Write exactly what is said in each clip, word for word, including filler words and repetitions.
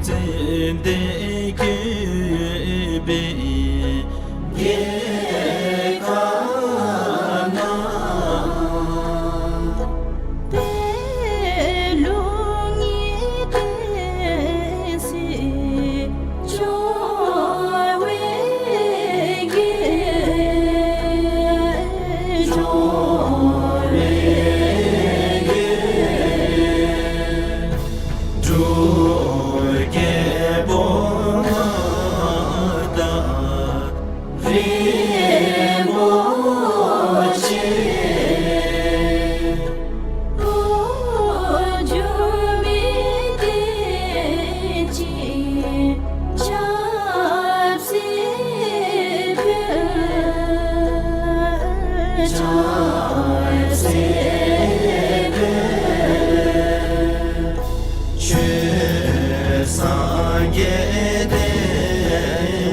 ཙན་དན་བཀོད་པའི་རྒྱལ་ཁབ་ན། པད་ལུང་གི་བསྟན་སྲིད་འབྱུང་བའི་རྒྱལ། འབྱུང་བའི་རྒྱལ། འབྲུག་རྒྱལ་པོ་མངའ་བདག་རིན་པོ་ཆེ། འགྲོ་འགྱུར་མི་བདེ་ཅིང་ཆབ་སྲིད་ཕུན། ཆབ་སྲིད་ཕུན། ཆོས་སངས་རྒྱས་བསྟན་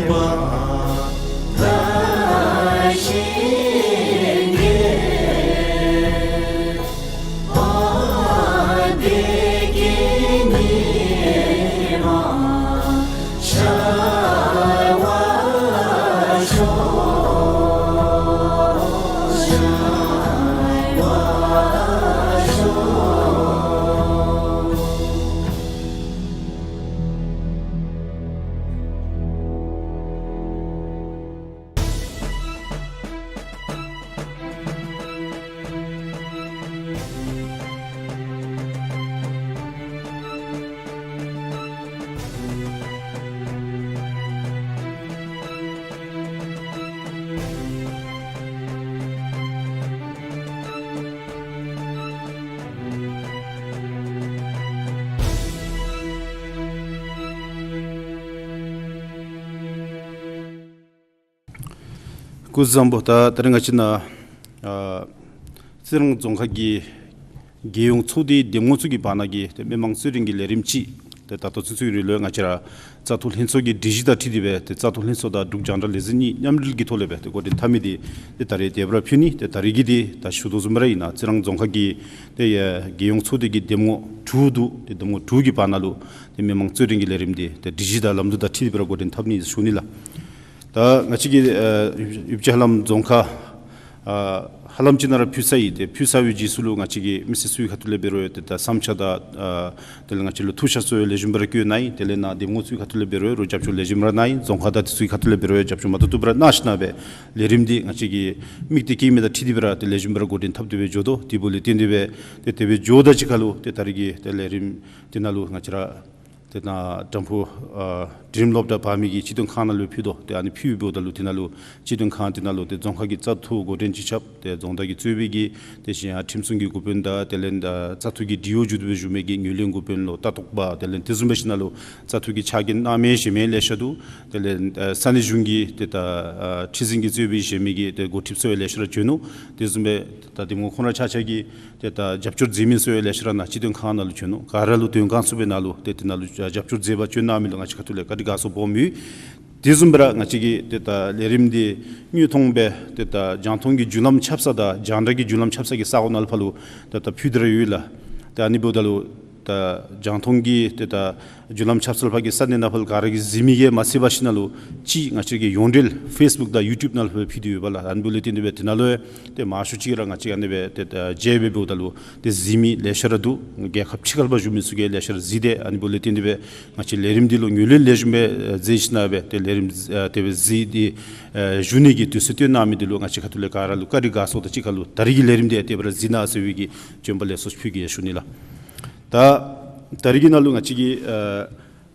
པ་དར་ཞིང་རྒྱས། བདེ་སྐྱིད་ཉི་མ་ཤར་བར་ཤོག། ཤར་བར་ཤོག། སྐུ་གཟུགས་བཟང་པོ། ད་ད་རིས་ང་བཅས་ནཱ་ཨ་རྩི་རང་རྫོང་ཁག་གི་རྒྱལ་ཡོངས་ཚོགས་སྡེའི་འདེམས་ངོ་ཚུ་གི་བར་ན་གི་ཏེ་མི་མང་རྩོད་འགྲན་གྱི་ལས་རིམ་ཅིག་ཏེ་ད་ལྟོ་ཚུན་ཚོད་རིང་ལུ་ང་བཅས་ར་བཙག་འཐུ་ལྷན་ཚོགས་ཀྱི་སྒྲིག་གཞི་དང་འཁྲིལ་ཏེ་སྦེ་ཏེ་བཙག་འཐུ་ལྷན་ཚོགས་དང་འབྲུག་རྒྱང་བསྒྲགས་ལས་འཛིན་གཉིས་མཉམ་འབྲེལ་གྱི་ཐོག་ལས་སྦེ་ཏེ་འགོ་འདྲེན་འཐབ་མི་འདི་ཏེ་ད་རིས་དེ་སྦེ་ར་ཕུལ་ནི། ཏེ་ད་རིས་ཀྱི་འདི་ད་ཞུ་དོ་བཟུམ་ར་ཨིན་ན་རྩི་རང་རྫོང་ཁག་གི་ཏེ་ཡ་རྒྱལ་ཡོངས་ཚོགས་སྡེ་གི་འདེམས་ངོ་དྲུག་འདུག། ཏེ་འདེམས་ངོ་དྲུག་གི་བར་ན་ལུ་ཏེ་མི་མང་རྩོད་འགྲན་གྱི་ལས་རིམ་འདི་ཏེ་སྒྲིག་གཞི་དང་ལམ་ལུགས་དང་འཁྲིལ་ཏེ་སྦེ་ར་འགོ་འདྲེན་འཐབ་ནི་ཞུ་ནི་ལགས། ད་ང་བཅས་ཀྱི་ཨ་ཡུལ་གྱི་ཧ་ལམ་རྫོང་ཁག་ཨ་ཧ་ལམ་ཅིག་ནང་ར་ཕུལ་ཚར་ཡི། ཏེ་ཕུལ་ཚར་བའི་རྗེས་སུ་ལུ་ང་བཅས་ཀྱི་མི་སེར་ཚུའི་ཁ་ཐུག་ལས་འབད་རུང་ཏེ་ད་བསམ་འཆར་དང་ཨ་དེ་ལས་ང་བཅས་ལུ་ཐུགས་འཆར་ཚུ་ཡང་ལེགས་ཤོམ་སྦེ་ར་བཀོད་གནང་ཡི། དེ་ལས་ནཱ་འདེམས་ངོ་ཚུའི་ཁ་ཐུག་ལས་འབད་རུང་རྒྱབ་སྐྱོར་ལེགས་ཤོམ་ར་གནང་ཡི། རྫོང་ཁག་དང་དེ་ཚུའི་ཁ་ཐུག་ལས་འབད་རུང་རྒྱབ་སྐྱོར་མ་ཏོག་ཏོ་སྦེ་ར་གནང་ཞིན་ན་སྦེ་ལས་རིམ་འདི་ང་བཅས་ཀྱི་དམིགས་གཏད་བསྐྱེད་མི་དང་འཁྲིལ་ཏེ་སྦེ་ར་ཏེ་ལེགས་ཤོམ་སྦེ་ར་འགོ་འདྲེན་འཐབ་སྟེ་སྦེ་འགྱོ་དོ། དེ་འབདཝ་ལས་བརྟེན་ཏེ་སྦེ་ཏེ་དེ་སྦེ་འགྱོཝ་ད་གཅིག་ཁར་ལུ་ཏེ་ད་རིས་ཀྱི་ཏེ་ལས་རིམ་འདི་ནང་ལུ་ང་བཅས་ར་ཏེ་ནཱ་དྲམ་ཕུ་ཨ་འབྲིང་སློབ་གྲྭ་བར་མའི་གི་སྤྱི་དོན་ཁང་ནང་ལུ་ཕུལ་དོ། ཏེ་ཨ་ནི་ཕུལ་བའི་འབདཝ་ད་ལུ་དེ་ནང་ལུ་སྤྱི་དོན་ཁང་དེ་ནང་ལུ་ཏེ་རྫོང་ཁག་གི་བཙག་འཐུ་འགོ་འདྲེན་སྤྱི་ཁྱབ་ཏེ་རྫོང་བདག་གིས་གཙོས་པའི་གི་ཏེ་གཞན་ཡང་ཁྲིམས་སྲུང་གི་འགོ་དཔོན་དང་དེ་ལས་ཨ་བཙག་འཐུ་གི་ཌི་ཨོ་མཇུག་བསྡུ་སྦེ་བཞུགས་མི་གི་ངོས་ལེན་འགོ་དཔོན་ལུ་ལྟ་རྟོག་པ་དེ་ལས་དེ་བཟུམ་སྦེ་ཞིན་ན་ལུ་བཙག་འཐུ་གི་ཕྱག་འགན་གནང་མི་གཞན་མི་ལེ་ཤ་འདུག། དེ་ལས་ཨ་ས་གནས་གཞུང་གི་ཏེ་ད་ཨ་ཁྲི་འཛིན་གྱིས་གཙོས་པའི་གཞན་མི་གི་ཏེ་འགོ་ཁྲིདཔ་ཚུ་ཡང་ལེ་ཤ་ར་བྱོན་ནུག། དེ་བཟུམ་སྦེ་ད་འདེམས་ངོ་ཁོང་ར་ཆ་ཁྱབ་ཀྱི་ཏེ་ད་རྒྱབ་སྐྱོར་མཛད་མི་ཚུ་ཡང་ལེ་ཤ་ར་ནཱ་སྤྱི་དོན་ཁང་ནང་ལུ་བྱོན་ནུག། ག་ར་ལུ་དོན་ཁང་ཚུ་སྦེ་ནཱ་ལུ་ཏེ་དེ་ནང་ལུ་རྒྱབ་སྐྱོར་མཛད་པར་བྱོན་གནང་མི་ལུ་ང་བཅས་ཁ་ཐུག་ལས་བཀའ་དྲིན་དགའ་ཚོར་སྦོམ་ཡོད། དེ་བཟུམ་སྦེ་ར་ང་བཅས་ཀྱི་ཏེ་ད་ལས་རིམ་འདི་དངོས་མཐོང་སྦེ་ཏེ་ད་རྒྱང་མཐོང་གི་བརྒྱུད་ལམ་ཁྱབ་ས་དང་རྒྱང་བསྒྲགས་ཀྱི་བརྒྱུད་ལམ་ཁྱབ་ས་གི་ས་གོ་ནང་ལུ་ཕར་ལུ་ཏེ་ད་ཕུལ་ཏེ་ར་ཡོད་ལགས། ཏེ་ཨ་ནི་འབདཝ་ད་ལུ་ད་རྒྱང་མཐོང་གི་ཏེ་ད་བརྒྱུད་ལམ་ཁྱབ་ས་ལུ་ཕར་གྱི་ས་གནས་ནང་ཕར་ལུ་ག་ར་གིས་གཟིགས་མི་གིས་མ་ཚད་པར་ཞིན་ན་ལུ་ཅིག་ང་བཅས་ཀྱི་ཡོངས་འབྲེལ་ཕེསི་བུཀ་དང་ཡུ་ཊུབ་ནང་ལུ་ཕར་ཕུལ་ཏེ་ཡོདཔ་ལགས། ཨ་ནི་འབདཝ་ལས་བརྟེན་ཏེ་སྦེ་དེ་ནང་ལུ་ཏེ་མང་ཤོས་ཅིག་ར་ང་བཅས་ཨ་ནི་སྦེ་ཏེ་ད་མཇལ་སྦེ་འབདཝ་ད་ལུ་ཏེ་གཟིགས་མི་ལེ་ཤ་ར་འདུག། རྒྱལ་ཁབ་ཕྱི་ཁ་ལུ་ཕར་བཞུགས་མི་ཚུ་གིས་ལེ་ཤ་ར་གཟིགས་ཏེ་ཨ་ནི་འབདཝ་ལས་བརྟེན་ཏེ་སྦེ་ང་བཅས་ལས་རིམ་འདི་ལུ་ངོས་ལེན་ལེགས་ཤོམ་སྦེ་མཛད་ཞིན་ན་སྦེ་ཏེ་ལས་རིམ་ཨ་དེ་སྦེ་གཟིགས་ཏེ་ཨ་བཞུགས་ནི་གི་དུས་ཚོད་བཏོན་གནང་མི་འདི་ལུ་ང་བཅས་ཁ་ཐུག་ལས་ག་ར་ལུ་བཀའ་དྲིན་དགའ་ཚོར་དང་གཅིག་ཁར་ལུ་ད་རིས་ཀྱི་ལས་རིམ་འདི་ཡང་དེ་སྦེ་ར་གཟིགས་གནང་ཟེར་བའི་གི་བྱོན་པ་ལེགས་སོ་ཅིག་ཕུལ་གེ་ཞུ་ནི་ལགས། ད་ད་རིས་ཀྱི་ནང་ལུ་ང་བཅས་ཀྱི་ཨ་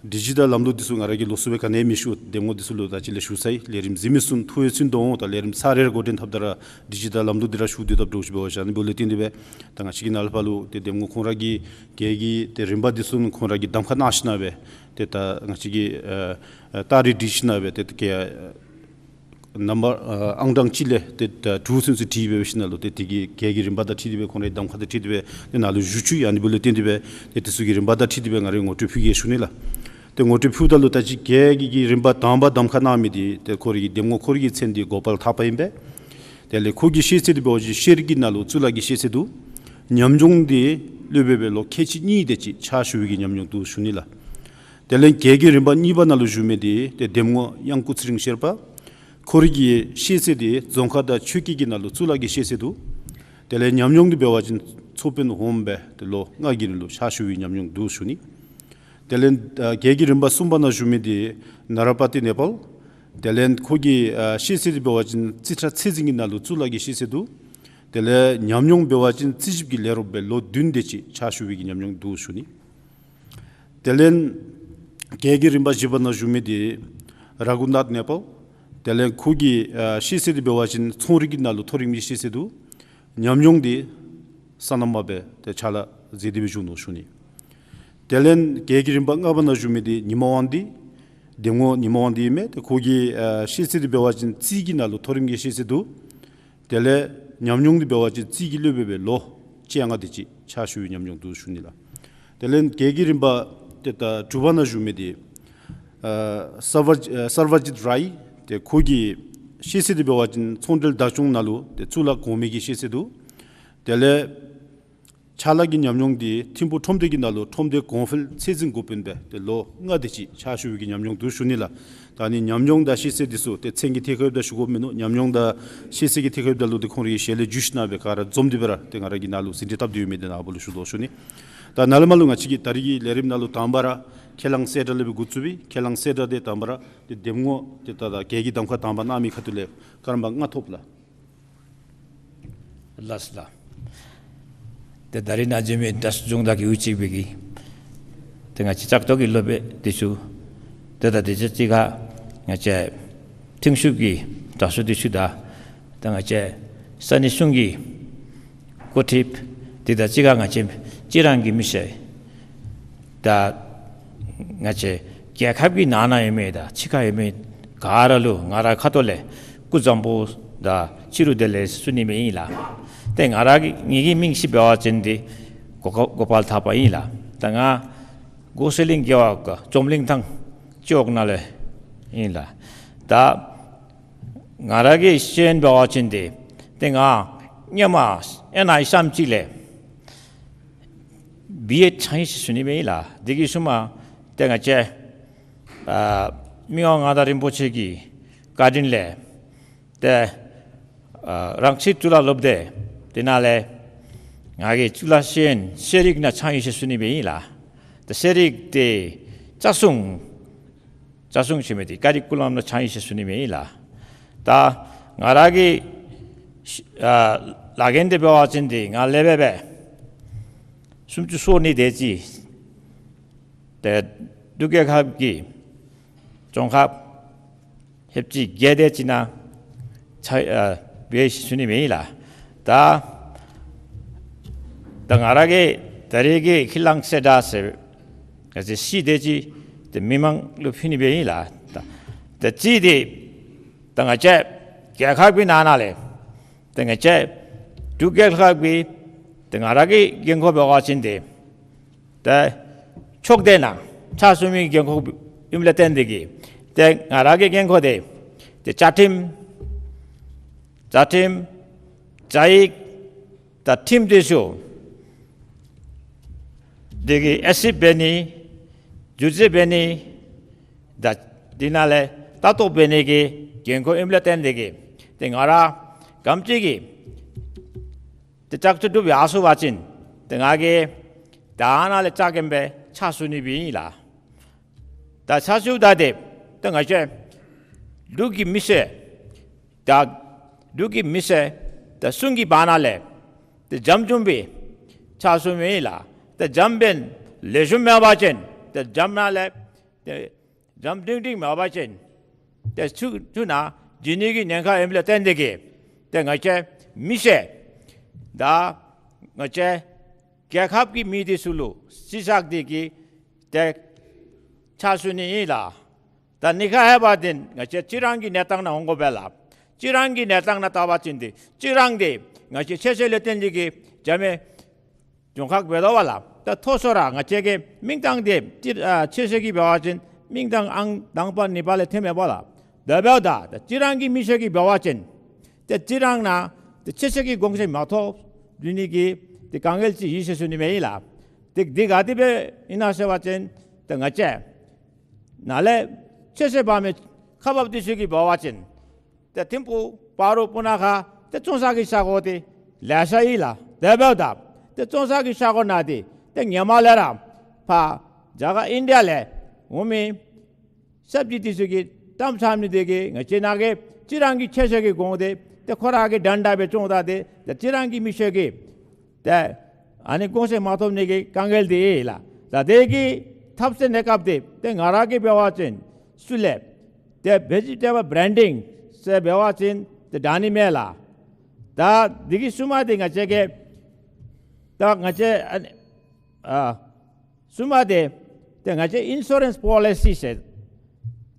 སྒྲིག་གཞི་དང་ལམ་ལུགས་འདི་ཚུ་ང་ར་གིས་ལོགས་སུ་སྦེ་ག་ནི་ཡང་མི་ཞུ། འདེམས་ངོ་འདི་ཚུ་ལུ་ད་ཅི་ལས་ཞུ་ཚར་ཡི། ལས་རིམ་གཟིགས་མི་ཚུ་ཐུགས་ཡིད་ཚུདཔ་འོང་། ད་ལས་རིམ་ཚར་རེ་འགོ་འདྲེན་འཐབ་ད་ར་སྒྲིག་གཞི་དང་ལམ་ལུགས་འདི་ར་ཞུ་སྡོད་དཔ་འདྲཝ་ཅིག་འབད་བ་ཅིན་ཨ་ནི་འབདཝ་ལས་བརྟེན་ཏེ་སྦེ་ད་ང་བཅས་ཀྱི་ནཱ་ལས་ཕར་ལུ་ཏེ་འདེམས་ངོ་ཁོང་ར་གི་གྱལ་གྱི་ཏེ་རིམ་པ་འདི་ཚུ་ཁོང་ར་གིས་གདམ་ཁ་གནང་ཞིན་ན་སྦེ་ཏེ་ད་ང་བཅས་ཀྱིས་ཨ་ཨ་ཏ་རིག་བྲིས་ཞིན་ན་སྦེ་ཏེ་ཏེ་གྱལ་ཨ་ནམ་བར་ཨ་ཨང་གྲངས་གཅིག་ལས་ཏེ་ད་དྲུག་ཚུན་ཚོད་བྲིས་སྦེ་ཞིན་ན་ལུ་ཏེ་དེ་གི་གྱལ་གྱི་རིམ་པ་དང་འཁྲིལ་ཏེ་སྦེ་ཁོང་རའི་གདམ་ཁ་དང་འཁྲིལ་ཏེ་སྦེ་ཏེ་ནཱ་ལུ་བཞུགས་བཅུག་ཡི། ཨ་ནི་འབདཝ་ལས་བརྟེན་ཏེ་སྦེ་ཏེ་དེ་ཚུ་གི་རིམ་པ་དང་འཁྲིལ་ཏེ་སྦེ་ང་རའི་ངོ་སྤྲོད་ཕུལ་གེ་ཞུ་ནི་ལགས། ཏེ་ངོ་སྤྲོད་ཕུལཝ་ད་ལུ་ད་ཅི་གྱལ་གྱི་གི་རིམ་པ་དང་པ་གདམ་ཁ་གནང་མི་འདི་ཏེ་ཁོ་རའི་གི་འདེམས་ངོ་ཁོ་རའི་གི་མཚན་འདི་གོ་པལ་ཐར་པ་ཨིན་པས། དེ་ལས་ཁོ་གི་ཤེས་ཚད་འདི་འབད་བ་ཅིན་ཤེས་རིག་གི་ནང་ལུ་གཙུག་ལག་གི་ཤེས་ཚད་འདུག། ཉམས་མྱོང་འདི་སློབ་དཔོན་སྦེ་ལོ་ཁལ་གཅིག་གཉིས་དེ་ཅིག་ཕྱག་ཞུ་བའི་གི་ཉམས་མྱོང་འདུག་ཞུ་ནི་ལགས། དེ་ལས་གྱལ་གྱི་རིམ་པ་གཉིས་པ་ནང་ལུ་བཞུགས་མི་འདི་ཏེ་འདེམས་ངོ་གཡང་སྐུ་ཚེ་རིང་ཤེར་པ། ཁོ་རའི་གི་ཤེས་ཚད་འདི་རྫོང་ཁ་དང་ཆོས་སྐད་ཀྱི་ནང་ལུ་གཙུག་ལག་གི་ཤེས་ཚད་འདུག། དེ་ལས་ཉམས་མྱོང་འདི་འབད་བ་ཅིན་ཚོགས་དཔོན་འོགམ་སྦེ་ཏེ་ལོ་ལྔ་གི་རིང་ལུ་ཕྱག་ཞུ་བའི་ཉམས་མྱོང་འདུག་ཞུ་ནི། དེ་ལས་ཨ་གྱལ་གྱི་རིམ་པ་གསུམ་པ་ནང་བཞུགས་མི་འདི་ནཱ་ར་པ་ཏི་ནེ་པཱལ། དེ་ལས་ཁོ་གི་ཨ་ཤེས་ཚད་འདི་འབད་བ་ཅིན་རྩིས་ཁྲ་ཚད་འཛིན་གྱི་ནང་ལུ་གཙུག་ལག་གི་ཤེས་ཚད་འདུག། དེ་ལས་ཉམས་མྱོང་འབད་བ་ཅིན་རྩིས་ཞིབ་ཀྱི་ལས་རོགསཔ་སྦེ་ལོ་བདུན་དེ་ཅིག་ཕྱག་ཞུ་བའི་གི་ཉམས་མྱོང་འདུག་ཞུ་ནི། དེ་ལས་གྱལ་གྱི་རིམ་པ་བཞི་པ་ནང་བཞུགས་མི་འདི་ར་གུ་ནཱཐ་ནེ་པཱལ། དེ་ལས་ཁོ་གི་ཨ་ཤེས་ཚད་འདི་འབད་བ་ཅིན་ཚོང་རིག་གི་ནང་ལུ་མཐོ་རིམ་གྱི་ཤེས་ཚད་འདུག། ཉམས་མྱོང་འདི་སོ་ནམ་པ་སྦེ་ཏེ་ཕྱག་ལཱ་མཛད་དེ་སྦེ་བཞུགས་ནུག་ཞུ་ནི། དེ་ལས་གྱལ་གྱི་རིམ་པ་ལྔ་པ་ནང་བཞུགས་མི་འདི་ཉི་མ་དབང་འདུས། འདེམས་ངོ་ཉི་མ་དབང་འདུས་ཨིན་མས། ཏེ་ཁོ་གི་ཨ་ཤེས་ཚད་འདི་འབད་བ་ཅིན་རྩིས་ཀྱི་ནང་ལུ་མཐོ་རིམ་གྱི་ཤེས་ཚད་འདུག། དེ་ལས་ཉམས་མྱོང་འདི་འབད་བ་ཅིན་རྩིས་ཀྱི་སློབ་དཔོན་སྦེ་ལོ་བཅོ་ལྔ་དེ་ཅིག་ཕྱག་ཞུ་བའི་ཉམས་མྱོང་འདུག་ཞུ་ནི་ལགས། དེ་ལས་གྱལ་གྱི་རིམ་པ་ཏེ་ད་དྲུག་པ་ནང་བཞུགས་མི་འདི་ཨ་སར་བ་ཨ་སར་བ་ཇིཏ་རའི། ཏེ་ཁོ་གི་ཤེས་ཚད་འདི་འབད་བ་ཅིན་ཚོང་འབྲེལ་བདག་སྐྱོང་ནང་ལུ་ཏེ་གཙུག་ལག་གོང་མའི་གི་ཤེས་ཚད་འདུག། དེ་ལས་ཕྱག་ལཱ་གི་ཉམས་མྱོང་འདི་ཐིམ་ཕུག་ཁྲོམ་སྡེ་གི་ནང་ལུ་ཁྲོམ་སྡེ་གོང་འཕེལ་ཚད་འཛིན་འགོ་དཔོན་སྦེ་ཏེ་ལོ་ལྔ་དེ་ཅིག་ཕྱག་ཞུ་བའི་གི་ཉམས་མྱོང་འདུག་ཞུ་ནི་ལགས། ད་ནི་ཉམས་མྱོང་དང་ཤེས་ཚད་འདི་ཚུ་ཏེ་མཚན་གྱི་ཐད་ཁར་ཡོདཔ་ད་ཞུ་དགོཔ་མིན་ནུག། ཉམས་མྱོང་དང་ཤེས་ཚད་ཀྱི་ཐད་ཁར་ཡོདཔ་ད་ལུ་ཏེ་ཁོང་རའི་གི་ཞལ་ལས་བརྗོད་གཞི་ནང་སྦེ་ག་ར་འཛོམས་ཏེ་སྦེ་ར་ཏེ་ང་ར་གིས་ནཱ་ལུ་ཟིན་བྲིས་བཏབ་སྟེ་ཡོད་མི་འདི་ནཱ་ལུ་ཞུ་དོ་ཞུ་ནི། ད་ནཱ་ལས་མར་ལུ་ང་བཅས་ཀྱི་ད་རེས་ཀྱི་ལས་རིམ་ནང་ལུ་དང་པ་ར་ཁས་བླངས་གསལ་བསྒྲགས་ལས་སྦེ་འགོ་བཙུགས་པས། ཁས་བླངས་གསལ་བསྒྲགས་འདི་དང་པ་ར་ཏེ་འདེམས་ངོ་ཏེ་ད་ད་གྱལ་གྱི་གདམ་ཁ་དང་པ་གནང་མི་ཁ་ཐུག་ལས་སྐརམ་པ་ལྔ་ཐོབ་ལགས། ལགས་སོ་ལགས། ཏེ་ད་རིས་ནཱ་འཛོམས་མི་དྲག་ཤོས་རྫོང་བདག་གིས་དབུ་ཁྲིད་པའི་གི་ཏེ་ང་བཅས་བཙག་འཐུ་གི་སློབ་དཔོན་འདི་ཚུ། ཏེ་ད་དེ་ཚུ་གཅིག་ཁར་ང་བཅས་ཐིང་ཤུགས་ཀྱི་དྲག་ཤོས་འདི་ཚུ་དང་ད་ང་བཅས་ས་གནས་གཞུང་གི་འགོ་ཁྲིདཔ་འདི་དང་གཅིག་ཁར་ང་བཅས་གཅིག་རང་གི་མི་སེར་ད་ང་བཅས་རྒྱལ་ཁབ་ཀྱི་ནང་ན་ཡོད་མི་དང་ཕྱི་ཁར་ཡོད་མི་ག་ར་ལུ་ང་རའི་ཁ་ཐུག་ལས་སྐུ་གཟུགས་བཟང་པོ་དང་ཕྱི་རུ་བདེ་ལེགས་ཞུ་ནི་སྦེ་ཨིན་ལགས། ཏེ་ང་ར་གི་ངེ་གི་མིང་ཅིག་འབད་བ་ཅིན་འདི་གོ་གོ་པཱལ་ཐར་པ་ཨིན་ལགས། ད་ང་གོ་སེ་གླིང་རྒེད་འོག་འཛམ་གླིང་ཐང་སྤྱི་འོག་ནང་ལས་ཨིན་ལགས། ད་ང་ར་གི་ཤེས་ཡོན་འབད་བ་ཅིན་འདི་ཏེ་ང་སྔོན་མ་ཨེན་ཨའི་ཨེསི་ཨེམ་ཅིག་ལས་བི་ཨེཌ་ཚང་ཡི་ཟེར་ཞུ་ནི་སྦེ་ཨིན་ལགས། དེ་གི་ཤུལ་མ་ཏེ་ང་བཅས་ཨ་མི་དབང་མངའ་བདག་རིན་པོ་ཆེ་གི་བཀའ་དྲིན་ལས་ཏེ་ཨ་རང་ཤེས་གཙུག་ལག་སློབ་སྡེ་དེ་ནང་ལས་ང་གིས་གཙུག་ལག་ཤེས་ཡོན་ཤེས་རིག་ནང་ཚང་ཡི་ཟེར་ཞུ་ནི་སྦེ་ཨིན་ལགས། ཏེ་ཤེས་རིག་འདི་རྩ་སྲུང་རྩ་སྲུང་ཟེར་མི་འདི་ཀ་རི་ཀུ་ལམ་ནང་ཚང་ཡི་ཟེར་ཞུ་ནི་སྦེ་ཨིན་ལགས། ད་ང་ར་གི་ཨ་ལཱ་འགན་འདི་འབད་བ་ཅིན་འདི་ང་ལས་བྱེདཔ་སྦེ་སུམ་ཅུ་སོ་གཉིས་དེ་ཅིག་ཏེ་འབྲུག་རྒྱལ་ཁབ་ཀྱི་རྫོང་ཁག་ཧེབ་ཅིག་བརྒྱད་དེ་ཅིག་ནང་ཚ་ཨ་འབད་ཞུ་ནི་སྦེ་ཨིན་ལགས། ད་ད་ང་ར་གིས་ད་རེས་ཀྱི་ཁས་བླངས་གསལ་བསྒྲགས་ཟེར་ང་བཅས་ཤེས་ཚད་དེ་ཅིག་ཏེ་མི་མང་ལུ་ཕུལ་ནི་སྦེ་ཨིན་ལགས། ད་ད་ཅི་འདི་ད་ང་བཅས་རྒྱལ་ཁབ་ཀྱི་ནང་ན་ལས་ཏེ་ང་བཅས་འབྲུག་རྒྱལ་ཁབ་ཀྱི་ཏེ་ང་ར་གི་འགན་ཁུར་འབད་བ་ཅིན་འདི་ཏེ་ཕྱོགས་སྡེ་ནང་ཕྱག་ཞུ་མི་འགན་ཁུར་ཨིནམ་ལས་བརྟེན་ཏེ་གིས་ཏེ་ང་ར་གི་འགན་ཁུར་འདི་ཏེ་བཅའ་ཁྲིམས་བཅའ་ཁྲིམས་བཅའ་ཡིག་དང་ཁྲིམས་དེ་ཚུ་དེ་གི་དབྱེ་ཞིབ་འབད་ནི་བསྒྱུར་བཅོས་འབད་ནི་དང་དེ་ནང་ལས་ལྟ་རྟོག་འབད་ནི་གི་འགན་ཁུར་ཨིནམ་ལས་བརྟེན་ཏེ་གིས་ཏེ་ང་ར་ག་དེམ་ཅིག་གིས་ཏེ་བཙག་འཐུ་གྲུབ་ཡར་སོང་བ་ཅིན་ཏེ་ང་གིས་ད་ནཱ་ལས་བཅའ་མར་སྦེ་ཕྱག་ཞུ་ནི་སྦེ་ཨིན་ལགས། ད་ཕྱག་ཞུཝ་ད་འདི་ཏེ་ང་བཅས་འབྲུག་གི་མི་སེར་ད་འབྲུག་གི་མི་སེར་ད་གསུམ་གྱི་བར་ན་ལས་ཏེ་འཇམ་འཇམ་སྦེ་ཕྱག་ཞུ་མི་ཨིན་ལགས། ཏེ་འཇམ་དཔོན་ལེགས་ཤོམ་མེད་པ་ཅིན་ཏེ་འཇམ་ནང་ལས་ཏེ་འཇམ་ཏིང་ཏིང་མེད་པ་ཅིན་ཏེ་ཚུར་ཚུར་ནང་འཛུལ་ནི་གི་ཉེན་ཁ་ཨིནམ་ལས་བརྟེན་ཏེ་གིས་ཏེ་ང་བཅས་མི་སེར་ད་ང་བཅས་རྒྱལ་ཁབ་ཀྱི་མི་འདི་ཚུ་ལུ་ཕྱག་ཞུ་སྟེ་གིས་ཏེ་ཕྱག་ཞུ་ནི་ཨིན་ལགས། ད་ཉེན་ཁ་ཡོད་པ་འདི་ང་བཅས་གཅིག་རང་གི་གནས་སྟངས་ནང་འོང་དགོ་པས་ལགས། གཅིག་རང་གི་གནས་སྟངས་ནང་བལྟ་བ་ཅིན་འདི་གཅིག་རང་འདི་ང་བཅས་ཆོས་སྲིད་ལུ་བརྟེན་ཏེ་གིས་འཇམ་མི་རྫོང་ཁག་འབད་དོ་བ་ལགས། ད་མཐོ་ཤོས་ར་ང་བཅས་ཀྱི་མིང་གཏང་འདི་ཏེ་ཨ་ཆོས་སྲིད་ཀྱི་འབད་བ་ཅིན་མིང་གཏང་ཨང་དང་པ་གཉིས་པ་ལས་ཐོན་མེད་པ་ལགས། དེ་འབདཝ་ད་ད་གཅིག་རང་གི་མི་སེར་གྱིས་འབད་བ་ཅིན་ཏེ་གཅིག་རང་ནང་ཏེ་ཆོས་སྲིད་ཀྱི་དགོངས་བཞེད་མ་ཐོབ་འགྱོ་ནི་གི་ཏེ་དཀའ་ངལ་ཅིག་ཡོད་ཟེར་ཞུ་ནི་མས་ཨིན་ལགས། ཏེ་འདི་ག་དེ་སྦེ་ཨིན་ན་ཟེར་བ་ཅིན་ཏེ་ང་བཅས་ ནཱ་ལས་ཆེ་ཤོས་འབག་མི་ཁག་འབགཔ་འདི་ཚུ་གིས་འབད་བ་ཅིན་ཏེ་ཐིམ་ཕུག་སྤ་རོ་སྤུ་ན་ཁ་ཏེ་བཙོང་ས་གི་ཤ་སྒོ་འདི་ལེ་ཤ་ཡོད་ལགས། དེ་འབདཝ་ད་ཏེ་བཙོང་ས་གི་ཤ་སྒོ་ནང་འདི་ཏེ་ཧེ་མ་ལས་ར་ཕར་རྒྱ་གར་ཨིན་ཌི་ཡ་ལས་འོང་མི་སབ་ཇི་འདི་ཚུ་གིས་གཏམ་ཚར་མི་དེ་གིས་ང་བཅས་ནཱ་གི་ཕྱི་རང་གི་ཆེ་ཤོས་ཀྱི་གོང་འདི་ཏེ་ཁོ་ར་གིས་དྲན་དྲ་སྦེ་བཙོང་ད་དེ་ཏེ་ཕྱི་རང་གི་མི་སེར་གྱིས་ཏེ་ཨ་ནི་གོང་ཚད་མ་ཐོབ་ནི་གི་དཀའ་ངལ་འདི་ཡོད་ལགས། ད་དེ་གི་ཐབས་ཟེར་ནི་སྐབས་འདི་ཏེ་ང་ར་གིས་འབད་བ་ཅིན་ཚུར་ལས་ཏེ་བེ་ཇི་ཊེ་བཱལ་བི་རེན་ཌིང་ཟེར་འབད་བ་ཅིན་ཏེ་དྲག་ནི་མས་ལགས། ད་འདི་གི་གསུམ་པ་འདི་ང་བཅས་ཀྱིས་ད་ང་བཅས་ཨ་ནི་ཨ་གསུམ་པ་འདི་ཏེ་ང་བཅས་ཨིན་ཤོ་རེནསི་པོ་ལི་སི་ཟེར་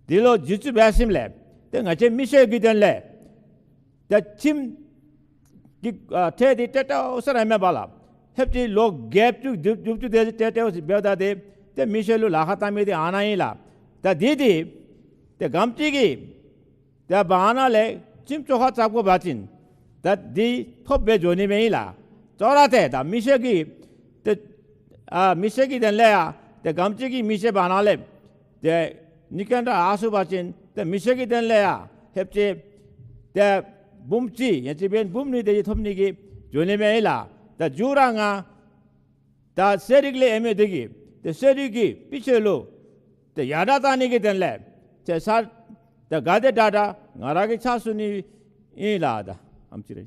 འདི་ལུ་བརྒྱུད་ཚུགས་འབད་ཞིནམ་ལས་ཏེ་ང་བཅས་མི་སེར་གྱི་དོན་ལས་ཏེ་ཁྱིམ་གྱི་ཨ་ཁྲལ་འདི་ཏེ་ཏེ་འོ་ས་ར་མེད་པར་ལགས། ཧེབ་ཅིག་ལོ་གེབ་ཅིག་དུ་དུ་དུ་ཏེ་ཏེ་ཏེ་འོ་སི་འབདཝ་ད་ཏེ་ཏེ་མི་སེར་ལུ་ལཱ་ཁག་བཏང་མི་འདི་ཨ་ནཱ་ཨིན་ལགས། ད་འདི་འདི་ཏེ་ག་དེམ་ཅིག་གིས་ཏེ་འབག་ནཱ་ལས་ཁྱིམ་བཅོ་ཁ་རྐྱབ་དགོ་པ་ཅིན་ད་འདི་ཐོབ་སྦེ་འགྱོ་ནི་མས་ཨིན་ལགས། ཅོག་ར་འཐདཔ་ད་མི་སེར་གྱི་ཏེ་ཨ་མི་སེར་གྱི་དོན་ལས་ཡང་ཏེ་ག་དེམ་ཅིག་གིས་མི་སེར་འབག་ནཱ་ལས་ཏེ་ནི་ཀན་ཏ་ཨ་སུ་བ་ཅིན་ཏེ་མི་སེར་གྱི་དོན་ལས་ཡང་ཧེབ་ཅིག་ཏེ་འབུམ་གཅིག་ཡང་ཅིན་འབུམ་གཉིས་དེ་ཅིག་ཐོབ་ནི་གི་འགྱོ་ནི་མས་ཨིན་ལགས། ད་མཇུག་ར་ང་ད་ཤེས་རིག་ལས་ཨིན་མི་དེ་གིས་ཏེ་ཤེས་རིག་གི་སྤུས་ཚད་ལུ་ཏེ་ཡར་དྲག་བཏང་ནི་གི་དོན་ལས་ཏེ་ས་ད་ག་དེ་དྲག་དྲག་ང་ར་གིས་ཕྱག་ཞུ་ནི་ཨིན་ལགས། ད་ཨ་ནེམ་ཅིག་ར་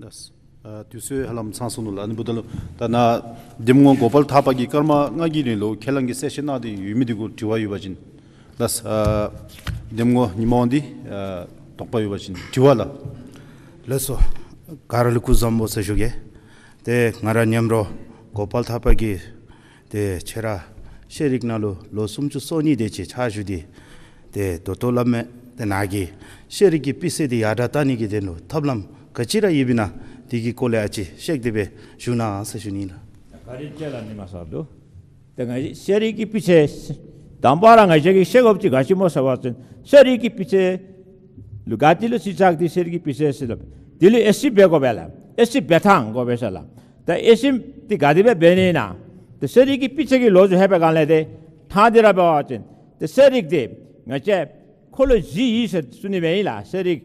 ལགས། ཨ་དུས་ཚོད་ཧ་ལམ་ཚང་སོ་ནུག་ལགས། ཨ་ནི་འབདཝ་ད་ལུ་ད་ནཱ་གདམ་ངོ་གོ་པཱལ་ཐར་པ་གིས་སྐར་མ་ལྔ་གི་རིང་ལུ་ཁས་བླངས་ཀྱི་གསལ་བཤད་གནང་སྟེ་ཡོད་མི་འདི་གུ་དྲི་བ་ཡོད་པ་ཅིན་ལགས། ཨ་གདམ་ངོ་ཉི་མ་དབང་འདུས་ཨ་དོགས་པ་ཡོད་པ་ཅིན་དྲི་བ་ལགས། ལགས་སོ། ག་ར་ལུ་སྐུ་གཟུགས་བཟང་པོ་ཟེར་ཞུ་གེ། ཏེ་ང་ར་མཉམ་རོགས་གོ་པཱལ་ཐར་པ་གིས་ཏེ་ཁྱེད་ར་ཤེས་རིག་ནང་ལུ་ལོ་སུམ་ཅུ་སོ་གཉིས་དེ་ཅིག་ཕྱག་ཞུ་སྟེ་ཏེ་ད་ལྟོ་སླབ་མས། ཏེ་ནཱ་གིས་ཤེས་རིག་གི་སྤུས་ཚད་འདི་ཡར་དྲག་བཏང་ནི་གི་དོན་ལུ་ཐབས་ལམ་ག་ཅི་ར་ཡོདཔ་ཨིན་ན་དེ་གི་སྐོར་ལས་ཨ་ཙི་བཤད་དེ་སྦེ་ཞུ་གནང་ཟེར་ཞུ་ནི་ལགས། བཀའ་དྲིན་ཆེ་ལགས། ཉི་མ་ཚེ་རིང་ལུ། ཏེ་ང་ཤེས་རིག་གི་སྤུས་ཚད་དང་པ་ར་ང་བཅས་ཀྱིས་ཤེས་དགོཔ་ཅིག་ག་ཅི་སྨོ་ཟེར་བ་ཅིན་ཤེས་རིག་གི་སྤུས་ཚད་ལུ་ག་ཏེ་ལུ་གཞི་བཞག་སྟེ་ཤེས་རིག་གི་སྤུས་ཚད་ཟེར་སླབ། དེ་ལུ་དབྱེ་ཞིབ་འབད་དགོ་པས་ལགས། དབྱེ་ཞིབ་འབད་ཐངས་དགོ་པས་ཟེར་ལགས། ད་དབྱེ་ཞིབ་འདི་ག་དེ་སྦེ་འབད་ནི་ཨིན་ན། ད་ཤེས་རིག་གི་སྤུས་ཚད་ཀྱི་ལོ་རྒྱུས་ལྷོད་པའི་སྒང་ལས་ཏེ་ཐང་འདི་ར་འབད་བ་ཅིན་ད་ཤེས་རིག་འདི་ང་བཅས་འཁོར་ལོ་བཞི་ཡོད་ཟེར་ཞུ་ནི་མས་ཨིན་ལགས། ཤེས་རིག་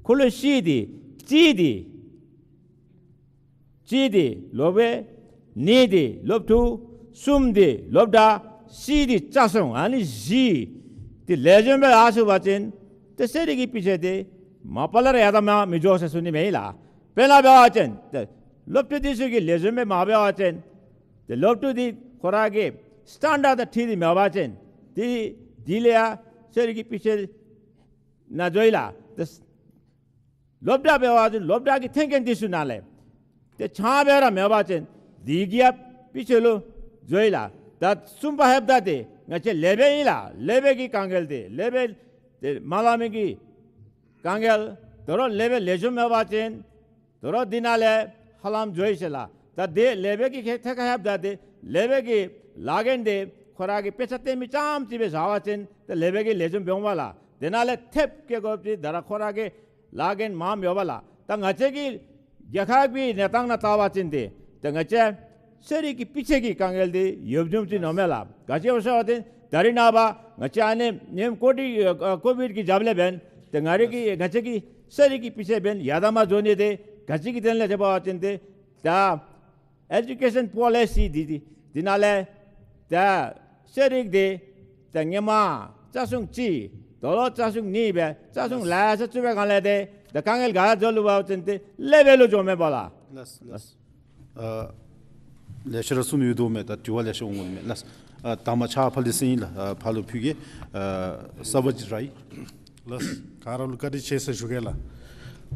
འཁོར་ལོ་བཞི་འདི་གཅིག་འདི་གཅིག་འདི་སློབ་དཔོན། གཉིས་འདི་སློབ་ཕྲུག། གསུམ་འདི་སློབ་གྲྭ། བཞི་འདི་བཅའ་སྲུང་། ཨ་ནི་བཞི་འདི་ལེགས་ཤོམ་སྦེ་ཨ་སུ་བ་ཅིན་ཏེ་ཤེས་རིག་གི་སྤུས་ཚད་འདི་མ་པ་ལས་ར་ཡར་དྲག་མར་མི་འགྱོ་ཟེར་ཞུ་ནི་མས་ཨིན་ལགས། དཔེར་ན་འབད་བ་ཅིན་ཏེ་སློབ་ཕྲུག་འདི་ཚུ་གིས་ལེགས་ཤོམ་སྦེ་མ་འབད་བ་ཅིན་ཏེ་སློབ་ཕྲུག་འདི་ཁོ་ར་གི་སི་ཊེན་ཌརཌ་དང་འཁྲིལ་ཏེ་མེད་པ་ཅིན་ཏེ་དེ་ལས་ཡང་ཤེས་རིག་གི་སྤུས་ཚད་ནང་འགྱོཝ་ཨིན་ལགས། ཏེ་སློབ་གྲྭ་འབད་བ་ཅིན་སློབ་གྲྭ་གི་ཐོན་སྐྱེད་འདི་ཚུ་ནང་ལས་ཏེ་ཆ་སྦེ་ར་མེད་པ་ཅིན་དེ་གི་ཡང་སྤུས་ཚད་ལུ་འགྱོཝ་ཨིན་ལགས། ད་གསུམ་པ་ལྷོདཔ་ད་ཏེ་ང་བཅས་ལེགས་སྦེ་ཨིན་ལགས། ལེགས་སྦེ་གི་དཀའ་ངལ་འདི་ལེགས་སྦེ་ཏེ་མ་ལང་མི་གི་དཀའ་ངལ། དོ་རུང་ལེགས་སྦེ་ལེགས་ཤོམ་མེད་པ་ཅིན་དོ་རུང་འདི་ནང་ལས་ཧ་ལམ་འགྱོཝ་ཨིན་ཟེར་ལགས། ད་ཏེ་ལེགས་སྦེ་གི་ཁེ་ཐད་ཁར་ལྷོདཔ་ད་ཏེ་ལེགས་སྦེ་གི་ལཱ་འགན་འདི་ཁོ་ར་གི་དཔེ་ཆ་སྟོན་མི་རྐྱངམ་ཅིག་སྦེ་བཞག་པ་ཅིན་ཏེ་ལེགས་སྦེ་གི་ལེགས་ཤོམ་འབད་འོང་པས་ལགས། དེ་ནང་ལས་ཐེབས་བཀལ་དགོཔ་ཅིག་ད་ར་ཁོ་ར་གི་ལཱ་འགན་མངམ་ཡོད་པས་ལགས། ད་ང་བཅས་ཀྱི་རྒྱལ་ཁབ་ཀྱི་གནས་སྟངས་ནང་བལྟ་བ་ཅིན་ཏེ་ད་ང་བཅས་ཤེས་རིག་གི་སྤུས་ཚད་ཀྱི་དཀའ་ངལ་འདི་ཡོདཔ་བཟུམ་ཅིག་མནོཝ་མས་ལགས། ག་ཅི་སྨོ་ཟེར་བ་ཅིན་ད་རེས་ནངས་པ་ང་བཅས་ཨ་ནེམ་ནེམ་ཀོ་བིཌ་ཨ་ཀོ་བིཌ་ཀྱི་རྒྱབ་ལས་འབདན་ཏེ་ང་རའི་གི་ང་བཅས་ཀྱི་ཤེས་རིག་གི་སྤུས་ཚད་འབདན་ཡར་དྲག་མར་འགྱོ་ནི་འདི་ག་ཅི་གི་དོན་ལས་ཟེར་བ་ཅིན་ཏེ་ད་ཨེ་ཌུ་ཀེ་ཤཱན་པོ་ལི་སི་འདི་འདི་འདི་ནང་ལས་ད་ཤེས་རིག་འདི་ད་ཧེ་མ་བཅའ་སྲུང་གཅིག་དོ་རུང་བཅའ་སྲུང་གཉིས་སྦེ་བཅའ་སྲུང་ལེ་ཤ་བཙུགས་པའི་སྒང་ལས་ཏེ་ད་དཀའ་ངལ་ག་ར་འགྱོ་ལུ་འབད་བ་ཅིན་ཏེ་ལེགས་སྦེ་ལུ་འགྱོཝ་མས་པ་ལགས། ལགས་ལགས། ཨ་ལེ་ཤ་ར་གསུངས་ཡོད་དོ་མས། ད་དྲི་བ་ལེ་ཤ་འོང་དགོ་མས། ལགས། ཨ་དང་པ་ཕྱག་ཕ་ལི་སེང་ལགས། ཨ་ཕར་ལུ་ཕུལ་གེ། ཨ་ས་བ་ཇི་རའི། ལགས། ག་ར་ལུ་བཀའ་དྲིན་ཆེ་ཟེར་ཞུ་གེ་ལགས།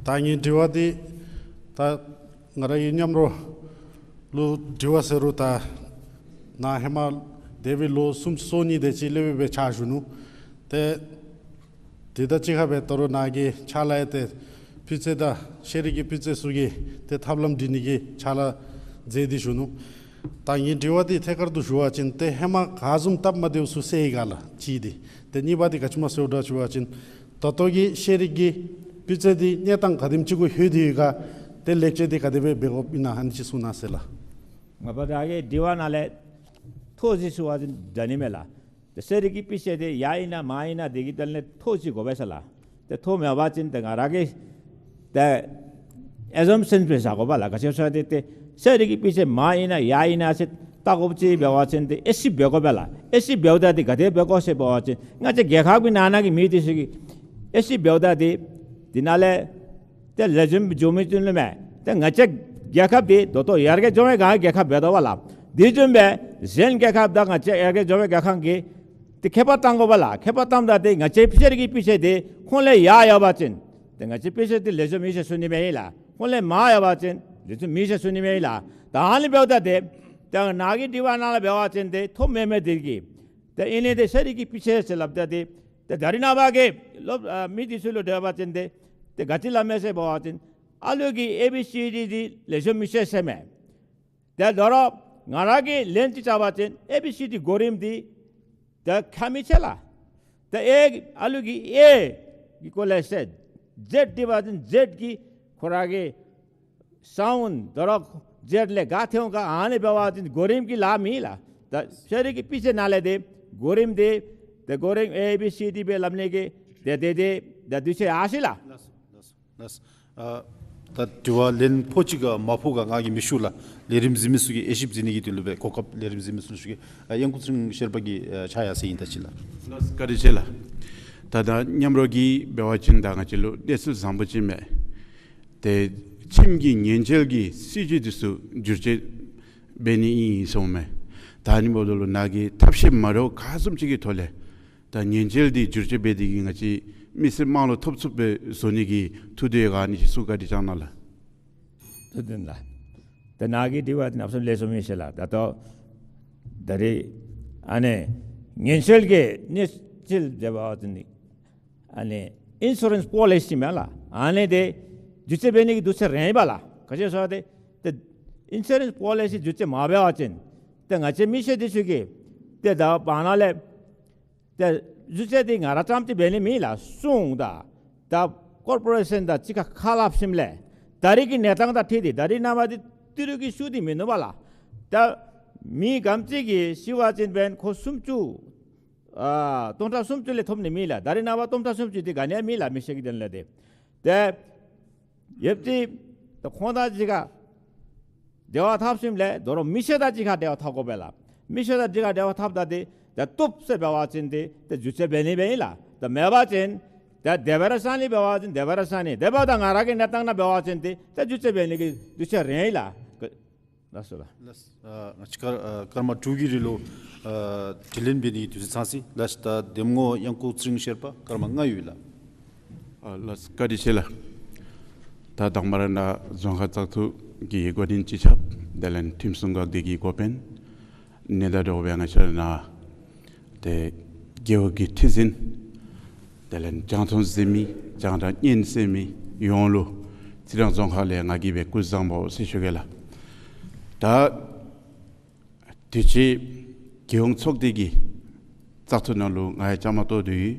ད་ངེའི་དྲི་བ་འདི་ད་ང་རའི་མཉམ་རོགས་ལུ་དྲི་བ་ཟེར་རུང་ད་ནཱ་ཧེ་མ་འདས་པའི་ལོ་སུམ་ཅུ་སོ་གཉིས་དེ་ཅིག་སློབ་དཔོན་སྦེ་ཕྱག་ཞུ་ནུག། ཏེ་དེ་དང་གཅིག་ཁར་སྦེ་དོ་རུང་ནཱ་གིས་ཕྱག་ལཱ་ཡང་ཏེ་སྤུས་ཚད་དང་ཤེས་རིག་གི་སྤུས་ཚད་ཚུ་གི་ཏེ་ཐབས་ལམ་སྒྲིག་ནི་གི་ཕྱག་ལཱ་མཛད་དེ་བཞུགས་ནུག། ད་ངེའི་དྲི་བ་འདི་ཐད་ཀར་དུ་ཞུ་བ་ཅིན་ཏེ་ཧེ་མ་ག་བཟུམ་སྟབས་མ་བདེཝ་ཚུ་སེལ་ཡི་ག་ལགས་གཅིག་འདི། ཏེ་གཉིས་པ་འདི་ག་ཅི་སྨོ་ཟེར་བ་ཅིན་ད་ལྟོ་གི་ཤེས་རིག་གི་སྤུས་ཚད་འདི་གནས་སྟངས་ག་དེམ་ཅིག་གུ་ལྷོད་དེ་ཡོད་ག། ཏེ་ལེགས་བཅོས་འདི་ག་དེ་སྦེ་འབད་དགོཔ་ཨིན་ན་ཨ་ནི་ཅིག་གསུང་གནང་ཟེར་ལགས། ང་བཅས་ར་གི་དྲི་བ་ནང་ལས་ཐོ་ཅིག་ཞུ་བ་ཅིན་འདྲ་ནི་མས་ལགས། ཏེ་ཤ་རིགས་ཀྱི་སྤུས་ཚད་འདི་ཡར་ཨིན་ན་མར་ཨིན་ན་དེ་གི་དོན་ལས་ཐོ་ཅིག་དགོ་པས་ལགས། ཏེ་ཐོ་མེད་པ་ཅིན་ཏེ་ང་ར་གིས་ཏེ་ཨེ་ཛམ་ཤཱན་སྦེ་བཞག་དགོ་པས་ལགས། ག་ཅི་སྨོ་ཟེར་བ་ཅིན་ཏེ་ཤ་རིགས་ཀྱི་སྤུས་ཚད་མར་ཨིན་ན་ཡར་ཨིན་ན་ཟེར་བལྟ་དགོཔ་ཅིག་འབད་བ་ཅིན་ཏེ་ཨེ་སིཌ་འབད་དགོ་པས་ལགས། ཨེ་སིཌ་འབདཝ་ད་འདི་ག་དེ་འབད་དགོ་ཟེར་བ་ཅིན་ང་བཅས་རྒྱལ་ཁབ་ཀྱི་ནང་ན་གི་མི་འདི་ཚུ་གིས་ཨེ་སིཌ་འབདཝ་ད་འདི་འདི་ནང་ལས་ཏེ་ལེགས་ཤོམ་འགྱོ་མི་ཚུ་ལུ་མས། ཏེ་ང་བཅས་རྒྱལ་ཁབ་འདི་ད་ལྟོ་ཡར་རྒྱས་འགྱོ་བའི་ག་རྒྱལ་ཁབ་འབད་དོ་བས་ལགས། དེ་བཟུམ་སྦེ་གཞན་རྒྱལ་ཁབ་དང་ང་བཅས་ཡར་རྒྱས་འགྱོ་བའི་རྒྱལ་ཁབ་ཀྱིས་ཏེ་ཁྱད་པར་བཏང་དགོ་པས་ལགས། ཁྱད་པར་བཏངམ་ད་འདི་ང་བཅས་ཤ་རིགས་ཀྱི་སྤུས་ཚད་འདི་ཁོང་ལས་ཡར་ཡོད་པ་ཅིན་ཏེ་ང་བཅས་སྤུས་ཚད་འདི་ལེགས་ཤོམ་ཨིན་ཟེར་ཞུ་ནི་མས་ལགས། ཁོང་ལས་མར་ཡོད་པ་ཅིན་ལེགས་ཤོམ་མེན་ཟེར་ཞུ་ནི་མས་ལགས། ད་ཨ་ནི་འབདཝ་ད་འདི་ད་ནཱ་གི་དྲི་བ་ནང་ལས་འབད་བ་ཅིན་འདི་ཐོ་མེད་མི་འདི་གིས་ཏེ་ཨིན་ནི་འདི་ཤ་རིགས་ཀྱི་སྤུས་ཚད་ཟེར་སླབ་ད་འདི་ཏེ་ད་རིས་ནངས་པ་གི་སློབ་ཨ་མི་འདི་ཚུ་ལུ་འདྲི་བ་ཅིན་འདི་ཏེ་ག་ཅི་སླབ་མས་ཟེར་བ་ཅིན་ཨ་ལུ་གིས་ཨེ་བི་སི་ཌི་འདི་ལེགས་ཤོམ་མི་ཤེས་ཟེར་མས། ཏེ་ད་རུང་ང་ར་གིས་ལན་ཅིག་རྐྱབ་པ་ཅིན་ཨེ་བི་སི་ཌི་གོ་རིམ་འདི་ད་ཁ་མི་ཆེ་ལགས། ད་ཨེ་ཨ་ལུ་གིས་ཨེ་གི་སྐོར་ལས་ཤེས། ཛེཌ་འདྲི་བ་ཅིན་ཛེཌ་གི་ཁོ་ར་གི་སའུནཌ་ད་རུང་ཛེཌ་ལས་ག་ཐོན་ག་ཨ་ནི་འབད་བ་ཅིན་གོ་རིམ་གྱི་ལཱ་མེན་ལགས། ད་ཤ་རིགས་ཀྱི་སྤུས་ཚད་ནང་ལས་འདི་གོ་རིམ་འདི་ཏེ་གོ་རིམ་ཨེ་བི་སི་ཌི་སྦེ་སླབ་ནི་གི་ཏེ་ཏེ་ཏེ་ད་དུས་ཚོད་ཡར་སོ་ཡི་ལགས། ལགས་སོ། ལགས་སོ། ལགས་སོ། ཨ་ད་དྲི་བ་ལན་ཕོག་ཅི་ག་མ་ཕོག་ག་ང་གིས་མི་ཞུ་ལགས། ལས་རིམ་གཟིགས་མི་ཚུ་གིས་དབྱེ་ཞིབ་གཟིགས་ནི་གི་དོན་ལུ་སྦེ་གོ་སྐབས་ལས་རིམ་གཟིགས་མི་ཚུ་ལུ་ཞུ་གེ། ཨ་དབྱངས་སྐུ་ཚེ་རིང་ཤེར་པ་གིས་ཨ་ཕྱག་ཡར་སེང་ཡི་ད་ཅི་ལགས། ལགས་སོ། བཀའ་དྲིན་ཆེ་ལགས། ད་ད་མཉམ་རོགས་ཀྱིས་འབད་བ་ཅིན་ད་ང་བཅས་ལུ་གནས་ཚུལ་བཟང་པོ་ཅིག་མས། ཏེ་ཁྱིམ་གྱི་ཉེན་བཅོལ་གྱི་སྲིད་བྱུས་འདི་ཚུ་བསྒྱུར་བཅོས་འབད་ནི་ཨིན་གསུངམ་མས། ད་ཨ་ནི་འབདཝ་ད་ལུ་ནཱ་གིས་ཐབས་ཤེས་མ་འདྲཝ་ག་བཟུམ་ཅིག་གི་ཐོག་ལས་ད་ཉེན་བཅོལ་འདི་བསྒྱུར་བཅོས་འབད་དེ་གིས་ང་བཅས་མི་སེར་དམངས་ལུ་ཐོབ་ཚུགསཔ་སྦེ་བཟོ་ནི་གི་ཐུགས་འདོད་ཡོད་ག་ཨ་ནི་ཅིག་གསུང་བཀའ་དྲིན་བསྐྱང་གནང་ལགས། ཐུགས་བདེན་ལགས། ད་ནཱ་གི་དྲི་བ་འདི་གནམ་མེད་ས་མེད་ལེགས་ཤོམ་ཨིན་ཟེར་ལགས། ད་ལྟོ་ད་རིས་ཨ་ནི་ཉེན་བཅོལ་གྱི་གནས་ཚུལ་འདི་འབད་བ་ཅིན་ཨ་ནི་ཨིན་ཤུ་རེནསི་པོ་ལི་སི་མས་ལགས། ཨ་ནི་འདི་བསྒྱུར་བཅོས་འབད་ནི་གི་དུས་ཚོད་རན་ཡི་པ་ལགས། ག་ཅི་སྨོ་ཟེར་བ་ཅིན་ཏེ་ཨིན་ཤུ་རེནསི་པོ་ལི་སི་བསྒྱུར་བཅོས་མ་འབད་བ་ཅིན་ཏེ་ང་བཅས་མི་སེར་འདི་ཚུ་གིས་ཏེ་ད་བར་ན་ལས་ཏེ་བསྒྱུར་བཅོས་འདི་ང་ར་རྐྱངམ་ཅིག་འབད་ནི་མེན་ལགས། སོང་ད་ད་ཀོར་པོ་རེ་ཤཱན་དང་གཅིག་ཁར་ཁ་སླབ་ཞིནམ་ལས་ད་རིས་ཀྱི་གནས་སྟངས་དང་འཁྲིལ་ཏེ་ད་རིས་ནངས་པ་འདི་ཏི་རུ་གི་ཤུགས་འདི་མིན་ནུག་པ་ལགས། ད་མི་ག་དེམ་ཅིག་གིས་ཤི་བ་ཅིན་འབདན་ཁོ་སུམ་ཅུ་ཨ་སྟོང་ཕྲག་སུམ་ཅུ་ལས་ཐོབ་ནི་མེད་ལགས། ད་རིས་ནངས་པ་སྟོང་ཕྲག་སུམ་ཅུ་འདི་ག་ནི་ཡང་མེད་ལགས། མི་སེར་གྱི་དོན་ལས་འདི་ཏེ་ཡོདཔ་ཅིག་ད་ཁོང་དང་གཅིག་ཁར་འབྲེལ་བ་འཐབ་ཞིནམ་ལས་ད་རུང་མི་སེར་དང་གཅིག་ཁར་འབྲེལ་བ་འཐབ་དགོ་པས་ལགས། མི་སེར་དང་གཅིག་ཁར་འབྲེལ་བ་འཐབ་ད་འདི་ད་བཏུབ་ཟེར་འབད་བ་ཅིན་འདི་ད་བསྒྱུར་བཅོས་འབད་ནི་འབད་ཡི་ལགས། ད་མེད་པ་ཅིན་ད་དེ་སྦེ་ར་བཞག་ནི་འབད་བ་ཅིན་དེ་སྦེ་ར་བཞག་ནི། དེ་འབདཝ་ད་ང་ར་གི་གནས་སྟངས་ནང་འབད་བ་ཅིན་འདི་ད་བསྒྱུར་བཅོས་འབད་ནི་གི་དུས་ཚོད་རན་ཡི་ལགས། ལགས་སོ་ལགས། ལགས། ཨ་ང་བཅས་སྐར་ཨ་སྐར་མ་དྲུག་གི་རིང་ལུ་ཨ་དྲི་ལན་འབད་ནི་གི་དུས་ཚོད་ཚང་སོ་ཡི། ལགས། ད་གདམ་ངོ་དབྱངས་སྐུ་ཚེ་རིང་ཤེར་པ་སྐར་མ་ལྔ་ཡོད་ལགས། ཨ་ལགས་བཀའ་དྲིན་ཆེ་ལགས། ད་དང་པ་ར་ནཱ་རྫོང་ཁག་བཙག་འཐུ་གི་འགོ་འདྲེན་སྤྱི་ཁྱབ་དེ་ལས་ཁྲིམས་སྲུང་འགག་སྡེ་གི་འགོ་དཔོན་ནི་ད་དོ་སྦེ་ང་བཅས་ར་ནཱ་ཏེ་རྒེད་འོག་གི་ཁྲི་འཛིན་དེ་ལས་རྒྱང་མཐོང་གཟིགས་མི་རྒྱང་བསྒྲགས་སྙན་གསན་མི་ཡོངས་ལུ་རྩི་རང་རྫོང་ཁག་ལས་ང་གིས་སྦེ་སྐུ་གཟུགས་བཟང་པོ་ཟེར་ཞུ་གེ་ལགས། ད་དུས་ཅི་རྒྱལ་ཡོངས་ཚོགས་སྡེ་གི་བཙག་འཐུ་ནང་ལུ་ང་ཡང་བཅའ་མར་གཏོགས་ཏེ་ཡོད།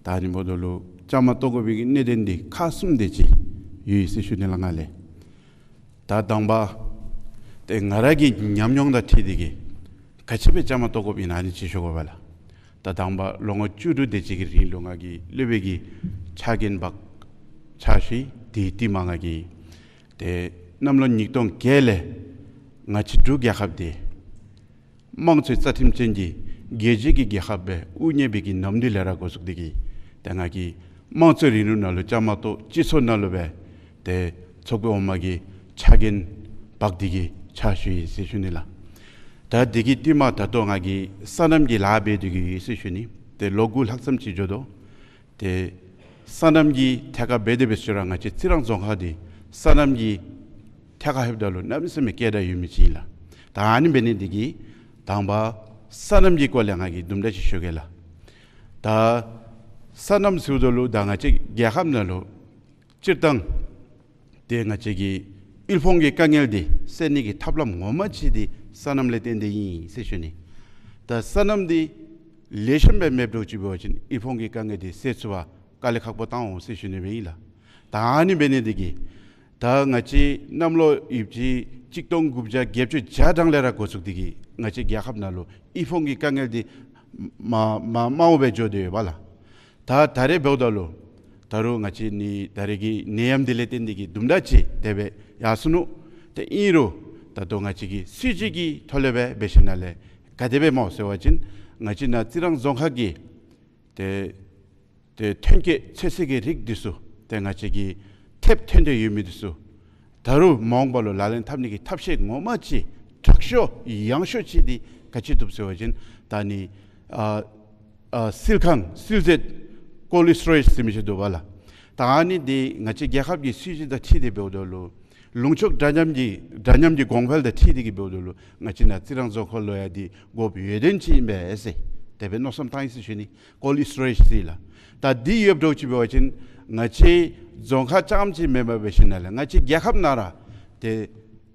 ད་ཨ་ནི་འབདཝ་ད་ལུ་བཅའ་མར་གཏོགས་དགོ་པའི་གི་གནད་དོན་འདི་ཁག་གསུམ་དེ་ཅིག་ཡོད་ཟེར་ཞུ་ནི་ལགས་ང་ལས། ད་དང་པ་ཏེ་ང་ར་གི་ཉམས་མྱོང་དང་འཁྲིལ་ཏེ་གིས་ག་ཅི་སྦེ་བཅའ་མར་གཏོགས་དགོཔ་ཨིན་ན་ཨ་ནི་ཅིག་ཞུ་དགོ་པས་ལགས། ད་དང་པ་ལོ་ངོ་བཅུ་དྲུག་དེ་ཅིག་གི་རིང་ལུ་ང་གིས་སློབ་དཔོན་གྱི་ཕྱག་འགན་འབག་ཕྱག་ཞུ་ཡི། དེའི་རྟིང་མ་ང་གིས་ཏེ་གནམ་ལོ་ཉིས་སྟོང་བརྒྱད་ལས་ང་བཅས་འབྲུག་རྒྱལ་ཁབ་འདི་དམངས་གཙོའི་རྩ་ཁྲིམས་ཅན་གྱི་རྒྱལ་སྤྱིའི་རྒྱལ་ཁབ་སྦེ་དབུ་བརྙེས་པའི་གི་ནམ་དུས་ལས་ར་འགོ་བཙུགས་ཏེ་གིས་ཏེ་ང་གིས་དམངས་གཙོའི་རིང་ལུགས་ནང་ལུ་བཅའ་མར་གཏོགས་སྤྱི་ཚོགས་ནང་ལུ་སྦེ་ཏེ་ཚོགས་པའི་འོག་མ་གི་ཕྱག་འགན་འབག་སྟེ་གིས་ཕྱག་ཞུ་ཡི་ཟེར་ཞུ་ནི་ལགས། ད་དེ་གི་རྟིང་མ་ད་ལྟོ་ང་གིས་སོ་ནམ་གྱི་ལཱ་འབད་དེ་གིས་ཡོད་ཟེར་ཞུ་ནི། ཏེ་ལོ་དགུ་ལྷག་ཙམ་ཅིག་འགྱོ་དོ། ཏེ་སོ་ནམ་གྱི་ཐད་ཁར་འབད་དེ་འབད་ཞིནམ་ར་ང་བཅས་རྩི་རང་རྫོང་ཁག་འདི་སོ་ནམ་གྱི་ཐད་ཁར་ལྷོདཔ་ད་ལུ་གནམ་མེད་ས་མེད་སྐད་གྲགས་ཡོད་མི་ཅིག་ཨིན་ལགས། ད་ཨ་ནི་འབད་ནི་དེ་གིས་དང་པ་སོ་ནམ་གྱི་སྐོར་ལས་ང་གིས་དུམ་གྲ་ཅིག་ཞུ་གེ་ལགས། ད་སོ་ནམ་ཟེརཝ་ད་ལུ་ད་ང་བཅས་རྒྱལ་ཁབ་ནང་ལུ་སྤྱིར་བཏང་ཏེ་ང་བཅས་ཀྱི་དབུལ་ཕོངས་ཀྱི་དཀའ་ངལ་འདི་སེལ་ནི་གི་ཐབས་ལམ་ངོ་མ་ཅིག་འདི་སོ་ནམ་ལས་བརྟེན་ཏེ་ཨིན་ཟེར་ཞུ་ནི། ད་སོ་ནམ་འདི་ལེགས་ཤོམ་སྦེ་མེདཔ་འདྲཝ་ཅིག་འབད་བ་ཅིན་དབུལ་ཕོངས་ཀྱི་དཀའ་ངལ་འདི་སེལ་ཚུགས་པར་དཀའ་ལས་ཁག་པོ་བཏང་འོང་ཟེར་ཞུ་ནི་སྦེ་ཨིན་ལགས། ད་ཨ་ནི་འབད་ནི་དེ་གིས་ད་ང་བཅས་གནམ་ལོ་ཡོདཔ་ཅིག་གཅིག་སྟོང་དགུ་བརྒྱ་བརྒྱད་ཅུ་གྱ་གྲངས་ལས་ར་འགོ་བཙུགས་ཏེ་གིས་ང་བཅས་རྒྱལ་ཁབ་ནང་ལུ་དབུལ་ཕོངས་ཀྱི་དཀའ་ངལ་འདི་ མ་མ་དམའཝ་སྦེ་འགྱོ་དོ་ཡོདཔ་ལགས། ད་ད་རེས་འབདཝ་ད་ལུ་ད་རུང་ང་བཅས་ནི་ད་རེས་ཀྱི་ནད་ཡམས་འདི་ལས་བརྟེན་ཏེ་གིས་དུམ་གྲ་ཅིག་དེ་སྦེ་ཡར་སོ་ནུག། ཏེ་ཨིན་རུང་ད་ལྟོ་ང་བཅས་ཀྱིས་སྲིད་བྱུས་ཀྱི་ཐོག་ལས་སྦེ་འབད་ཞིནམ་ལས་ག་དེ་སྦེ་སྨོ་ཟེར་བ་ཅིན་ང་བཅས་ནཱ་རྩི་རང་རྫོང་ཁག་གི་ཏེ་ཏེ་ཐོན་སྐྱེད་ཚོད་བསྲེ་གི་རིགས་འདི་ཚུ་ཏེ་ང་བཅས་ཀྱི་ཐེབས་ཐོན་ཏེ་ཡོད་མི་འདི་ཚུ་ད་རུང་མ་འོངས་པ་ལུ་ལག་ལེན་འཐབ་ནི་གི་ཐབས་ཤེས་ངོ་མ་ཅིག་དྲག་ཤོས་ཡངས་ཤོས་ཅིག་འདི་ག་ཅི་འདུག་ཟེར་བ་ཅིན་ད་ནི་ཨ་ཨ་བསིལ་ཁང་བསིལ་མཛོད་ཀོལཌ་སི་ཊོ་རེཇ་ཟེར་མི་ཅིག་འདུག་པ་ལགས། ད་ཨ་ནི་འདི་ང་བཅས་རྒྱལ་ཁབ་ཀྱི་སྲིད་བྱུས་དང་འཁྲིལ་ཏེ་འབདཝ་ད་ལུ་ལུང་ཕྱོགས་འདྲ་མཉམ་གྱི་འདྲ་མཉམ་གྱི་གོང་འཕེལ་དང་འཁྲིལ་ཏེ་གིས་འབདཝ་ད་ལུ་ང་བཅས་ནཱ་རྩི་རང་རྫོང་ཁག་ལུ་ཡང་འདི་དགོཔ་ཡོད་དོན་ཅིག་ཨིན་པས་ཟེར་དེ་སྦེ་མནོ་བསམ་བཏང་ཡི་ཟེར་ཞུ་ནི། ཀོལཌ་སི་ཊོ་རེཇ་ཟེར་ལགས། ད་འདི་ཡོདཔ་འདྲཝ་ཅིག་འབད་བ་ཅིན་ང་བཅས་རྫོང་ཁག་རྐྱངམ་ཅིག་མེན་པར་འབད་ཞིནམ་ལས་ང་བཅས་རྒྱལ་ཁབ་ནང་ར་ཏེ་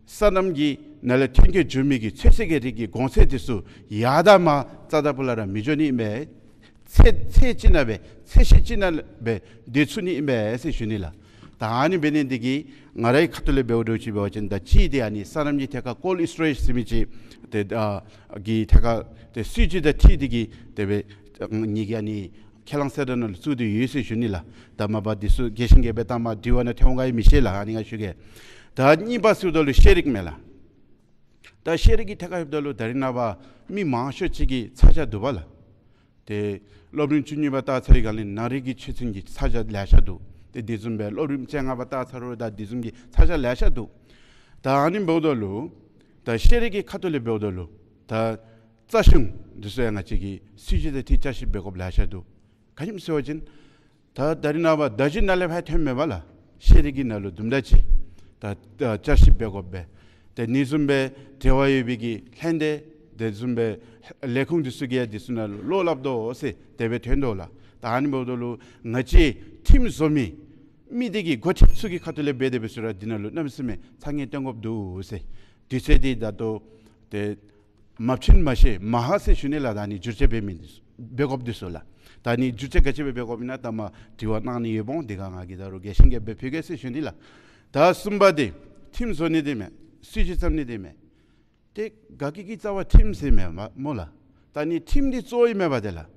སོ་ནམ་གྱི་ནང་ལས་ཐོན་སྐྱེད་འགྱོ་མི་གི་ཚོད་བསྲེ་གི་རིགས་ཀྱི་གོང་ཚད་འདི་ཚུ་ཡར་དང་མར་རྩ་དང་ཕུ་ལས་ར་མི་འགྱོ་ནི་ཨིན་པས། ཚད་ཚད་ཅིག་ནང་སྦེ་ཚད་གཞི་ཅིག་ནང་སྦེ་སྡོད་ཚུགས་ནི་ཨིན་པས་ཟེར་ཞུ་ནི་ལགས། ད་ཨ་ནི་འབད་ནི་འདི་གིས་ང་རའི་ཁ་ཐུག་ལས་འབདཝ་འདྲཝ་ཅིག་འབད་བ་ཅིན་ད་ཅི་འདི་ཨ་ནི་སོ་ནམ་གྱི་ཐད་ཁར་ཀོལཌ་སི་ཊོ་རེཇ་ཟེར་མི་ཅིག་ཏེ་ཨ་གི་ཐད་ཁར་ཏེ་སྲིད་བྱུས་དང་འཁྲིལ་ཏེ་གིས་དེ་སྦེ་ངེ་གི་ཨ་ནི་ཁས་བླངས་གསལ་བསྒྲགས་ནང་ལུ་བཙུགས་ཏེ་ཡོད་ཟེར་ཞུ་ནི་ལགས། ད་མ་པ་འདི་ཚུ་རྒྱས་ཤིང་རྒྱས་པ་ད་མ་དྲི་བ་ནང་ཐོན་འོང་ག་ཡང་མི་ཤེས་ལགས། ཨ་ནི་ང་ཞུ་གེ། ད་གཉིས་པ་ཟེརཝ་ད་ལུ་ཤེས་རིག་མས་ལགས། ད་ཤེས་རིག་གི་ཐད་ཁར་འབདཝ་ད་ལུ་ད་རེས་ནངས་པ་མི་མང་ཤོས་ཅིག་གིས་ཚ་གྱང་འདུག་པ་ལགས། ཏེ་སློབ་རིམ་བཅུ་གཉིས་པ་བལྟ་ཚར་བའི་སྒང་ལས་ནང་རིག་གི་ཆོས་ཚན་གྱི་ཚ་གྱང་ལེ་ཤ་འདུག། ཏེ་དེ་བཟུམ་སྦེ་སློབ་རིམ་བཅོ་ལྔ་པ་བལྟ་ཚར་རུང་ད་དེ་བཟུམ་གྱི་ཚ་གྱང་ལེ་ཤ་འདུག། ད་ཨ་ནི་འབདཝ་ད་ལུ་ད་ཤེས་རིག་གི་ཁ་ཐུག་ལས་འབདཝ་ད་ལུ་ད་རྩ་གཞུང་འདི་ཚུ་ཡང་ང་བཅས་ཀྱི་སྲིད་བྱུས་དང་འཁྲིལ་བསྐྱར་ཞིབ་འབད་དགོཔ་ལེ་ཤ་འདུག། ག་ཅི་སྨོ་ཟེར་བ་ཅིན་ད་ད་རེས་ནངས་པ་ཟླཝ་བཞི་ནང་ལས་ཕར་ཐོནམ་མས་པ་ལགས། ཤེས་རིག་གི་ནང་ལུ་དུམ་གྲ་ཅིག་ད་ད་བསྐྱར་ཞིབ་འབད་དགོཔ་སྦེ། ཏེ་ཨ་ནི་བཟུམ་སྦེ་འབྲེལ་བ་ཡོད་པའི་གི་ལྷན་སྡེ་དེ་བཟུམ་སྦེ་ལས་ཁུངས་འདི་ཚུ་གིས་འདི་ཚུ་ནང་ལུ་བློ་སླབ་དོ་ཟེར་དེ་སྦེ་ཐོན་དོ་ལགས། ད་ཨ་ནི་འབདཝ་ད་ལུ་ང་བཅས་ཁྲིམས་བཟོ་མི་མི་སྡེ་གི་འགོ་ཁྲིདཔ་ཚུ་གི་ཁ་ཐུག་ལས་འབད་དེ་འབད་ཟེར་རུང་འདི་ནང་ལུ་གནམ་མེད་ས་མེད་ཚ་ངན་སྟོན་དགོཔ་འདུག་ཟེར། དུས་ཚོད་འདི་ད་ལྟོ་ཏེ་མ་བྱིན་མ་ཤེས་མ་ཧ་ཟེར་ཞུ་ནི་ལགས། ད་ཨ་ནི་བསྒྱུར་བཅོས་འབད་མི་འདི་ཚུ་འབད་དགོཔ་འདི་ཚུ་ལགས། ད་ཨ་ནི་བསྒྱུར་བཅོས་ག་ཅི་སྦེ་འབད་དགོཔ་ཨིན་ན་ད་མ་དྲི་བ་གནང་ནི་ཡོདཔ་འོང་། དེ་སྒང་ང་གིས་ད་རུང་རྒྱས་ཤིང་རྒྱས་པ་སྦེ་ཕུལ་གེ་ཟེར་ཞུ་ནི་ལགས། ད་གསུམ་པ་འདི་ཁྲིམས་བཟོ་ནི་འདི་མས། སྲིད་བྱུས་བརྩམ་ནི་འདི་མས། ཏེ་དགའ་སྐྱིད་ཀྱི་རྩ་བ་ཁྲིམས་ཟེར་མས་སྨོ་ལགས། ད་ཨ་ནི་ཁྲིམས་འདི་གཙོ་བོ་ཨིན་མས་པ་ཏེ་ལགས།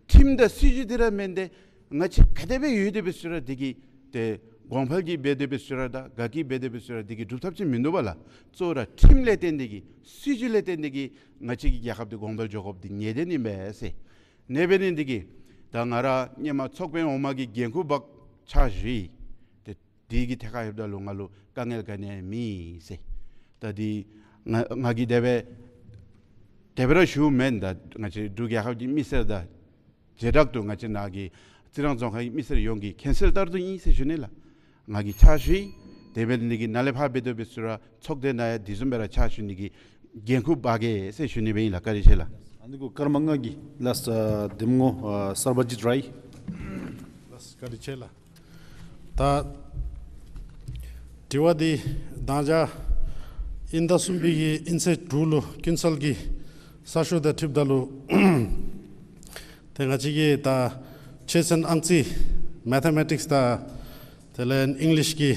ཁྲིམས་དང་སྲིད་བྱུས་འདི་ར་མེན་ཏེ་ང་བཅས་ག་དེ་སྦེ་ཡོད་དེ་འབད་ཟེར་རུང་འདི་གིས་ཏེ་གོང་འཕེལ་གྱི་འབད་དེ་འབད་ཟེར་རུང་དང་དགའ་སྐྱིད་འབད་དེ་འབད་ཟེར་རུང་འདི་གིས་སྒྲུབ་ཐབས་ཅིག་མིན་འདུག་པ་ལགས། གཙོ་བོ་ར་ཁྲིམས་ལས་བརྟེན་ཏེ་གིས་སྲིད་བྱུས་ལས་བརྟེན་ཏེ་གིས་ང་བཅས་ཀྱི་རྒྱལ་ཁབ་འདི་གོང་འཕེལ་འགྱོ་དགོཔ་འདི་ངེས་བདེན་ཨིན་པས་ཟེར། ཨ་ནི་འབད་ནི་འདི་གིས་ད་ང་ར་ཧེ་མ་ཚོགས་དཔོན་འོག་མ་གི་འགན་ཁུར་འབག་ཕྱག་ཞུ་ཡི། ཏེ་དེ་གི་ཐད་ཁར་འབདཝ་ད་ལུ་ང་ལུ་དཀའ་ངལ་ག་ནི་ཡང་མེད་ཟེར། ད་འདི་ང་ང་གིས་དེ་སྦེ་དེ་སྦེ་ར་ཞུཝ་མེན། ད་ང་བཅས་འབྲུག་རྒྱལ་ཁབ་ཀྱི་མི་སེར་དང་བྱེ་བྲག་ཏུ་ང་བཅས་ནཱ་གི་རྩི་རང་རྫོང་ཁག་གི་མི་སེར་ཡོངས་ཀྱིས་མཁྱེན་གསལ་ལྟར་དུ་ཨིན་ཟེར་ཞུ་ནི་ལགས། ང་གིས་ཕྱག་ཞུ་ཡི། དེ་འབད་ནི་འདི་གིས་ནཱ་ལས་ཕར་འབད་དེ་འབད་ཟེར་རུང་ཚོགས་སྡེ་ནང་ཡང་དེ་བཟུམ་སྦེ་ར་ཕྱག་ཞུ་ནི་གི་འགན་ཁུར་འབག་གེ་ཟེར་ཞུ་ནི་སྦེ་ཨིན་ལགས། བཀའ་དྲིན་ཆེ་ལགས། ཨ་ནི་གུ་སྐར་མ་ལྔ་གི་ལཱསི་ཊི་གདམ་ངོ་ཨ་སར་བ་ཇིཏ་རའི། ལགས་བཀའ་དྲིན་ཆེ་ལགས། ད་དྲི་བ་འདི་ད་ཅི་དབྱིན་ཟླ་གསུམ་པའི་གི་དབྱིན་ཚེས་དྲུག་ལུ་ཀུན་གསལ་གྱི་གསར་ཤོག་དང་འཁྲིལཝ་ད་ལུ་ཏེ་ང་བཅས་ཀྱི་ད་ཆོས་ཚན་ཨང་རྩིས་མེ་ཐེ་མེ་ཊིཀསི་དང་དེ་ལས་ཨིང་ལིཤ་གི་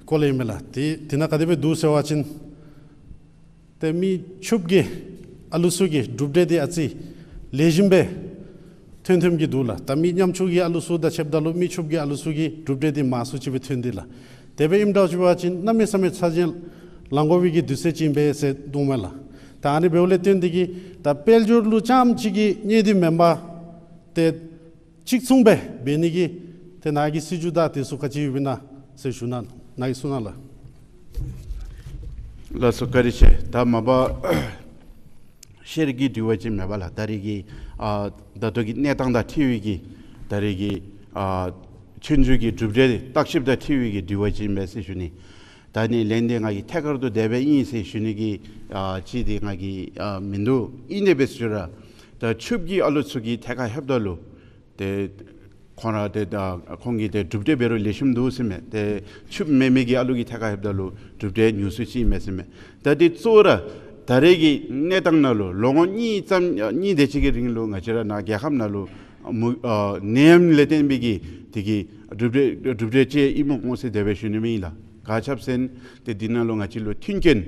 སྐོར་ལས་ཨིན་མས་ལགས། དེ་དེ་ནང་ག་དེ་སྦེ་འདུག་ཟེར་བ་ཅིན་ཏེ་མི་ཕྱུགཔོ་གི་ཨ་ལུ་ཚུ་གི་གྲུབ་འབྲས་འདི་ཨ་ཙི་ལེགས་ཤོམ་སྦེ་ཐོན་ཐོནམ་གི་འདུག་ལགས། ད་མི་ཉམ་ཆུང་གི་ཨ་ལུ་ཚུ་དང་ཕྱདཔ་ད་ལུ་མི་ཕྱུགཔོ་གི་ཨ་ལུ་ཚུ་གི་གྲུབ་འབྲས་འདི་མང་སུ་ཅིག་སྦེ་ཐོན་ཏེ་ལགས། དེ་སྦེ་ཨིནམ་འདྲཝ་ཅིག་འབད་བ་ཅིན་གནམ་མེད་ས་མེད་ཚ་གྱང་ལང་དགོ་པའི་གི་དུས་ཚོད་ཅིག་ཨིན་པས་ཟེར་འདུག་མས་ལགས། ད་ཨ་ནི་འབདཝ་ལས་བརྟེན་ཏེ་གིས་ད་དཔལ་འབྱོར་ལུ་རྐྱངམ་ཅིག་གི་གནད་དོན་མེན་པར་ཏེ་གཅིག་མཚུངས་སྦེ་འབད་ནི་གི་ཏེ་ནཱ་གི་སྲིད་བྱུས་དང་དེ་ཚུ་ག་ཅི་ཡོདཔ་ཨིན་ན་ཟེར་ཞུ་ནི་ནཱ་གིས་གསུང་གནང་ལགས། ལགས་སོ་བཀའ་དྲིན་ཆེ། ད་མ་པ་ཤེས་རིག་གི་དྲི་བ་ཅིག་མས་པ་ལགས། ད་རེས་ཀྱི་ཨ་ད་ལྟོ་གི་གནས་སྟངས་དང་འཁྲིལ་བའི་གི་ད་རེས་ཀྱི་ཨ་ཆོས་རྒྱུགས་ཀྱི་གྲུབ་འབྲས་བརྟག་ཞིབ་དང་འཁྲིལ་བའི་གི་དྲི་བ་ཅིག་མས་ཟེར་ཞུ་ནི། ད་ཨ་ནི་ལན་འདི་ང་གིས་ཐད་ཀར་དུ་དེ་སྦེ་ཨིན་ཟེར་ཞུ་ནི་གི་ཨ་ཅིག་འདི་ང་གིས་ཨ་མིན་འདུག། ཨིན་ཏེ་འབད་ཟེར་རུང་ད་ཕྱུགཔོ་གི་ཨ་ལུ་ཚུ་གི་ཐད་ཁར་ལྷོདཔ་ད་ལུ་ཏེ་ཁོང་ར་ཏེ་ད་ཁོང་གི་ཏེ་གྲུབ་འབྲས་འབད་རུང་ལེགས་ཤོམ་འདུག་ཟེར་མས། ཏེ་ཕྱུགཔོ་མེན་མི་གི་ཨ་ལུ་གི་ཐད་ཁར་ལྷོདཔ་ད་ལུ་གྲུབ་འབྲས་ཉུང་སུ་ཅིག་ཨིན་མས་ཟེར་མས། ད་འདི་གཙོ་བོ་ར་ད་རེས་ཀྱི་གནས་སྟངས་ནང་ལུ་ལོ་ངོ་གཉིས་ཙམ་གཉིས་དེ་ཅིག་གི་རིང་ལུ་ང་བཅས་ར་ནཱ་རྒྱལ་ཁབ་ནང་ལུ་མུ་ཨ་ནད་ཡམས་ལས་བརྟེན་པའི་གི་དེ་གི་གྲུབ་འབྲས་གྲུབ་འབྲས་ཅིག་ཨིནམ་འོང་ཟེར་དེ་སྦེ་ཞུ་ནི་ཨིན་ལགས། ག་ཅི་སྨོ་ཟེར་ན་ཏེ་འདི་ནང་ལུ་ང་བཅས་ལུ་མཐུན་རྐྱེན་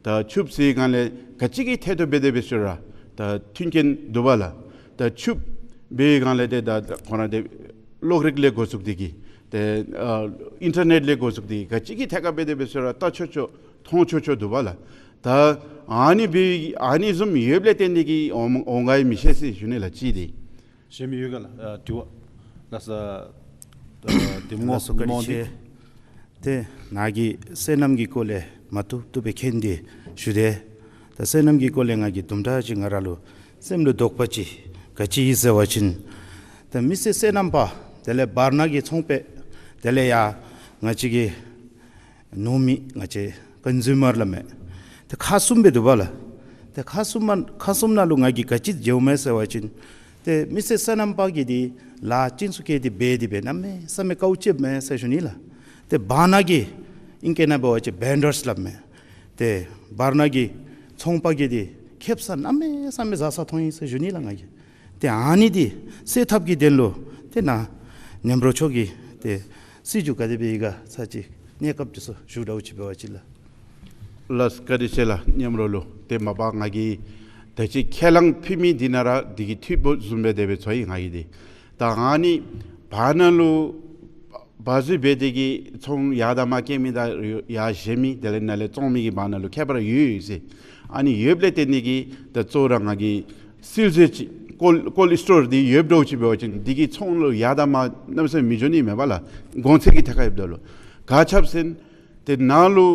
ད་ཕྱུགཔོ་ཟེར་སྒང་ལས་ག་ཅི་གི་ཐད་དུ་འབད་དེ་འབད་ཟེར་རུང་ ད་མཐུན་རྐྱེན་འདུག་པ་ལགས། ད་ཕྱུགཔོ་འབད་བའི་སྒང་ལས་ཏེ་ད་ཁོང་ར་ཏེ་གློག་རིག་ལས་འགོ་བཙུགས་ཏེ་གིས་ཏེ་ཨ་ཨིན་ཊར་ནེཊ་ལས་འགོ་བཙུགས་ཏེ་གིས་ག་ཅི་གི་ཐད་ཁར་འབད་དེ་འབད་ཟེར་རུང་ལྟ་ཆོག་ཆོག་མཐོང་ཆོག་ཆོག་འདུག་པ་ལགས། ད་ཨ་ནི་འབད་ཨ་ནི་བཟུམ་ཡོདཔ་ལས་བརྟེན་ཏེ་གིས་འོང་འོང་ག་ཡང་མི་ཤེས་ཟེར་ཞུ་ནི་ལགས། གཅིག་འདི། གཞན་མི་ཡོད་ག་ལགས། ཨ་དྲི་བ་ལགས་སོ། ཨ་གདམ་ངོ་ལགས་སོ། བཀའ་དྲིན་ཆེ། ཏེ་ནཱ་གིས་སོ་ནམ་གྱི་སྐོར་ལས་མ་བཏུབ་བཏུབ་སྦེ་མཁྱེན་ཏེ་ཞུ་དེས། ད་སོ་ནམ་གྱི་སྐོར་ལས་ང་གིས་དུམ་གྲ་ཅིག་ང་ར་ལུ་སེམས་ལུ་དོགས་པ་ཅིག་ག་ཅི་ཨིན་ཟེར་བ་ཅིན་ཏེ་མི་སེར་སོ་ནམ་པ་དེ་ལས་བར་ན་གི་ཚོང་པ་དེ་ལས་ཡང་ང་བཅས་ཀྱི་ནོར་མི་ང་བཅས་ཀོན་ཟུ་མར་སླབ་མས། ཏེ་ཁག་གསུམ་སྦེ་འདུག་པ་ལགས། ཏེ་ཁག་གསུམ་མ་ཁག་གསུམ་ནང་ལུ་ང་གིས་ག་ཅི་མཇལཝ་མས་ཟེར་བ་ཅིན་ཏེ་མི་སེར་སོ་ནམ་པ་གིས་འདི་ལཱ་ཅི་ཚུ་བཀལ་ཏེ་འབད་དེ་སྦེ་གནམ་མེད་ས་མེད་དཀའཝ་སྤྱདཔ་མས་ཟེར་ཞུ་ནི་ལགས། ཏེ་བར་ན་གི་ཨིང་སྐད་ནང་འབད་བ་ཅིན་བེན་ཌརསི་སླབ་མས། ཏེ་བར་ན་གི་ཚོང་པ་གིས་འདི་ཁེབ་ས་གནམ་མེད་ས་མེད་ཟ་ས་མཐོང་ཡི་ཟེར་ཞུ་ནི་ལགས་ང་གིས། ཏེ་ཨ་ནི་འདི་སེལ་ཐབས་ཀྱི་དོན་ལུ་ཏེ་ནཱ་མཉམ་རོགས་མཆོག་གིས་ཏེ་སྲིད་བྱུས་ག་དེ་སྦེ་ཡོད་ག་ཚར་གཅིག་གནས་སྐབས་འདི་ཚུ་ཞུ་དྲག་ཅིག་འབད་བ་ཅིན་ལགས། ལགས་བཀའ་དྲིན་ཆེ་ལགས། མཉམ་རོགས་ལུ་ཏེ་མ་པ་ང་གིས་ད་ཅི་ཁས་བླངས་ཕུལ་མི་འདི་ནང་ར་འདི་གིས་འཐུས་པོ་བཟུམ་སྦེ་དེ་སྦེ་ཚོར་ཡི་ང་གིས་འདི། ད་ཨ་ནི་བར་ན་ལུ་བ་བཟོ་འབད་དེ་གིས་ཚོང་ཡར་དང་མར་བསྐྱལ་མི་དང་ཡར་བཞེས་མི་དེ་ལས་ནཱ་ལས་བཙོང་མི་གི་བར་ན་ལུ་ཁྱད་པར་ཡོད་ཡོད་ཟེར། ཨ་ནི་ཡོདཔ་ལས་བརྟེན་ཏེ་གིས་ད་གཙོ་བོ་ར་ང་གིས་སིལ་ཟས་ཅིག་ཀོལ་ཀོལ་སི་ཊོར་འདི་ཡོདཔ་འདྲཝ་ཅིག་འབད་བ་ཅིན་འདི་གིས་ཚོང་ལུ་ཡར་དང་མར་གནམ་མེད་ས་མེད་མི་འགྱོ་ནི་མས་པ་ལགས། གོང་ཚད་ཀྱི་ཐད་ཁར་ཡོདཔ་ད་ལུ་ག་ཅི་སྦེ་ཟེར་ན་ཏེ་ནཱ་ལུ་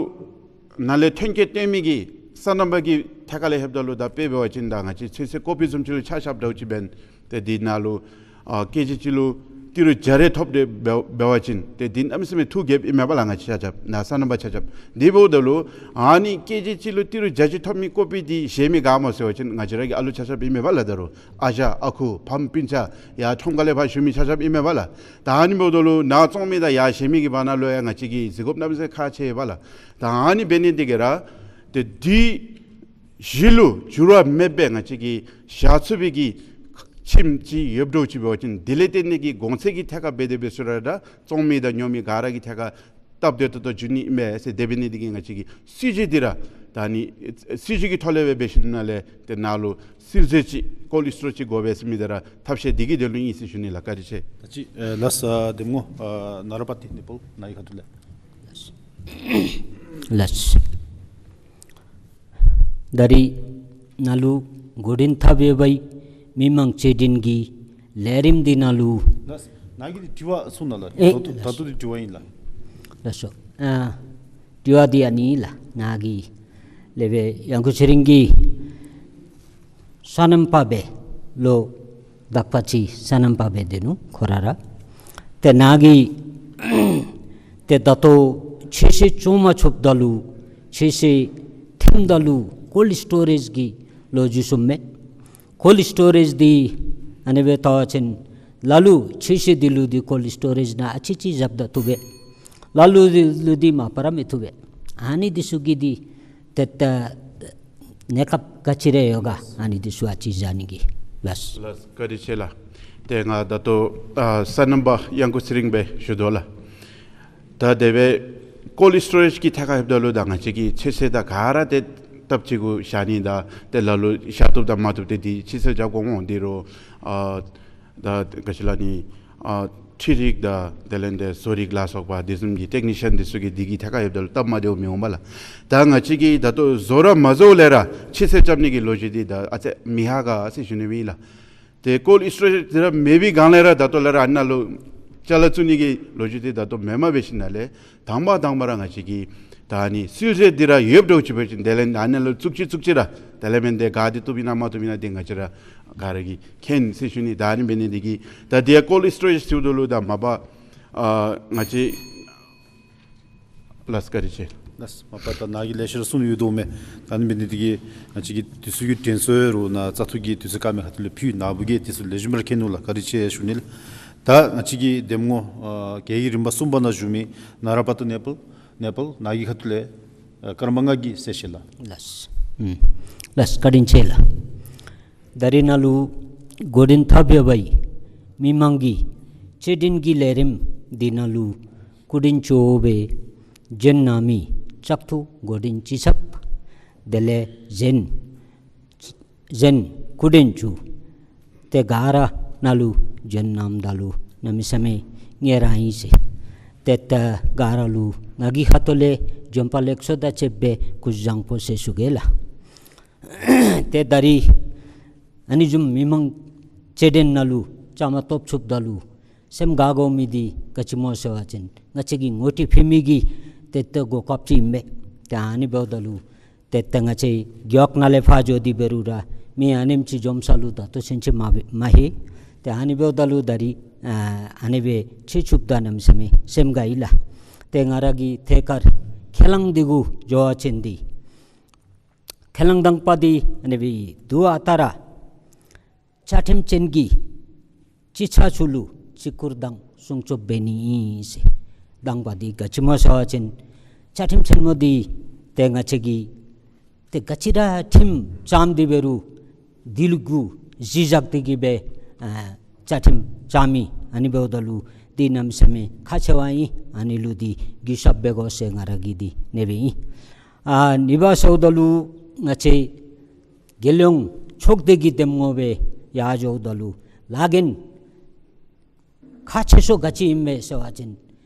ནཱ་ལས་ཐོན་སྐྱེད་བཏོན་མི་གི་སོ་ནམ་པ་གི་ཐད་ཁར་ལས་ལྷོདཔ་ད་ལུ་ད་དཔེ་འབད་བ་ཅིན་ད་ང་བཅས་ཚོད་བསྲེ་ཀོ་པི་བཟུམ་ཅིག་ལུ་ཆ་བཞགཔ་འདྲཝ་ཅིག་འབདན་ཏེ་འདི་ནང་ལུ་ཨ་ཀེ་ཇི་གཅིག་ལུ་ཏི་རུ་བརྒྱ་རེ་ཐོབ་སྟེ་འབད་འབད་བ་ཅིན་ཏེ་འདི་གནམ་མེད་ས་མེད་ཐུགས་དགྱེསཔ་ཨིན་མས་པ་ལགས། ང་བཅས་ཆ་ཁྱབ་ནཱ་སོ་ནམ་པ་ཆ་ཁྱབ་འདི་འབདཝ་ད་ལུ་ཨ་ནི་ཀེ་ཇི་གཅིག་ལུ་ཏི་རུ་བརྒྱ་ཅིག་ཐོབ་མི་ཀོ་པི་འདི་བཞེས་མི་ག་སྨོ་ཟེར་བ་ཅིན་ང་བཅས་ར་གི་ཨ་ལུ་ཆ་ཁྱབ་ཨིན་མས་པ་ལགས། ད་རུང་ཨ་ཞང་ཨ་ཁུ་ཕམ་སྤུན་ཆ་ཡར་ཁྲོམ་ཁ་ལས་ཕར་ཞུ་མི་ཆ་ཁྱབ་ཨིན་མས་པ་ལགས། ད་ཨ་ནི་འབདཝ་ད་ལུ་ནཱ་བཙོང་མི་དང་ཡར་བཞེས་མི་གི་བར་ན་ལུ་ཡང་ང་བཅས་ཀྱི་གཟིགས་དགོཔ་གནམ་མེད་ས་མེད་ཁག་ཆེ་བས་པ་ལགས། ད་ཨ་ནི་འབད་ནི་འདི་གིས་ར་ཏེ་འདི་གཞི་ལུ་འགྱུར་བ་མེདཔ་སྦེ་ང་བཅས་ཀྱིས་བཞག་ཚུགས་པའི་གི་ཁྱིམ་ཅིག་ཡོདཔ་འདྲཝ་ཅིག་འབད་བ་ཅིན་དེ་ལས་བརྟེན་ཏེ་གིས་གོང་ཚད་ཀྱི་ཐད་ཁར་འབད་དེ་འབད་ཟེར་རུང་ད་བཙོང་མི་དང་ཉོ་མི་ག་ར་གི་ཐད་ཁར་སྟབས་བདེ་ཏོག་ཏོ་འགྱོ་ནི་མས་ཟེར། དེ་འབད་ནི་འདི་གིས་ང་བཅས་ཀྱིས་སྲིད་བྱུས་འདི་ར་ད་ནི་སྲིད་བྱུས་ཀྱི་ཐོག་ལས་སྦེ་འབད་ཞིནམ་ལས་ཏེ་ནཱ་ལུ་སིལ་ཟས་ཅིག་ཀོལ་སི་ཊོར་ཅིག་དགོ་པས་ཟེར་མི་འདི་ར་ཐབས་ཤེས་འདི་གི་དོན་ལུ་ཨིན་ཟེར་ཞུ་ནི་ལགས། བཀའ་དྲིན་ཆེ། ད་ཅི་ཨེ་ལགས་སོ། གདམ་ངོ་ཨ་ནཱ་ར་པ་ཏི་ནེ་པཱལ་ནཱ་གི་ཁ་ཐུག་ལས། ལགས་སོ། ད་རིས་ནཱ་ལུ་འགོ་འདྲེན་འཐབ་ཡོད་པའི་མི་མང་ཆེ་འབྲིང་གི་ལས་རིམ་འདི་ནང་ལུ། ལགས་སོ། ནཱ་གི་འདི་དྲི་བ་གསུང་གནང་ལགས། ཨེ་ད་ལྟོ་ད་ལྟོ་འདི་དྲི་བ་ཨིན་ལགས། ལགས་སོ། ཨ་དྲི་བ་འདི་ཨ་ནི་ལགས། ནཱ་གི་ལས་སྦེ་ཡང་ཁུ་ཚེ་རིང་གིས་སོ་ནམ་པ་སྦེ་ལོ་དག་པ་ཅིག་སོ་ནམ་པ་སྦེ་སྡོད་ནུག་ཁོ་ར་ར། ཏེ་ནཱ་གིས་ཏེ་ད་ལྟོ་ཕྱེད་ཚད་བཙོང་མ་ཆོགཔ་ད་ལུ་ཕྱེད་ཚད་ཐེམ་ད་ལུ་ཀོལ་སི་ཊོ་རེཇ་གི་ལོ་རྒྱུས་གསུངམ་མས། ཀོལ་སི་ཊོ་རེཇ་འདི་ཨ་ནི་སྦེ་བལྟ་བ་ཅིན་ལ་ལུ་ཕྱེད་ཚད་འདི་ལུ་འདི་ཀོལ་སི་ཊོ་རེཇ་ནང་ཨ་ཙི་ཅིག་བཞགཔ་ད་བཏུབ་པས། ལ་ལུ་འདི་ལུ་འདི་མ་པ་ར་མི་བཏུབ་པས། ཨ་ནི་འདི་ཚུ་གི་འདི་ཏེ་ད་གནས་སྐབས་ག་ཅི་ར་ཡོད་ག་ཨ་ནི་འདི་ཚུ་ཨ་ཙི་བཞག་ནི་གི་ལགས། ལགས་བཀའ་དྲིན་ཆེ་ལགས། ཏེ་ང་ད་ལྟོ་ཨ་སོ་ནམ་པ་ཡང་ཁུ་ཚེ་རིང་སྦེ་ཞུ་དོ་ལགས། ད་དེ་སྦེ་ཀོལ་སི་ཊོ་རེཇ་གི་ཐད་ཁར་ལྷོདཔ་ད་ལུ་ད་ང་བཅས་ཀྱིས་ཚོད་བསྲེ་དང་ག་ར་ཏེ་སྟབས་གཅིག་གུ་བཞག་ནི་དང་ཏེ་ལ་ལུ་བཞག་བཏུབ་དང་མ་བཏུབ་ཏེ་འདི་ཕྱི་སེལ་རྐྱབ་དགོ་འོང་། འདི་རུང་ཨ་ད་ག་ཅི་ལ་ནི་ཨ་འཕྲུལ་རིག་དང་དེ་ལས་ཏེ་བཟོ་རིག་ལ་སོགས་པ་དེ་བཟུམ་གྱི་ཊེག་ནི་ཤཱན་འདི་ཚུ་གིས་འདི་གི་ཐད་ཁར་ལྷོདཔ་ད་ལུ་སྟབས་མ་བདེཝ་མི་འོང་པ་ལགས། ད་ང་བཅས་ཀྱིས་ད་ལྟོ་བཟོ་ར་མ་བཟོཝ་ལས་ར་ཕྱི་སེལ་རྐྱབ་ནི་གི་ལོ་རྒྱུས་འདི་ད་ཨ་ཙི་མི་ཧ་ག་ཟེར་ཞུ་ནི་ཨིན་ལགས། ཏེ་ཀོལ་སི་ཊོ་རེཇ་འདི་ར་མེད་པའི་སྒང་ལས་ར་ད་ལྟོ་ལས་ར་ཨ་ནཱ་ལུ་ཅ་ལ་བཙུགས་ནི་གི་ལོ་རྒྱུས་འདི་ད་ལྟོ་མེནམ་འབད་ཞིནམ་ལས་དང་པ་དང་པ་ར་ང་བཅས་ཀྱིས་ད་ཨ་ནི་སིལ་ཟས་འདི་ར་ཡོདཔ་འདྲཝ་ཅིག་འབད་བ་ཅིན་དེ་ལས་ཨ་ནཱ་ལུ་བཙུགས་ཅི་བཙུགས་ཅི་ར་དེ་ལས་མེན་ཏེ་ག་འདི་བཏུབ་ཨིན་ན་མ་བཏུབ་ཨིན་ན་འདི་ང་བཅས་ར་ག་ར་གིས་མཁྱེན་ཟེར་ཞུ་ནི། ད་ཨ་ནི་འབད་ནི་འདི་གིས་ད་འདི་ཡང་ཀོལ་སི་ཊོ་རེཇ་ཟེརཝ་ད་ལུ་ད་མ་པ་ཨ་ང་བཅས་ལགས་བཀའ་དྲིན་ཆེ། ལགས་མ་པ་ད་ནཱ་གིས་ལེ་ཤ་ར་གསུངས་ཡོད་དོ་མས། ད་ཨ་ནི་འབད་ནི་འདི་གིས་ང་བཅས་ཀྱིས་འདི་ཚུ་གི་དྲན་གསོ་རུང་ནཱ་བཙག་འཐུ་གི་དུས་ཚོད་བཀག་མི་ཁ་ཐུག་ལས་ཕུལ་ནཱ་བུ་གིས་འདི་ཚུ་ལེགས་ཤོམ་སྦེ་མཁྱེན་ནུག་ལགས། བཀའ་དྲིན་ཆེ་ཞུ་ནི་ལགས། ད་ང་བཅས་ཀྱི་གདམ་ངོ་ཨ་གྱལ་གྱི་རིམ་པ་གསུམ་པ་ནང་བཞུགས་མི་ནཱ་ར་པ་ཏི་ནེ་པཱལ་ནེ་པཱལ་ནཱ་གི་ཁ་ཐུག་ལས་ཨ་སྐར་མ་ལྔ་གི་གསལ་བཤད་ལགས། ལགས། ཨུམ། ལགས་བཀའ་དྲིན་ཆེ་ལགས། ད་རིས་ནཱ་ལུ་འགོ་འདྲེན་འཐབ་ཡོད་པའི་མི་མང་གི་ཆེ་འབྲིང་གི་ལས་རིམ་འདི་ནང་ལུ་སྐུ་མགྲོན་གཙོ་བོ་སྦེ་བྱོན་གནང་མི་བཙག་འཐུ་འགོ་འདྲེན་སྤྱི་ཁྱབ་དེ་ལས་གཞན་གཞན་ སྐུ་མགྲོན་ཚུ་ཏེ་ག་ར་ནཱ་ལུ་བྱོན་གནངམ་ད་ལུ་གནམ་མེད་ས་མེད་མཉེས་ར་ཨིན་ཟེར། ཏེ་ད་ག་ར་ལུ་ང་གི་ཁ་ཐུག་ལས་བྱོན་པ་ལེགས་སོ་དང་བཅསཔ་སྦེ་སྐུ་གཟུགས་བཟང་པོ་ཟེར་ཞུ་གེ་ལགས། ཏེ་ད་རིས་ཨ་ནི་བཟུམ་མི་མང་རྩེད་འགྲན་ནང་ལུ་བཅའ་མར་གཏོགས་ཚུགསཔ་ད་ལུ་སེམས་དགའ་དགོ་མི་འདི་ག་ཅི་སྨོ་ཟེར་བ་ཅིན་ང་བཅས་ཀྱི་ངོ་སྤྲོད་ཕུལ་མི་གི་ཏེ་ད་གོ་སྐབས་ཅིག་ཨིན་པས། ཏེ་ཨ་ནི་འབདཝ་ད་ལུ་ཏེ་ད་ང་བཅས་རྒེད་འོག་ནང་ལས་ཕར་འགྱོ་སྟེ་འབད་རུང་ར་མི་ཨ་ནེམ་ཅིག་འཛོམས་ས་ལུ་ད་ལྟོ་ཚུན་ཚོད་མ་འབད་མ་ལྷོད། ཏེ་ཨ་ནི་འབདཝ་ད་ལུ་ད་རིས་ཨ་ཨ་ནི་སྦེ་ཕྱད་ཚུགསཔ་ད་གནམ་མེད་ས་མེད་སེམས་དགའ་ཡི་ལགས། ཏེ་ང་ར་གི་ཐད་ཁར་ཁས་བླངས་འདི་གུ་འགྱོ་བ་ཅིན་འདི་ཁས་བླངས་དང་པ་འདི་ཨ་ནི་སྦེ་དུས་ཨ་རྟག་ར་བཅའ་ཁྲིམས་ཅན་གྱི་སྤྱི་ཚོགས་ཚུ་ལུ་བརྩི་བཀུར་དང་སྲུང་སྐྱོབ་འབད་ནི་ཨིན་ཟེར། དང་པ་འདི་ག་ཅི་སྨོ་ཟེར་བ་ཅིན་བཅའ་ཁྲིམས་ཆེན་མོ་འདི་ཏེ་ང་བཅས་ཀྱི་ཏེ་ག་ཅི་ར་ཁྲིམས་བཅངམ་འདི་འབད་རུང་འདི་ལུ་གུ་གཞི་བཞག་སྟེ་གི་སྦེ་ཨ་བཅའ་ཁྲིམས་བཅངམ་ཨིན། ཨ་ནི་འབདཝ་ད་ལུ་འདི་གནམ་མེད་ས་མེད་ཁག་ཆེ་བ་ཨིན། ཨ་ནི་ལུ་འདི་གུས་ཞབས་འབད་དགོ་ཟེར་ང་ར་གི་འདི་ཨ་ནི་སྦེ་ཨིན། ཨ་གཉིས་པ་ཟེརཝ་ད་ལུ་ང་བཅས་རྒྱལ་ཡོངས་ཚོགས་སྡེ་གི་འདེམས་ངོ་སྦེ་ཡར་འགྱོཝ་ད་ལུ་ལཱ་འགན་ཁག་ཆེ་ཤོས་ག་ཅི་ཨིན་མས་ཟེར་བ་ཅིན་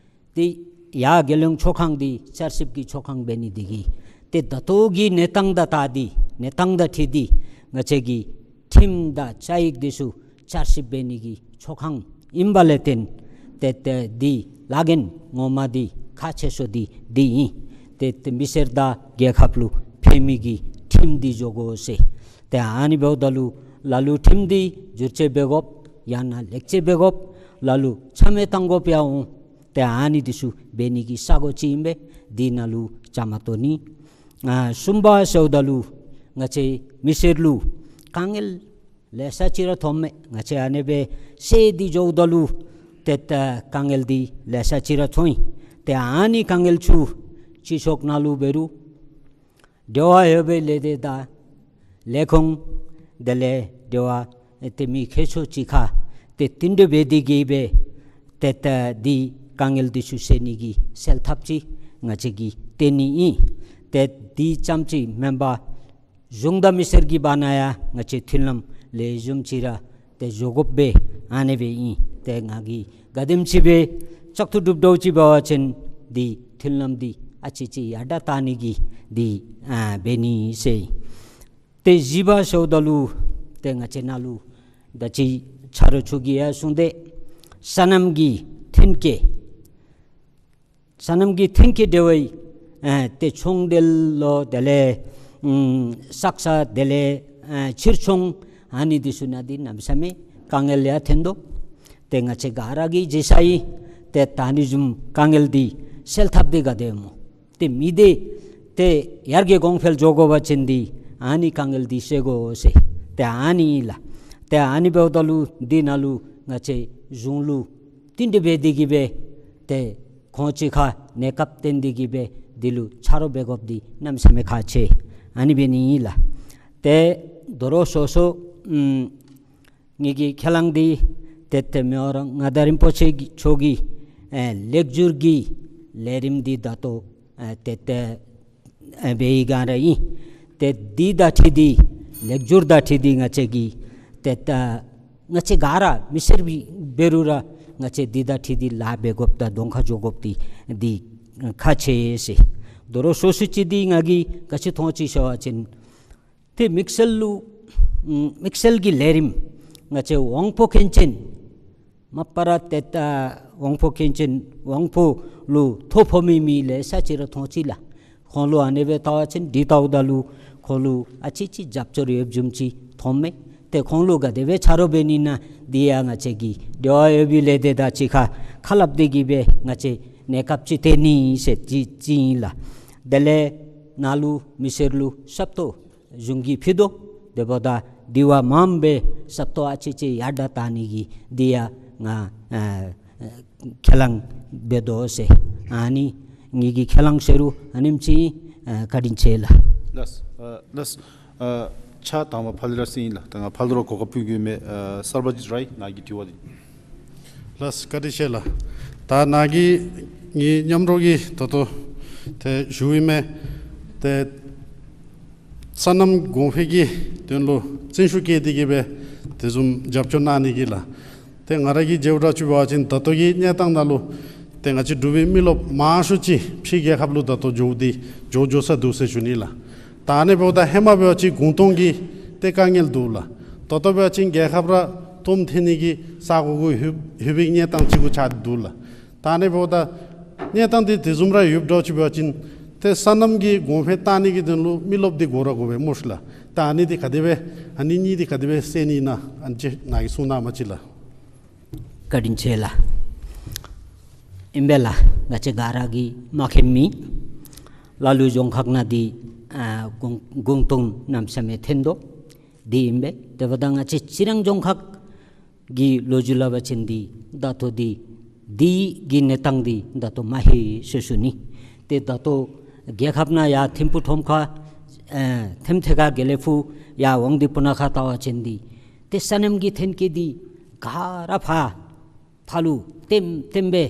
ཏེ་ཡར་རྒྱལ་ཡོངས་ཚོགས་ཁང་འདི་བསྐྱར་ཞིབ་ཀྱི་ཚོགས་ཁང་འབད་ནི་འདི་གིས་ཏེ་ད་ལྟོ་གི་གནས་སྟངས་དང་ད་འདི་གནས་སྟངས་དང་འཁྲིལ་ཏེ་ང་བཅས་ཀྱི་ཁྲིམས་དང་བཅའ་ཡིག་འདི་ཚུ་བསྐྱར་ཞིབ་འབད་ནི་གི་ཚོགས་ཁང་ཨིནམ་ལས་བརྟེན་ཏེ་ཏེ་འདི་ལཱ་འགན་ངོ་མ་འདི་ཁག་ཆེ་ཤོས་འདི་འདི་ཨིན། ཏེ་ཏེ་མི་སེར་དང་རྒྱལ་ཁབ་ལུ་ཕན་མི་གི་ཁྲིམས་འདི་འགྱོ་དགོ་ཟེར། ཏེ་ཨ་ནི་འབདཝ་ད་ལུ་ལ་ལུ་ཁྲིམས་འདི་བསྒྱུར་བཅོས་འབད་དགོཔ་ཡང་ན་ལེགས་བཅོས་འབད་དགོཔ་ལ་ལུ་ཆ་མེད་བཏང་དགོཔ་ཡང་འོང་། ཏེ་ཨ་ནི་འདི་ཚུ་འབད་ནི་གི་ས་གོ་ཅིག་ཨིན་པས། འདི་ནང་ལུ་བཅའ་མར་གཏོགས་ནི། ཨ་གསུམ་པ་ཟེརཝ་ད་ལུ་ང་བཅས་མི་སེར་ལུ་དཀའ་ངལ་ལེ་ཤ་ཅིག་ར་ཐོནམ་མས། ང་བཅས་ཨ་ནི་སྦེ་བསད་དེ་འགྱོཝ་ད་ལུ་ཏེ་ད་དཀའ་ངལ་འདི་ལེ་ཤ་ཅིག་ར་ཐོན་ཡི། ཏེ་ཨ་ནི་དཀའ་ངལ་ཚུ་སྤྱི་ཚོགས་ནང་ལུ་འབད་རུང་འབྲེལ་བ་ཡོད་པའི་ལས་སྡེ་དང་ལས་ཁུངས་དེ་ལས་འབྲེལ་བ་ཏེ་མི་མཁས་མཆོག་ཅིག་ཁར་ཏེ་བསྟུན་གྲོས་འབད་དེ་གི་སྦེ་ཏེ་ད་འདི་དཀའ་ངལ་འདི་ཚུ་སེལ་ནི་གི་སེལ་ཐབས་ཅིག་ང་བཅས་ཀྱིས་བཏོན་ནི་ཨིན། ཏེ་འདི་ཙམ་ཅིག་མེན་པར་གཞུང་དང་མི་སེར་གྱི་བར་ན་ཡང་ང་བཅས་མཐུན་ལམ་ལེགས་ཤོམ་ཅིག་ར་ཏེ་འགྱོ་དགོཔ་སྦེ་ཨ་ནི་སྦེ་ཨིན། ཏེ་ང་གིས་ག་དེམ་ཅིག་སྦེ་བཙག་འཐུ་གྲུབ་འགྱོཝ་ཅིག་འབད་བ་ཅིན་འདི་མཐུན་ལམ་འདི་ཨ་ཙི་ཅིག་ཡར་དྲག་བཏང་ནི་གི་འདི་ཨ་འབད་ནི་ཟེར། ཏེ་བཞི་པ་ཟེརཝ་ད་ལུ་ཏེ་ང་བཅས་ནང་ལུ་ད་ཅི་ཆ་རོགས་ཚུ་གིས་ཡང་གསུངས་ཏེ་སོ་ནམ་གྱི་ཐོན་སྐྱེད་སོ་ནམ་གྱི་ཐོན་སྐྱེད་འབྲེལ་བའི་ཨ་ཏེ་ཚོང་འབྲེལ་ལོ་དེ་ལས་ཨམ་བཙག་འཐུ་དེ་ལས་ཨ་ཕྱིར་ཚོང་ཨ་ནི་འདི་ཚུ་ནང་འདི་གནམ་མེད་ས་མེད་དཀའ་ངལ་ཡང་ཐོན་དོ། ཏེ་ང་བཅས་ག་ར་གིས་མཇལ་ས་ཨིན། ཏེ་ད་ཨ་ནི་བཟུམ་དཀའ་ངལ་འདི་སེལ་ཐབས་འདི་ག་དེ་སྨོ། ཏེ་མི་འདི་ཏེ་ཡར་རྒྱས་གོང་འཕེལ་འགྱོ་དགོ་པ་ཅིན་འདི་ཨ་ནི་དཀའ་ངལ་འདི་སེལ་དགོ་ཟེར། ཏེ་ཨ་ནི་ཨིན་ལགས། ཏེ་ཨ་ནི་འབདཝ་ད་ལུ་འདི་ནང་ལུ་ང་བཅས་གཞུང་ལུ་བསྟུན་གྲོས་འབད་དེ་གི་སྦེ་ཏེ་ཁོང་ཅིག་ཁར་གནས་སྐབས་བཏོན་ཏེ་གི་སྦེ་འདི་ལུ་ཆ་རོགས་འབད་དགོཔ་འདི་གནམ་མེད་ས་མེད་ཁག་ཆེ། ཨ་ནི་འབད་ནི་ཨིན་ལགས། ཏེ་དོ་རུང་སོ་སོ་ཨམ་ངེ་གི་ཁས་བླངས་འདི་ཏེ་ཏེ་མི་དབང་མངའ་བདག་རིན་པོ་ཆེ་གི་མཆོག་གི་ཨེ་ལེགས་བསྒྱུར་གྱི་ལས་རིམ་འདི་ད་ལྟོ་ཨེ་ཏེ་ཏེ་ཨེ་འབད་ཡི་ག་ར་ཨིན། ཏེ་འདི་དང་འཁྲིལ་ཏེ་ལེགས་བསྒྱུར་དང་འཁྲིལ་ཏེ་ང་བཅས་ཀྱིས་ཏེ་ད་ང་བཅས་ག་ར་མི་སེར་འབད་རུང་ར་ང་བཅས་འདི་དང་འཁྲིལ་ཏེ་ལཱ་འབད་དགོཔ་དང་གདོང་ཁར་འགྱོ་དགོཔ་འདི་འདི་ཁག་ཆེ་ཟེར། དོ་རུང་སོ་སོ་ཅིག་འདི་ང་གིས་ག་ཅི་མཐོང་ཅི་ཟེར་བ་ཅིན་ཏེ་དམིགས་བསལ་ལུ་ཨམ་དམིགས་བསལ་གྱི་ལས་རིམ་ང་བཅས་དབང་པོ་མཁན་ཆེན་མ་པ་ར་ཏེ་ད་དབང་པོ་མཁན་ཆེན་དབང་པོ་ལུ་ཐོ་ཕོག་མི་མི་ལེ་ཤ་ཅིག་ར་མཐོང་ཅི་ལགས། ཁོང་ལུ་ཨ་ནི་སྦེ་བལྟ་བ་ཅིན་འདི་བལྟཝ་ད་ལུ་ཁོང་ལུ་ཨ་ཙི་ཅིག་རྒྱབ་སྐྱོར་ཡོདཔ་བཟུམ་ཅིག་མཐོངམ་མས། ཏེ་ཁོང་ལུ་ག་དེ་སྦེ་ཆ་རོགས་འབད་ནི་ན་འདི་ཡང་ང་བཅས་ཀྱི་འབྲེལ་བ་ཡོད་པའི་ལས་སྡེ་དང་གཅིག་ཁར་ཁ་སླབ་སྟེ་གི་སྦེ་ང་བཅས་གནས་སྐབས་ཅིག་བཏོན་ནི་ཟེར་ཅིག་ཅིག་ཨིན་ལགས། དེ་ལས་ནཱ་ལུ་མི་སེར་ལུ་ཞབས་ཏོག་གཞུང་གིས་ཕུལ་དོ། དེ་འབདཝ་ད་དེ་བ་མངམ་སྦེ་ཞབས་ཏོག་ཨ་ཙི་ཅིག་ཡར་དྲག་བཏང་ནི་གི་འདི་ཡང་ང་ཨ་ཁས་བླངས་འབད་དོ་ཟེར། ཨ་ནི་ངེ་གི་ཁས་བླངས་ཟེར་རུང་ཨ་ནེམ་ཅིག་ཨ་བཀའ་དྲིན་ཆེ་ལགས། ལགས་ཨ་ལགས་ཨ་ཕྱག་དང་པ་ཕར་ལས་ར་སེང་ལགས། ད་ང་ཕར་ལུ་ར་གོ་སྐབས་ཕུལ་གེ་མས། ཨ་སར་པ་ཇིཊ་རའི་ནཱ་གི་དྲི་བ་འདི། ལགས་བཀའ་དྲིན་ཆེ་ལགས། ད་ནཱ་གི་ངེའི་མཉམ་རོགས་ཀྱིས་ད་ལྟོ་ཏེ་ཞུ་ཡི་མས། ཏེ་ སོ་ནམ་གོང་འཕེལ་གྱི་དོན་ལུ་བརྩོན་ཤུགས་བསྐྱེད་དེ་གིས་སྦེ་དེ་བཟུམ་རྒྱབ་སྐྱོར་གནང་ནི་གི་ལགས། ཏེ་ང་ར་གིས་མཇལཝ་ད་ཅིག་འབད་བ་ཅིན་ད་ལྟོ་གི་གནས་སྟངས་ནང་ལུ་ཏེ་ང་བཅས་འབྲུག་པའི་མི་རློབས་མང་ཤོས་ཅིག་ཕྱི་རྒྱལ་ཁབ་ལུ་ད་ལྟོ་འགྱོ་སྟེ་འགྱོ་འགྱོ་ས་འདུག་ཟེར་ཞུ་ནི་ལགས། ད་ཨ་ནི་འབདཝ་ད་ཧེ་མ་འབད་བ་ཅིན་གུང་སྟོང་གི་ཏེ་དཀའ་ངལ་འདུག་ལགས། ད་ལྟོ་འབད་བ་ཅིན་རྒྱལ་ཁབ་ར་སྟོངམ་འཐོན་ནི་གི་ས་གོ་གུ་ལྷོད་ལྷོད་པའི་གནས་སྟངས་ཅིག་གུ་ཆགས་འདུག་ལགས། ད་ཨ་ནི་འབདཝ་ད་གནས་སྟངས་འདི་དེ་བཟུམ་ར་ཡོདཔ་འདྲཝ་ཅིག་འབད་བ་ཅིན་ཏེ་སོ་ནམ་གྱི་གོང་འཕེལ་བཏང་ནི་གི་དོན་ལུ་མི་རློབས་འདི་དགོ་ར་དགོ་པས་སྨོ་ཤིག་ལགས། ད་ཨ་ནི་འདི་ག་དེ་སྦེ་ཨ་ནི་གཉིས་འདི་ག་དེ་སྦེ་སེལ་ནི་ཨིན་ན་ཨ་ནི་ཅིག་ནཱ་གིས་གསུང་གནང་བ་ཅིན་ལགས། བཀའ་དྲིན་ཆེ་ལགས། ཨིན་པས་ལགས། ང་བཅས་ག་ར་གིས་མ་མཁྱེན་མི་ལ་ལུ་རྫོང་ཁག་ནང་འདི་ཨ་གུང་གུང་སྟོང་གནམ་མེད་ས་མེད་འཐོན་དོ། འདི་ཨིན་པས། དེ་འབདཝ་ད་ང་བཅས་རྩི་རང་རྫོང་ཁག་གི་ལོ་རྒྱུས་སླབ་པ་ཅིན་འདི་ད་ལྟོ་འདི་འདི་གི་གནས་སྟངས་འདི་ད་ལྟོ་མ་ཧེ་ཟེར་ཞུ་ནི། ཏེ་ད་ལྟོ་རྒྱལ་ཁབ་ནང་ཡར་ཐིམ་ཕུག་ཁྲོམ་ཁར་ཨེ་ཐིམ་ཐེ་ཁ་དགེ་ལེགས་ཕུག་ཡར་འོང་སྟེ་སྤུ་ན་ཁ་བལྟ་བ་ཅིན་འདི་ཏེ་སོ་ནམ་གྱི་ཐོན་སྐྱེད་འདི་ག་ར་ཕར་ཕར་ལུ་ལྟེམ་ལྟེམ་སྦེ་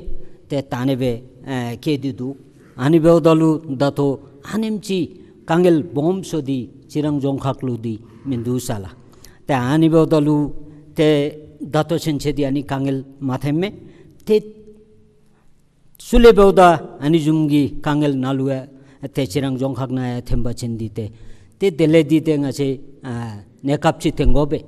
ཏེ་ད་ཨ་ནི་སྦེ་ཨེ་སྐྱེས་ཏེ་འདུག། ཨ་ནི་འབདཝ་ད་ལུ་ད་ལྟོ་ཨ་ནེམ་ཅིག་དཀའ་ངལ་སྦོམ་ཤོས་འདི་རྩི་རང་རྫོང་ཁག་ལུ་འདི་མིན་འདུག་ཟེར་ལགས། ཏེ་ཨ་ནི་འབདཝ་ད་ལུ་ཏེ་ད་ལྟོ་ཚུན་ཚོད་འདི་ཨ་ནི་དཀའ་ངལ་མ་ཐོནམ་མས། ཏེ་ཚུ་ལས་འབདཝ་ད་ཨ་ནི་བཟུམ་གྱི་དཀའ་ངལ་ནང་ལུ་ཡང་ཏེ་རྩི་རང་རྫོང་ཁག་ནང་ཡང་ཐོན་པ་ཅིན་འདི་ཏེ་ཏེ་དེ་ལས་འདི་ཏེ་ང་བཅས་ཨ་གནས་སྐབས་ཅིག་འཐོན་དགོ་པས།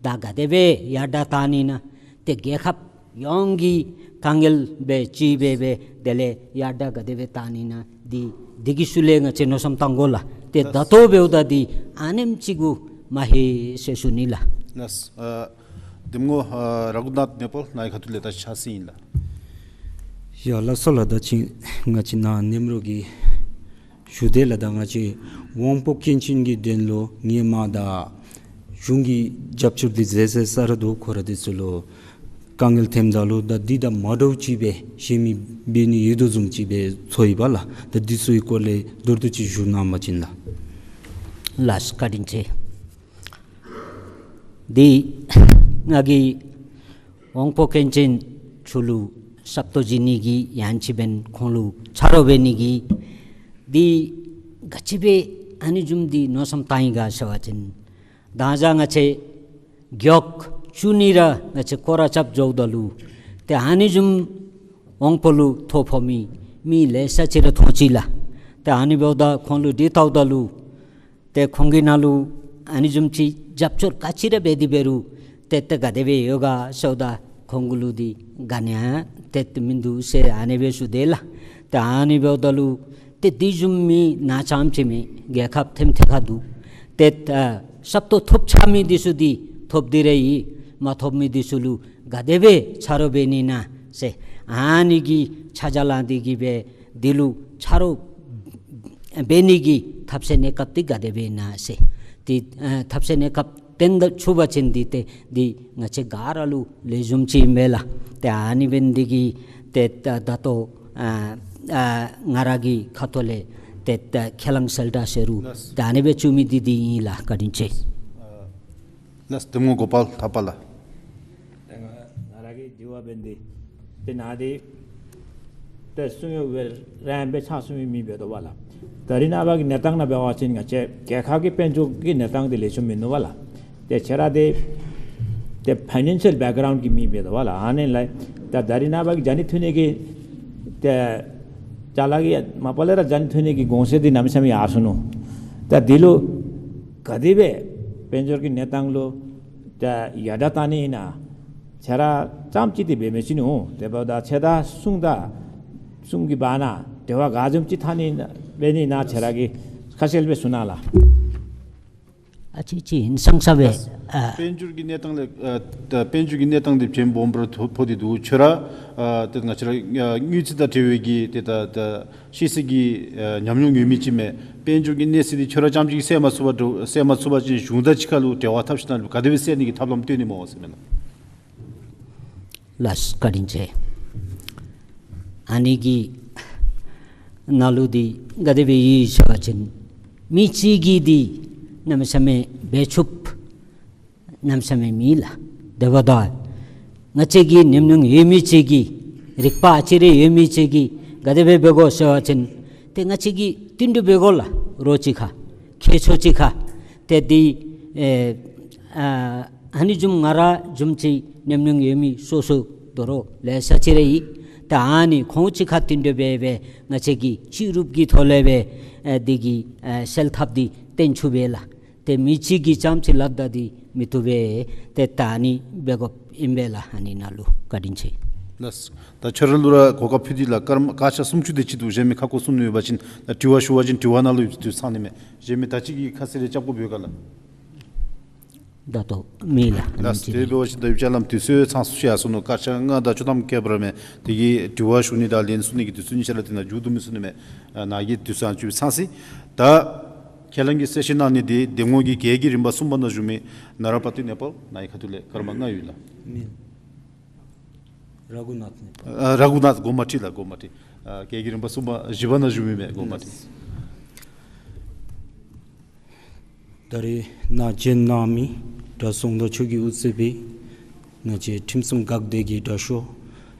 ད་ག་དེ་སྦེ་ཡར་དྲག་བཏང་ནི་ཨིན་ན། ཏེ་རྒྱལ་ཁབ་ཡོངས་ཀྱི་དཀའ་ངལ་སྦེ་ཅིག་སྦེ་སྦེ་དེ་ལས་ཡར་དྲག་ག་དེ་སྦེ་བཏང་ནི་ཨིན་ན་འདི་འདི་གི་ཤུལ་ལས་ང་བཅས་མནོ་བསམ་བཏང་དགོ་ལགས། ཏེ་ད་ལྟོ་འབདཝ་ད་འདི་ཨ་ནེམ་ཅིག་གུ་མ་ཧེ་ཟེར་ཞུ་ནི་ལགས། ལགས། ཨ་འདེམས་ངོ་ཨ་ར་གུ་ནཱཐ་མེ་པོ་ནཱ་གི་ཁ་ཐུག་ལས་ད་ཕྱག་སེང་ཨིན་ལགས། ཡ་ལགས་སོ་ལགས། ད་ཅི་ང་བཅས་ནཱ་ནེམ་རོག་གི་ཞུ་དེ་ལགས། ད་ང་བཅས་དབང་པོ་སྐྱོན་ཅན་གྱི་དོན་ལུ་ཧེ་མ་ད་གཞུང་གི་རྒྱབ་སྐྱོར་འདི་མཛད་མཛདཔ་ས་ར་འདུག། ཁོ་ར་འདི་ཚུ་ལུ་དཀའ་ངལ་ཐོནམ་ད་ལུ་ད་འདི་དང་མ་འདྲཝ་ཅིག་སྦེ་གཞན་མི་འབད་ནི་ཡོད་དོ་བཟུམ་ཅིག་སྦེ་ཚོར་ཡི་པ་ལགས། ད་འདི་ཚུ་གི་སྐོར་ལས་མདོར་བསྡུས་ཅིག་ཞུ་གནང་བ་ཅིན་ལགས། ལགས་སོ་བཀའ་དྲིན་ཆེ། འདི་ང་གིས་དབང་པོ་སྐྱོན་ཅན་ཚུ་ལུ་ཞབས་ཏོག་བྱིན་ནི་གི་ཡང་ཅིན་འབདན་ཁོང་ལུ་ཆ་རོགས་འབད་ནི་གི་འདི་ག་ཅི་སྦེ་ཨ་ནི་བཟུམ་འདི་མནོ་བསམ་བཏང་ཡི་ག་ཟེར་བ་ཅིན་ད་ང་བཅས་རྒེད་འོག་ཚུ་ནང་ར་ང་བཅས་སྐོར་ར་རྐྱབ་འགྱོཝ་ད་ལུ་ཏེ་ཨ་ནི་བཟུམ་དབང་པོ་ལུ་ཐོ་ཕོག་མི་མི་ལེ་ཤ་ཅིག་ར་མཐོང་ཅི་ལགས། ཏེ་ཨ་ནི་འབདཝ་ད་ཁོང་ལུ་དྲི་བལྟཝ་ད་ལུ་ཏེ་ཁོང་གི་ནང་ལུ་ཨ་ནི་བཟུམ་ཅིག་རྒྱབ་སྐྱོར་ག་ཅི་ར་འབད་དེ་འབད་རུང་ཏེ་ཏེ་ག་དེ་སྦེ་ཡོད་ག་ཟེརཝ་ད་ཁོང་གུ་ལུ་འདི་ག་ནི་ཡང་ཏེ་ཏེ་མིན་འདུག་ཟེར་ཨ་ནི་སྦེ་ཞུ་དེས་ལགས། ཏེ་ཨ་ནི་འབདཝ་ད་ལུ་ཏེ་འདི་བཟུམ་མི་ནཱ་རྐྱངམ་ཅིག་མེན། རྒྱལ་ཁབ་ཐིམ་ཐེ་ཁར་འདུག། ཏེ་ཨ་ཞབས་ཏོག་ཐོབ་ཚར་མི་འདི་ཚུ་འདི་ཐོབ་སྟེ་ར་ཡོད། མ་ཐོབ་མི་འདི་ཚུ་ལུ་ག་དེ་སྦེ་ཆ་རོགས་འབད་ནི་ཨིན་ན་ཟེར་ཨ་ནི་གི་ཆ་འཇོག་ལང་སྟེ་གིས་སྦེ་འདི་ལུ་ཆ་རོགས་འབད་ནི་གི་ཐབས་ཤེས་གནས་སྐབས་འདི་ག་དེ་སྦེ་ཨིན་ན་ཟེར་ཏེ་ཨ་ཐབས་ཤེས་གནས་སྐབས་བཏོན་ད་ཚུགས་པ་ཅིན་འདི་ཏེ་འདི་ང་བཅས་ག་ར་ལུ་ལེགས་ཤོམ་ཅིག་ཨིན་པས་ལགས། ཏེ་ཨ་ནི་འབད་ནི་འདི་གིས་ཏེ་ད་ད་ལྟོ་ཨ་ཨ་ང་ར་གི་ཁ་ཐུག་ལས་ཏེ་ད་ཁས་བླངས་གསལ་བསྒྲགས་ཟེར་རུང་ལགས། ཏེ་ཨ་ནི་སྦེ་བཅུག་མི་འདི་འདི་ཨིན་ལགས། བཀའ་དྲིན་ཆེ། ལགས། འདེམས་ངོ་གོ་པཱལ་ཐར་པ་ལགས། ང་ང་ར་གི་དྲི་བ་འབད་ནི་འདི་ཏེ་ནཱ་འདི་ཏེ་གསུང་ཡོད་པའི་རང་སྦེ་ཕྱག་གསུང་མི་མེད་པས་དོ་བ་ལགས། ད་རེས་ནངས་པ་གི་གནས་སྟངས་ནང་འབད་བ་ཅིན་ང་བཅས་རྒྱལ་ཁབ་ཀྱི་དཔལ་འབྱོར་གྱི་གནས་སྟངས་འདི་ལེགས་ཤོམ་མིན་ནུག་པ་ལགས། ཏེ་ཁྱོད་ར་འདི་ཏེ་ཕའི་ནན་ཤལ་བེཀ་གརའུནཌ་གི་མི་འབད་དོ་བ་ལགས། ཨ་ནི་ལགས་ད་ད་རེས་ནངས་པ་གི་རྒྱ་ནི་འཐུ་ནི་གི་ཏེ་ཅ་ལ་གི་མ་པ་ལས་ར་རྒྱ་ནི་འཐུ་ནི་གི་གོང་ཚད་འདི་གནམ་མེད་ས་མེད་ཡར་སོ་ནུག། ད་འདི་ལུ་ག་དེ་སྦེ་དཔལ་འབྱོར་གྱི་གནས་སྟངས་ལུ་ཏེ་ཡར་དྲག་བཏང་ནི་ཨིན་ན། ཁྱོད་ར་རྐྱངམ་ཅིག་འདི་འབད་མི་ཅིག་ནུག། དེ་འབདཝ་ད་ཁྱོད་དང་གསུང་དང་གསུང་གི་བར་ན་འབྲེལ་བ་ག་བཟུམ་ཅིག་འཐབ་ནི་འབད་ནི་ཨིན་ན་ཁྱོད་ར་གིས་ཁ་གསལ་སྦེ་གསུང་གནང་ལགས། ཨ་ཙི་ཅིག་ཧིང་སངས་ས་སྦེ། ལགས། ཨ་དཔལ་འབྱོར་གྱི་གནས་སྟངས་ལས་ཨ་ད་དཔལ་འབྱོར་གྱི་གནས་སྟངས་འདི་བྱེམ་སྦོམ་ར་ཐོ་ཕོག་སྟེ་འདུག། ཁྱོད་ར་ཨ་ད་ང་བཅས་ར་ཨ་དངུལ་རྩིས་དང་འབྲེལ་བའི་གི་ཏེ་ད་ད་ཤེས་ཚད་ཀྱི་ཨ་ཉམས་མྱོང་ཡོད་མི་ཅིག་མས། དཔལ་འབྱོར་གྱི་གནས་ཚད་འདི་ཁྱོད་ར་རྐྱངམ་ཅིག་གིས་སེལ་མ་ཚུགས་པ་སེལ་མ་ཚུགས་པ་ཅིན་གཞུང་དང་གཅིག་ཁར་ལུ་འབྲེལ་བ་འཐབ་ཞིནམ་ལས་ག་དེ་སྦེ་སེལ་ནི་གི་ཐབས་ལམ་སྟོན་ནི་སྨོ་ཟེར་མེན་ན། ལགས་བཀའ་དྲིན་ཆེ། ཨ་ནི་གི་ནང་ལུ་འདི་ག་དེ་སྦེ་ཡོད་ཟེར་བ་ཅིན་མི་གཅིག་གིས་འདི་གནམ་མེད་ས་མེད་འབད་ཚུགསཔ་གནམ་མེད་ས་མེད་མེད་ལགས། དེ་འབདཝ་ད་ང་བཅས་ཀྱི་ཉམས་མྱོང་ཡོད་མི་ཅིག་གིས་རིག་པ་ཨ་ཙི་རེ་ཡོད་མི་ཅིག་གིས་ག་དེ་སྦེ་འབད་དགོ་ཟེར་བ་ཅིན་ཏེ་ང་བཅས་ཀྱིས་བསྟུན་གྲོས་འབད་དགོ་ལགས། རོགས་གཅིག་ཁར་ ཁྱད་ཆོས་ཅིག་ཁར་ཏེ་འདི་ཨེ་ཨ་ཨ་ནི་བཟུམ་ང་ར་བཟུམ་ཅིག་ཉམས་མྱོང་ཡོད་མི་སོ་སོ་དོ་རུང་ལེ་ཤ་ཅིག་ར་ཡོད། ད་ཨ་ནི་ཁོང་ཅིག་ཁར་བསྟུན་ཏེ་སྦེ་སྦེ་ང་བཅས་ཀྱིས་སྤྱི་རུབ་ཀྱི་ཐོག་ལས་སྦེ་ཨེ་འདི་གི་ཨེ་སེལ་ཐབས་འདི་བཏོན་ཚུགས་པས་ལགས། ཏེ་མི་གཅིག་གིས་རྐྱངམ་ཅིག་སླབ་ད་འདི་མི་བཏུབ་པས། ཏེ་ད་ཨ་ནི་འབད་དགོཔ་ཨིན་པས་ལགས། ཨ་ནི་ནང་ལུ་བཀའ་དྲིན་ཆེ། ལགས། ད་ཁྱོད་ར་ལུ་ར་གོ་སྐབས་ཕུལ་ཏེ་ལགས། སྐར་མ་སྐར་ཆ་སུམ་ཅུ་དེ་ཅིག་འདུག། གཞན་མི་ཁ་སྐོང་གསུང་ནི་ཡོད་པ་ཅིན་ད་དྲི་བ་ཞུ་བ་ཅིན་དྲི་བ་ནང་ལུ་དུས་ཚང་ནི་མས། གཞན་མི་ད་ཅི་གི་ཁ་གསལ་རེ་རྐྱབ་དགོཔ་ཡོད་ག་ལགས། ད་ལྟོ་མེད་ལགས། ལགས། དེ་འབད་བ་ཅིན་ད་ཡུལ་ལྕགས་ལམ་དུས་ཚོད་ཚང་སུ་ཤེས་ཡར་སོང་ནུག། སྐར་ཆ་ལྔ་དང་བཅུ་ཐམ་ཁལ་བར་མས། དེ་གི་དྲི་བ་ཞུ་ནི་དང་ལན་གསུང་ནི་གི་དུས་ཚོད་གཉིས་ཆ་ར་དེ་ནང་མཇུག་བསྡུ་མི་ཚུགས་ནི་མས། ཨ་ནཱ་གི་དུས་ཚོད་ཨ་ནི་ཚང་སོ་ཡི། ད་ཁས་བླངས་ཀྱི་གསལ་བཤད་གནང་ནི་འདི་འདེམས་ངོ་གི་རྒྱལ་གྱི་རིམ་པ་གསུམ་པ་ནང་བཞུགས་མི་ནཱ་ར་པ་ཏི་ནེ་པཱལ་ནཱ་གི་ཁ་ཐུག་ལས་སྐར་མ་ལྔ་ཡོད་ལགས། མེད། ར་གུ་ནཱཐ་ནེ་པཱལ། ཨ་ར་གུ་ནཱཐ་གོ་མ་ཁྲིད་ལགས། གོ་མ་ཁྲིད། ཨ་རྒྱལ་གྱི་རིམ་པ་གསུམ་པ་བཞི་པ་ནང་བཞུགས་མི་མས། གོ་མ་ཁྲིད། ད་རེས་ནཱ་བྱོན་གནང་མི་གྲྭ་ཚང་དང་ཆོས་ཀྱི་དབུ་ཚད་པའི་ང་བཅས་ཁྲིམས་སྲུང་འགག་སྡེ་གི་དྲག་ཤོས་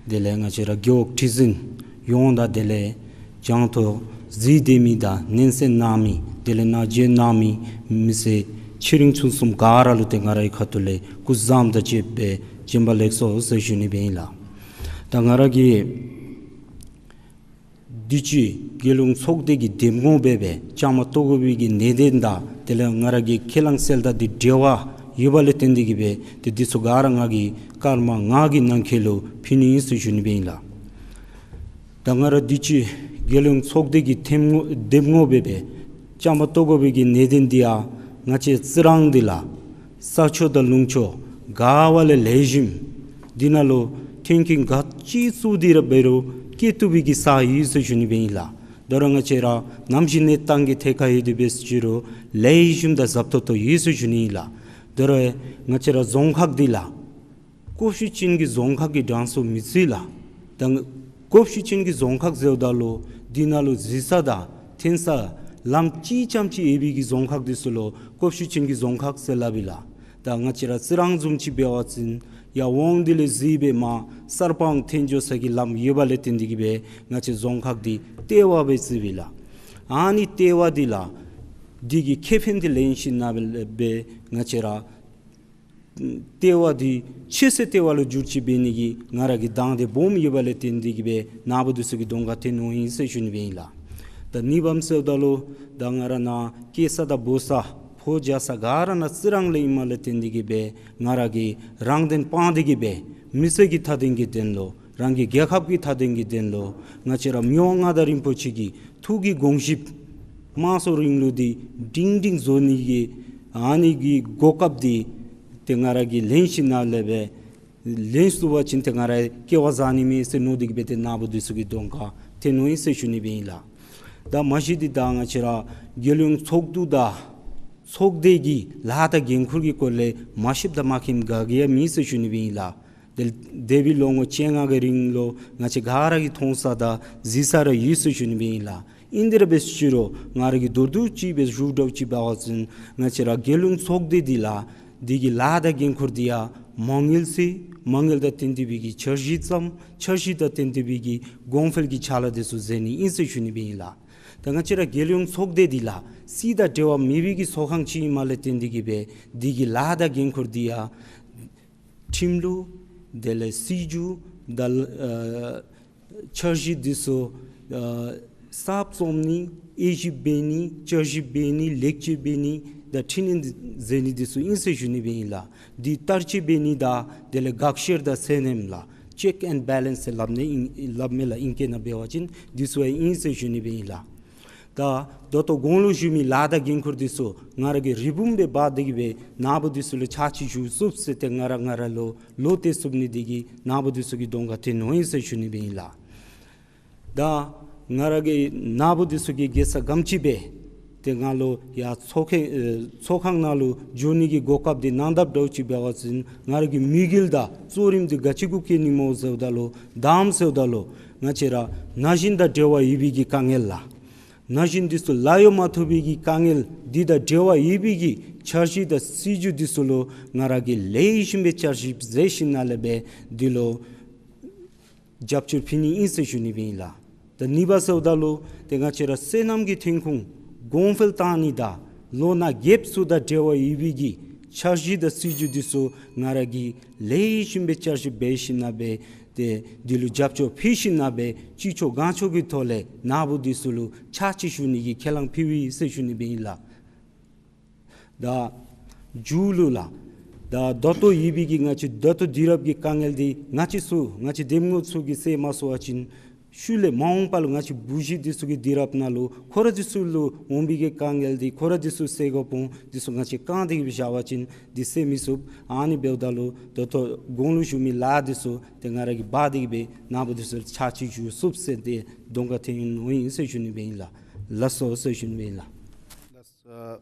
དེ་ལས་ང་བཅས་ར་རྒེད་འོག་ཁྲི་འཛིན་ཡོངས་དང་དེ་ལས་གྱང་ཐོག་གཟིགས་སྡོད་མི་དང་སྙན་གསན་གནང་མི་དེ་ལས་ནཱ་བྱོན་གནང་མི་མི་སེར་ཆེ་འབྲིང་ཆུང་གསུམ་ག་ར་ལུ་ཏེ་ང་རའི་ཁ་ཐུག་ལས་སྐུ་གཟུགས་དང་བཅས་པའི་བྱོན་པ་ལེགས་སོ་ཟེར་ཞུ་ནི་སྦེ་ཨིན་ལགས། ད་ང་ར་གིས་དུས་ཅི་རྒྱལ་ཡོངས་ཚོགས་སྡེ་གི་འདེམས་ངོ་འབད་བའི་བཅའ་མར་གཏོགས་དགོ་པའི་གི་གནད་དོན་དང་དེ་ལས་ང་ར་གི་ཁས་བླངས་གསལ་བསྒྲགས་འདི་འབྲེལ་བ་ཡོད་པ་ལས་བརྟེན་ཏེ་གིས་སྦེ་ཏེ་འདི་ཚུ་ག་ར་ང་གིས་སྐར་མ་ལྔ་གི་ནང་འཁོད་ལུ་ཕུལ་ནི་ཨིན་ཟེར་ཞུ་ནི་སྦེ་ཨིན་ལགས། ད་ང་ར་དུས་ཅི་རྒྱལ་ཡོངས་ཚོགས་སྡེ་གི་འདེམས་ངོ་འདེམས་ངོ་འབད་བའི་བཅའ་མར་གཏོགས་དགོ་པའི་གི་གནད་དོན་འདི་ཡང་ང་བཅས་རྩི་རང་འདི་ལགས། ས་ཕྱོགས་དང་ལུང་ཕྱོགས་ག་བ་ལས་ལེགས་ཤོམ་འདི་ནང་ལུ་མཐུན་རྐྱེན་ག་ཅི་བཙུགས་ཏེ་ར་འབད་རུང་སྐྱེ་བཏུབ་པའི་གི་ས་ཡོད་ཟེར་ཞུ་ནི་སྦེ་ཨིན་ལགས། ད་རུང་ང་བཅས་ར་གནམ་གཤིས་གནས་སྟངས་ཀྱི་ཐད་ཁར་ཡོད་དེ་འབད་ཟེར་རུང་ལེགས་ཤོམ་དང་གཟབ་ཏོག་ཏོ་ཡོད་ཟེར་ཞུ་ནི་ཨིན་ལགས། ད་རུང་ང་བཅས་ར་རྫོང་ཁག་འདི་ལགས། ཀོ་ཤུ་ཅན་གྱི་རྫོང་ཁག་གི་གྲངས་སུ་མི་ཚུད་ལགས། ད་ཀོ་ཤུ་ཅན་གྱི་རྫོང་ཁག་ཟེརཝ་ད་ལུ་འདི་ནང་ལུ་གཟིགས་ས་དང་ཐོན་ས་ལམ་ཅིག་ཙམ་ཅིག་ཡོད་པའི་གི་རྫོང་ཁག་འདི་ཚུ་ལུ་ཀོ་ཤུ་ཅན་གྱི་རྫོང་ཁག་ཟེར་སླབ་ཨིན་ལགས། ད་ང་བཅས་ར་རྩི་རང་བཟུམ་ཅིག་འབད་བ་ཅིན་ཡར་ཝང་འདི་ལས་གཟིགས་སྦེ་མར་གསར་སྤང་ཐོན་འགྱོ་ས་གི་ལམ་ཡོད་པ་ལས་བརྟེན་ཏེ་གིས་སྦེ་ང་བཅས་རྫོང་ཁག་འདི་ལྟེ་བ་སྦེ་བརྩིཝ་ཨིན་ལགས། ཨ་ནི་ལྟེ་བ་འདི་ལགས་འདི་གི་ཁེ་ཕན་འདི་ལེན་ཞིནམ་ལས་སྦེ་ང་བཅས་ར་ལྟེ་བ་འདི་ཆོས་སྲིད་ལྟེ་བ་ལུ་འགྱུར་བཅོས་འབད་ནི་གི་ང་ར་གི་དང་འདོད་སྦོམ་ཡོད་པ་ལས་བརྟེན་ཏེ་གིས་སྦེ་ནཱ་བུ་འདི་ཚུ་གི་གདོང་ཁར་ཐོན་ནུག་ཨིན་ཟེར་ཞུ་ནི་སྦེ་ཨིན་ལགས། ད་གཉིས་པམ་ཟེརཝ་ད་ལུ་ད་ང་ར་ནཱ་སྐྱེ་ས་དང་འབོ་ས་ཕོ་རྒྱས་ས་ག་ར་ནཱ་རྩི་རང་ལས་ཨིནམ་ལས་བརྟེན་ཏེ་གིས་སྦེ་ང་ར་གི་རང་དོན་སྤང་སྟེ་གིས་སྦེ་མི་སེར་གྱི་མཐའ་དོན་གྱི་དོན་ལུ་རང་གི་རྒྱལ་ཁབ་ཀྱི་མཐའ་དོན་གྱི་དོན་ལུ་ང་བཅས་ར་མི་དབང་མངའ་བདག་རིན་པོ་ཆེ་གི་ཐུགས་ཀྱི་དགོངས་ཞིབ་དམངས་གཙོ་རིང་ལུགས་འདི་སྒྲིང་སྒྲིང་བཟོ་ནི་གི་ཨ་ནི་གི་གོ་སྐབས་འདི་ཏེ་ང་ར་གིས་ལེན་ཞིནམ་ལས་སྦེ་ལེན་ཚུགས་པ་ཅིན་ཏེ་ང་ར་སྐལ་བ་བཟང་ནི་མས་ཟེར་མནོ་སྟེ་གིས་སྦེ་ཏེ་ནཱ་བུ་འདི་ཚུ་གི་གདོང་ཁར་ཐོན་ནུག་ཨིན་ཟེར་ཞུ་ནི་སྦེ་ཨིན་ལགས། ད་མ་གཞི་འདི་ད་ང་བཅས་ར་རྒྱལ་ཡོངས་ཚོགས་འདུ་དང་ཚོགས་སྡེ་གི་ལཱ་དང་འགན་ཁུར་གྱི་སྐོར་ལས་མ་ཤེསཔ་དང་མ་མཁྱེནམ་ག་གིས་ཡང་མེད་ཟེར་ཞུ་ནི་སྦེ་ཨིན་ལགས། ཏེ་འདས་པའི་ལོ་ངོ་བཅོ་ལྔ་གི་རིང་ལུ་ང་བཅས་ག་ར་གིས་མཐོང་ས་དང་གཟིགས་ས་ར་ཡོད་ཟེར་ཞུ་ནི་སྦེ་ཨིན་ལགས། ཨིན་དེ་ར་འབད་ཟེར་རུང་ང་ར་གིས་མདོར་བསྡུས་ཅིག་སྦེ་ཞུ་འདྲཝ་ཅིག་འབད་བ་ཅིན་ང་བཅས་ར་རྒྱལ་ཡོངས་ཚོགས་སྡེ་འདི་ལགས་འདི་གི་ལཱ་དང་འགན་ཁུར་འདི་ཡང་མ་དངུལ་ཟེར་མ་དངུལ་དང་བསྟུན་ཏེ་སྦེ་གི་འཆར་གཞི་བརྩམ་འཆར་གཞི་དང་བསྟུན་ཏེ་སྦེ་གི་གོང་འཕེལ་གྱི་ཕྱག་ལཱ་འདི་ཚུ་མཛད་ནི་ཨིན་ཟེར་ཞུ་ནི་སྦེ་ཨིན་ལགས། ད་ང་བཅས་ར་རྒྱལ་ཡོངས་ཚོགས་སྡེ་འདི་ལགས་སྲིད་དང་འབྲེལ་བ་མེད་པའི་གི་ཚོགས་ཁང་ཅིག་ཨིནམ་ལས་བརྟེན་ཏེ་གིས་སྦེ་འདི་གི་ལཱ་དང་འགན་ཁུར་འདི་ཡང་ཁྲིམས་ལུགས་དེ་ལས་སྲིད་བྱུས་དང་ཨ་འཆར་གཞི་འདི་ཚུ་ཨ་གསརཔ་བརྩམ་ནི་དབྱེ་ཞིབ་འབད་ནི་བསྐྱར་ཞིབ་འབད་ནི་ལེགས་བཅོས་འབད་ནི་དང་འཕྲི་སྣོན་མཛད་ནི་འདི་ཚུ་ཨིན་ཟེར་ཞུ་ནི་སྦེ་ཨིན་ལགས། འདི་བསྟར་སྤྱོད་འབད་ནི་དང་དེ་ལས་དགག་བཤེར་དང་སེལ་ནེམ་ལགས། ཅེཀ་ཨེནཌ་བེ་ལེནསི་ཟེར་སླབ་ནི་ཨིན་སླབ་མས་ལགས། ཨིང་སྐད་ནང་འབད་བ་ཅིན་འདི་ཚུ་ཡང་ཨིན་ཟེར་ཞུ་ནི་སྦེ་ཨིན་ལགས། ད་ད་ལྟོ་གོང་ལུ་ཞུ་མི་ལཱ་དང་འགན་ཁུར་འདི་ཚུ་ང་ར་གིས་རིམ་བུམ་སྦེ་འབག་སྟེ་གིས་སྦེ་ནཱ་བུ་འདི་ཚུ་ལུ་ཕྱག་ཕྱིད་ཞུ་ཚུགསཔ་ཟེར་ཏེ་ང་ར་ང་ར་ལུ་བློ་གཏད་ཚུགས་ནི་འདི་གིས་ནཱ་བུ་འདི་ཚུ་གི་གདོང་ཁར་ཐོན་ནུག་ཨིན་ཟེར་ཞུ་ནི་སྦེ་ཨིན་ལགས། ད་ང་ར་གིས་ནཱ་བུ་འདི་ཚུ་གི་དགེ་རྩ་ག་དེམ་ཅིག་འབད་དེ་ང་ལུ་ཡར་ཚོགས་ཁང་ཨེ་ཚོགས་ཁང་ནང་ལུ་འགྱོ་ནི་གི་གོ་སྐབས་འདི་གནང་དཔ་འདྲཝ་ཅིག་འབད་བ་ཅིན་ང་ར་གི་དམིགས་ཡུལ་དང་གཙོ་རིམ་འདི་ག་ཅི་གུ་བཀལ་ནི་སྨོ་ཟེརཝ་ད་ལུ་དང་པམ་ཟེརཝ་ད་ལུ་ང་བཅས་ར་ན་གཞོན་དང་འབྲེལ་བ་ཡོད་པའི་གི་དཀའ་ངལ་ལགས། ན་གཞོན་འདི་ཚུ་ལཱ་གཡོག་མ་ཐོབ་པའི་གི་དཀའ་ངལ་འདི་དང་འབྲེལ་བ་ཡོད་པའི་གི་འཆར་གཞི་དང་སྲིད་བྱུས་འདི་ཚུ་ལུ་ང་ར་གིས་ལེགས་ཤོམ་སྦེ་བསྐྱར་ཞིབ་མཛད་ཞིནམ་ལས་སྦེ་འདི་ལུ་རྒྱབ་སྐྱོར་ཕུལ་ནི་ཨིན་ཟེར་ཞུ་ནི་སྦེ་ཨིན་ལགས། ད་གཉིས་པ་ཟེརཝ་ད་ལུ་ཏེ་ང་བཅས་ར་སོ་ནམ་གྱི་ཐོན་ཁུངས་གོང་འཕེལ་བཏང་ནི་དང་ ལོ་ན་རྒསཔ་ཚུ་དང་འབྲེལ་བ་ཡོད་པའི་གི་འཆར་གཞི་དང་སྲིད་བྱུས་འདི་ཚུ་ང་ར་གིས་ལེགས་ཤོམ་སྦེ་བསྐྱར་ཞིབ་འབད་ཞིནམ་ལས་ཏེ་འདི་ལུ་རྒྱབ་སྐྱོར་ཕུལ་ཞིནམ་ལས་ཅི་ལྕོགས་གང་ལྕོགས་ཀྱི་ཐོག་ལས་ནཱ་བུ་འདི་ཚུ་ལུ་ཕྱག་ཕྱིད་ཞུ་ནི་གི་ཁས་བླངས་ཕུལཝ་ཨིན་ཟེར་ཞུ་ནི་སྦེ་ཨིན་ལགས། ད་མཇུག་ལུ་ལགས། ད་ད་ལྟོ་ཡོད་པའི་གི་ང་བཅས་ད་ལྟོ་དུས་རབས་ཀྱི་དཀའ་ངལ་འདི་ང་བཅས་ཚུ་ང་བཅས་འདེམས་ངོ་ཚུ་གིས་བསལ་མ་ཚུགས་པ་ཅིན་ཤུལ་ལས་མ་འོངས་པ་ལུ་ང་བཅས་བུ་གཞི་འདི་ཚུ་གི་དུས་རབས་ནང་ལུ་ཁོ་ར་འདི་ཚུ་ལུ་འོང་པའི་གི་དཀའ་ངལ་འདི་ཁོ་ར་འདི་ཚུ་བསལ་དགོཔ་འོང་འདི་ཚུ་ང་བཅས་བཀང་སྟེ་གི་སྦེ་བཞག་པ་ཅིན་འདི་བསལ་མི་ཚུགས། ཨ་ནི་འབདཝ་ད་ལུ་ད་ལྟོ་གོང་ལུ་ཞུ་མི་ལཱ་འདི་ཚུ་ཏེ་ང་ར་གིས་འབག་སྟེ་གི་སྦེ་ནཱ་བུ་འདི་ཚུ་ཕྱག་ཕྱིད་ཞུ་ཚུགསཔ་ཟེར་ཏེ་གདོང་ཁར་ཐོན་ཡོདཔ་ཨིན་ཟེར་ཞུ་ནི་སྦེ་ཨིན་ལགས། ལགས་སོ་ཟེར་ཞུ་ནི་སྦེ་ཨིན་ལགས། ལགས།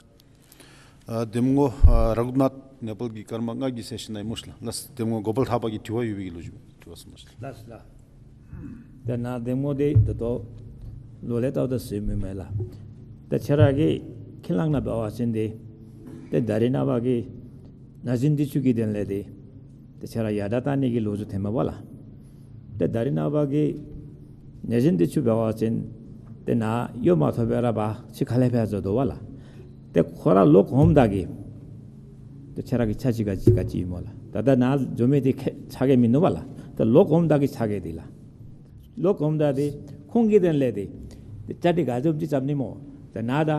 ཨ་ཨ་འདེམས་ངོ་ཨ་ར་གུ་ནཱཐ་ནེ་པཱལ་གྱི་སྐར་མ་ལྔ་གི་སེ་ཤན་ནང་ཨིན་སྨོ་ཤིག་ལགས། ལགས། འདེམས་ངོ་གོ་པལ་ཐར་པ་གི་དྲི་བ་ཡོད་པའི་གི་ལོ་རྒྱུས་དྲི་བ་གསུངས་སྨོ་ཤིག་ལགས། ལགས་ལགས། ད་ནཱ་འདེམས་ངོ་འདི་ད་ལྟོ་ལོ་ལས་ཏེ་ད་ཟེར་མི་མེད་ལགས། ད་ཁྱེད་ར་གི་ཁས་བླངས་ནང་འབད་བ་ཅིན་འདི་ཏེ་ད་རེས་ནངས་པ་གི་ན་གཞོན་འདི་ཚུ་གི་དོན་ལས་འདི་ཏེ་ཁྱེད་ར་ཡར་དྲག་བཏང་ནི་གི་ལོ་རྒྱུས་ཐོནམ་མས་པ་ལགས། ཏེ་ད་རེས་ནངས་པ་གི་ན་གཞོན་འདི་ཚུ་འབད་བ་ཅིན་ཏེ་ནཱ་གཡོག་མ་ཐོབ་པར་ར་ཕར་ཕྱི་ཁ་ལས་ཕར་འགྱོ་དོ་པ་ལགས། ཏེ་ཁོ་ར་ལོག་འོངམ་ད་གི་ཏེ་ཁྱེད་ར་གི་འཆར་གཞི་ག་ཅི་ག་ཅི་ཨིན་སྨོ་ལགས། ད་ལྟོ་ནཱ་འགྱོ་མི་འདི་ཁྱད་ཆ་གེ་མིན་ནུག་པ་ལགས། ཏེ་ལོག་འོངམ་ད་གི་ཆ་གེ་འདི་ལགས། ལོག་འོངམ་ད་འདི་ཁོང་གི་དོན་ལས་འདི་ཏེ་བཅའ་སྒྲིག་ག་བཟུམ་ཅིག་རྐྱབ་ནི་སྨོ། ཏེ་ནཱ་ད་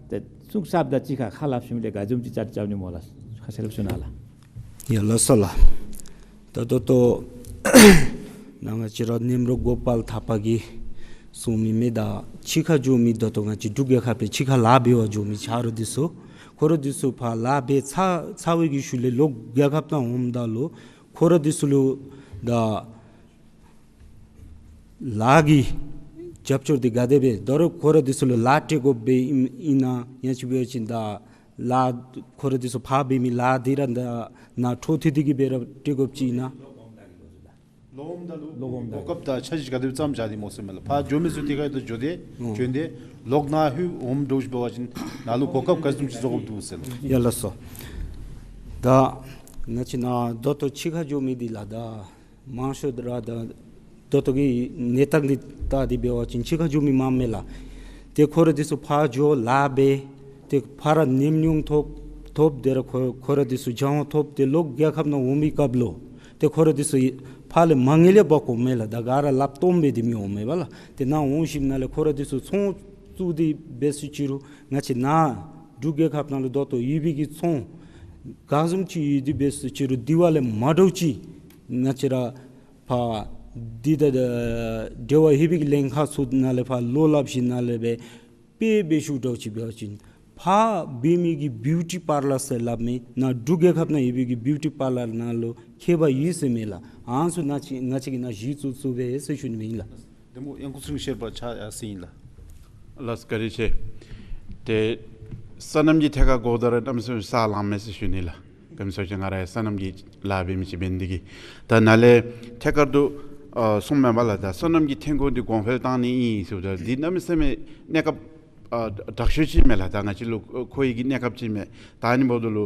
ཏེ་གསུང་ས་ད་ཅིག་ཁར་ཁ་སླབ་ཞིནམ་ལས་ག་བཟུམ་ཅིག་བཅའ་སྒྲིག་རྐྱབ་ནི་སྨོ་ལགས། ཁ་ཤས་ལུ་ཞུ་ན་ལགས། ཡ་ལགས་སོ་ལགས། ད་ད་ལྟོ་ནཱ་ང་བཅས་ར་ནེམ་རོ་གོ་པལ་ཐར་པ་གིས་གསུངས་མི་མེན་ན། ད་ཕྱི་ཁར་འགྱོ་མི་ད་ལྟོ་ང་བཅས་འབྲུག་རྒྱལ་ཁབ་ལས་ཕྱི་ཁར་ལཱ་འབད་བར་འགྱོ་མི་ཆ་རོགས་འདི་ཚུ་ཁོ་ར་འདི་ཚུ་ཕར་ལཱ་འབད་ཚར་ཚར་བའི་གི་ཤུལ་ལས་ལོག་རྒྱལ་ཁབ་ནང་འོངམ་ད་ལུ་ཁོ་ར་འདི་ཚུ་ལུ་ད་ལཱ་གི་རྒྱབ་སྐྱོར་འདི་ག་དེ་སྦེ་ད་རུང་ཁོ་ར་འདི་ཚུ་ལུ་ལཱ་སྤྲོད་དགོཔ་སྦེ་ཨིན་ན་ཡང་ཅིན་འབད་བ་ཅིན་ད་ལཱ་ཁོ་ར་འདི་ཚུ་ཕར་འབད་མི་ལཱ་འདི་ར་ད་ནཱ་འཕྲོ་མཐུད་དེ་གི་སྦེ་ར་སྤྲོད་དགོཔ་ཅིག་ཨིན་ན། ལོག་འོངམ་ད་ལུ་ལོག་འོངམ་ད་གོ་སྐབས་དང་འཆར་གཞི་ག་དེ་སྦེ་བརྩམས་བཞག་སྟེ་སྨོ་ཟེར་མས་ལགས། ཕར་འགྱོ་མི་ཚུ་དེ་ཁར་ད་འགྱོ་སྟེ་ཨོ་བྱོན་ཏེ་ལོག་ནཱ་ལྷོད་འོངམ་འདྲཝ་ཅིག་འབད་བ་ཅིན་ནཱ་ལུ་གོ་སྐབས་ག་བཟུམ་ཅིག་བཟོ་དགོཔ་འདུག་ཟེར་ལགས། ཡ་ལགས་སོ། ད་ང་བཅས་ནཱ་ད་ལྟོ་ཕྱི་ཁར་འགྱོ་མི་འདི་ལགས་ད་མང་ཤོས་ར་ད་ད་ལྟོ་གི་གནས་སྟངས་འདི་ལྟ་སྟེ་འབད་བ་ཅིན་ཕྱི་ཁར་འགྱོ་མི་མངམ་མས་ལགས། ཏེ་ཁོ་ར་འདི་ཚུ་ཕར་འགྱོ་ལཱ་འབད་ཏེ་ཕར་ར་ཉམས་མྱོང་ཐོབ་ཐོབ་སྟེ་ར་ཁོ་ཁོ་ར་འདི་ཚུ་སྦྱང་བ་ཐོབ་སྟེ་ལོག་རྒྱལ་ཁབ་ནང་འོང་མི་སྐབས་ལུ་ཏེ་ཁོ་ར་འདི་ཚུ་ཕར་ལས་མ་དངུལ་ལས་འབག་འོང་མས་ལགས། ད་ག་ར་སླབ་སྟོནམ་སྦེ་སྡོད་མི་འོང་མས་པ་ལགས། ཏེ་ནཱ་འོང་ཞིནམ་ལས་ཁོ་ར་འདི་ཚུ་ཚོང་བཙུགས་ཏེ་འབད་སོང་ཅི་རུང་ང་བཅས་ནཱ་འབྲུག་རྒྱལ་ཁབ་ནང་ལུ་ད་ལྟོ་ཡོད་པའི་གི་ཚོང་ག་བཟུམ་ཅིག་ཡོད་དེ་འབད་སོང་ཅི་རུང་དེ་བ་ལས་མ་འདྲཝ་ཅིག་ང་བཅས་ར་ཕར་འདི་དང་འབྲེལ་བ་ཡོད་པའི་གི་ལྷན་ཁག་ཚུ་ནང་ལས་ཕར་བློ་སླབ་ཞིནམ་ལས་འབད་དཔེ་འབད་ཞུཝ་འདྲཝ་ཅིག་འབད་བ་ཅིན་ཕར་འབད་མི་གི་བིའུ་ཊི་པར་ལར་ཟེར་སླབ་མི་ནཱ་འབྲུག་རྒྱལ་ཁབ་ནང་ཡོད་པའི་གི་བིའུ་ཊི་པར་ལར་ནང་ལུ་ཁྱད་པར་ཡོད་ཟེར་མས་ལགས། ཨ་ནི་ཚུ་ནཱ་ཅིག་ང་བཅས་ཀྱིས་ནཱ་གཞི་བཙུགས་བཙུགསཔ་སྦེ་ཟེར་ཞུ་ནི་ཨིན་ལགས། འདེམས་ངོ་དབྱངས་སྐུ་ཚེ་རིང་ཤེར་པ་ཕྱག་ཡར་སེང་ལགས། ལགས་བཀའ་དྲིན་ཆེ། ཏེ་སོ་ནམ་གྱི་ཐད་ཁར་གོཝ་ད་ར་གནམ་མེད་ས་མེད་ས་ལངམ་མས་ཟེར་ཞུ་ནི་ལགས། ག་ཅི་སྨོ་ཟེར་བ་ཅིན་ང་ར་ཡང་སོ་ནམ་གྱི་ལཱ་འབད་མི་ཅིག་འབད་ནི་དེ་གིས་ད་ནཱ་ལས་ཐད་ཀར་དུ་ཨ་གསུངམ་མས་པ་ལགས། ད་སོ་ནམ་གྱི་ཐོན་ཁུངས་འདི་གོང་འཕེལ་བཏང་ནི་ཨིན་ཟེརཝ་ད་འདི་གནམ་མེད་ས་མེད་གནས་སྐབས་ཨ་དྲག་ཤོས་ཅིག་མས་ལགས། ད་ང་བཅས་ལུ་ཨ་མཁོ་བའི་གི་གནས་སྐབས་ཅིག་མས། ད་ཨ་ནི་འབདཝ་ད་ལུ་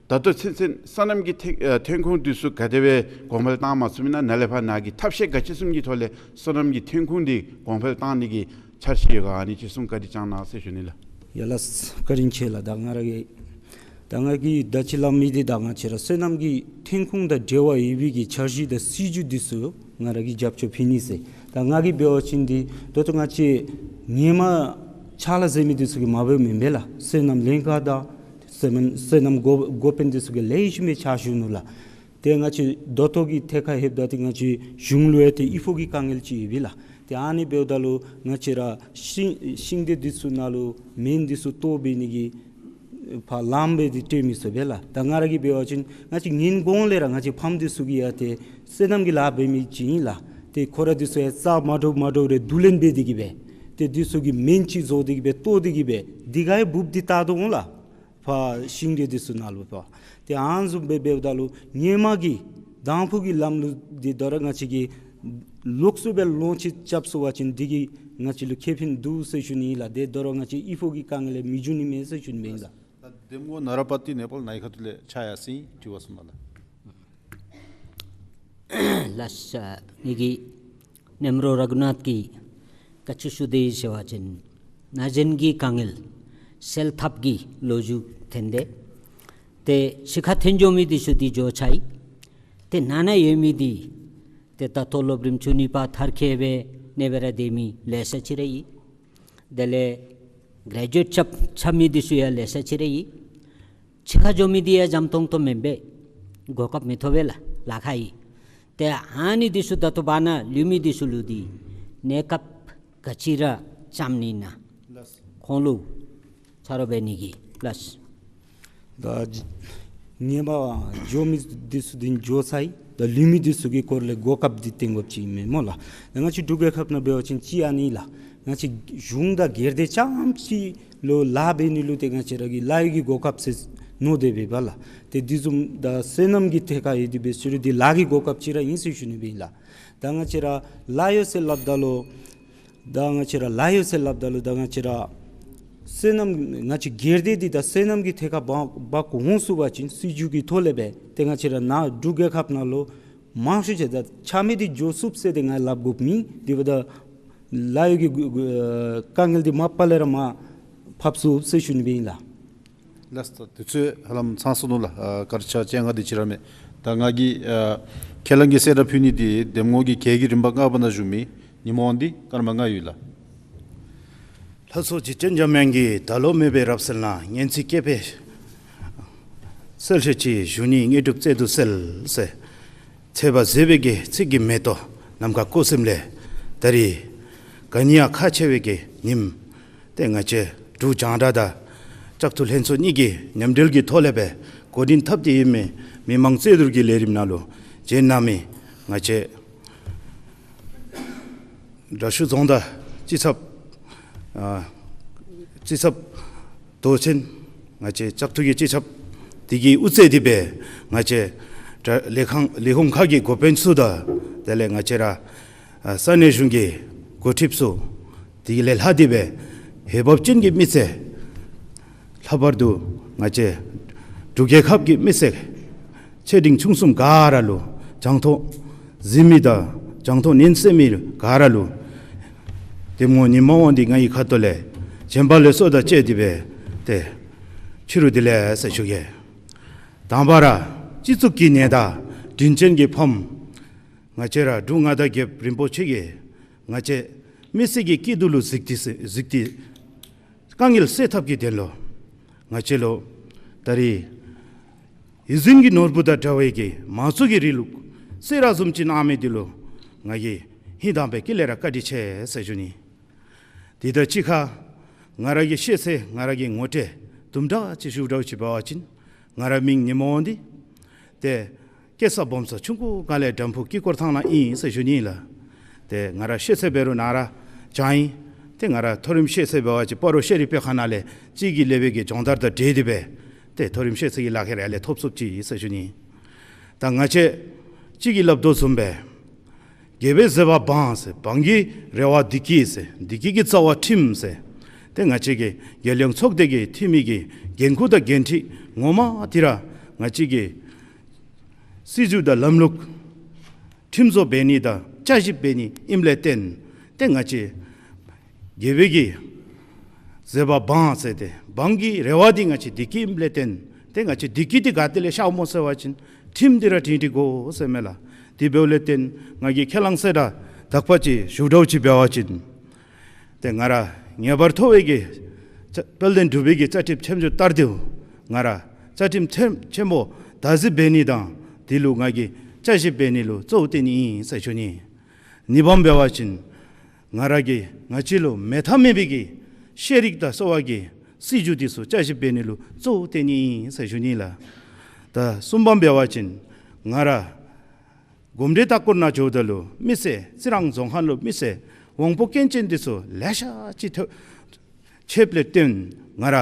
ད་ལྟོ་ཚུན་ཚོད་སོ་ནམ་གྱི་ཐོན་ཨ་ཐོན་ཁུངས་འདི་ཚུ་ག་དེ་སྦེ་གོང་འཕེལ་བཏང་མ་ཚུགས་མི་ནང་ནཱ་ལས་ཕར་ནཱ་གིས་ཐབས་ཤེས་ག་ཅི་བཟུམ་གྱི་ཐོག་ལས་སོ་ནམ་གྱི་ཐོན་ཁུངས་འདི་གོང་འཕེལ་བཏང་ནི་གི་འཆར་གཞི་ཡོད་ག་ཨ་ནི་ཅིག་གསུང་བཀའ་དྲིན་བསྐྱང་གནང་ཟེར་ཞུ་ནི་ལགས། ཡ་ལགས་བཀའ་དྲིན་ཆེ་ལགས། ད་ང་ར་གིས་ད་ང་གིས་ད་ཅི་སླབ་མི་འདི་ད་ང་བཅས་ར་སོ་ནམ་གྱི་ཐོན་ཁུངས་དང་འབྲེལ་བ་ཡོད་པའི་གི་འཆར་གཞི་དང་སྲིད་བྱུས་འདི་ཚུ་ང་ར་གིས་རྒྱབ་སྐྱོར་ཕུལ་ནི་ཟེར། ད་ང་གིས་འབད་བ་ཅིན་འདི་ད་ལྟོ་ང་བཅས་ཧེ་མ་ཕྱག་ལཱ་མཛད་མི་འདི་ཚུ་གིས་མ་འབདཝ་མེན་པས་ལགས། སོ་ནམ་ལྷན་ཁག་དང་སོ་ནམ་སོ་ནམ་འགོ་འགོ་དཔོན་འདི་ཚུ་གིས་ལེགས་ཤོམ་སྦེ་ཕྱག་ཞུ་ནུག་ལགས། ཏེ་ང་བཅས་ད་ལྟོ་གི་ཐད་ཁར་ལྷོདཔ་ད་ཏེ་ང་བཅས་གཞུང་ལུ་ཡང་ཏེ་ཨི་ཕོག་གི་དཀའ་ངལ་ཅིག་ཡོད་པས་ལགས། ཏེ་ཨ་ནི་འབདཝ་ད་ལུ་ང་བཅས་ར་ཤིང་ཤིང་འདི་འདི་ཚུ་ནང་ལུ་སྨན་འདི་ཚུ་གཏོར་འབད་ནི་གི་ཕར་ལམ་སྦེ་འདི་སྤྲོད་མི་ཚུགས་པས་ལགས། ད་ང་ར་གིས་འབད་བ་ཅིན་ང་བཅས་ངན་གོང་ལས་ར་ང་བཅས་ཕམ་འདི་ཚུ་གི་ཡང་ཏེ་སོ་ནམ་གྱི་ལཱ་འབད་མི་ཅིག་ཨིན་ལགས། ཏེ་ཁོ་ར་འདི་ཚུ་ཡང་རྩྭ་མ་འདྲཝ་མ་འདྲཝ་རེ་བསྡུ་ལེན་འབད་དེ་གི་སྦེ་ཏེ་འདི་ཚུ་གི་སྨན་ཅིག་བཟོ་སྟེ་གི་སྦེ་གཏོར་ཏེ་གི་སྦེ་འདི་ག་ཡང་འབུཔ་འདི་བཏགས་དོ་འོང་ལགས། ཕར་ཤིང་འབྲས་འདི་ཚུ་ནང་ལུ་ཕར། ཏེ་ཨ་ནི་བཟུམ་སྦེ་འབདཝ་ད་ལུ་ཧེ་མ་གི་དང་ཕུ་གི་ལམ་ལུགས་འདི་ད་རུང་ང་བཅས་ཀྱིས་ལོགས་སུ་སྦེ་ལོངས་སྤྱོད་རྐྱབ་ཚུགས་པ་ཅིན་འདི་གིས་ང་བཅས་ལུ་ཁེ་ཕན་འདུག་ཟེར་ཞུ་ནི་ཨིན་ལགས། ཏེ་ད་རུང་ང་བཅས་ཨི་ཕོག་གི་དཀའ་ངལ་ལས་མི་འབྱུང་ནི་མས་ཟེར་ཞུ་ནི་མས་ལགས། ད་འདེམས་ངོ་ནཱ་ར་པ་ཏི་ནེ་པཱལ་ནཱ་གི་ཁ་ཐུག་ལས་ཕྱག་ཡར་སེང་དྲི་བ་གསུངས་གནང་ལགས། ལགས་སོ། ངེ་གི་ནེམ་རོ་ར་གུ་ནཱཐ་ཀྱིས་ག་ཅི་ཞུ་དེས་ཟེར་བ་ཅིན་ན་གཞོན་གྱི་དཀའ་ངལ་ སེལ་ཐབས་ཀྱི་ལོ་རྒྱུས་ཐོན་ཏེ། ཏེ་ཕྱི་ཁར་ཐོན་འགྱོ་མི་འདི་ཚུ་འདི་འགྱོ་ཚར་ཡི། ཏེ་ནང་ན་ཡོད་མི་འདི་ཏེ་ད་ལྟོ་སློབ་རིམ་བཅུ་གཉིས་པ་མཐར་འཁྱོལ་སྦེ་གནས་སྦེ་ར་སྡོད་མི་ལེ་ཤ་ཅིག་ར་ཡོད། དེ་ལས་གྲེ་ཇུ་ཨེཊ་རྐྱབ་ཚར་མི་འདི་ཚུ་ཡང་ལེ་ཤ་ཅིག་ར་ཡོད། ཕྱི་ཁར་འགྱོ་མི་འདི་ཡང་འཇམ་ཏོང་ཏོ་མེན་པས། གོ་སྐབས་མི་ཐོབ་པས་ལགས། ལཱ་ཁག་ཨིན། ཏེ་ཨ་ནི་འདི་ཚུ་ད་ལྟོ་བར་ན་ལུས་མི་འདི་ཚུ་ལུ་འདི་གནས་སྐབས་ག་ཅི་ར་བརྩམ་ནི་ན། ལགས། ཁོང་ལུ་ཆ་རོགས་འབད་ནི་གི་ལགས། ད་ངེས་པ་འགྱོ་མི་འདི་ཚུ་འདི་འགྱོ་ཚར་ཡི། ད་ལུས་མི་འདི་ཚུ་གི་སྐོར་ལས་གོ་སྐབས་འདི་བཏོན་དགོཔ་ཅིག་ཨིན་མས་སྨོ་ལགས། ད་ང་བཅས་འབྲུག་རྒྱལ་ཁབ་ནང་འབད་བ་ཅིན་ཅིག་ཨ་ནི་ལགས། ང་བཅས་གཞུང་དང་སྒེར་སྡེ་རྐྱངམ་ཅིག་ལུ་ལཱ་འབད་ནི་ལུ་ཏེ་ང་བཅས་ར་གི་ལཱ་གཡོག་གི་གོ་སྐབས་ཟེར་མནོ་སྟེ་འབདཝ་ལགས། ཏེ་དེ་བཟུམ་ད་སོ་ནམ་གྱི་ཐད་ཁར་ཡོད་དེ་འབད་ཟེར་རུང་འདི་ལཱ་གི་གོ་སྐབས་ཅིག་ར་ཨིན་ཟེར་ཞུ་ནི་སྦེ་ཨིན་ལགས། ད་ང་བཅས་ར་ལཱ་གཡོག་ཟེར་སླབ་ད་ལུ་ད་ང་བཅས་ར་ལཱ་གཡོག་ཟེར་སླབ་ད་ལུ་ད་ང་བཅས་ར་སོ་ནམ་ང་བཅས་སྒེར་སྡེ་འདི་ད་སོ་ནམ་གྱི་ཐད་ཁར་འབག་འབག་འོང་ཚུགས་པ་ཅིན་སྲིད་བྱུས་ཀྱི་ཐོག་ལས་སྦེ་ཏེ་ང་བཅས་ར་ནཱ་འབྲུག་རྒྱལ་ཁབ་ནང་ལུ་མང་ཤོས་ཅིག་ད་ཆ་མེད་འདི་འགྱོ་ཚུགས་ཟེར་ཏེ་ང་སླབ་དགོཔ་མེད། དེ་འབདཝ་ད་ལཱ་གཡོག་གི་དཀའ་ངལ་འདི་མ་པ་ལས་ར་མར་ཕབ་ཚུགས་ཟེར་ཞུ་ནི་སྦེ་ཨིན་ལགས། ལགས་སོ། དུས་ཚོད་ཧ་ལམ་ཚང་སོ་ནུག་ལགས། ཨ་སྐར་ཆ་བཅོ་ལྔ་དེ་ཅིག་ར་མས། ད་ང་གིས་ཨ་ཁས་བླངས་ཀྱི་གསལ་བསྒྲགས་ཕུལ་ནི་འདི་འདེམས་ངོ་གི་གྱལ་གྱི་རིམ་པ་ལྔ་པ་ནང་བཞུགས་མི་ཉི་མ་དབང་འདུས་སྐར་མ་ལྔ་ཡོད་ལགས། ལྷ་ཚོགས་འཇིག་རྟེན་འཇམ་དབྱངས་ཀྱིས། ད་ལོ་མེད་པའི་རབ་གསལ་ན། སྙན་ཚིག་སྐྱེས་པའི་གསལ་བྱེད་ཅིག། གཞུང་ནི་དངོས་གྲུབ་བརྩེ་དུ་གསལ་ཟེར། ཚེས་པ་བཟོད་པའི་གི་ཚིག་གི་མེ་ཏོག་ནམ་མཁའ་བཀོད་ཟིན་ལས། ད་རིས་ག་ནི་ཡང་ཁག་ཆེ་བའི་གི་ཉིནམ་ཏེ་ང་བཅས་འབྲུག་རྒྱང་བསྒྲགས་དང་ལྕགས་ཐུག་ལྷན་ཚོགས་གཉིས་ཀྱིས་མཉམ་འབྲེལ་གྱི་ཐོག་ལས་སྦེ་འགོ་འདྲེན་འཐབ་སྟེ་ཡོད་མི་མི་མང་རྩོད་བསྡུར་གྱི་ལས་རིམ་ནང་ལུ་བྱོན་གནང་མི་ང་བཅས་དྲག་ཤོས་རྫོང་བདག་སྤྱི་ཚབ་ཨ་སྤྱི་ཚབ་མདོ་ཆེན་ང་བཅས་ལྕགས་ཐུག་གི་སྤྱི་ཚབ་དེ་གིས་དབུ་འཛིན་འདི་སྦེ་ང་བཅས་དྲག་ལས་ཁང་ལས་ཁུངས་ཁག་གི་འགོ་དཔོན་ཚུ་དང་དེ་ལས་ང་བཅས་ར་ཨ་ས་གནས་གཞུང་གི་འགོ་ཁྲིདཔ་ཚུ་དེ་གི་ལས་ལྷག་སྟེ་སྦེ་འོས་འབབ་ཅན་གྱི་མི་སེར་ལྷག་པར་དུ་ང་བཅས་འབྲུག་རྒྱལ་ཁབ་ཀྱི་མི་སེར་ཆེ་འབྲིང་ཆུང་གསུམ་ག་ར་ལུ་གྱང་ཐོག་གཟིམ་མི་དང་གྱང་ཐོག་ཉན་སེམས་མི་ག་ར་ལུ་འདེམས་ངོ་ཉི་མ་དབང་འདུས་ང་གི་ཁ་ཐུག་ལས་བྱོན་པ་ལེགས་སོ་དང་བཅས་ཏེ་སྦེ་ཏེ་ཕྱི་རུ་བདེ་ལེགས་ཟེར་ཞུ་གེ། དང་པ་ར་སྤྱི་གཙུག་གི་གནས་བདག་དྲིན་ཅན་གྱི་ཕམ་ང་བཅས་ར་འབྲུག་མངའ་བདག་རྒྱལཔོ་རིན་པོ་ཆེ་གིས་ང་བཅས་མི་སེར་གྱི་སྐྱིད་སྡུག་ལུ་གཟིགས་ཏེ་གཟིགས་ཏེ་དཀའ་ངལ་སེལ་ཐབས་ཀྱི་དོན་ལུ་ང་བཅས་ལུ་ད་རིས་ཡིད་བཞིན་གྱི་ནོར་བུ་དང་འདྲ་བའི་གི་མང་གཙོ་གི་རིང་ལུགས་གསེར་ར་བཟུམ་ཅིག་གནང་མི་འདི་ལུ་ང་གིས་ཧིང་དང་པའི་དཀྱིལ་ལས་ར་བཀའ་དྲིན་ཆེ་ཟེར་ཞུ་ནི། དེ་དང་གཅིག་ཁར་ང་ར་གི་ཤེས་ཚད་ང་ར་གི་ངོ་སྤྲོད་དུམ་གྲ་ཅིག་ཞུ་འདྲཝ་ཅིག་འབད་བ་ཅིན་ང་ར་མིང་ཉི་མ་དབང་འདུས། ཏེ་སྐྱེས་ས་སྦོམ་ས་ཆུང་ཀུ་སྒང་ལས་དམ་ཕུ་དཀྱིལ་འཁོར་ཐང་ནང་ཨིན་ཟེར་ཞུ་ནི་ལགས། ཏེ་ང་ར་ཤེས་ཚད་འབད་རུང་ནཱ་ར་བྱང་ཨིན། ཏེ་ང་ར་མཐོ་རིམ་ཤེས་ཚད་འབད་བ་ཅིན་སྤ་རོ་ཤེས་རིག་སྤེལ་ཁང་ནང་ལས་གཅིག་གི་ལེ་བེ་གི་སྦྱོང་བརྡར་དང་འབྲེལ་ཏེ་སྦེ་ཏེ་མཐོ་རིམ་ཤེས་ཚད་ཀྱི་ལག་ཁྱེར་ཡར་ལས་ཐོབ་ཚུགསཔ་ཅིག་ཨིན་ཟེར་ཞུ་ནི། ད་ང་བཅས་གཅིག་གིས་སླབ་དོ་བཟུམ་སྦེ་རྒྱལ་པོའི་བཟོད་པ་འབངས་ཟེར། འབངས་ཀྱི་རེ་བ་བདེ་སྐྱིད་ཟེར། བདེ་སྐྱིད་ཀྱི་རྩ་བ་ཁྲིམས་ཟེར། ཏེ་ང་བཅས་ཀྱི་རྒྱལ་ཡོངས་ཚོགས་སྡེ་གི་འཐུས་མི་གི་འགན་ཁུར་དང་འགན་འཁྲི་ངོ་མ་འདི་ར་ང་བཅས་ཀྱི་སྲིད་བྱུས་དང་ལམ་ལུགས་ཁྲིམས་བཟོ་འབད་ནི་དང་བསྐྱར་ཞིབ་འབད་ནི་ཨིནམ་ལས་བརྟེན་ཏེ་ང་བཅས་རྒྱལ་པོའི་གི་བཟོད་པ་འབངས་ཟེར་ཏེ་འབངས་ཀྱི་རེ་བ་འདི་ང་བཅས་བདེ་སྐྱིད་ཨིནམ་ལས་བརྟེན་ཏེ་ང་བཅས་བདེ་སྐྱིད་འདི་ག་ཏེ་ལས་ཤརཝ་སྨོ་ཟེར་བ་ཅིན་ཁྲིམས་འདི་ར་སྒྲིང་སྒྲི་དགོ་ཟེར་མས་ལགས། དེ་འབདཝ་ལས་བརྟེན་ང་གིས་ཁས་བླངས་གསལ་བསྒྲགས་དག་པ་ཅིག་ཞུ་འདྲཝ་ཅིག་འབད་བ་ཅིན་ཏེ་ང་ར་ངེས་པར་ཐོབ་པའི་གི་དཔལ་ལྡན་འབྲུག་པའི་གི་རྩ་ཁྲིམས་ཆེན་མོ་ལྟར་དུ་ང་ར་རྩ་ཁྲིམས་ཆེན་ཆེན་པོ་བདག་འཛིན་འབད་ནི་དང་དེ་ལུ་ང་གིས་བསྐྱར་ཞིབ་འབད་ནི་ལུ་གཙོ་བོ་བཏོན་ནི་ཨིན་ཟེར་ཞུ་ནི། གཉིས་པམ་འབད་བ་ཅིན་ང་ར་གིས་ང་བཅས་ལུ་མེད་ཐབས་མེད་པའི་གི་ཤེས་རིག་དང་གསོ་བ་གི་སྲིད་བྱུས་འདི་ཚུ་བསྐྱར་ཞིབ་འབད་ནི་ལུ་གཙོ་བོ་བཏོན་ནི་ཨིན་ཟེར་ཞུ་ནི་ལགས། ད་གསུམ་པམ་འབད་བ་ཅིན་ང་ར་གོམས་འདྲིས་ལྟ་སྐོར་ནང་འགྱོཝ་ད་ལུ་མི་སེར་རྩི་རང་རྫོང་ཁག་ལུ་མི་སེར་དབང་པོ་སྐྱོན་ཅན་འདི་ཚུ་ལེ་ཤ་ཅིག་ཐོ་ཆེཝ་ལས་བརྟེན་ང་ར་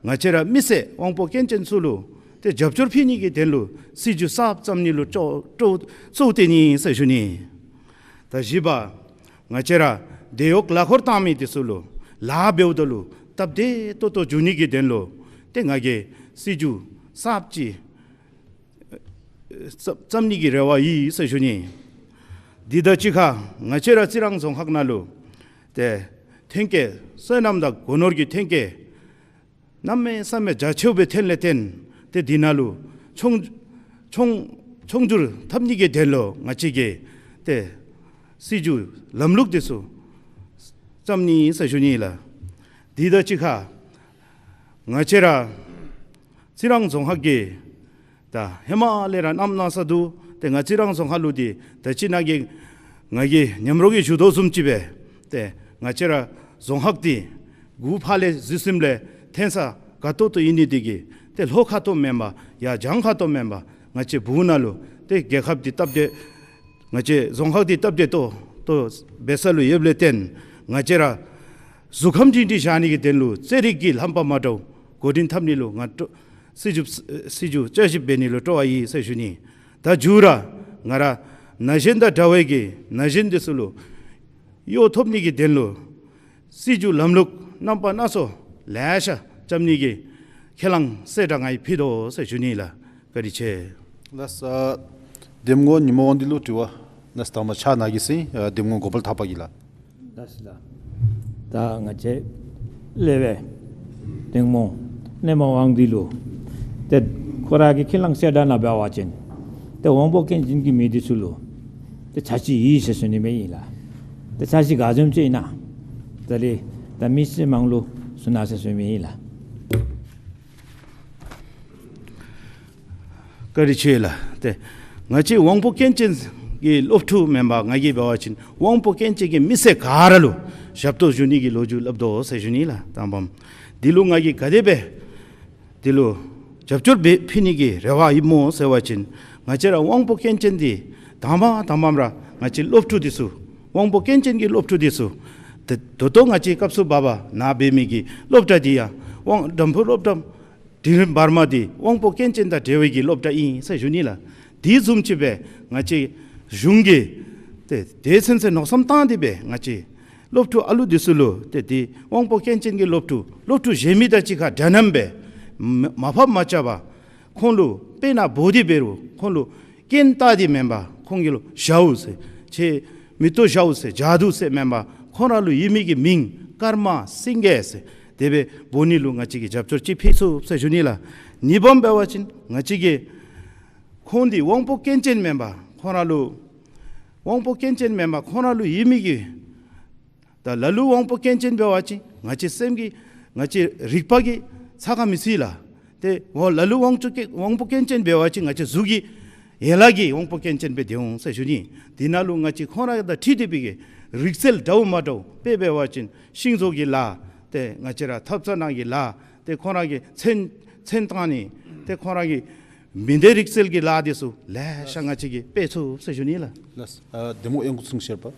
ང་བཅས་ར་མི་སེར་དབང་པོ་སྐྱོན་ཅན་ཚུ་ལུ་ཏེ་རྒྱབ་སྐྱོར་ཕུལ་ནི་གི་དོན་ལུ་སྲིད་བྱུས་གསརཔ་བརྩམ་ནི་ལུ་གཙོ་གཙོ་གཙོ་བོ་བཏོན་ནི་ཨིན་ཟེར་ཞུ་ནི། ད་བཞི་པ་ང་བཅས་ར་འབྲེལ་ཡོད་ལག་འཁོར་བཏང་མི་འདི་ཚུ་ལུ་ལཱ་འབདཝ་ད་ལུ་སྟབས་བདེ་ཏོག་ཏོ་འགྱོ་ནི་གི་དོན་ལུ་ཏེ་ང་གིས་སྲིད་བྱུས་གསརཔ་ཅིག་བརྩམ་བརྩམ་ནི་གི་རེ་བ་ཡོད་ཟེར་ཞུ་ནི། དེ་དང་གཅིག་ཁར་ང་བཅས་ར་རྩི་རང་རྫོང་ཁག་ནང་ལུ་ཏེ་ཐོན་སྐྱེད་སོ་ནམ་དང་སྒོ་ནོར་གྱི་ཐོན་སྐྱེད་ གནམ་མེད་ས་མེད་རྒྱ་ཆེཝ་སྦེ་ཐོན་ལས་བརྟེན་ཏེ་འདི་ནང་ལུ་ཆོང་ཆོང་ཆོང་བསྒྱུར་འཐབ་ནི་གི་དོན་ལུ་ང་བཅས་ཀྱིས་ཏེ་སྲིད་བྱུས་ལམ་ལུགས་འདི་ཚུ་བརྩམ་ནི་ཟེར་ཞུ་ནི་ལགས། དེ་དང་གཅིག་ཁར་ང་བཅས་ར་རྩི་རང་རྫོང་ཁག་གིས་ད་ཧེ་མ་ལས་ར་གནམ་མེད་ས་མེད་ཏེ་ང་རྩི་རང་རྫོང་ཁག་ལུ་ཏེ་ད་ཅི་ནཱ་གི་ང་གི་མཉམ་རོགས་ཀྱིས་ཞུ་དོ་བཟུམ་ཅིག་སྦེ་ཏེ་ང་བཅས་ར་རྫོང་ཁག་འདི་འགོ་ཕར་ལས་འཛུལ་ཞིནམ་ལས་འཐོན་ས་དགའ་ཏོག་ཏོ་ཨིན་ནི་འདི་གིས་ཏེ་ལྷོ་ཁ་ཐུག་མེན་པར་ཡར་བྱང་ཁ་ཐུག་མེན་པར་ང་བཅས་སྦུག་ནང་ལུ་ཏེ་རྒྱལ་ཁབ་འདི་སྟབས་བདེ་ང་བཅས་རྫོང་ཁག་འདི་སྟབས་བདེ་ཏོག་ཏོ་འབད་ས་ལུ་ཡོདཔ་ལས་བརྟེན་ང་བཅས་ར་གཟུགས་ཁམས་སྒྲིང་སྒྲིང་བཞག་ནི་གི་དོན་ལུ་རྩེད་རིགས་ཀྱི་རྣམ་པ་མ་འདྲཝ་འགོ་འདྲེན་འཐབ་ནི་ལུ་ང་སྤྲོ་སྲིད་བྱུས་སྲིད་བྱུས་བསྐྱར་ཞིབ་འབད་ནི་ལུ་སྤྲོ་བ་ཡོད་ཟེར་ཞུ་ནི། ད་མཇུག་ར་ང་ར་ན་གཞོན་དང་འདྲ་བའི་གི་ན་གཞོན་འདི་ཚུ་ལུ་གཡོག་ཐོབ་ནི་གི་དོན་ལུ་སྲིད་བྱུས་ལམ་ལུགས་རྣམ་པ་སྣ་ཚོགས་ལེ་ཤ་བརྩམ་ནི་གི་ཁས་བླངས་གསལ་བསྒྲགས་ང་གིས་ཕུལ་དོ་ཟེར་ཞུ་ནི་ལགས། བཀའ་དྲིན་ཆེ། ལགས། ཨ་འདེམས་ངོ་ཉི་མ་དབང་འདུས་ལུ་དྲི་བ་ལགས། དང་པ་ཕྱག་ནཱ་གིས་ཟིན། ཨ་འདེམས་ངོ་གོ་པལ་ཐར་པ་གིས་ལགས། ལགས་སོ་ལགས། ད་ང་བཅས་ལས་བྱེད་འདེམས་ངོ་ཉི་མ་དབང་འདུས་ལུ་ཏེ་ཁོ་ར་གི་ཁས་བླངས་གསལ་བསྒྲགས་ནང་འབད་བ་ཅིན་ཏེ་དབང་པོ་སྐྱོན་ཅན་གྱི་མི་འདི་ཚུ་ལུ་ཏེ་འཆར་གཞི་ཡོད་ཟེར་ཞུ་ནི་མས་ཨིན་ལགས། ཏེ་འཆར་གཞི་ག་བཟུམ་ཅིག་ཨིན་ན་ད་ལས་ད་མི་སེར་མང་ལུ་ཞུ་གནང་ཟེར་ཞུ་ནི་མས་ཨིན་ལགས། བཀའ་དྲིན་ཆེ་ལགས། ཏེ་ང་བཅས་དབང་པོ་སྐྱོན་ཅན་གྱི་སློབ་ཕྲུག་མེན་པར་ང་གིས་འབད་བ་ཅིན་དབང་པོ་སྐྱོན་ཅན་གྱི་མི་སེར་ག་ར་ལུ་ཞབས་ཏོག་ཞུ་ནི་གི་ལོ་རྒྱུས་སླབ་དོ་ཟེར་ཞུ་ནི་ལགས། དང་པམ་འདི་ལུ་ང་གིས་ག་དེ་སྦེ་འདི་ལུ་རྒྱབ་སྐྱོར་འབད་ཕུལ་ནི་གི་རེ་བ་ཡོདཔ་སྨོ་ཟེར་བ་ཅིན་ང་བཅས་ར་དབང་པོ་སྐྱོན་ཅན་འདི་དང་པ་དང་པམ་ར་ང་བཅས་སློབ་ཕྲུག་འདི་ཚུ་དབང་པོ་སྐྱོན་ཅན་གྱི་སློབ་ཕྲུག་འདི་ཚུ་ཏེ་ད་ལྟོ་ང་བཅས་སྐབས་སུ་བབ་པ་ནཱ་འབད་མི་གི་སློབ་གྲྭ་འདི་ཡང་དབང་འགྲམ་ཕུག་སློབ་གྲྭ་འབྲིང་རིམ་བར་མ་འདི་དབང་པོ་སྐྱོན་ཅན་དང་འབྲེལ་བའི་གི་སློབ་གྲྭ་ཨིན་ཟེར་ཞུ་ནི་ལགས། དེ་བཟུམ་ཅིག་སྦེ་ང་བཅས་གཞུང་གིས་ཏེ་དེ་ཚུན་ཚོད་མནོ་བསམ་བཏང་སྟེ་སྦེ་ང་བཅས་སློབ་ཕྲུག་ཨ་ལུ་འདི་ཚུ་ལུ་ཏེ་དེ་དབང་པོ་སྐྱོན་ཅན་གྱི་སློབ་ཕྲུག་སློབ་ཕྲུག་གཞན་མི་དང་གཅིག་ཁར་འདྲ་མཉམ་སྦེ་མ་མ་ཕབ་མ་རྐྱབ་པར་ཁོང་ལུ་དཔེར་ན་འབོ་སྟེ་འབད་རུང་ཁོང་ལུ་རྐྱེན་བཏགས་ཏེ་མེན་པར་ཁོང་གི་ལུ་ཞའོ་ཟེར་ཁྱེད་མེ་ཏོག་ཞའོ་ཟེར་ཇ་དུ་ཟེར་མེན་པར་ཁོང་ར་ལུ་ཡོད་མི་གི་མིང་ཀརྨ་སེང་གེ་ཟེར་དེ་སྦེ་འབོ་ནི་ལུ་ང་བཅས་ཀྱིས་རྒྱབ་སྐྱོར་ཅིག་ཕུལ་ཚུགས་ཟེར་ཞུ་ནི་ལགས། གཉིས་པམ་འབད་བ་ཅིན་ང་བཅས་ཀྱིས་ཁོང་འདི་དབང་པོ་སྐྱོན་ཅན་མེན་པར་ཁོང་ར་ལུ་དབང་པོ་སྐྱོན་ཅན་མེན་པར་ཁོང་ར་ལུ་ཡོད་མི་གི་ད་ལ་ལུ་དབང་པོ་སྐྱོན་ཅན་འབད་བ་ཅིན་ང་བཅས་སེམས་ཀྱི་ང་བཅས་རིག་པ་གིས་ཚ་ཁ་མི་ཚུད་ལགས། ཏེ་འོ་ལ་ལུ་དབང་ཅུ་སྐྱོན་དབང་པོ་སྐྱོན་ཅན་འབད་བ་ཅིན་ང་བཅས་གཟུགས་ཀྱི་ཡན་ལག་གི་དབང་པོ་སྐྱོན་ཅན་སྦེ་སྡོད་འོང་ཟེར་ཞུ་ནི། དེ་ནང་ལུ་ང་བཅས་ཁོང་ར་དང་འཁྲིལ་ཏེ་སྦེ་གི་རིག་རྩལ་འདྲཝ་མ་འདྲཝ་དཔེ་འབད་བ་ཅིན་ཤིང་བཟོ་གི་ལཱ་ཏེ་ང་བཅས་ར་ཐབ་ཚང་ནང་གི་ལཱ་ཏེ་ཁོང་ར་གི་ཚོན་ཚོན་བཏང་ནི་ཏེ་ཁོང་ར་གི་མི་སྡེ་རིག་རྩལ་གྱི་ལཱ་འདི་ཚུ་ལེ་ཤ་ང་བཅས་ཀྱིས་སྤེལ་ཚུགས་ཟེར་ཞུ་ནི་ལགས། ལགས། ཨ་འདེམས་ངོ་གཡང་འགུགས་སེང་ཤེར་པ།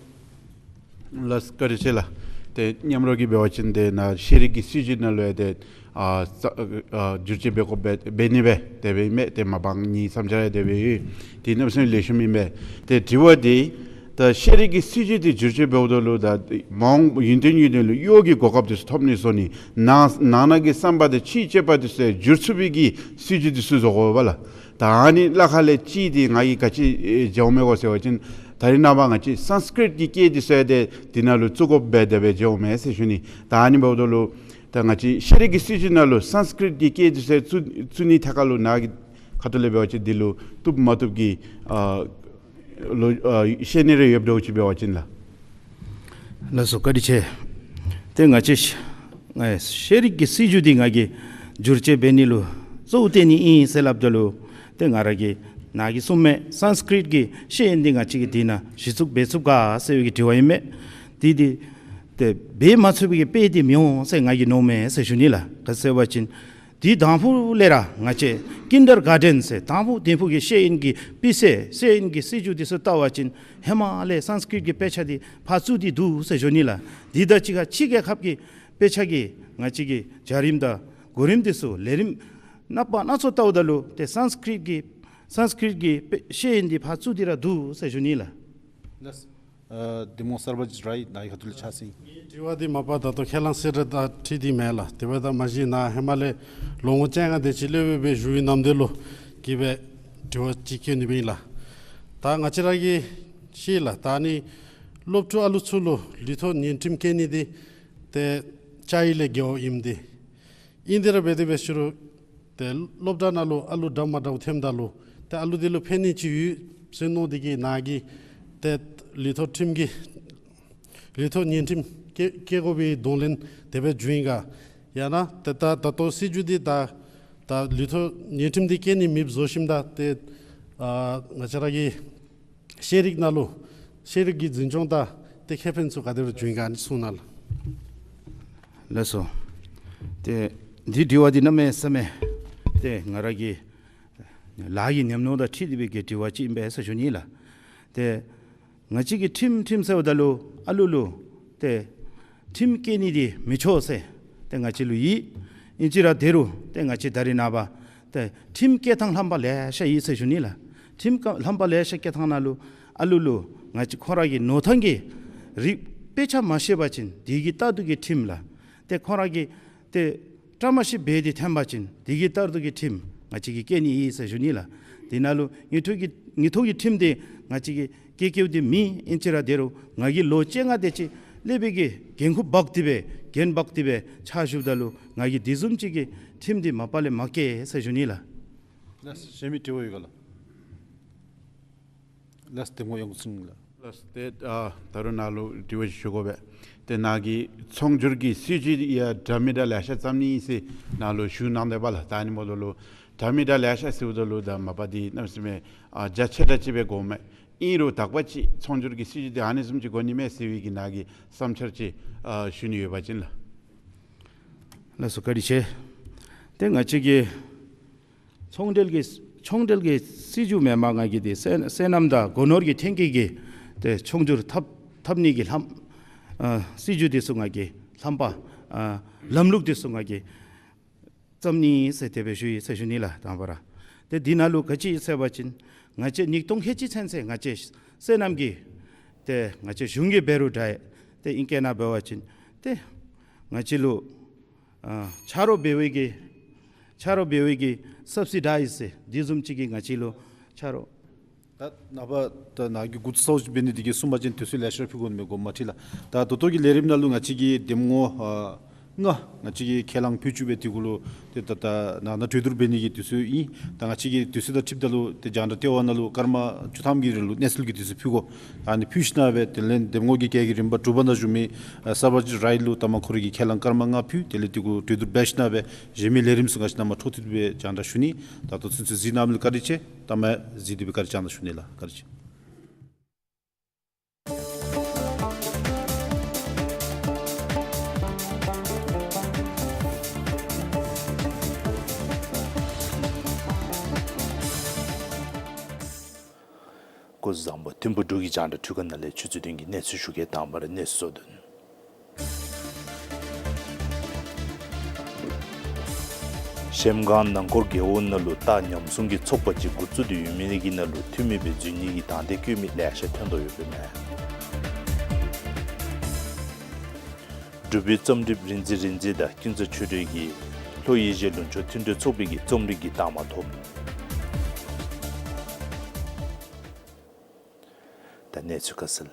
ལགས་བཀའ་དྲིན་ཆེ་ལགས། ཏེ་མཉམ་རོགས་ཀྱིས་འབད་བ་ཅིན་ཏེ་ནཱ་ཤེས་རིག་གི་སྲིད་བྱུས་ནང་ལུ་ཡང་ཏེ་ཨ་ཨ་བསྒྱུར་བཅོས་འབད་དགོཔ་འབད་འབད་ནི་སྦེ་དེ་སྦེ་ཨིན་མས། ཏེ་མ་པང་གཉིས་མཚམས་སྦྱར་ཡང་དེ་སྦེ་ཡོད། དེ་གནམ་མེད་ས་མེད་ལེགས་ཤོམ་ཨིན་མས། ཏེ་དྲི་བ་འདི་ད་ཤེས་རིག་གི་སྲིད་བྱུས་འདི་བསྒྱུར་བཅོས་འབདཝ་ད་ལུ་ད་མ་འོངས་ཡུན་བརྟན་ཡུན་བརྟན་ལུ་གཡོག་གི་གོ་སྐབས་འདི་ཚུ་ཐོབ་ནི་བཟོ་ནི་ནང་ནང་ན་གི་བསམ་པ་དང་ཕྱིའི་སྤྱོད་པ་འདི་ཚུ་ཡང་བསྒྱུར་ཚུགས་པའི་གི་སྲིད་བྱུས་འདི་ཚུ་བཟོ་དགོ་པས་ལགས། ད་ཨ་ནི་ལ་ཁ་ལས་ཅིག་འདི་ང་གིས་ག་ཅི་ཨེ་བརྗོད་མི་དགོ་ཟེར་བ་ཅིན་ད་རེས་ནངས་པ་ང་བཅས་སཾསྐྲྀཏ་གི་སྐད་འདི་ཚུ་ཡང་ཏེ་འདི་ནང་ལུ་བཙུགས་དགོཔ་འབད་དེ་སྦེ་བརྗོད་མས་ཟེར་ཞུ་ནི། ད་ཨ་ནི་འབདཝ་ད་ལུ་ད་ང་བཅས་ཤེས་རིག་གི་སྲིད་བྱུས་ནང་ལུ་སཾསྐྲྀཏ་གི་སྐད་འདི་ཚུ་ཡང་བཙུགས་བཙུགས་ནི་ཐད་ཁར་ལུ་ནཱ་གི་ཁ་ཐུག་ལས་འབད་བ་ཅིན་འདི་ལུ་བཏུབ་མ་བཏུབ་ཀྱི་ཨ་ལོ་ཨ་ཤེས་ནི་རེ་ཡོདཔ་འདྲཝ་ཅིག་འབད་བ་ཅིན་ལགས། ལགས་སོ་བཀའ་དྲིན་ཆེ། ཏེ་ང་བཅས་ཤ་ང་ཤེས་རིག་གི་སྲིད་བྱུས་འདི་ང་གིས་བསྒྱུར་བཅོས་འབད་ནི་ལུ་གཙོ་བོ་བཏོན་ནི་ཨིན་ཟེར་སླབ་ད་ལུ་ཏེ་ང་ར་གིས་ནཱ་གིས་གསུངས་མི་སཾསྐྲྀཏ་གི་ཤེས་ཡོན་འདི་ང་བཅས་ཀྱིས་འདི་ནང་གཞི་བཙུགས་འབད་ཚུགས་ག་ཟེར་བའི་གི་དྲི་བ་ཨིན་མས། འདི་འདི་ཏེ་འབད་མ་ཚུགས་པའི་གི་དཔེ་འདི་མི་འོང་ཟེར་ང་གིས་མནོཝ་མས་ཟེར་ཞུ་ནི་ལགས། ག་ཟེར་བ་ཅིན་དེ་དང་ཕུ་ལས་ར་ང་བཅས་ཀིན་ཌར་གར་ཌེན་ཟེར་དང་ཕུ་དེ་ཕུ་གི་ཤེས་ཡོན་གྱི་སྤུས་ཚད་ཤེས་ཡོན་གྱི་སྲིད་བྱུས་འདི་ཚུ་བལྟ་བ་ཅིན་ཧེ་མ་ལས་སཾསྐྲྀཏ་གི་དཔེ་ཆ་འདི་ཕར་བཙུགས་ཏེ་འདུག་ཟེར་ཞུ་ནི་ལགས། དེ་དང་གཅིག་ཁར་ཕྱི་རྒྱལ་ཁབ་ཀྱི་དཔེ་ཆ་གི་ང་བཅས་ཀྱི་བྱ་རིམ་དང་གོ་རིམ་འདི་ཚུ་ལས་རིམ་རྣམ་པ་སྣ་ཚོགས་བལྟཝ་ད་ལུ་ཏེ་སཾསྐྲྀཏ་གི་སཾསྐྲྀཏ་གི་དཔེ་ཤེས་ཡོན་འདི་ཕར་བཙུགས་ཏེ་ར་འདུག་ཟེར་ཞུ་ནི་ལགས། ལགས། ཨ་འདེམས་ངོ་སར་བ་ཇིཊ་རའི་ནཱ་གི་ཁ་ཐུག་ལས་ཕྱག་ཞུ་ཡི། ངེའི་དྲི་བ་འདི་མ་པ་ད་ལྟོ་ཁས་བླངས་གསལ་བསྒྲགས་དང་འཁྲིལ་ཏེ་མེན་ལགས། དེ་འབདཝ་ད་མ་གཞི་ནཱ་ཧེ་མ་ལས་ལོ་ངོ་བཅོ་ལྔ་དེ་ཅིག་སློབ་དཔོན་སྦེ་བཞུགས་པའི་ནམ་དུས་ལུ་གིས་སྦེ་དྲི་བ་ཅིག་བཀོད་ནི་ཨིན་ལགས། ད་ང་བཅས་ར་གིས་ཤེས་ལགས། ད་ནི་སློབ་ཕྲུག་ཨ་ལུ་ཚུ་ལུ་ལུས་ཐོག་ཉེས་ཁྲིམས་བཀལ་ནི་འདི་ཏེ་ཅ་ཡི་ལས་རྒོལཝ་ཨིནམ་འདི་ ཨིན་དེ་ར་འབད་དེ་འབད་ཞུ་རུང་ཏེ་སློབ་གྲྭ་ནང་ལུ་ཨ་ལུ་འདྲ་མ་འདྲཝ་ཐོནམ་ད་ལུ་ཏེ་ཨ་ལུ་དེ་ལུ་ཕན་ནི་ཅིག་ཡོད་ཟེར་མནོ་དེ་གིས་ནཱ་གི་ཏེ་ལུས་ཐོག་ཁྲིམས་ཀྱི་ལུས་ཐོག་ཉེས་ཁྲིམས་བཀལ་བཀལ་དགོ་པའི་གདོང་ལེན་དེ་སྦེ་བྱུང་ཡི་ག། ཡང་ན་ཏེ་ད་ད་ལྟོ་སྲིད་བྱུས་འདི་ད་ད་ལུས་ཐོག་ཉེས་ཁྲིམས་འདི་བཀལ་ནི་མེདཔ་བཟོ་ཞིནམ་ད་ཏེ་ཨ་ང་བཅས་ར་གི་ཤེས་རིག་ནང་ལུ་ཤེས་རིག་གི་འཛིན་སྐྱོང་དང་ཏེ་ཁེ་ཕན་ཚུ་ག་དེ་སྦེ་བྱུང་ཡི་ག་ཨ་ནི་གསུང་གནང་ལགས། ལགས་སོ། ཏེ་འདི་དྲི་བ་འདི་གནམ་མེད་ས་མེད་ཏེ་ང་ར་གི་ལཱ་གི་ཉམས་མྱོང་དང་འཁྲིལ་ཏེ་སྦེ་གི་དྲི་བ་ཅིག་ཨིན་པས་ཟེར་ཞུ་ནི་ལགས། ཏེ་ང་བཅས་ཀྱིས་ཁྲིམས་ཁྲིམས་ཟེརཝ་ད་ལུ་ཨ་ལུ་ལུ་ཏེ་ཁྲིམས་བཀལ་ནི་འདི་མི་ཆོག་ཟེར་ཏེ་ང་བཅས་ལུ་ཡོད། ཨིན་ཅི་ར་དེ་རུང་ཏེ་ང་བཅས་ད་རེས་ནངས་པ་ཏེ་ཁྲིམས་བཀལ་ཐངས་རྣམ་པ་ལེ་ཤ་ཡོད་ཟེར་ཞུ་ནི་ལགས། ཁྲིམས་རྣམ་པ་ལེ་ཤ་བཀལ་ཐངས་ནང་ལུ་ཨ་ལུ་ལུ་ང་བཅས་ཁོང་ར་གི་ནོར་ཐང་གི་རིགས་དཔེ་ཆ་མ་ཤེས་པ་ཅིན་དེ་གི་ལྟར་དུ་གི་ཁྲིམས་ལགས། ཏེ་ཁོང་ར་གིས་ཏེ་བཀྲ་མ་ཤིསཔ་འབད་དེ་ཐོན་པ་ཅིན་དེ་གི་ལྟར་དུ་གི་ཁྲིམས་ང་བཅས་ཀྱིས་བཀལ་ནི་ཨིན་ཟེར་ཞུ་ནི་ལགས། དེ་ནང་ལུ་ཉེས་ཐོག་གི་ཉེས་ཐོག་གི་ཁྲིམས་དེ་ང་བཅས་ཀྱིས་བཀལ་བཀལཝ་དེ་མེད། ཨིན་ཅི་ར་དེ་རུང་ང་གིས་ལོ་བཅོ་ལྔ་དེ་ཅིག་སློབ་དཔོན་གྱི་འགན་ཁུར་འབག་སྟེ་སྦེ་འགན་འབག་སྟེ་སྦེ་ཕྱག་ཞུཝ་ད་ལུ་ང་གིས་དེ་བཟུམ་ཅིག་གི་ཁྲིམས་དེ་མ་པ་ལས་མ་བཀལ་ཟེར་ཞུ་ནི་ལགས། ལགས་སོ། གཞན་མི་དྲི་བ་ཡོད་ག་ལགས། ལགས་སོ། འདེམས་ངོ་ཡོངས་འཛིན་ལགས། ལགས་སོ། ཏེ་ཨ་ད་རུང་ནཱ་ལུ་དྲི་བ་ཅིག་ཞུ་དགོ་པས། ཏེ་ནཱ་གིས་ཚོང་སྒྱུར་གྱི་སྲིད་བྱུས་ཡང་འདྲ་མི་འདྲ་ལེ་ཤ་བརྩམ་ནི་ཨིན་ཟེར་ནཱ་ལུ་ཞུ་གནང་དེས་པ་ལགས། ད་ཨ་ནི་འབདཝ་ད་ལུ་འདྲ་མི་འདྲ་ལེ་ཤ་ཟེརཝ་ད་ལུ་ད་མ་པ་འདི་གནམ་མེད་ས་མེད་ཨ་རྒྱ་ཆེ་དྲགས་ཅིག་སྦེ་དགོ་མས། ཨིན་རུང་དག་པ་ཅིག་ཚོང་སྒྱུར་གྱི་སྲིད་བྱུས་འདི་ཨ་ནི་བཟུམ་ཅིག་དགོ་ནི་མས་ཟེར་བའི་གི་ནཱ་གི་བསམ་འཆར་ཅིག་ཨ་ཞུ་ནི་ཡོད་པ་ཅིན་ལགས། ལགས་སོ། བཀའ་དྲིན་ཆེ། ཏེ་ང་བཅས་ཀྱི་ཚོང་འབྲེལ་གྱི་ཚོང་འབྲེལ་གྱི་སྲིད་བྱུས་མེན་པར་ང་གིས་ཏེ་སོ་སོ་ནམ་དང་སྒོ་ནོར་གྱི་ཐོན་སྐྱེད་ཀྱི་ཏེ་ཚོང་སྒྱུར་འཐབ་འཐབ་ནི་གི་ལམ་ཨ་སྲིད་བྱུས་དེ་ཚུ་ང་གིས་ལམ་པ་ཨ་ལམ་ལུགས་དེ་ཚུ་ང་གིས་བརྩམ་ནི་ཟེར་དེ་སྦེ་ཞུ་ཡི་ཟེར་ཞུ་ནི་ལགས། དང་པ་ར་ཏེ་འདི་ནང་ལུ་ག་ཅི་ཨིན་ཟེར་བ་ཅིན་ང་བཅས་ཉིས་སྟོང་ཁལ་གཅིག་ཚུན་ཚོད་ང་བཅས་སོ་ནམ་གྱི་ཏེ་ང་བཅས་གཞུང་གིས་འབད་རུང་འདྲ་ཏེ་ཨིང་སྐད་ནང་འབད་བ་ཅིན་ཏེ་ང་བཅས་ལུ་ཨ་ཆ་རོགས་འབད་བའི་གི་ཆ་རོགས་འབད་བའི་གི་སབ་སི་ཌའིཛ་ཟེར་དེ་བཟུམ་ཅིག་གི་ང་བཅས་ལུ་ཆ་རོགས། ད་ནངས་པ་ད་ནཱ་གིས་འགོ་བཙུགས་ཅིག་འབད་ནི་དེ་གིས་གསུངས་པ་ཅིན་དུས་ཚོད་ལེ་ཤ་ར་ཕུལ་དགོ་མི་དགོ་མ་འཁྲིལ་ལགས། ད་ད་ལྟོ་གི་ལས་རིམ་ནང་ལུ་ང་བཅས་ཀྱི་འདེམས་ངོ་ཨ་ལྔ་ང་བཅས་ཀྱིས་ཁས་བླངས་ཕུལ་བཅུག་སྦེ་དེ་གུ་ལུ་ཏེ་ད་ད་ནང་ན་གྲོས་བསྡུར་འབད་ནི་གི་དུས་ཚོད་ཨིན། ད་ང་བཅས་ཀྱི་དུས་ཚོད་དང་འཁྲིལཝ་ད་ལུ་ཏེ་རྒྱང་བསྒྲགས་ལྟེ་བ་ནང་ལུ་སྐར་མ་བཅུ་ཐམ་གྱི་རིང་ལུ་གནས་ཚུལ་གྱི་དུས་ཚོད་ཕུལ་དགོ། ཨ་ནི་ཕུལ་ཞིནམ་སྦེ་དེ་ལས་འདེམས་ངོ་གི་བཀལ་གྱི་རིམ་པ་དྲུག་པ་ནང་བཞུགས་མི་ཨ་སར་བ་ཇིཊ་རའི་ལུ་ད་མ་ཁོ་ར་གིས་ཁས་བླངས་སྐར་མ་ལྔ་ཕུལ། དེ་ལས་དེ་གུ་གྲོས་བསྡུར་འབད་ཞིནམ་སྦེ་གཞན་མི་ལས་རིམ་ཚུ་ང་བཅས་ནང་མ་འཕྲོ་མཐུད་སྦེ་རྒྱང་བསྒྲགས་ཞུ་ནི། ད་ལྟོ་ཚུན་ཚོད་གཟིགས་གནང་མི་ལུ་བཀའ་དྲིན་ཆེ། ད་མ་གཟིགས་ཏེ་སྦེ་བཀའ་དྲིན་བསྐྱང་ད་ཞུ་ནི་ལགས། བཀའ་དྲིན་ཆེ། སྐུ་གཟུགས་བཟང་པོ། ཐིམ་ཕུ་འབྲུག་གི་རྒྱང་བསྒྲགས་འཕྲུལ་ཁང་ནང་ལས་ཆུ་ཚོད་བདུན་གྱི་གནས་ཚུལ་ཞུ་གེ། དང་པ་ར་གནས་ཚུལ་གཙོ་དོན། གཞལམ་སྒང་ནང་འཁོར་རྒེད་འོག་ནང་ལུ་རྟ་ཉམས་སྲུང་གི་ཚོགས་པ་ཅིག་འགོ་བཙུགས་ཏེ་ཡོད་མི་གི་ནང་ལུ་འཐུས་མི་སྦེ་འཛུལ་ནི་གི་དང་འདོད་བསྐྱེད་མི་ལེ་ཤ་ཐོན་དོ་ཡོདཔ་མས། འབྲུག་པའི་རྩོམ་སྒྲིགཔ་རིག་འཛིན་རིག་འཛིན་དང་ཀུན་བཟང་ཆོས་སྒྲོན་གྱིས་ལྷོ་ཡེ་ཤེས་ལུང་ཕྱོགས་མཐུན་འབྲེལ་ཚོགས་པའི་གི་རྩོམ་སྒྲིག་གི་རྟགས་མ་ཐོབ། ད་གནས་ཚུལ་ཁ་གསལ།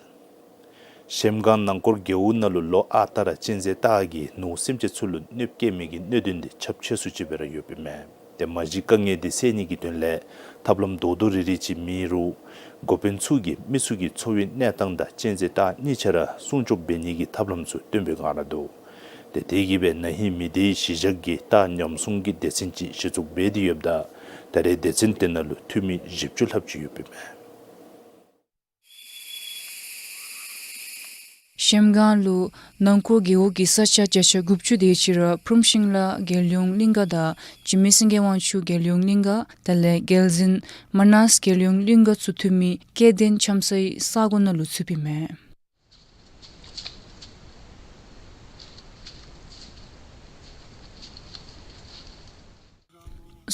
གཞལམ་སྒང་ནང་འཁོར་རྒེད་འོག་ནང་ལུ་ལོ་ཨ་རྟག་ར་གཅན་གཟན་སྟག་གིས་ནོར་སེམས་ཅན་ཚུ་ལུ་གནོདཔ་བཀལ་མི་གི་གནད་དོན་འདི་ཁྱབ་ཆེ་སུ་ཅིག་སྦེ་ར་ཡོདཔ་མས། ཏེ་མ་གཞི་དཀའ་ངལ་འདི་སེལ་ནི་གི་དོན་ལས་ཐབས་ལམ་རྡོག་རྡོག་རིལ་རི་ཅིག་མེད་རུང་འགོ་དཔོན་ཚུ་གིས་མི་ཚུ་གི་འཚོ་བའི་གནས་སྟངས་དང་གཅན་གཟན་སྟག་གཉིས་ཆ་ར་སྲུང་སྐྱོབ་འབད་ནི་གི་ཐབས་ལམ་ཚུ་སྟོན་པའི་སྒང་ར་འདུག། ཏེ་དེ་གིས་སྦེ་ན་ཧིང་མི་སྡེའི་གཞིས་ཆགས་ཀྱི་རྟ་ཉམས་སྲུང་གི་སྡེ་ཚན་ཅིག་གཞི་བཙུགས་འབད་དེ་ཡོདཔ་ད་ད་རེས་སྡེ་ཚན་དེ་ནང་ལུ་འཐུས་མི་བཞི་བཅུ་ལྷགཔ་ཅིག་ཡོདཔ་མས། གཞལམ་སྒང་ལུ་ནང་འཁོར་རྒེད་འོག་གི་ས་ཆ་བརྒྱ་ཆ་དགུ་བཅུ་དེ་ཅིག་ར་ཕུརམ་ཤིང་ལ་རྒྱལ་ཡོངས་གླིང་ག་དང་འཇིགས་མེད་སེང་གེ་དབང་ཕྱུག་རྒྱལ་ཡོངས་གླིང་ག་དེ་ལས་རྒྱལ་འཛིན་མ་ནས་རྒྱལ་ཡོངས་གླིང་ག་ཚུ་འཐུས་མི་སྐྱེ་ལྡན་འཆམ་སའི་ས་གོ་ནང་ལུ་ཚུདཔ་ཨིན་མས།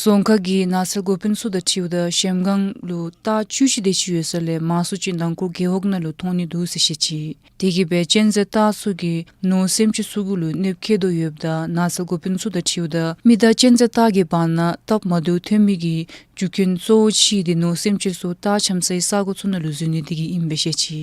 རྫོང་ཁག་གི་ནགས་ཚལ་འགོ་དཔོན་ཚུ་དང་འཁྲིལཝ་ད་གཞལམ་སྒང་ལུ་རྟ་བཅུ་བཞི་དེ་ཅིག་ཡོད་ས་ལས་མང་སུ་ཅིག་ནང་འཁོར་རྒེད་འོག་ནང་ལུ་མཐོང་ནི་འདུག་ཟེར་བཤད་ཅི། དེ་གིས་སྦེ་གཅན་གཟན་སྟག་ཚུ་གིས་ནོར་སེམས་ཅན་ཚུ་གུ་ལུ་གནོདཔ་བཀལ་དོ་ཡོདཔ་ད་ནགས་ཚལ་འགོ་དཔོན་ཚུ་དང་འཁྲིལཝ་ད་མི་དང་གཅན་གཟན་སྟག་གི་བར་ན་སྟབས་མ་བདེཝ་ཐོན་མི་གི་རྒྱུ་རྐྱེན་གཙོ་བོ་ཅིག་འདི་ནོར་སེམས་ཅན་ཚུ་རྟ་འཆམ་སའི་ས་གོ་ཚུ་ནང་ལུ་འཛུལ་ནི་དེ་གིས་ཨིན་པས་བཤད་ཅི།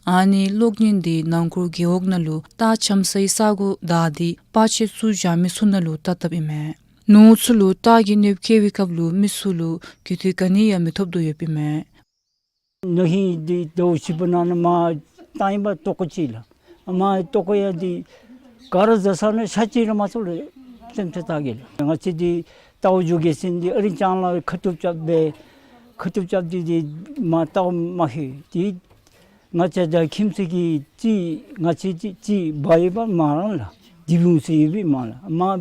ཨ་ནི་གློག་བརྙན་འདི་ནང་འཁོར་རྒེད་འོག་ནང་ལུ་སྟག་འཁྱམ་སའི་ས་གོ་བདའ་སྟེ་པར་ཆས་ཚུ་བཞག་མི་ཚུ་ནང་ལུ་བལྟ་བལྟཝ་ཨིན་མས། ནོར་ཚུ་ལུ་སྟག་གིས་གནོདཔ་བཀལ་བའི་སྐབས་ལུ་མི་ཚུ་ལུ་རྒུད་འཐུས་ག་ནི་ཡང་མི་ཐོབ་དོ་ཡོདཔ་ཨིན་མས། ན་ཧིང་འདི་ཟླཝ་བཞི་པ་ནང་ན་མར་བཏང་ཡི་པ་ལྟོ་ཀོ་ཅིག་ལགས། མར་ལྟོ་ཀོ་ཡང་འདི་ག་ར་བཟའ་ཚར་ན་ཤ་ཅིག་ར་མ་ཚུད་ལགས། སེམས་ཅན་སྟག་གི་ལགས། ང་བཅས་འདི་ལྟཝ་འགྱོ་གེ་ཟེར་འདི་ཨ་རིང་ལྕང་ལ་ཁ་ཐུག་རྐྱབ་སྦེ་ཁ་ཐུག་རྐྱབ་སྟེ་འདི་མར་ལྟཝ་མ་ཤེས། འདི་ང་བཅས་ར་ཁྱིམ་ཚུ་གི་ཅིག་ང་བཅས་ཅིག་ཅིག་འབག་ཡི་པ་མ་རང་ལགས། འདི་ལུང་ཟེར་ཡོད་པའི་མ་ལགས། མར་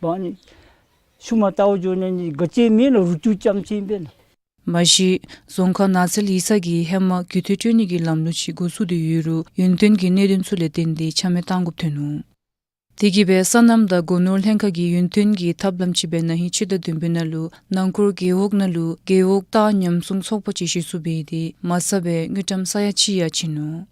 འབག་ནི་ཤུལ་མ་ལྟཝ་འགྱོ་ནི་ག་ཅི་མེད་ལགས། རུ་ཅུ་ཙམ་ཅིག་ཨིན་པས་ལགས། མ་གཞི་རྫོང་ཁག་ནགས་ཚལ་ཡིག་ཚང་གིས་ཧེ་མ་རྒུད་འཐུས་སྤྲོད་ནི་གི་ལམ་ལུགས་ཅིག་འགོ་བཙུགས་ཏེ་ཡོད་རུང་ཡུན་བརྟན་གྱི་གནད་དོན་ཚུ་ལས་བརྟེན་ཏེ་ཆ་མེད་བཏང་དགོཔ་ཐོན་ནུག། དེ་གིས་སྦེ་སོ་ནམ་དང་སྒོ་ནོར་ལྷན་ཁག་གིས་ཡུན་བརྟན་གྱི་ཐབས་ལམ་ཅིག་སྦེ་ན་ཧིང་ཕྱི་ཟླ་བདུན་པའི་ནང་ལུ་ནང་འཁོར་རྒེད་འོག་ནང་ལུ་རྒེད་འོག་སྟག་ཉམས་སྲུང་ཚོགས་པ་ཅིག་གཞི་བཙུགས་འབད་དེ་མ་རྩ་སྦེ་དངུལ་ཀྲམ་ས་ཡ་གཅིག་ཡང་བྱིན་ནུག།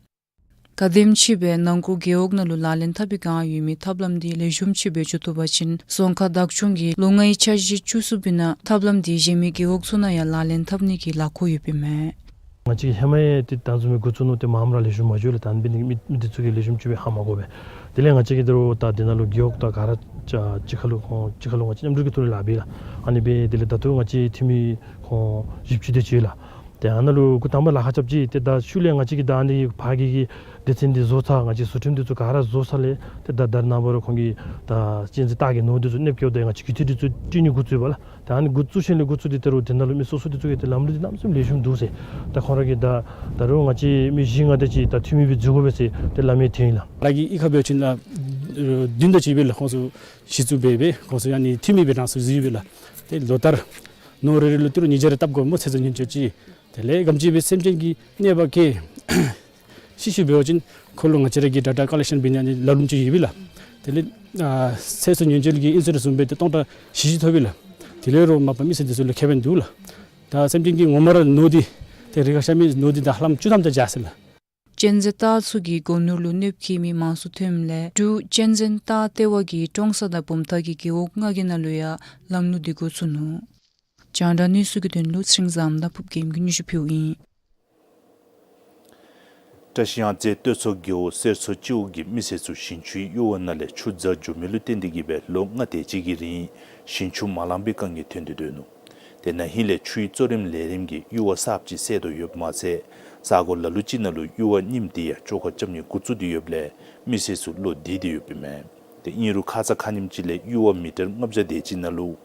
ག་དེམ་ཅིག་སྦེ་ནང་འཁོར་རྒེད་འོག་ནང་ལུ་ལག་ལེན་འཐབ་པའི་བསྒང་ཡོད་མི་ཐབས་ལམ་འདི་ལེགས་ཤོམ་ཅིག་སྦེ་འགྱོ་བཏུབ་པ་ཅིན་རྫོང་ཁག་བདག་སྐྱོང་གིས་ལོ་ལྔའི་འཆར་གཞི་བཅུ་གསུམ་པའི་ནང་ཐབས་ལམ་འདི་གཞན་མི་རྒེད་འོག་ཚུ་ནང་ཡང་ལག་ལེན་འཐབ་ནི་གི་ལཱ་འགོ་ཡོདཔ་ཨིན་མས། ང་བཅས་ཀྱིས་ཧེ་མ་ཡང་ཏེ་ད་བཟུམ་མའི་འགོ་བཙུགས་ནུག། ཏེ་མངམ་ར་ལེགས་ཤོམ་མ་འགྱོ་ལགས། ད་ཨ་ནི་འབད་ནི་མི་མི་འདི་ཚུ་གིས་ལེགས་ཤོམ་ཅིག་སྦེ་ཧ་མ་གོ་བས། དེ་ལས་ང་བཅས་ཀྱིས་ད་རུང་ད་འདི་ནང་ལུ་རྒེད་འོག་དང་ག་ར་ཅ་གཅིག་ཁར་ལུ་ཁོང་གཅིག་ཁར་ལུ་ང་བཅས་མཉམ་འབྲེལ་གྱི་ཐོག་ལས་ལཱ་འབད་ལགས། ཨ་ནི་སྦེ་དེ་ལས་ད་ལྟོ་ང་བཅས་འཐུས་མི་ཁོང་བཞི་བཅུ་དེ་ཅིག་ཡོད་ལགས། ཏེ་ཨ་ནཱ་ལུ་འགོ་དང་པ་ལཱ་ཁག་རྐྱབ་ཅི། ཏེ་ད་ཤུལ་ལས་ང་བཅས་ཀྱིས་ད་ཨ་ནི་ཕར་གྱི་གི་སྡེ་ཚན་འདི་བཟོ་ཚར། ང་བཅས་བཟོ་ཁྲིམས་འདི་ཚུ་ག་ར་བཟོ་ཚར་ལས་ཏེ་ད་ད་རེས་ནངས་པ་ར་ཁོང་གིས་ད་གཅན་གཟན་སྟག་གི་ནོར་འདི་ཚུ་གནོདཔ་བཀལཝ་ད་ང་བཅས་རྒུད་འཐུས་འདི་ཚུ་སྤྲོད་ནི་འགོ་བཙུགས་ཡི་པ་ལགས། ད་ཨ་ནི་འགོ་བཙུགས་ཞིནམ་ལས་འགོ་བཙུགས་ཏེ་ད་རུང་དེ་ནང་ལུ་མི་སོ་སོ་འདི་ཚུ་གིས་ཏེ་ལམ་ལུགས་འདི་གནམ་མེད་ས་མེད་ལེགས་ཤོམ་འདུག་ཟེར། ད་ཁོང་ར་གིས་ད་ད་རུང་ང་བཅས་མི་བཞི་ལྔ་དེ་ཅིག་ད་འཐུས་མི་སྦེ་འཛུལ་དགོ་པས་ཟེར་ཏེ་སླབ་མི་ཐོན་ཡི་ལགས། ར་གི་གཡུས་ཁར་འབད་བ་ཅིན་ལགས་བདུན་དེ་ཅིག་སྦེ་ལགས། ཁོང་ཚུ་གཞི་བཙུགས་འབད་སྦེ་ཁོང་ཚུ་ཨ་ནི་འཐུས་མི་སྦེ་རང་སོ་སོ་ཡོད་པས་ལགས། ཏེ་ལོ་ལྟར་ནོར་རེ་རེ་ལུ་ཏི་རུ་ཉིས་བརྒྱ་རེ་བཏབ་དགོ་སྨོ། ཚེ་སྲོག་ཉེན་བཅོལ་ཅིག། དེ་ལས་ག་དེམ་ཅིག་སྦེ་སེམས་ཅན་གྱི་གནོད་པ་བཀལ་ཤི་ཤི་འབད་བ་ཅིན་ཁོ་ལུ་ང་བཅས་ར་གིས་ཌེ་ཊ་ཀོ་ལེག་ཤཱན་འབད་ནི་ཨ་ནི་ལམ་ལུགས་ཅིག་ཡོད་པས་ལགས། དེ་ལས་ཨ་ཚེ་སྲོག་ཉེན་བཅོལ་གྱི་ཨིན་ཤུ་རེནསི་བཟུམ་སྦེ་ཏེ་སྟོང་ཕྲག་བཞི་བཞི་ཐོབ་པས་ལགས། དེ་ལས་རོགས་མ་པ་མི་སེར་འདི་ཚུ་ལུ་ཁེ་ཕན་འདུག་ལགས། ད་སེམས་ཅན་གྱི་ངོ་མ་ར་ནོར་འདི་ཏེ་རི་ཁར་ཤ་མི་ནོར་འདི་ད་ལྷམ་བཅུ་ཐམ་དེ་ཅིག་ཟེར་ལགས། གཅན་གཟན་སྟག་ཚུ་གིས་སྒོ་ནོར་ལུ་གནོདཔ་བཀལ་མི་མང་སུ་ཐོནམ་ལས་འབྲུག་གཅན་གཟན་སྟག་ལྟེ་བ་གིས་ཀྲོང་གསར་དང་བུམ་ཐང་གི་རྒེད་འོག་ལྔ་གི་ནང་ལུ་ཡང་ལམ་ལུགས་འདི་འགོ་བཙུགས་ནུག། རྒྱང་བསྒྲགས་གནས་ཚུལ་གྱི་དོན་ལུ་ཚེ་རིང་བཟངམོ་དང་ཕུརབ་རྒྱལམོ་གིས་སྙན་ཞུ་ཕུལཝ་ཨིན། བཀྲིས་གཡང་རྩེ་སྟོད་མཚོ་རྒེད་འོག་གསེར་མཚོ་སྤྱི་འོག་གི་མི་སེར་ཚུ་ཞིང་ཆུའི་གཡུར་བ་ནང་ལས་ཆུ་འཛག་འགྱོ་མི་ལུ་བརྟེན་ཏེ་གིས་སྦེ་ལོ་ལྔ་དེ་ཅིག་གི་རིང་ཞིང་ཆུ་མ་ལང་པའི་དཀའ་ངལ་ཐོན་ཏེ་སྡོད་ནུག། ཏེ་ན་ཧིང་ལས་ཆུའི་གཙོ་རིམ་ལས་རིམ་གྱིས་གཡུར་བ་གསརཔ་ཅིག་བསལ་དོ་ཡོདཔ་མ་ཚད་ས་གོ་ལ་ལུ་ཅིག་ནང་ལུ་གཡུར་བ་རྙིངམ་འདི་ཡང་བཅོ་ཁ་རྐྱབ་ནི་འགོ་བཙུགས་ཏེ་ཡོདཔ་ལས་མི་སེར་ཚུ་བློ་བདེ་སྟེ་ཡོདཔ་ཨིན་མས། ཏེ་ཨིན་རུང་ཁ་ཙ་ཁ་ཉིནམ་ཅིག་ལས་གཡུར་བ་མི་ཊར་ལྔ་བརྒྱ་དེ་ཅིག་ནང་ལུ་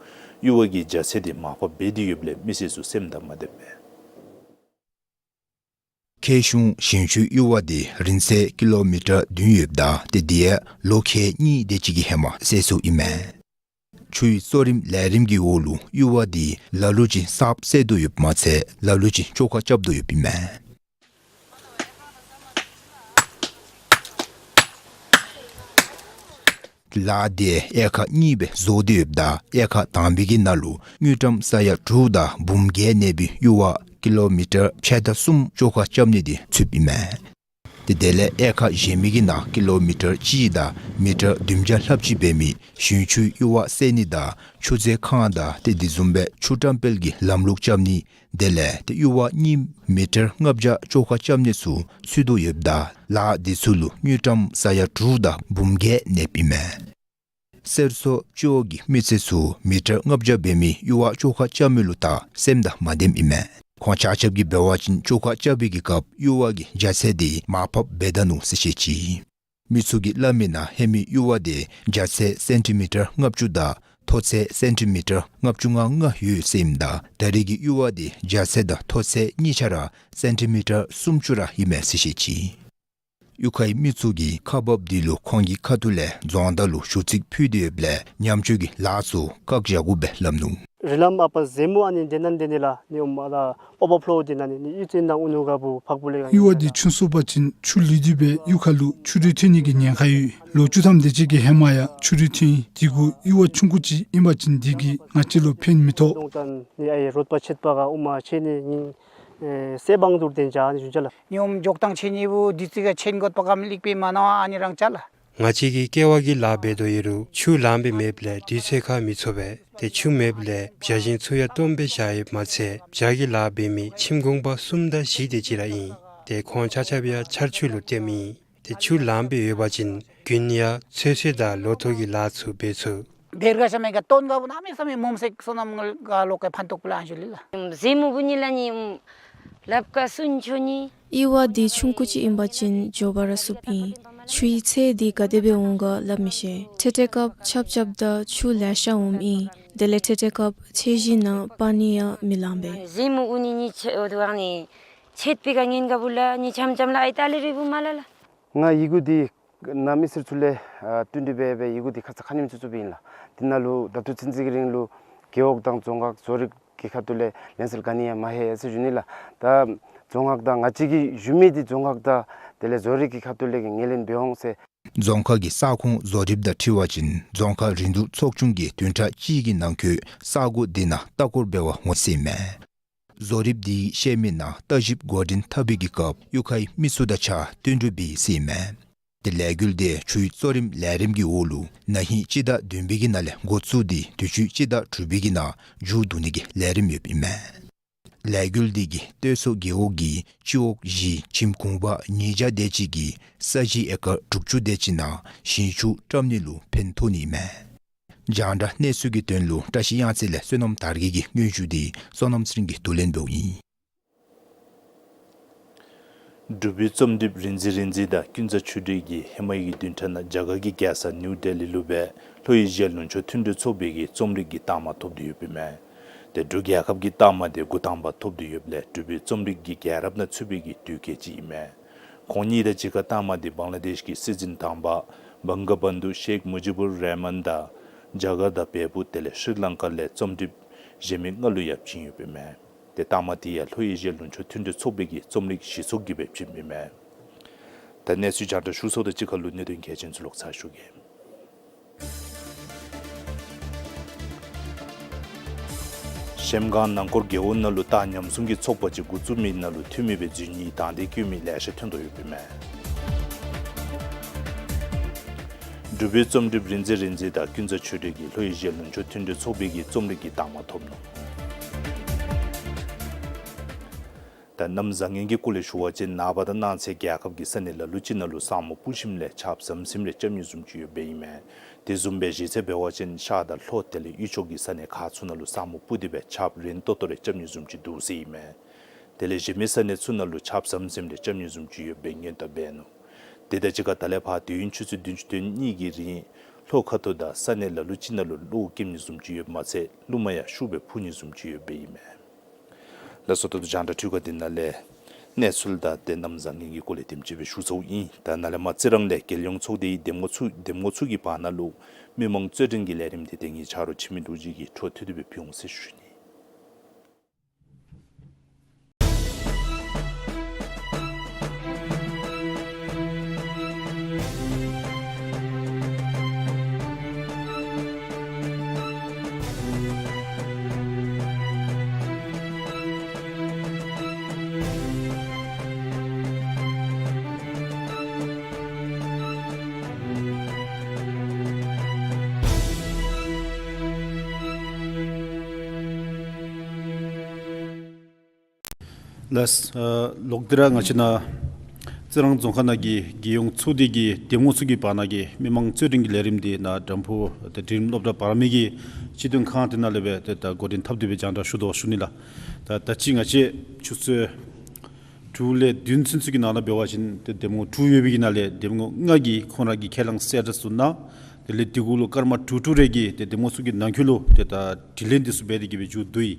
གཡུར་བ་གི་རྒྱ་ཚད་འདི་མར་ཕབ་འབད་དེ་ཡོདཔ་ལས་མི་སེར་ཚུ་སེམས་དང་མ་བདེཝ་མས། ཁེ་གཞུང་ཞིང་ཆུའི་གཡུར་བ་འདི་རིང་ཚད་ཀི་ལོ་མི་ཊར་བདུན་ཡོདཔ་ད་ཏེ་འདི་ཡང་ལོ་ཁལ་གཉིས་དེ་ཅིག་གི་ཧེ་མ་བསལ་སོཔ་ཨིན་མས། ཆུའི་གཙོ་རིམ་ལས་རིམ་གྱི་འོག་ལུ་གཡུར་བ་འདི་ལ་ལུ་ཅིག་གསརཔ་བསལ་དོ་ཡོདཔ་མ་ཚད་ལ་ལུ་ཅིག་བཅོ་ཁ་རྐྱབ་དོ་ཡོདཔ་ཨིན་མས། ལཱ་འདི་དབྱེ་ཁག་གཉིས་སྦེ་བཟོ་སྟེ་ཡོདཔ་ད་དབྱེ་ཁག་དང་པའི་གི་ནང་ལུ་དངུལ་ཀྲམ་ས་ཡ་དྲུག་དང་འབུམ་བརྒྱད་གནས་པའི་གཡུར་བ་ཀི་ལོ་མི་ཊར་ཕྱེད་དང་གསུམ་བཅོ་ཁ་རྐྱབ་ནི་འདི་ཚུདཔ་ཨིན་མས། ཏེ་དེ་ལས་དབྱེ་ཁག་གཞན་མི་གི་ནང་ཀི་ལོ་མི་ཊར་གཅིག་དང་མི་ཊར་བདུན་བརྒྱ་ལྷགཔ་ཅིག་འབད་མི་ཞིང་ཆུའི་གཡུར་བ་བསལ་ནི་དང་ཆུ་མཛོད་ཁང་དང་ཏེ་དེ་བཟུམ་སྦེ་ཆུ་འགྲམ་དཔལ་གྱི་ལམ་ལུགས་རྐྱབ་ནི་དེ་ལས་ཏེ་གཡུར་བ་རྙིངམ་མི་ཊར་ལྔ་བརྒྱ་བཅོ་ཁ་རྐྱབ་ནི་ཚུ་ཚུད་དོ་ཡོདཔ་ད་ལཱ་འདི་ཚུ་ལུ་དངུལ་ཀྲམ་ས་ཡ་དྲུག་དང་འབུམ་བརྒྱད་གནསཔ་ཨིན་མས། གསེར་མཚོ་སྤྱི་འོག་གི་མི་སེར་ཚུ་མི་ཊར་ལྔ་བརྒྱ་འབད་མི་གཡུར་བ་བཅོ་ཁ་རྐྱབ་མི་ལུ་ད་སེམས་དང་མ་བདེཝ་ཨིན་མས། ཁོང་ཆ་ཁྱབ་ཀྱིས་འབད་བ་ཅིན་བཅོ་ཁ་རྐྱབ་པའི་གི་སྐབས་གཡུར་བ་གི་རྒྱ་ཚད་འདི་མར་ཕབ་འབད་ད་ནུག་ཟེར་བཤད་ཅི། མི་ཚུ་གིས་སླབ་མི་ནང་ཧེ་མའི་གཡུར་བ་འདི་རྒྱ་ཚད་སེན་ཊི་མི་ཊར་ལྔ་བཅུ་དང་མཐོ་ཚད་སེན་ཊི་མི་ཊར་ལྔ་བཅུ་ང་ལྔ་ཡོད་ཟེར་ཨིནམ་ད་ད་རེས་ཀྱི་གཡུར་བ་འདི་རྒྱ་ཚད་དང་མཐོ་ཚད་གཉིས་ཆ་ར་སེན་ཊི་མི་ཊར་སུམ་ཅུ་ར་ཨིན་མས་ཟེར་བཤད་ཅི། གཡུར་ཁའི་མི་ཚུ་གིས་ཁག་འབགཔ་འདི་ལུ་ཁོང་གི་ཁ་ཐུག་ལས་རྫོང་བདག་ལུ་ཞུ་ཚིག་ཕུལ་ཏེ་ཡོདཔ་ལས་ཉམས་བཅོས་ཀྱི་ལཱ་ཚུ་བཀག་བཞག་དགོ་པས་སླབ་ནུག། རི་ལམ་ཨ་པ་ཟེ་མོ་ཨ་ནི་དེ་ནང་དེ་ནི་ལགས་ནི་ཨོ་མ་ལགས་ཨོ་བར་ཕོ་ལོ་དེ་ནང་ནི་ནི་གཡུས་ཚན་ནང་ཨུ་ནུ་ག་བུ་ཕག་བུ་ལས་གཡུར་བ་འདི་ཆུ་སོང་པ་ཅིན་ཆུ་ལུད་དེ་སྦེ་གཡུར་ཁ་ལུ་ཆུ་རུད་ཐོན་ནི་གི་ཉེན་ཁ་ཡོད། ལོ་བཅུ་ཐམ་དེ་ཅིག་གི་ཧེ་མ་ཡང་ཆུ་རུད་ཐོན་ཡི། དེ་གུ་གཡུར་བ་ཆུང་ཀུ་ཅིག་ཨིན་པ་ཅིན་འདི་གིས་ང་བཅས་ལུ་ཕན་མི་ཐོགས། ནི་ཨའི་རོད་པ་ཆད་པ་ག་ཨུ་མ་ཆད་ནི་ཨིན། ཨེ་སེ་བང་དུར་དེན་ཅ་ནི་ཞུ་ཅ་ལགས། ཉོམ་འཇོག་ཐང་ཆེ་ཉེ་བུ་དུས་ཚོད་ཀ་ཆེན་འགོད་པ་གམ་ལིག་པའི་མ་ནོ་ཨ་ནི་རང་ཅ་ལགས། ང་བཅས་ཀྱིས་ཀེ་བ་གི་ལཱ་འབད་དོ་ཡོད་རུང་ཆུ་ལངམ་སྦེ་མེདཔ་ལས་དུས་ཚོད་ཁར་མི་འཚོ་བས། ཏེ་ཆུ་མེདཔ་ལས་བྱ་ཞིང་ཚུ་ཡང་སྟོངམ་སྦེ་བཞག་ཡོདཔ་མ་ཚད་བྱ་གི་ལཱ་འབད་མི་ཁྱིམ་གུང་པ་གསུམ་དང་བཞི་དེ་ཅིག་ར་ཨིན། ཏེ་ཁོང་ཆ་ཁྱབ་ཡང་ཆར་ཆུ་ལུ་བརྟེན་མི་ཏེ་ཆུ་ལངམ་སྦེ་ཡོད་པ་ཅིན་དགུན་ཡང་ཚོད་བསྲེ་དང་ལོ་ཐོག་གི་ལཱ་ཚུ་འབད་ཚུགས། དེར་ག་ཤ་མེ་ག་ཏོན་ག་བུ་གནམ་མེད་ས་མེད་མུམ་སེག་སོ་ནམ་ངལ་ག་ལོག་ག་ཕན་ཐོགས་པོ་ལ་ཨན་ཞུ་ལི་ལགས། ཟེ་མུ་བུ་ནི་ལ་ནི་ལབ་ག་སུན་ཆོ་ནི། ཨི་བ་འདི་ཆུང་ཀུ་ཅིག་ཨིན་པ་ཅིན་མགྱོགས་པ་ར་བསུབ་ཨིན། ཆུའི་ཚད་འདི་ག་དེ་སྦེ་འོང་ག་སླབ་མི་ཤེས། ཐེ་ཐེ་སྐབས་ཆབ་ཆབ་དང་ཆུ་ལེ་ཤ་འོངམ་ཨིན། དེ་ལས་ཐེ་ཐེ་སྐབས་ཚད་གཞི་ནང་པ་ནི་ཡང་མི་ལང་པས། ཟེ་མུ་བུ་ནི་ནི་ཆེ་འོ་དུ་ཝང་ནི་ཆེད་པི་ག་ཉིན་ག་བུ་ལ་ནི་ཆམ་ཆམ་ལ་ཨའི་ཏ་ལི་རི་བུ་མ་ལ་ལ། ང་ཡི་གུ་འདི་ནཱ་མི་སེར་ཚུ་ལས་ཨ་བསྟུན་གྲོས་འབད་འབད་ཡི་གུ་འདི་ཁ་ཙ་ཁ་ཉིནམ་ཚུ་བཙུགས་པའི་ཨིན་ལགས། འདི་ནང་ལུ་ད་ལྟོ་ཚུན་ཚོད་ཀྱི་རིང་ལུ་རྒེད་འོག་དང་རྫོང་ཁག་བཟོ་རིག་གི་ཁ་ཐུག་ལས་ལན་གསལ་ག་ནི་ཡང་མ་ལྷོད་ཟེར་ཞུ་ནི་ལགས། ད་རྫོང་ཁག་དང་ང་བཅས་ཀྱི་ཞུ་མི་འདི་རྫོང་ཁག་དང་དེ་ལས་བཟོ་རིག་གི་ཁ་ཐུག་ལས་ཀྱི་ངོས་ལེན་འབད་འོང་ཟེར། རྫོང་ཁག་གི་ས་ཁོངས་བཟོ་རིགཔ་དང་འཁྲིལ་བ་ཅིན་རྫོང་ཁག་རིན་བསྡུར་ཚོགས་ཆུང་གིས་བདུན་ཕྲག་གཅིག་གི་ནང་འཁོད་ས་གོ་དེ་ནང་ལྟ་སྐོར་འབད་བར་འོང་ཟེར་ཨིན་མས། བཟོ་རིགཔ་དེ་གིས་བཤད་མི་ནང་ལྟ་ཞིབ་འགོ་འདྲེན་འཐབ་པའི་གི་སྐབས་གཡུས་ཁའི་མི་སེར་དང་གཅིག་ཁར་བསྟུན་གྲོས་འབད་ཟེར་ཨིན་མས། ཏེ་ལས་འགུལ་དེ་ཆུའི་གཙོ་རིམ་ལས་རིམ་གྱི་འོག་ལུ་ན་ཧིང་སྤྱི་ཟླ་བདུན་པའི་གི་ནང་ལས་འགོ་བཙུགས་ཏེ་དུས་ཅི་སྤྱི་ཟླ་དྲུག་པའི་གི་ནང་མཇུག་བསྡུ་ནི་གི་ལས་རིམ་ཡོདཔ་ཨིན་མས། ལས་འགུལ་དེ་གིས་སྟོད་སོག་རྒེད་འོག་གི་སྤྱི་འོག་བཞི་ཁྱིམ་གུང་པ་ཉིས་བརྒྱ་དེ་ཅིག་གི་ས་གཞི་ཨེ་ཀར་དྲུག་ཅུ་དེ་ཅིག་ནང་ཞིང་ཆུ་བཀྲམ་ནི་ལུ་ཕན་ཐོགས་ནི་ཨིན་མས། རྒྱང་བསྒྲགས་གནས་ཚུལ་གྱི་དོན་ལུ་བཀྲ་ཤིས་གཡང་རྩེ་ལས་བསོད་ནམས་དར་རྒྱས་ཀྱི་སྙན་ཞུ་དེ་བསོད་ནམས་ཚེ་རིང་གིས་བསྡུ་ལེན་འབདཝ་ཨིན། འབྲུག་པའི་རྩོམ་སྒྲིགཔ་རིག་འཛིན་རིག་འཛིན་དང་ཀུན་བཟང་ཆོས་སྒྲོན་གྱིས་ཧེ་མའི་གི་བདུན་ཕྲག་ནང་རྒྱ་གར་གྱི་རྒྱལ་ས་ནིའུ་ལྡི་ལི་ལུ་སྦེ་ལྷོ་ཨེ་ཤི་ཡ་ལུང་ཕྱོགས་མཐུན་འབྲེལ་ཚོགས་པའི་གི་རྩོམ་རིག་གི་རྟགས་མ་ཐོབ་སྟེ་ཡོདཔ་ཨིན་མས། ཏེ་འབྲུག་རྒྱལ་ཁབ་ཀྱི་རྟགས་མ་དེ་འགོ་དང་པ་ཐོབ་སྟེ་ཡོདཔ་ལས་འབྲུག་པའི་རྩོམ་རིག་གི་རྒྱལ་རབས་ནང་ཚུད་པའི་གི་དུས་སྐབས་ཅིག་ཨིན་མས། ཁོང་གཉིས་དང་གཅིག་ཁར་རྟགས་མ་དེ་བང་ལ་དེཤ་གི་སྲིད་འཛིན་དང་པ་བང་ག་བྷན་དྷུ་ཤེག་མུ་ཇི་བུར་ར་མཱན་དང་རྒྱ་གར་དང་བལ་པོ་དེ་ལས་ཤྲི་ལང་ཀ་ལས་རྩོམ་སྒྲིགཔ་གཞན་མི་ལྔ་ལུ་ཡང་བྱིན་ཡོདཔ་ཨིན་མས། ཏེ་རྟགས་མ་དེ་ཡང་ལྷོ་ཨེ་ཤི་ཡ་ལུང་ཕྱོགས་མཐུན་འབྲེལ་ཚོགས་པའི་གི་རྩོམ་རིག་གཞི་ཚོགས་ཀྱིས་སྦེ་བྱིནམ་ཨིན་མས། ད་གནས་ཚུལ་རྒྱང་བསྒྲགས་ཞུ་ཚརཝ་དང་གཅིག་ཁར་ལུ་གནད་དོན་གལ་ཆེན་ཚུ་ལོག་ཚར་ཞུ་གེ། གཞལམ་སྒང་ནང་སྐོར་རྒེད་འོག་ནང་ལུ་རྟགས་ཉམས་སྲུང་གི་ཚོགས་པ་ཅིག་འགོ་བཙུགས་མི་ནང་ལུ་འཐུས་མི་སྦེ་འཛུལ་ནི་དང་འདོད་བསྐྱེད་མི་ལེ་ཤ་ཐོན་དོ་ཡོདཔ་ཨིན་མས། འབྲུག་པའི་རྩོམ་སྒྲིགཔ་རིག་འཛིན་རིག་འཛིན་དང་ཀུན་བཟང་ཆོས་སྒྲོན་གྱིས་ལྷོ་ཨེ་ཤི་ཡ་ལུང་ཕྱོགས་མཐུན་འབྲེལ་ཚོགས་པའི་གི་རྩོམ་རིག་གི་རྟགས་མ་ཐོབ་ནུག། ད་གནམ་བཟང་ངན་གྱི་སྐོར་ལས་ཞུ་བ་ཅིན་ནངས་པ་དང་གནངས་ཚེ་རྒྱལ་ཁབ་ཀྱི་ས་གནས་ལ་ལུ་ཅིག་ནང་ལུ་ས་སྨུག་སྤུབས་ཞིནམ་ལས་ཆརཔ་ཟམ་ཟིམ་རེ་རྐྱབ་ནི་བཟུམ་ཅིག་ཡོདཔ་ཨིན་མས། དེ་བཟུམ་སྦེ་གཞེས་ཚེས་འབད་བ་ཅིན་ཤར་དང་ལྷོ་དེ་ལས་དབུས་ཕྱོགས་ཀྱི་ས་གནས་ཁག་ཚུ་ནང་ལུ་ས་སྨུག་སྤུབས་ཏེ་སྦེ་ཆརཔ་རན་ཏོག་ཏོ་རེ་རྐྱབ་ནི་བཟུམ་ཅིག་འདུག་ཟེར་ཨིན་མས། དེ་ལས་གཞན་མི་ས་གནས་ཚུ་ནང་ལུ་ཆརཔ་ཟམ་ཟིམ་རེ་རྐྱབ་ནི་བཟུམ་ཅིག་ཡོདཔ་སྦེ་སྔོན་བརྡ་འབད་ནུག། དེ་དང་གཅིག་ཁར་ད་ལས་ཕར་དུས་ཡུན་ཆུ་ཚོད་བདུན་ཅུ་དོན་གཉིས་ཀྱི་རིང་ལྷོ་ཁ་ཐུག་དང་ས་གནས་ལ་ལུ་ཅིག་ནང་ལུ་གློག་ཀྱིམ་ནི་བཟུམ་ཅིག་ཡོདཔ་མ་ཚད་རླུང་མ་ཡང་ཤུགས་སྦེ་འཕུ་ནི་བཟུམ་ཅིག་ཡོདཔ་ཨིན་མས། ལགས་སོ། ད་ལྟོ་རྒྱང་བསྒྲགས་འཕྲུལ་ཁང་འདི་ནང་ལས་གནས་ཚུལ་དང་ཏེ་གནམ་བཟང་ངན་གྱི་སྐོར་ལས་དེམ་ཅིག་སྦེ་ཞུ་ཚརཝ་ཨིན། ད་ནཱ་ལས་མར་རྩི་རང་ལས་རྒྱལ་ཡོངས་ཚོགས་སྡེའི་འདེམས་ངོ་ཚུ་འདེམས་ངོ་ཚུ་གི་བར་ན་ལུ་མི་མང་རྩོད་འགྲན་གྱི་ལས་རིམ་དེ་དེ་ངེའི་ཆ་རོགས་འཆི་མེད་རྡོ་རྗེ་གིས་འཕྲོ་མཐུད་དེ་སྦེ་ཕུལ་འོང་ཟེར་ཞུ་ནི། ལགས། ཨ་ལོག་སྟེ་ར་ང་བཅས་ནཱ་རྩི་རང་རྫོང་ཁག་ནང་གི་རྒྱལ་ཡོངས་ཚོགས་སྡེ་གི་འདེམས་ངོ་ཚུ་གི་བར་ན་གི་མི་མང་རྩོད་འགྲན་གྱི་ལས་རིམ་འདི་ནཱ་དྲམ་ཕུ་ཏེ་འབྲིང་རིམ་སློབ་གྲྭ་བར་མའི་གི་སྤྱི་དོན་ཁང་འདི་ནང་ལས་སྦེ་ཏེ་ད་འགོ་འདྲེན་འཐབ་སྟེ་སྦེ་རྒྱང་བསྒྲགས་ཞུ་དོ་ཞུ་ནི་ལགས། ད་ད་ཅི་ང་བཅས་ཆུ་ཚོད་དྲུག་ལས་བདུན་ཚུན་ཚོད་ཀྱི་ནང་ན་འབད་བ་ཅིན་ཏེ་འདེམས་ངོ་དྲུག་ཡོད་པའི་གི་ནང་ལས་འདེམས་ངོ་ལྔ་གིས་ཁོང་ར་གི་ཁས་བླངས་གསལ་བསྒྲགས་ཚུ་གནང་། དེ་ལས་དེ་གུ་ལུ་སྐར་མ་དྲུག་དྲུག་རེ་གི་ཏེ་འདེམས་ངོ་ཚུ་གི་ནང་འཁོད་ལུ་ཏེ་ད་དྲི་ལན་འདི་ཚུ་འབད་དེ་གི་སྦེ་མཇུག་བསྡུ་ཡི།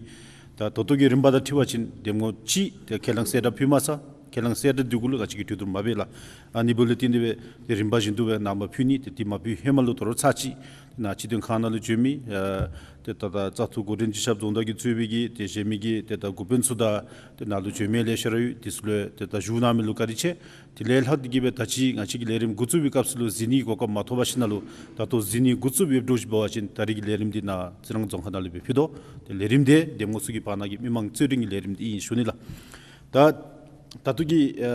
ད་ད་ལྟོ་གི་རིམ་པ་དང་འཁྲིལ་བ་ཅིན་འདེམས་ངོ་གཅིག་ཏེ་ཁས་བླངས་གསལ་བསྒྲགས་ཕུལ་མ་ཚར། ཁས་བླངས་གསལ་བསྒྲགས་དེ་གུ་ལུ་ང་བཅས་ཀྱིས་གྲོས་བསྡུར་མ་འབད་ལགས། ཨ་ནི་འབདཝ་ལས་བརྟེན་ཏེ་སྦེ་ཏེ་རིམ་པ་བཞིན་དུ་སྦེ་ནངས་པ་ཕུལ་ནི། ཏེ་དེ་མ་ཕུལ་ཧེ་མ་ལུ་དོ་རུང་ཚར་གཅིག་ནཱ་སྤྱི་དོན་ཁང་ནང་ལུ་བྱོན་མི་ཨ་ཏེ་ད་ད་བཙག་འཐུ་འགོ་འདྲེན་སྤྱི་ཁྱབ་རྫོང་བདག་གིས་གཙོས་པའི་གི་ཏེ་གཞན་མི་གི་ཏེ་ད་འགོ་དཔོན་ཚུ་དང་ཏེ་ནཱ་ལུ་བྱོན་མི་ལེ་ཤ་ར་ཡོད། དེ་ཚུ་ལུ་ཏེ་ད་ཞུ་གནང་མི་ལུ་བཀའ་དྲིན་ཆེ། དེ་ལས་ལྷག་སྟེ་གི་སྦེ་ད་ཅི་ང་བཅས་ཀྱི་ལས་རིམ་འགོ་བཙུགས་པའི་སྐབས་སུ་ལུ་གཟིགས་ནིའི་གོ་སྐབས་མ་ཐོབ་པ་ཅིག་ནང་ལུ་ད་ལྟོ་གཟིགས་ནི་འགོ་བཙུགསཔ་ཡོདཔ་འདྲཝ་ཅིག་འབད་བ་ཅིན་ད་རིས་ཀྱི་ལས་རིམ་འདི་ནཱ་རྩི་རང་རྫོང་ཁག་ནང་ལས་སྦེ་ཕུལ་དོ། ཏེ་ལས་རིམ་འདི་འདེམས་ངོ་ཚུ་གི་བར་ན་གི་མི་མང་རྩོད་འགྲན་གྱི་ལས་རིམ་འདི་ཨིན་ཞུ་ནི་ལགས། ད་ད་ལྟོ་གི་ཨ་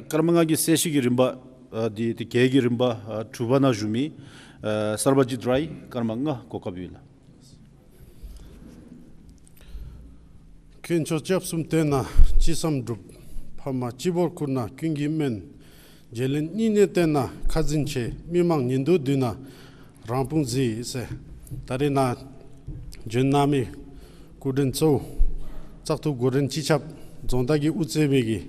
སྐར་མ་ལྔ་གི་གསལ་བཤད་ཀྱི་རིམ་པ་ཨ་འདི་ཏེ་གྱལ་གྱི་རིམ་པ་ཨ་དྲུག་པ་ནང་བཞུགས་མི་ཨ་སར་བ་ཇིད་རའི་སྐར་མ་ལྔ་གོ་སྐབས་ཡོད་ལགས། དཀོན་མཆོག་སྐྱབས་གསུམ་བསྟེན་ན་ཅི་བསམ་འགྲུབ། ཕ་མ་སྤྱི་བོར་བཀུར་ན་ཀུན་གྱིས་སྨོན། བརྗེ་ལེན་སྙིང་ནས་བསྟེན་ན་ཁ་འཛིན་ཆེ། མི་མང་ཉིན་དུ་བསྡུས་ན་རང་དཔུང་གཟིགས་ཟེར། ད་རེས་ནཱ་བྱོན་གནང་མི་སྐུ་མགྲོན་གཙོ་བོ་བཙག་འཐུ་འགོ་འདྲེན་སྤྱི་ཁྱབ་རྫོང་བདག་གིས་དབུ་གཙོས་པའི་གི་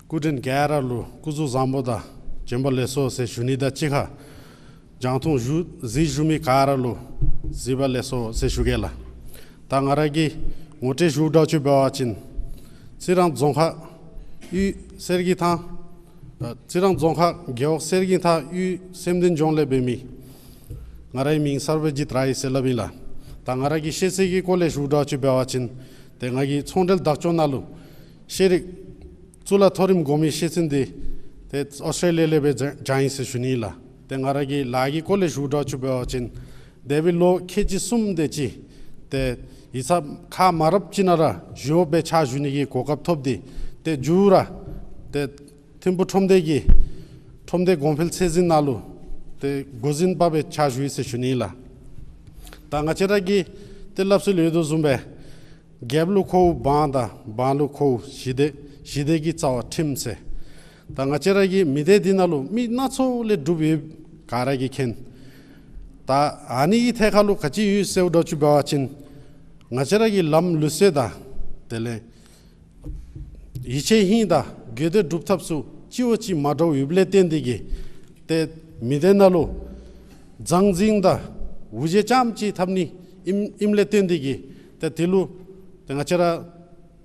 སྐུ་མགྲོན་ག་ར་ལུ་སྐུ་གཟུགས་བཟང་པོ་དང་བྱོན་པ་ལེགས་སོ་ཟེར་ཞུ་ནི་དང་གཅིག་ཁར་རྒྱང་མཐོང་བཞུགས་གཟིགས་བཞུགས་མི་ག་ར་ལུ་གཟིགས་པ་ལེགས་སོ་ཟེར་ཞུ་གེ་ལགས། ད་ང་ར་གི་ངོ་སྤྲོད་ཞུཝ་འདྲཝ་ཅིག་འབད་བ་ཅིན་རྩི་རང་རྫོང་ཁག་ཡུལ་གསེར་གྱི་ཐང་ཨ་རྩི་རང་རྫོང་ཁག་རྒེད་འོག་གསེར་གྱི་ཐང་ཡུལ་སེམས་ལྡན་ལྗོངས་ལས་འབད་མི་ང་རའི་མིང་སར་བེ་ཇིཏ་རའི་ཟེར་སླབ་ཨིན་ལགས། ད་ང་ར་གི་ཤེས་ཚད་ཀྱི་སྐོར་ལས་ཞུཝ་འདྲཝ་ཅིག་འབད་བ་ཅིན་ཏེ་ང་གིས་ཚོང་འབྲེལ་བདག་སྐྱོང་ནང་ལུ་ཤེས་རིག་གཙུག་ལག་མཐོ་རིམ་གོང་མའི་ཤེས་ཚད་འདི་ཏེ་ཨོསི་ཊྲེ་ལི་ཡ་ལས་སྦེ་སྦྱང་སྦྱངས་ཡི་ཟེར་ཞུ་ནི་ལགས། ཏེ་ང་ར་གི་ལཱ་གི་སྐོར་ལས་ཞུཝ་འདྲཝ་ཅིག་འབད་བ་ཅིན་དེ་སྦེ་ལོ་ཁལ་གཅིག་གསུམ་དེ་ཅིག་ཏེ་ཡིག་ཚང་ཁག་མ་རབས་ཅིག་ནང་ར་ཞུ་བ་སྦེ་ཕྱག་ཞུ་ནི་གི་གོ་སྐབས་ཐོབ་སྟེ་ཏེ་མཇུག་ར་ཏེ་ཐིམ་ཕུག་ཁྲོམ་སྡེ་གི་ཁྲོམ་སྡེ་གོང་འཕེལ་ཚད་འཛིན་ནང་ལུ་ཏེ་འགོ་འཛིན་པ་སྦེ་ཕྱག་ཞུ་ཡི་ཟེར་ཞུ་ནི་ལགས། ད་ང་བཅས་ར་གི་ཏེ་སླབ་སྲོལ་ཡོད་དོ་བཟུམ་སྦེ་རྒྱབ་ལུ་ཁོ་བོ་འབངས་དང་འབངས་ལུ་ཁོ་བོ་ཞི་བདེ་ཞི་བདེ་གི་རྩ་བ་ཁྲིམས་ཟེར། ད་ང་བཅས་ར་གི་མི་སྡེ་འདི་ནང་ལུ་མི་སྣ་ཚོགས་ལས་གྲུབ་ཡོད་ག་ར་གིས་མཁྱེན། ད་ཨ་ནི་གི་ཐད་ཁར་ལུ་ག་ཅི་ཡོད་ཟེརཝ་འདྲཝ་ཅིག་འབད་བ་ཅིན་ང་བཅས་ར་གི་ལམ་ལུགས་སྲོལ་དང་དེ་ལས་ཡིད་ཆེས་ཧིང་དང་དགོས་འདོད་སྒྲུབ་ཐབས་ཚུ་གཅིག་བ་གཅིག་མ་འདྲཝ་ཡོདཔ་ལས་བརྟེན་ཏེ་གིས་ཏེ་མི་སྡེ་ནང་ལུ་མཛངས་འཛིང་དང་འུ་བརྗེ་རྐྱངམ་ཅིག་འཐབ་ནི་ཨིནམ་ཨིནམ་ལས་བརྟེན་ཏེ་གིས་ཏེ་དེ་ལུ་ཏེ་ང་བཅས་ར་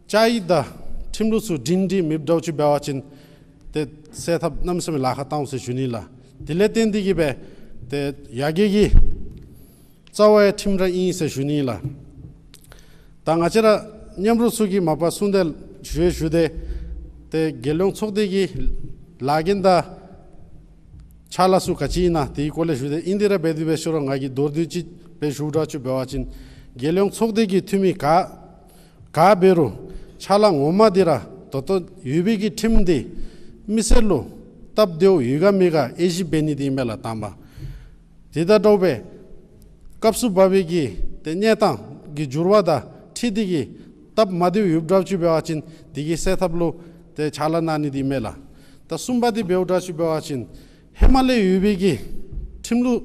བཅའ་ཡིག་དང་ཁྲིམས་ལུགས་ཚུ་སྒྲིང་སྒྲི་མེདཔ་འདྲཝ་ཅིག་འབད་བ་ཅིན་ཏེ་སེལ་ཐབས་གནམ་མེད་ས་མེད་ལཱ་ཁག་བཏང་འོང་ཟེར་ཞུ་ནི་ལགས། དེ་ལས་བརྟེན་ཏེ་གིས་སྦེ་ཏེ་ཡར་རྒྱས་ཀྱི་རྩ་བ་ཡང་ཁྲིམས་ར་ཨིན་ཟེར་ཞུ་ནི་ལགས། ད་ང་བཅས་ར་མཉམ་རོགས་ཚུ་གིས་མ་པ་གསུང་དེ་ཞུ་ཡི་ཞུ་དེ་ཏེ་རྒྱལ་ཡོངས་ཚོགས་སྡེ་གི་ལཱ་འགན་དང་ཕྱག་ལཱ་ཚུ་ག་ཅི་ཨིན་ན་དེའི་སྐོར་ལས་ཞུ་དེ་ཨིན། དེ་ར་འབད་དེ་འབད་ཞུ་རུང་ང་གིས་མདོར་བསྡུས་ཅིག་སྦེ་ཞུཝ་འདྲཝ་ཅིག་འབད་བ་ཅིན་རྒྱལ་ཡོངས་ཚོགས་སྡེ་གི་འཐུས་མི་ག་ག་འབད་རུང་ཕྱག་ལཱ་ངོ་མ་འདི་ར་ད་ལྟོ་ཡོད་པའི་གི་ཁྲིམས་འདི་མི་སེར་ལུ་སྟབས་བདེཝ་ཡོད་ག་མེད་ག་དབྱེ་ཞིབ་འབད་ནི་འདི་ཨིན་མས་ལགས་དང་པ། དེ་དང་འདྲཝ་སྦེ་སྐབས་སུ་བབས་པའི་གི་ཏེ་གནས་སྟངས་ཀྱི་འགྱུར་བ་དང་འཁྲིལ་ཏེ་གིས་སྟབས་མ་བདེཝ་ཡོདཔ་འདྲཝ་ཅིག་འབད་བ་ཅིན་དེ་གི་སེལ་ཐབས་ལུ་ཏེ་ཕྱག་ལཱ་གནང་ནི་འདི་ཨིན་མས་ལགས། ད་གསུམ་པ་འདི་འབདཝ་འདྲཝ་ཅིག་འབད་བ་ཅིན་ཧེ་མ་ལས་ཡོད་པའི་གི་ཁྲིམས་ལུགས་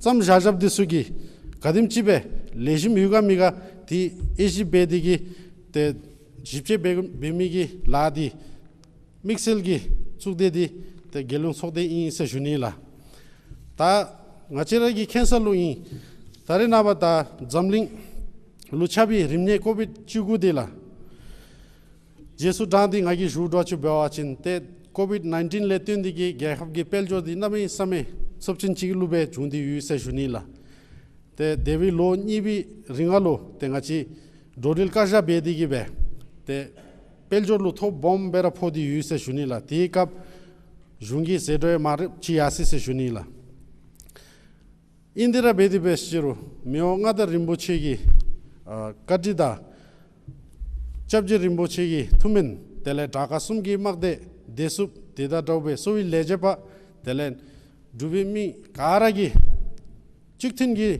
བརྩམས་བཞག་བཞགཔ་འདི་ཚུ་གིས་ག་དེམ་ཅིག་སྦེ་ལེགས་ཤོམ་ཡོད་ག་མེད་ག་དེ་དབྱེ་ཞིབ་འབད་དེ་གིས་ཏེ་ཞིབ་དཔྱད་འབད་འབད་མི་གི་ལཱ་འདི་དམིགས་བསལ་གྱི་གཙུག་སྡེ་འདི་ཏེ་རྒྱལ་ཡོངས་ཚོགས་སྡེ་ཨིན་ཟེར་ཞུ་ནི་ལགས། ད་ང་བཅས་ར་གིས་མཁྱེན་ས་ལུ་ཨིན། ད་རེས་ནངས་པ་ད་འཛམ་གླིང་ལུ་ཁྱབ་པའི་རིམས་ནད་ཀོ་བིཌ་བཅུ་དགུ་འདི་ལགས། རྗེས་སུ་འབྲངས་ཏེ་ང་གིས་ཞུཝ་འདྲཝ་ཅིག་འབད་བ་ཅིན་ཏེ་ཀོ་བིཌ་ནའིན་ཊིན་ལས་བརྟེན་ཏེ་གིས་རྒྱལ་ཁབ་ཀྱི་དཔལ་འབྱོར་འདི་གནམ་མེད་ས་མེད་ཚབས་ཆེན་ཅིག་ལུ་སྦེ་བྱུང་སྟེ་ཡོད་ཟེར་ཞུ་ནི་ལགས། ཏེ་འདས་པའི་ལོ་གཉིས་པའི་རིང་ལུ་ཏེ་ང་བཅས་འགྲོ་འགྲུལ་བཀག་ཞ་འབད་དེ་གིས་སྦེ་ཏེ་དཔལ་འབྱོར་ལུ་ཐོ་སྦོམ་སྦེ་ར་ཕོག་སྟེ་ཡོད་ཟེར་ཞུ་ནི་ལགས། དེའི་སྐབས་གཞུང་གི་ཟད་འགྲོ་ཡང་མ་རབས་ཅིག་ཡར་སོ་ཡི་ཟེར་ཞུ་ནི་ལགས། ཨིན་དེ་ར་འབད་དེ་འབད་ཞུ་རུང་མི་དབང་མངའ་བདག་རིན་པོ་ཆེ་གི་ཨ་བཀའ་དྲིན་དང་སྐྱབས་རྗེ་རིན་པོ་ཆེ་གི་ཐུགས་སྨོན་དེ་ལས་དྲག་ཁག་གསུམ་གྱི་དམག་སྡེ་བདེ་སྲུངཔ་དེ་དང་འདྲཝ་སྦེ་གསོ་བའི་ལས་བྱེདཔ་དེ་ལས་འབྲུག་པའི་མི་ག་ར་གིས་གཅིག་མཐུན་གྱི་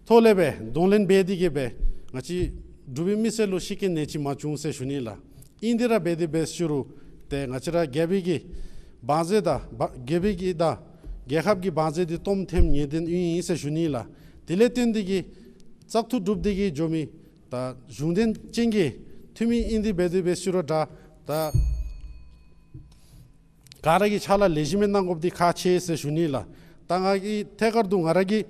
ཐོག་ལས་སྦེ་གདོང་ལེན་འབད་དེ་གིས་སྦེ་ང་བཅས་འབྲུག་པའི་མི་སེར་ལུ་ཤི་རྐྱེན་ནད་གཅིག་མ་བྱུང་ཟེར་ཞུ་ནི་ལགས། ཨིན་དེ་ར་འབད་དེ་འབད་ཞུ་རུང་ཏེ་ང་བཅས་ར་རྒྱལ་པོའི་གི་བང་མཛོད་དང་བ་རྒྱལ་པོའི་གི་དང་རྒྱལ་ཁབ་ཀྱི་བང་མཛོད་འདི་སྟོངམ་ཐལ་ངེས་བདེན་ཨིན་ཨིན་ཟེར་ཞུ་ནི་ལགས། དེ་ལས་བརྟེན་ཏེ་གིས་བཙག་འཐུ་གྲུབ་སྟེ་གིས་འགྱོ་མི་ད་གཞུང་འབྲེལ་ཅན་གྱི་འཐུས་མི་ཨིན་དེ་འབད་དེ་འབད་ཞུ་རུང་ད་ད་ག་ར་གིས་ཕྱག་ལཱ་ལེགས་ཤོམ་སྦེ་གནང་དགོཔ་འདི་ཁག་ཆེ་ཟེར་ཞུ་ནི་ལགས། ད་ང་གིས་ཐད་ཀར་དུ་ང་ར་གི་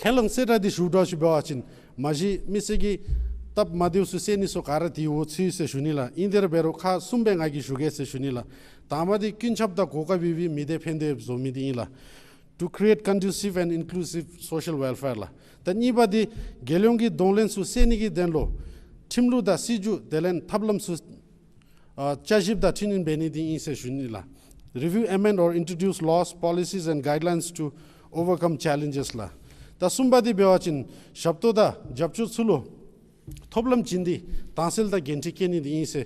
ཁས་བླངས་གསལ་བསྒྲགས་འདི་ཞུཝ་འདྲཝ་ཅིག་འབད་བ་ཅིན་མ་གཞི་མི་སེར་གྱི་སྟབས་མ་བདེཝ་ཚུ་སེལ་ནི་ཚུ་ག་ར་དེའི་འོག་ཚུད་ཟེར་ཞུ་ནི་ལགས། ཨིན་དེ་ར་འབད་རུང་ཁག་གསུམ་སྦེ་ང་གིས་ཞུ་གེ་ཟེར་ཞུ་ནི་ལགས། དང་པ་འདི་ཀུན་ཁྱབ་དང་གོ་སྐབས་ཡོད་པའི་མི་སྡེ་ཕན་ཐོགས་བཟོ་མི་འདི་ཨིན་ལགས། To create conducive and inclusive social welfare ལགས། ད་གཉིས་པ་འདི་རྒྱལ་ཡོངས་ཀྱི་གདོང་ལེན་ཚུ་སེལ་ནི་གི་དོན་ལུ་ཁྲིམས་ལུགས་དང་སྲིད་བྱུས་དེ་ལས་ཐབས་ལམ་ཚུ་ཨ་བསྐྱར་ཞིབ་དང་འཕྲི་སྣོན་འབད་ནི་འདི་ཨིན་ཟེར་ཞུ་ནི་ལགས། Review, amend or introduce laws, policies and guidelines to overcome challenges ལགས། ད་གསུམ་པ་འདི་འབད་བ་ཅིན་ཞབས་ཏོག་དང་རྒྱབ་སྐྱོར་ཚུ་ལུ་ཐོབ་ལམ་བྱིན་ཏེ་དྭངས་གསལ་དང་འགན་འཁྲི་བཀལ་ནི་འདི་ཨིན་ཟེར་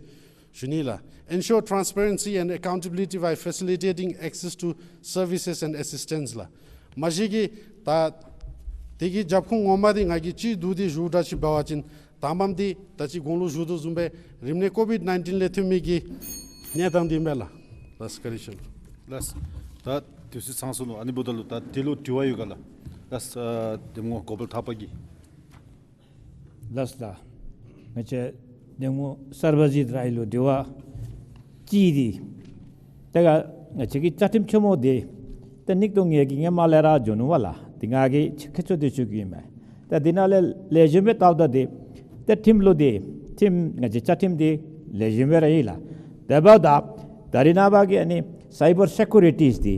ཞུ་ནི་ལགས། Ensure transparency and accountability by facilitating access to services and assistance ལགས། མ་གཞི་གི་ད་དེ་གི་རྒྱབ་ཁུངས་ངོ་མ་འདི་ང་གིས་སྤྱི་བསྡུས་ཏེ་ཞུཝ་འདྲཝ་ཅིག་འབད་བ་ཅིན་དང་པམ་འདི་ད་ཅི་གོང་ལུ་ཞུ་དོ་བཟུམ་སྦེ་རིམས་ནད་ཀོ་བིཌ་ནའིན་ཊིན་ལས་ཐོན་མི་གི་ གནས་སྟངས་འདི་མས་ལགས། ལགས་བཀའ་དྲིན་ཆེ་ལགས། ལགས། ད་དུས་ཚོད་ཚང་སོ་ནུག། ཨ་ནི་འབདཝ་ད་ལུ་ད་དེ་ལུ་དྲི་བ་ཡོད་ག་ལགས། ལགས། ཨ་གདམ་ངོ་གོ་པལ་ཐག་པ་གིས། ལགས་ལགས། ང་བཅས་གདམ་ངོ་སར་བ་ཇིཏ་རའི་ལུ་དྲི་བ་གཅིག་འདི། ད་ག་ང་བཅས་ཀྱི་བཅའ་ཁྲིམས་ཆེན་མོ་འདི་ད་ནིག་ཏོ་ངེ་གི་ངེ་མ་ལས་ར་འགྱོ་ནུག་པ་ལགས། འདི་ང་གིས་ཁྱད་ཆོས་འདི་ཞུ་གེ་ཨིན་མས། ད་འདི་ནང་ལས་ལེགས་ཤོམ་སྦེ་བལྟཝ་ད་འདི་ད་ཁྲིམས་ལུགས་འདི་ཁྲིམས་ང་བཅས་བཅའ་ཁྲིམས་འདི་ལེགས་ཤོམ་སྦེ་ར་ཨིན་ལགས། དེ་འབདཝ་ད་ད་རིས་ནངས་པ་གི་ཨ་ནི་སའི་བར་སེ་ཀུ་རི་ཊིས་འདི་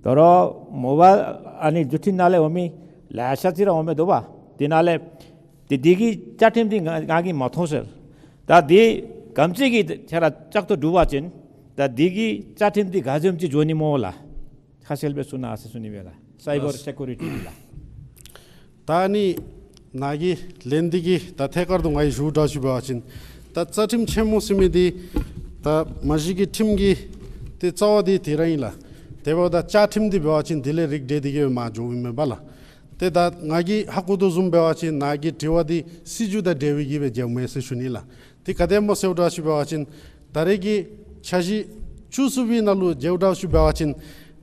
ད་རུང་མོ་བཱའིལ་ཨ་ནི་འགྲུལ་འཕྲིན་ནང་ལས་འོང་མི་ལེ་ཤ་ཅིག་ར་འོང་མི་འདུག་པ། འདི་ནང་ལས་ཏེ་འདི་གི་བཅའ་ཁྲིམས་འདི་ང་ང་གིས་མ་མཐོང་ཟེར། ད་འདི་ག་ཅི་གི་ཁྱོད་ར་བཅའ་ཁྲིམས་འདི་བསྒྲུབ་པ་ཅིན་ད་འདི་གི་བཅའ་ཁྲིམས་འདི་ག་དེམ་ཅིག་འགྱོ་ནི་སྨོ་ལགས། ཁ་གསལ་སྦེ་གསུང་གནང་ཟེར་ཞུ་ནི་སྦེ་ལགས། སའི་བར་སེ་ཀུ་རི་ཊི་ལགས། ད་ཨ་ནི་ནཱ་གི་ལན་འདི་གི་ད་ཐད་ཀར་དུ་ང་གིས་ཞུ་དགོཔ་ཅིག་འབད་བ་ཅིན་ད་བཅའ་ཁྲིམས་ཆེན་མོ་ཟེར་མི་འདི་ད་མ་གཞི་གི་ཁྲིམས་ཀྱི་ཏེ་རྩ་བ་འདི་དེ་ར་ཨིན་ལགས། དེ་འབདཝ་ད་བཅའ་ཁྲིམས་འདི་འབད་བ་ཅིན་དེ་ལས་རིགས་འགྲེ་སྟེ་གི་མར་འགྱོཝ་ཨིན་མས་པ་ལགས། ཏེ་ད་ང་གིས་ཧ་གོ་དོ་བཟུམ་འབད་བ་ཅིན་ནཱ་གི་དྲི་བ་འདི་སྲིད་བྱུས་དང་འབྲེལ་བའི་གི་སྦེ་མཇལཝ་མས་ཟེར་ཞུ་ནི་ལགས། ཏེ་ག་དེ་སྨོ་ཟེར་བ་ཅིན་ད་རེས་ཀྱི་འཆར་གཞི་བཅུ་གསུམ་པའི་ནང་ལུ་མཇལཝ་ཅིག་འབད་བ་ཅིན་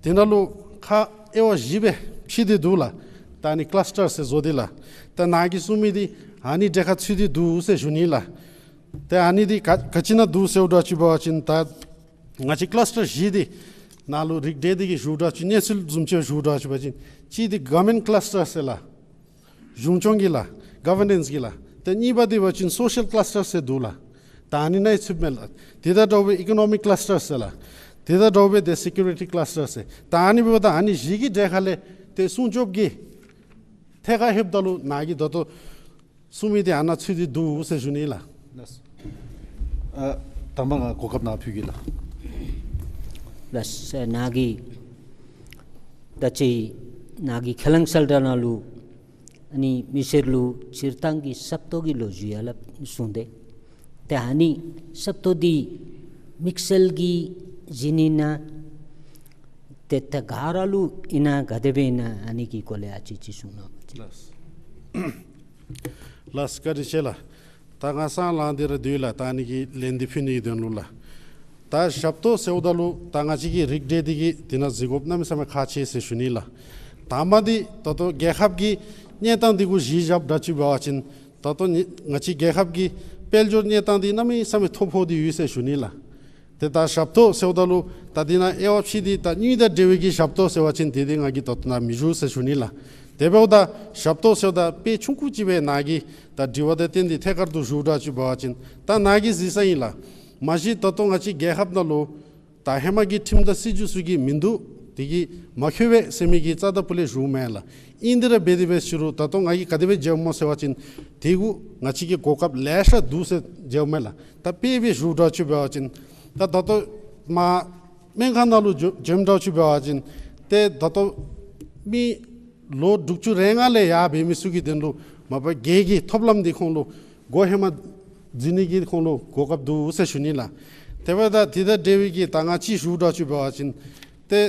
དེ་ནང་ལུ་ཁག་དབྱེ་བ་བཞི་སྦེ་ཕྱེ་སྟེ་འདུག་ལགས། ད་ཨ་ནི་ཀ་ལཱས་ཊར་ཟེར་བཟོ་སྟེ་ལགས། ད་ནཱ་གིས་གསུང་མི་འདི་ཨ་ནི་གྲས་ཁར་ཚུད་དེ་འདུག་ཟེར་ཞུ་ནི་ལགས། ཏེ་ཨ་ནི་འདི་ག་ག་ཅི་ནང་འདུག་ཟེར་བ་ཅིན་འབད་བ་ཅིན་ད་ང་བཅས་ཀ་ལཱས་ཊར་བཞི་འདི་ནང་ལུ་རིགས་འགྲེ་སྟེ་གི་ཞུཝ་ཅིག་གནས་ཚུལ་བཟུམ་ཅིག་ཞུཝ་ཅིག་འབད་བ་ཅིན་གཅིག་འདི་གོ་ཝར་མེནཊ་ཀ་ལཱས་ཊར་ཟེར་ལགས། གཞུང་སྐྱོང་གི་ལགས། གོ་ཝར་ནེནསི་གི་ལགས། ཏེ་གཉིས་པ་འདི་འབད་བ་ཅིན་སོ་ཤལ་ཀ་ལཱས་ཊར་ཟེར་འདུག་ལགས། ད་ཨ་ནི་ནང་ཚུདཔ་མས་ལགས། དེ་དང་འདྲཝ་སྦེ་ཨི་ཀོ་ནོ་མིག་ཀ་ལཱས་ཊར་ཟེར་ལགས། དེ་དང་འདྲཝ་སྦེ་ཏེ་སེ་ཀུ་རི་ཊི་ཀ་ལཱས་ཊར་ཟེར། ད་ཨ་ནི་འབདཝ་ད་ཨ་ནི་བཞི་གི་གྲས་ཁ་ལས་ཏེ་སྲུང་སྐྱོབ་ཀྱི་ཐད་ཁར་ལྷོདཔ་ད་ལུ་ནཱ་གིས་ད་ལྟོ་གསུང་མི་འདི་ཨ་ནཱ་ཚུད་དེ་འདུག་ཟེར་ཞུ་ནི་ལགས། ལགས། ཨ་དང་པ་ང་གོ་སྐབས་ནཱ་ཕུལ་གེ་ལགས། ལགས། ནཱ་གིས་ད་ཅི་ནཱ་གིས་ཁས་བླངས་གསལ་བསྒྲགས་ནང་ལུ་ཨ་ནི་མི་སེར་ལུ་སྤྱིར་བཏང་གི་ཟབ་ཏོག་གི་ལོ་རྒྱུས་ཡར་ལས་གསུངས་ཏེ། ཏེ་ཨ་ནི་ཟབ་ཏོག་འདི་དམིགས་བསལ་གྱིས་གཟིགས་ནི་ན་ཏེ་ད་ག་ར་ལུ་ཨིན་ན་ག་དེ་སྦེ་ཨིན་ན་ཨ་ནི་གི་སྐོར་ལས་ཨ་ཙི་ཅིག་གསུང་གནང་། ལགས། ལགས་བཀའ་དྲིན་ཆེ་ལགས། ད་ང་སང་ལངས་ཏེ་ར་འདུག་ལགས། ད་ཨ་ནི་གི་ལན་འདི་ཕུལ་ནི་གི་དོན་ལུ་ལགས། ད་ཞབས་ཏོག་ཟེརཝ་ད་ལུ་ད་ང་བཅས་ཀྱིས་རིགས་འགྲེ་སྟེ་གི་དེ་ནང་གཟིགས་དགོཔ་གནམ་མེད་ས་མེད་ཁག་ཆེ་ཟེར་ཞུ་ནི་ལགས། དང་པ་འདི་ད་ལྟོ་རྒྱལ་ཁབ་ཀྱི་གནས་སྟངས་འདི་གུ་གཞི་བཞགཔ་འདྲཝ་ཅིག་འབད་བ་ཅིན་ད་ལྟོ་ནི་ང་བཅས་རྒྱལ་ཁབ་ཀྱི་དཔལ་འབྱོར་གནས་སྟངས་འདི་གནམ་མེད་ས་མེད་ཐོ་ཕོག་སྟེ་ཡོད་ཟེར་ཞུ་ནི་ལགས། ཏེ་ད་ཞབས་ཏོག་ཟེརཝ་ད་ལུ་ད་འདི་ནང་དབྱེ་བ་ཕྱེ་སྟེ་ད་དངུལ་དང་འབྲེལ་བའི་གི་ཞབས་ཏོག་ཟེར་བ་ཅིན་དེ་འདི་ང་གིས་ད་ལྟོ་ནཱ་མི་ཞུ་ཟེར་ཞུ་ནི་ལགས། དེ་འབདཝ་ད་ཞབས་ཏོག་ཟེརཝ་ད་དཔེ་ཆུང་ཀུ་ཅིག་སྦེ་ནཱ་གིས་ད་དྲི་བ་དང་བསྟུན་ཏེ་ཐད་ཀར་དུ་ཞུཝ་འདྲཝ་ཅིག་འབད་བ་ཅིན་ད་ནཱ་གིས་གཟིགས་ས་ཨིན་ལགས། མ་གཞི་ད་ལྟོ་ང་བཅས་རྒྱལ་ཁབ་ནང་ལུ་ད་ཧེ་མ་གི་ཁྲིམས་དང་སྲིད་བྱུས་ཚུ་གིས་མིན་འདུག། དེ་གིས་མ་འཁྱོལ་བས་ཟེར་མི་གི་རྩ་དང་ཕུ་ལས་ཞུཝ་མས་ལགས། ཨིན་དེ་ར་འབད་དེ་འབད་ཞུ་རུང་ད་ལྟོ་ང་གིས་ག་དེ་སྦེ་མཇལཝ་སྨོ་ཟེར་བ་ཅིན་དེ་གུ་ང་བཅས་ཀྱིས་གོ་སྐབས་ལེ་ཤ་འདུག་ཟེར་མཇལཝ་མས་ལགས། ད་དཔེ་སྦེ་ཞུཝ་འདྲཝ་ཅིག་འབད་བ་ཅིན་ད་ད་ལྟོ་མར་སྨན་ཁང་ནང་ལུ་འགྱོ་འགྱོཝ་འདྲཝ་ཅིག་འབད་བ་ཅིན་ཏེ་ད་ལྟོ་མི་ལོ་དྲུག་ཅུ་རེ་ལྔ་ལས་ཡར་འབད་མི་ཚུ་གི་དོན་ལུ་མ་པ་སྒེར་གྱི་ཐོབ་ལམ་འདི་ཁོང་ལུ་སྒོ་ཧེ་མ་འཛིན་ནི་གི་ཁོང་ལུ་གོ་སྐབས་འདུག་ཟེར་ཞུ་ནི་ལགས། དེ་འབདཝ་ད་དེ་དང་འབྲེལ་བའི་གི་ད་ང་ཅིག་ཞུཝ་འདྲཝ་ཅིག་འབད་བ་ཅིན་ཏེ་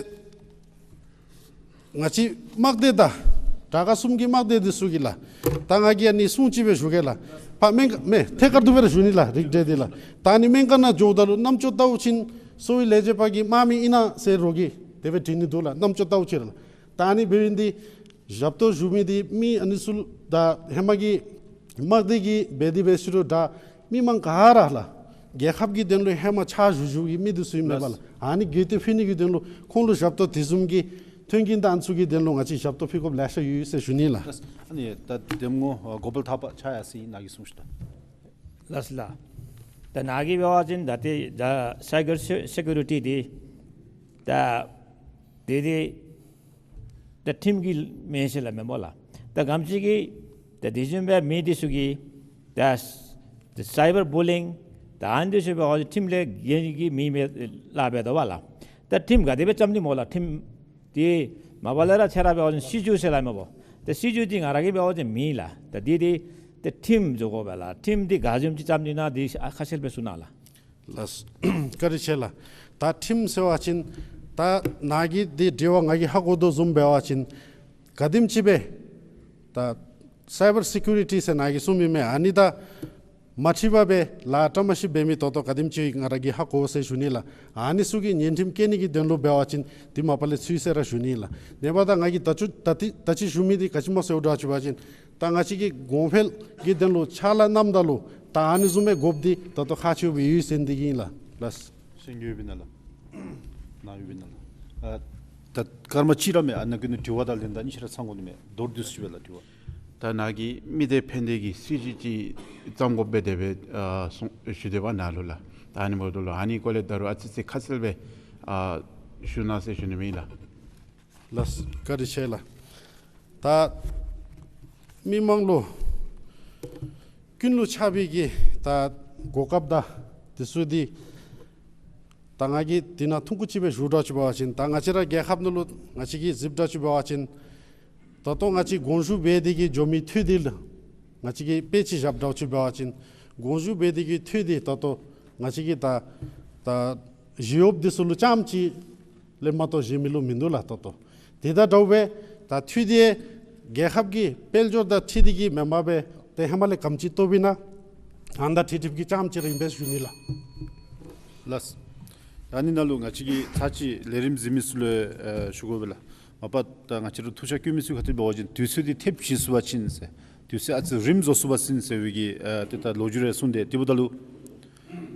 ང་བཅས་དམག་སྡེ་དང་དྲག་ཁག་གསུམ་གྱི་དམག་སྡེ་འདི་ཚུ་གིས་ལགས། ད་ང་གིས་ཨ་ནི་སྲུང་ཅིག་སྦེ་ཞུ་གེ་ལགས། ཕར་སྨན་ཁང་མེན་ཐད་ཀར་དུ་སྦེ་ར་ཞུ་ནི་ལགས། རིགས་འགྲེ་འདི་ལགས། ད་ཨ་ནི་སྨན་ཁང་ནང་འགྱོཝ་ད་ལུ་རྣམ་ཅོ་བལྟཝ་ཅིན་གསོ་བའི་ལས་བྱེདཔ་གིས་དམག་མི་ཨིན་ན་ཟེར་རོགས་ཀྱིས་དེ་སྦེ་དྲི་ནི་འདུག་ལགས། རྣམ་ཅོ་བལྟཝ་ཅིག་ར་ལགས། ད་ཨ་ནི་འབད་ནི་འདི་ཞབས་ཏོག་ཞུ་མི་འདི་མི་ཨ་ནི་ཚུ་ད་ཧེ་མ་གི་དམག་སྡེ་གི་འབད་དེ་འབད་ཞུ་རུང་ད་མི་མང་ག་ར་ལགས། རྒྱལ་ཁབ་ཀྱི་དོན་ལུ་ཧེ་མ་ཕྱག་ཞུ་ཞུ་བའི་མི་འདི་ཚུ་ཨིན་མས་པ་ལགས། ཨ་ནི་གི་ཏེ་ཕུལ་ནི་གི་དོན་ལུ་ཁོང་ལུ་ཞབས་ཏོག་དེ་བཟུམ་གྱི་མཐུན་རྐྱེན་དང་ཚུ་གི་དོན་ལུ་ང་བཅས་ཞབས་ཏོག་ཕུལ་དགོཔ་ལེ་ཤ་ཡོད་ཟེར་ཞུ་ནི་ལགས། ཨ་ནི་ད་གདམ་ངོ་གོ་པལ་ཐག་པ་ཆ་ཡ་སི་ནཱ་གིས་གསུངས་ཤིག་ད། ལགས་ལགས། ད་ནཱ་གིས་འབད་བ་ཅིན་ད་ཏེ་ད་སའི་བར་སེ་ཀུ་རི་ཊི་འདི་ད་དེ་འདི་ད་ཁྲིམས་ཀྱི་མེན་ཟེར་སླབ་མས་སྨོ་ལགས། ད་ག་ཅི་གི་ད་དེ་བཟུམ་སྦེ་མི་འདི་ཚུ་གིས་ད་ད་སའི་བར་བུ་ལིང་ད་ཨ་ནི་འདི་ཚུ་འབད་བ་ཅིན་ཁྲིམས་ལས་འགལ་གྱི་མི་མས་སླབ་སྦེ་འདུག་པ་ལགས། ད་ཁྲིམས་ག་དེ་སྦེ་བརྩམ་ནི་སྨོ་ལགས། ཁྲིམས་འདི་མ་པ་ལས་ར་ཁྱོད་ར་འབད་བ་ཅིན་སྲིད་བྱུས་ཟེར་སླབ་མས་པ། ད་སྲིད་བྱུས་འདི་ང་ར་གིས་འབད་བ་ཅིན་མེན་ལགས། ད་འདི་འདི་ད་ཁྲིམས་བཟོ་དགོ་པས་ལགས། ཁྲིམས་འདི་ག་བཟུམ་ཅིག་བརྩམ་ནི་ན་འདི་ཨ་ཁ་གསལ་སྦེ་གསུང་གནང་ལགས། ལགས། བཀའ་དྲིན་ཆེ་ལགས། ད་ཁྲིམས་ཟེར་བ་ཅིན་ད་ནཱ་གིས་འདི་དྲི་བ་ང་གིས་ཧ་གོ་དོ་བཟུམ་འབད་བ་ཅིན་ག་དེམ་ཅིག་སྦེ་ད་སའི་བར་སེ་ཀུ་རི་ཊི་ཟེར་ནཱ་གིས་གསུངས་མི་མས། ཨ་ནི་ད་ མ་འཁྲིལ་བར་སྦེ་ལཱ་བཀྲམ་མ་ཤིསཔ་འབད་མི་ད་ལྟོ་ག་དེམ་ཅིག་ང་ར་གིས་ཧ་གོ་ཟེར་ཞུ་ནི་ལགས། ཨ་ནི་ཚུ་གི་ཉེས་ཁྲིམས་བཀལ་ནི་གི་དོན་ལུ་འབད་བ་ཅིན་དེ་མ་པ་ལས་ཚུད་ཟེར་ར་ཞུ་ནི་ལགས། ནེ་པ་ད་ང་གིས་ད་ཅི་ད་ཏི་ད་ཅི་ཞུ་མི་འདི་ག་ཅི་སྨོ་ཟེར་བ་ཅིན་ད་ང་བཅས་ཀྱི་གོང་འཕེལ་གྱི་དོན་ལུ་ཕྱག་ལཱ་གནངམ་ད་ལུ་ད་ཨ་ནི་བཟུམ་མའི་དགོཔ་འདི་ད་ལྟོ་ཁག་ཆེཝ་སྦེ་ཡོད་ཟེར་འདི་གིས་ཨིན་ལགས། ལགས། གསན་རྒྱུ་ཡོདཔ་ཨིན་ན་ལགས། ནཱ་ཡོདཔ་ཨིན་ན་ལགས། ཨ་ད་སྐར་མ་གཅིག་ར་མས། ཨ་ནཱ་གི་ནི་དྲི་བ་དང་ལན་ད་གཉིས་ཆ་ར་ཚང་དགོ་ནི་མས། མདོར་བསྡུས་ཅིག་སྦེ་ལགས་དྲི་བ། ད་ནཱ་གིས་མི་སྡེ་ཕན་བདེ་གི་སྲིད་བྱུས་ཅིག་བརྩམ་དགོ་པས་དེ་སྦེ་ཨ་གསུངས་ཞུ་དེས་པ་ནཱ་ལུ་ལགས། ད་ཨ་ནི་འབདཝ་ད་ལུ་ཨ་ནི་སྐོར་ལས་ད་རུང་ཨ་ཙི་ཙི་ཁ་གསལ་སྦེ་ཨ་ཞུ་གནང་ཟེར་ཞུ་ནི་མས་ལགས། ལགས། བཀའ་དྲིན་ཆེ་ལགས། ད་མི་མང་ལུ་ཀུན་ལུ་ཆགས་པའི་གི་ད་གོ་སྐབས་དང་དེ་ཚུ་འདི་ད་ང་གིས་འདི་ནང་ཐུང་ཀུ་ཅིག་སྦེ་ཞུ་འདྲཝ་ཅིག་འབད་བ་ཅིན་ད་ང་བཅས་ར་རྒྱལ་ཁབ་ནང་ལུ་ང་བཅས་ཀྱིས་གཟིགསཔ་འདྲཝ་ཅིག་འབད་བ་ཅིན་ད་ལྟོ་ང་བཅས་དགོངས་ཞུ་འབད་དེ་གི་འགྱོ་མི་འཐུས་འདི་ལུ་ང་བཅས་ཀྱིས་དཔེ་ཅིག་བཞགཔ་འདྲཝ་ཅིག་འབད་བ་ཅིན་དགོངས་ཞུ་འབད་དེ་གི་འཐུས་འདི་ད་ལྟོ་ང་བཅས་ཀྱིས་ད་ད་ཞི་གཡོགཔ་འདི་ཚུ་ལུ་རྐྱངམ་ཅིག་ལས་མ་གཏོགས་གཞན་མི་ལུ་མིན་འདུག་ལགས། ད་ལྟོ་དེ་དང་འདྲཝ་སྦེ་ད་འཐུས་འདི་རྒྱལ་ཁབ་ཀྱི་དཔལ་འབྱོར་དང་འཁྲིལ་ཏེ་གི་མེན་པར་སྦེ་ཏེ་ཧེ་མ་ལས་ག་དེམ་ཅིག་བཏོགཔ་ཨིན་ན་ཨ་ནི་དང་འཁྲིལ་འཁྲིལཝ་གི་རྐྱངམ་ཅིག་ར་ཨིན་པས་ཞུ་ནི་ལགས། ལགས། ཨ་ནི་ནང་ལུ་ང་བཅས་ཀྱིས་ཚར་གཅིག་ལས་རིམ་གཟིགས་མི་ཚུ་ལུ་ཨེ་ཞུ་དགོ་པས་ལགས། མ་པ་ད་ང་བཅས་ར་ཐུགས་འཆར་བསྐྱོན་མི་ཚུ་ག་ཏེ་འབད་བ་ཅིན་དུས་ཚོད་འདི་ཐེབས་ཞིན་སོང་པ་ཅིན་ཟེར། དུས་ཚོད་ཨ་ཙི་རིངམོ་འགྱོ་སོང་པ་ཅིན་ཟེར་བའི་གི་ཨ་ཏེ་ད་ལོ་རྒྱུས་རེ་གསུངས་ཏེ་དེ་འབདཝ་ད་ལུ་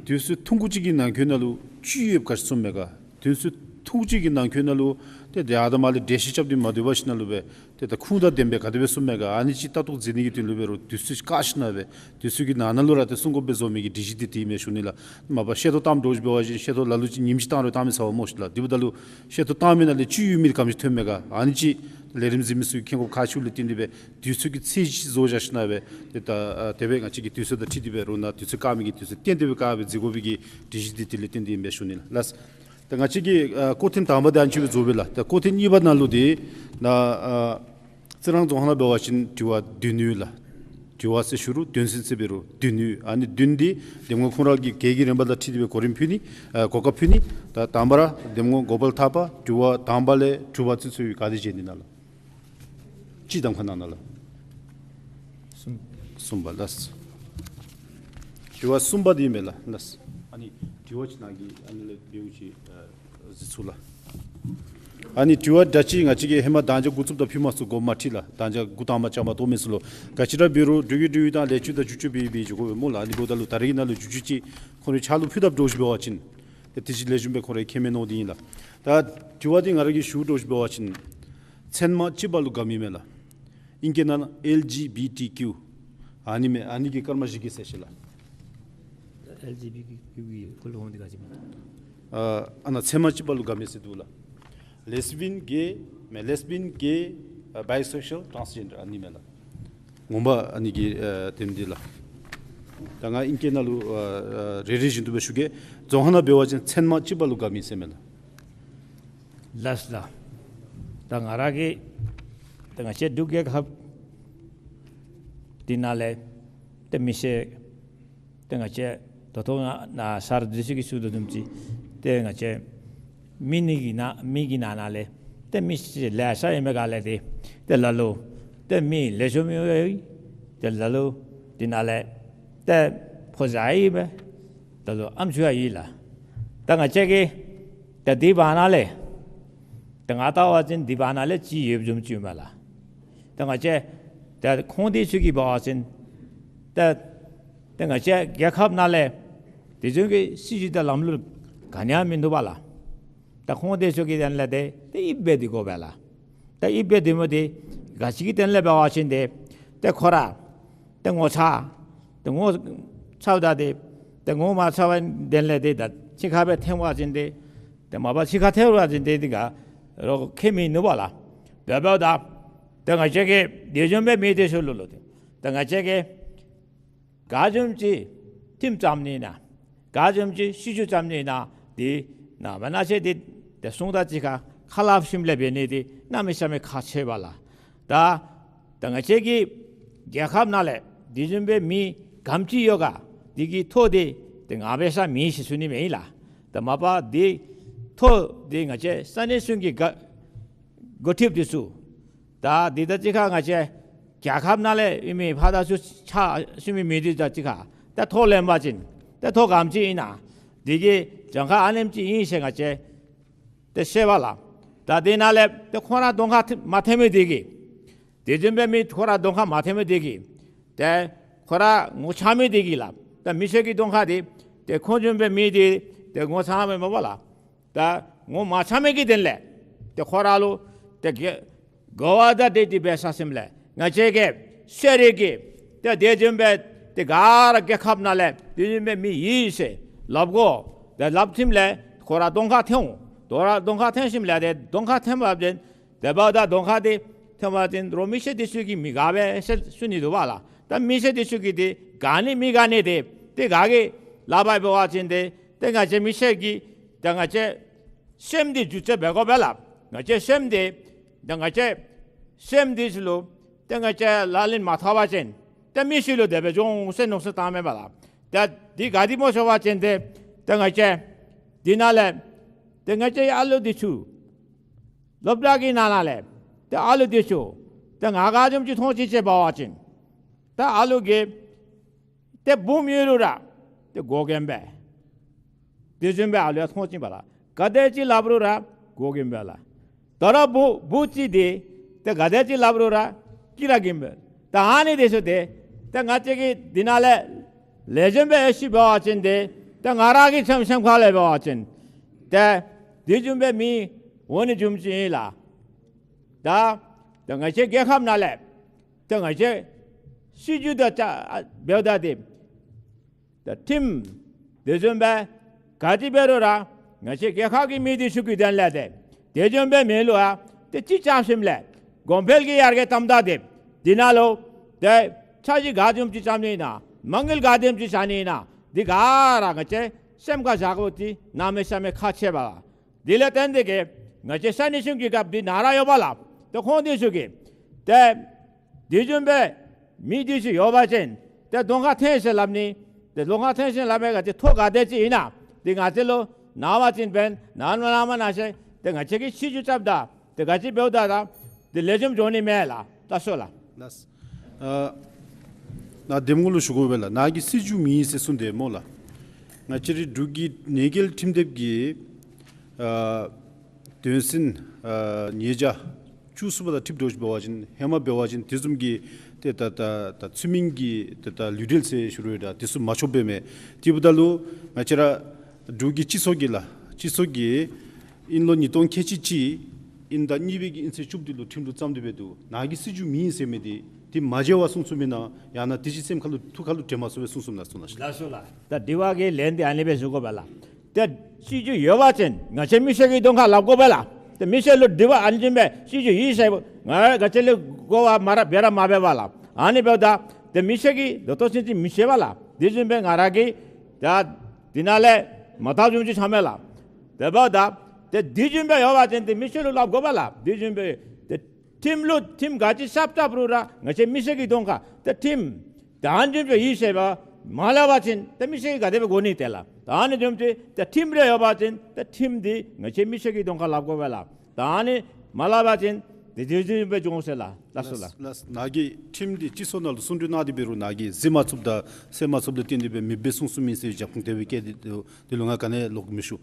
དུས་ཚོད་ཐུང་ཀུ་ཅིག་གི་ནང་འཁོད་ནང་ལུ་ཅི་ཡོདཔ་ག་ཅི་གསུངམ་མས་ག། དུས་ཚོད་ཐུང་ཀུ་ཅིག་གི་ནང་འཁོད་ནང་ལུ་ཏེ་དེ་ཨ་ད་མར་ལས་འགྲེལ་བཤད་རྐྱབ་སྟེ་མ་སྡོད་པར་ཞིནམ་ལས་སྦེ་ཏེ་ད་ཁུངས་དང་ལྡནམ་སྦེ་ག་དེ་སྦེ་གསུངམ་མས་ག། ཨ་ནི་ཅིག་ལྟ་རྟོག་མཛད་ནི་གི་དོན་ལུ་འབད་རུང་དུས་ཚོད་བཀག་ཞིནམ་ལས་སྦེ་དུས་ཚོད་ཀྱི་ནང་ན་ལུ་ར་ཏེ་གསུང་དགོཔ་སྦེ་བཟོ་མི་གི་སྒྲིག་གཞི་འདི་དེ་ཨིན་མས་ཞུ་ནི་ལགས། མ་པ་ཤེས་རྟོགས་བཏངམ་འདྲཝ་ཅིག་འབད་བ་ཅིན་ཤེས་རྟོགས་ལ་ལུ་ཅིག་ཉིནམ་ཅིག་བཏང་རུང་བཏང་མི་ཚརཝ་སྨོ་ཤིག་ལགས། དེ་འབདཝ་ད་ལུ་ཤེས་རྟོགས་བཏང་མི་ནང་ལས་ཅི་ཡོད་མི་ག་དེམ་ཅིག་ཐོནམ་མས་ག། ཨ་ནི་ཅིག་ལས་རིམ་གཟིགས་མི་ཚུ་གིས་མཁྱེན་དགོཔ་ཁག་ཆེཝ་ལས་བརྟེན་ཏེ་སྦེ་དུས་ཚོད་ཀྱི་ཚད་གཞི་བཟོ་བཞག་ཞིནམ་ལས་སྦེ་ཏེ་ད་ཨ་དེ་སྦེ་ང་བཅས་ཀྱིས་དུས་ཚོད་དང་འཁྲིལ་ཏེ་འབད་རུང་ནཱ་དུས་ཚོད་བཀག་མི་གི་དུས་ཚོད་གཏན་དུ་སྦེ་བཀག་སྦེ་གཟིགས་དགོ་པའི་གི་སྒྲིག་གཞི་འདི་དེ་ལས་བརྟེན་ཏེ་ཨིན་པས་ཞུ་ནི་ལགས། ལགས། ད་ང་བཅས་ཀྱི་ཨ་སྐོར་ཐེངས་དང་པ་འདི་ཨ་ནི་ཅིག་སྦེ་རྫོགས་པས་ལགས། ད་སྐོར་ཐེངས་གཉིས་པ་ནང་ལུ་འདི་ནཱ་ཨ་རྩི་རང་རྫོང་ཁག་ནང་འབད་བ་ཅིན་དྲི་བ་བདུན་ཡོད་ལགས། དྲི་བ་ཟེར་ཞུ་རུང་དོན་ཚན་ཟེར་འབད་རུང་བདུན་ཡོད། ཨ་ནི་བདུན་འདི་འདེམས་ངོ་ཁོང་ར་གི་སྒེར་གྱི་རིམ་པ་དང་འཁྲིལ་ཏེ་སྦེ་གོ་རིམ་ཕུལ་ནི་ཨ་གོ་སྐབས་ཕུལ་ནི། ད་དང་པ་ར་འདེམས་ངོ་གོ་པལ་ཐར་པ། དྲི་བ་དང་པ་ལས་དྲུག་པ་ཚུན་ཚོད་ཡོད། ག་དེ་བྱས་ནི་ནཱ་ལགས། སྤྱི་གདམ་ཁ་ནང་ན་ལགས། གསུམ། གསུམ་པ་ལགས། དྲི་བ་གསུམ་པ་འདི་མས་ལགས། ལགས། ཨ་ནི་དྲི་བ་ཅིག་ནཱ་གི་ཨ་ནི་ལས་འབདཝ་ཅིག་ཨ་གཟིགས་ཚུགས་ལགས། ཨ་ནི་དྲི་བ་འདྲ་ཅིག་ང་བཅས་ཀྱིས་ཧེ་མ་དང་ཅ་འགོ་བཙུགསཔ་ད་ཕུལ་མ་ཚུགས། གོ་མ་ཁྲིད་ལགས། དང་ཅ་འགོ་དང་པ་བཅའ་མར་གཏོགས་མི་ཚུ་ལུ་ག་ཅི་ར་འབད་རུང་འབྲུག་གི་འབྲུག་ཡུལ་དང་ལེགས་བཅོས་དང་བསྒྱུར་བཅོས་འབད་འབད་འགྱོ་དགོ་པས་སྨོ་ལགས། ཨ་ནི་འབདཝ་ད་ལུ་ད་རེས་ཀྱི་ནང་ལུ་བསྒྱུར་བཅོས་ཅིག་ཁོང་རའི་ཕྱག་ལུ་ཕུལ་དཔ་འདྲཝ་ཅིག་འབད་བ་ཅིན་ཏེ་དེ་ཅིག་ལེགས་ཤོམ་སྦེ་ཁོང་ར་མཁྱེན་མས་མནོ་སྟེ་ཨིན་ལགས། ད་དྲི་བ་འདི་ང་ར་གིས་ཞུ་འདྲཝ་ཅིག་འབད་བ་ཅིན་ཚབ་མ་གཅིག་པ་ལུ་དགའ་མི་མས་ལགས། ཨིང་སྐད་ནང་ཨེལ་ཇི་བི་ཊི་ཀིའུ་ཨ་ནི་མས། ཨ་ནི་གི་སྐར་མ་བཞི་གི་ཟེར་ཤིག་ལགས། ཨེལ་ཇི་བི་ཊི་ཀིའུ་གི་ཕུལ་འོང་འདི་ག་ཅི་མས། ཨ་ཨ་ནཱ་ཚབ་མ་གཅིག་པ་ལུ་དགའ་མི་ཟེར་འདུག་ལགས། ལེས་བི་ཡན་གེ་མས། ལེས་བི་ཡན་གེ་ཨ་བའི་སེག་ཤུ་ཨལ་ཊཱནསི་ཇེན་ཌར་ཨ་ནི་མས་ལགས། ངོ་མ་ཨ་ནི་གི་ཨ་དེམ་འདི་ལགས། ད་ང་ཨིང་སྐད་ནང་ལུ་ཨ་ཨ་རེ་རེ་བཞིན་དུ་སྦེ་ཞུ་གེ། རྫོང་ཁ་ནང་འབད་བ་ཅིན་ཚབ་མ་གཅིག་པ་ལུ་དགའ་མི་ཟེར་མས་ལགས། ལགས་ལགས། ད་ང་ར་གིས་ད་ང་བཅས་འབྲུག་རྒྱལ་ཁབ་འདི་ནང་ལས་ཏེ་མི་སེར་ཏེ་ང་བཅས་ད་ལྟོ་ནཱ་ནཱ་སར་འདི་ཚུ་གིས་ཞུ་དོ་བཟུམ་ཅིག་ཏེ་ང་བཅས་མི་ནི་གི་ནང་མི་གི་ནང་ན་ལས་ཏེ་མི་ལེ་ཤ་ཨིན་མས་ག་ལགས། ཏེ་ཏེ་ལ་ལུ་ཏེ་མི་ལེགས་ཤོམ་ཡོད། ཏེ་ལ་ལུ་འདི་ནང་ལས་ཏེ་ཕོ་ཟ་ཡི་མས། ལ་ལུ་ཨམ་ཅུ་ཡང་ཡོད་ལགས། ད་ང་བཅས་ཀྱིས་ད་འདི་བར་ན་ལས་ད་ང་བལྟ་བ་ཅིན་འདི་བར་ན་ལས་ཅིག་ཡོདཔ་བཟུམ་ཅིག་མས་ལགས། ད་ང་བཅས་ད་ཁོང་འདི་ཚུ་གིས་འབད་བ་ཅིན་ད་ད་ང་བཅས་རྒྱལ་ཁབ་ནང་ལས་དེ་བཟུམ་གྱི་སྲིད་བྱུས་དང་ལམ་ལུགས་ག་ནི་ཡང་མིན་འདུག་པ་ལགས། ད་ཁོང་དེ་ཚུ་གིས་དེ་ལས་ཏེ་ཏེ་ཨིབ་སྦེ་སྡོད་དགོ་པས་ལགས། ད་ཨིབ་སྦེ་སྡོད་མི་དེ་ག་ཅི་གི་དོན་ལས་འབད་བ་ཅིན་ཏེ་ཏེ་ཁོ་ར་ཏེ་ངོ་ཚ་ཏེ་ངོ་ཚཝ་ད་ཏེ་ཏེ་ངོ་མ་ཚ་བའི་དོན་ལས་ཏེ་ད་ཕྱི་ཁར་སྦེ་འཐོན་པ་ཅིན་ཏེ་ཏེ་མ་པ་ཕྱི་ཁར་འཐོན་པ་ཅིན་ཏེ་འདི་ག་རོགས་ཁྱད་མིན་འདུག་པ་ལགས། དེ་འབདཝ་ད་ཏེ་ང་བཅས་ཀྱིས་དེ་བཟུམ་སྦེ་མི་དེ་ཚུ་ལུ་ལུ་ཏེ་ཏེ་ང་བཅས་ཀྱིས་ག་བཟུམ་ཅིག་ཁྲིམས་བརྩམ་ནི་ཨིན་ན་ག་བཟུམ་ཅིག་སྲིད་བྱུས་བརྩམ་ནི་ཨིན་ན་འདི་ནང་མ་ན་ཆེ་འདི་ཏེ་གསུང་དང་གཅིག་ཁར་ཁ་སླབ་ཞིནམ་ལས་འབད་ནི་འདི་གནམ་མེད་ས་མེད་ཁག་ཆེ་བས་ལགས། ད་ད་ང་བཅས་ཀྱི་རྒྱལ་ཁབ་ནང་ལས་དེ་བཟུམ་སྦེ་མི་ག་དེམ་ཅིག་ཡོད་ག་འདི་གི་ཐོ་འདི་ཏེ་ང་འབད་ས་མེད་ཟེར་ཞུ་ནི་མེན་ལགས། ད་མ་པ་འདི་ཐོ་འདི་ང་བཅས་ས་གནས་གཞུང་གི་འགོ་འགོ་ཁྲིདཔ་འདི་ཚུ་ད་འདི་དང་གཅིག་ཁར་ང་བཅས་རྒྱལ་ཁབ་ནང་ལས་ཨིན་མི་ཕར་དང་ཚུར་ཕྱག་ཞུ་མི་མི་འདི་དང་གཅིག་ཁར་ ཏེ་ཐོ་ལེན་པ་ཅིན་ཏེ་ཐོ་ག་དེམ་ཅིག་ཨིན་ན་དེ་གི་གྱངས་ཁ་ཨ་ནེམ་ཅིག་ཨིན་ཟེར་ང་བཅས་ཏེ་ཤེས་པ་ལགས། ད་དེ་ནང་ལས་ཏེ་ཁོ་ར་གདོང་ཁར་ཐེ་མ་ཐོན་མི་དེ་གིས་དེ་བཟུམ་སྦེ་མི་ཁོ་ར་གདོང་ཁར་མ་ཐོན་མི་དེ་གིས་ཏེ་ཁོ་ར་ངོ་ཚ་མི་དེ་གིས་ལགས། ད་མི་སེར་གྱི་གདོང་ཁར་དེ་ཏེ་ཁོང་བཟུམ་སྦེ་མི་དེ་ཏེ་ངོ་ཚ་མི་མེད་པ་ལགས། ད་ངོ་མ་ཚ་མི་གི་དོན་ལས་ཏེ་ཁོ་ར་ལུ་ཏེ་གེ་གོ་བ་དང་འདྲ་སྟེ་འབད་ས་ཟེར་ལས་ང་བཅས་ཀྱི་ཤེས་རིག་གི་ཏེ་དེ་བཟུམ་སྦེ་ཏེ་ག་ར་རྒྱལ་ཁབ་ནང་ལས་དེ་བཟུམ་སྦེ་མི་ཡོད་ཟེར་སླབ་དགོ། ཏེ་སླབ་ཞིནམ་ལས་ཁོ་ར་གདོང་ཁར་ཐོན། ཁོ་ར་གདོང་ཁར་ཐོན་ཞིནམ་ལས་ཏེ་གདོང་ཁར་ཐོན་པ་ཅིན་དེ་འབདཝ་ད་གདོང་ཁར་དེ་ཐོན་པ་ཅིན་རོགས་མི་སེར་དེ་ཚུ་གིས་མི་དགའ་བས་ཟེར་ཞུ་ནི་འདུག་པ་ལགས། ད་མི་སེར་དེ་ཚུ་གིས་དེ་དགའ་ནི་མི་དགའ་ནི་དེ་ཏེ་ག་གིས་སླབ་པ་འབད་བ་ཅིན་ཏེ་ཏེ་ང་བཅས་མི་སེར་གྱི་ཏེ་ང་བཅས་སེམས་འདི་འགྱུར་བཅོས་འབད་དགོ་པས་ལགས། ང་བཅས་སེམས་འདི་ཏེ་ང་བཅས་སེམས་འདི་ཚུ་ལུ་ཏེ་ང་བཅས་ལག་ལེན་མ་འཐབ་པ་ཅིན་ཏེ་མི་སེར་ལུ་དེ་སྦེ་འགྱོ་འོང་ཟེར་མནོ་བསམ་བཏངམ་མས་པ་ལགས། ཏེ་འདི་ག་དེ་སྨོ་ཟེར་བ་ཅིན་ཏེ་ཏེ་ང་བཅས་འདི་ནང་ལས་ཏེ་ང་བཅས་ཨ་ལུ་འདི་ཚུ་སློབ་གྲྭ་གི་ནང་ན་ལས་ཏེ་ཨ་ལུ་འདི་ཚུ་ཏེ་ང་ག་བཟུམ་ཅིག་མཐོང་ཅི་ཟེར་བ་ཅིན་ཏེ་ཨ་ལུ་གིས་ཏེ་བུམོ་ཡོད་རུང་ར་ཏེ་གོ་མཁན་སྦེ་དེ་བཟུམ་སྦེ་ཨ་ལུ་ཡང་མཐོང་ཅི་པ་ལགས། ག་དེ་ཅིག་སླབ་རུང་ར་གོ་མཁན་སྦེ་ལགས། ད་རུང་བུ་བུ་ཅིག་འདི་ཏེ་ག་དེ་ཅིག་སླབ་རུང་ར་ཀི་ར་མཁན་སྦེ། ད་ཨ་ནི་དེ་ཚུ་ཏེ་ཏེ་ང་བཅས་ཀྱིས་འདི་ནང་ལས་ལེགས་ཤོམ་སྦེ་ཤེས་འབད་བ་ཅིན་ཏེ་ཏེ་ང་ར་གི་སེམས་སེམས་ཁ་ལས་འབད་བ་ཅིན་ཏེ་དེ་བཟུམ་སྦེ་མི་འོང་ནི་བཟུམ་ཅིག་ཨིན་ལགས། ད་ད་ང་བཅས་རྒྱལ་ཁབ་ནང་ལས་ད་ང་བཅས་སྲིད་བྱུས་དང་ཅ་འབདཝ་ད་ཏེ་ད་ཁྲིམས་དེ་བཟུམ་སྦེ་ག་ཅི་འབད་རུང་ར་ང་བཅས་རྒྱལ་ཁབ་ཀྱི་མི་དེ་ཚུ་གི་དོན་ལས་ཏེ་དེ་བཟུམ་སྦེ་མི་ལུ་ཡང་ཏེ་ཅིག་རྐྱབ་ཞིནམ་ལས་གོང་འཕེལ་གྱི་ཡར་རྒྱས་བཏངམ་ད་ཏེ་དེ་ནང་ལུ་ཏེ་འཆར་གཞི་ག་བཟུམ་ཅིག་རྐྱབ་ནི་ཨིན་ན་མ་དངུལ་ག་དེམ་ཅིག་བཞག་ནི་ཨིན་ན་འདི་ག་ར་ང་བཅས་སེམས་ཁར་བཞག་དགོཔ་འདི་གནམ་མེད་ས་མེད་ཁག་ཆེ་བས་ལགས། དེ་ལས་བརྟེན་ཏེ་གིས་ང་བཅས་ས་གནས་གཞུང་གི་སྐབས་འདི་ནང་ར་ཡོད་པ་ལགས། ཏེ་ཁོང་དེ་ཚུ་གིས་ཏེ་དེ་བཟུམ་སྦེ་མི་དེ་ཚུ་ཡོད་པ་ཅིན་ཏེ་གདོང་ཁར་ཐོན་ཟེར་སླབ་ནི། ཏེ་གདོང་ཁར་ཐོན་ཟེར་སླབ་མི་ག་ཅི་ཐོ་ག་དེ་ཅིག་ཨིན་ན་འདི་ང་བཅས་ལུ་གནང་བ་ཅིན་འབདན་གནང་གནང་མ་གནང་ཟེར་ཏེ་ང་བཅས་ཀྱིས་སྲིད་བྱུས་རྐྱབ་ད་ཏེ་ག་ཅི་འབདཝ་ད་ད་ཏེ་ལེགས་ཤོམ་འགྱོ་ནི་མས་ལགས། ད་ལགས་སོ་ལགས། ལགས། ཨ་ནཱ་འདེམས་ངོ་ལུ་ཞུ་དགོ་པས་ལགས། ནཱ་གི་སྲིད་བྱུས་མེད་ཟེར་གསུངས་དེས་སྨོ་ལགས། ང་བཅས་རའི་འབྲུག་གི་གནས་སྐབས་ཁྲིམས་དེབ་ཀྱི་ཨ་དོན་ཚན་ཨ་ཉིས་བརྒྱ་བཅུ་གསུམ་པ་དང་འཁྲིལ་ཏེ་འབད་བ་ཅིན་ཧེ་མ་འབད་བ་ཅིན་དེ་བཟུམ་གྱི་ཏེ་ད་ད་ད་ཚུལ་མིན་གྱི་ཏེ་ད་ལུས་འབྲེལ་ཟེར་ཞུ་རུང་ད་དེ་ཚུ་མ་ཆོགཔ་འབད་མི་དེ་འབདཝ་ད་ལུ་ང་བཅས་ར་འབྲུག་གི་སྤྱི་ཚོགས་ཀྱི་ལགས་སྤྱི་ཚོགས་ཀྱི་དབྱིན་ལོ་ཉིས་སྟོང་ཁལ་གཅིག་གཅིག་དབྱིན་ཟླ་གཉིས་པའི་གི་དབྱིན་ཚེས་བཅུ་བདུན་ལུ་ཁྲིམས་ལུགས་བརྩམས་ཏེ་འབད་དོ། ནཱ་གི་སྲིད་བྱུས་མེད་ཟེར་མི་དེ་དེ་མ་མཇལ་བར་གསུངས་གསུངསམ་ཨིན་ན་ཡང་ན་དེ་ཅིག་སེམས་ཁ་ལུ་ཐུགས་ཁ་ལུ་དྲན་མ་སོང་བས་གསུངས་གསུངསམ་ལགས། གསུངས་ལགས། ད་དྲི་བ་གི་ལན་འདི་ཨ་ནི་སྦེ་ཞུ་དགོ་པས་ལགས། ཏེ་སྲིད་བྱུས་ཡོད་པ་ཅིན་ང་བཅས་མི་སེར་གྱི་གདོང་ཁར་སླབ་དགོ་པས་ལགས། ཏེ་མི་སེར་ལུ་དྲི་བ་ཨ་ནི་བཟུམ་སྦེ་སྲིད་བྱུས་ཡོད་ཟེར་ང་ང་བཅས་ལུ་གོ་བ་མ་ར་འབད་ར་མ་འབད་བས་ལགས། ཨ་ནི་འབདཝ་ད་ཏེ་མི་སེར་གྱིས་ད་ལྟོ་ཚུན་ཚོད་མི་ཤེས་པས་ལགས། དེ་བཟུམ་སྦེ་ང་ར་གིས་ད་དེ་ནང་ལས་མ་བལྟཝ་བཟུམ་ཅིག་ཆགས་མས་ལགས། དེ་འབདཝ་ད་ཏེ་དེ་བཟུམ་སྦེ་ཡོད་པ་ཅིན་ཏེ་མི་སེར་ལུ་སླབ་དགོ་པས་ལགས། དེ་བཟུམ་སྦེ་ཏེ་ཁྲིམས་ལུགས་ཁྲིམས་ག་ཅི་གསརཔ་བཏབ་རུང་ར་ང་བཅས་མི་སེར་གྱི་གདོང་ཁར་ཏེ་ཁྲིམས་ད་ཨ་ནི་བཟུམ་སྦེ་ཡོད་ཟེར་བ་མ་སླབ་པ་ཅིན་ཏེ་མི་སེར་གྱིས་ག་དེ་སྦེ་གོ་ནི་ཏེ་ལགས། ད་ཨ་ནི་བཟུམ་སྦེ་ཏེ་ཁྲིམས་རེ་ཡོད་པ་ཅིན་ཏེ་ཁྲིམས་འདི་ང་བཅས་མི་སེར་གྱི་གདོང་ཁར་སླབ་དགོ་པས་ལགས། ད་ཨ་ནི་མ་སླབ་པ་ཅིན་ཏེ་དེ་བཟུམ་སྦེ་འགྱོ་འོང་ཟེར་ལགས། ལགས་སོ་ལགས། ལགས་ལགས། ནཱ་གིས་ཁྲིམས་འདི་སྤྱི་ཚོགས་ནང་ལུ་གསུང་གྲོས་གནང་སྟེ་འབད་རུང་ནཱ་གིས་གཟིགས་མ་ཚུགསཔ་དང་གསན་མ་ཚུགསཔ་ལུ་བརྟེན་ཏེ་འབད་མེདཔ་སྦེ་གསུངས་གསུངསམ་ཨིན་ཟེར་རྒྱབ་ཁུངས་དེ་སྦེ་བཀལ་ཏེ་འདུག། དེ་ལུ་ང་ག་ནི་ལོག་མི་ཞུ།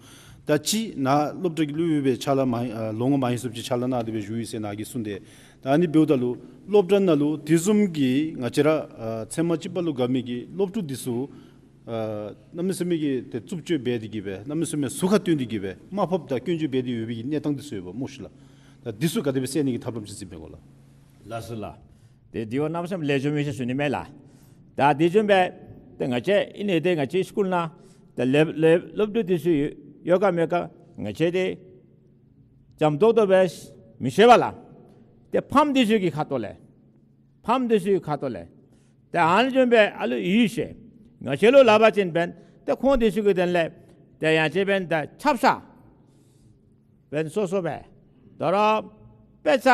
ད་ཅི་ནཱ་སློབ་གྲྭ་གི་སློབ་དཔོན་སྦེ་ཕྱག་ལཱ་མ་ཨ་ལོ་ངོ་མ་ཧིང་སུམ་ཅིག་ཕྱག་ལཱ་གནང་སྟེ་འབད་བཞུགས་ཡི་ཟེར་ནཱ་གིས་གསུངས་ཏེ། ད་ཨ་ནི་འབདཝ་ད་ལུ་སློབ་གྲྭ་ནང་ལུ་དེ་བཟུམ་གྱི་ང་བཅས་ར་ཨ་ཚད་མ་གཅིག་པ་ལུ་དགའ་མི་གི་སློབ་ཕྲུག་འདི་ཚུ་ཨ་གནམ་མེད་ས་མེད་ཀྱི་ཏེ་རྩུབ་སྤྱོད་འབད་དེ་གིས་སྦེ་གནམ་མེད་ས་མེད་ཟུར་ཁར་བཏོན་ཏེ་གིས་སྦེ་དམའ་ཕབ་དང་སྐྱོན་བརྗོད་འབད་དེ་ཡོད་པའི་གི་གནས་སྟངས་འདི་ཚུ་ཡོདཔ་སྨོ་ཤིག་ལགས། ད་འདི་ཚུ་ག་དེ་སྦེ་སེལ་ནི་གི་ཐབས་ལམ་ཅིག་འཛིན་འབད་དགོ་ལགས། ལགས་སོ་ལགས། ཏེ་དེ་བ་གནམ་མེད་ས་མེད་ལེགས་ཤོམ་ཨིན་ཟེར་ཞུ་ནི་མས་ལགས། ད་དེ་བཟུམ་སྦེ་ཏེ་ང་བཅས་ཨིན་ནི་ཏེ་ང་བཅས་སི་ཀུལ་ནང་ཏེ་ལེབ་ལེབ་སློབ་ཕྲུག་འདི་ཚུ་ཡོད་ག་མེད་ག་ང་བཅས་ཏེ་འཇམ་ཏོང་ཏོ་སྦེ་མི་ཤེས་པས་ལགས། ཏེ་ཕམ་འདི་ཚུ་གི་ཁ་ཐུག་ལས་ཕམ་འདི་ཚུ་གི་ཁ་ཐུག་ལས་ཏེ་ཨ་ནི་བཟུམ་སྦེ་ཨ་ལུ་ཡོད་ཟེར་ང་བཅས་ལུ་སླབ་པ་ཅིན་འབདན་ཏེ་ཁོང་འདི་ཚུ་གི་དོན་ལས་ཏེ་ཡང་ཅིན་འབདན་ད་ཆབ་གསང་འབདན་སོ་སོ་སྦེ་ད་རུང་དཔེ་ཆ་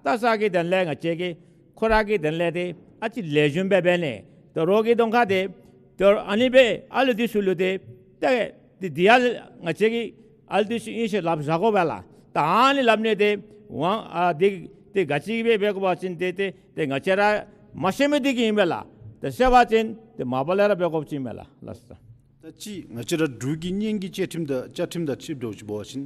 ལྟ་ས་གི་དོན་ལས་ང་བཅས་ཀྱིས་ཁོ་ར་གི་དོན་ལས་ཏེ་ཨ་ཙི་ལེགས་ཤོམ་སྦེ་འབད་ནི། ད་རོགས་ཀྱི་གདོང་ཁར་ཏེ་ད་ཨ་ནི་སྦེ་ཨ་ལུ་འདི་ཚུ་ལུ་ཏེ་ཏེ་ཏེ་འདི་ཡང་ང་བཅས་ཀྱི་ཨ་ལུ་འདི་ཚུ་ཨིན་ཟེར་སླབ་བཞག་དགོ་པས་ལགས། ད་ཨ་ནི་སླབ་ནི་ཏེ་ཝང་ཨ་འདི་ཏེ་ག་ཅི་སྦེ་འབད་དགོ་པ་ཅིན་ཏེ་ཏེ་ཏེ་ང་བཅས་ར་མ་ཤེས་མི་འདི་གིས་ཨིན་པས་ལགས། ཏེ་ཤེས་པ་ཅིན་ཏེ་མ་པ་ལས་ར་འབད་དགོཔ་ཅིག་མས་ལགས། ལགས་སོ། ད་ཅི་ང་བཅས་ར་འབྲུག་གི་གཉེན་གྱི་བཅའ་ཁྲིམས་དང་བཅའ་ཁྲིམས་དང་འཁྲིལ་འགྱོ་ཅིག་འབད་བ་ཅིན་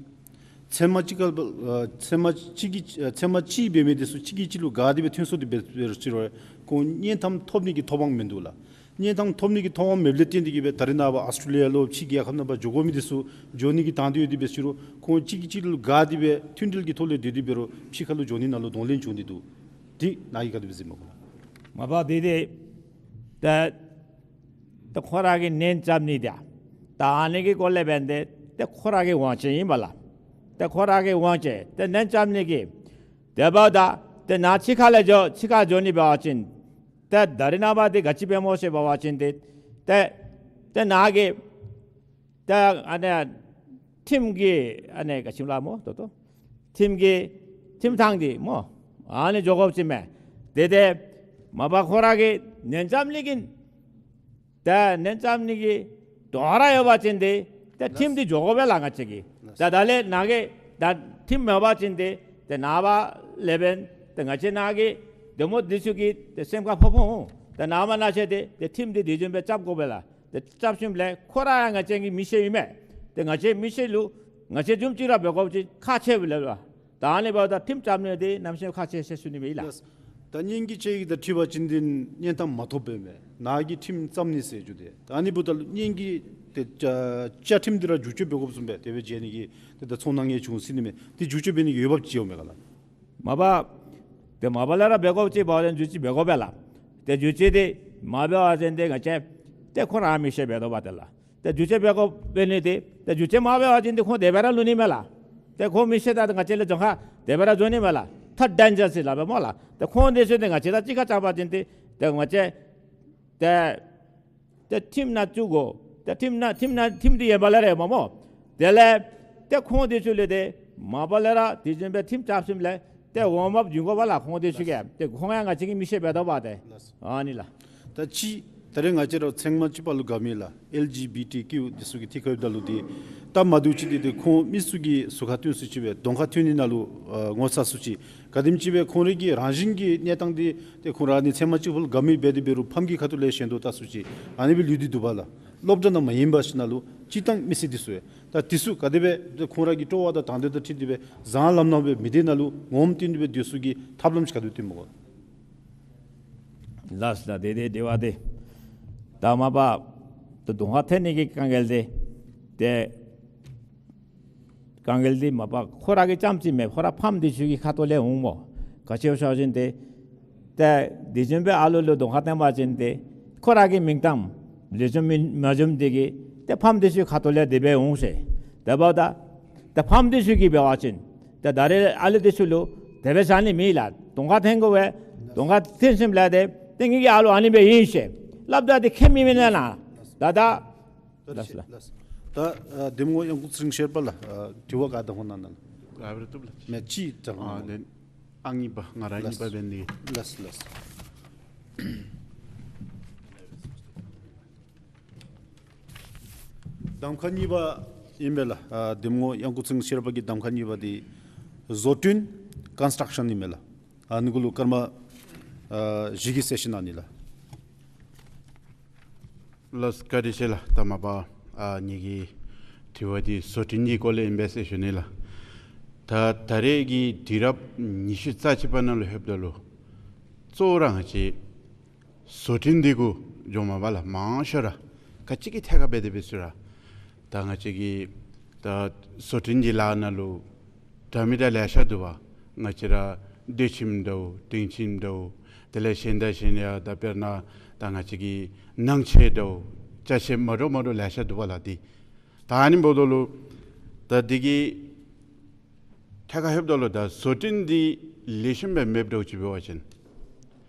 ཚལ་མ་གཅིག་ཁར་ལུ་ཨ་ཚལ་མ་གཅིག་གིས་ཨ་ཚལ་མ་གཅིག་འབད་མི་འདི་ཚུ་གཅིག་གིས་གཅིག་ལུ་དགའ་སྟེ་སྦེ་མཐུན་སོང་སྟེ་འབད་འབད་རུང་ཅིག་རུང་ཁོང་གཉེན་དམ་ཐོབ་ནི་གི་ཐོབ་དབང་མིན་འདུག་ལགས། གཉེན་དམ་ཐོབ་ནི་གི་ཐོབ་དབང་མེདཔ་ལས་བརྟེན་ཏེ་གིས་སྦེ་ད་རེས་ནངས་པ་ཨཱོས་ཊྲེ་ལི་ཡ་ལུ་ཕྱི་རྒྱལ་ཁབ་ནང་ཕར་འགྱོ་དགོ་མི་འདི་ཚུ་འགྱོ་ནི་གི་དང་འདོད་ཡོད་དེ་འབད་རུང་ཁོང་གཅིག་གིས་གཅིག་ལུ་དགའ་སྟེ་སྦེ་མཐུན་སྒྲིལ་གྱི་ཐོག་ལས་སྡོད་དེ་འབད་རུང་ཕྱི་ཁ་ལུ་འགྱོ་ནི་ནང་ལུ་གདོང་ལེན་བྱུང་སྟེ་འདུག། འདི་ནཱ་གིས་ག་དེ་སྦེ་གཟིགས་མས་གོ་ལགས། མ་པ་འདི་ཏེ་ད་ད་ཁོ་ར་གིས་ནན་རྐྱབ་ནི་དེ་ད་ཨ་ནི་གི་སྐོར་ལས་འབདན་ཏེ་ཏེ་ཁོ་ར་གི་དབང་ཆ་ཨིན་པས་ལགས། ཏེ་ཁོ་ར་གི་དབང་ཆ་ཏེ་ནན་རྐྱབ་ནི་གི་དེ་འབདཝ་ད་ཏེ་ནཱ་ཕྱི་ཁ་ལས་འགྱོ་ཕྱི་ཁར་འགྱོ་ནི་འབད་བ་ཅིན་ཏེ་ད་རེས་ནངས་པ་འདི་ག་ཅི་འབད་སྨོ་ཟེར་བ་ཅིན་ཏེ་ཏེ་ཏེ་ནཱ་གི་ད་ཨ་ནི་ཁྲིམས་ཀྱི་ཨ་ནི་ག་ཅི་སླབ་སྨོ་ད་ལྟོ་ཁྲིམས་ཀྱི་ཁྲིམས་ཐང་འདི་སྨོ་ཨ་ནི་འགྱོ་དགོཔ་ཅིག་མས། ཏེ་ཏེ་མ་པ་ཁོ་ར་གིས་ནན་རྐྱབ་ནི་གི་ད་ནན་རྐྱབ་ནི་གི་དོགས་ར་ཡོད་པ་ཅིན་ཏེ་ད་ཁྲིམས་འདི་འགྱོ་དགོ་པས་ལགས་ང་བཅས་ཀྱིས། ད་ད་ལས་ནཱ་གིས་ད་ཁྲིམས་མེད་པ་ཅིན་ཏེ་ཏེ་ནངས་པ་ལས་འབདན་ཏེ་ང་བཅས་ནཱ་གི་འདེམས་ངོ་འདི་ཚུ་གིས་ཏེ་སེམས་ཁར་ཕོག་ཕོག་འོང་། ཏེ་ནངས་པ་གནངས་ཚེ་ཏེ་ཏེ་ཁྲིམས་འདི་དེ་བཟུམ་སྦེ་རྐྱབ་དགོ་པས་ལགས། ཏེ་རྐྱབ་ཞིནམ་ལས་ཁོ་ར་ཡང་ང་བཅས་ཀྱི་མི་ཤེས་ཨིན་མས། ཏེ་ང་བཅས་མི་ཤེས་ལུ་ང་བཅས་བཟུམ་ཅིག་ར་འབད་དགོཔ་ཅིག་ཁག་ཆེ་བས་ལགས། ད་ཨ་ནི་འབདཝ་ད་ཁྲིམས་རྐྱབ་ནི་འདི་གནམ་མེད་ས་མེད་ཁག་ཆེ་ཟེར་ཞུ་ནི་ཨིན་ལགས། ལགས། ད་གཉེན་གྱི་བཅའ་ཡིག་དང་འཁྲིལ་བ་ཅིན་འདི་གཉེན་དམ་མ་ཐོབ་པས་མས། ནཱ་གིས་ཁྲིམས་བརྩམ་ནི་ཟེར་ཞུ་དེས། ད་ཨ་ནི་འབདཝ་ད་གཉེན་གྱི་ཏེ་བཅའ་བཅའ་ཁྲིམས་འདི་ར་བསྒྱུར་བཅོས་འབད་དགོཔ་བཟུམ་སྦེ་དེ་སྦེ་མཇལ་ནི་གི་ཏེ་ད་ཚོར་སྣང་ཡང་བྱུང་སྲིད་ནི་མས། འདི་བསྒྱུར་བཅོས་འབད་ནི་གི་འོས་འབབ་ཅིག་ཡོད་མས་ག་ལགས། མ་པ་ཏེ་མ་པ་ལས་ར་འབད་དགོཔ་ཅིག་འབད་བ་ཅིན་བསྒྱུར་བཅོས་འབད་དགོ་པས་ལགས། ཏེ་བསྒྱུར་བཅོས་འདི་མ་འབད་བ་ཅིན་ཏེ་ང་བཅས་ཏེ་ཁོ་ར་མི་ཤེས་འབད་དོ་བ་ཏེ་ལགས། ཏེ་བསྒྱུར་བཅོས་འབད་དགོ་པས་ནི་ཏེ་ཏེ་བསྒྱུར་བཅོས་མ་འབད་བ་ཅིན་ཏེ་ཁོང་དེ་སྦེ་ར་ལུས་ནི་མས་ལགས། ཏེ་ཁོང་མི་ཤེས་ད་ང་བཅས་ལས་རྫོང་ཁག་དེ་སྦེ་ར་འགྱོ་ནི་མས་ལགས། ཐརཌ་ཌེན་ཇར་ཟེར་སླབ་པས་སྨོ་ལགས། ཏེ་ཁོང་འདི་ཚུ་ཏེ་ང་བཅས་དང་གཅིག་ཁར་རྐྱབ་པ་ཅིན་ཏེ་ཏེ་ང་བཅས་ཏེ་ཏེ་ཁྲིམས་ནང་བཙུགས་དགོ། ཏེ་ཁྲིམས་ནང་ཁྲིམས་ནང་ཁྲིམས་འདི་ཡན་པ་ལས་ར་ཡོདཔ་སྨོ། དེ་ལས་ཏེ་ཁོང་འདི་ཚུ་ལུ་ཏེ་མ་པ་ལས་ར་དེ་བཟུམ་སྦེ་ཁྲིམས་རྐྱབ་ཞིནམ་ལས་ཏེ་འོས་འབབ་བྱིན་དགོ་པས་ལགས་ཁོང་འདི་ཚུ་གིས། ཏེ་ཁོང་ཡང་ང་བཅས་ཀྱི་མི་ཤེས་འབད་དོ་བ་ཏེ། ལགས། ཨ་ནི་ལགས། ད་ཅི་ད་རེས་ང་བཅས་ར་ཚལ་མ་གཅིག་ཁར་ལུ་དགའ་མི་ལགས་ཨེལ་ཇི་བི་ཊི་ཀིའུ་འདི་ཚུ་གི་ཐད་ཁར་འབདཝ་ད་ལུ་ཏེ་སྟབས་མ་བདེཝ་ཅིག་འདི་ཏེ་ཁོང་མི་ཚུ་གི་ཟུར་ཁར་ཐོན་སུ་ཅིག་སྦེ་གདོང་ཁར་ཐོན་ནི་ནང་ལུ་ཨ་ངོ་ཚ་སུ་ཅིག་ག་དེམ་ཅིག་སྦེ་ཁོང་རའི་གི་རང་བཞིན་གྱི་གནས་སྟངས་འདི་ཏེ་ཁོང་ར་ནི་ཚལ་མ་གཅིག་ཁར་ལུ་དགའ་མི་འབད་དེ་འབད་རུང་ཕམ་གྱི་ཁ་ཐུག་ལས་ཞེན་དོ་ལྟ་སུ་ཅིག་ཨ་ནི་སྦེ་ལུས་ཏེ་འདུག་པ་ལགས། སློབ་གྲྭ་ནང་མ་ཡིན་པ་ཅིག་ནང་ལུ་སྤྱིར་བཏང་མི་སེར་འདི་ཚུ་ཡང་ད་འདི་ཚུ་ག་དེ་སྦེ་ཁོང་ར་གི་སྤྲོ་བ་དང་དང་འདོད་དང་འཁྲིལ་ཏེ་སྦེ་བཟང་ལམ་ནང་སྦེ་མི་སྡེ་ནང་ལུ་ངོམ་སྟོན་ཏེ་སྦེ་སྡོད་སའི་ཐབས་ལམ་ཅིག་ག་དེ་སྟོནམ་མས་གོ། ལགས་ལགས། དེ་དེ་དེ་བ་དེ་ད་མ་པ་ད་གདོང་ཁར་ཐོན་ནི་གི་དཀའ་ངལ་འདི་ཏེ་དཀའ་ངལ་འདི་མ་པ་ཁོ་ར་གི་རྐྱངམ་ཅིག་མེན། ཁོ་ར་ཕམ་འདི་ཚུ་གི་ཁ་ཐུག་ལས་འོངམ་སྨོ། ག་ཅི་ཟེར་བ་ཅིན་ཏེ་ཏེ་དེ་བཟུམ་སྦེ་ཨ་ལུ་ལུ་གདོང་ཁར་ཐོན་པ་ཅིན་ཏེ་ཁོ་ར་གི་མིང་གཏམ་ལེགས་ཤོམ་མེན་མ་ཤོམ་འདི་གིས་ཏེ་ཕམ་འདི་ཚུ་ཁ་ཐུག་ལས་དེ་སྦེ་འོང་ཟེར། དེ་འབདཝ་ད་ཏེ་ཕམ་འདི་ཚུ་གིས་འབད་བ་ཅིན་ཏེ་ད་རེས་ཨ་ལུ་འདི་ཚུ་ལུ་དེ་སྦེ་བཟའ་ནི་མེད་ལགས། གདོང་ཁར་ཐོན་དགོ་པས། གདོང་ཁར་ཐོན་ཞིནམ་ལས་ཏེ་ཏེ་ངེ་གི་ཨ་ལུ་ཨ་ནི་སྦེ་ཨིན་ཟེར་སླབ་ད་ཏེ་ཁྱད་མི་མེད་ན་ལགས། ད་ད་ལགས་ལགས། ལགས། ད་ཨ་འདེམས་ངོ་གཡང་འགུགས་ཚེ་རིང་ཤེར་པ་ལགས། ཨ་དྲི་བ་ག་དང་ཧོ་ན་ན་ལགས། ཨ་བར་ཐུབ་ལགས། མེད་ཅི་དྲང་། ཨ་ལན་ཨ་གཉིས་པ་ང་ར་གཉིས་པ་འབད་ནི། ལགས་ལགས། གདམ་ཁ་གཉིས་པ་ཨིན་པས་ལགས། ཨ་འདེམས་ངོ་གཡང་འགུགས་ཚེ་རིང་ཤེར་པ་གི་གདམ་ཁ་གཉིས་པ་འདི་བཟོ་སྐྲུན་ཀོན་སི་ཊྲག་ཤཱན་ཨིན་པས་ལགས། ཨ་ནི་གུ་ལུ་སྐར་མ་ཨ་བཞི་གི་སེ་ཤཱན་ཨ་ནི་ལགས། ལགས་བཀའ་དྲིན་ཆེ་ལགས། ད་མ་པ་ཨ་ངེ་གི་དྲི་བ་འདི་བཟོ་སྐྲུན་གྱི་སྐོར་ལས་ཨིན་པས་ཟེར་ཞུ་ནི་ལགས། ད་ད་རེས་ཀྱི་དུས་རབས་ཉི་ཤུ་རྩ་གཅིག་པ་ནང་ལུ་ལྷོདཔ་ད་ལུ་གཙོ་བོ་ར་ང་བཅས་བཟོ་སྐྲུན་འདི་གུ་འགྱོཝ་མས་པ་ལགས། མང་ཤོས་ར་ག་ཅི་གི་ཐད་ཁར་འབད་དེ་འབད་ས་ར་ད་ང་བཅས་ཀྱི་ད་བཟོ་སྐྲུན་གྱི་ལཱ་ནང་ལུ་འདྲ་མི་འདྲ་ལེ་ཤ་འདུག་པ། ང་བཅས་ར་སྡོད་ཁྱིམ་འདྲཝ་གཏིང་ཁྱིམ་འདྲཝ་དེ་ལས་གཞན་དང་གཞན་ཡང་ད་དཔེར་ན་ད་ང་བཅས་ཀྱི་ནང་ཆས་འདྲཝ་ཅ་ཆས་མ་འདྲཝ་མ་འདྲཝ་ལེ་ཤ་འདུག་པ་ལགས། འདི་ད་ཨ་ནི་འབདཝ་ད་ལུ་ད་འདི་གི་ཐད་ཁར་ལྷོདཔ་ད་ལུ་ད་བཟོ་སྐྲུན་འདི་ལེགས་ཤོམ་སྦེ་མེདཔ་འདྲཝ་ཅིག་འབད་བ་ཅིན་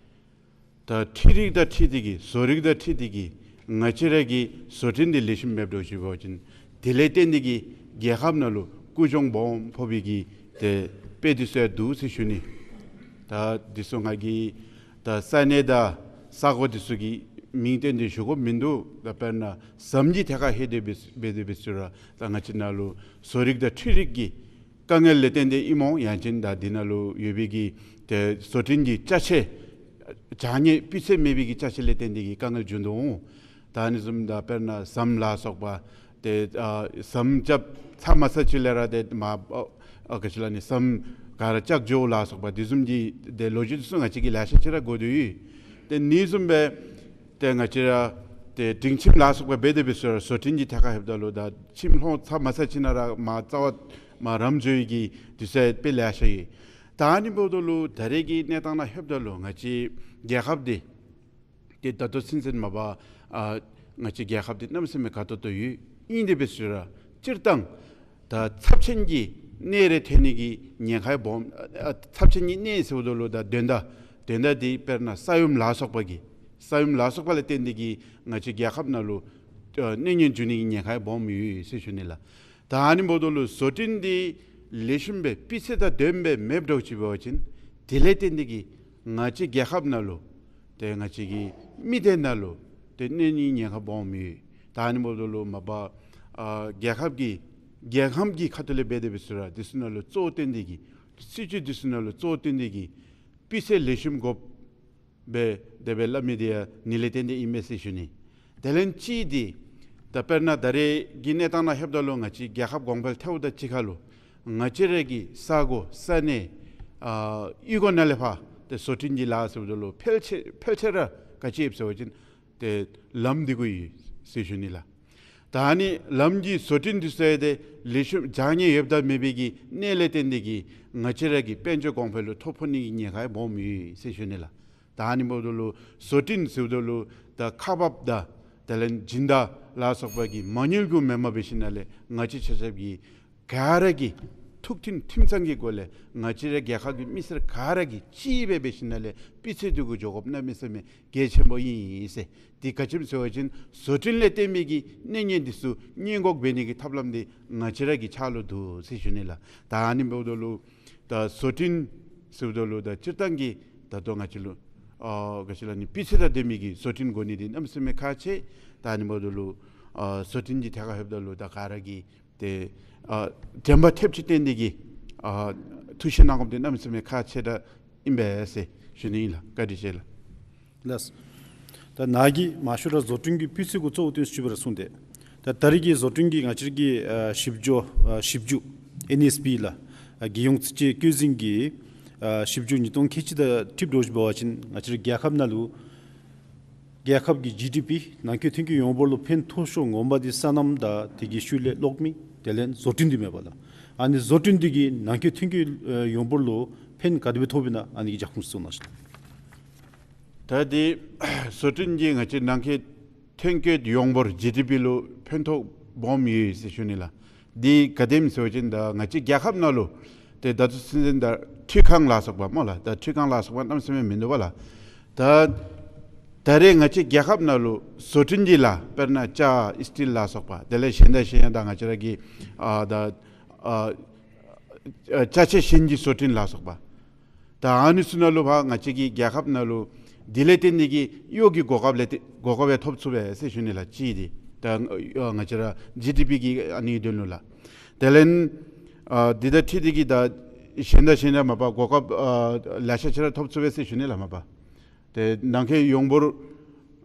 ད་འཕྲུལ་རིག་དང་འཁྲིལ་ཏེ་གིས་བཟོ་རིག་དང་འཁྲིལ་ཏེ་གིས་ང་བཅས་ར་གི་བཟོ་སྐྲུན་འདི་ལེགས་ཤོམ་མེདཔ་འདྲཝ་ཅིག་འབད་བ་ཅིན་དེ་ལས་བརྟེན་ཏེ་གིས་རྒྱལ་ཁབ་ནང་ལུ་རྐུ་གྱོང་སྦོམ་ཕོག་པའི་གི་ཏེ་དཔེ་འདི་ཚུ་ཡང་འདུག་ཟེར་ཞུ་ནི། ད་འདི་ཚུ་ང་གིས་ད་ས་གནས་དང་ས་གོ་འདི་ཚུ་གི་མིང་བཏོན་ཏེ་ཞུ་དགོཔ་མིན་འདུག། ད་དཔེར་ན་ཟམ་གྱི་ཐད་ཁར་ལྷོད་དེ་འབད་འབད་དེ་འབད་ས་ར་ད་ང་བཅས་ནང་ལུ་བཟོ་རིག་དང་འཕྲུལ་རིག་གི་དཀའ་ངལ་ལས་བརྟེན་ཏེ་ཨིན་སྨོ། ཡང་ཅིན་ད་འདི་ནང་ལུ་ཡོད་པའི་གི་ཏེ་བཟོ་སྐྲུན་གྱི་ཅ་ཆས་ ཨ་བྱ་ངན་སྤུས་ཚད་མེད་པའི་གི་ཅ་ཆས་ལས་བརྟེན་ཏེ་གི་དཀའ་ངལ་འབྱུང་དོ་འོང་། ད་ཨ་ནི་བཟུམ་ད་དཔེར་ན་ཟམ་ལ་སོགས་པ་ཏེ་ཨ་ཟམ་རྐྱབ་ཚར་མ་ཚར་ཅིག་ལས་ར་ཏེ་མར་ཨ་ཨ་ག་ཅི་ལ་ནི་ཟམ་ག་ར་བཅག་འགྱོ་ལ་སོགས་པ་དེ་བཟུམ་གྱི་ཏེ་ལོ་རྒྱུས་ཚུ་ང་བཅས་ཀྱིས་ལེ་ཤ་ཅིག་ར་གོ་དོ་ཡོད། ཏེ་ཨ་ནི་བཟུམ་སྦེ་ཏེ་ང་བཅས་ར་ཏེ་སྒྲིང་ཁྱིམ་ལ་སོགས་པ་འབད་དེ་འབད་ས་ར་བཟོ་སྐྲུན་གྱི་ཐད་ཁར་ལྷོདཔ་ད་ལུ་ད་ཁྱིམ་ལྷོང་ཚར་མ་ཚར་ཅིག་ནང་ར་མར་རྩ་བ་མར་རམ་འགྱོ་ནི་གི་དུས་ཚོད་དཔེ་ལེ་ཤ་ཡོད། ད་ཨ་ནི་འབདཝ་ད་ལུ་ད་རེས་ཀྱི་གནས་སྟངས་ནང་ལྷོདཔ་ད་ལུ་ང་བཅས་རྒྱལ་ཁབ་འདི་ཏེ་ད་ལྟོ་ཚུན་ཚོད་མ་པ་ཨ་ང་བཅས་རྒྱལ་ཁབ་འདི་གནམ་མེད་ས་མེད་དགའ་ཏོག་ཏོ་ཡོད། ཨིན་དེ་འབད་ས་ར་སྤྱིར་བཏང་ད་ཚབས་ཆེན་གྱི་གནས་རེ་ཐོན་ནི་གི་ཉེན་ཁ་སྦོམ། ཨ་ཚབས་ཆེན་གྱི་གནས་ཟེརཝ་ད་ལུ་ད་དོན་དག་དོན་དག་འདི་དཔེར་ན་ས་ཡོམ་ལ་སོགས་པ་གི་ས་ཡོམ་ལ་སོགས་པ་ལས་བརྟེན་ཏེ་གི་ང་བཅས་རྒྱལ་ཁབ་ནང་ལུ་ཨ་གནོད་ཉེན་འབྱུང་ནི་གི་ཉེན་ཁ་སྦོམ་ཡོད་ཟེར་ཞུ་ནི་ལགས། ད་ཨ་ནི་འབདཝ་ད་ལུ་བཟོ་སྐྲུན་འདི་ལེགས་ཤོམ་སྦེ་སྤུས་ཚད་དང་ལྡནམ་སྦེ་མེདཔ་འདྲཝ་ཅིག་འབད་བ་ཅིན་དེ་ལས་བརྟེན་ཏེ་གི་ང་བཅས་རྒྱལ་ཁབ་ནང་ལུ་ཏེ་ང་བཅས་ཀྱི་མི་སྡེ་ནང་ལུ་ཏེ་གནོད་ནི་ཉེན་ཁ་སྦོམ་ཡོད། ད་ཨ་ནི་འབདཝ་ད་ལུ་མ་པ་ཨ་རྒྱལ་ཁབ་ཀྱི་རྒྱལ་ཁམས་ཀྱི་ཁ་ཐུག་ལས་འབད་དེ་འབད་ས་ར་དེ་ཚུ་ནང་ལུ་གཙོ་བོ་བཏོན་ཏེ་གི་སྲིད་བྱུས་དེ་ཚུ་ནང་ལུ་གཙོ་བོ་བཏོན་ཏེ་གི་སྤུས་ཚད་ལེགས་ཤོམ་དགོཔ་སྦེ་དེ་སྦེ་སླབ་མི་འདི་ཡང་ཨ་ནི་ལས་བརྟེན་ཏེ་ཨིན་མས་ཟེར་ཞུ་ནི། དེ་ལས་གཅིག་འདི་ད་དཔེར་ན་ད་རེས་ཀྱི་གནས་སྟངས་ནང་ལྷོདཔ་ད་ལུ་ང་བཅས་རྒྱལ་ཁབ་གོང་འཕེལ་ཐལཝ་དང་གཅིག་ཁར་ལུ་ང་བཅས་ར་གི་ས་གོ་ས་གནས་ཨ་གཡུས་སྒོ་ནང་ལས་ཕར་ཏེ་བཟོ་སྐྲུན་གྱི་ལཱ་ཟེརཝ་ད་ལུ་ཕལ་ཆེར་ཕལ་ཆེར་ར་ག་ཅི་ཡོདཔ་ཟེར་བ་ཅིན་ཏེ་ལམ་འདི་གུ་ཡོད་ཟེར་ཞུ་ནི་ལགས། ད་ཨ་ནི་ལམ་གྱི་བཟོ་སྐྲུན་འདི་ཚུ་ཡང་ཏེ་ལེགས་ཤོམ་བྱ་ངན་ཡོདཔ་དང་མེད་པའི་གི་གནས་ལས་བརྟེན་ཏེ་གི་ང་བཅས་ར་གི་དཔལ་འབྱོར་གོང་འཕེལ་ལུ་ཐོ་ཕོག་ནི་གི་ཉེན་ཁ་སྦོམ་ཡོད་ཟེར་ཞུ་ནི་ལགས། ད་ཨ་ནི་འབདཝ་ད་ལུ་བཟོ་སྐྲུན་ཟེརཝ་ད་ལུ་ད་ཁག་འབགཔ་དང་དེ་ལས་སྦྱིན་བདག་ལ་སོགས་པ་གིས་མ་དངུལ་གུ་མེནམ་འབད་ཞིནམ་ལས་ང་བཅས་ཆ་ཁྱབ་ཀྱིས་ག་ར་གིས་ཐུགས་མཐུན་ཁྲིམས་གཙང་གི་སྒོ་ལས་ང་བཅས་ར་རྒྱལ་ཁབ་ཀྱི་མི་སེར་ག་ར་གིས་གཅིག་སྦེ་འབད་ཞིནམ་ལས་སྤུས་ཚད་འདི་གུ་འགྱོ་དགོཔ་གནམ་མེད་ས་མེད་གལ་ཆེན་པོ་ཨིན་ཟེར། འདི་ག་ཅི་སྨོ་ཟེར་བ་ཅིན་བཟོ་སྐྲུན་ལས་བརྟེན་མི་གི་གནོད་ཉེན་འདི་ཚུ་སྔོན་འགོག་འབད་ནི་གི་ཐབས་ལམ་འདི་ང་བཅས་ར་གི་ཕྱག་ལུ་འདུག་ཟེར་ཞུ་ནི་ལགས། ད་ཨ་ནི་འབདཝ་ད་ལུ་ད་བཟོ་སྐྲུན་ཟེརཝ་ད་ལུ་ད་སྤྱིར་བཏང་གི་ད་ལྟོ་ང་བཅས་ལུ་ཨ་ག་ཅི་ལ་ནི་སྤུས་ཚད་དང་ལྡན་མི་གི་བཟོ་སྐྲུན་དགོ་ནི་འདི་གནམ་མེད་ས་མེད་ཁག་ཆེ། ད་ཨ་ནི་འབདཝ་ད་ལུ་ཨ་བཟོ་སྐྲུན་གྱི་ཐད་ཁར་ལྷོདཔ་ད་ལུ་ད་ག་ར་གིས་ཏེ་ཨ་དྲན་པ་ཐེབས་ཅིག་བཏོན་ཏེ་གི་ཨ་ཐུགས་ཞིབ་གནང་དགོཔ་འདི་གནམ་མེད་ས་མེད་ཁག་ཆེ་དྲགས་ཨིན་པས་ཟེར་ཞུ་ནི་ཨིན་ལགས། བཀའ་དྲིན་ཆེ་ལགས། ལགས། ད་ནཱ་གིས་མང་ཤོས་ར་བཟོ་སྐྲུན་གྱི་སྤུས་ཚད་གུ་གཙོ་བོ་བཏོན་ཅི་བར་གསུངས་ཏེ། ད་ད་རེས་ཀྱི་བཟོ་སྐྲུན་གྱི་ང་བཅས་ཀྱི་ཨ་ཞིབ་འཇུག་ཨ་ཞིབ་འཇུག་ཨེན་ཨེསི་པི་ལགས། ཨ་རྒྱལ་ཡོངས་རྩིས་དཔྱད་བཀོད་འཛིན་གྱི་ཨ་ཞིབ་འཇུག་ཉིས་སྟོང་ཁལ་གཅིག་དང་ཁྲིག་འགྲོ་ཅིག་འབད་བ་ཅིན་ང་བཅས་ར་རྒྱལ་ཁབ་ནང་ལུ་རྒྱལ་ཁབ་ཀྱི་ཇི་ཌི་པི་ནང་འཁོད་ཐོན་སྐྱེད་ཡོངས་འབོར་ལུ་ཕན་ཐོགས་ཤོས་ངོ་མ་འདི་སོ་ནམ་དང་དེ་གི་ཤུལ་ལས་གློག་མེ་དེ་ལས་བཟོ་སྐྲུན་འདི་མས་པ་ལགས། ཨ་ནི་བཟོ་སྐྲུན་འདི་གིས་ནང་འཁོད་ཐོན་སྐྱེད་ཨེ་ཡོངས་འབོར་ལུ་ཕན་ག་དེ་སྦེ་ཐོགསཔ་ཨིན་ན་ཨ་ནི་གི་རྒྱབ་ཁུངས་གསུང་གནང་ཤིག། ད་འདི་བཟོ་སྐྲུན་གྱིས་ང་བཅས་ནང་འཁོད་ཐོན་སྐྱེད་ཡོངས་འབོར་ཇི་ཌི་པི་ལུ་ཕན་ཐོགས་སྦོམ་ཡོད་ཟེར་ཞུ་ནི་ལགས། འདི་ག་དེམ་ཟེར་བ་ཅིན་ད་ང་བཅས་རྒྱལ་ཁབ་ནང་ལུ་ཏེ་ད་ལྟོ་ཚུན་ཚོད་ད་འཕྲུལ་ཁང་ལ་སོགས་པ་སྨོ་ལགས། ད་འཕྲུལ་ཁང་ལ་སོགས་པ་གནམ་མེད་ས་མེད་མིན་འདུག་པ་ལགས། ད་ད་རེས་ང་བཅས་རྒྱལ་ཁབ་ནང་ལུ་བཟོ་སྐྲུན་གྱི་ལཱ་དཔེར་ན་ཅ་སི་ཊིལ་ལ་སོགས་པ་དེ་ལས་གཞན་དང་གཞན་ཡང་ད་ང་བཅས་ར་གི་ཨ་ད་ཨ་ཨ་ཅ་ཆས་གཞན་གྱི་བཟོ་སྐྲུན་ལ་སོགས་པ། ད་ཨ་ནི་ཚུ་ནང་ལུ་ཕར་ང་བཅས་ཀྱི་རྒྱལ་ཁབ་ནང་ལུ་འདི་ལས་བརྟེན་ཏེ་གི་གཡོག་གི་གོ་སྐབས་ལས་བརྟེན་གོ་སྐབས་ཡང་ཐོབ་ཚུགས་པས་ཟེར་ཞུ་ནི་ལགས། གཅིག་འདི་ད་ཨ་ང་བཅས་ར་ཇི་ཌི་པི་གི་ཨ་ནི་དོན་ལུ་ལགས། དེ་ལས་ཨ་འདི་དང་འཁྲིལ་ཏེ་གི་ད་གཞན་དང་གཞན་ཡང་མ་པ་གོ་སྐབས་ཨ་ལེ་ཤ་ཅིག་ར་ཐོབ་ཚུགས་པས་ཟེར་ཞུ་ནི་ལགས་མ་པ། ཏེ་ནང་འཁོད་ཡོངས་འབོར་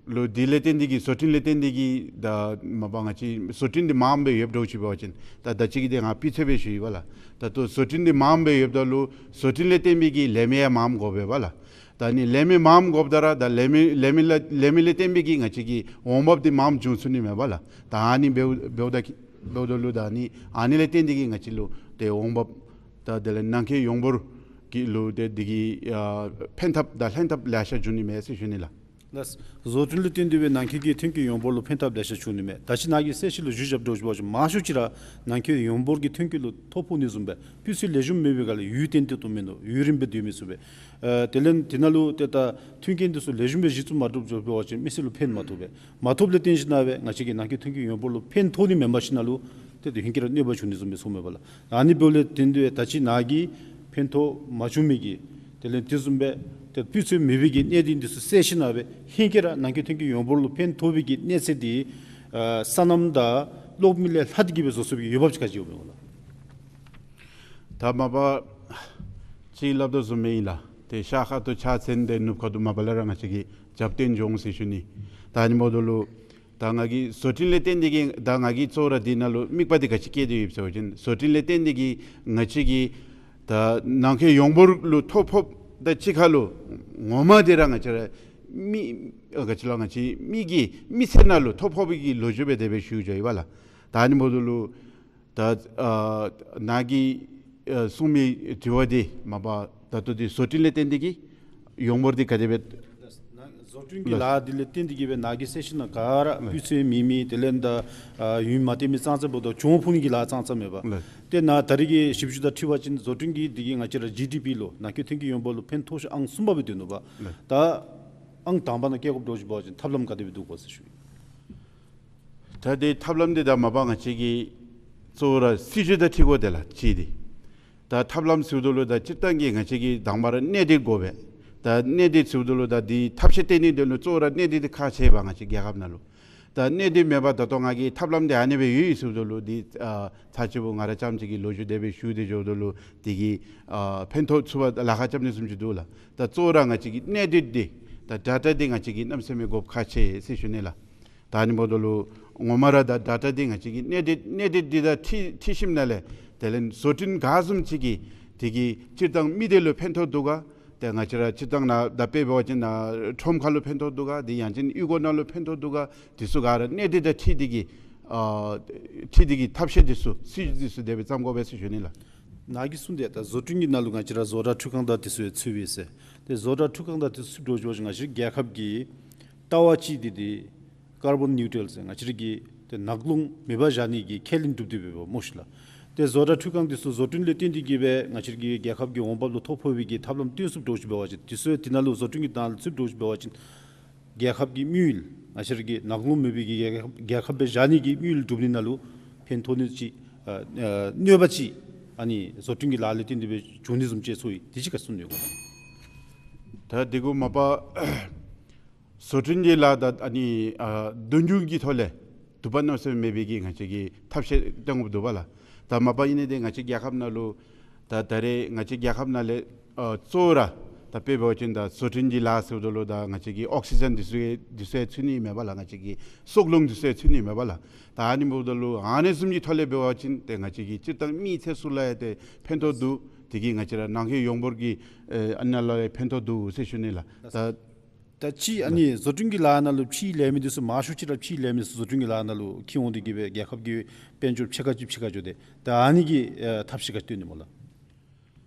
ལུ་འདི་ལས་བརྟེན་ཏེ་གི་བཟོ་སྐྲུན་ལས་བརྟེན་ཏེ་གི་ད་མ་པ་ང་བཅས་བཟོ་སྐྲུན་འདི་མངམ་སྦེ་ཡོདཔ་འདྲཝ་ཅིག་འབད་བ་ཅིན་ད་ད་ཅི་གི་འདི་ང་སྤུས་ཚད་སྦེ་ཞུ་ཡི་པ་ལགས། ད་ལྟོ་བཟོ་སྐྲུན་འདི་མངམ་སྦེ་ཡོདཔ་ད་ལུ་བཟོ་སྐྲུན་ལས་བརྟེན་པའི་གི་ལས་མི་ཡང་མངམ་དགོ་པས་པ་ལགས། ད་ནི་ལས་མི་མངམ་དགོཔ་ད་ར་ད་ལས་མི་ལས་མི་ལ་ལས་མི་ལས་བརྟེན་པའི་གི་ང་བཅས་ཀྱི་འོང་འབབ་འདི་མངམ་འབྱུང་ཚུགས་ནི་མས་པ་ལགས། ད་ཨ་ནི་འབདཝ་འབདཝ་ད་འབདཝ་ད་ལུ་ད་ནི་ཨ་ནི་ལས་བརྟེན་ཏེ་གི་ང་བཅས་ལུ་ཏེ་འོང་འབབ་དང་དེ་ལས་ནང་འཁོད་ཡོངས་འབོར་གྱི་ལུ་ཏེ་འདི་གི་ཨ་ཕན་ཐབས་དང་ལྷན་ཐབས་ལེ་ཤ་འབྱུང་ནི་མས་ཟེར་ཞུ་ནི་ལགས། ལགས། བཟོ་སྐྲུན་ལུ་བརྟེན་ཏེ་སྦེ་ནང་འཁོད་ཀྱི་ཐོན་སྐྱེད་ཡོངས་འབོར་ལུ་ཕན་ཐབས་ལེ་ཤ་འབྱུང་ནི་མས། ད་ཅི་ནཱ་གིས་གསལ་བཤད་ལུ་ཞུ་བཞགཔ་འདྲཝ་ཅིག་འབད་བ་ཅིན་མང་ཤོས་ཅིག་ར་ནང་འཁོད་ཡོངས་འབོར་གྱི་ཐོན་སྐྱེད་ལུ་ཐོ་ཕོག་ནི་བཟུམ་སྦེ་སྤུས་ཚད་ལེགས་ཤོམ་མེད་པའི་སྒང་ལས་ཡུན་བརྟན་ཏེ་སྡོད་མི་ནུག། ཡུན་རིངམོ་སྦེ་སྡོད་མི་ཚུགས་པས། ཨ་དེ་ལས་དེ་ནང་ལུ་ཏེ་ད་མཐུན་རྐྱེན་འདི་ཚུ་ལེགས་ཤོམ་སྦེ་གཞི་བཙུགས་མ་གྲུབ་འགྱོ་བ་ཅིན་མི་སེར་ལུ་ཕན་མ་ཐོགས་པས། མ་ཐོགསཔ་ལས་བརྟེན་ཞིན་ན་སྦེ་ང་བཅས་ཀྱི་ནང་འཁོད་ཐོན་སྐྱེད་ཡོངས་འབོར་ལུ་ཕན་ཐོགས་ནི་མེན་པར་ཞིན་ན་ལུ་ཏེ་དེ་ཧིང་གིས་ར་གནོད་པ་བྱུང་ནི་བཟུམ་སྦེ་སོང་མས་པ་ལགས། ཨ་ནི་འབདཝ་ལས་བརྟེན་ཏེ་ད་ཅི་ནཱ་གིས་ཕན་ཐོགས་མ་བྱུང་མི་གི་དེ་ལས་དེ་བཟུམ་སྦེ་ཏེ་སྤུས་ཚད་མེད་པའི་གི་གནད་དོན་འདི་ཚུ་གསལ་ཞིན་ན་སྦེ་ཧིང་གིས་ར་ནང་འཁོད་ཐོན་སྐྱེད་ཡོངས་འབོར་ལུ་ཕན་ཐོགས་པའི་གི་གནས་ཚད་འདི་ཨ་སོ་ནམ་དང་གློག་མེ་ལས་ལྷག་སྟེ་གི་སྦེ་བཟོ་ཚུགས་པའི་གི་འོས་འབབ་ཅིག་ག་ཅི་ཡོདཔ་མས་པ་ལགས། ད་མ་པ་ཅིག་སླབ་དོ་བཟུམ་སྦེ་ཨིན་ལགས། ཏེ་ཤར་ཁ་ཐུག་ཕྱག་འཚལ་ཏེ་ནུབ་ཁ་ཐུག་མ་པ་ལས་ར་ང་བཅས་ཀྱིས་རྒྱབ་རྟེན་འབྱུང་ཟེར་ཞུ་ནི། ད་ཨ་ནི་འབདཝ་ད་ལུ་ད་ང་གིས་བཟོ་སྐྲུན་ལས་བརྟེན་ཏེ་གིས་ད་ང་གིས་གཙོ་བོ་ར་འདི་ནང་ལུ་དམིགས་པ་འདི་ག་ཅི་བསྐྱེད་དེ་ཡོད་ཟེར་བ་ཅིན་བཟོ་སྐྲུན་ལས་བརྟེན་ཏེ་གིས་ང་བཅས་ཀྱིས་ད་ནང་འཁོད་ཡོངས་འབོར་ལུ་ཐོ་ཕོགཔ་དང་གཅིག་ཁར་ལུ་ངོ་མ་འདི་ར་ང་བཅས་ར་མི་ག་ཅི་ལོ་ང་བཅས་མི་གི་མི་ཚེ་ནང་ལུ་ཐོ་ཕོག་པའི་གི་ལོ་རྒྱུས་སྦེ་དེ་སྦེ་ཞུ་ཅི་ཡོད་པ་ལགས། ད་ཨ་ནི་འབདཝ་ད་ལུ་ད་ཨ་ནཱ་གིས་ཨ་གསུང་མི་དྲི་བ་འདི་མ་པ་ད་ལྟོ་འདི་བཟོ་སྐྲུན་ལས་བརྟེན་ཏེ་གིས་ཡོངས་འབོར་འདི་ག་དེ་སྦེ། བཟོ་སྐྲུན་གྱི་ལཱ་འདི་ལས་བརྟེན་ཏེ་གིས་སྦེ་ནཱ་གིས་ཟེར་ཞིནམ་ལས་ག་ར་ལགས། སྤུས་ཚད་མེད་མི་དེ་ལས་ད་ཨ་ཡུན་མ་བརྟན་མི་ཙང་ཙ་འབདཝ་ད་གྱོང་ཕོག་ནི་གི་ལཱ་ཙང་ཙ་མེད་པ། ལགས། ཏེ་ནཱ་ད་རེས་ཀྱི་ཞིབ་འཇུག་དང་འཁྲིལ་བ་ཅིན་བཟོ་སྐྲུན་གྱི་འདི་གིས་ང་བཅས་ར་ཇི་ཌི་པི་ལུ་ནང་འཁོད་ཐོན་སྐྱེད་ཡོངས་འབོར་ལུ་ཕན་ཐོགས་ཤོས་ཨང་གསུམ་པ་སྦེ་སྡོད་ནུག་པ། ལགས། ད་ཨང་དང་པ་ནང་བཀལ་དགོཔ་འདྲཝ་ཅིག་འབད་བ་ཅིན་ཐབས་ལམ་ག་དེ་སྦེ་འདུག་གོ་ཟེར་ཞུ་ཡི། ད་དེ་ཐབས་ལམ་འདི་ད་མ་པ་ང་བཅས་ཀྱིས་གཙོ་བོ་ར་སྲིད་བྱུས་དང་འཁྲིལ་དགོ། དེ་ལགས་གཅིག་འདི། ད་ཐབས་ལམ་ཟེརཝ་ད་ལུ་ད་སྤྱིར་བཏང་གི་ང་བཅས་ཀྱིས་དང་པ་ར་གནད་སྡུད་དགོ་པས། ད་གནད་སྡུད་ཟེརཝ་ད་ལུ་ད་འདི་ཐབས་ཤེས་བཏོན་ནི་དེ་ལུ་གཙོ་བོ་ར་གནད་སྡུད་འདི་ཁག་ཆེ་བས་ང་བཅས་རྒྱལ་ཁབ་ནང་ལུ། ད་གནད་སྡུད་མེད་པར་ད་ལྟོ་ང་གིས་ཐབས་ལམ་འདི་ཨ་ནི་སྦེ་ཡོད་ཡོད་ཟེརཝ་ད་ལུ་འདི་ཨ་ཚར་གཅིག་པོ་ང་ར་རྐྱངམ་གཅིག་གིས་ལོ་རྒྱུས་དེ་སྦེ་ཞུ་སྟེ་འགྱོཝ་ད་ལུ་དེ་གིས་ཨ་ཕན་ཐོགས་ཚུགས་པར་ལཱ་ཁག་རྐྱབ་ནི་བཟུམ་ཅིག་འདུག་ལགས། ད་གཙོ་བོ་ར་ང་བཅས་ཀྱིས་གནད་སྡུད་འདི་ད་ཌེ་ཊ་འདི་ང་བཅས་ཀྱིས་གནམ་མེད་ས་མེད་དགོཔ་ཁག་ཆེ་ཟེར་ཞུ་ནི་ལགས། ད་ཨ་ནི་འབདཝ་ད་ལུ་ངོ་མ་ར་ད་ཌེ་ཊ་འདི་ང་བཅས་ཀྱིས་གནད་སྡུད་གནད་སྡུད་འདི་དང་འཁྲིལ་འཁྲིལ་ཞིནམ་ལས་དེ་ལས་བཟོ་སྐྲུན་ག་བཟུམ་ཅིག་གིས་དེ་གིས་སྤྱིར་བཏང་མི་སྡེ་ལུ་ཕན་ཐོགས་འདུག་ག། ཏེ་ང་བཅས་ར་སྤྱིར་བཏང་ནཱ་ད་དཔེ་འབད་བ་ཅིན་ནཱ་ཁྲོམ་ཁ་ལུ་ཕན་ཐོགས་འདུག་ག། དེ་ཡང་ཅིན་གཡུས་སྒོ་ནང་ལུ་ཕན་ཐོགས་འདུག་ག། དེ་ཚུ་ག་ར་གནད་སྡུད་དང་འཁྲིལ་ཏེ་གིས་ཨ་འཁྲིལ་ཏེ་གིས་ཐབས་ཤེས་འདི་ཚུ་སྲིད་བྱུས་འདི་ཚུ་དེ་སྦེ་བརྩམ་དགོ་པས་ཟེར་ཞུ་ནི་ལགས། ནཱ་གིས་གསུངས་ཏེ་ད་བཟོ་སྐྲུན་གྱི་ནང་ལུ་ང་བཅས་ར་བཟོ་གྲྭ་འཕྲུལ་ཁང་དང་དེ་ཚུ་ཡང་ཚུདཔ་ཨིན་ཟེར། ཏེ་བཟོ་གྲྭ་འཕྲུལ་ཁང་དང་དེ་ཚུ་ཚུདཔ་འདྲཝ་ཅིག་འབད་བ་ཅིན་ང་བཅས་རྒྱལ་ཁབ་ཀྱི་ལྟ་བ་གཅིག་འདི་འདི་ཀར་བོན་ནིའུ་ཊལ་ཟེར་ང་བཅས་ར་གི་ཏེ་ནག་རླུང་མེད་པར་བཞག་ནི་གི་ཁས་ལེན་གྲུབ་སྟེ་འབདཝ་སྨོ་ཤིག་ལགས། ཏེ་བཟོ་གྲྭ་འཕྲུལ་ཁང་འདི་ཚུ་བཟོ་སྐྲུན་ལས་བརྟེན་ཏེ་གིས་སྦེ་ང་བཅས་ར་གི་རྒྱལ་ཁབ་ཀྱི་འོང་འབབ་ལུ་ཐོ་ཕོག་པའི་གི་ཐབས་ལམ་བཏོན་ཚུགསཔ་འདྲཝ་ཅིག་འབད་བ་ཅིན་དེ་ཚུ་ཡང་དེ་ནང་ལུ་བཟོ་སྐྲུན་གྱི་ནང་ལུ་ཚུདཔ་འདྲཝ་ཅིག་འབད་བ་ཅིན་རྒྱལ་ཁབ་ཀྱི་དམིགས་ཡུལ་ང་བཅས་ར་གི་ནག་རླུང་མེད་པའི་གི་རྒྱལ་ཁབ་རྒྱལ་ཁབ་སྦེ་བཞག་ནི་གི་དམིགས་ཡུལ་སྒྲུབ་ནི་ནང་ལུ་ཕན་ཐོགས་ནི་ཅིག་ཨ་ཨ་གནོད་པ་ཅིག་ཨ་ནི་བཟོ་སྐྲུན་གྱི་ལཱ་ལས་བརྟེན་ཏེ་སྦེ་བྱུང་ནི་བཟུམ་ཅིག་ཚོར་ཡི། དེ་ཅིག་ག་གསུང་ནི་ཡོད་ག། ད་དེ་གུ་མ་པ་བཟོ་སྐྲུན་གྱི་ལཱ་ད་ཨ་ནི་ཨ་དུས་རྒྱུན་གྱི་ཐོག་ལས་དུས་བབ་གནམ་མེད་ས་མེད་མེད་པའི་གི་ང་བཅས་ཀྱིས་ཐབས་ཤེས་བཏོན་དགོཔ་འདུག་པ་ལགས། ད་མ་པ་ཨིན་ནི་འདི་ང་བཅས་རྒྱལ་ཁབ་ནང་ལུ་ད་ད་རེས་ང་བཅས་རྒྱལ་ཁབ་ནང་ལས་ཨ་གཙོ་བོ་ར་ད་དཔེ་འབད་བ་ཅིན་ད་བཟོ་སྐྲུན་གྱི་ལཱ་ཟེརཝ་ད་ལུ་ད་ང་བཅས་ཀྱི་ཨོག་སི་ཇེན་འདི་ཚུ་འདི་ཚུ་ཡང་ཚུད་ནི་མས་པ་ལགས། ང་བཅས་ཀྱི་སྲོག་རླུང་འདི་ཚུ་ཡང་ཚུད་ནི་མས་པ་ལགས། ད་ཨ་ནི་འབདཝ་ད་ལུ་ཨ་ནི་བཟུམ་གྱི་ཐོག་ལས་འབད་བ་ཅིན་ཏེ་ང་བཅས་ཀྱི་སྤྱིར་བཏང་མི་ཚེ་ཚུ་ལུ་ཡང་ཏེ་ཕན་ཐོགས་འདུག། དེ་གིས་ང་བཅས་ར་ནང་འཁོད་ཡོངས་འབོར་གྱི་ཨེ་ཨ་ནཱ་ལུ་ཡང་ཕན་ཐོགས་འདུག་ཟེར་ཞུ་ནི་ལགས། ད་ད་ཅི་ཨ་ནི་བཟོ་སྐྲུན་གྱི་ལཱ་ནང་ལུ་ཕྱིའི་ལས་མི་འདི་ཚུ་མང་ཤོས་ཅིག་ར་ཕྱིའི་ལས་མི་ཚུ་བཟོ་སྐྲུན་གྱི་ལཱ་ནང་ལུ་འཁྱིད་འོང་སྟེ་གིས་སྦེ་རྒྱལ་ཁབ་ཀྱི་དཔལ་འབྱོར་ཕྱེད་ཀ་ཅིག་ཕྱེད་ཀ་འགྱོ་སྟེ། ད་ཨ་ནི་གི་ཨེ་ཐབས་ཤེས་ག་བཏོན་ནི་སྨོ་ལགས།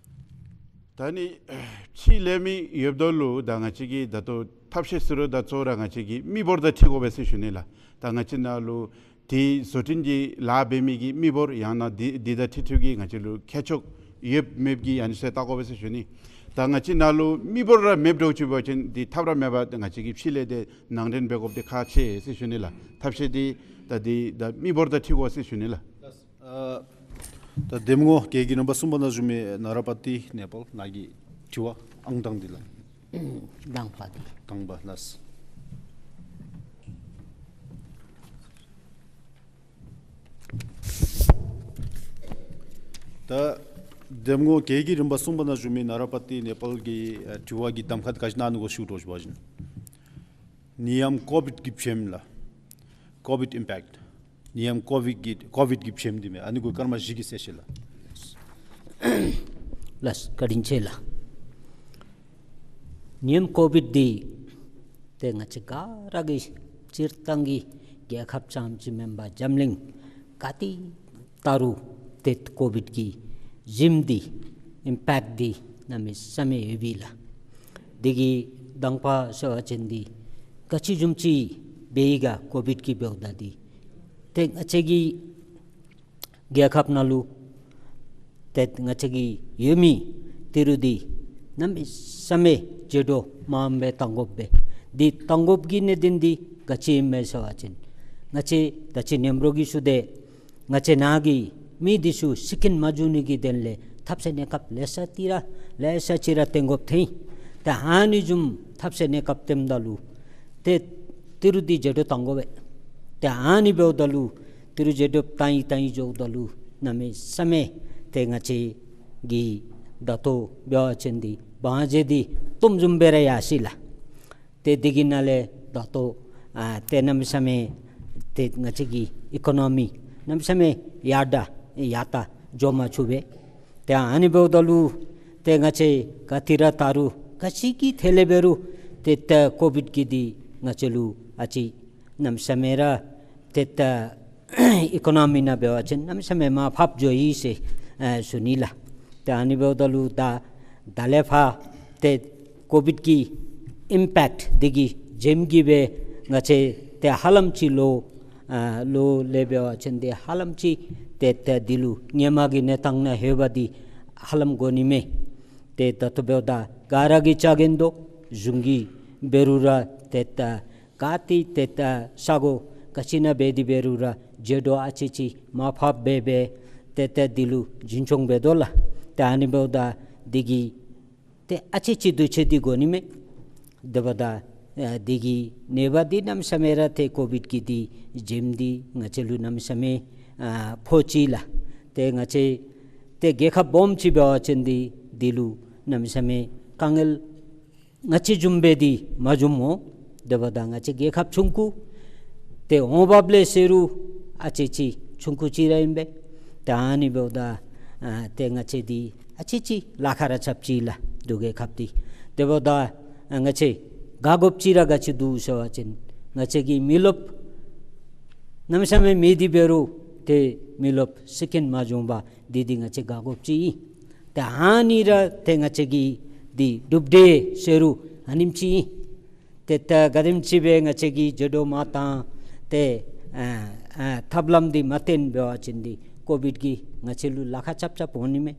ད་ཨ་ནི་ཕྱིའི་ལས་མི་ཡོདཔ་ད་ལུ་ད་ང་བཅས་ཀྱིས་ད་ལྟོ་ཐབས་ཤེས་ཟེར་རུང་ད་གཙོ་བོ་ར་ང་བཅས་ཀྱི་མི་འབོར་དང་འཁྲིལ་དགོ་པས་ཟེར་ཞུ་ནི་ལགས། ད་ང་བཅས་ནང་ལུ་དེ་བཟོ་སྐྲུན་གྱི་ལཱ་འབད་མི་གི་མི་འབོར་ཡང་ན་དེ་དེ་དང་འཁྲིལ་འཁྲིལཝ་གི་ང་བཅས་ལུ་ཁྱད་ཆོས་ཡོདཔ་མེདཔ་གི་ཨ་ནི་ཚུ་བལྟ་དགོ་པས་ཟེར་ཞུ་ནི། ད་ང་བཅས་ནང་ལུ་མི་འབོར་ར་མེདཔ་འདྲཝ་ཅིག་འབད་བ་ཅིན་དེ་ཐབས་ར་མེད་པར་ང་བཅས་ཀྱིས་ཕྱི་ལས་ཏེ་ནང་འདྲེན་འབད་དགོཔ་དེ་ཁག་ཆེ་ཟེར་ཞུ་ནི་ལགས། ཐབས་ཤེས་དེ་ད་དེ་ད་མི་འབོར་དང་འཁྲིལ་དགོ་ཟེར་ཞུ་ནི་ལགས། ཨ་ད་འདེམས་ངོ་བརྒྱད་ཀྱི་རིམ་པ་གསུམ་པ་ནང་བཞུགས་མི་ནཱ་ར་པ་ཏི་ནེ་པཱལ་ནཱ་གི་དྲི་བ་ཨང་དང་འདི་ལགས། དང་པ་འདི། དང་པ་ལགས། ད་འདེམས་ངོ་བརྒྱད་ཀྱི་རིམ་པ་གསུམ་པ་ནང་བཞུགས་མི་ནཱ་ར་པ་ཏི་ནེ་པཱལ་གྱི་ཨ་དྲི་བ་གི་གདམ་ཁ་ག་ཅི་གནང་ནུག་གོ་ཞུ་དོ་ཞུ་བ་ཅིན། ནད་ཡམས་ཀོ་བིཌ་ཀྱི་བྱེམ་ལགས། ཀོ་བིཌ་ཨིམ་པེཀཊ། ནད་ཡམས་ཀོ་བིཌ་ཀྱི་ཀོ་བིཌ་ཀྱི་བྱེམ་འདི་མས། ཨ་ནི་གུ་སྐར་མ་བཞི་གི་གསལ་བཤད་ལགས། ལགས་བཀའ་དྲིན་ཆེ་ལགས། ནད་ཡམས་ཀོ་བིཌ་འདི་ཏེ་ང་བཅས་ག་ར་གི་སྤྱིར་བཏང་གི་རྒྱལ་ཁབ་རྐྱངམ་ཅིག་མེན་པར་འཛམ་གླིང་ག་ཏེ་ད་རུང་ཏེ་ཀོ་བིཌ་ཀྱི་བྱེམ་འདི་ཨིམ་པེཀཊ་འདི་གནམ་མེད་ས་མེད་ཡོད་པས་ལགས། དེ་གི་དང་པ་ཟེར་བ་ཅིན་འདི་ག་ཅི་བཟུམ་ཅིག་འབད་ཡི་ག་ཀོ་བིཌ་ཀྱི་འབདཝ་ད་འདི་ཏེ་ང་བཅས་ཀྱི་རྒྱལ་ཁབ་ནང་ལུ་ཏེ་ང་བཅས་ཀྱི་ཡོད་མི་ཏི་རུ་འདི་གནམ་མེད་ས་མེད་ཇེ་སྡུག་མངམ་སྦེ་བཏང་དགོཔ་སྦེ། འདི་བཏང་དགོཔ་གི་གནད་དོན་འདི་ག་ཅི་ཨིན་མས་ཟེར་བ་ཅིན་ང་བཅས་ད་ཅི་ནེམ་རོ་གི་ཤུལ་ཏེ་ང་བཅས་ནང་གི་མི་འདི་ཚུ་ཤི་རྐྱེན་མ་འབྱུང་ནི་གི་དོན་ལས་ཐབས་ཤེས་གནས་སྐབས་ལེ་ཤ་ཅིག་ར་ལེ་ཤ་ཅིག་ར་བཏོན་དགོཔ་ཐོན་ཡི། ཏེ་ཨ་ནི་བཟུམ་ཐབས་ཤེས་གནས་སྐབས་བཏོནམ་ད་ལུ་ཏེ་ཏི་རུ་འདི་ཇེ་སྡུག་བཏང་དགོ་པས། ཏེ་ཨ་ནི་འབདཝ་ད་ལུ་ཏི་རུ་ཇེ་སྡུག་བཏང་ཡི་བཏང་ཡི་འགྱོཝ་ད་ལུ་གནམ་མེད་ས་མེད་ཏེ་ང་བཅས་ཀྱི་ ད་ལྟོ་འབད་བ་ཅིན་འདི་དབང་འབྱེད་འདི་སྟོངམ་བཟུམ་སྦེ་ར་ཡར་སོ་ཡི་ལགས། ཏེ་འདི་གི་ནང་ལས་ད་ལྟོ་ཨ་ཏེ་གནམ་མེད་ས་མེད་ཏེ་ང་བཅས་ཀྱི་ཨི་ཀོ་ནོ་མི་གནམ་མེད་ས་མེད་ཡར་དྲག་ཡར་ལྟ་འགྱོ་མ་ཚུགས་པས། ཏེ་ཨ་ནི་འབདཝ་ད་ལུ་ཏེ་ང་བཅས་ག་ཏེ་ར་ད་རུང་ག་ཅི་གི་ཐད་ལས་འབད་རུང་ཏེ་ད་ཀོ་བིཌ་ཀྱི་འདི་ང་བཅས་ལུ་ཨ་ཙི་གནམ་མེད་ས་མེད་ར་ཏེ་ད་ཨི་ཀོ་ནོ་མི་ནང་འབད་བ་ཅིན་གནམ་མེད་ས་མེད་མར་ཕབ་འགྱོ་ཡི་ཟེར་ཨ་ཞུ་ནི་ལགས། ཏེ་ཨ་ནི་འབདཝ་ད་ལུ་ད་ད་ལས་ཕར་ཏེ་ཀོ་བིཌ་ཀྱི་ཨིམ་པེཀཊ་འདི་གི་བྱེམ་གྱིས་སྦེ་ང་བཅས་ཏེ་ཧ་ལམ་ཅིག་ལོ་ཨ་ལོ་ལས་འབད་བ་ཅིན་ཏེ་ཧ་ལམ་ཅིག་ཏེ་ད་འདི་ལུ་སྔོན་མ་གི་གནས་སྟངས་ནང་ལྷོད་པ་འདི་ཧ་ལམ་གོ་ནི་མས། ཏེ་ད་ལྟོ་འབདཝ་ད་ག་ར་གིས་ཅ་གིན་དོ་གཞུང་གིས་འབད་རུང་ར་ཏེ་ད་ག་ཏེ་ཏེ་ད་ས་གོ་ག་ཅི་ནང་འབད་དེ་འབད་རུང་ར་འགྱོ་དོ་ཨ་ཙི་ཅིག་མར་ཕབ་འབད་འབད་ཏེ་ད་འདི་ལུ་འཛིན་སྐྱོང་འབད་དོ་ལགས། ཏེ་ཨ་ནི་འབདཝ་ད་འདི་གིས་ཏེ་ཨ་ཙི་ཅིག་འདུ་ཤེས་འདི་གོ་ནི་མས། དེ་འབདཝ་ད་ཨ་འདི་གི་ནད་པ་འདི་གནམ་མེད་ས་མེད་ར་ཏེ་ཀོ་བིཌ་ཀྱི་འདི་བྱེམ་འདི་ང་བཅས་ལུ་གནམ་མེད་ས་མེད་ཨ་ཕོག་ཅི་ལགས། ཏེ་ང་བཅས་ཏེ་རྒྱལ་ཁབ་སྦོམ་ཅིག་འབད་བ་ཅིན་འདི་འདི་ལུ་གནམ་མེད་ས་མེད་དཀའ་ངལ་ང་བཅས་བཟུམ་སྦེ་འདི་མ་བྱུངམ་སྨོ། དེ་འབདཝ་ད་ང་བཅས་རྒྱལ་ཁབ་ཆུང་ཀུ་ཏེ་འོང་འབབ་ལས་ཟེར་རུང་ཨ་ཙི་ཅིག་ཆུང་ཀུ་ཅིག་ར་ཨིན་པས། ཏེ་ཨ་ནི་འབདཝ་ད་ཨ་ཏེ་ང་བཅས་འདི་ཨ་ཙི་ཅིག་ལཱ་ཁག་ར་རྐྱབ་ཅི་ལགས་འབྲུག་རྒྱལ་ཁབ་འདི། དེ་འབདཝ་ད་ཨ་ང་བཅས་དགའ་དགོཔ་ཅིག་ར་ག་ཅི་འདུག་ཟེར་བ་ཅིན་ང་བཅས་ཀྱི་མི་རློབས་གནམ་མེད་ས་མེད་མེད་དེ་འབད་རུང་ཏེ་མི་རློབས་སི་ཀིན་མ་བྱུང་པར་འདི་འདི་ང་བཅས་དགའ་དགོཔ་ཅིག་ཨིན། ཏེ་ཨ་ནི་ར་ཏེ་ང་བཅས་ཀྱི་འདི་གྲུབ་འབྲས་ཟེར་རུང་ཨ་ནེམ་ཅིག་ཨིན། ཏེ་ད་ག་དེམ་ཅིག་སྦེ་ང་བཅས་ཀྱིས་འགྱོ་དོ་མར་བཏང་ཏེ་ཨ་ཨ་ཐབས་ལམ་འདི་མ་བཏོན་འབད་བ་ཅིན་འདི་ཀོ་བིཌ་ཀྱིས་ང་བཅས་ལུ་ལཱ་ཁག་རྐྱབ་རྐྱབ་འོང་ནི་མས།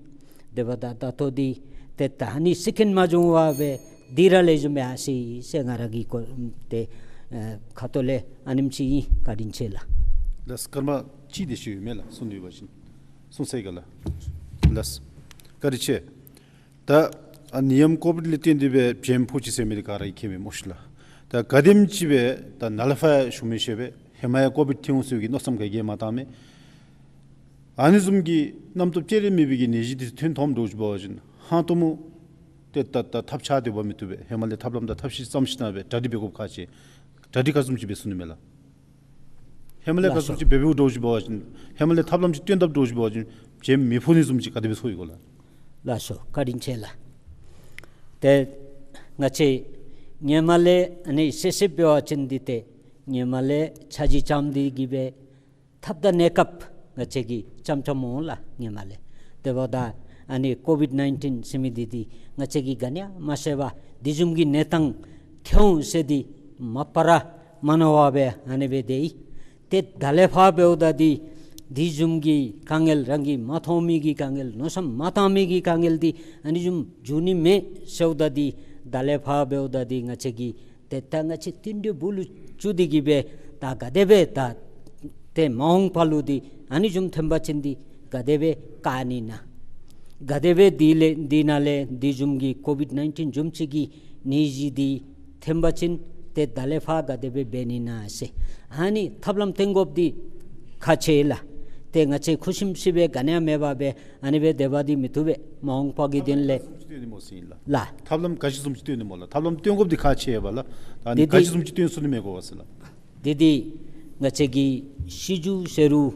དེ་འབདཝ་ད་ད་ལྟོ་འདི་ཏེ་ད་ཨ་ནི་སི་ཀིན་མ་བྱུང་བར་སྦེ་འདི་ར་ལེགས་ཤོམ་སྦེ་ཨ་ཙི་ཟེར་ང་ར་གི་གོ་ཏེ་ཨ་ཁ་ཐུག་ལས་ཨ་ནེམ་ཅིག་ཨིན། བཀའ་དྲིན་ཆེ་ལགས། ལགས་སོ། སྐར་མ་གཅིག་དེ་ཅིག་ཡོད་མས་ལགས། གསུང་དོ་ཡོད་པ་ཅིན་གསུང་ཚར་ཡི་ག་ལགས། ལགས་སོ། བཀའ་དྲིན་ཆེ། ད་ཨ་ནི་ཡང་ཀོ་བིཌ་ལས་བརྟེན་ཏེ་སྦེ་བྱེམ་ཕོག་ཅི་ཟེར་མི་འདི་ག་ར་གིས་མཁྱེན་མས་སྨོ་ཤིག་ལགས། ད་ག་དེམ་ཅིག་སྦེ་ད་ནཱ་ལས་ཕར་ཡང་ཞུ་མི་ཤེས་པས། ཧེ་མ་ཡང་ཀོ་བིཌ་ཐོན་འོང་ཟེར་བའི་གི་མནོ་བསམ་ག་གིས་མ་བཏང་མས། ཨ་ནི་བཟུམ་གྱི་རྣམ་རྟོག་བཅས་ར་མེད་པའི་གི་ནད་གཞི་འདི་ཐོན་ཐོནམ་འདྲཝ་ཅིག་འབད་བ་ཅིན་ཧང་སྟོང་མོ་ཏེ་ད་ད་ཐབས་ཆག་སྟེ་འབད་མི་བཏུབ་པས། ཧེ་མ་ལས་ཐབས་ལམ་དང་ཐབས་ཤེས་བརྩམས་ཞིནམ་སྦེ་གྲ་སྒྲིག་འབད་དགོཔ་ཁག་ཆེ། གྲ་སྒྲིག་ག་བཟུམ་ཅིག་འབད་ཚུགས་ནི་མས་ལགས། ཧེ་མ་ལས་ག་བཟུམ་ཅིག་འབད་འབདཝ་འདྲཝ་ཅིག་འབད་བ་ཅིན་ཧེ་མ་ལས་ཐབས་ལམ་ཅིག་བཏོན་དཔ་འདྲཝ་ཅིག་འབད་བ་ཅིན་བྱེམ་མི་ཕོག་ནི་བཟུམ་ཅིག་ག་དེ་སྦེ་ཚོར་ཡི་གོ་ལགས། ལགས་སོ། བཀའ་དྲིན་ཆེ་ལགས། ཏེ་ང་བཅས་སྔོན་མ་ལས་ཨ་ནི་བསལ་བསལ་འབད་བ་ཅིན་འདི་ཏེ་སྔོན་མ་ལས་ཆ་འཇིག་རྐྱངམ་འདི་གིས་སྦེ་ཐབས་དང་གནས་སྐབས་ང་བཅས་ཀྱིས་རྐྱངམ་རྐྱངམ་འོང་ལགས་སྔོན་མ་ལས། དེ་འབདཝ་ད་ཨ་ནི་ཀོ་བིཌ་ནའིན་ཊིན་ཟེར་མི་འདི་འདི་ང་བཅས་ཀྱིས་ག་ནི་ཡང་མ་ཤེས་པར་འདི་བཟུམ་གྱི་གནས་སྟངས་ཐོན་འོང་ཟེར་འདི་མ་པ་ར་མ་མནོ་བར་སྦེ་ཨ་ནི་སྦེ་སྡོད་ཡི། ཏེ་ད་ལས་ཕར་འབདཝ་ད་འདི་འདི་བཟུམ་གྱི་དཀའ་ངལ་རང་གིས་མ་མཐོང་མི་གི་དཀའ་ངལ་མནོ་བསམ་མ་བཏང་མི་གི་དཀའ་ངལ་འདི་ཨ་ནི་བཟུམ་འབྱུང་ནི་མས་ཟེརཝ་ད་འདི་ད་ལས་ཕར་འབདཝ་ད་འདི་ང་བཅས་ཀྱིས་ཏེ་ད་ང་བཅས་བསྟུན་གྲོས་འབུལ་ལུ་བཅུག་སྟེ་གིས་སྦེ་ད་ག་དེ་སྦེ་ད་ཏེ་མ་འོངས་པ་ལུ་འདི་ཨ་ནི་བཟུམ་ཐོན་པ་ཅིན་འདི་ག་དེ་སྦེ་བཀག་ནི་ན། ག་དེ་སྦེ་འདི་ལས་འདི་ནང་ལས་འདི་བཟུམ་གྱི་ཀོ་བིཌ་ནའིན་ཊིན་བཟུམ་ཅིག་གི་ནད་གཞི་འདི་ཐོན་པ་ཅིན་ཏེ་ད་ལས་ཕར་ག་དེ་སྦེ་འབད་ནི་ན་ཟེར་ཨ་ནི་ཐབས་ལམ་བཏོན་དགོཔ་འདི་ཁག་ཆེ་ལགས། ཏེ་ང་བཅས་ཁུ་སིམ་སི་སྦེ་ག་ནི་ཡང་མེད་པར་སྦེ་ཨ་ནི་སྦེ་སྡོད་པ་འདི་མི་བཏུབ་པས། མ་འོངས་པ་གི་དོན་ལས་ལགས། ཐབས་ལམ་ག་ཅི་བཟུམ་ཅིག་བཏོན་ནི་སྨོ་ལགས། ཐབས་ལམ་བཏོན་དགོཔ་འདི་ཁག་ཆེ་བས་ལགས། ད་ཨ་ནི་འདི་ག་ཅི་བཟུམ་ཅིག་བཏོན་ཚུགས་ནི་མས་གོ་བ་ཟེར་ལགས། འདི་འདི་ང་བཅས་ཀྱིས་སྲིད་བྱུས་ཟེར་རུང་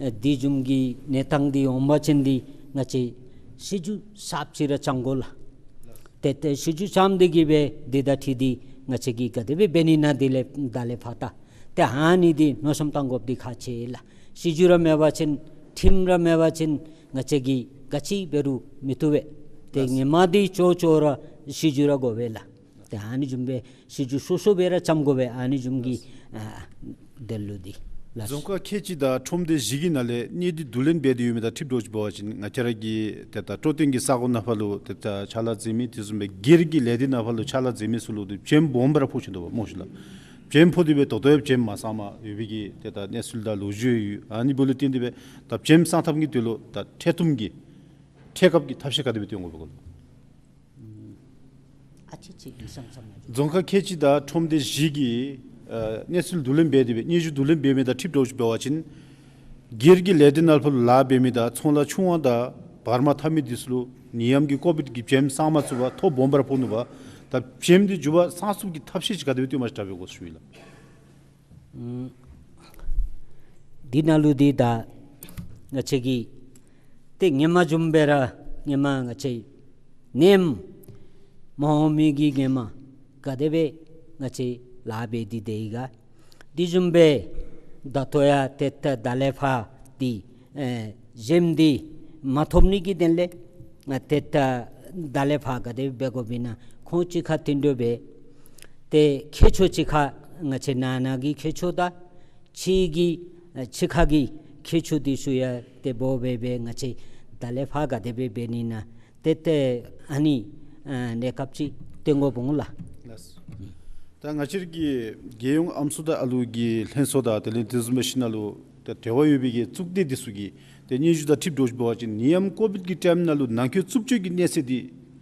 ཨ་འདི་བཟུམ་གྱི་གནས་སྟངས་འདི་འོང་པ་ཅིན་འདི་ང་བཅས་སྲིད་བྱུས་གསརཔ་ཅིག་ར་བརྩམ་དགོ་ལགས། ཏེ་ཏེ་སྲིད་བྱུས་བརྩམས་ཏེ་གིས་སྦེ་འདི་དང་འཁྲིལ་ཏེ་ང་བཅས་ཀྱིས་ག་དེ་སྦེ་འབད་ནི་ན་འདི་ལས་ད་ལས་ཕར་ད་ཏེ་ཨ་ནི་འདི་མནོ་བསམ་བཏང་དགོཔ་འདི་ཁག་ཆེ་ལགས། སྲིད་བྱུས་ར་མེད་པ་ཅིན་ཁྲིམས་ར་མེད་པ་ཅིན་ང་བཅས་ཀྱིས་ག་ཅི་འབད་རུང་མི་བཏུབ་པས། ཏེ་ལགས། ཧེ་མ་འདི་ཅོག་ཅོག་ར་སྲིད་བྱུས་ར་དགོ་པས་ལགས། ཏེ་ཨ་ནི་བཟུམ་སྦེ་སྲིད་བྱུས་སོ་སོ་སྦེ་ར་བརྩམ་དགོ་པས། ཨ་ནི་བཟུམ་གྱི་ཨ་དེ་ལུ་འདི་ལགས། རྫོང་ཁག་ཁལ་གཅིག་དང་ཁྲོམ་སྡེ་བཞི་གི་ནང་ལས་གནས་སྡུད་བསྡུ་ལེན་འབད་དེ་ཡོད་མི་དང་འཁྲིལཝ་འདྲཝ་ཅིག་འབད་བ་ཅིན་ང་བཅས་ར་གི་ཏེ་ད་སྤྲོ་སྟོན་གྱི་ས་གོ་ནང་ཕར་ལུ་ཏེ་ད་ཕྱག་ལཱ་མཛད་མི་དེ་བཟུམ་སྦེ་སྒེར་གྱི་ལས་སྡེ་ནང་ཕར་ལུ་ཕྱག་ལཱ་མཛད་མི་ཚུ་ལུ་ཏེ་བྱེམ་སྦོམ་སྦེ་ར་ཕོག་བཞིན་འདུག་པ་སྨོ་ཤིག་ལགས། བྱེམ་ཕོག་སྟེ་སྦེ་ད་ལྟོ་ཡང་བྱེམ་མ་ཚངམ་ཡོད་པའི་གི་ཏེ་ད་གནས་ཚུལ་དང་ལོ་རྒྱུས་ཡོད། ཨ་ནི་འབདཝ་ལས་བརྟེན་ཏེ་སྦེ་ད་བྱེམ་སངས་ཐབས་ཀྱི་དོན་ལུ་ད་འཕྲལ་ཐུམ་གྱི་འཕྲལ་སྐབས་ཀྱི་ཐབས་ཤེས་ག་དེ་སྦེ་བཏོན་དགོ་པས་གོ་ལགས། ཨ་ཙི་ཅིག་ཡིག་ཚང་ཚང་མ། རྫོང་ཁག་ཁལ་གཅིག་དང་ཁྲོམ་སྡེ་བཞི་གི་ཨ་གནས་ཚུལ་བསྡུ་ལེན་འབད་དེ་སྦེ་སྙན་ཞུ་བསྡུ་ལེན་འབད་མི་དང་འཁྲིལཝ་འདྲཝ་ཅིག་འབད་བ་ཅིན་སྒེར་གྱི་ལས་སྡེ་ནང་ཕར་ལུ་ལཱ་འབད་མི་དང་ཚོང་ལཱ་ཆུང་བ་དང་བར་མ་འཐབ་མི་དེ་ཚུ་ལུ་ ནད་ཡམས་ཀྱི་ཀོ་བིཌ་ཀྱི་བྱེམ་སངས་མ་ཚུགས་པར་ཐོ་སྦོམ་སྦེ་ར་ཕོག་ནུག་པ། ད་བྱེམ་འདི་མགྱོགས་པ་སངས་ཚུགསཔ་གི་ཐབས་ཤེས་ཅིག་ག་དེ་སྦེ་བཏོན་མ་ཅིག་དྲག་པས་གོ་ཞུ་ཡི་ལགས། ཨུམ། འདི་ནང་ལུ་འདི་ད་ང་བཅས་ཀྱིས་ཏེ་ཧེ་མ་བཟུམ་སྦེ་ར་ཧེ་མ་ང་བཅས་ནད་མ་འོང་མི་གི་ཧེ་མ་ག་དེ་སྦེ་ང་བཅས་ལཱ་འབད་དེ་སྡོད་ཡི་ག། དེ་བཟུམ་སྦེ་ད་ལྟོ་ཡང་ཏེ་ད་ད་ལས་ཕར་འདི་ཨེ་བྱེམ་འདི་མ་ཐོབ་ནི་གི་དོན་ལས་ང་ཏེ་ད་ད་ལས་ཕར་ག་དེ་སྦེ་འབད་དགོཔ་ཨིན་ན་ཁོང་གཅིག་ཁར་བསྟུན་གྲོས་འབད། ཏེ་མཁས་མཆོག་གཅིག་ཁར་ང་བཅས་ནང་ན་གི་མཁས་མཆོག་དང་ཕྱི་གི་ཨེ་ཕྱི་ཁ་གི་མཁས་མཆོག་འདི་ཚུ་ཡང་ཏེ་འབོ་སྦེ་སྦེ་ང་བཅས་ད་ལས་ཕར་ག་དེ་སྦེ་འབད་ནི་ན་ཏེ་ཏེ་ཨ་ནི་ཨ་གནས་སྐབས་ཅིག་སྟོན་དགོཔ་འོང་ལགས། ལགས། ད་ང་བཅས་ར་གི་རྒྱལ་ཡོངས་ཨམ་སྲུ་དང་ཨ་ལུ་གི་ལྷན་ཚོགས་དང་དེ་ལས་དེ་བཟུམ་མའི་ཤུལ་ནང་ལུ་ཏེ་འབྲེལ་བ་ཡོད་པའི་གི་གཙུག་སྡེ་འདི་ཚུ་གིས་ཏེ་སྙན་ཞུ་དང་འཁྲིལ་འགྱོ་ཞིནམ་འབད་བ་ཅིན་ནད་ཡམས་ཀོ་བིཌ་ཀྱི་ཊའིམ་ནང་ལུ་ནང་འཁོད་རྩུབ་སྤྱོད་ཀྱི་གནས་ཚད་འདི་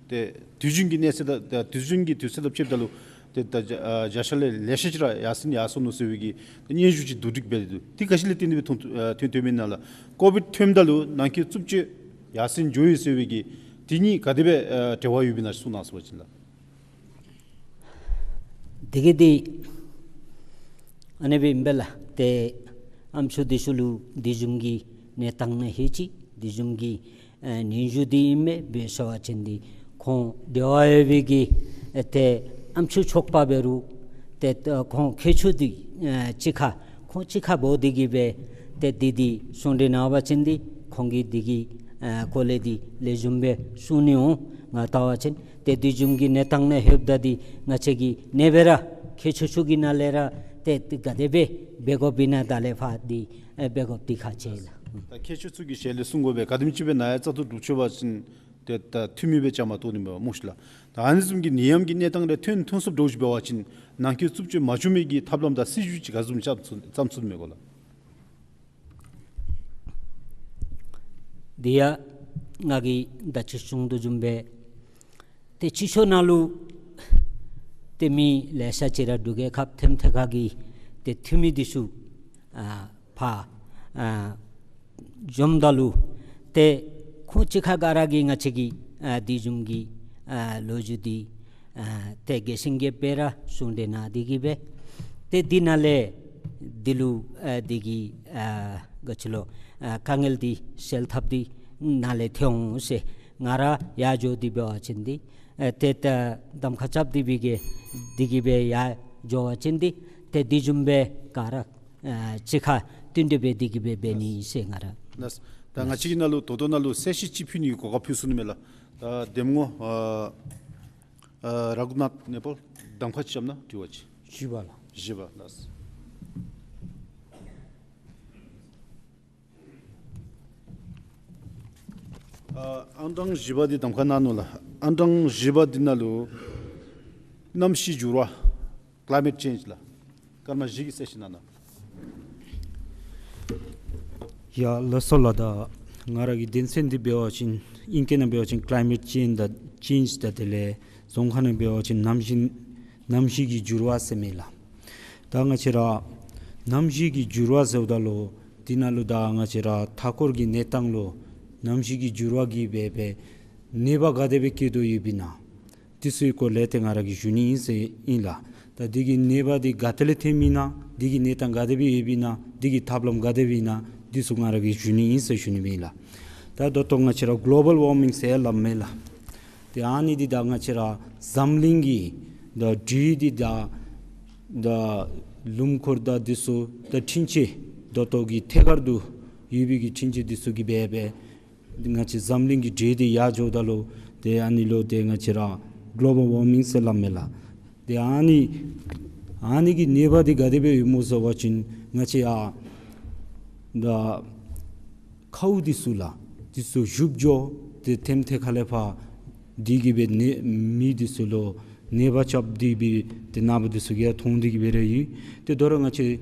ཏེ་དུས་རྒྱུན་གྱི་གནས་ཚད་དང་ཏེ་དུས་རྒྱུན་གྱི་དུས་ཚོད་དང་ཕྱདཔ་ད་ལུ་ཏེ་ད་བརྒྱ་ཆ་ལས་ལེ་ཤ་ཅིག་ར་ཡར་སེང་ཡར་སོང་ནུག་ཟེར་བའི་གི་ཏེ་སྙན་ཞུ་ཅིག་བསྡུ་སྒྲིག་འབད་དེ་འདུག། དེ་ག་ཅི་ལས་བརྟེན་ཏེ་སྦེ་ཐོན་ཐོན་ཐོནམ་ཨིན་ན་ལགས། ཀོ་བིཌ་ཐོནམ་ད་ལུ་ནང་འཁོད་རྩུབ་སྤྱོད་ཡར་སེང་འགྱོ་ཡི་ཟེར་བའི་གི་དེ་གཉིས་ག་དེ་སྦེ་འབྲེལ་བ་ཡོདཔ་ཨིན་ན་གསུང་གནང་ཟེར་བ་ཅིན་ལགས། དེ་གི་འདི་ཨ་ནི་སྦེ་ཨིན་པས་ལགས། ཏེ་ཨམ་སྲུ་འདི་ཚུ་ལུ་དེ་བཟུམ་གྱི་གནས་སྟངས་ནང་ལྷོད་ཅི་དེ་བཟུམ་གྱི་ཨེ་སྙན་ཞུ་འདི་ཨིན་མས་སྦེ་ཟེར་བ་ཅིན་འདི་ཁོང་འབྲེལ་བ་ཡོད་པའི་གི་ཨེ་ཏེ་ཨམ་སྲུ་ཚོགས་པ་འབད་རུང་ཏེ་ཁོང་མཁས་མཆོག་འདི་ཨེ་གཅིག་ཁར་ཁོང་གཅིག་ཁར་འབོ་སྟེ་གི་སྦེ་ཏེ་འདི་འདི་གསུང་གྲོས་གནང་བ་ཅིན་འདི་ཁོང་གིས་འདི་གི་ཨེ་སྐོར་ལས་འདི་ལེགས་ཤོམ་སྦེ་གསུང་ནི་འོང་། ང་བལྟ་བ་ཅིན་ཏེ་དེ་བཟུམ་གྱི་གནས་སྟངས་ནང་ལྷོདཔ་ད་འདི་ང་བཅས་ཀྱིས་ནེ་སྦེ་ར་མཁས་མཆོག་ཚུ་གི་ནང་ལས་ར་ཏེ་ག་དེ་སྦེ་འབད་དགོཔ་ཨིན་ན་ད་ལས་ཕར་འདི་ཨེ་འབད་དགོཔ་འདི་ཁག་ཆེ་ལགས། ད་མཁས་མཆོག་ཚུ་གི་ཞལ་ལས་གསུང་དགོ་པས། ག་དེམ་ཅིག་སྦེ་ནད་ཡམས་རྩ་ཐོག་འདྲོག་ཆོད་པ་ཅིན་ཏེ་ད་འཐུས་མི་སྦེ་བཅའ་མར་གཏོགས་ནི་མས་སྨོ་ཤི་ལགས། ད་ཨ་ནི་བཟུམ་གྱི་ནད་ཡམས་ཀྱི་གནས་སྟངས་རེ་ཐོན་ཐོན་སོངམ་འདྲཝ་ཅིག་འབད་བ་ཅིན་ནང་འཁོད་རྩུབ་སྤྱོད་མ་འབྱུང་མི་གི་ཐབས་ལམ་དང་སྲིད་བྱུས་ཅིག་ག་བཟུམ་བརྩམ་ཚུགས་བརྩམ་ཚུགས་མས་གོ་ལགས། འདི་ཡང་ང་གིས་ད་ཅི་གསུང་དོ་བཟུམ་སྦེ་ཏེ་སྤྱི་ཚོགས་ནང་ལུ་ཏེ་མི་ལེ་ཤ་ཅིག་ར་འདུག་གེ། ཁབ་ཐེམ་ཐེ་ཁ་གི་ཏེ་འཐུས་མི་འདི་ཚུ་ཨ་ཕར་ཨ་འཛོམས་ད་ལུ་ཏེ་ཁོང་གཅིག་ཁར་ག་ར་གིས་ང་བཅས་ཀྱི་ཨ་དེ་བཟུམ་གྱི་ཨ་ལོ་རྒྱུས་འདི་ཨ་ཏེ་རྒྱས་ཤིང་རྒྱསཔ་སྦེ་ར་གསུང་གྲོས་གནང་སྟེ་གི་སྦེ་ཏེ་འདི་ནང་ལས་འདི་ལུ་ཨ་འདི་གི་ཨ་ག་ཅི་ལོ་ཨ་དཀའ་ངལ་འདི་སེལ་ཐབས་འདི་ནཱ་ལས་ཐོན་འོང་ཟེར། ང་ར་ཡར་འགྱོ་སྟེ་འབད་བ་ཅིན་འདི་ཨ་ཏེ་ད་གདམ་ཁ་རྐྱབ་སྟེ་སྦེ་གི་འདི་གི་སྦེ་ཡར་འགྱོ་བ་ཅིན་འདི་ཏེ་དེ་བཟུམ་སྦེ་ག་ར་ཨ་གཅིག་ཁར་བསྟུན་ཏེ་སྦེ་འདི་གི་སྦེ་འབད་ནི་ཟེར་ང་ར། ལགས། ད་ང་བཅས་ཀྱི་ནང་ལུ་ད་ལྟོ་ནཱ་ལུ་གསལ་བཤད་ཅིག་ཕུལ་ནི་གི་གོ་སྐབས་ཕུལ་ཚུགས་ནི་མས་ལགས། ད་གདམ་ངོ་ཨ་ཨ་ར་གུ་ནཱཐ་ནེ་པཱལ་གདམ་ཁ་ཅིག་རྐྱབ་གནང་། དྲི་བ་ཅིག། བཞི་པ་ལགས། བཞི་པ་ལགས། ཨ་ཨང་གྲངས་བཞི་པ་འདི་གདམ་ཁ་གནང་ནུག་ལགས། ཨང་གྲངས་བཞི་པ་འདི་ནང་ལུ་གནམ་གཤིས་འགྱུར་བ། ཀ་ལའི་མེཊ་ཅེནཇ་ལགས། སྐར་མ་བཞི་གི་གསལ་བཤད་གནང་གནང་། ཡ་ལགས་སོ་ལགས། ད་ང་ར་གི་དོན་ཚན་འདི་འབད་བ་ཅིན་ཨིང་སྐད་ནང་འབད་བ་ཅིན་ཀ་ལའི་མེཊ་ཅེནཇ་དང་ཅེནཇ་དང་དེ་ལས་རྫོང་ཁ་ནང་འབད་བ་ཅིན་གནམ་གཤིས་གནམ་གཤིས་ཀྱི་འགྱུར་བ་ཟེར་མས་ལགས། ད་ང་བཅས་ར་གནམ་གཤིས་ཀྱི་འགྱུར་བ་ཟེརཝ་ད་ལུ་འདི་ནང་ལུ་ད་ང་བཅས་ར་མཐའ་འཁོར་གྱི་གནས་སྟངས་ལུ་གནམ་གཤིས་ཀྱི་འགྱུར་བ་གིས་འབད་སྦེ་ནད་པ་ག་དེ་སྦེ་བཀལ་དོ་ཡོདཔ་ཨིན་ན། འདི་ཚུ་གི་སྐོར་ལས་ཏེ་ང་ར་གིས་ཞུ་ནི་ཨིན་ཟེར་ཨིན་ལགས། ད་འདི་གི་ནད་པ་འདི་ག་ཏེ་ལས་ཐོནམ་ཨིན་ན། འདི་གི་གནས་སྟངས་ག་དེ་སྦེ་ཡོདཔ་ཨིན་ན། འདི་གི་ཐབས་ལམ་ག་དེ་སྦེ་ཨིན་ན། འདི་ཚུ་ང་ར་གིས་ཞུ་ནི་ཨིན་ཟེར་ཞུ་ནི་ཨིན་ལགས། ད་ད་ལྟོ་ང་བཅས་ར་གོ་ལོ་བཱལ་ཝར་མིང་ཟེར་སླབ་མས་ལགས། ཏེ་ཨ་ནི་འདི་ད་ང་བཅས་ར་འཛམ་གླིང་གི་ད་འདྲེ་འདི་ད་ད་ལུངམ་འཁོར་དང་འདི་ཚུ་ད་འཕྲུལ་ཆས་ད་ལྟོ་གི་ཐད་ཀར་དུ་ཡོད་པའི་གི་འཕྲུལ་ཆས་འདི་ཚུ་གིས་འབད་སྦེ་ང་བཅས་འཛམ་གླིང་གི་འདྲེ་འདི་ཡར་འགྱོཝ་ད་ལུ་ཏེ་ཨ་ནི་ལུ་ཏེ་ང་བཅས་ར་གོ་ལོ་བཱལ་ཝར་མིང་ཟེར་སླབ་མས་ལགས། ཏེ་ཨ་ནི་ཨ་ནི་གི་ནད་པ་འདི་ག་དེ་སྦེ་ཡོདཔ་སྨོ་ཟེར་བ་ཅིན་ང་བཅས་ཡར་ད་ཁཝ་འདི་ཚུ་ལགས། འདི་ཚུ་བཞུ་འགྱོ་སྟེ་ཐེམ་ཐེ་ཁ་ལས་ཕར་འདི་གིས་སྦེ་ནད་མི་འདི་ཚུ་ལུ་ནད་པ་རྐྱབ་སྟེ་སྦེ་ཏེ་ནདཔ་འདི་ཚུ་གིས་ཡང་མཐོང་སྟེ་གི་སྦེ་ར་ཡོད། ཏེ་དོ་རུང་ང་བཅས་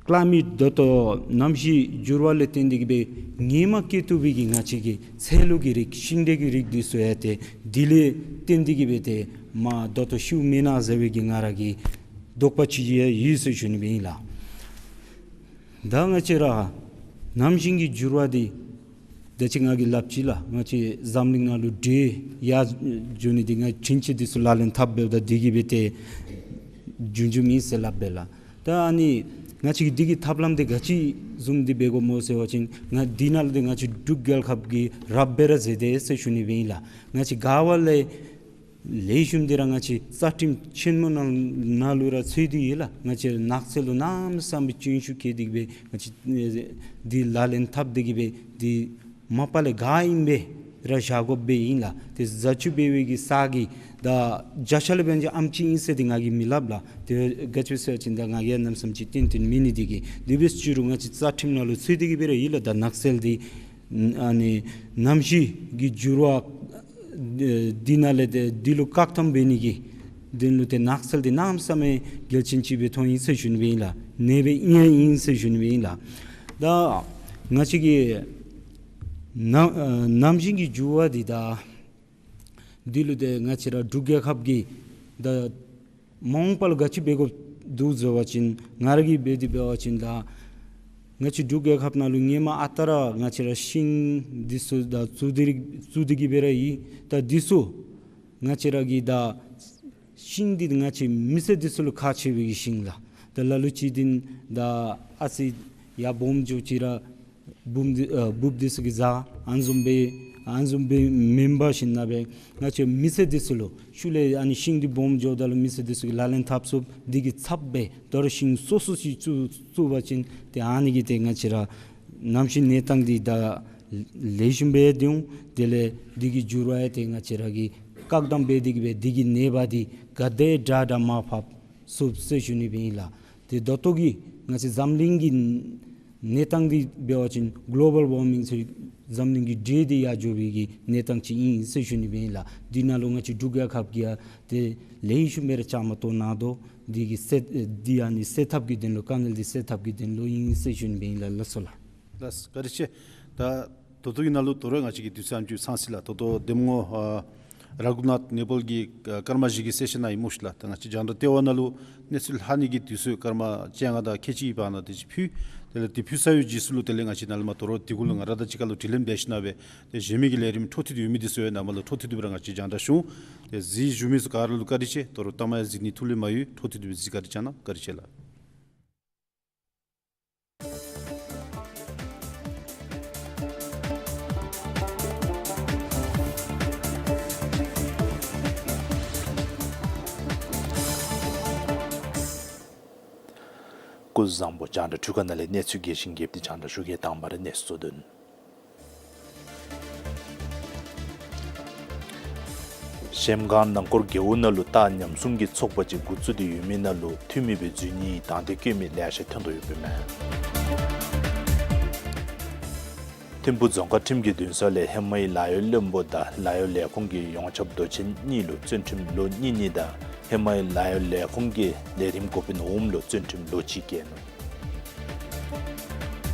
ཀ་ལའི་མེཊ་ད་ལྟོ་གནམ་གཤིས་འགྱུར་བ་ལས་བརྟེན་ཏེ་གི་སྦེ་ཧེ་མ་སྐྱེ་བཏུབ་པའི་གི་ང་བཅས་ཀྱི་ཚལ་ལུ་གི་རིགས་ཤིང་འབྲས་ཀྱི་རིགས་འདི་ཚུ་ཡང་ཏེ་འདི་ལས་བརྟེན་ཏེ་གི་སྦེ་ཏེ་མ་ད་ལྟོ་ཤིཝ་མེན་ན་ཟེར་བའི་གི་ང་ར་གི་དོགས་པ་ཅིག་ཡང་ཡོད་ཟེར་ཞུ་ནི་ཨིན་ལགས། ད་ང་བཅས་ར་གནམ་གཤིས་ཀྱི་འགྱུར་བ་འདི་ ད་ཅི་ང་གིས་སླབ་ཅི་ལགས། ང་བཅས་འཛམ་གླིང་ནང་ལུ་འདྲེ་ཡར་འགྱོ་ནི་འདི་ང་བཅས་ཁྱིམ་ཚང་འདི་ཚུ་ལག་ལེན་འཐབ་འབདཝ་ད་འདི་གིས་སྦེ་ཏེ་འབྱུང་འབྱུངམ་ཨིན་ཟེར་སླབ་པས་ལགས། ད་ཨ་ནི་ང་བཅས་ཀྱིས་འདི་གི་ཐབས་ལམ་འདི་ག་ཅི་བཟུམ་འདི་འབད་དགོཔ་སྨོ་ཟེར་བ་ཅིན་ང་འདི་ནང་ལུ་འདི་ང་བཅས་འབྲུག་རྒྱལ་ཁབ་ཀྱིས་རབ་སྦེ་ར་མཛད་དེ་ཟེར་ཞུ་ནི་སྦེ་ཨིན་ལགས། ང་བཅས་ག་བ་ལས་ལེགས་ཤོམ་འདི་ར་ང་བཅས་རྩ་ཁྲིམས་ཆེན་མོ་ནང་ནང་ལུ་ར་ཚུད་དེ་ཡོད་ལགས། ང་བཅས་ནགས་ཚལ་ལུ་གནམ་མེད་ས་མེད་སྤྱོད་ཤུགས་བསྐྱེད་དེ་གིས་སྦེ་ང་བཅས་ཨེ་འདི་ལག་ལེན་འཐབ་སྟེ་གིས་སྦེ་འདི་མ་པ་ལས་ག་ཨིན་པས་ར་བཞག་དགོཔ་སྦེ་ཨིན་ལགས། ཏེ་བཟའ་འཐུང་འབད་བའི་གི་ས་གི་ད་བརྒྱ་ཆ་ལས་འབད་བ་ཅིན་ཨེམ་ཅིག་ཨིན་ཟེར་འདི་ང་གིས་མི་སླབ་ལགས། ཏེ་ག་ཅི་སྦེ་ཟེར་བ་ཅིན་ད་ང་གིས་ཡང་གནམ་མེད་ས་མེད་ཅིག་བསྟན་བསྟནམ་མེད་ནི་འདི་གིས། དེ་འབད་རུང་ང་བཅས་རྩ་ཁྲིམས་ནང་ལུ་ཚུད་དེ་གིས་སྦེ་ར་ཡོད་ལགས། ད་ནགས་ཚལ་འདི་ཨ་ནི་གནམ་གཤིས་ཀྱི་འགྱུར་བ་འདི་ནང་ལས་ཏེ་འདི་ལུ་བཀག་སྡོམ་འབད་ནི་གི་དོན་ལུ་ཏེ་ནགས་ཚལ་འདི་གནམ་མེད་ས་མེད་གལ་ཆེན་ཅིག་སྦེ་མཐོང་ཡི་ཟེར་ཞུ་ནི་སྦེ་ཨིན་ལགས། གནས་སྦེ་ཨིན་ཡང་ཨིན་ཟེར་ཞུ་ནི་སྦེ་ཨིན་ལགས། ད་ང་བཅས་ཀྱི་ནམ་ཨ་གནམ་གཤིས་ཀྱི་འགྱུར་བ་འདི་ད་འདི་ལུ་ཏེ་ང་བཅས་ར་འབྲུག་རྒྱལ་ཁབ་ཀྱིས་ད་མ་འོངས་པ་ལུ་ག་ཅི་འབད་དགོཔ་འདུག་ཟེར་བ་ཅིན་ང་ར་གིས་འབད་དེ་འབད་བ་ཅིན་ད་ང་བཅས་འབྲུག་རྒྱལ་ཁབ་ནང་ལུ་ཧེ་མ་ཨ་རྟག་ར་ང་བཅས་ར་ཤིང་འདི་ཚུ་ད་བཙུགས་ཏེ་བཙུགས་ཏེ་གིས་སྦེ་ར་ཡོད། ད་འདི་ཚུ་ང་བཅས་ར་གི་ད་ཤིང་འདི་ང་བཅས་མི་སེར་འདི་ཚུ་ལུ་ཁག་ཆེ་བའི་གི་ཤིང་ལགས། ད་ལ་ལུ་ཅིག་འདི་ད་ཨ་ཙི་ཡར་སྦོམ་འགྱོ་ཅི་ར་འབུཔ་འདི་ཨ་འབུཔ་འདི་ཚུ་གིས་བཟའ། ཨ་ནི་བཟུམ་སྦེ་ཨ་ནི་བཟུམ་སྦེ་མེན་པར་ཞིན་ན་སྦེ་ང་བཅས་མི་སེར་འདི་ཚུ་ལུ་ཤུལ་ལས་ཨ་ནི་ཤིང་འདི་སྦོམ་འགྱོཝ་ད་ལུ་མི་སེར་འདི་ཚུ་གིས་ལག་ལེན་འཐབ་ཚུགསཔ་འདི་གི་ཚབ་སྦེ་དོ་རུང་ཤིང་སོ་སོ་ཅིག་བཙུགས་བཙུགས་པ་ཅིན་ཏེ་ཨ་ནི་གིས་ཏེ་ང་བཅས་ར་གནམ་གཤིས་གནས་སྟངས་འདི་ད་ལེགས་ཤོམ་སྦེ་སྡོད་འོང་། དེ་ལས་འདི་གི་འགྱུར་བ་ཡང་ཏེ་ང་བཅས་ར་གིས་བཀག་སྡོམ་འབད་དེ་གིས་སྦེ་འདི་གི་ནད་པ་འདི་ག་དེ་དྲག་དྲག་མར་ཕབ་ཚུགས་ཟེར་ཞུ་ནི་སྦེ་ཨིན་ལགས། ཏེ་ད་ལྟོ་གི་ང་བཅས་འཛམ་གླིང་གི་གནས་སྟངས་འདི་འབད་བ་ཅིན་གོ་ལོ་བཱལ་ཝར་མིང་ཟེར་འཛམ་གླིང་གི་འདྲེ་འདི་ཡར་འགྱོ་བའི་གི་གནས་སྟངས་ཅིག་ཨིན་ཟེར་ཞུ་ནི་སྦེ་ཨིན་ལགས། འདི་ནང་ལུ་ང་བཅས་འབྲུག་རྒྱལ་ཁབ་ཀྱིས་ཡང་ཏེ་ལེགས་ཤོམ་སྦེ་ར་བཅའ་མར་གཏོགས་གནང་དོ། འདི་གི་སེལ་འདི་ཨ་ནི་སེལ་ཐབས་ཀྱི་དོན་ལུ་དཀའ་ངལ་འདི་སེལ་ཐབས་ཀྱི་དོན་ལུ་ཨིན་ཟེར་ཞུ་ནི་སྦེ་ཨིན་ལགས། ལགས་སོ་ལགས། ལགས་བཀའ་དྲིན་ཆེ། ད་ད་ལྟོ་གི་ནང་ལུ་དོ་རུང་ང་བཅས་ཀྱི་དུས་ཚོད་ཨ་ནེམ་ཅིག་ཚང་ཅི་ལགས། ད་ལྟོ་གདམ་ངོ་ཨ་ར་གུ་ནཱཐ་ནེ་པཱལ་གྱི་ཨ་སྐར་མ་བཞི་གི་གསལ་བཤད་ནང་ཨིནམ་ཅིག་ལགས། ད་ང་བཅས་རྒྱང་བསྒྲགས་ལྟེ་བ་ནང་ལུ་གནས་ཚུལ་ལྷག་ནི་གི་དུས་ཚོད་སྐར་མ་བཅོ་ལྔ་དང་ཁལ་གཅིག་གི་བར་ན་དེ་ཅིག་ཕུལ། དེ་ལས་དེ་ཕུལ་ཚར་བའི་རྗེས་སུ་ལུ་དེ་ལས་ང་བཅས་ནཱ་ལས་མར་དོ་རུང་དེ་གུ་ལུ་ང་ར་དང་གཅིག་ཁར་ལུ་དྲི་ལན་འབད་ཞིན་ན་སྦེ་ཏེ་གཞན་མི་གི་ལས་རིམ་འཕྲོ་མཐུད་དེ་ཡོད་མི་འདི་ཚུ་ཡང་ནཱ་མར་ལུ་འཕྲོ་མཐུད་དེ་སྦེ་ར་ང་བཅས་རྒྱང་བསྒྲགས་ཞུ་འོང་། ཏེ་གཟིགས་བཞུགས་མི་ཚུ་ག་ར་ལུ་བཀའ་དྲིན་ཆེ། དོ་རུང་ལྟག་མ་ཡང་གཟིགས་ནི་ཐུགས་ལས་མ་ཡོལ། འཕྲོ་མཐུད་དེ་སྦེ་གཟིགས། བཀའ་དྲིན་ཆེ་གནང་། བཀའ་དྲིན་ཆེ་ལགས། སྐུ་གཟུགས་བཟང་པོ། རྒྱང་བསྒྲགས་འཕྲུལ་ཁང་ནང་ལས་གནས་ཚུལ་རྒྱས་ཤིང་རྒྱསཔ་འདི་རྒྱང་བསྒྲགས་ཞུ་གེ། དང་པ་ར་གནས་ཚུལ་གཙོ་དོན། གཞལམ་སྒང་ནང་འཁོར་རྒེད་འོག་ནང་ལུ་རྟགས་ཉམས་སྲུང་གི་ཚོགས་པ་ཅིག་འགོ་བཙུགས་ཏེ་ཡོད་མི་ནང་ལུ་འཐུས་མི་སྦེ་འཛུལ་ནིའི་དང་འདོད་བསྐྱེད་མི་ལེ་ཤ་ཐོན་དོ་ཡོདཔ་ཨིན་མས། ཐིམ་ཕུ་རྫོང་ཁག་ཁྲིམས་ཀྱི་འདུན་ས་ལས་ཧེ་མའི་ལཱ་གཡོག་བློན་པོ་དང་ལཱ་གཡོག་ལས་ཁུངས་ཀྱི་ཡོངས་ཁྱབ་མདོ་ཆེན་གཉིས་ལུ་བཙོན་ཁྲིམས་ལོ་གཉིས་གཉིས་དང་ཧེ་མའི་ལཱ་གཡོག་ལས་ཁུངས་ཀྱི་ལས་རིམ་འགོ་དཔོན་འོགམ་ལུ་བཙོན་ཁྲིམས་ལོ་གཅིག་བཀལ་ནུག།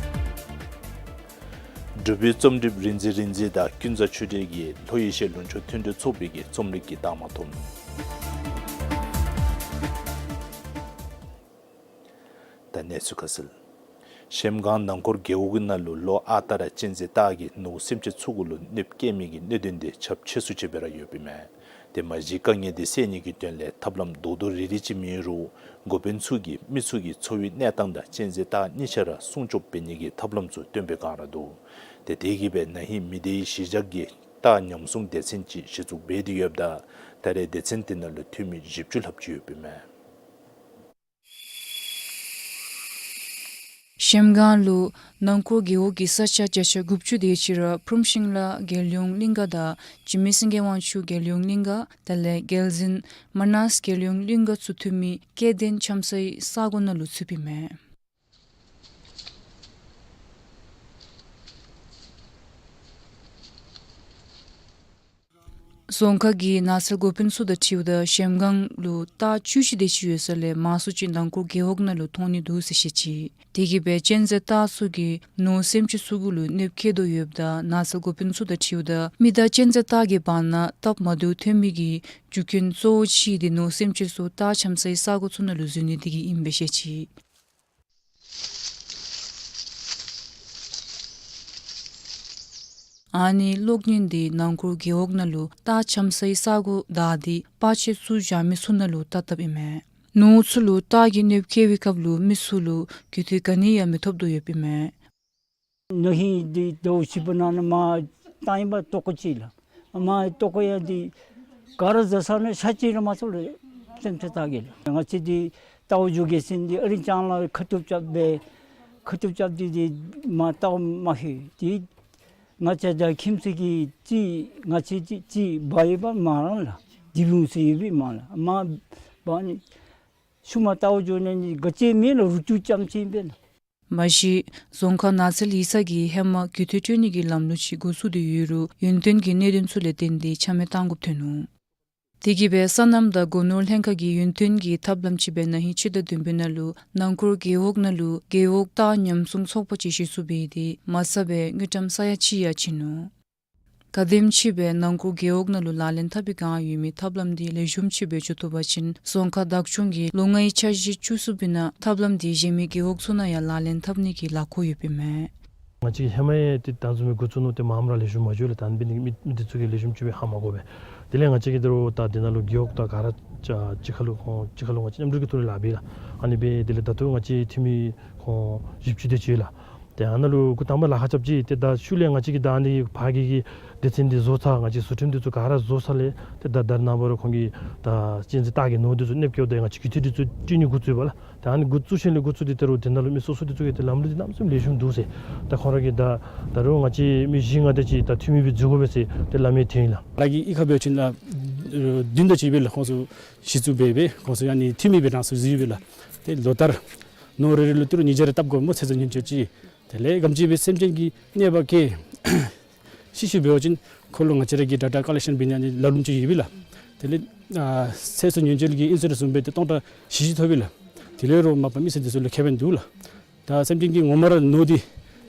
འབྲུག་པའི་རྩོམ་སྒྲིགཔ་རིག་འཛིན་རིག་འཛིན་དང་ཀུན་བཟང་ཆོས་སྒྲོན་གྱིས་ལྷོ་ཨེ་ཤི་ཡ་ལུང་ཕྱོགས་མཐུན་སྒྲིལ་ཚོགས་པའི་གི་རྩོམ་རིག་གི་རྟགས་མ་ཐོབ་ནུག། ད་གནས་ཚུལ་ཁ་གསལ། གཞལམ་སྒང་ནང་འཁོར་རྒེད་འོག་གི་ནང་ལུ་ལོ་ཨ་རྟག་ར་གཅན་གཟན་སྟག་གིས་ནོར་སེམས་ཅན་ཚུ་གུ་ལུ་གནོདཔ་བཀལ་མི་གི་གནད་དོན་འདི་ཁྱབ་ཆེ་སུ་ཅིག་སྦེ་ར་ཡོདཔ་ཨིན་མས། ཏེ་མ་གཞི་དཀའ་ངལ་འདི་སེལ་ནི་གི་དོན་ལས་ཐབས་ལམ་རྡོག་རྡོག་རིལ་རིལ་ཅིག་མེད་རུང་འགོ་དཔོན་ཚུ་གིས་མི་ཚུ་གི་འཚོ་བའི་གནས་སྟངས་དང་གཅན་གཟན་སྟག་གཉིས་ཆ་ར་སྲུང་སྐྱོབ་འབད་ནི་གི་ཐབས་ལམ་ཚུ་སྟོན་པའི་སྒང་ར་འདུག། ཏེ་དེ་གིས་སྦེ་ན་ཧིང་མི་སྡེའི་གཞིས་ཆགས་ཀྱི་རྟགས་ཉམས་སྲུང་སྡེ་ཚན་ཅིག་གཞི་བཙུགས་འབད་དེ་ཡོདཔ་ད་ད་རེས་སྡེ་ཚན་དེ་ནང་ལུ་འཐུས་མི་བཞི་བཅུ་ལྷགཔ་ཅིག་ཡོདཔ་ཨིན་མས། གཞལམ་སྒང་ལུ་ནང་འཁོར་རྒེད་འོག་གི་ས་ཆ་བརྒྱ་ཆ་དགུ་བཅུ་དེ་ཅིག་ར་ཕུརམ་ཤིང་ལ་རྒྱལ་ཡོངས་གླིང་ག་དང་འཇིགས་མེད་སེང་གེ་དབང་ཕྱུག་རྒྱལ་ཡོངས་གླིང་ག་དེ་ལས་རྒྱལ་གཟིགས་མ་ནཱས་རྒྱལ་ཡོངས་གླིང་ག་ཚུ་འཐུས་མི་སྐྱེ་ལྡན་འཆམ་སའི་ས་གོ་ནང་ལུ་ཚུདཔ་ཨིན་མས། རྫོང་ཁག་གི་ནགས་ཚལ་འགོ་དཔོན་ཚུ་དང་འཁྲིལཝ་ད་གཞལམ་སྒང་ལུ་སྟག་བཅུ་བཞི་དེ་ཅིག་ཡོད་ས་ལས་མང་སུ་ཅིག་ནང་འཁོར་རྒེད་འོག་ནང་ལུ་མཐོང་ནི་འདུག་ཟེར་བཤད་ཅི། དེ་གིས་སྦེ་གཅན་གཟན་སྟག་ཚུ་གིས་ནོར་སེམས་ཅན་ཚུ་གུ་ལུ་གནོདཔ་བཀལ་དོ་ཡོདཔ་ད་ནགས་ཚལ་འགོ་དཔོན་ཚུ་དང་འཁྲིལཝ་ད་མི་དང་གཅན་གཟན་སྟག་གི་བར་ན་སྟབས་མ་བདེཝ་ཐོན་མི་གི་རྒྱུ་རྐྱེན་གཙོ་བོ་ཅིག་འདི་ནོར་སེམས་ཅན་ཚུ་སྟག་འཆམ་སའི་ས་གོ་ཚུ་ནང་ལུ་འཛུལ་ནི་དེ་གིས་ཨིནམ་སྦེ་བཤད་ཅི། ཨ་ནི་གློག་བརྙན་འདི་ནང་འཁོར་རྒེད་འོག་ནང་ལུ་སྟག་འཁྱམ་སའི་ས་གོ་བདའ་སྟེ་པར་ཆས་ཚུ་བཞག་མི་ཚུ་ནང་ལུ་བལྟ་བལྟཝ་ཨིན་མས། ནོར་ཚུ་ལུ་སྟག་གིས་གནོདཔ་བཀལ་བའི་སྐབས་ལུ་མི་ཚུ་ལུ་རྒུད་འཐུས་ག་ནི་ཡང་མི་ཐོབ་དོ་ཡོདཔ་ཨིན་མས། ན་ཧིང་འདི་ཟླཝ་བཞི་པ་ནང་ན་མར་བཏང་ཡི་པ་ལྟོ་གོ་ཅིག་ལགས། མར་ལྟོ་གོ་ཡང་འདི་ག་ར་བཟའ་ས་ནང་ཤ་ཅིག་ར་མ་ཚུད་ལགས། སེམས་ཚེ་ལྟ་གེ་ལགས། ང་བཅས་འདི་རྟའུ་འགྱོ་གེ་ཟེར་འདི་ཨ་རིང་ལྕང་ལ་ཁ་ཐུག་རྐྱབ་སྦེ་ཁ་ཐུག་རྐྱབ་སྟེ་འདི་མར་ལྟོ་མ་ཤི་འདི་ང་བཅས་ར་ཁྱིམ་ཚུ་གིས་ཅིག་ང་བཅས་ཅིག་ཅིག་འབག་ཡོད་པ་མ་རང་ལགས། དེ་ལུང་ཟེར་ཡོད་པའི་མ་ལགས། མར་འབག་ནི་ཤུལ་མ་ལྟོ་འགྱོ་ནི་ནི་ག་ཅི་མེད་ལགས། རུ་ཅུ་རྐྱངམ་ཅིག་ཨིན་པས་ལགས། མ་གཞི་རྫོང་ཁག་ནགས་ཚལ་ཡིག་ཚང་གིས་ཧེ་མ་རྒུད་འཐུས་སྤྲོད་ནི་གི་ལམ་ལུགས་ཅིག་འགོ་བཙུགས་ཏེ་ཡོད་རུང་ཡུན་བརྟན་གྱི་གནད་དོན་ཚུ་ལས་བརྟེན་ཏེ་ཆ་མེད་བཏང་དགོཔ་ཐོན་ནུག། དེ་གིས་སྦེ་སོ་ནམ་དང་སྒོ་ནོར་ལྷན་ཁག་གིས་ཡུན་བརྟན་གྱི་ཐབས་ལམ་ཅིག་སྦེ་ན་ཧིང་ཕྱི་ཟླ་བདུན་པའི་ནང་ལུ་ནང་འཁོར་རྒེད་འོག་ནང་ལུ་རྒེད་འོག་སྟག་ཉམས་སྲུང་ཚོགས་པ་ཅིག་གཞི་བཙུགས་འབད་དེ་མ་རྩ་སྦེ་དངུལ་ཀྲམ་ས་ཡ་གཅིག་ཡང་བྱིན་ནུག། གལ་སྲིད་ཅིག་སྦེ་ནང་འཁོར་རྒེད་འོག་ནང་ལུ་ལག་ལེན་འཐབ་པའི་བསྒང་ཡོད་མི་ཐབས་ལམ་འདི་ལེགས་ཤོམ་ཅིག་སྦེ་འགྱོ་བཏུབ་པ་ཅིན་རྫོང་ཁག་བདག་སྐྱོང་གིས་ལོ་ལྔའི་འཆར་གཞི་བཅུ་གསུམ་པའི་ནང་ཐབས་ལམ་འདི་གཞན་མི་རྒེད་འོག་ཚུ་ནང་ཡང་ལག་ལེན་འཐབ་ནི་གི་ལཱ་འགོ་ཡོདཔ་ཨིན་མས། ང་བཅས་ཧེ་མ་ཡང་ཏེ་ད་བཟུམ་མའི་འགོ་བཙུགས་ནུག། ཏེ་མངམ་ར་ལེགས་ཤོམ་མ་འགྱོ་ལགས། ད་ཨ་ནི་འབད་ནི་མི་མི་འདི་ཚུ་གིས་ལེགས་ཤོམ་ཅིག་སྦེ་ཧ་མ་གོ་བས། དེ་ལས་ང་བཅས་ཀྱིས་ད་རུང་ད་འདི་ནང་ལུ་རྒེད་འོག་དང་ག་ར་ཅ་གཅིག་ཁར་ལུ་ཁོང་གཅིག་ཁར་ལུ་ང་བཅས་མཉམ་འབྲེལ་གྱི་ཐོག་ལས་ལཱ་འབད་ལགས། ཨ་ནི་སྦེ་དེ་ལས་ད་ལྟོ་ང་བཅས་འཐུས་མི་ཁོང་བཞི་བཅུ་དེ་ཅིག་ཡོད་ལགས། ཏེ་ཨ་ནཱ་ལུ་འགོ་དང་པ་ལཱ་ཁག་རྐྱབ་ཅི། ཏེ་ད་ཤུལ་ལས་ང་བཅས་ཀྱིས་ད་ཨ་ནི་ཕར་གྱི་གི་སྡེ་ཚན་འདི་བཟོ་ཚར། ང་བཅས་བཟོ་ཁྲིམས་འདི་ཚུ་ག་ར་བཟོ་ཚར་ལས་ཏེ་ད་ད་རེས་ནངས་པ་ར་ཁོང་གིས་ད་གཅན་གཟན་སྟག་གི་ནོར་འདི་ཚུ་གནོདཔ་བཀལཝ་ད་ང་བཅས་རྒུད་འཐུས་འདི་ཚུ་སྤྲོད་ནི་འགོ་བཙུགས་ཡི་པ་ལགས། ད་ཨ་ནི་འགོ་བཙུགས་ཞིནམ་ལས་འགོ་བཙུགས་ཏེ་ད་རུང་དེ་ནང་ལུ་མི་སོ་སོ་འདི་ཚུ་གིས་ཏེ་ལམ་ལུགས་འདི་གནམ་མེད་ས་མེད་ལེགས་ཤོམ་འདུག་ཟེར། ད་ཁོང་ར་གིས་ད་ད་རུང་ང་བཅས་མི་བཞི་ལྔ་དེ་ཅིག་ད་འཐུས་མི་སྦེ་འཛུལ་དགོ་པས་ཟེར་ཏེ་སླབ་མི་ཐོན་ཡི་ལགས། ལཱ་གི་གཡུས་ཁར་འབད་བ་ཅིན་ལགས་བདུན་དེ་ཅིག་ཡོད་པས་ལགས། ཁོང་ཚུ་གཞི་བཙུགས་འབད་སྦེ་ཁོང་ཚུ་ཨ་ནི་འཐུས་མི་སྦེ་རང་སོར་འཛུལ་ཡི་པས་ལགས། ཏེ་ལོ་ལྟར་ནོར་རེ་རེ་ལུ་ཏི་རུ་ཉིས་བརྒྱ་རེ་བཏབ་དགོ་སྨོ། ཚེ་སྲོག་ཉེན་བཅོལ་ཅིག། དེ་ལས་ག་དེམ་ཅིག་སྦེ་སེམས་ཅན་གྱི་གནོད་པ་བཀལ་ཤི་ཤི་འབད་བ་ཅིན་ཁོ་ལུ་ང་བཅས་ར་གིས་ཌེ་ཊ་ཀོ་ལེག་ཤཱན་འབད་ནི་ཨ་ནི་ལ་ལུམ་ཅིག་ཡོད་པས་ལགས། དེ་ལས་ཨ་ཚེ་སྲོག་ཉེན་བཅོལ་གྱི་ཨིན་སུ་རེནསི་བཟུམ་སྦེ་ཏེ་སྟོང་ཕྲག་བཞི་བཅུ་ཐོབ་པས་ལགས། དེ་ལས་རོགས་མ་པ་མི་སེར་འདི་ཚུ་ལུ་ཁེ་ཕན་འདུག་ལགས། ད་སེམས་ཅན་གྱི་ངོ་མ་ར་ནོར་འདི་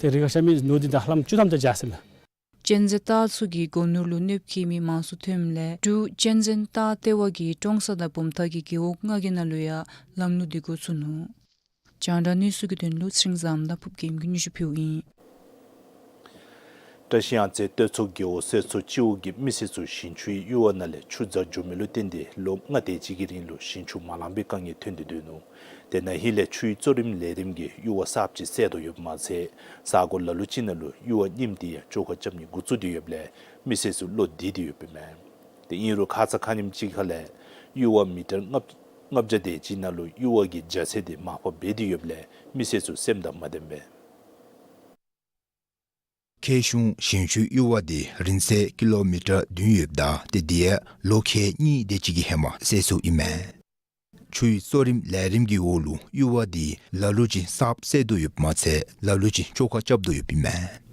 ཏེ་རི་ཁར་ཤ་མི་ནོར་འདི་ད་ལྷམ་བཅུ་ཐམ་དེ་ཅིག་ཡར་སོ་ཡི་ལགས། གཅན་གཟན་སྟག་ཚུ་གིས་སྒོ་ནོར་ལུ་གནོདཔ་བཀལ་མི་མང་སུ་ཐོནམ་ལས་འབྲུག་གཅན་གཟན་སྟག་ལྟེ་བ་གིས་ཀྲོང་གསར་དང་བུམ་ཐང་གི་རྒེད་འོག་ལྔ་གི་ནང་ལུ་ཡང་ལམ་ལུགས་འདི་འགོ་བཙུགས་ནུག། རྒྱང་བསྒྲགས་གནས་ཚུལ་གྱི་དོན་ལུ་ཚེ་རིང་བཟངམོ་དང་ཕུརབ་རྒྱལམོ་གིས་སྙན་ཞུ་ཕུལཝ་ཨིན། བཀྲ་ཤིས་གཡང་རྩེ་སྟོད་མཚོ་རྒེད་འོག་གསེར་མཚོ་སྤྱི་འོག་གི་མི་སེར་ཚུ་ཞིང་ཆུའི་གཡུར་བ་ནང་ལས་ཆུ་འཛག་འགྱོ་མི་ལུ་བརྟེན་ཏེ་ལོ་ལྔ་དེ་ཅིག་གི་རིང་ལུ་ཞིང་ཆུ་མ་ལང་པའི་དཀའ་ངལ་ཐོན་ཏེ་སྡོད་ནུག། ཏེ་ན་ཧིང་ལས་ཆུའི་གཙོ་རིམ་ལས་རིམ་གྱིས་གཡུར་བ་གསརཔ་ཅིག་བསལ་དོ་ཡོདཔ་མ་ཚད་ས་གོ་ལ་ལུ་ཅིག་ནང་ལུ་གཡུར་བ་རྙིངམ་འདི་ཡང་བཅོ་ཁ་རྐྱབ་ནི་འགོ་བཙུགས་ཏེ་ཡོདཔ་ལས་མི་སེར་ཚུ་བློ་བདེ་སྟེ་ཡོདཔ་ཨིན་མས། ཏེ་ཨིན་རུང་ཁ་ཙ་ཁ་ཉིནམ་ཅིག་ཁ་ལས་གཡུར་བ་མི་ཊར་ལྔ་ལྔ་བརྒྱ་དེ་ཅིག་ནང་ལུ་གཡུར་བ་གི་རྒྱ་ཚད་འདི་མར་ཕབ་འབད་དེ་ཡོདཔ་ལས་མི་སེར་ཚུ་སེམས་དང་མ་ལྡནམ་མས། ཁེ་གཞུང་ཞིང་ཆུའི་གཡུར་བ་འདི་རིང་ཚད་ཀི་ལོ་མི་ཊར་བདུན་ཡོདཔ་ད་ཏེ་འདི་ཡང་ལོ་ཁལ་གཉིས་དེ་ཅིག་གི་ཧེ་མ་བསལ་སོཔ་ཨིན་མས། ཆུའི་གཙོ་རིམ་ལས་རིམ་གྱི་འོག་ལུ་གཡུར་བ་འདི་ལ་ལུ་ཅིག་གསརཔ་བསལ་དོ་ཡོདཔ་མ་ཚད་ལ་ལུ་ཅིག་བཅོ་ཁ་རྐྱབ་དོ་ཡོདཔ་ཨིན་མས།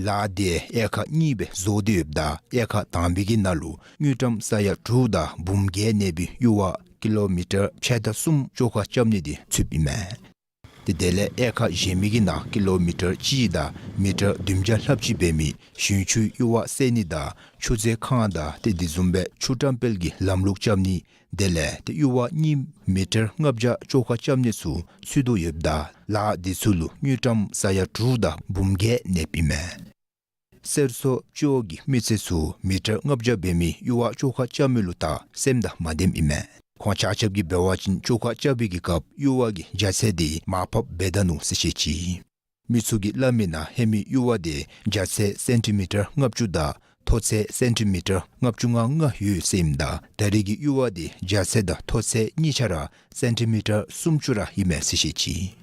ལཱ་འདི་དབྱེ་ཁག་གཉིས་སྦེ་བཟོ་སྟེ་ཡོདཔ་ད་དབྱེ་ཁག་དང་པའི་གི་ནང་ལུ་དངུལ་ཀྲམ་ས་ཡ་དྲུག་དང་འབུམ་བརྒྱད་གནས་པའི་གཡུར་བ་ཀི་ལོ་མི་ཊར་ཕྱེད་དང་གསུམ་བཅོ་ཁ་རྐྱབ་ནི་འདི་ཚུདཔ་ཨིན་མས། ཏེ་དེ་ལས་དབྱེ་ཁག་གཞན་མི་གི་ནང་ཀི་ལོ་མི་ཊར་གཅིག་དང་མི་ཊར་བདུན་བརྒྱ་ལྷགཔ་ཅིག་འབད་མི་ཞིང་ཆུའི་གཡུར་བ་བསལ་ནི་དང་ཆུ་རྫས་ཁང་དང་ཏེ་དེ་བཟུམ་སྦེ་ཆུ་འགྲམ་དཔལ་གྱི་ལམ་ལུགས་རྐྱབ་ནི་དེ་ལས་ཏེ་གཡུར་བ་རྙིངམ་མི་ཊར་ལྔ་བརྒྱ་བཅོ་ཁ་རྐྱབ་ནི་ཚུ་ཚུད་དོ་ཡོདཔ་ད་ལཱ་འདི་ཚུ་ལུ་དངུལ་ཀྲམ་ས་ཡ་དྲུག་དང་འབུམ་བརྒྱད་གནསཔ་ཨིན་མས། གསེར་མཚོ་སྤྱི་འོག་གི་མི་སེར་ཚུ་མི་ཊར་ལྔ་བརྒྱ་འབད་མི་གཡུར་བ་བཅོ་ཁ་རྐྱབ་མི་ལུ་ད་སེམས་དང་མ་ལྡནམ་ཨིན་མས། ཁོང་ཆ་ཁྱབ་ཀྱིས་འབད་བ་ཅིན་བཅོ་ཁ་རྐྱབ་པའི་གི་སྐབས་གཡུར་བ་གི་རྒྱ་ཚད་འདི་མར་ཕབ་འབད་ད་ནུག་ཟེར་བཤད་ཅི། མི་ཚུ་གིས་སླབ་མིའི་ནང་ཧེ་མའི་གཡུར་བ་འདི་རྒྱ་ཚད་སེན་ཊི་མི་ཊར་ལྔ་བཅུ་དང་མཐོ་ཚད་སེན་ཊི་མི་ཊར་ལྔ་བཅུ་ང་ལྔ་ཡོད་ཟེར་ཨིནམ་ད་ད་རེས་ཀྱི་གཡུར་བ་འདི་རྒྱ་ཚད་དང་མཐོ་ཚད་གཉིས་ཆ་ར་སེན་ཊི་མི་ཊར་སུམ་ཅུ་ར་ཨིན་མས་ཟེར་བཤད་ཅི།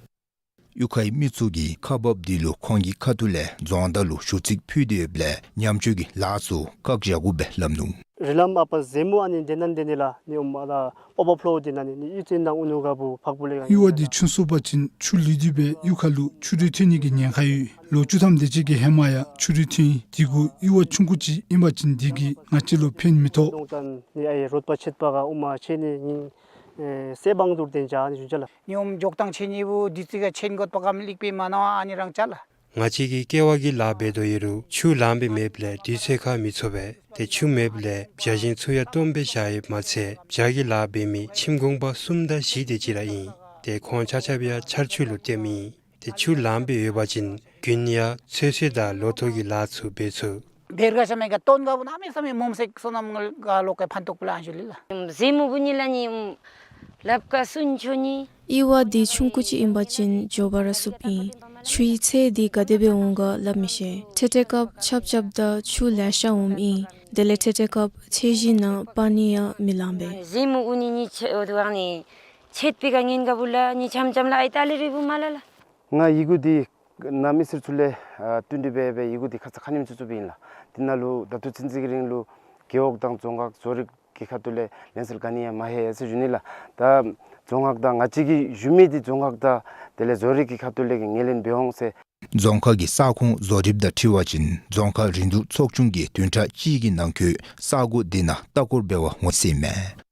གཡུར་ཁའི་མི་ཚུ་གིས་ཁག་འབགཔ་འདི་ལུ་ཁོང་གི་ཁ་ཐུག་ལས་རྫོང་བདག་ལུ་ཞུ་ཚིག་ཕུལ་ཏེ་ཡོདཔ་ལས་ཉམས་བཅོས་ཀྱི་ལཱ་ཚུ་བཀག་བཞག་དགོ་པས་སླབ་ནུག། རི་ལམ་ཨ་པ་ཟེ་མོ་ཨ་ནི་འདི་ནང་འདི་ནི་ལགས་ནི་ཨོ་མ་ད་ཨོ་བར་ཕོ་ལོ་འདི་ནང་ནི་ནི་གཡུས་ཚན་དང་ཨུ་ནུ་ག་བུ་ཕག་བུ་ལས་གཡུར་བ་འདི་ཆུ་སོང་པ་ཅིན་ཆུ་ལུད་དེ་སྦེ་གཡུར་ཁ་ལུ་ཆུ་རུད་ཐོན་ནི་གི་ཉེན་ཁ་ཡོད། ལོ་བཅུ་ཐམ་དེ་ཅིག་གི་ཧེ་མ་ཡང་ཆུ་རུད་ཐོན་ཡི། དེ་གུ་གཡུར་བ་ཆུང་ཀུ་ཅིག་ཨིན་པ་ཅིན་འདི་གིས་ང་བཅས་ལུ་ཕན་མི་ཐོགས། གདོང་ལྟ་ནི་ཨའི་རོད་པ་ཆད་པ་ག་ཨུ་མ་ཆད་ནི་ཨིན། ཨེ་སེ་བང་དུར་དེན་ཅ་ནི་ཞུན་ཅ་ལགས། ནི་ཨོམ་འགྱོག་ཐང་ཆད་ནི་བུ་དུས་ཚོད་ག་ཆད་འགོད་པ་ག་མི་ལིག་པའི་མ་ནོ་ཨ་ནི་རང་ཅ་ལགས། ང་བཅས་ཀྱིས་ཀེ་བ་གི་ལཱ་འབད་དོ་ཡོད་རུང་ཆུ་ལངམ་སྦེ་མེདཔ་ལས་དུས་ཚོད་ཁར་མི་འཚོ་བས། ཏེ་ཆུ་མེདཔ་ལས་བྱ་ཞིང་ཚུ་ཡང་སྟོངམ་སྦེ་བཞག་ཡོདཔ་མ་ཚད་བྱ་གི་ལཱ་འབད་མི་ཁྱིམ་གུང་པ་གསུམ་དང་བཞི་དེ་ཅིག་ར་ཨིན། ཏེ་ཁོང་ཆ་ཁྱབ་ཡང་ཆར་ཆུ་ལུ་བརྟེན་མི་ཏེ་ཆུ་ལངམ་སྦེ་ཡོད་པ་ཅིན་དགུན་ཡང་ཚོད་བསྲེ་དང་ལོ་ཐོག་གི་ལཱ་ཚུ་འབད་ཚུགས། བེར་ག་ཤ་མེ་ག་ཏོན་ག་བུ་གནམ་མེད་ས་མེད་མུམ་སེག་སོ་ནམ་ངལ་ག་ལོག་ག་ཕན་ཐོགས་པོ་ལ་ཨན་ཞུ་ལི་ལགས། ཟེ་མུ་གུ་ནི་ལ་ནི་ལབ་ཀ་སུན་ཆོ་ནི། ཨི་བ་འདི་ཆུང་ཀུ་ཅིག་ཨིན་པ་ཅིན་མགྱོགས་པ་ར་བསུབ་ཨིན། ཆུའི་ཚད་འདི་ག་དེ་སྦེ་འོང་ག་སླབ་མི་ཤེས། ཐེ་ཐེ་སྐབས་ཆབ་ཆབ་དང་ཆུ་ལེ་ཤ་འོངམ་ཨིན། དེ་ལས་ཐེ་ཐེ་སྐབས་ཚད་གཞི་ནང་པ་ནི་ཡང་མི་ལང་པས། ཟེ་མུ་གུ་ནི་ནི་ཆེ་འོ་དུ་ཝང་ནི་ཆེད་པི་ག་ཉེན་ག་བུ་ལ་ནི་ཆམ་ཆམ་ལ་ཨའི་ཏ་ལི་རི་བུ་མ་ལ་ལ། ང་ཡི་གུ་འདི་ནཱ་མི་སེར་ཚུ་ལས་ཨ་བསྟུན་གྲོས་འབད་འབད་ཡི་གུ་འདི་ཁ་ཙ་ཁ་ཉིནམ་ཚུ་བཙུགས་པའི་ཨིན་ལགས། འདི་ནང་ལུ་ད་ལྟོ་ཚུན་ཚོད་ཀྱི་རིང་ལུ་རྒེད་འོག་དང་རྫོང་ཁག་བཟོ་རིག་གི་ཁ་ཐུག་ལས་ལན་གསལ་ག་ནི་ཡང་མ་ལྷོད་ཟེར་ཞུ་ནི་ལགས། ད་རྫོང་ཁག་དང་ང་བཅས་ཀྱིས་ཞུ་མི་འདི་རྫོང་ཁག་དང་དེ་ལས་བཟོ་རིག་གི་ཁ་ཐུག་ལས་ཀྱི་ངོས་ལེན་འབད་འོང་ཟེར། རྫོང་ཁག་གི་ས་ཁོངས་བཟོ་རིགཔ་དང་འཁྲིལ་བ་ཅིན་རྫོང་ཁག་རིན་བསྡུར་ཚོགས་ཆུང་གིས་བདུན་ཕྲག་གཅིག་གི་ནང་འཁོད་ས་གོ་འདི་ནང་ལྟ་སྐོར་འབད་བར་འོང་ཟེར་ཨིན་མས།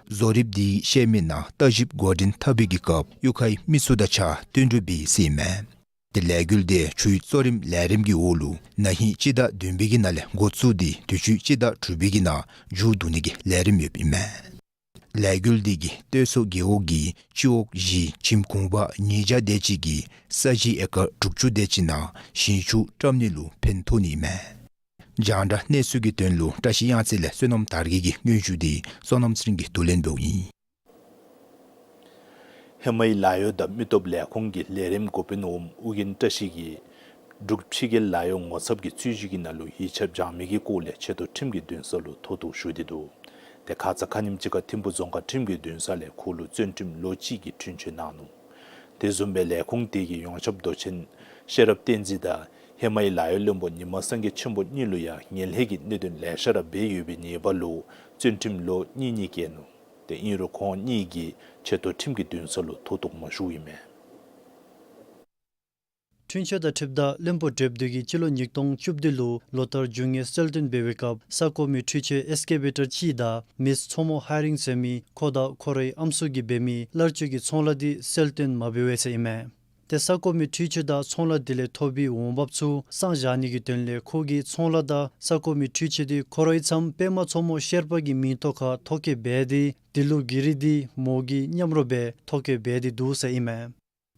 བཟོ་རིགཔ་འདི་བཤལ་མི་ནང་ལྟ་ཞིབ་འགོ་འདྲེན་འཐབ་པའི་གི་སྐབས་གཡུས་ཁའི་མི་སེར་དང་གཅིག་ཁར་བསྟུན་གྲོས་འབད་ཟེར་ཨིན་མས། ཏེ་ལས་འགུལ་འདི་ཆུའི་གཙོ་རིམ་ལས་རིམ་གྱི་འོག་ལུ་ན་ཧིང་སྤྱི་ཟླ་བདུན་པའི་གི་ནང་ལས་འགོ་བཙུགས་ཏེ་དུས་ཅི་སྤྱི་ཟླ་དྲུག་པའི་གི་ནང་མཇུག་བསྡུ་ནི་གི་ལས་རིམ་ཡོདཔ་ཨིན་མས། ལས་འགུལ་འདི་གིས་སྟོད་སོ་རྒེད་འོག་གི་སྤྱི་འོག་བཞི་ཁྱིམ་གུང་པ་ཉིས་བརྒྱ་དེ་ཅིག་གི་ས་གཞི་ཨེ་ཀར་དྲུག་ཅུ་དེ་ཅིག་ནང་ཞིང་ཆུ་བཀྲམ་ནི་ལུ་ཕན་ཐོགས་ནི་ཨིན་མས། རྒྱང་བསྒྲགས་གནས་ཚུལ་གྱི་དོན་ལུ་བཀྲ་ཤིས་གཡང་རྩེ་ལས་བསོད་ནམས་དར་རྒྱས་ཀྱི་སྙན་ཞུ་འདི་བསོད་ནམས་ཚེ་རིང་གིས་བསྡུ་ལེན་འབདཝ་ཨིན། ཧེ་མའི་ལཱ་གཡོག་དང་མི་སྟོབས་ལས་ཁུངས་ཀྱི་ལས་རིམ་འགོ་དཔོན་འོགམ་ཨོ་རྒྱན་བཀྲ་ཤིས་ཀྱིས་འབྲུག་ཕྱི་རྒྱལ་ལཱ་གཡོག་ངོ་ཚབ་ཀྱི་རྩོད་གཞི་གི་ནང་ལུ་ཡིག་ཆ་སྦྱང་མི་གི་སྐོར་ལས་ཆེ་མཐོ་ཁྲིམས་ཀྱི་འདུན་ས་ལུ་མཐོ་གཏུགས་ཞུ་སྟེ་འདུག། ཏེ་ཁ་ཙ་ཁ་ཉིནམ་ཅིག་ཁར་ཐིམ་ཕུ་རྫོང་ཁག་ཁྲིམས་ཀྱི་འདུན་ས་ལས་ཁོ་ལུ་བཙོན་ཁྲིམས་ལོ་གཅིག་གི་འཁྲུན་ཆོད་གནང་ནུག། དེ་བཟུམ་སྦེ་ལས་ཁུངས་དེ་གི་ཡོངས་ཁྱབ་མདོ་ཆེན་ཤེས་རབ་བསྟན་འཛིན་དང་ཧེ་མའི་ལཱ་གཡོག་བློན་པོ་ཉི་མ་སངས་རྒྱས་ཆེན་པོ་གཉིས་ལུ་ཡང་ངན་ལྷད་ཀྱི་གནད་དོན་ལེ་ཤ་ར་འབད་ཡོད་པའི་ཉེས་པ་ལུ་བཙོན་ཁྲིམས་ལོ་གཉིས་གཉིས་བཀལ་ནུག། ཏེ་ཨིན་རུང་ཁོང་གཉིས་ཀྱིས་ཆེ་མཐོ་ཁྲིམས་ཀྱི་འདུན་ས་ལུ་མཐོ་གཏུགས་མ་ཞུཝ་ཨིན་མས། འཁྲུན་ཆོད་དང་འཁྲིལཝ་ད་བློན་པོ་བགྲེསཔ་འདི་གིས་སྤྱི་ལོ་ཉིས་སྟོང་བཅུ་བདུན་ལུ་ལོ་ལྟར་རྒྱུ་དངོས་གསལ་སྟོན་འབད་བའི་སྐབས་ས་གོ་མི་འཕྲུལ་ཆས་ཨེགསི་ཀེ་བེ་ཊར་གཅིག་དང་མིས་མཚོ་མོ་ཧའི་རིང་ཟེར་མི་ཁོ་དང་ཁོ་རའི་ཨམ་སྲུ་གིས་འབད་མི་གླར་སྤྱོད་ཀྱི་ཚོང་ལཱ་འདི་གསལ་སྟོན་མ་འབད་བས་ཟེར་ཨིན་མས། ཏེ་ས་གོ་མི་འཕྲུལ་ཆས་དང་ཚོང་ལཱ་འདི་ལས་ཐོབ་པའི་འོང་འབབ་ཚུ་བསང་བཞག་ནི་གི་དོན་ལས་ཁོ་གིས་ཚོང་ལཱ་དང་ས་གོ་མི་འཕྲུལ་ཆས་འདི་ཁོ་རའི་ཚམོ་པདྨ་མཚོ་མོ་ཤེར་པ་གི་མིང་ཐོག་ཁར་ཐོ་བཀོད་འབད་དེ་དེ་ལུ་གི་རི་འདི་མོ་གི་མཉམ་རོགས་སྦེ་ཐོ་བཀོད་འབད་དེ་འདུག་ཟེར་ཨིན་མས།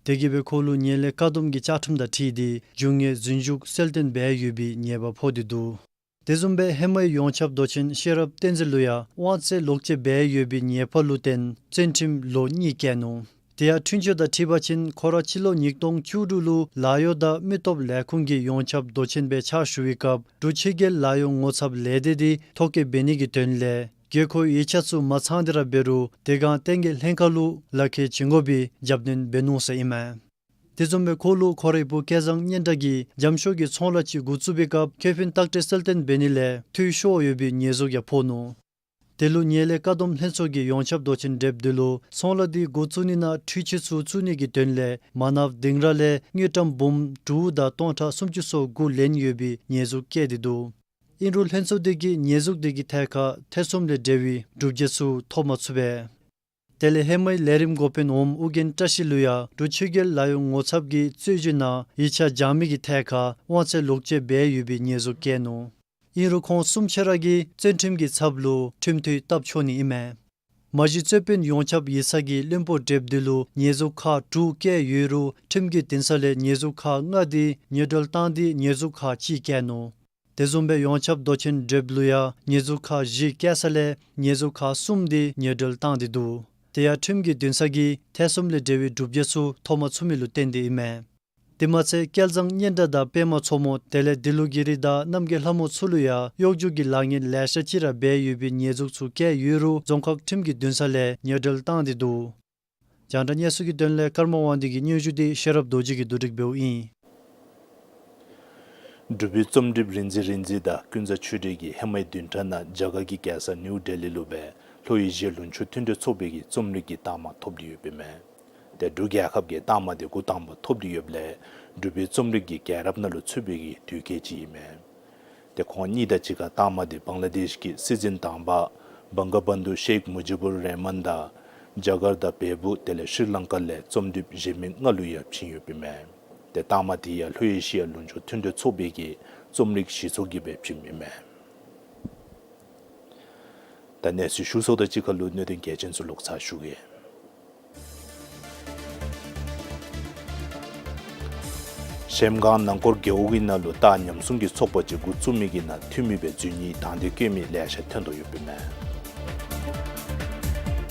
དེ་གིས་སྦེ་ཁོ་ལུ་ངན་ལྷད་བཀག་སྡོམ་གྱི་བཅའ་ཁྲིམས་དང་འཁྲིལ་ཏེ་རྒྱུ་དངོས་རྫུན་འཇུག་གསལ་སྟོན་འབད་ཡོད་པའི་ཉེས་པ་ཕོག་སྟེ་འདུག། དེ་བཟུམ་སྦེ་ཧེ་མའི་ཡོངས་ཁྱབ་མདོ་ཆེན་ཤེས་རབ་བསྟན་འཛིན་ལུ་ཡང་དབང་ཚད་ལོག་སྤྱོད་འབད་ཡོད་པའི་ཉེས་པ་ལུ་བརྟེན་བཙོན་ཁྲིམས་ལོ་གཉིས་བཀལ་ནུག། དེ་ཡང་འཁྲུན་ཆོད་དང་འཁྲིལ་བ་ཅིན་ཁོ་ར་སྤྱི་ལོ་ཉིས་སྟོང་བཅུ་དྲུག་ལུ་ལཱ་གཡོག་དང་མི་སྟོབས་ལས་ཁུངས་ཀྱི་ཡོངས་ཁྱབ་མདོ་ཆེན་སྦེ་ཕྱག་ཞུ་བའི་སྐབས་འབྲུག་ཕྱི་རྒྱལ་ལཱ་གཡོག་ངོ་ཚབ་ལས་སྡེ་འདི་ཐོ་བཀོད་འབད་ནི་གི་དོན་ལས་དགོས་མཁོའི་ཡིག་ཆ་ཚུ་མ་ཚང་སྟེ་ར་འབད་རུང་དེ་སྒང་བསྟན་རྒྱས་ལྷན་ཁག་ལུ་ལག་ཁྱེར་བྱིན་དགོ་པའི་རྒྱབ་སྣོན་འབད་ནུག་ཟེར་ཨིན་མས། དེ་བཟུམ་སྦེ་ཁོ་ལུ་ཁོ་རའི་བུ་སྐལ་བཟང་སྙན་གྲགས་ཀྱིས་འཇམ་ཤོག་གི་ཚོང་ལཱ་ཅིག་འགོ་བཙུགས་པའི་སྐབས་ཁེ་ཕན་བརྟག་དཔྱད་གསལ་སྟོན་འབད་ནི་ལས་འཐུས་ཤོར་ཡོད་པའི་ཉེས་འཛུགས་ཡང་ཕོག་ནུག། དེ་ལུ་ངན་ལྷད་བཀག་སྡོམ་ལྷན་ཚོགས་ཀྱི་ཡོངས་ཁྱབ་མདོ་ཆེན་བགྲེསཔ་འདི་ལུ་ཚོང་ལཱ་འདི་འགོ་བཙུགས་ནི་ནང་འཕྲུལ་ཆས་ཚུ་བཙུགས་ནི་གི་དོན་ལས་མ་ནབ་དིང་ར་ལས་དངུལ་ཀྲམ་འབུམ་དྲུག་དང་སྟོང་ཕྲག་སུམ་ཅུ་སོ་དགུ་ལེན་ཡོད་པའི་ཉེས་འཛུགས་བཀལ་ཏེ་འདུག། ཨིན་རུང་ལྷན་ཚོགས་འདི་གིས་ཉེས་འཛུགས་འདི་གི་ཐད་ཁར་ཐེ་ཚོམ་ལས་འབྲེལ་བའི་སྒྲུབ་བྱེད་ཚུ་ཐོབ་མ་ཚུགས་པས། དེ་ལས་ཧེ་མའི་ལས་རིམ་འགོ་དཔོན་འོགམ་ཨོ་རྒྱན་བཀྲ་ཤིས་ལུ་ཡང་འབྲུག་ཆོས་རྒྱལ་ལཱ་གཡོག་ངོ་ཚབ་ཀྱི་རྩོད་གཞི་ནང་ཡིག་ཆ་སྦྱང་མི་གི་ཐད་ཁར་དབང་ཚད་ལོག་སྤྱོད་འབད་ཡོད་པའི་ཉེས་འཛུགས་བཀལ་ནུག། ཨིན་རུང་ཁོང་གསུམ་ཆ་ར་གིས་བཙོན་ཁྲིམས་ཀྱི་ཚབ་ལུ་ཁྲིམས་མཐུད་བཏབ་ཆོག་ནི་ཨིན་མས། མ་གཞི་རྩོད་དཔོན་ཡོངས་ཁྱབ་ཡིག་ཚང་གིས་བློན་པོ་བགྲེསཔ་འདི་ལུ་ཉེས་འཛུགས་ཁག་དྲུག་བཀལ་ཡོད་རུང་ཁྲིམས་ཀྱི་འདུན་ས་ལས་ཉེས་འཛུགས་ཁག་ལྔ་འདི་ཉེས་འགྲོལ་བཏང་སྟེ་ཉེས་འཛུགས་ཁག་གཅིག་བཀལ་ནུག། དེ་བཟུམ་སྦེ་ཡོངས་ཁྱབ་མདོ་ཆེན་བགྲེསཔ་ལུ་ཡང་ཉེས་འཛུགས་ཁག་བཞི་བཀལ་ས་ལས་ཉེས་འཛུགས་ཁག་གསུམ་འདི་ཉེས་འགྲོལ་བཏང་སྟེ་འདུག། དེ་ཡང་ཁྲིམས་ཀྱི་འདུན་ས་གིས་ཐེ་ཚོམ་ལས་འབྲེལ་བའི་སྒྲུབ་བྱེད་ཚུ་ཐོབ་མ་ཚུགས་མི་ལུ་བརྟེན་ཏེ་ཨིན་མས། དེ་མ་ཚད་སྐལ་བཟང་སྙན་གྲགས་དང་པདྨ་མཚོ་མོ་དེ་ལས་དེ་ལུ་གི་རི་དང་རྣམ་རྒྱལ་ལྷ་མོ་ཚུ་ལུ་ཡང་གཡོག་རྒྱུགས་ཀྱི་ལཱ་ངན་ལེ་ཤ་ཅིག་ར་འབད་ཡོད་པའི་ཉེས་འཛུགས་ཚུ་བཀལ་ཡོད་རུང་རྫོང་ཁག་ཁྲིམས་ཀྱི་འདུན་ས་ལས་ཉེས་འགྲོལ་བཏང་སྟེ་འདུག། རྒྱང་བསྒྲགས་གནས་ཚུལ་གྱི་དོན་ལས་ཀརྨ་དབང་འདུས་ཀྱི་སྙན་ཞུ་འདི་ཤེས་རབ་རྡོ་རྗེ་གིས་བསྡུ་སྒྲིག་འབདཝ་ཨིན། འབྲུག་པའི་རྩོམ་སྒྲིགཔ་རིག་འཛིན་རིག་འཛིན་དང་ཀུན་བཟང་ཆོས་སྒྲོན་གྱིས་ཧེ་མའི་བདུན་ཕྲག་ནང་རྒྱ་གར་གྱི་རྒྱལ་ས་ནིའུ་ཌེ་ལི་ལུ་སྦེ་ལྷོ་ཨེ་ཤི་ཡ་ལུང་ཕྱོགས་མཐུན་འབྲེལ་ཚོགས་པའི་གི་རྩོམ་རིག་གི་རྟགས་མ་ཐོབ་སྟེ་ཡོདཔ་ཨིན་མས། ཏེ་འབྲུག་རྒྱལ་ཁབ་ཀྱིས་རྟགས་མ་དེ་འགོ་དང་པ་ཐོབ་སྟེ་ཡོདཔ་ལས་འབྲུག་པའི་རྩོམ་རིག་གི་རྒྱལ་རབས་ནང་ལུ་ཚུད་པའི་གི་དུས་སྐབས་ཅིག་ཨིན་མས། ཏེ་ཁོང་གཉིས་དང་གཅིག་ཁར་རྟགས་མ་དེ་བང་ལ་དེཤ་གི་སྲིད་འཛིན་དང་པ་བང་ག་བན་དྷུ་ཤེག་མུ་ཇི་བུར་རེ་མན་དང་རྒྱ་གར་དང་བལ་པོ་དེ་ལས་ཤྲི་ལང་ཀ་ལས་རྩོམ་སྒྲིགཔ་གཞན་མི་ལྔ་ལུ་ཡང་བྱིན་ཡོདཔ་ཨིན་མས། ཏེ་རྟགས་མ་དེ་ཡང་ལྷོ་ཨེ་ཤི་ཡ་ལུང་ཕྱོགས་མཐུན་འབྲེལ་ཚོགས་པའི་གི་རྩོམ་རིག་གཞི་ཚོགས་ཀྱིས་སྦེ་བྱིནམ་ཨིན་མས། ད་གནས་ཚུལ་ཞུ་ཚརཝ་དང་གཅིག་ཁར་ལུ་གནད་དོན་གལ་ཆེན་ཚུ་ལོག་ཚར་ཞུ་གེ། གཞལམ་སྒང་ནང་སྐོར་རྒེད་འོག་གི་ནང་ལུ་རྟ་ཉམས་སྲུང་གི་ཚོགས་པ་ཅིག་འགོ་བཙུགས་མི་གི་ནང་འཐུས་མི་སྦེ་འཛུལ་ནི་དང་འདོད་བསྐྱེད་མི་ལེ་ཤ་ཐོན་དོ་ཡོདཔ་ཨིན་མས།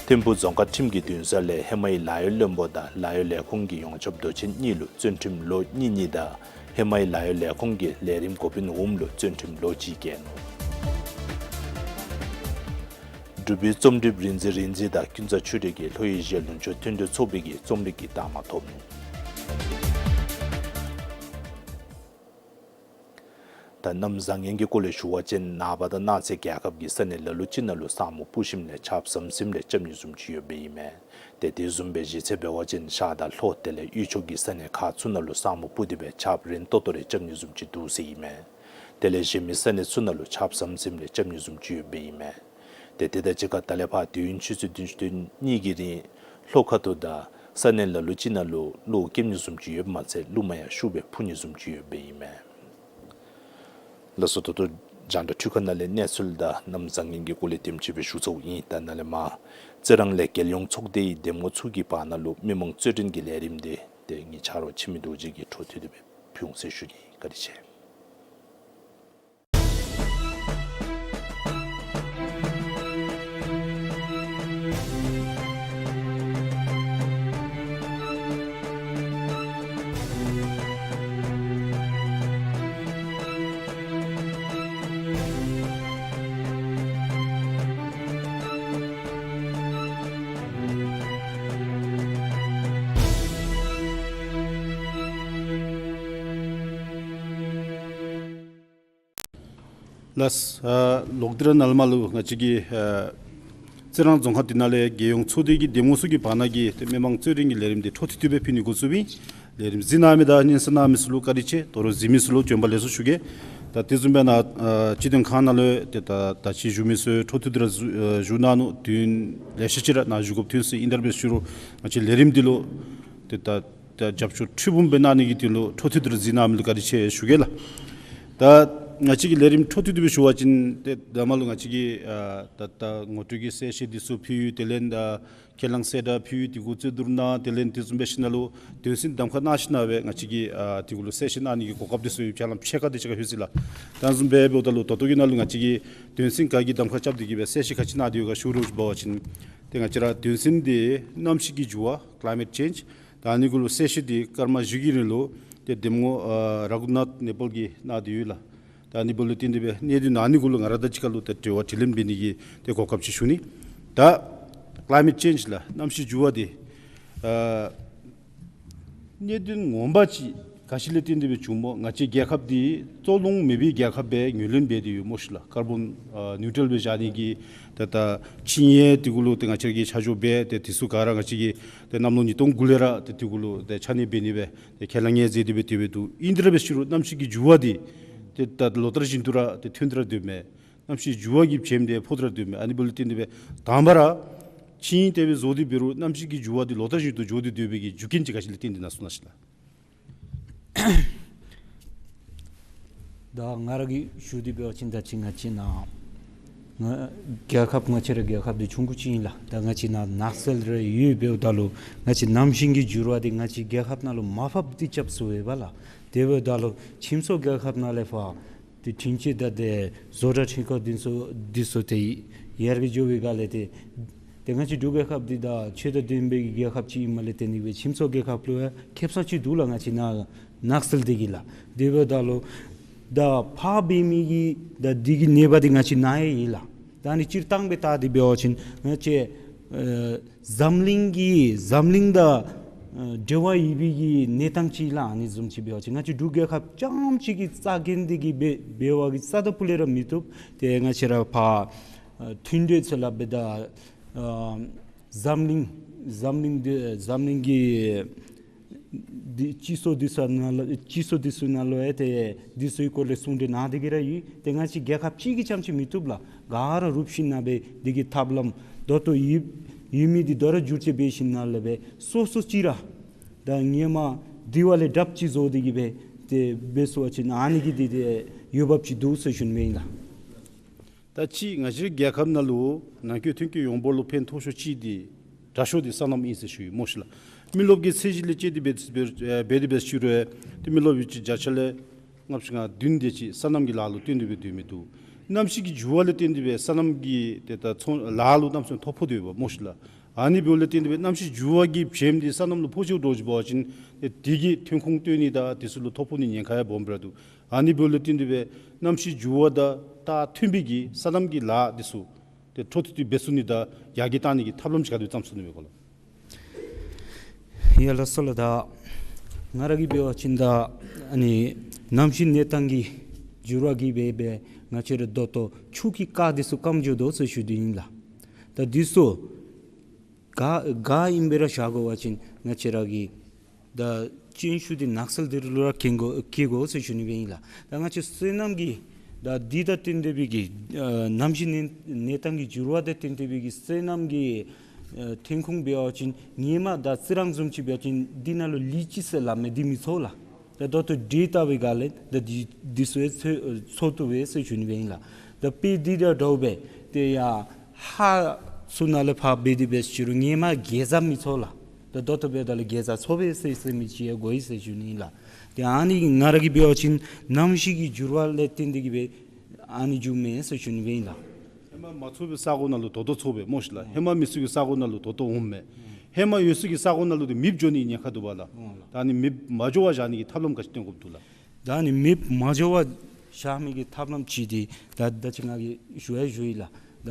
ཐིམ་ཕུག་རྫོང་ཁག་ཁྲིམས་ཀྱི་འདུན་ས་ལས་ཧེ་མའི་ལཱ་གཡོག་བློན་པོ་དང་ལཱ་གཡོག་ལས་ཁུངས་ཀྱི་ཡོངས་ཁྱབ་མདོ་ཆེན་གཉིས་ལུ་བཙོན་ཁྲིམས་ལོ་གཉིས་གཉིས་དང་ཧེ་མའི་ལཱ་གཡོག་ལས་ཁུངས་ཀྱི་ལས་རིམ་འགོ་དཔོན་འོགམ་ལུ་བཙོན་ཁྲིམས་ལོ་གཅིག་བཀལ་ནུག། འབྲུག་པའི་རྩོམ་སྒྲིགཔ་རིག་འཛིན་རིག་འཛིན་དང་ཀུན་བཟང་ཆོས་སྒྲོན་གྱིས་ལྷོ་ཨེ་ཤི་ཡ་ལུང་ཕྱོགས་མཐུན་འབྲེལ་ཚོགས་པའི་གི་རྩོམ་རིག་གི་རྟགས་མ་ཐོབ་ནུག། ད་གནམ་བཟང་ངན་གྱི་སྐོར་ལས་ཞུ་བ་ཅིན་ནངས་པ་དང་གནངས་ཚེ་རྒྱལ་ཁབ་ཀྱི་ས་གནས་ལ་ལུ་ཅིག་ནང་ལུ་ས་སྨུག་སྤུབས་ཞིནམ་ལས་ཆརཔ་ཟམ་ཟིམ་རེ་རྐྱབ་ནི་བཟུམ་ཅིག་ཡོདཔ་ཨིན་མས། ཏེ་དེ་བཟུམ་སྦེ་གཞི་རྩ་འབད་བ་ཅིན་ཤར་དང་ལྷོ་དེ་ལས་དབུས་ཕྱོགས་ཀྱི་ས་གནས་ཁག་ཚུ་ནང་ལུ་ས་སྨུག་སྤུབས་ཏེ་སྦེ་ཆརཔ་རན་ཏོག་ཏོ་རེ་རྐྱབ་ནི་བཟུམ་ཅིག་འདུག་ཟེར་ཨིན་མས། དེ་ལས་གཞན་མི་ས་གནས་ཚུ་ནང་ལུ་ཆརཔ་ཟམ་ཟིམ་རེ་རྐྱབ་ནི་བཟུམ་ཅིག་ཡོདཔ་ཨིན་མས། ཏེ་དེ་དང་གཅིག་ཁར་ད་ལས་ཕར་དུས་ཡུན་ཆུ་ཚོད་བདུན་ཅུ་དོན་གཉིས་ཀྱི་རིང་ལྷོ་ཁ་ཐུག་དང་ས་གནས་ལ་ལུ་ཅིག་ནང་ལུ་གློག་ཀེམ་ནི་བཟུམ་ཅིག་ཡོདཔ་མ་ཚད་རླུང་མ་ཡང་ཤུགས་སྦེ་འཕུ་ནི་བཟུམ་ཅིག་ཡོདཔ་ཨིན་མས། ལགས་སོ། ད་ལྟོ་རྒྱང་བསྒྲགས་འཕྲུལ་ཁང་ནང་ལས་གནས་ཚུལ་དང་གནམ་བཟང་ངན་གྱི་སྐོར་ལས་དེམ་ཅིག་སྦེ་ཞུ་ཚརཝ་ཨིན། ད་ནཱ་ལས་མར་རྩི་རང་ལས་རྒྱལ་ཡོངས་ཚོགས་སྡེའི་འདེམས་ངོ་ཚུ་གི་བར་ན་ལུ་མི་མང་རྩོད་འགྲན་གྱི་ལས་རིམ་དེ་ཏེ་ངེའི་ཆ་རོགས་འཆི་མེད་རྡོ་རྗེ་གིས་འཕྲོ་མཐུད་དེ་སྦེ་ཕུལ་འོང་ཟེར་ཞུ་ནི། བཀའ་དྲིན་ཆེ། ལགས། ཨ་ལོག་སྟེ་ར་ནཱ་ལས་མར་ལུ་ང་བཅས་ཀྱི་ཨ་རྩི་རང་རྫོང་ཁག་འདི་ནང་ལས་རྒྱལ་ཡོངས་ཚོགས་སྡེ་གི་འདེམས་ངོ་ཚུ་གི་བར་ན་གི་ཏེ་མི་མང་རྩོད་འགྲན་གྱི་ལས་རིམ་འདི་འཕྲོ་མཐུད་དེ་སྦེ་ཕུལ་ནི་འགོ་བཙུགསཔ་ཨིན། ལས་རིམ་གཟིགས་གནང་མི་དང་སྙན་གསན་གནང་མི་ཚུ་ལུ་བཀའ་དྲིན་ཆེ། ད་རུང་གཟིགས་མི་ཚུ་ལུ་བྱོན་པ་ལེགས་སོ་ཞུ་གེ། ད་དེ་བཟུམ་སྦེ་ནཱ་ཨ་སྤྱི་དོན་ཁང་ནང་ལུ་ཏེ་ད་ད་ཅི་བཞུགས་མི་ཚུ་འཕྲོ་མཐུད་དེ་ར་བཞུགས་ཨ་བཞུགས་གནང་ནུག། དུས་ཡུན་ལེ་ཤ་ཅིག་ར་ནཱ་བཞུགས་དགོཔ་ཐོན་སོང་ཡི། ཨིན་ཏེ་འབད་ཞུ་རུང་ང་བཅས་ལས་རིམ་འདི་ལུ་ཏེ་ད་ད་རྒྱབ་སྐྱོར་ཁྲི་འབུམ་སྦེ་གནང་ནི་གི་དོན་ལུ་འཕྲོ་མཐུད་དེ་ར་གཟིགས་གནང་མི་ལུ་བཀའ་དྲིན་ཆེ་ཞུ་གེ་ལགས། ད་ང་བཅས་ཀྱི་ལས་རིམ་འཕྲོ་མཐུད་དེ་སྦེ་ཞུ་བ་ཅིན་ཏེ་ད་མར་ལུ་ང་བཅས་ཀྱི་ཨ་ད་ད་ངོ་སྤྲོད་ཀྱི་གསལ་བཤད་འདི་ཚུ་ཕུལ། དེ་ལས་ད་ཁས་བླངས་གསལ་བསྒྲགས་ཕུལ། དེ་གུ་རྩོད་བསྡུར་གནང་། དེ་ལས་དེ་བཟུམ་སྦེ་ཞིནམ་ལས་དོན་ཚན་གདམ་ཁ་གནང་ཞིནམ་ལས་ང་བཅས་ཀྱིས་ཨ་དེ་གུ་ལུ་གསལ་བཤད་གནང་ནི་གི་གོ་སྐབས་འདི་ཚུ་ཡོད། ཕྱག་ལཱ་ཕྱེད་ཀ་དེ་ཅིག་ཁར་ལྷོད་ཅི་ལགས། ད་བཟུམ་སྦེ་འབདཝ་ད་ལུ་ད་ལྟོ་གི་ནང་ལུ་ང་བཅས་ཀྱིས་དོན་ཚན་ག་གི་གདམ་ཁ་རྐྱབ་སྟེ་གི་སྦེ་གསལ་བཤད་ག་ཅི་གནང་སྟེ་ཡོད་ག་ཞུ་རུང་འབད་བ་ཅིན་ཏེ་ང་བཅས་ར་དོན་ཚན་འདི་གནམ་གཤིས་ཀྱི་འགྱུར་བ་Climate Change། ད་ཨ་ནི་གུ་ལུ་གསལ་བཤད་འདི་སྐར་མ་བཞི་གི་རིང་ལུ་ཏེ་འདེམས་ངོ་ཨ་ར་གུ་ནཱཐ་ནེ་པཱལ་གྱིས་གནང་སྟེ་ཡོད་ལགས། ད་ཨ་ནི་འབདཝ་ལས་བརྟེན་ཏེ་སྦེ་གནད་དོན་ཨ་ནི་གུ་ལུ་ང་ར་དང་གཅིག་ཁར་ལུ་ཏེ་འབྲེལ་བ་དྲི་ལན་འབད་ནི་གི་ཏེ་གོ་སྐབས་ཅིག་ཞུ་ནི། ད་Climate Change ལགས། གནམ་གཤིས་འགྱུར་བ་འདི་ཨ་གནད་དོན་ངོ་མ་ཅིག་ག་ཅི་ལས་བརྟེན་ཏེ་སྦེ་བྱུངམ་སྨོ། ང་བཅས་རྒྱལ་ཁབ་འདི་བཙོག་རླུང་མེད་པའི་རྒྱལ་ཁབ་སྦེ་ངོས་ལེན་འབད་དེ་ཡོད་སྨོ་ཤིག་ལགས། ཀར་བཱོན་ཨ་ནིའུ་ཊཱལ་སྦེ་བཞག་ནི་གི་ཏེ་ད་ཆིངས་ཡིག་དེ་གུ་ལུ་ཏེ་ང་བཅས་ར་གིས་ཆ་འཇོག་འབད། ཏེ་དེ་ཚུ་ག་ར་ང་བཅས་ཀྱིས་ཏེ་གནམ་ལོ་ཉིས་སྟོང་དགུ་ལས་ར་ཏེ་དེ་གུ་ལུ་ཏེ་ཆ་གནས་འབད་ནི་སྦེ་ཏེ་ཁས་བླངས་ནི་མཛད་དེ་སྦེ་དེ་སྦེ་འདུག། ཨིན་ཏེ་ར་འབད་ཞུ་རུང་གནམ་གཤིས་ཀྱི་འགྱུར་བ་འདི་ཏེ་ད་ལོ་ལྟར་བཞིན་དུ་ར་ཏེ་ཐོན་ཏེ་ར་སྡོདཔ་མས། གནམ་གཤིས་འགྱུར་བ་གིས་བྱེམ་སྟེ་ཕོག་སྟེ་ར་སྡོདཔ་མས། ཨ་ནི་འབདཝ་ལས་བརྟེན་ཏེ་སྦེ་དང་པ་ར་ཆིངས་ཡིག་དེ་སྦེ་བཟོ་སྟེ་འབད་རུང་གནམ་གཤིས་ཀྱི་འགྱུར་བ་འདི་ལོ་ལྟར་བཞིན་དུ་འགྱོ་སྟེ་སྡོད་པའི་གི་རྒྱུ་རྐྱེན་ཅིག་ག་ཅི་ལས་བརྟེན་ཏེ་ཨིན་ན་གསུངས་གནང་ཤིག་ལགས། ད་ང་ར་གིས་ཞུ་སྟེ་འབད་བ་ཅིན་ད་ཅི་ང་བཅས་ནཱ་ང་རྒྱལ་ཁབ་ང་བཅས་ར་རྒྱལ་ཁབ་འདི་ཆུང་ཀུ་ཅིག་ཨིན་ལགས། ད་ང་བཅས་ནཱ་ནགས་ཚལ་རེ་ཡོད། འབདཝ་ད་ལུ་ང་བཅས་གནམ་གཤིས་ཀྱི་འགྱུར་བ་འདི་ང་བཅས་རྒྱལ་ཁབ་ནང་ལུ་མར་ཕབ་སྟེ་རྐྱབ་ཚུགས་པས་ལགས། དེ་འབདཝ་ད་ལུ་ཁྱིམ་ཚང་རྒྱལ་ཁབ་ནང་ལས་ཕར་ཏེ་འཕྲུལ་ཆས་དང་ཏེ་བཟོ་གྲྭ་འཕྲུལ་ཁང་འདི་ཚུ་འདི་ཚུ་ཏེ་ཡར་རྒྱས་འགྱོ་བའི་སྒང་ལས་ཏེ་ཏེ་ང་བཅས་འབྲུག་རྒྱལ་ཁབ་འདི་ད་ཆོས་དང་ལྡན་པའི་རྒྱལ་ཁབ་ཅིག་ཨིནམ་ལས་བརྟེན་ཏེ་སྦེ་ཁྱིམ་ཚང་རྒྱལ་ཁབ་ལུ་ཡང་ཁེ་སང་ཅིག་འདུག་ལགས། ང་བཅས་ནཱ་ནགས་ཚལ་འདི་གིས་ལགས། དེ་འབདཝ་ད་ལུ་ད་ཕར་འབད་མི་གི་ད་འདི་གི་ནད་པ་འདི་ང་བཅས་ནཱ་ཡང་ཨིན་ལགས། ད་ཨ་ནི་སྤྱིར་བཏང་སྦེ་བལྟ་སྟེ་འབད་བ་ཅིན་ང་བཅས་ཨ་འཛམ་གླིང་གི་འཛམ་གླིང་དང་ཨ་འབྲེལ་བ་ཡོད་པའི་གི་གནས་སྟངས་ཅིག་ལགས། ཨ་ནི་བཟུམ་ཅིག་འབད་བ་ཅིན་ང་བཅས་འབྲུག་རྒྱལ་ཁབ་རྐྱངམ་གཅིག་གི་རྩ་འགེངས་ཏེ་གི་འབད་འབད་བ་གིས་རྩ་དང་ཕུ་ལས་ར་མི་བཏུབ། ཏེ་ང་བཅས་ར་ཕར་ཨ་མཐུན་འབྲེལ་ཚུ་ལགས་འབད་ད་ཨ་འཛམ་གླིང་འཛམ་གླིང་འདི་འཛམ་གླིང་གི་འདི་སྤྱི་ཚོགས་འདི་ཚུ་ནང་ལུ་སྤྱི་ཚོགས་འདི་ཚུ་ནང་ལུ་ཡང་ཏེ་འདི་ཚུ་གི་སྐོར་ལས་གསུང་གྲོས་གནང་སྟེ་གི་ར་ཡོད། ཏེ་ང་བཅས་རྒྱལ་ཁབ་གཅིག་གིས་རྐྱངམ་གཅིག་མི་བཏུབ་ལགས། ག་ར་རུབ་ཞིནམ་ལས་འདི་གི་ཐབས་ལམ་ད་ལྟོ་ཡོད་ཡོད་མི་འདི་དོ་རུང་བསྒྱུར་བཅོས་འབད་ཞིནམ་ལས་སྦེ་སོ་སོ་ཅིག་ར་ད་ཧེ་མ་འདི་བ་ལས་དྲགཔ་ཅིག་བཟོ་སྟེ་གི་སྦེ་ཏེ་འབད་ཚུགས་པ་ཅིན་ཨ་ནི་གི་འདི་ཏེ་འོས་འབབ་ཅིག་འདུག་ཟེར་ཞུ་ནི་ཨིན་ལགས། ད་ཅི་ང་བཅས་རྒྱལ་ཁབ་ནང་ལུ་ནང་འཁོད་ཐོན་སྐྱེད་ཡོངས་འབོར་ལུ་ཕན་ཐོགས་ཤོས་ཅིག་འདི་ དྲག་ཤོས་འདི་སོ་ནམ་ཨིན་ཟེར་ཞུ་ཡི་སྨོ་ཤིག་ལགས། མི་རློབས་ཀྱི་ཚད་གཞི་ལས་བཅད་དེ་འབད་འབད་འབད་དེ་འབད་ཞུ་རུང་ཏེ་མི་རློབས་ཡོད་ཅིག་བརྒྱ་ཆ་ལས་ལྔ་བཅུ་ང་བདུན་དེ་ཅིག་སོ་ནམ་གྱི་ལཱ་ལུ་བརྟེན་ཏེ་སྦེ་སྡོད་མི་འདུག། གནམ་གཤིས་ཀྱི་འགྱུར་བ་ལས་བརྟེན་ཏེ་སྦེ་སོ་ནམ་གྱི་ཏེ་ད་ཚོང་ལཱ་ལུ་གནམ་མེད་ས་མེད་ཐོ་ཕོག་སྟེ་ཡོདཔ་སྨོ་ཤིག་ལགས། ཨ་ནི་འབདཝ་ལས་བརྟེན་ཏེ་སྦེ་གནམ་གཤིས་འགྱུར་བ་གི་བྱེམ་འདི་སོ་ནམ་ལུ་ཕོག་ཅི་འགྱོ་བ་ཅིན་ཏེ་དེ་གིས་ཐོན་ཁུངས་བཏོན་ནི་དང་དེ་ཚུ་ལུ་ཐོ་ཕོག་ནི་ཉེན་ཁ་ཡང་སྦོམ་སྦེ་ར་འདུག། ཨ་ནི་འབདཝ་ལས་བརྟེན་ཏེ་སྦེ་གནམ་གཤིས་འགྱུར་བ་དང་ད་མཐུན་པའི་གི་སོ་ནམ་གྱི་ལཱ་འདི་ཚུ་ཏེ་འཕྲོ་མཐུད་དེ་འབད་ཚུགས་ནི་དང་ཡར་རྒྱས་བཏང་ནི་གི་ཐབས་ལམ་ཅིག་ག་དེ་བརྩམ་ཚུགས་ནི་མས་གོ་ལགས། ཡ་ལགས་སོ་ལགས། ད་ང་ར་གིས་འབད་བ་ཅིན་ད་ཨ་ནི་གནམ་གཤིས་གནས་སྟངས་ཀྱི་འགྱུར་བ་གིས་འབད་འབད་ང་བཅས་ར་ད་ལྟོ་ཆུ་གི་རྐ་འདི་ཚུ་སྐམ་འགྱོ་དོ་ཟེར་ཞུ་དོ་ཨིན་ལགས། ད་འདི་ཚུ་ག་ག་ཨིནམ་སྦེ་ར་བཞག་དགོ་པ་ཅིན་ང་བཅས་ར་གི་ད་སྤྱན་ཤུགས་འདི་ནགས་ཚལ་འདི་ལུ་ར་བཀལ་དགོ་བཀལ་དགོ་ཟེར་ཞུ་ནི་སྦེ་ཨིན་ལགས། ད་ང་བཅས་སོ་ནམ་གྱི་ད་འདི་དང་བསྟུན་ཏེ་སྦེ་གི་ཨ་གནམ་གཤིས་གནས་གནས་སྟངས་ཀྱི་འགྱུར་བ་དང་བསྟུན་ཏེ་སྦེ་གི་སོ་ནམ་གྱི་ཨ་ཐོན་ཁུངས་འབད་བ་ཅིན་ཧེ་མ་ད་རྩི་རང་བཟུམ་ཅིག་འབད་བ་ཅིན་འདི་ནང་ལུ་ལི་ཅིག་ཟེར་སླབ་མི་འདི་མི་འཚོ་ལགས། ད་ད་ལྟོ་འདི་ལྟ་བུའི་སྒང་ལས་ད་འདི་འདི་ཚུ་ཡང་འཚོ་འཚོ་བཏུབ་པས་ཟེར་ཞུ་ནི་སྦེ་ཨིན་ལགས། ད་དཔེ་འདི་དང་འདྲཝ་སྦེ་ཏེ་ཡར་ཧཱ་ཚུ་ནང་ལས་ཕར་འབད་དེ་འབད་ཞུ་རུང་ཧེ་མ་གེ་ཛ་མི་འཚོ་ལགས། ད་ད་ལྟོ་འབདཝ་ད་ལུ་གེ་ཛ་འཚོ་བས་ཟེར་ཟེར་མི་ཅིག་ཡང་གོ་ཡི་ཟེར་ཞུ་ནི་ཨིན་ལགས། ཏེ་ཨ་ནི་ང་ར་གིས་འབད་བ་ཅིན་གནམ་གཤིས་ཀྱི་འགྱུར་བ་ལས་བརྟེན་ཏེ་གི་སྦེ་ཨ་ནི་འགྱོཝ་མས་ཟེར་ཞུ་ནི་སྦེ་ཨིན་ལགས། ཧེ་མ་མ་འཚོ་བའི་ས་གོ་ནང་ལུ་ད་ལྟོ་འཚོ་བས་སྨོ་ཤིག་ལགས། ཧེ་མ་མི་ཚུད་པའི་ས་གོ་ནང་ལུ་ད་ལྟོ་འོངམ་མས། ཧེ་མ་ཡོད་ས་གི་ས་གོ་ནང་ལུ་ཏེ་མེདཔ་འགྱོ་ནི་ཉེན་ཁ་འདུག་པ་ལགས། ད་ཨ་ནི་མེདཔ་མ་འགྱོ་བར་བཞག་ནི་གི་ཐབས་ལམ་ག་ཅི་སྟོན་དགོཔ་འདུག་ལགས། ད་ཨ་ནི་མེདཔ་མ་འགྱོ་བར་བཞག་མི་གི་ཐབས་ལམ་ཅིག་འདི་ད་ད་ཅི་ང་གིས་ཞུ་ཡང་ཞུ་ཡི་ལགས། ད་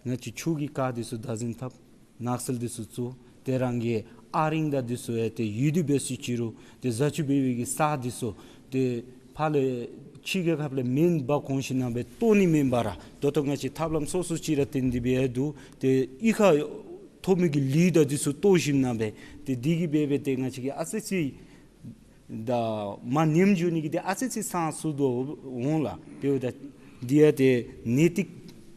ང་བཅས་ཆུ་གི་རྐ་འདི་ཚུ་བདག་འཛིན་འཐབ། ནགས་ཚལ་འདི་ཚུ་བཙུགས། ཏེ་རང་གི་ཨ་རིང་དང་འདི་ཚུ་ཡང་ཏེ་ཡོད་དེ་འབད་ཞུ་རུང་ཏེ་བཟའ་ཆུ་འབད་བའི་གི་ས་འདི་ཚུ་ཏེ་ཕར་ལས་ཕྱི་རྒྱལ་ཁབ་ལས་སྨན་འབག་འོང་ཞིནམ་སྦེ་བཏོག་ནི་མེན་པར་ར་ད་ལྟོ་ང་བཅས་ཐབས་ལམ་སོ་སོ་ཅིག་ར་བཏོན་ཏེ་འབད་ཡང་འདུག། ཏེ་གཡུས་ཁར་ཐོབ་མི་གི་ལུད་དང་འདི་ཚུ་བཏོག་ཞིནམ་སྦེ་ཏེ་འདི་གིས་འབད་འབད་ཏེ་ང་བཅས་ཀྱི་ཨ་ཙི་ཅིག་ད་མར་ནེམ་འགྱོ་ནི་གི་ཏེ་ཨ་ཙི་ཅིག་སང་སུ་དོ་འོང་ལགས། དེ་འབདཝ་ད་འདི་ཡང་ཏེ་ནད་ཏིག་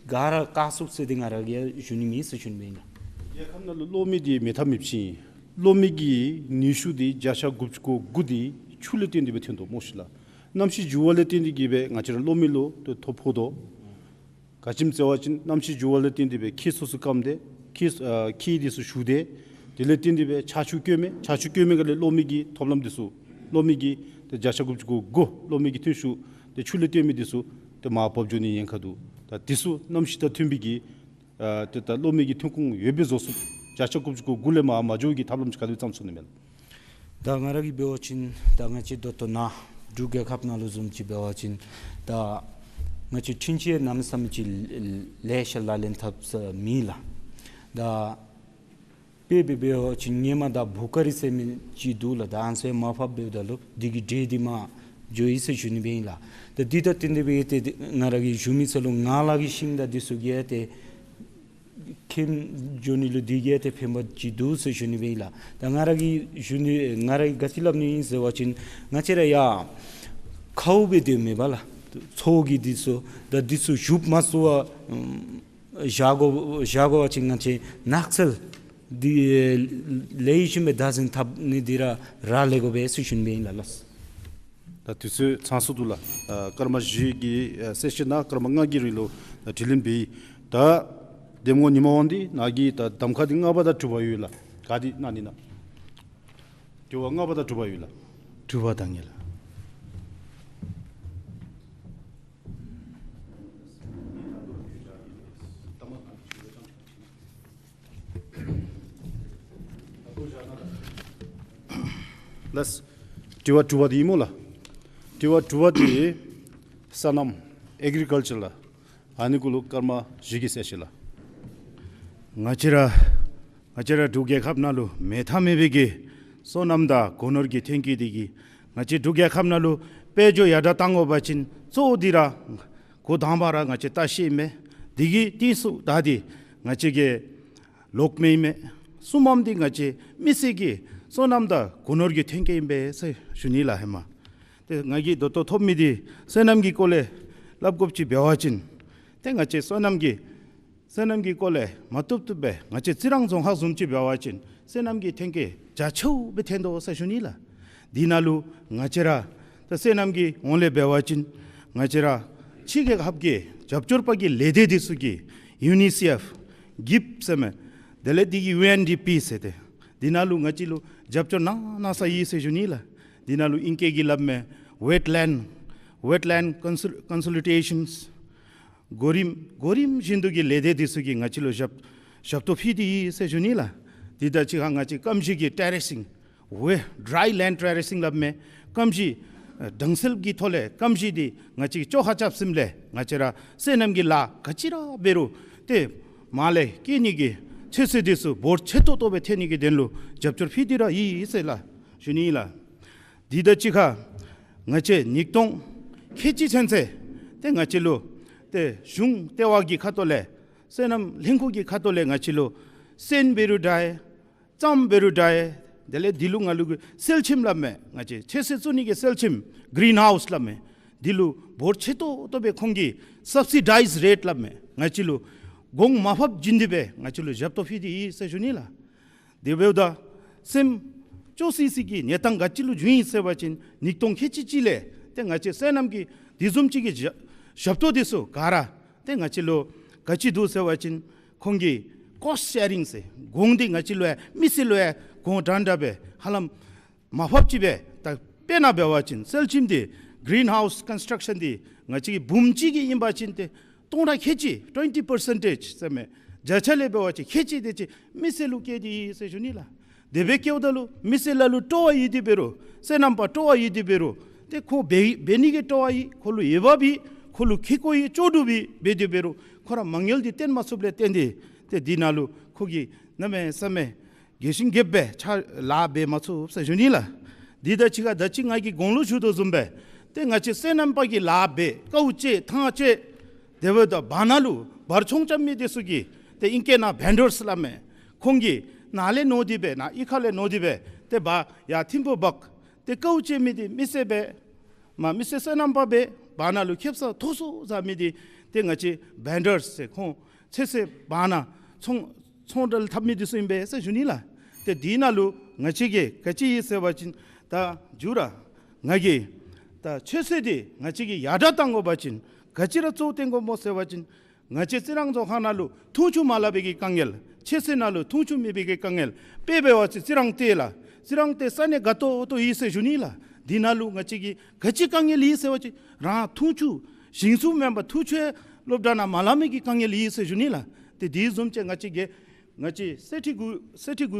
ག་ར་བཀག་ཚུགས་ཟེར་ཏེ་ང་ར་གིས་ཞུ་ནི་མེད་ཟེར་ཞུ་ནི་མེན་ལགས། རྒྱལ་ཁབ་ནང་ལུ་གློག་མེ་འདི་མེད་ཐབས་མེདཔ་ཅིག་ཨིན། གློག་མེ་གི་ནུས་ཤུགས་འདི་བརྒྱ་ཆ་དགུ་བཅུ་གོ་དགུ་འདི་ཆུ་ལས་བརྟེན་ཏེ་སྦེ་ཐོན་དོ་སྨོ་ཤིག་ལགས། གནམ་གཤིས་འགྱུར་བ་ལས་བརྟེན་ཏེ་གི་སྦེ་ང་བཅས་ར་གློག་མེ་ལུ་ཏེ་ཐོ་ཕོག་དོ། ག་ཅི་སྨོ་ཟེར་བ་ཅིན་གནམ་གཤིས་འགྱུར་བ་ལས་བརྟེན་ཏེ་སྦེ་ཁྱི་སོ་སོ་སྐམ་སྟེ་ཁྱི་ཨ་ཁྱི་འདི་ཚུ་ཞུ་སྟེ་དེ་ལས་བརྟེན་ཏེ་སྦེ་ཆར་ཆུ་སྐྱོན་མས། ཆར་ཆུ་སྐྱོན་མས་ག་ལས་གློག་མེ་གི་ཐོབ་ལམ་འདི་ཚུ་གློག་མེ་གི་ཏེ་བརྒྱ་ཆ་དགུ་བཅུ་གོ་དགུ་གློག་མེ་གི་ཐོན་ཤུགས་ཏེ་ཆུ་ལས་བརྟེན་མི་འདི་ཚུ་ཏེ་མར་བབས་འགྱོ་ནི་ཉེན་ཁ་འདུག། ད་འདི་ཚུ་གནམ་གཤིས་དང་མཐུན་པའི་གི་ཨ་ཏེ་ད་གློག་མེ་གི་ཐོན་ཁུངས་ཡོདཔ་སྦེ་བཟོ་ཚུགས། བརྒྱ་ཆ་དགུ་བཅུ་གོ་དགུ་ལས་མར་མ་འགྱོ་བའི་གི་ཐབས་ལམ་ཅིག་ག་དེ་སྦེ་བརྩམ་ཚུགས་ནི་མས་ལགས། ད་ང་ར་གིས་འབད་བ་ཅིན་ད་ང་བཅས་ད་ལྟོ་ནཱ་འབྲུག་རྒྱལ་ཁབ་ནང་ལུ་བཟུམ་ཅིག་འབད་བ་ཅིན་ད་ང་བཅས་འཕྲིན་བཅར་གནམ་མེད་ས་མེད་ཅིག་ལེ་ཤ་ལག་ལེན་འཐབ་ས་མེད་ལགས། ད་དཔེ་འབད་འབད་བ་ཅིན་ཧེ་མ་ད་བུ་ཀ་རི་ཟེར་མི་ཅིག་འདུག་ལགས། ད་ཨ་ནི་ཚུ་མར་ཕབ་འབདཝ་ད་ལུ་འདི་གི་འདྲེ་འདི་མར་འགྱོ་ཡི་ཟེར་ཞུ་ནི་སྦེ་ཨིན་ལགས། ད་འདི་དང་བསྟུན་ཏེ་སྦེ་ཏེ་ང་ར་གིས་ཞུ་མི་ཚུ་ལུ་ངང་ལག་གི་ཤིང་དང་འདི་ཚུ་གིས་ཏེ་ཁྱིམ་འགྱོ་ནི་ལུ་འདི་གིས་ཏེ་ཕན་པ་ཅིག་འདུག་ཟེར་ཞུ་ནི་སྦེ་ཨིན་ལགས། ད་ང་ར་གིས་ཞུ་ནི་ང་ར་གིས་ག་ཅི་སླབ་ནི་ཨིན་ཟེར་བ་ཅིན་ང་བཅས་ར་ཡར་ཁཝ་སྦེ་སྡོདཔ་མེན་པ་ལགས། མཚོ་གི་འདི་ཚུ་ད་འདི་ཚུ་བཞུགས་མ་ཚུགས་པར་ཨམ་བཞག་དགོ་བཞག་དགོ་པ་ཅིན་ང་བཅས་ནགས་ཚལ་འདི་ལེགས་ཤོམ་སྦེ་བདག་འཛིན་འཐབ་ནི་འདི་ར་རག་ལས་དགོ་པས་ཟེར་ཞུ་ནི་སྦེ་ཨིན་ལགས། ལགས། ད་དུས་ཚོད་ཚང་སོང་འདུག་ལགས། ཨ་སྐར་མ་བཞི་གི་ཨ་གསལ་བཤད་ནང་སྐར་མ་ལྔ་གི་རིང་ལུ་ཨ་དྲི་ལན་འབད་ཡི། ད་གདམ་ངོ་ཉི་མ་དབང་འདུས་ནཱ་གི་ད་གདམ་ཁ་འདི་ལྔ་པ་དང་དྲུག་པ་ཡོད་ལགས། ག་དེ་གནང་ནི་ན། དྲི་བ་ལྔ་པ་དང་དྲུག་པ་ཡོད་ལགས། དྲུག་པ་དང་ལྔ་ལགས། ལགས། དྲི་བ་དྲུག་པ་འདི་ཨིན་སྨོ་ལགས། དྲི་བ་དྲུག་པ་འདི་སོ་ནམ་ཨེག་རི་ཀལ་ཅར་ལགས། ཨ་ནི་གུ་ལུ་སྐར་མ་བཞི་གི་གསལ་བཤད་ལགས། ང་བཅས་ར་ང་བཅས་ར་འབྲུག་རྒྱལ་ཁབ་ནང་ལུ་མེད་ཐབས་མེད་པའི་གི་སོ་ནམ་དང་སྒོ་ནོར་གྱི་ཐོན་སྐྱེད་འདི་གིས་ང་བཅས་འབྲུག་རྒྱལ་ཁབ་ནང་ལུ་དཔལ་འབྱོར་ཡར་དྲག་གཏང་དགོ་པ་ཅིན་གཙོ་བོ་འདི་ར་འགོ་དང་པ་ར་ང་བཅས་ལྟ་བཤལ་ཨིན་མས། འདི་གི་རྟིང་ཟུར་ད་འདི་ང་བཅས་ཀྱི་གློག་མེ་ཨིན་མས། གསུམ་པམ་འདི་ང་བཅས་མི་སེར་གྱི་སོ་ནམ་དང་སྒོ་ནོར་གྱི་ཐོན་སྐྱེད་ཨིན་པས་ཟེར་ཞུ་ནི་ལགས། ཧེ་མ་ཏེ་ང་གིས་ད་ལྟོ་ཐོབ་མི་འདི་སོ་ནམ་གྱི་སྐོར་ལས་སླབ་དགོཔ་ཅིག་འབད་བ་ཅིན་ཏེ་ང་བཅས་སོ་ནམ་གྱི་སོ་ནམ་གྱི་སྐོར་ལས་མ་བཏུབ་བཏུབ་སྦེ་ང་བཅས་རྩི་རང་རྫོང་ཁག་བཟུམ་ཅིག་འབད་བ་ཅིན་སོ་ནམ་གྱི་ཐོན་སྐྱེད་རྒྱ་ཆེཝ་སྦེ་ཐོན་དོ་ཟེར་ཞུ་ནི་ལགས། འདི་ནང་ལུ་ང་བཅས་ར་ད་སོ་ནམ་གྱི་ངོས་ལས་འབད་བ་ཅིན་ང་བཅས་ར་ཕྱི་རྒྱལ་ཁབ་ཀྱི་རྒྱབ་སྐྱོར་པ་གི་ལས་སྡེ་འདི་ཚུ་གིས་ཡུ་ནི་སེཕ་གིབ་ཟེར་མི་ དེ་ལས་འདི་གི་ཡུ་ཨེན་ཌི་པི་ཟེར་ཏེ་འདི་ནང་ལུ་ང་བཅས་ལུ་རྒྱབ་སྐྱོར་གནང་གནང་ས་ཡོད་ཟེར་ཞུ་ནི་ལགས། འདི་ནང་ལུ་ཨིང་སྐད་ཀྱི་སླབ་མི་ཝེཊ་ལེནཌ་ཝེཊ་ལེནཌ་ཀོན་སོ་ལི་ཊེ་ཤཱནསི། གོ་རིམ་གོ་རིམ་བཞིན་དུ་གི་ལས་སྡེ་འདི་ཚུ་གིས་ང་བཅས་ལུ་ཞབས་ཞབས་ཏོག་ཕུལ་ཏེ་ཡོད་ཟེར་ཞུ་ནི་ལགས། འདི་དང་གཅིག་ཁར་ང་བཅས་སྐམ་ཞིང་གི་ཊེ་རེ་སིང་ཝེ་ཌི་རའི་ལེནཌ་ཊེ་རེ་སིང་སླབ་མི་སྐམ་ཞིང་ཨ་དྭངས་གསལ་གྱི་ཐོག་ལས་སྐམ་ཞིང་འདི་ང་བཅས་ཀྱིས་བཅོ་ཁ་རྐྱབ་ཞིནམ་ལས་ང་བཅས་ར་སོ་ནམ་གྱི་ལཱ་ག་ཅི་ར་འབད་རུང་ཏེ་མར་ལས་སྐྱེ་ནི་གི་ཚོད་བསྲེ་འདི་ཚུ་འབོར་ཆེ་ཏོག་ཏོ་སྦེ་ཐོན་ནི་གི་དོན་ལུ་རྒྱབ་སྐྱོར་ཕུལ་ཏེ་ར་ཡོད་ཟེར་ལགས་ཞུ་ནི་ལགས། འདི་དང་གཅིག་ཁར་ང་བཅས་ཉིས་སྟོང་ཁལ་གཅིག་ཚུན་ཚོད་ཏེ་ང་བཅས་ལུ་ཏེ་གཞུང་ལྟེ་བ་གི་ཁ་ཐུག་ལས་སོ་ནམ་ལྷན་ཁག་གི་ཁ་ཐུག་ལས་ང་བཅས་ལུ་སོན་འབད་རུང་འདྲ་རྩམ་འབད་རུང་འདྲ། དེ་ལས་འདི་ལུ་ང་ལུ་གི་སིལ་ཁྱིམ་སླབ་མི་ང་བཅས་ཚོད་བསྲེ་བཙུགས་ནི་གི་སིལ་ཁྱིམ་གིརིན་ཧའུསི་སླབ་མི་འདི་ལུ་འབོར་ཆེ་ཏོག་ཏོ་སྦེ་ཁོང་གིས་སབ་སི་ཌའིཛ་རེཊ་སླབ་མི་ང་བཅས་ལུ་གོང་མར་ཕབ་བྱིན་ཏེ་སྦེ་ང་བཅས་ལུ་ཞབས་ཏོག་ཕུལ་ཏེ་ཡོད་ཟེར་ཞུ་ནི་ལགས། དེ་འབདཝ་ད་སེམས་སྐྱོ་སི་སི་གི་གནས་སྟངས་ག་ཅི་ལུ་བྱུང་ཡི་ཟེར་བ་ཅིན་ཉིས་སྟོང་ཁལ་གཅིག་གཅིག་ལས་ཏེ་ང་བཅས་སོ་ནམ་གྱི་འདི་བཟུམ་ཅིག་གི་ཞབས་ཞབས་ཏོག་འདི་ཚུ་ག་ར་ཏེ་ང་བཅས་ལུ་ག་ཅི་འདུག་ཟེར་བ་ཅིན་ཁོང་གིས་ཀོསཊ་ཤེ་རིང་ཟེར་གོང་འདི་ང་བཅས་ལུ་ཡང་མི་སེར་ལུ་ཡང་གོང་འདྲན་འདྲ་སྦེ་ཧ་ལམ་མར་ཕབ་ཅིག་སྦེ་ད་དཔེར་ན་འབད་བ་ཅིན་སིལ་ཁྱིམ་འདི་གིརིན་ཧའུསི་ཀོན་སི་ཊྲག་ཤཱན་འདི་ང་བཅས་ཀྱི་འབུམ་གཅིག་གི་ཨིན་པ་ཅིན་ཏེ་སྟོང་ཕྲག་ཁལ་གཅིག་ཊུ་ཝེན་ཊི་པར་སེན་ཊེཇ་ཟེར་མི་བརྒྱ་ཆ་ལས་འབད་བ་ཅིན་ཁལ་གཅིག་དེ་ཅིག་མི་སེར་ལུ་བཀལ་ཏེ་ཡོད་ཟེར་ཞུ་ནི་ལགས། དེ་སྦེ་བཀལཝ་ད་ལུ་མི་སེར་ལ་ལུ་སྤྲོ་བ་ཡོད་དེ་འབད་རུང་སོ་ནམ་པ་སྤྲོ་བ་ཡོད་དེ་འབད་རུང་ཏེ་ཁོ་འབད་འབད་ནི་གི་སྤྲོ་བ་ཡོད། ཁོ་ལུ་འོས་འབབ་ཡོད། ཁོ་ལུ་ཁེ་ཀོ་ཡོད། ལྕོགས་གྲུབ་ཡོད། འབད་དེ་འབད་རུང་ཁོ་ར་མ་དངུལ་འདི་བཏོན་མ་ཚུགསཔ་ལས་བརྟེན་ཏེ་ཏེ་འདི་ནང་ལུ་ཁོ་གིས་གནམ་མེད་ས་མེད་རྒས་ཤིང་རྒསཔ་སྦེ་ཕྱག་ལཱ་འབད་མ་ཚུགས་ཟེར་ཞུ་ནི་ལགས། འདི་དང་གཅིག་ཁར་ད་ཅི་ང་གིས་གོང་ལུ་ཞུ་དོ་བཟུམ་སྦེ་ཏེ་ང་བཅས་སོ་ནམ་པ་གིས་ལཱ་འབད་ཀཝ་བཅད་ཐང་བཅད་དེ་འབདཝ་ད་བར་ན་ལུ་བར་ཆོང་རྐྱབ་མི་འདི་ཚུ་གིས་ཏེ་ཨིང་སྐད་ནང་བེན་ཌརསི་སླབ་མི་ཁོང་གིས་ནཱ་ལས་ནོར་ཏེ་སྦེ་ནཱ་གཡུས་ཁ་ལས་ནོར་ཏེ་སྦེ་ཏེ་བར་ཡར་ཐིམ་ཕུ་བག་ཏེ་ཀཝ་བཅད་མི་འདི་མི་སེར་སྦེ་མ་མི་སེར་སོ་ནམ་པ་སྦེ་བར་ན་ལུ་ཁེབ་ས་མཐོ་སུ་བཟའ་མི་འདི་ཏེ་ང་བཅས་བེན་ཌརསི་ཟེར་ཁོང་ཚོད་བསྲེ་བར་ན་ཚོང་ཚོང་འབྲེལ་འཐབ་མི་འདི་ཚུ་ཨིན་པས་ཟེར་ཞུ་ནི་ལགས། ཏེ་འདི་ནང་ལུ་ང་བཅས་ཀྱིས་ག་ཅི་ཡོད་ཟེར་བ་ཅིན་ད་མཇུག་ར་ང་གིས་ད་ཚོད་བསྲེ་འདི་ང་བཅས་ཀྱིས་ཡར་དྲག་གཏང་དགོ་པ་ཅིན་ག་ཅི་ར་གཙོ་བོ་བཏོན་དགོཔ་སྨོ་ཟེར་བ་ཅིན་ང་བཅས་རྩི་རང་རྫོང་ཁག་ནང་ལུ་འཐུང་ཆུ་མ་ལང་པའི་གི་དཀའ་ངལ། ཚོད་བསྲེ་ནང་ལུ་འཐུང་ཆུ་མེད་པའི་གི་དཀའ་ངལ། དཔེ་འབད་བ་ཅིན་རྩི་རང་སྟོད་ལགས། རྩི་རང་སྟོད་ས་གནས་དགའ་ཏོག་ཏོ་ཡོད་ཟེར་ཞུ་ནི་ལགས། འདི་ནང་ལུ་ང་བཅས་ཀྱིས་ག་ཅི་དཀའ་ངལ་ཡོད་ཟེར་བ་ཅིན་རང་འཐུང་ཆུ་ཞིང་ཆུ་མེན་པར་འཐུང་ཆུ་ཡང་སློབ་གྲྭ་ནང་མ་ལང་མི་གི་དཀའ་ངལ་ཡོད་ཟེར་ཞུ་ནི་ལགས། ཏེ་འདི་བཟུམ་ཅིག་ང་བཅས་ཀྱིས་ང་བཅས་གསེར་ཁྲི་གུ་གསེར་ཁྲི་གུ་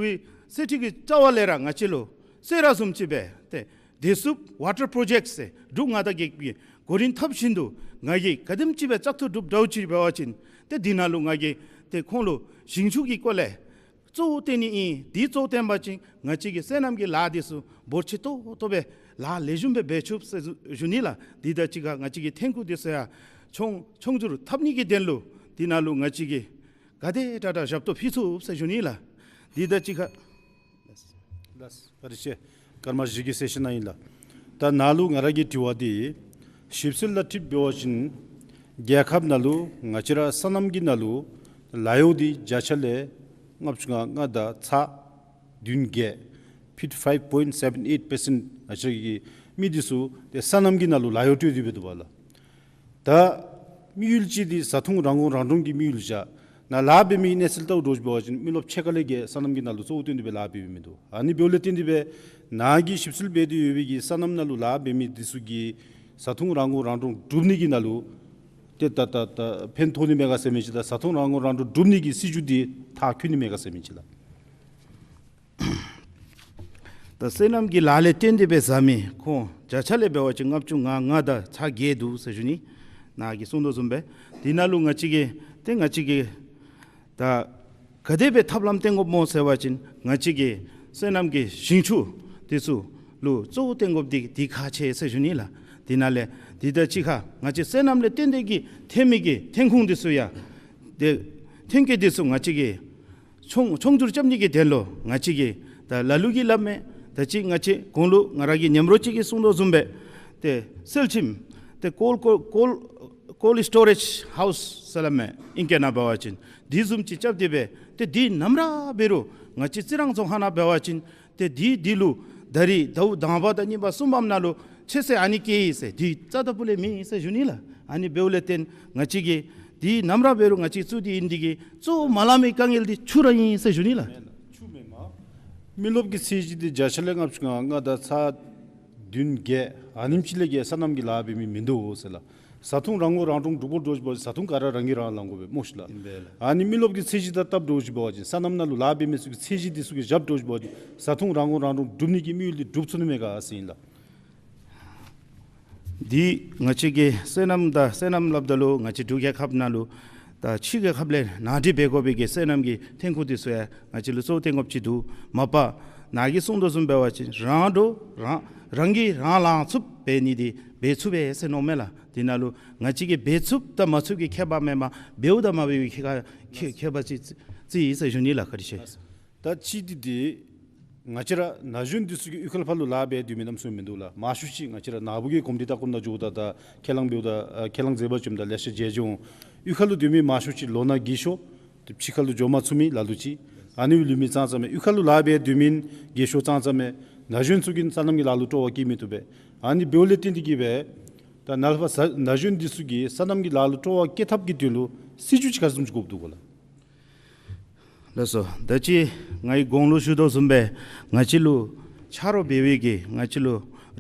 གསེར་ཁྲི་གི་རྩ་བ་ལས་ར་ང་བཅས་ལུ་གསོལ་རས་བཟུམ་ཅིག་སྦེ་ཏེ་བདེ་སྲུངཔ་ཝ་ཊར་པྲོ་ཇེཀཊ་ཟེར་འབྲུག་མངའ་བདག་གིས་གོ་རིམ་འཐབ་བཞིན་དུ་ང་གིས་ག་དེམ་ཅིག་སྦེ་བཙག་འཐུ་གྲུབ་འདྲཝ་ཅིག་འབད་བ་ཅིན་ཏེ་འདི་ནང་ལུ་ང་གིས་ཏེ་ཁོང་ལུ་ཞིང་ཆུ་གི་སྐོར་ལས་གཙོ་བོ་བཏོན་ནི་ཨིན། འདི་གཙོ་བོ་བཏོན་པ་ཅིན་ང་བཅས་ཀྱི་སོ་ནམ་གྱི་ལཱ་འདི་ཚུ་འབོར་ཆེ་ཏོག་ཏོ་སྦེ་ལཱ་ལེགས་ཤོམ་སྦེ་འབད་ཚུགས་ཟེར་ཞུ་ནི་ལགས། འདི་དང་གཅིག་ཁར་ང་བཅས་ཀྱི་ཐོན་ཁུངས་འདི་ཚུ་ཡང་ཆོང་ཆོང་འགྱུར་འཐབ་ནི་གི་དོན་ལུ་འདི་ནང་ལུ་ང་བཅས་ཀྱིས་ག་དེ་དྲག་དྲག་ཞབས་ཏོག་ཕུལ་ཚུགས་ཟེར་ཞུ་ནི་ལགས། འདི་དང་གཅིག་ཁར་ལགས། བཀའ་དྲིན་ཆེ། ཀརྨ་བཞི་གི་གསལ་བཤད་ནང་ཨིན་ལགས། ད་ནཱ་ལུ་ང་ར་གི་དྲི་བ་འདི་ཞིབ་འཚོལ་ལ་ཁྲིད་འབད་བ་ཅིན་རྒྱལ་ཁབ་ནང་ལུ་ང་བཅས་ར་སོ་ནམ་གྱི་ནང་ལུ་ལཱ་གཡོག་འདི་བརྒྱ་ཆ་ལས་ལྔ་བཅུ་ང་ལྔ་དང་ཚག་བདུན་བརྒྱད་ཕིཊ་ཕའིབ་པོའིནཊ་སེ་བེན་ཨེཊ་པར་སེནཊ་ང་བཅས་ཀྱི་མི་འདི་ཚུ་ཏེ་སོ་ནམ་གྱི་ནང་ལུ་ལཱ་གཡོག་སྤྲོད་དེ་འབད་དོ་བ་ལགས། ད་དམིགས་ཡུལ་ཅིག་འདི་བཟའ་འཐུང་རང་མགོ་རང་འདྲོངས་ཀྱི་དམིགས་ཡུལ་བཞག་ནཱ་ལཱ་འབད་མི་གནས་ཚུལ་ལྟ་བུ་འདྲཝ་ཅིག་འབད་བ་ཅིན་མི་རློབས་ཕྱེད་ཀ་ལས་བརྒལ་སོ་ནམ་གྱི་ནང་ལུ་གཙོ་བོ་བཏོན་ཏེ་སྦེ་ལཱ་འབད་མི་མིན་འདུག། ཨ་ནི་འབདཝ་ལས་བརྟེན་ཏེ་སྦེ་ནཱ་གིས་ཞིབ་འཚོལ་འབད་དེ་ཡོད་པའི་གི་སོ་ནམ་ནང་ལུ་ལཱ་འབད་མི་འདི་ཚུ་གིས་བཟའ་འཐུང་རང་མགོ་རང་འདྲོངས་སྒྲུབ་ནི་གི་ནང་ལུ་ཏེ་ད་ད་ད་ཕན་ཐོགས་ནི་མས་ག་ཟེར་མི་ཅིག་དང་བཟའ་འཐུང་རང་མགོ་རང་འདྲོངས་སྒྲུབ་ནི་གི་སྲིད་བྱུས་འདི་མཐར་འཁྱོལ་ནི་མས་ག་ཟེར་མི་ཅིག་ལགས། ད་སོ་ནམ་གྱི་ལཱ་ལས་བརྟེན་ཏེ་སྦེ་བཟའ་མི་ཁོང་བརྒྱ་ཆ་ལས་འབད་བ་ཅིན་ལྔ་བཅུ་ང་ལྔ་དང་ཚག་བརྒྱད་འདུག་ཟེར་ཞུ་ནི། ནཱ་གིས་གསུངས་དོ་བཟུམ་སྦེ་འདི་ནང་ལུ་ང་བཅས་ཀྱིས་ཏེ་ང་བཅས་ཀྱིས་ད་ག་དེ་སྦེ་ཐབས་ལམ་བཏོན་དགོཔ་སྨོ་ཟེར་བ་ཅིན་ང་བཅས་ཀྱིས་སོ་ནམ་གྱི་ཞིང་ཆུ་འདི་ཚུ་ལུ་གཙོ་བོ་བཏོན་དགོཔ་འདི་འདི་ཁག་ཆེ་ཟེར་ཞུ་ནི་ལགས། འདི་ནང་ལས་འདི་དང་གཅིག་ཁར་ང་བཅས་སོ་ནམ་ལས་བརྟེན་ཏེ་གི་ཐོན་མི་གི་ཐོན་ཁུངས་འདི་ཚུ་ཡང་ཏེ་ཐོན་སྐྱེད་འདི་ཚུ་ང་བཅས་ཀྱིས་ཆོང་ཆོང་འགྱུར་རྐྱབ་ནི་གི་དོན་ལུ་ང་བཅས་ཀྱིས་ད་ལ་ལུ་གིས་སླབ་མི་ད་ཅི་ང་བཅས་གོང་ལུ་ང་ར་གི་མཉམ་རོགས་ཅིག་གིས་གསུངས་དོ་བཟུམ་སྦེ་ཏེ་སིལ་ཁྱིམ་ཏེ་ཀོལ་ཀོལ་ཀོལ་ཀོལཌ་སི་ཊོ་རེཇ་ཧའུསི་ཟེར་སླབ་མི་ཨིང་སྐད་ནང་འབད་བ་ཅིན་འདི་བཟུམ་ཅིག་རྐྱབ་སྟེ་སྦེ་ཏེ་འདི་ནམ་ར་འབད་རུང་ང་བཅས་རྩི་རང་རྫོང་ཁག་ནང་འབད་བ་ཅིན་ཏེ་འདི་འདི་ལུ་ད་རིས་ཟླཝ་དང་པ་དང་གཉིས་པ་གསུམ་པམ་ནང་ལུ་ཚོད་བསྲེ་ཨ་ནི་སྐྱེ་ཡི་ཟེར་འདི་རྩ་ལྟ་བུ་ལས་མེད་ཟེར་ཞུ་ནི་ལགས། ཨ་ནི་འབདཝ་ལས་བརྟེན་ང་བཅས་ཀྱིས་ འདི་ནམ་ར་འབད་རུང་ང་བཅས་ཚུ་འདི་ཨིན་འདི་གིས་གཙོ་བོ་མ་ལང་མི་དཀའ་ངལ་འདི་ཆུ་ར་ཨིན་ཟེར་ཞུ་ནི་ལགས། མེན་ལགས། ཆུ་མེན་མས། མི་རློབས་ཀྱི་ཚད་གཞི་འདི་བརྒྱ་ཆ་ལས་ལྔ་བཅུ་ང་ལྔ་དང་ཚག་བདུན་བརྒྱད་ཨ་ནེམ་ཅིག་ལས་བརྒལ་སོ་ནམ་གྱི་ལཱ་འབད་མི་མིན་འདུག་ཟེར་ལགས། བཟའ་འཐུང་རང་མགོ་རང་འདྲོངས་འགྲུབ་དགོཔ་འདྲཝ་ཅིག་འབད་བ་ཅིན་བཟའ་འཐུང་ག་ར་རང་གིས་རང་ལང་དགོ་པས་སྨོ་ཤི་ལགས། ཨིན་པས་ལགས། ཨ་ནི་མི་རློབས་ཀྱི་ཚད་གཞི་དང་སྟབས་འདྲཝ་ཅིག་འབད་བ་ཅིན་སོ་ནམ་ནང་ལུ་ལཱ་འབད་མི་ཚུ་གི་ཚད་གཞི་འདི་ཚུ་གི་ཞབས་འདྲཝ་ཅིག་འབད་བ་ཅིན་བཟའ་འཐུང་རང་མགོ་རང་འདྲོངས་འགྲུབ་ནི་གི་དམིགས་ཡུལ་འདི་འགྲུབ་ཚུགས་ནི་མས་ག་ཟེར་ཨིན་ལགས། འདི་ང་བཅས་ཀྱི་སོ་ནམ་དང་སོ་ནམ་སླབ་ད་ལུ་ང་བཅས་འབྲུག་རྒྱལ་ཁབ་ནང་ལུ་ད་ཕྱི་རྒྱལ་ཁབ་ལས་ནང་འགྲིག་འབད་དགོ་པའི་གི་སོ་ནམ་གྱི་ཐོན་ཁུངས་འདི་ཚུ་ཡང་ང་བཅས་ལུ་གཙོ་བོ་བཏོན་དགོཔ་ཅིག་འདུག། མ་པ་ནཱ་གིས་གསུང་དོ་བཟུམ་འབད་བ་ཅིན་རང་འདྲོངས་རང་རང་གིས་རང་ལང་ཚུགསཔ་འབད་ནི་འདི་འབད་ཚུགས་པས་ཟེར་མནོཝ་མས་ལགས། འདི་ནང་ལུ་ང་བཅས་ཀྱིས་འབད་ཚུགསཔ་དང་མ་ཚུགསཔ་ཀྱི་ཁྱད་པར་མེན་པར་འབདཝ་དང་མ་འབདཝ་གི་ཁྱད་ཁྱད་ཁྱད་པར་ཅིག་ཅིག་ཨིན་ཟེར་ཞུ་ནི་ལགས། བཀའ་དྲིན་ཆེ། ད་ཅི་འདི་འདི་ང་བཅས་ར་ན་གཞོན་འདི་ཚུ་གིས་གཡུས་ཁ་ལས་ཕར་ལུ་ལཱ་འབད་སྡོད་མི་གནམ་མེད་ས་མེད་མིན་འདུག་ལགས། མང་ཤོས་ཅིག་ང་བཅས་ར་ནཱ་བུ་གི་གོམས་འདྲིས་ལྟ་སྐོར་ནང་འགྱོཝ་ད་ད་ཁས་བླངས་འབདཝ་ད་ཨ་ཁས་བླངས་མཛད་པ་བྱོནམ་ད་ལེ་ཤ་མཇལ་འོང་། གཡུས་ཁ་ལུ་སྡོད་མི་མང་ཤོས་ཅིག་ལོ་ན་རྒས་ཤོས་ཏེ་ཕྱི་ཁ་ལུ་འགྱོ་མ་ཚུགས་མི་ལ་ལུ་ཅིག་ཨ་ནི་སྦེ་ལུས་མི་ཙང་ཙང་མས། གཡུས་ཁ་ལུ་ལཱ་འབད་སྡོད་མི་རྒས་ཤོས་ཙང་ཙང་མས། ན་གཞོན་ཚུ་གིས་སོ་ནམ་གྱི་ལཱ་ལུ་སྤྲོ་བ་བསྐྱེད་མི་བཏུབ་པས། ཨ་ནི་འབདཝ་ལས་བརྟེན་ཏེ་གིས་སྦེ་ད་ནཱ་ལས་ཕར་ས་ན་གཞོན་འདི་ཚུ་གིས་སོ་ནམ་གྱི་ལཱ་ལུ་སྤྲོ་བ་བསྐྱེད་ཐབས་ཀྱི་དོན་ལུ་སྲིད་བྱུས་ཅིག་ག་བཟུམ་ཅིག་དགོཔ་འདུག་གོ་ལགས། ལགས་སོ། ད་ཅི་ང་གིས་གོང་ལུ་ཞུ་དོ་བཟུམ་སྦེ་ང་བཅས་ལུ་ཆ་རོགས་འབད་བའི་གི་ང་བཅས་ལུ་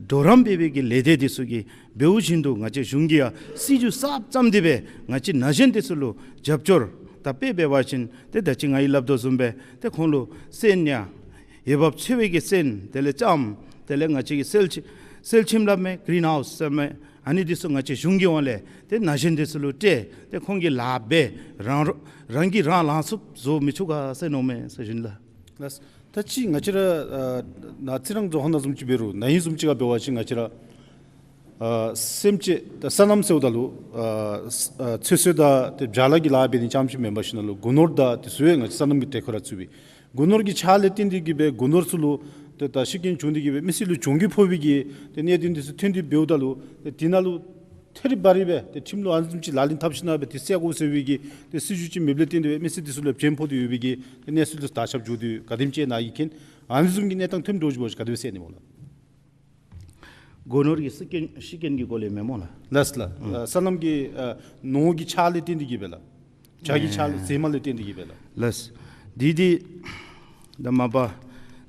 གྲོགས་རམ་འབད་བའི་གི་ལས་སྡེ་འདི་ཚུ་གིས་འབདཝ་བཞིན་དུ་ང་བཅས་གཞུང་གིས་ཡང་སྲིད་བྱུས་གསརཔ་བརྩམས་ཏེ་སྦེ་ང་བཅས་ན་གཞོན་འདི་ཚུ་ལུ་རྒྱབ་སྐྱོར་དང་དཔེ་འབད་བ་ཅིན་ཏེ་ད་ཅི་ང་གིས་སླབ་དོ་བཟུམ་སྦེ་ཏེ་ཁོང་ལུ་སོན་ཡང་འོས་འབབ་ཆེ་བའི་གི་སོན་དེ་ལས་ལྕངམ་དེ་ལས་ང་བཅས་ཀྱི་སེལ་ཆི་སེལ་ཆེམ་སླབ་མས། གི་རིན་ཧའུསི་ཟེར་མི་ཨ་ནི་འདི་ཚུ་ང་བཅས་གཞུང་གི་ཧོངས་ལས་ཏེ་ན་གཞོན་འདི་ཚུ་ལུ་སྤྲོད་དེ་ཁོང་གིས་ལཱ་འབད་རང་རང་གིས་རང་ལང་ཚུགསཔ་བཟོ་མི་ཚུགས་ག་ཟེར་མནོཝ་མས་ཟེར་ཞུ་ནི་ལགས། ལགས། ད་ཅི་ང་བཅས་ར་ཨ་ནཱ་རྩི་རང་རྫོང་ཁག་ནང་བཟུམ་ཅིག་འབད་རུང་ན་ཧིང་བཟུམ་ཅིག་ཁར་འབད་བ་ཅིན་ང་བཅས་ར་ཨ་སེམས་ཅན་ད་སོ་ནམ་ཟེརཝ་ད་ལུ་ཨ་ཨ་ཚོད་བསྲེ་དང་ཏེ་བྱཱ་ལཱ་གི་ལཱ་འབད་ནི་རྐྱངམ་ཅིག་མེན་པར་ཞིན་ན་ལུ་སྒོ་ནོར་དང་དེ་ཚུ་ཡང་ང་བཅས་སོ་ནམ་གྱི་གྲལ་ཁར་ར་ཚུད་པས། སྒོ་ནོར་གྱི་ཆ་ལས་བརྟེན་ཏེ་གིས་སྦེ་སྒོ་ནོར་ཚུ་ལུ་ཏེ་ད་ཤི་རྐྱེན་བྱུང་སྟེ་གིས་སྦེ་མི་སེར་ལུ་གྱོང་རྒུད་ཕོག་པའི་གི་ཏེ་གནད་དོན་འདི་ཚུ་ཐོན་ཏེ་འབདཝ་ད་ལུ་ཏེ་དེ་ནང་ལུ་ཐད་རི་བ་རི་སྦེ་ཏེ་ཁྲིམས་ལུ་ཨ་ནི་བཟུམ་ཅིག་ལག་ལེན་འཐབ་ཞིན་ན་སྦེ་ཏེ་བསལ་དགོ་ཟེར་བའི་གི་ཏེ་སྲིད་བྱུས་ཅིག་མེདཔ་ལས་བརྟེན་ཏེ་སྦེ་མི་སེར་འདི་ཚུ་ལུ་བྱེམ་ཕོག་སྟེ་ཡོད་པའི་གི་ཏེ་གནས་ཚུལ་འདི་ཚུ་དར་ཁྱབ་འགྱོ་དོ་ཡོད། ག་དེམ་ཅིག་ནཱ་གིས་མཁྱེན། ཨ་ནི་བཟུམ་གྱི་གནས་སྟངས་ཐོནམ་འདྲཝ་ཅིག་འབད་བ་ཅིན་ག་དེ་སྦེ་སེལ་ནི་སྨོ་ལགས། སྒོ་ནོར་གྱི་ཤི་རྐྱེན་ཤི་རྐྱེན་གྱི་སྐོར་ལས་མེན་སྨོ་ལགས། ལགས་ལགས། ཨ་སོ་ནམ་གྱི་ཨ་ནོར་གྱི་ཆ་ལས་བརྟེན་ཏེ་གིས་སྦེ་ལགས། བྱཱ་གི་ཆ་ལས་ཟེ་མ་ལས་བརྟེན་ཏེ་གིས་སྦེ་ལགས། ལགས། འདི་འདི་ད་མ་པ་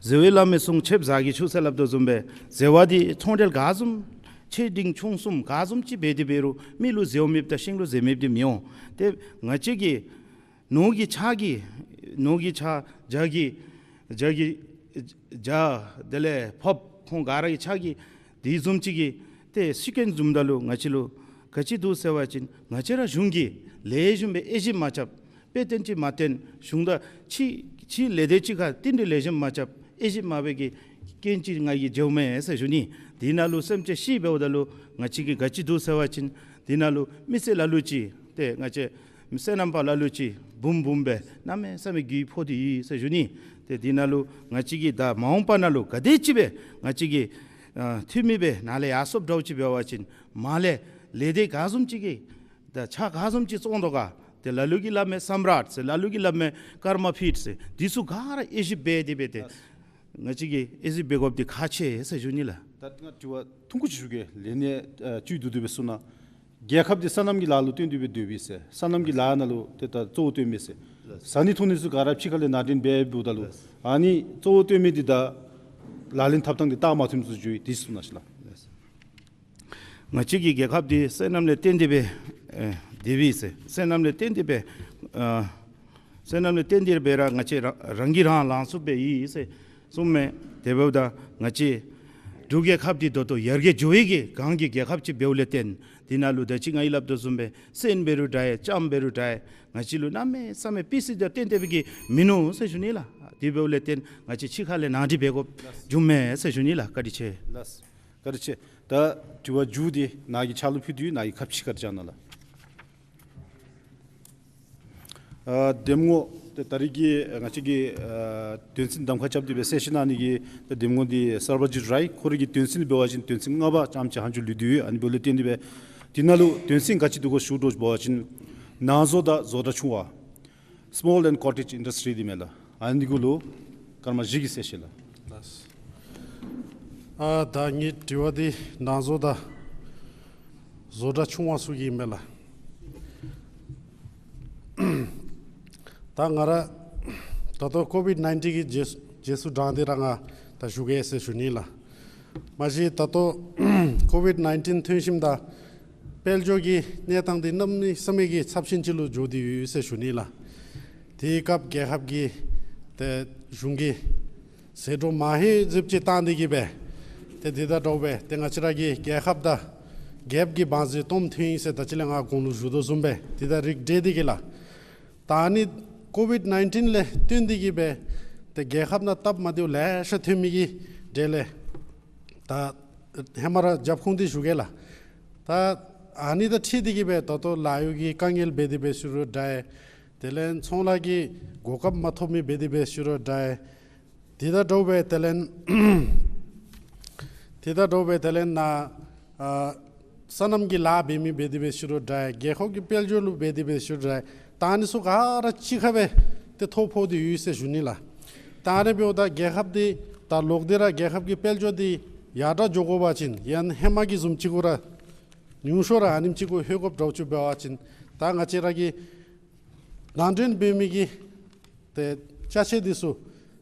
ཟེ་བའི་བླ་མའི་གསུང་ཆེབ་ཟ་གི་ཆུ་ཟེར་སླབ་དོ་བཟུམ་སྦེ་ཟེ་བ་འདི་ཚོང་འབྲེལ་ག་བཟུམ་ཆེ་འབྲིང་ཆུང་གསུམ་ག་བཟུམ་ཅིག་འབད་དེ་འབད་རུང་མི་ལུ་ཟེཝ་མེདཔ་དང་ཤིང་ལུ་ཟེ་མེདཔ་འདི་མི་འོང་། ཏེ་ང་བཅས་ཀྱི་ནོར་གྱི་ཆ་གི་ནོར་གྱི་ཆ་བྱཱ་གི་བྱཱ་གི་བྱཱ་དེ་ལས་ཕགཔ་ཁོང་ག་ར་གི་ཆ་གི་དེ་བཟུམ་ཅིག་གི་ཏེ་ཤི་རྐྱེན་བཟུམ་ད་ལུ་ང་བཅས་ལུ་ག་ཅི་འདུག་ཟེར་བ་ཅིན་ང་བཅས་ར་གཞུང་གིས་ལེགས་ཤོམ་སྦེ་དབྱེ་ཞིབ་མ་རྐྱབ། དཔེ་སྟོན་ཅིག་མ་སྟོན། གཞུང་དང་ཕྱི་ཕྱི་ལས་སྡེ་ཅིག་ཁར་བསྟུན་ཏེ་ལེགས་ཤོམ་མ་རྐྱབ། དབྱེ་ཞིབ་མ་འབད་བའི་གི་རྐྱེན་ཅིག་ང་གིས་མཇལཝ་མས་ཟེར་ཞུ་ནི། དེ་ནང་ལུ་སེམས་ཅན་ཤི་འབདཝ་ད་ལུ་ང་བཅས་ཀྱིས་ག་ཅི་འདུག་ཟེར་བ་ཅིན་དེ་ནང་ལུ་མི་སེར་ལ་ལུ་ཅིག་ཏེ་ང་བཅས་སོ་ནམ་པ་ལ་ལུ་ཅིག་འབུམ་འབུམ་སྦེ་གནམ་མེད་ས་མེད་རྒུད་ཕོག་སྟེ་ཡོད་ཟེར་ཞུ་ནི། ཏེ་དེ་ནང་ལུ་ང་བཅས་ཀྱིས་ད་མ་འོངས་པ་ནང་ལུ་ག་དེ་ཅིག་སྦེ་ང་བཅས་ཀྱིས་ཨ་འཐུས་མི་སྦེ་ནཱ་ལས་ཡར་སོངམ་འདྲཝ་ཅིག་འབད་བ་ཅིན་མར་ལས་ལས་སྡེ་ག་བཟུམ་ཅིག་གིས་ད་ཆ་ག་བཟུམ་ཅིག་བཙོང་དོ་ག། ཏེ་ལ་ལུ་གིས་སླབ་མི་སམ་རཱཊ་ཟེར་ལ་ལུ་གིས་སླབ་མི་ཀརྨ་ཕིཌ་ཟེར་འདི་ཚུ་ག་ར་དབྱེ་ཞིབ་འབད་དེ་སྦེ་ཏེ་ལགས། ང་བཅས་ཀྱིས་དབྱེ་ཞིབ་འབད་དགོཔ་འདི་ཁག་ཆེ་ཟེར་ཞུ་ནི་ལགས། ད་ང་དྲི་བ་ཐུང་ཀུ་ཅིག་ཞུ་གེ། ལན་ནི་ཨ་བཅུད་བསྡུ་བསྡུ་སྦེ་གསུང་གནང་། རྒྱལ་ཁབ་འདི་སོ་ནམ་གྱི་ལཱ་ལུ་བརྟེན་ཏེ་སྦེ་སྡོད་པས་ཟེར། སོ་ནམ་གྱི་ལཱ་ནང་ལུ་ཏེ་ད་གཙོ་བོ་བཏོན་མས་ཟེར། ལགས། ཟ་ནི་འཐུང་ནི་ཚུ་ག་ར་ཕྱི་ཁ་ལས་ནང་འདྲེན་འབད་འབདཝ་ད་ལུ་ལགས། ཨ་ནི་གཙོ་བོ་བཏོན་མི་འདི་དང་ལག་ལེན་འཐབ་ཐངས་འདི་རྟགས་མ་མཐུནམ་ཚུ་བརྗོད་ཡི། དེ་གསུང་གནང་ཤིག་ལགས། ལགས། ང་བཅས་ཀྱི་རྒྱལ་ཁབ་འདི་སོ་ནམ་ལས་བརྟེན་ཏེ་སྦེ་ཨེ་སྡོད་པས་ཟེར། སོ་ནམ་ལས་བརྟེན་ཏེ་སྦེ་ཨ་སོ་ནམ་ལས་བརྟེན་ཏེ་སྦེ་ར་ང་བཅས་ར་རང་གིས་རང་ལང་ཚུགསཔ་སྦེ་ཡོད་ཟེར་གསུངམ་མས། དེ་འབདཝ་ད་ང་བཅས་འབྲུག་རྒྱལ་ཁབ་འདི་ད་ལྟོ་ཡར་རྒྱས་འགྱོ་བའི་གི་གོང་གི་རྒྱལ་ཁབ་ཅིག་འབདཝ་ལས་བརྟེན་དེ་ནང་ལུ་ད་ཅི་ང་གིས་སླབ་དོ་བཟུམ་སྦེ་སོན་འབད་རུང་འདྲ་ཡ་ལྕངམ་འབད་རུང་འདྲ་ཡ་ང་བཅས་ལུ་གནམ་མེད་ས་མེད་དཔེ་སྲིད་དང་བརྟེན་ཏེ་སྦེ་གི་མིན་ནུག་ཟེར་ཞུ་ནི་ལགས། དེ་འབདཝ་ལས་བརྟེན་ང་བཅས་ཕྱི་ཁ་ལས་ནང་འདྲེན་འབད་དགོཔ་བྱུངམ་མས་ཟེར་ཞུ་ནི་ལགས། བཀའ་དྲིན་ཆེ། ལགས། བཀའ་དྲིན་ཆེ། ད་དྲི་བ་མཇུག་འདི་ནཱ་གི་ཕྱག་ལུ་ཕུལ་དོ་ཡོད། ནཱ་གིས་ཁ་ཕྱེ་བཀའ་དྲིན་བསྐྱང་གནང་ལགས། ཨ་གདམ་ངོ་ཏེ་ད་རིས་ཀྱི་ང་བཅས་ཀྱི་ཨ་དོན་ཚན་གདམ་ཁ་རྐྱབ་སྟེ་སྦེ་གསལ་བཤད་གནང་ནི་གི་ཏེ་གདམ་ངོ་འདི་སར་བ་ཇིཏ་རའི། ཁོ་རའི་གི་དོན་ཚན་འབད་བ་ཅིན་དོན་ཚན་ལྔ་པ་ཙམ་ཅིག་ཧ་ཅང་ལུས་ཏེ་ཡོད། ཨ་ནི་འབདཝ་ལས་བརྟེན་ཏེ་སྦེ་དེ་ནང་ལུ་དོན་ཚན་ག་ཅི་འདུག་གོ་ཞུ་དོ་བཟུམ་འབད་བ་ཅིན་ནང་བཟོ་དང་བཟོ་གྲྭ་ཆུང་བ། Small and cottage industry འདི་མས་ལགས། ཨ་ནི་གུ་ལུ་སྐར་མ་བཞི་གི་གསལ་བཤད་ལགས། ལགས། ཨ་ད་ངེའི་དྲི་བ་འདི་ནང་བཟོ་དང་བཟོ་གྲྭ་ཆུང་བ་ཚུ་གི་ཨིན་མས་ལགས། ད་ང་ར་ད་ལྟོ་ཀོ་ཝིཌ་ནའིན་ཊིན་གྱི་རྗེས་རྗེས་སུ་འབྲངས་ཏེ་ར་ང་ད་བཞུགས་ཡི་ཟེར་ཞུ་ནི་ལགས། མ་གཞི་ད་ལྟོ་ཀོ་ཝིཌ་ནའིན་ཊིན་ཐོན་ཞིནམ་ད་དཔལ་འབྱོར་གྱི་གནས་སྟངས་འདི་གནམ་མེད་ས་མེད་ཀྱི་ཚབས་ཆེན་ཅིག་ལུ་འགྱོ་སྟེ་ཡོད་ཟེར་ཞུ་ནི་ལགས། དེའི་སྐབས་རྒྱལ་ཁབ་ཀྱི་ཏེ་གཞུང་གི་ཟད་འགྲོ་མ་ཧེ་ཟེརཝ་ཅིག་བཏང་སྟེ་གི་སྦེ་ཏེ་དེ་དང་འདྲཝ་སྦེ་ཏེ་ང་བཅས་ར་གི་རྒྱལ་ཁབ་དང་རྒྱལཔོ་གི་བང་མཛོད་སྟོངམ་ཐོན་ཡི་ཟེར་ད་ཅི་ལས་ང་གོང་ལུ་ཞུ་དོ་བཟུམ་སྦེ་དེ་དང་རིགས་འདྲ་སྟེ་གི་ལགས། ད་ཨ་ནི་ཀོ་ཝིཌ་ནའིན་ཊིན་ལས་བརྟེན་ཏེ་གི་སྦེ་ཏེ་རྒྱལ་ཁབ་ནང་སྟབས་མ་བདེཝ་ལེ་ཤ་ཐོན་མི་གི་གྲས་ལས་ད་ཧེ་མ་ར་རྒྱབ་ཁུངས་འདི་ཞུ་གེ་ལགས། ད་ཨ་ནི་དང་འཁྲིལ་ཏེ་གི་སྦེ་ད་ལྟོ་ལཱ་གཡོག་གི་དཀའ་ངལ་འབད་དེ་འབད་ཞུ་རུང་འདྲ། དེ་ལས་ཚོང་ལཱ་གི་གོ་སྐབས་མ་ཐོབ་མི་འབད་དེ་འབད་ཞུ་རུང་འདྲ། དེ་དང་འདྲཝ་སྦེ་དེ་ལས་དེ་དང་འདྲཝ་སྦེ་དེ་ལས་ནཱ་ཨ་སོ་ནམ་གྱི་ལཱ་འབད་མི་འབད་དེ་འབད་ཞུ་རུང་འདྲ། རྒྱལ་ཁབ་ཀྱི་དཔལ་འབྱོར་ལུ་འབད་དེ་འབད་ཞུ་རུང་འདྲ། ད་ཨ་ནི་ཚུ་ག་ར་གཅིག་ཁར་སྦེ་ཏེ་ཐོ་ཕོག་སྟེ་ཡོད་ཟེར་ཞུ་ནི་ལགས། ད་ཨ་ནི་འབདཝ་ད་རྒྱལ་ཁབ་འདི་ད་ལོག་སྟེ་ར་རྒྱལ་ཁབ་ཀྱི་དཔལ་འབྱོར་འདི་ཡར་དྲག་འགྱོ་དགོ་པ་ཅིན་ཡང་ཧེ་མ་གི་བཟུམ་ཅིག་གུ་ར་ཉུང་ཤོས་ར་ཨ་ནེམ་ཅིག་གུ་ལྷོད་དགོཔ་འདྲཝ་ཅིག་འབད་བ་ཅིན་ད་ང་བཅས་ར་གི་ནང་འདྲེན་འབད་མི་གི་ཏེ་ཅ་ཆས་འདི་ཚུ་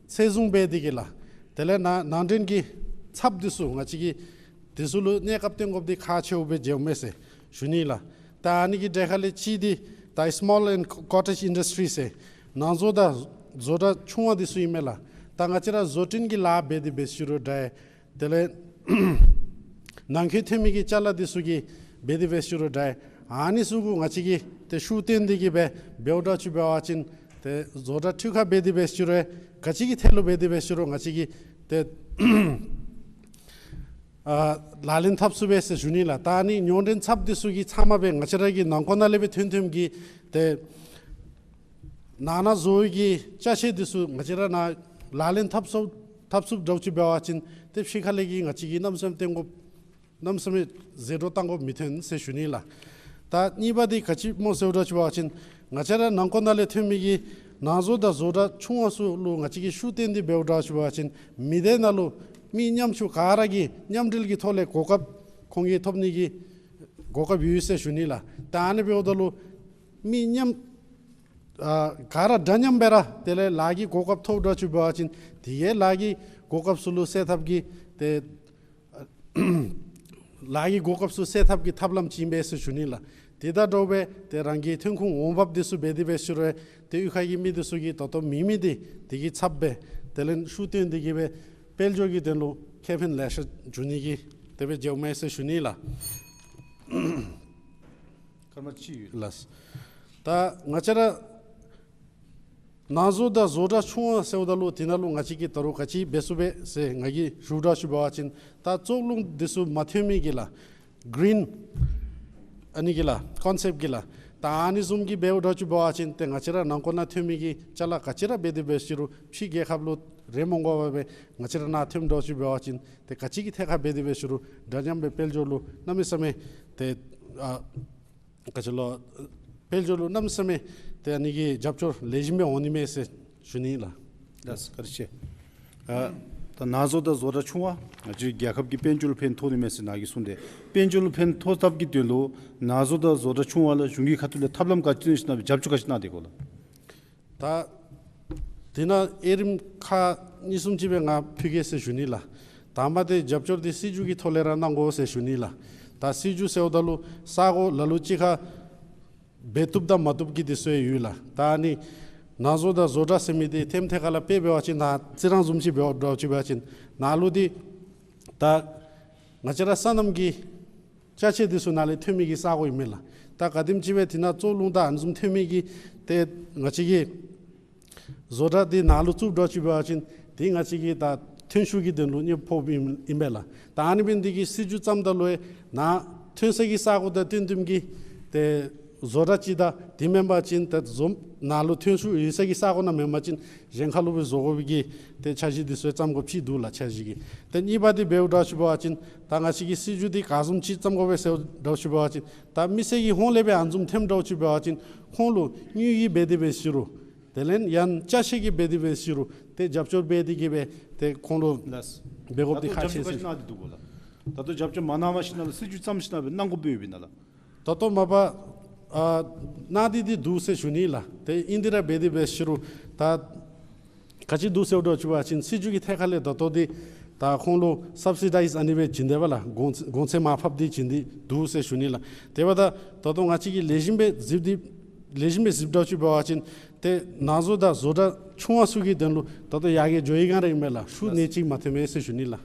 ཚད་བཟུང་འབད་དེ་གི་ལགས། དེ་ལས་ནཱ་ནང་འདྲེན་གྱི་ཚབ་འདི་ཚུ་ང་བཅས་ཀྱིས་དེ་ཚུ་ལུ་གནས་སྐབས་བཏོན་དགོཔ་འདི་ཁག་ཆེཝ་སྦེ་མཇལཝ་མས་ཟེར་ཞུ་ནི་ལགས། ད་ཨ་ནི་གི་གྲས་ཁ་ལས་གཅིག་འདི་ད་སི་མོལ་ཨེནཌ་ཀོ་ཊེཇ་ཨིན་ཌསི་ཊི་རི་ཟེར་ནང་བཟོ་དང་བཟོ་གྲྭ་ཆུང་བ་འདི་ཚུ་ཨིན་མས་ལགས། ད་ང་བཅས་ར་བཟོ་སྐྲུན་གྱི་ལཱ་འབད་དེ་འབད་ཞུ་རུང་འདྲ། དེ་ལས་ནང་འཁོད་ཐོན་མི་གི་ཅ་ལ་འདི་ཚུ་གིས་འབད་དེ་འབད་ཞུ་རུང་འདྲ། ཨ་ནི་ཚུ་གུ་ང་བཅས་ཀྱིས་ཏེ་ཤུགས་བཏོན་ཏེ་གི་སྦེ་འབདཝ་འདྲཝ་ཅིག་འབད་བ་ཅིན་ཏེ་བཟོ་གྲྭ་འཕྲུལ་ཁང་འབད་དེ་འབད་ཞུ་རུང་ག་ཅི་གི་ཐད་ལུ་འབད་དེ་འབད་ཞུ་རུང་ང་བཅས་ཀྱིས་ཏེ་ཨ་ལག་ལེན་འཐབ་ཚུགས་པས་ཟེར་ཞུ་ནི་ལགས། ད་ཨ་ནི་ཉོ་འདྲེན་ཚབ་འདི་ཚུ་གི་ཚབ་མ་སྦེ་ང་བཅས་ར་གི་ནང་འཁོད་ནང་ལས་སྦེ་ཐོན་ཐོནམ་གི་ཏེ་ནང་ན་བཟོ་བའི་གི་ཅ་ཆས་འདི་ཚུ་ང་བཅས་ར་ནཱ་ལག་ལེན་འཐབ་ཚུགས་འཐབ་ཚུགསཔ་འདྲཝ་ཅིག་འབད་བ་ཅིན་ཏེ་ཕྱི་ཁ་ལས་ཀྱི་ང་བཅས་ཀྱིས་གནམ་མེད་ས་མེད་བཏོན་དགོཔ་གནམ་མེད་ས་མེད་ཟད་འགྲོ་བཏང་དགོཔ་མི་ཐོན་ཟེར་ཞུ་ནི་ལགས། ད་གཉིས་པ་འདི་ག་ཅི་སྨོ་ཟེརཝ་འདྲཝ་ཅིག་འབད་བ་ཅིན་ང་བཅས་ར་ནང་འཁོད་ནང་ལས་ཐོན་མི་གི་ནང་བཟོ་དང་བཟོ་གྲྭ་ཆུང་བ་ཚུ་ལུ་ང་བཅས་ཀྱིས་ཤུགས་བཏོན་ཏེ་འབདཝ་འདྲཝ་ཅིག་འབད་བ་ཅིན་མི་སྡེ་ནང་ལུ་མི་མཉམ་ཚུ་ག་ར་གིས་མཉམ་འབྲེལ་གྱི་ཐོག་ལས་གོ་སྐབས་ཁོང་གིས་ཐོབ་ནི་གི་གོ་སྐབས་ཡོད་ཟེར་ཞུ་ནི་ལགས། ད་ཨ་ནི་འབདཝ་ད་ལུ་མི་མཉམ་ཨ་ག་ར་འདྲ་མཉམ་སྦེ་ར་དེ་ལས་ལཱ་གི་གོ་སྐབས་ཐོབ་འདྲཝ་ཅིག་འབད་བ་ཅིན་དེ་གི་ལཱ་གི་གོ་སྐབས་ཚུ་ལུ་སེལ་ཐབས་ཀྱི་ཏེ་ལཱ་གི་གོ་སྐབས་ཚུ་སེལ་ཐབས་ཀྱི་ཐབས་ལམ་ཅིག་ཨིན་པས་ཟེར་ཞུ་ནི་ལགས། དེ་དང་འདྲཝ་སྦེ་ཏེ་རང་གི་ཐོན་ཁུངས་འོང་འབབ་འདི་ཚུ་འབད་དེ་འབད་ཞུ་རུང་ཏེ་གཡུས་ཁ་གི་མི་འདི་ཚུ་གིས་ད་ལྟོ་མེད་མི་འདི་དེ་གི་ཚབ་སྦེ་དེ་ལས་ཤུགས་བཏོན་ཏེ་གི་སྦེ་དཔལ་འབྱོར་གྱི་དོན་ལུ་ཁེ་ཕན་ལེ་ཤ་འབྱུང་ནི་གི་དེ་སྦེ་མཇལཝ་མས་ཟེར་ཞུ་ནི་ལགས། སྐར་མ་གཅིག་ཡོད། ལགས། ད་ང་བཅས་ར་ནང་བཟོ་དང་བཟོ་གྲྭ་ཆུང་བ་ཟེརཝ་ད་ལུ་དེ་ནང་ལུ་ང་བཅས་ཀྱིས་ད་རུང་ག་ཅི་འབད་ཚུགས་པས་ཟེར་ང་གིས་ཞུཝ་འདྲཝ་ཅིག་འབད་བ་ཅིན་ད་བཙོག་རླུང་འདི་ཚུ་མ་ཐོན་མི་གི་ལགས། གི་རིན་ཨ་ནི་གི་ལགས་ཀོན་སེཔཊ་གི་ལགས། ད་ཨ་ནི་བཟུམ་གྱི་འབདཝ་འདྲཝ་ཅིག་འབད་བ་ཅིན་ཏེ་ང་བཅས་ར་ནང་འཁོད་ནང་ཐོན་མི་གི་ཅ་ལ་ག་ཅི་ར་འབད་དེ་འབད་ཞུ་རུང་ཕྱི་རྒྱལ་ཁབ་ལུ་རེ་མ་དགོ་པར་སྦེ་ང་བཅས་ར་ནཱ་ཐོནམ་འདྲཝ་ཅིག་འབད་བ་ཅིན་ཏེ་ག་ཅི་གི་ཐད་ཁར་འབད་དེ་འབད་ཞུ་རུང་འདྲ་མཉམ་སྦེ་དཔལ་འབྱོར་ལུ་གནམ་མེད་ས་མེད་ཏེ་ཨ་ག་ཅི་ལོ་དཔལ་འབྱོར་ལུ་གནམ་མེད་ས་མེད་ཏེ་ཨ་ནི་གི་རྒྱབ་སྐྱོར་ལེགས་ཤོམ་སྦེ་འོང་ནི་མས་ཟེར་ཞུ་ནི་ལགས། ལགས་བཀའ་དྲིན་ཆེ། ཨ་ད་ནང་བཟོ་དང་བཟོ་གྲྭ་ཆུང་བ་ང་བཅས་རྒྱལ་ཁབ་ཀྱི་དཔལ་འབྱོར་ལུ་ཕན་ཐོགས་ནི་མས་ཟེར་ནཱ་གིས་གསུངས་ཏེ་དཔལ་འབྱོར་ལུ་ཕན་ཐོགས་ཐབས་ཀྱི་དོན་ལུ་ནང་བཟོ་དང་བཟོ་གྲྭ་ཆུང་བ་ལུ་གཞུང་གི་ཁ་ཐུག་ལས་ཐབས་ལམ་ག་ཅི་བཏོན་ཞིནམ་སྦེ་རྒྱབ་སྐྱོར་ག་ཅི་གནང་དེས་གོ་ལགས། ད་དེ་ནང་དབྱེ་རིམ་ཁག་གཉིས་གསུམ་ཅིག་སྦེ་ང་ཕུལ་གེ་ཟེར་ཞུ་ནི་ལགས། དང་པ་འདི་རྒྱབ་སྐྱོར་འདི་སྲིད་བྱུས་ཀྱི་ཐོག་ལས་ར་གནང་དགོ་ཟེར་ཞུ་ནི་ལགས། ད་སྲིད་བྱུས་ཟེརཝ་ད་ལུ་ས་གོ་ལ་ལུ་ཅིག་ཁར་འབད་བཏུབ་དང་མ་བཏུབ་ཀྱི་འདི་ཚུ་ཡང་ཡོད་ལགས། ད་ཨ་ནི་ནང་བཟོ་དང་བཟོ་གྲྭ་ཟེར་མི་འདི་ཐེམ་ཐེ་ཁ་ལས་དཔེ་འབད་བ་ཅིན་ད་རྩི་རང་བཟུམ་ཅིག་འབདཝ་འདྲཝ་ཅིག་འབད་བ་ཅིན་ནཱ་ལུ་འདི་ད་ང་བཅས་ར་སོ་ནམ་གྱི་ཅ་ཆས་འདི་ཚུ་ནཱ་ལས་ཐོན་མི་གི་ས་གོ་ཨིན་མས་ལགས། ད་ག་དེམ་ཅིག་སྦེ་དེ་ནང་བཙོག་རླུང་དང་ཨ་ནི་བཟུམ་ཐོན་མི་གི་ཏེ་ང་བཅས་ཀྱིས་བཟོ་གྲྭ་འདི་ནཱ་ལུ་བཙུགསཔ་འདྲཝ་ཅིག་འབད་བ་ཅིན་ཏེ་ང་བཅས་ཀྱི་ད་ཐོན་ཤུགས་ཀྱི་དོན་ལུ་གནོདཔ་ཕོགཔ་ཨིན་ཨིན་པས་ལགས། ད་ཨ་ནི་འབད་ནི་འདི་གིས་སྲིད་བྱུས་བརྩམ་ད་ལུ་ཡང་ནཱ་ཐོན་ས་གི་ས་གོ་དང་བསྟུན་བསྟུནམ་གྱི་ཏེ་བཟོ་གྲྭ་ཅིག་དང་དེ་མེན་པ་ཅིན་ཏེ་བཟོ་ནཱ་ལུ་ཐོན་ཤུགས་ཡོད་ས་གི་ས་གོ་ནང་མེན་པ་ཅིན་གཞན་ཁ་ལུ་སྦེ་བཟོ་དགོ་པའི་གི་ཏེ་འཆར་གཞི་འདི་ཚུ་བརྩམ་དགོཔ་ཅིག་འདུག་ལགས་འཆར་གཞི་གི། ཏེ་གཉིས་པ་འདི་འབདཝ་འདྲཝ་ཅིག་འབད་བ་ཅིན་ད་ང་བཅས་ཀྱིས་སྲིད་བྱུས་འདི་ག་བཟུམ་ཅིག་བརྩམ་དགོ་པས་ཟེརཝ་འདྲཝ་ཅིག་འབད་བ་ཅིན་ད་མི་སེར་གྱི་ཧོངས་ལས་སྦེ་ཨ་ནི་བཟུམ་ཐོནམ་འདྲཝ་ཅིག་འབད་བ་ཅིན་ཁོང་ལུ་དངུལ་གྱིས་འབད་དེ་འབད་ཞུ་རུང་དེ་ལས་ཡང་ཅ་ཆས་ཀྱིས་འབད་དེ་འབད་ཞུ་རུང་ཏེ་རྒྱབ་སྐྱོར་འབད་དེ་གི་སྦེ་ཏེ་ཁོང་ལུ་ལགས། འབད་དགོཔ་འདི་ད་ལྟོ་ཁག་ཆེ་ཟེར། རྒྱབ་སྐྱོར་ག་ཅི་གནང་སྟེ་འདུག་གོ་ལགས། ད་ལྟོ་རྒྱབ་སྐྱོར་མ་གནང་བ་ཞིནམ་ལས་སྲིད་བྱུས་བརྩམས་ཞིནམ་ལས་གནང་དགོཔ་ཡོད་པས་ན་ལགས། ད་ལྟོ་མ་པ་ ཨ་གནང་སྟེ་འདི་འདུག་ཟེར་ཞུ་ནི་ལགས། ཏེ་ཨིན་དེ་ར་འབད་དེ་འབད་ཞུ་རུང་ད་ག་ཅི་འདུག་ཟེར་འདྲཝ་ཅིག་འབད་བ་ཅིན་སྲིད་བྱུས་ཀྱི་ཐད་ཁ་ལས་ད་ལྟོ་འདི་ད་ཁོང་ལུ་སབ་སི་ཌའིཛ་ཨ་ནི་སྦེ་བྱིན་དེ་སྦེ་ལགས། གོང་གོང་ཚད་མར་ཕབ་སྟེ་བྱིན་ཏེ་འདུག་ཟེར་ཞུ་ནི་ལགས། དེ་འབདཝ་ད་ད་ལྟོ་ང་བཅས་ཀྱིས་ལེགས་ཤོམ་སྦེ་གཟིགས་ཏེ་ལེགས་ཤོམ་སྦེ་གཟིགསཔ་འདྲཝ་ཅིག་འབད་བ་ཅིན་ཏེ་ནང་བཟོ་དང་བཟོ་གྲྭ་ཆུང་བ་ཚུ་གི་དོན་ལུ་ད་ལྟོ་ཡར་རྒྱས་འགྱོ་ཡི་ག་ར་ཨིན་མས་ལགས། ཤུགས་ནི་ཅིག་མ་ཐོན་མས་ཟེར་ཞུ་ནི་ལགས།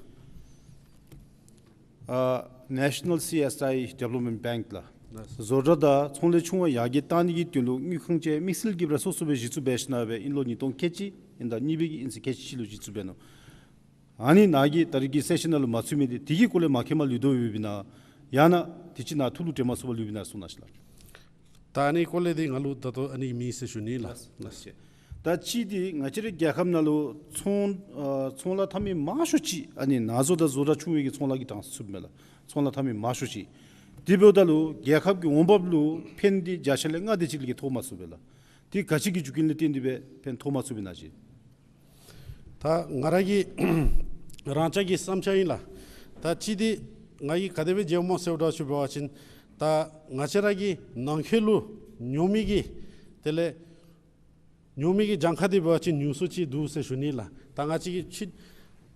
ཨ་National C S I Development Bank ལགས། ལགས། བཟོ་གྲྭ་དང་ཚོང་ལས་ཆུང་བ་ཡར་རྒྱས་གཏང་ནི་གི་དོན་ལུ་དངུལ་ཁང་ཅིག་དམིགས་བསལ་གྱིས་ར་སོ་སོ་སྦེ་གཞི་བཙུགས་འབད་ཞིནམ་སྦེ་ཨིན་ལོ་ཉིས་སྟོང་ཁལ་གཅིག་ཨིན་ད་གཉིས་པའི་གི་ཨིན་ཚེས་ཁལ་གཅིག་ལུ་གཞི་བཙུགས་འབད་ནུག། ཨ་ནི་ནཱ་གི་ད་རིས་ཀྱི་སེ་ཤཱན་ནང་ལུ་མ་ཚུད་མི་འདི་དེ་གི་སྐོར་ལས་མ་མཁྱེནམ་ལུས་དོ་ཡོདཔ་ཨིན་ན། ཡང་ན་དེ་ཅིག་ནཱ་ཐུགས་ལུ་དྲན་མ་ཚུགསཔ་ལུས་པས་ན་གསུང་གནང་ཤིག་ལགས། ད་ཨ་ནི་སྐོར་ལས་འདི་ང་ལུ་ད་ལྟོ་ཨ་ནི་མེད་ཟེར་ཞུ་ནི་ལགས། ལགས། ད་གཅིག་འདི་ང་བཅས་རའི་རྒྱལ་ཁབ་ནང་ལུ་ཚོང་ཨ་ཚོང་ལཱ་འཐབ་མི་མང་ཤོས་ཅིག་ཨ་ནི་ནང་བཟོ་དང་བཟོ་གྲྭ་ཆུང་བའི་གི་ཚོང་ལཱ་གི་གྲངས་སུ་ཚུདཔ་མས་ལགས། ཚོང་ལཱ་འཐབ་མི་མང་ཤོས་ཅིག། དེ་འབདཝ་ད་ལུ་རྒྱལ་ཁབ་ཀྱི་འོང་འབབ་ལུ་ཕན་འདི་བརྒྱ་ཆ་ལས་ལྔ་དེ་ཅིག་ལས་ཀྱི་ཐོབ་མ་ཚུགས་པས་ལགས། དེ་ག་ཅི་གི་རྒྱུ་རྐྱེན་ལས་བརྟེན་ཏེ་སྦེ་ཕན་ཐོབ་མ་ཚུགས་པས་ན་ཅིག། ད་ང་ར་གི་རང་ཅག་གི་བསམ་འཆར་ཨིན་ལགས། ད་གཅིག་འདི་ང་གིས་ག་དེ་སྦེ་མཇལཝ་སྨོ་ཟེརཝ་འདྲཝ་ཅིག་འབད་བ་ཅིན་ད་ང་བཅས་ར་གི་ནང་འཁོད་ལུ་ཉོ་མི་གི་དེ་ལས་ཉོ་མི་གི་གྱངས་ཁ་འདི་འབད་བ་ཅིན་ཉུང་སུ་ཅིག་འདུག་ཟེར་ཞུ་ནི་ལགས། ད་ང་བཅས་ཀྱིས་ཕྱི་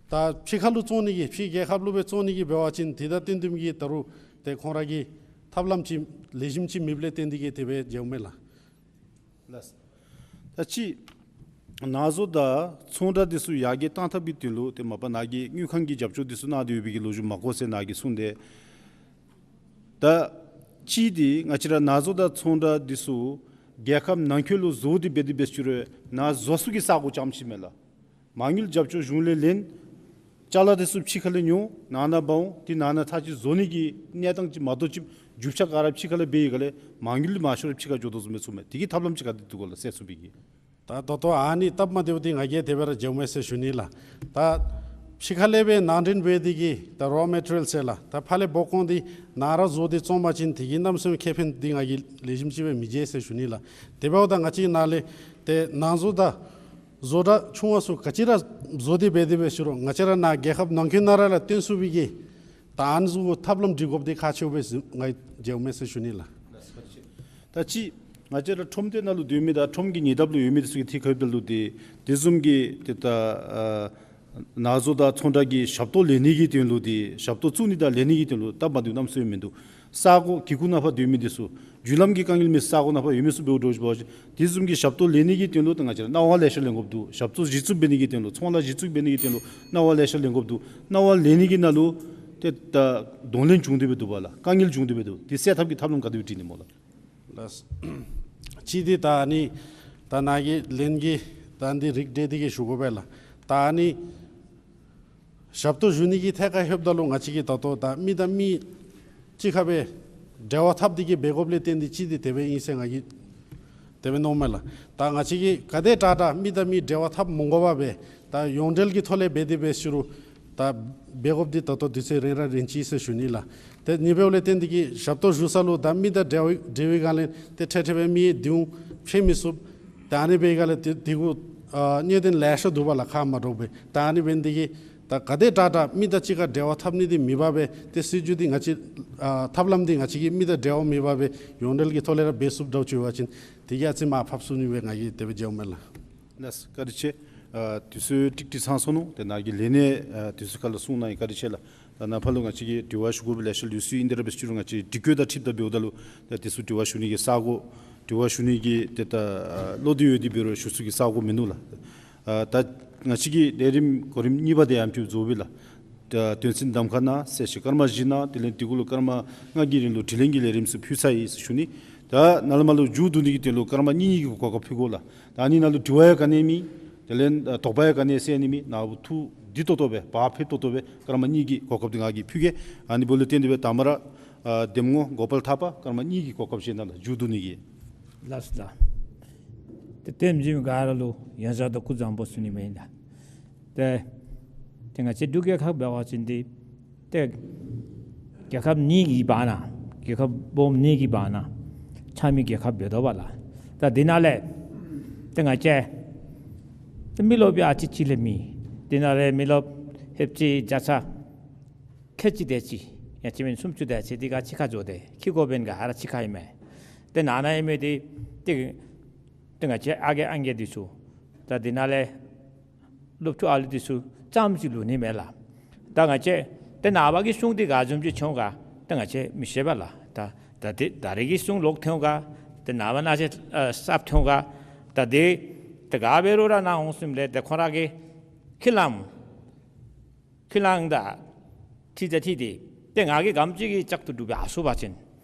ད་ཕྱི་ཁ་ལུ་བཙོང་ནི་གི་ཕྱི་རྒྱལ་ཁབ་ལུ་སྦེ་བཙོང་ནི་གི་འབད་བ་ཅིན་དེ་དང་བསྟུན་བསྟུནམ་གྱི་ད་རུང་ཏེ་ཁོང་ར་གི་ཐབས་ལམ་ཅིག་ལེགས་ཤོམ་ཅིག་མེདཔ་ལས་བརྟེན་ཏེ་གིས་དེ་སྦེ་མཇལཝ་མས་ལགས། ལགས། ད་ཅི་ནང་བཟོ་དང་ཚོང་གྲྭ་འདི་ཚུ་ཡར་རྒྱས་གཏང་ཐབས་ཀྱི་དོན་ལུ་ཏེ་མ་པ་ནཱ་གི་དངུལ་ཁང་གི་རྒྱབ་སྐྱོར་འདི་ཚུ་གནང་སྟེ་ཡོད་པའི་གི་ལོ་རྒྱུས་མ་གོ་ཟེར་ནཱ་གིས་གསུངས་ཏེ། ད་ཅི་འདི་ང་བཅས་ར་ནང་བཟོ་དང་ཚོང་གྲྭ་འདི་ཚུ་རྒྱལ་ཁབ་ནང་འཁོད་ལུ་བཟོ་སྟེ་འབད་དེ་འབད་ཞུ་རུང་ནང་བཟོ་ས་གི་ས་གོ་རྐྱངམ་ཅིག་མས་ལགས། མ་དངུལ་རྒྱབ་སྐྱོར་གཞུང་ལས་ལེན། ཅ་ལ་འདི་ཚུ་ཕྱི་ཁ་ལས་ཉོ། ནང་ན་འབག་འོང་། དེ་ནང་ན་ཚར་གཅིག་བཟོ་ནི་གི་གནས་སྟངས་ཅིག་མ་གཏོགས་ཅིག་རྒྱུ་ཆ་ག་ར་ཕྱི་ཁ་ལས་འབད་བའི་སྒང་ལས་མ་དངུལ་མང་ཤོས་ར་ཕྱི་ཁར་འགྱོ་དོ་བཟུམ་སྦེ་ཚོརཝ་མས། དེ་གི་ཐབས་ལམ་ཅིག་ག་དེ་འདུག་གོ་ལགས་སེལ་ཚུགས་པའི་གི། ད་ད་ལྟོ་ཨ་ནི་སྟབས་མ་བདེཝ་འདི་ང་གིས་དེ་སྦེ་ར་མཇལཝ་མས་ཟེར་ཞུ་ནི་ལགས། ད་ཕྱི་ཁ་ལས་སྦེ་ནང་འདྲེན་འབད་དེ་གིས་ད་རོ་མེ་ཊི་རི་ཡལ་ཟེར་ལགས། ད་ཕར་ལས་འབོ་བཀོག་སྟེ་ནཱ་ར་བཟོ་སྟེ་བཙོང་པ་ཅིན་དེ་གིས་གནམ་མེད་ས་མེད་ཁེ་ཕན་འདི་ང་གིས་ལེགས་ཤོམ་ཅིག་སྦེ་མི་མཇལ་ཟེར་ཞུ་ནི་ལགས། དེ་འབདཝ་ད་ང་བཅས་ནཱ་ལས་ཏེ་ནང་བཟོ་དང་བཟོ་གྲྭ་ཆུང་བ་ཚུ་ག་ཅི་ར་བཟོ་སྟེ་འབད་དེ་འབད་ཞུ་རུང་ང་བཅས་ར་ནཱ་རྒྱལ་ཁབ་ནང་འཁོད་ནང་ར་ལུ་བཏོན་ཚུགས་པའི་གི་ད་ཨ་ནི་ཚུ་གུ་ཐབས་ལམ་སྒྲིག་དགོཔ་འདི་ཁག་ཆེཝ་སྦེ་ང་མཇལཝ་མས་ཟེར་ཞུ་ནི་ལགས། ད་ཅི་ང་བཅས་ར་ཁྲོམ་སྡེ་ནང་ལུ་སྡོད་མི་དང་ཁྲོམ་གྱི་ཉེ་འདབས་ལུ་ཡོད་མི་འདི་ཚུ་གི་ཐད་ཁར་འབད་རུང་ཏེ་དེ་བཟུམ་གྱི་ཏེ་ད་ཨ་ནང་བཟོ་དང་ཚོང་གྲྭ་གི་ཞབས་ཏོག་ལེན་ནི་གི་དོན་ལུ་ཏེ་ཞབས་ཏོག་བཙུགས་ནི་དང་ལེན་ནི་གི་དོན་ལུ་སྟབས་མ་བདེཝ་གནམ་མེད་ས་མེད་མིན་འདུག། ས་གོ་གི་གུ་ནང་ཕར་སྡོད་མི་འདི་ཚུ་རྒྱུ་ལམ་གྱི་དཀའ་ངལ་མེད་ས་གོ་ནང་ཕར་ཡོད་མི་ཚུ་འབདཝ་འདྲཝ་ཅིག་འབད་བ་ཅིན་དེ་བཟུམ་གྱི་ཞབས་ཏོག་ལེན་ནི་གི་དོན་ལུ་ཏེ་ང་བཅས་ར་གནང་བ་ལེ་ཤ་ལེན་དགོཔ་འདུག། ཞབས་ཏོག་གཞི་བཙུགས་འབད་ནི་གི་དོན་ལུ་ཚོང་ལཱ་གཞི་བཙུགས་འབད་ནི་གི་དོན་ལུ་གནང་བ་ལེ་ཤ་ལེན་དགོཔ་འདུག། གནང་བ་ལེན་ནི་གི་ནང་ལུ་ཏེ་ད་གདོང་ལེན་བྱུང་སྟེ་སྦེ་འདུག་པ་ལགས། དཀའ་ངལ་བྱུང་སྟེ་སྦེ་འདུག། དེ་སེལ་ཐབས་ཀྱི་ཐབས་ལམ་ག་དེ་སྦེ་སྒྲིག་ནི་སྨོ་ལགས། ལགས། གཅིག་འདི་ད་ཨ་ནི་ད་ནཱ་གི་ལན་གྱི་ད་འདི་རིགས་བསྒྲེས་ཏེ་གིས་ཞུ་དགོ་པས་ལགས། ད་ཨ་ནི་ཞབས་ཏོག་ཞུ་ནི་གི་ཐད་ཁར་ལྷོདཔ་ད་ལུ་ང་བཅས་ཀྱིས་ད་ལྟོ་ད་མི་དང་མི་གཅིག་ཁར་སྦེ་འབྲེལ་བ་འཐབ་སྟེ་གིས་འབད་དགོཔ་ལས་བརྟེན་ཏེ་གཅིག་འདི་དེ་སྦེ་ཨིན་ཟེར་ང་གིས་དེ་སྦེ་མནོཝ་མས་ལགས། ད་ང་བཅས་ཀྱིས་ག་དེ་དྲག་དྲག་མི་དང་མི་འབྲེལ་བ་འཐབ་མ་དགོ་པར་སྦེ་ད་ཡོངས་འབྲེལ་གྱི་ཐོག་ལས་འབད་དེ་འབད་ཞུ་རུང་ད་འབད་དགོཔ་འདི་ད་ལྟོ་དུས་ཚོད་རན་ར་རན་ཅི་ཟེར་ཞུ་ནི་ལགས། ཏེ་ཨ་ནི་འབདཝ་ལས་བརྟེན་ཏེ་གིས་ཞབས་ཏོག་ཞུ་ས་ལུ་ད་མི་དང་འབྲེལ་བའི་འབྲེལ་བའི་སྒང་ལས་ཏེ་འཕྲལ་འཕྲལ་སྦེ་མི་འདི་འོང་ཕྱད་མི་ཚུགས། ད་ཨ་ནི་འབད་བའི་སྒང་ལས་ཏེ་འདི་གུ་ཨ་གནད་དོན་ལེ་ཤ་འདུག་པ་ལགས། ཁ་མ་འདྲཝ་སྦེ་ད་ཨ་ནི་འབད་ནི་འདི་གིས་ད་ག་དེ་དྲག་དྲག་མི་དང་གཅིག་ཁར་འབྲེལ་བ་འཐབ་ནི་འདི་མེད་པར་སྦེ་ཏེ་སྲིད་བྱུས་འདི་ང་བཅས་ཨ་ཐབས་ལམ་འདི་ང་བཅས་ཀྱིས་མི་དང་འབྲེལ་བ་མེད་པར་སྦེ་ཡོངས་འབྲེལ་གྱི་ཐོག་ལས་ར་འབད་ཚུགསཔ་འདྲཝ་ཅིག་འབད་བ་ཅིན་དེ་གིས་ཨ་ཙི་མར་ཕབ་ཚུགས་ནི་སྦེ་ང་གིས་དེ་སྦེ་མཇལཝ་མས་ལགས། ལགས་བཀའ་དྲིན་ཆེ། ཨ་དུས་ཚོད་ཀྲིག་ཀྲི་ཚང་སོང་ནུག། ཏེ་ནཱ་གི་ལས་སྣེ་ཨ་དུས་ཚོད་ཁར་ལུ་གསུང་གནང་ཡི། བཀའ་དྲིན་ཆེ་ལགས། ད་ནཱ་ཕར་ལུ་ང་བཅས་ཀྱིས་དྲི་བ་ཞུ་དགོ་པའི་ལེ་ཤ་ལུས་སུ་ཨིན། དེ་ར་འབད་ཞུ་རུང་ང་བཅས་སྒྲིག་བཀོད་དང་འཁྲིལཝ་ད་འབདཝ་ད་ལུ་ད་དེ་ཚུ་དྲི་བ་ཞུ་ནི་གི་ས་གོ་དྲི་བ་ཞུ་ནི་གི་ཏེ་ད་ཨ་བློ་འདོད་ཡོད་དེ་འབད་རུང་ཞུ་ཚུགས་ཀྱི་ས་གོ་མིན་འདུག་ལགས། ཨ་ད་ང་བཅས་ཀྱི་ལས་རིམ་གོ་རིམ་གཉིས་པ་དེ་ཡང་ཕུལ་རྫོགས་པས་ལགས། ད་དོན་ཚན་གདམ་ཁ་གནང་། གསལ་བཤད་སྐར་མ་བཞི་གནང་། དེ་ལས་དེ་གུ་ལུ་སྐར་མ་ལྔ་གི་རིང་ལུ་དྲི་ལན་གྱི་ལས་རིམ་ཚུ་ཕུལ་ཚར་ཡི་ཟེར་ཞུ་ནི། ད་ནཱ་ལས་མར་ལུ་མཇུག་བསྡུ་ནི་གི་དོན་ལུ་སྐར་མ་གཉིས་གཉིས་ཀྱི་གོ་སྐབས་ཕུལ་དགོ་ལགས། ད་ཨ་ནི་ནང་ལུ་དྲི་བ་ཡང་ག་ནི་མེད། དེ་ལས་ཨ་དོགས་པ་ཡང་ག་ནི་ཡང་སེལ་ནི་མེད། ནཱ་བུ་ཐུགས་བདེ་ཏོག་ཏོ་སྦེ་བག་ཕེབས་ཏོག་ཏོ་སྦེ་སྐར་མ་གཉིས་ཀྱི་གོ་སྐབས་འདི་ང་གིས་ཕུལ་གེ། ཨ་ནི་འབདཝ་ལས་བརྟེན་ཏེ་སྦེ་དང་པ་ར་ཨ་འདེམས་ངོ་གོ་པལ་ཐར་པ་སྐར་མ་གཉིས་ཀྱི་གོ་སྐབས་བཞེས་གནང་ལགས། མཇུག་བསྡུ་ནི་གི། ལགས་སོ་ལགས། ཏེ་ལྟདམོ་གཟིགས་མི་ག་ར་ལུ་ཡང་བསྐྱར་དུ་སྐུ་གཟུགས་བཟང་པོ་ཟེར་ཞུ་ནི་ཨིན་ལགས། ཏེ་ཏེ་ང་བཅས་འབྲུག་རྒྱལ་ཁབ་འབད་བ་ཅིན་འདི་ཏེ་རྒྱལ་ཁབ་གཉིས་ཀྱི་བར་ན་རྒྱལ་ཁབ་སྦོམ་གཉིས་ཀྱི་བར་ན་ཆགས་མི་རྒྱལ་ཁབ་འབད་དོ་བ་ལགས། ད་འདི་ནང་ལས་ཏེ་ང་བཅས་ཏེ་མི་རློབས་ཡང་ཨ་ཙི་ཅིག་ལས་མེད། འདི་ནང་ལས་མི་རློབས་ལྷགཔ་ཅིག་བརྒྱ་ཆ་ཁལ་གཅིག་དེ་ཅིག་ཡང་ཅིན་མེན་སུམ་ཅུ་དེ་ཅིག་འདི་ག་ཕྱི་ཁར་འགྱོ་སྟེ་འཁྱིད་དགོ་པའི་ག་ར་ཕྱི་ཁར་ཨིན་མས། ཏེ་ནང་ན་ཨིན་མི་འདི་ཏེ་ཏེ་ང་བཅས་ཨ་རྒས་ཨང་རྒས་འདི་ཚུ་ད་འདི་ནང་ལས་སློབ་ཕྲུག་ཨ་ལུ་འདི་ཚུ་ཙམ་ཅིག་ལུས་ནི་མས་ལགས། ད་ང་བཅས་ཏེ་ནངས་པ་གི་གསུང་འདི་ག་བཟུམ་ཅིག་འཐོན་ག་ཏེ་ང་བཅས་མི་ཤེས་པས་ལགས། ད་ད་ཏེ་ད་རིས་ཀྱི་གསུང་ལོག་འཐོན་ག་ཏེ་ནངས་པ་གནངས་ཚེ་ཨ་གསརཔ་འཐོན་ག་ད་འདི་ཏེ་ག་འབད་རུང་ར་ནཱ་འོང་ཞིནམ་ལས་ཏེ་ཁོང་ར་གིས་ཁས་བླངས་ཁས་བླངས་ད་ཁྲིད་ད་ཁྲིད་དེ་ཏེ་ང་གིས་ག་དེམ་ཅིག་གི་ལྕགས་ཏོ་སྒྲུབ་ཡར་སོང་པ་ཅིན་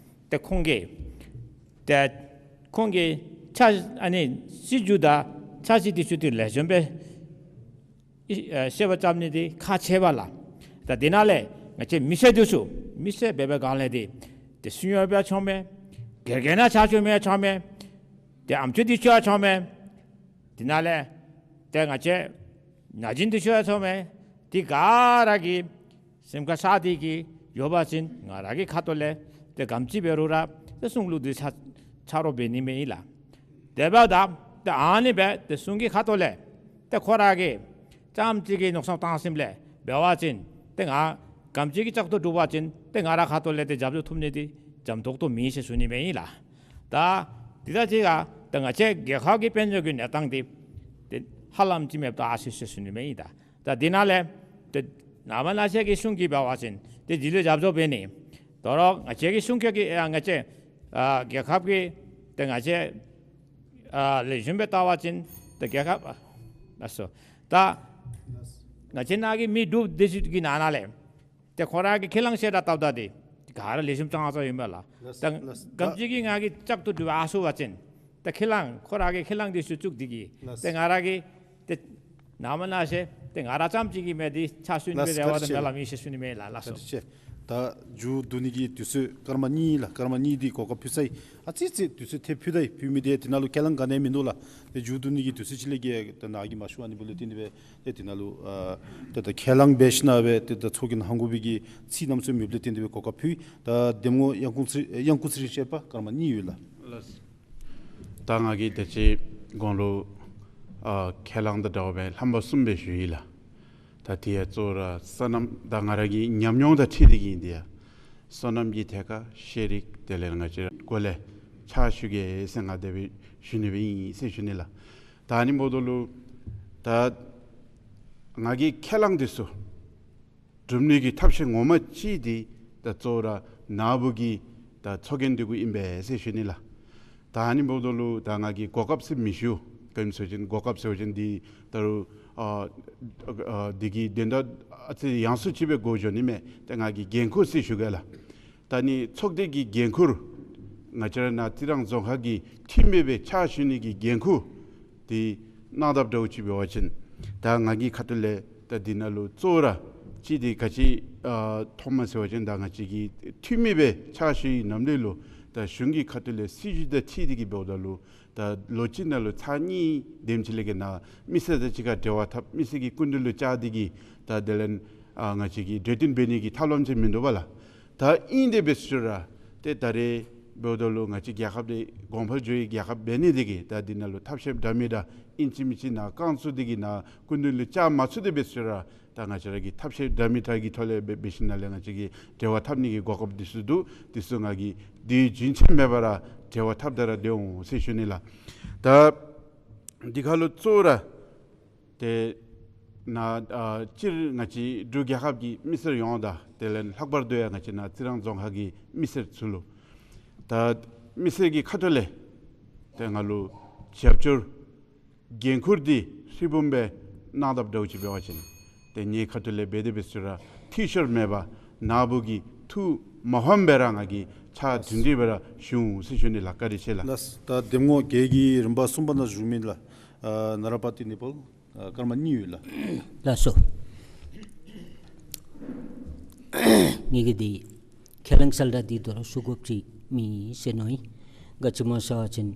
ཏེ་ཁོང་གིས་ཏེ་ཁོང་གིས་ཕྱག་ཨ་ནི་སྲིད་བྱུས་དང་ཕྱག་བཞེས་འདི་ཚུ་ཏེ་ལེགས་ཤོམ་སྦེ་ཨ་བཤད་པ་རྐྱབ་ནི་འདི་ཁག་ཆེ་བས་ལགས། ད་འདི་ནང་ལས་ང་བཅས་མི་སེར་འདི་ཚུ་མི་སེར་འབད་བའི་སྒང་ལས་འདི་ཏེ་སུ་ཡང་འབད་ཆོག་མས། དགེ་རྒན་ནང་ཕྱག་ཞུ་མི་ཡང་ཆོག་མས། ཏེ་ཨམ་ཅོག་འདི་ཚུ་ཡང་ཆོག་མས། འདི་ནང་ལས་ཏེ་ང་བཅས་ན་གཞོན་འདི་ཚུ་ཡང་ཆོག་མས། འདི་ག་ར་གིས་སེམས་ཁར་བཞག་སྟེ་གིས་ཡོད་པ་ཅིན་ང་ར་གི་ཁ་ཐུག་ལས་ཏེ་ག་དེམ་ཅིག་འབད་རུང་ར་ཏེ་གསུང་ལུགས་འདི་ཆ་ཆ་རོགས་འབད་ནི་མས་ཨིན་ལགས། དེ་འབདཝ་ད་ཏེ་ཨ་ནི་སྦེ་ཏེ་གསུང་གི་ཁ་ཐུག་ལས་ཏེ་ཁོ་ར་གིས་ཙམ་ཅིག་གི་མནོ་བསམ་བཏང་ཞིནམ་ལས་འབད་བ་ཅིན་ཏེ་ང་ག་དེམ་ཅིག་གི་ལྕགས་ཏོ་སྒྲུབ་པ་ཅིན་ཏེ་ང་ར་ཁ་ཐུག་ལས་ཏེ་རྒྱབ་སྐྱོར་ཐོབ་ནི་འདི་འཇམ་ཏོག་ཏོ་མེད་ཟེར་ཞུ་ནི་མས་ཨིན་ལགས། ད་འདི་ད་ཅི་ག་ད་ང་བཅས་རྒྱལ་ཁབ་ཀྱི་དཔལ་འབྱོར་གྱི་གནས་སྟངས་འདི་ཏེ་ཧ་ལམ་ཅིག་མེདཔ་ད་ཨ་སི་སི་ཟེར་ཞུ་ནི་མས་ཨིན། ད་ད་འདི་ནང་ལས་ཏེ་ནངས་པ་གནངས་ཚེ་གི་གསུང་གི་འབད་བ་ཅིན་ཏེ་འདི་ལུ་རྒྱབ་སྐྱོར་འབད་ནི། དོ་རུང་ང་བཅས་ཀྱི་གསུང་སྐྱོང་གི་ཨ་ང་བཅས་ཨ་རྒྱལ་ཁབ་ཀྱི་ཏེ་ང་བཅས་ཨ་ལེགས་ཤོམ་སྦེ་བལྟ་བ་ཅིན་ཏེ་རྒྱལ་ཁབ་ཨ་ལགས་སོ། ད་ང་བཅས་ནཱ་གི་མི་འབྲུགཔ་འདི་ཚུ་གི་ནང་ན་ལས་ཏེ་ཁོང་ར་གིས་ཁས་བླངས་ཞལ་ཏ་བཏབ་ད་འདི་ག་ར་ལེགས་ཤོམ་ཙང་ཙང་ཡོད་མས་ལགས། ལགས་ད་ལགས་ག་དེམ་ཅིག་གིས་ང་གིས་ལྕགས་ཏོ་སྒྲུབ་ཡར་སོང་པ་ཅིན་ད་ཁས་བླངས་ཁོང་ར་གིས་ཁས་བླངས་འདི་ཚུ་བཙུགས་ཏེ་གིས་ལགས་ཏེ་ང་ར་གིས་ཏེ་ནངས་པ་གནངས་ཚེ་ཏེ་ང་ར་ཙམ་ཅིག་གིས་མེན། འདི་ཕྱག་ཞུ་ནི་སྦེ་ལགས་རེ་བ་དང་བཀའ་དྲིན་ཆེ་མེད་ལགས། ལགས་ལགས་སོ། བཀའ་དྲིན་ཆེ། ད་མཇུག་བསྡུ་ནི་གི་དུས་ཚོད་སྐར་མ་གཉིས་ལགས། སྐར་མ་གཉིས་འདི་གོ་སྐབས་ཕུལ་ཚར་ཡི། ཨ་ཙི་ཙི་དུས་ཚོད་ཐེབས་ཕུལ་ད་ཡི། ཕུལ་མི་འདི་དེ་ནང་ལུ་ཁས་བླངས་ག་ནི་ཡང་མིན་འདུག་ལགས། ཏེ་མཇུག་བསྡུ་ནི་གི་དུས་ཚོད་ཅིག་ལས་ཀྱི་ད་ནཱ་གིས་མ་ཞུ་བ་ཨ་ནི་འབདཝ་ལས་བརྟེན་ཏེ་སྦེ་ཏེ་དེ་ནང་ལུ་ཨ་ཏེ་ད་ཁས་བླངས་འབད་ཞིན་ན་སྦེ་ཏེ་ད་ཚོགས་རྒྱན་ཧང་གོ་པའི་གི་ཚིག་རྣམས་ཚུ་མེདཔ་ལས་བརྟེན་ཏེ་སྦེ་གོ་སྐབས་ཕུལ་ཡི། ད་གདམ་ངོ་གཡང་འགུགས་ཚེ་གཡང་འགུགས་ཚེ་རིང་བཤད་པ་སྐར་མ་གཉིས་ཡོད་ལགས། ལགས། ད་ང་གིས་ད་ཅི་གོང་ལུ་ཨ་ཁས་བླངས་དང་འདྲཝ་སྦེ་རྣམ་པ་གསུམ་སྦེ་ཞུ་ཡི་ལགས། ད་དེ་ཡང་གཙོ་བོ་ར་སོ་ནམ་ད་ང་ར་གི་ཉམས་མྱོང་དང་འཁྲིལ་ཏེ་གིས་ཨིན། དེ་ཡང་སོ་ནམ་གྱི་ཐད་ཁར་ཤེས་རིག་དེ་ལས་ང་བཅས་སྒོ་ལས་ཕྱག་ཞུ་གེ་ཟེར་ང་དེ་སྦེ་ཞུ་ནི་སྦེ་ཨིན་ཟེར་ཞུ་ནི་ལགས། ད་ཨ་ནི་འབདཝ་ད་ལུ་ད་ང་གིས་ཁས་བླངས་འདི་ཚུ་སྒྲུབ་ནི་གི་ཐབས་ཤེས་ངོ་མ་ཅིག་འདི་ད་གཙོ་བོ་ར་ནཱ་བུ་གི་ད་ཚོགས་རྒྱན་འདི་གུ་ཨིན་པས་ཟེར་ཞུ་ནི་ལགས། ད་ཨ་ནི་འབདཝ་ད་ལུ་ད་ང་གིས་གོ་སྐབས་ཟེར་མི་ཞུ། ག་ཅི་སྨོ་ཟེར་བ་ཅིན་གོ་སྐབས་ཟེར་བ་ཅིན་འདི་ད་རུང་ཨ་ཨ་འདི་གི་དོན་དག་ཨ་ཙི་ཡང་སུ་ཅིག་སྦེ་གོ་འགྱོ་ནི་མས། ད་ང་གིས་འགན་ཁུར་ཟེར་ཞུ་གེ་ལགས། ད་ནི་ཚོགས་སྡེ་གི་འགན་ཁུར་ང་བཅས་ར་ནཱ་རྩི་རང་རྫོང་ཁག་གི་འཐུས་མི་སྦེ་ཕྱག་ཞུ་ནི་གི་འགན་ཁུར་འདི་གནང་དཔ་འདྲཝ་ཅིག་འབད་བ་ཅིན་ད་ང་གི་ཁ་ཐུག་ལས་ད་འདི་ནང་ལུ་གཙོ་བོ་ར་ཅིག་འདི་ག་ཅི་ཨ་མཐོངམ་སྨོ་ཟེར་བ་ཅིན་ད་ང་བཅས་ཀྱི་འཐུས་མི་སྦེ་ཕྱག་ཞུ་བའི་ནམ་དུས་ལུ་ད་གཞུང་གི་ཁ་ཐུག་ལས་སྲིད་བྱུས་དང་འཁྲིལ་ཏེ་གིས་འབདཝ་ད་ལུ་ད་ལོ་གཅིག་ནང་ལུ་ཚར་གཉིས་དེམ་ཅིག་ལས་ཀྱི་ནཱ་མི་སེར་དང་གཅིག་ཁར་འབྲེལ་བ་འཐབ་མི་སེར་གྱི་སྐུ་མདུན་ལུ་བཅར་ཏེ་གིས་ད་དེ་ལས་ཨ་ང་བཅས་ཀྱིས་གྲོས་བསྟུན་འབད་ནི་གི་ཐབས་ལམ་ཅིག་མིན་འདུག་པ་ལགས། ད་ཨིན་དེ་འབད་ཞུ་ར་ཏེ་ད་རེས་འབདཝ་ད་ལུ་ང་བཅས་རྒྱལ་ཁབ་འདི་གོང་འཕེལ་འགྱོ་བའི་རྒྱལ་ཁབ་འབད་ནི་དེ་གིས་ད་འདི་ནང་ལུ་ཐབས་ཤེས་འདྲ་མིན་འདྲ་ཨིན་ཅི་མིན་ཅི་ནཱ་རྐང་བཙུགས་ཏེ་གིས་ནཱ་སྐུ་མདུན་ལུ་བཅར་མ་ཚུགས་དེ་འབད་ཞུ་ར་ད་ང་བཅས་ར་གིས་ཐབས་ཤེས་འདྲ་མིན་འདྲ་གི་ཐོག་ལས་འབད་འབད་ཞིནམ་ལས་ང་བཅས་ཀྱིས་འབྲེལ་བ་འཐབ་ནི་གི་གོ་སྐབས་འདི་ཚུ་འདུག། འདི་ཚུ་ང་གིས་དུས་རྒྱུན་ཆད་མེད་པར་འབྲེལ་བ་འཐབ་སྟེ་ར་སྡོད་འོང་ཟེར་ཞུ་ནི་ལགས། ད་འདི་ཁར་ལུ་གཙོ་བོ་ར་ཏེ་ནཱ་ཨ་སྤྱིར་ང་བཅས་འབྲུག་རྒྱལ་ཁབ་ཀྱི་མི་སེར་ཡོངས་དང་དེ་ལས་ལྷག་པར་དུ་ཡང་ང་བཅས་ནཱ་རྩི་རང་རྫོང་ཁག་གི་མི་སེར་ཚུ་ལུ་ད་མི་སེར་གྱི་ཁ་ཐུག་ལས་ཏེ་ང་ལུ་རྒྱབ་སྐྱོར་འགན་ཁུར་འདི་ཧྲིལ་བུམ་སྦེ་གནང་དཔ་འདྲཝ་ཅིག་འབད་བ་ཅིན་ཏེ་ངེའི་ཁ་ཐུག་ལས་འབད་དེ་འབད་ཞུ་ར་འཐུས་ཤོར་མེད་པར་ནཱ་བུ་གི་ཐུགས་མ་ཕམ་སྦེ་ར་ང་གིས་ཕྱག་མཐུན་སྒྲིལ་སྦེ་ར་ཞུ་འོང་ཟེར་ཞུ་ནི་ལགས། བཀའ་དྲིན་ཆེ་ལགས། ལགས། ད་གདམ་ངོ་བརྒྱད་ཀྱི་རིམ་པ་གསུམ་པ་ནང་བཞུགས་མི་ལགས་ཨ་ནཱ་ར་པ་ཏི་ནི་པོལ་ཨ་སྐར་མ་གཉིས་ཡོད་ལགས། ལགས་སོ། ངེ་གི་འདི་ཁས་བླངས་གསལ་བསྒྲགས་འདི་དོ་རུང་ཞུ་དགོཔ་ཅིག་མེད་ཟེར་མནོ་ཡི། ག་ཅི་སྨོ་ཟེར་བ་ཅིན་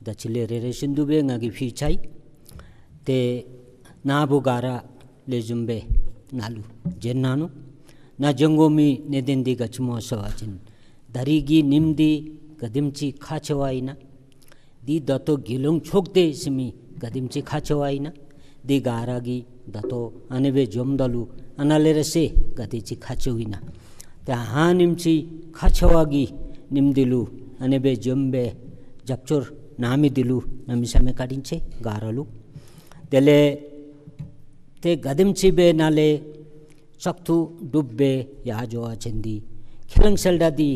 ད་ཅི་ལས་རེ་རེ་བཞིན་དུ་སྦེ་ང་གིས་ཕུལ་ཚར་ཡི། ཏེ་ནཱ་བུ་ག་ར་ལེགས་ཤོམ་སྦེ་ནཱ་ལུ་བྱོན་གནང་ནུག། ནཱ་བྱོན་དགོ་མི་གནད་དོན་འདི་ག་ཅི་སྨོ་ཟེར་བ་ཅིན་ད་རིས་ཀྱི་ཉིནམ་འདི་ག་དེམ་ཅིག་ཁག་ཆེ་བ་ཨིན་ན། འདི་ད་ལྟོ་དགེ་སློང་ཚོགས་སྡེ་ཟེར་མི་ག་དེམ་ཅིག་ཁག་ཆེ་བ་ཨིན་ན། འདི་ག་ར་གིས་ད་ལྟོ་ཨ་ནི་སྦེ་འཛོམས་ད་ལུ་ཨ་ནཱ་ལས་ར་ཟེར་ག་དེ་ཅིག་ཁག་ཆེཝ་ཨིན་ན། ཏེ་ཨ་ནེམ་ཅིག་ཁག་ཆེ་བ་གི་ཉིནམ་འདི་ལུ་ཨ་ནི་སྦེ་འཛོམས་སྦེ་ རྒྱབ་སྐྱོར་གནང་མི་འདི་ལུ་གནམ་མེད་ས་མེད་བཀའ་དྲིན་ཆེ་ག་ར་ལུ། དེ་ལས་ཏེ་ག་དེམ་ཅིག་སྦེ་ནཱ་ལས་བཙག་འཐུ་གྲུབ་སྦེ་ཡར་འགྱོ་བ་ཅིན་འདི་ཁས་བླངས་གསལ་བསྒྲགས་འདི་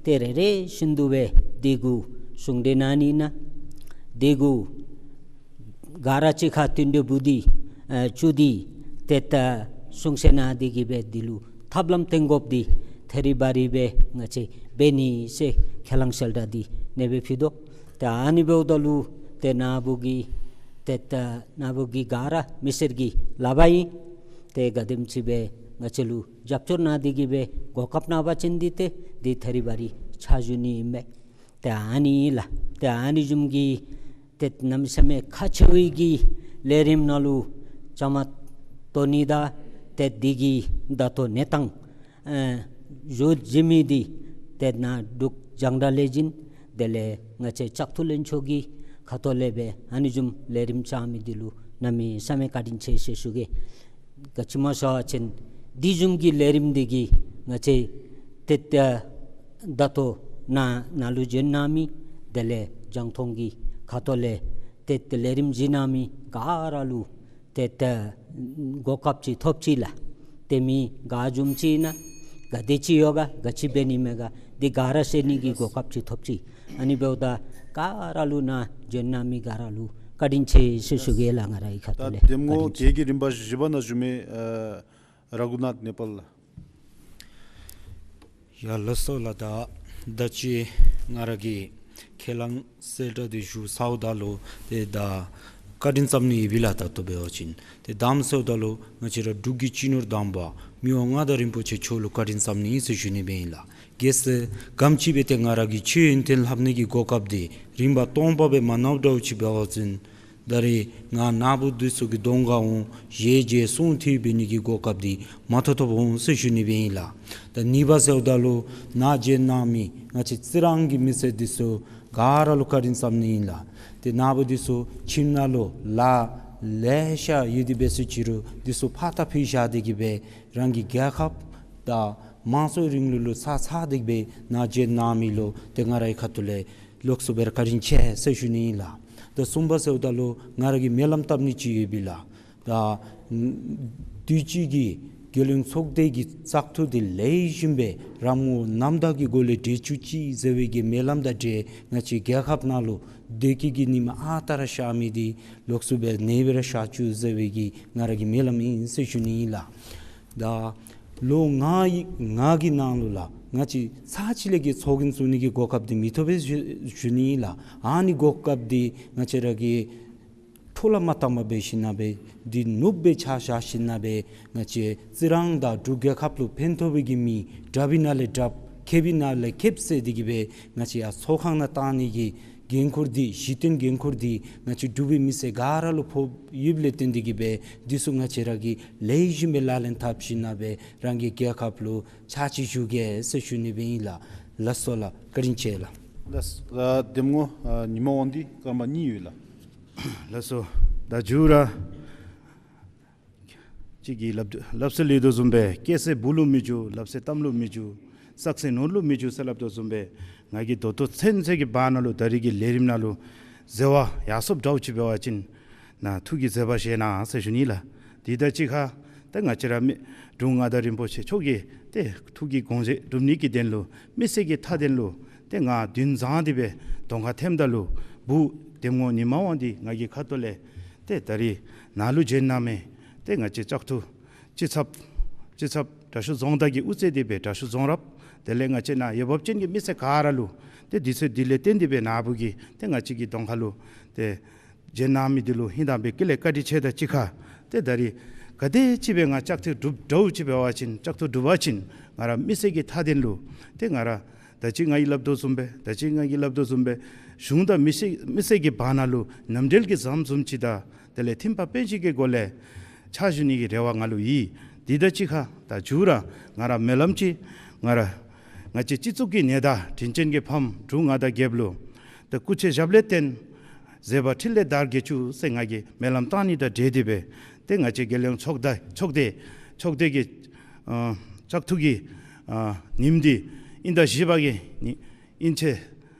ཏེ་རེ་རེ་བཞིན་དུ་སྦེ་འདི་གུ་གསུང་གྲོས་གནང་ནི་ཨིན་ན། འདི་གུ་ག་ར་གཅིག་ཁར་བསྟུན་གྲོས་འབུལ་ཏེ་ཨ་བཅུག་སྟེ་ཏེ་ད་གསུང་བཤད་གནང་སྟེ་གི་སྦེ་འདི་ལུ་ཐབས་ལམ་བཏོན་དགོཔ་འདི་ཐད་རི་བ་རི་སྦེ་ང་བཅས་འབད་ནི་ཟེར་ཁས་བླངས་གསལ་བསྒྲགས་འདི་ཨ་ནེ་སྦེ་ཕུལ་དོ། ཏེ་ཨ་ནི་འབདཝ་ད་ལུ་ཏེ་ནཱ་བུ་གི་ཏེ་ད་ནཱ་བུ་གི་ག་ར་མི་སེར་གྱི་ལག་པར་ཨིན། ཏེ་ག་དེམ་ཅིག་སྦེ་ང་བཅས་ལུ་རྒྱབ་སྐྱོར་གནང་སྟེ་གི་སྦེ་གོ་སྐབས་གནང་བ་ཅིན་འདི་ཏེ་འདི་ཐད་རི་བ་རི་ཕྱག་ཞུ་ནི་ཨིན་མས། ཏེ་ཨ་ནི་ལགས། ཏེ་ཨ་ནི་བཟུམ་གྱི་ཏེ་གནམ་མེད་ས་མེད་ཁག་ཆེ་བའི་གི་ལས་རིམ་ནང་ལུ་བཅའ་མར་གཏོགས་ནི་དང་ཏེ་འདི་གི་ད་ལྟོ་གནས་སྟངས་ཨེ་བཟོ་བཞིན་མི་འདི་ཏེ་ནཱ་འབྲུག་རྒྱང་བསྒྲགས་ལས་འཛིན་དེ་ལས་ང་བཅས་བཙག་འཐུ་ལྷན་ཚོགས་ཀྱི་ཁ་ཐུག་ལས་སྦེ་ཨ་ནི་བཟུམ་ལས་རིམ་བཅའ་མི་འདི་ལུ་གནམ་མེད་ས་མེད་བཀའ་དྲིན་ཆེ་ཟེར་ཞུ་གེ། ག་ཅི་སྨོ་ཟེར་བ་ཅིན་འདི་བཟུམ་གྱི་ལས་རིམ་འདི་གིས་ང་བཅས་ཏེ་ད་ད་ལྟོ་ནཱ་ནཱ་ལུ་བྱོན་གནང་མི་དེ་ལས་རྒྱང་མཐོང་གི་ཁ་ཐུག་ལས་ཏེ་ཏེ་ལས་རིམ་གཟིགས་གནང་མི་ག་ར་ལུ་ཏེ་ད་གོ་སྐབས་ཅིག་ཐོབ་ཅི་ལགས། ཏེ་མི་ག་བཟུམ་ཅིག་ཨིན་ན་ག་དེ་ཅིག་ཡོད་ག་ག་ཅི་འབད་ནི་མས་ག་འདི་ག་ར་ཤེས་ནི་གི་གོ་སྐབས་ཅིག་ཐོབ་ཅི། ཨ་ནི་འབདཝ་ད་ག་ར་ལུ་ནཱ་བྱོན་གནང་མི་ག་ར་ལུ་བཀའ་དྲིན་ཆེ་ཟེར་ཞུ་གེ་ལགས། ང་རའི་ཁ་ཐུག་ལས་ད་གདམ་ངོ་བཀའ་དྲིན་ཆེ། གེགས་ཀྱི་རིམ་པ་བཞི་པ་ནང་བཞུགས་མི་ཨ་ར་གུ་ནཱཐ་ནེ་པཱལ་ལགས། ཡ་ལགས་སོ་ལགས། ད་ད་ཅི་ང་ར་གིས་ཁས་བླངས་གསལ་བསྒྲགས་འདི་ཞུ་ཚརཝ་ད་ལུ་ཏེ་ད་བཀའ་དྲིན་བསམ་ནི་ཡོད་པས་ལགས། ད་ལྟོ་འབད་བ་ཅིན་ཏེ་དང་པ་ཟེརཝ་ད་ལུ་ང་བཅས་ར་འབྲུག་གི་སྤྱི་ནོར་དམ་པ་མི་དབང་མངའ་བདག་རིན་པོ་ཆེ་མཆོག་ལུ་བཀའ་དྲིན་བསམ་ནི་ཨིན་ཟེར་ཞུ་ནི་སྦེ་ཨིན་ལགས། གལ་སྲིད་ག་དེམ་ཅིག་སྦེ་ཏེ་ང་ར་གིས་ཆོས་ཡོན་ཏན་ལྷབ་ནི་གི་གོ་སྐབས་འདི་རིམ་པ་སྟོང་པ་སྦེ་མ་གནངམ་འདྲཝ་ཅིག་འབད་བ་ཅིན་ད་རེས་ང་ནཱ་བུ་འདི་ཚུ་གི་གདོང་ཁར་འོང་ཞལ་མཇལ་གསུང་ཐོས་འབད་ནི་གི་གོ་སྐབས་འདི་མ་ཐོབ་ཐོབ་འོང་ཟེར་ཞུ་ནི་སྦེ་ཨིན་ལགས། ད་གཉིས་པ་ཟེརཝ་ད་ལུ་ནཱ་བྱོན་གནང་མི་ང་བཅས་རྩི་རང་གི་མི་སེར་འདི་ཚུ་ག་ར་ལུ་བཀའ་དྲིན་བསམ་ནི་ཨིན་ལགས། ཏེ་ནཱ་བུ་འདི་ཚུ་ཁྱིམ་ནང་ལུ་ལཱ་ལེ་ཤ་ཡོད་དེ་འབད་སོང་ཅི་རུང་འདི་ཚུ་ཕར་ད་ཕུད་བཞག་སྟེ་གི་སྦེ་རང་གི་རྒྱལ་ཁབ་དང་དམངས་གཙོའི་རིང་ལུགས་ལུ་ཕྱག་འཚལ་ཏེ་གི་སྦེ་ནཱ་བྱོན་གནང་མི་ལུ་ཏེ་ང་རའི་ཁ་ཐུག་ལས་ལོགས་སུ་སྦེ་ར་བཀའ་དྲིན་ཆེ་ཟེར་ཞུ་ནི་ཨིན་ལགས། ད་གསུམ་པ་ཟེརཝ་ད་ལུ་ང་ར་གིས་སྨོན་ལམ་བཏབ་ནི་ཅིག་ཡོད་པས་ལགས། ད་དུས་ཅི་གི་རྒྱལ་ཡོངས་ཚོགས་སྡེ་གི་བཙག་འཐུ་འདི་ལེགས་ཤོམ་སྦེ་རམ་ངོ་རྣམ་དག་གི་སྒོ་ལས་གྲོལ་བཅུག་ཅིག་ཟེར་བའི་གི་སྨོན་ལམ་དང་འབྲེལ་ང་བཅས་རྒྱལ་ཁབ་ནང་ལུ་བདེ་སྐྱིད་ཀྱི་ཉི་མ་ཨ་རྟག་ར་ཤར་མི་འདི་ལོགས་སུ་སྦེ་ཨ་ནེ་སྦེ་ར་ཤར་བཅུག་ཟེར་བའི་གི་ང་ར་གི་སྨོན་ལམ་ཨིན་ཟེར་ཞུ་ནི་ཨིན་ལགས། ད་ལོ་ལྔ་ཡི་ལྔ་གི་ནང་ལུ་ལགས་ང་བཅས་ཚར་གཅིག་ལས་ཀྱི་ཚོགས་རྒྱན་བཙུགས་ནི་གི་གོ་སྐབས་འདི་མི་ཐོབ་པས་ཞུ་ཞུ་ནི་ཨིན་ལགས། ཨ་ནི་གོ་སྐབས་འདི་ང་བཅས་ར་གིས་འཕྲོ་བརླག་མ་བཏང་པར་འབད་ཞིནམ་ལས་འདི་ནུབ་སྦེ་ཕྱག་བཞག་ཞིནམ་ལས་ང་བཅས་རྩི་རང་དང་འབྲུག་རྒྱལ་ཁབ་ལུ་ཕན་ཐོགས་པའི་གི་མི་དྲག་པའི་ནང་ལས་དྲགཔ་མཁས་པའི་ནང་ལས་མཁསཔ་བསལ་ཏེ་གི་སྦེ་ང་བཅས་ཡར་ཚོགས་ཁང་ནང་བཏང་ནི་གི་འགན་ཁུར་འདི་གཞི་རྟེན་འགན་ཁུར་འདི་ང་བཅས་འབྲུག་པའི་མི་སེར་ག་ར་ལུ་ཕོག་ཡོདཔ་ལས་བརྟེན་ཏེ་གི་སྦེ་འདི་ཚུ་ང་བཅས་ར་གིས་ལེགས་ཤོམ་སྦེ་ལག་ལེན་འཐབ་ཞིནམ་ལས་རང་གི་རྒྱལ་ཁབ་ལུ་ཕྱག་ཕྱིད་ཞུ་གེ་ཟེར་ཞུ་ནི་སྦེ་ཨིན་ལགས། ལགས་སོ་ལགས། བཀའ་དྲིན་ཆེ་ལགས། ལགས། ཨ་གདམ་ངོ་ཨ་ཉི་མ་དབང་འདུས་སྐར་མ་གཉིས་ཡོད་ལགས། ལགས་སོ། ད་མཇུག་ར་གཅིག་གིས་སླབ་སླབ་སྲོལ་ཡོད་དོ་བཟུམ་སྦེ་སྐྱེས་ཚེ་བུ་ལུ་མི་འགྱུར། སླབ་ཚེ་གཏམ་ལུ་མི་འགྱུར། བསགས་ཚེ་ནོར་ལུ་མི་འགྱུར་ཟེར་སླབ་དོ་བཟུམ་སྦེ་ང་གིས་ད་ལྟོ་ཚུན་ཚོད་ཀྱི་བར་ན་ལུ་ད་རིས་ཀྱི་ལས་རིམ་ནང་ལུ་མཛད་པ་ཡར་སོངམ་འདྲཝ་ཅིག་འབད་བ་ཅིན་ནཱ་ཐུགས་ཀྱིས་མཛད་པ་བཞེས་གནང་ཟེར་ཞུ་ནི་ལགས། དེ་དང་གཅིག་ཁར་ཏེ་ང་བཅས་ར་མི་འབྲུག་མངའ་བདག་རིན་པོ་ཆེ་མཆོག་གི་ཏེ་ཐུགས་ཀྱི་དགོངས་བཞེད་སྒྲུབ་ནི་གི་དོན་ལུ་མི་སེར་གྱི་མཐའ་དོན་ལུ་ཏེ་ང་འདུན་བཟང་སྟེ་སྦེ་གདོང་ཁར་ཐོནམ་ད་ལུ་བུ་གདམ་ངོ་ཉི་མ་དབང་འདུས་ང་གི་ཁ་ཐུག་ལས་ཏེ་ད་རིས་ནཱ་ལུ་བྱོན་གནང་མི་ཏེ་ང་བཅས་བཙག་འཐུ་སྤྱི་ཚབ་སྤྱི་ཚབ་དྲག་ཤོས་རྫོང་བདག་གིས་དབུ་གཙོས་ཏེ་སྦེ་དྲག་ཤོས་རྫོང་རབ་དེ་ལས་ང་བཅས་ནཱ་འོས་འབབ་ཅན་གྱི་མི་སེར་ག་ར་ལུ་ཏེ་དུས་ཚོད་འདི་ལས་བརྟེན་ཏེ་སྦེ་ནཱ་བུ་གིས་ཏེ་ང་བཅས་ཀྱི་གདོང་ཁ་ལུ་ཏེ་བྱོན་གནང་མི་འདི་ལུ་ཧིང་དང་པའི་དཀྱིལ་ལས་བཀའ་དྲིན་ཆེ་དང་གཅིག་ཁར་ཏེ་ད་རིས་ག་དེ་ཅིག་སྦེ་ང་བཙག་འཐུ་གྲུབ་འདྲཝ་ཅིག་འབད་བ་ཅིན་བཙག་འཐུ་གྲུབ་པ་ཅིན་ང་ར་མི་སེར་གྱི་མཐའ་དོན་ལུ་ཏེ་ང་ར་ད་ཅི་ང་གིས་སླབ་དོ་བཟུམ་སྦེ་ད་ཅི་ང་གིས་སླབ་དོ་བཟུམ་སྦེ་གཞུང་དང་མི་སེར་མི་སེར་གྱི་བར་ན་ལུ་མཉམ་འབྲེལ་གྱི་ཟམ་བཟུམ་ཅིག་དང་དེ་ལས་མཐུན་པ་དཔེ་ཅིག་གི་སྒོ་ལས་ཕྱག་ཞུ་ནི་གི་རེ་བ་ང་ལུ་ཡོད། དེ་དང་གཅིག་ཁར་ད་མཇུག་ར་ང་ར་སྨོན་ལམ་ཅིག་ང་ར་ང་བཅས་སྤྱི་གཙུག་གི་ནེ་ཌ་དྲིན་ཅན་གྱི་ཕམ་འབྲུག་མངའ་བདག་རྒྱལཔོ་ལུ་ཏེ་སྐུ་ཚེ་ཞབས་ལས་བརྟན་བཟོད་པ་འཕྲིན་ལས་དར་རྒྱས་བཅུག་ཟེར་ང་གིས་སྨོན་ལམ་བཏང་ནི་དང་འབྲེལ་ཏེ་སྦེ་ཏེ་ང་བཅས་རྒྱལ་ཡོངས་ཚོགས་སྡེ་ཚོགས་སྡེ་ཚོགས་སྡེ་གི་ཨ་བཙག་འཐུ་གི་ཨ་ཉིནམ་འདི་དབྱིན་ཟླ་བཞི་པ་གི་ཉི་དབྱིན་ཚེས་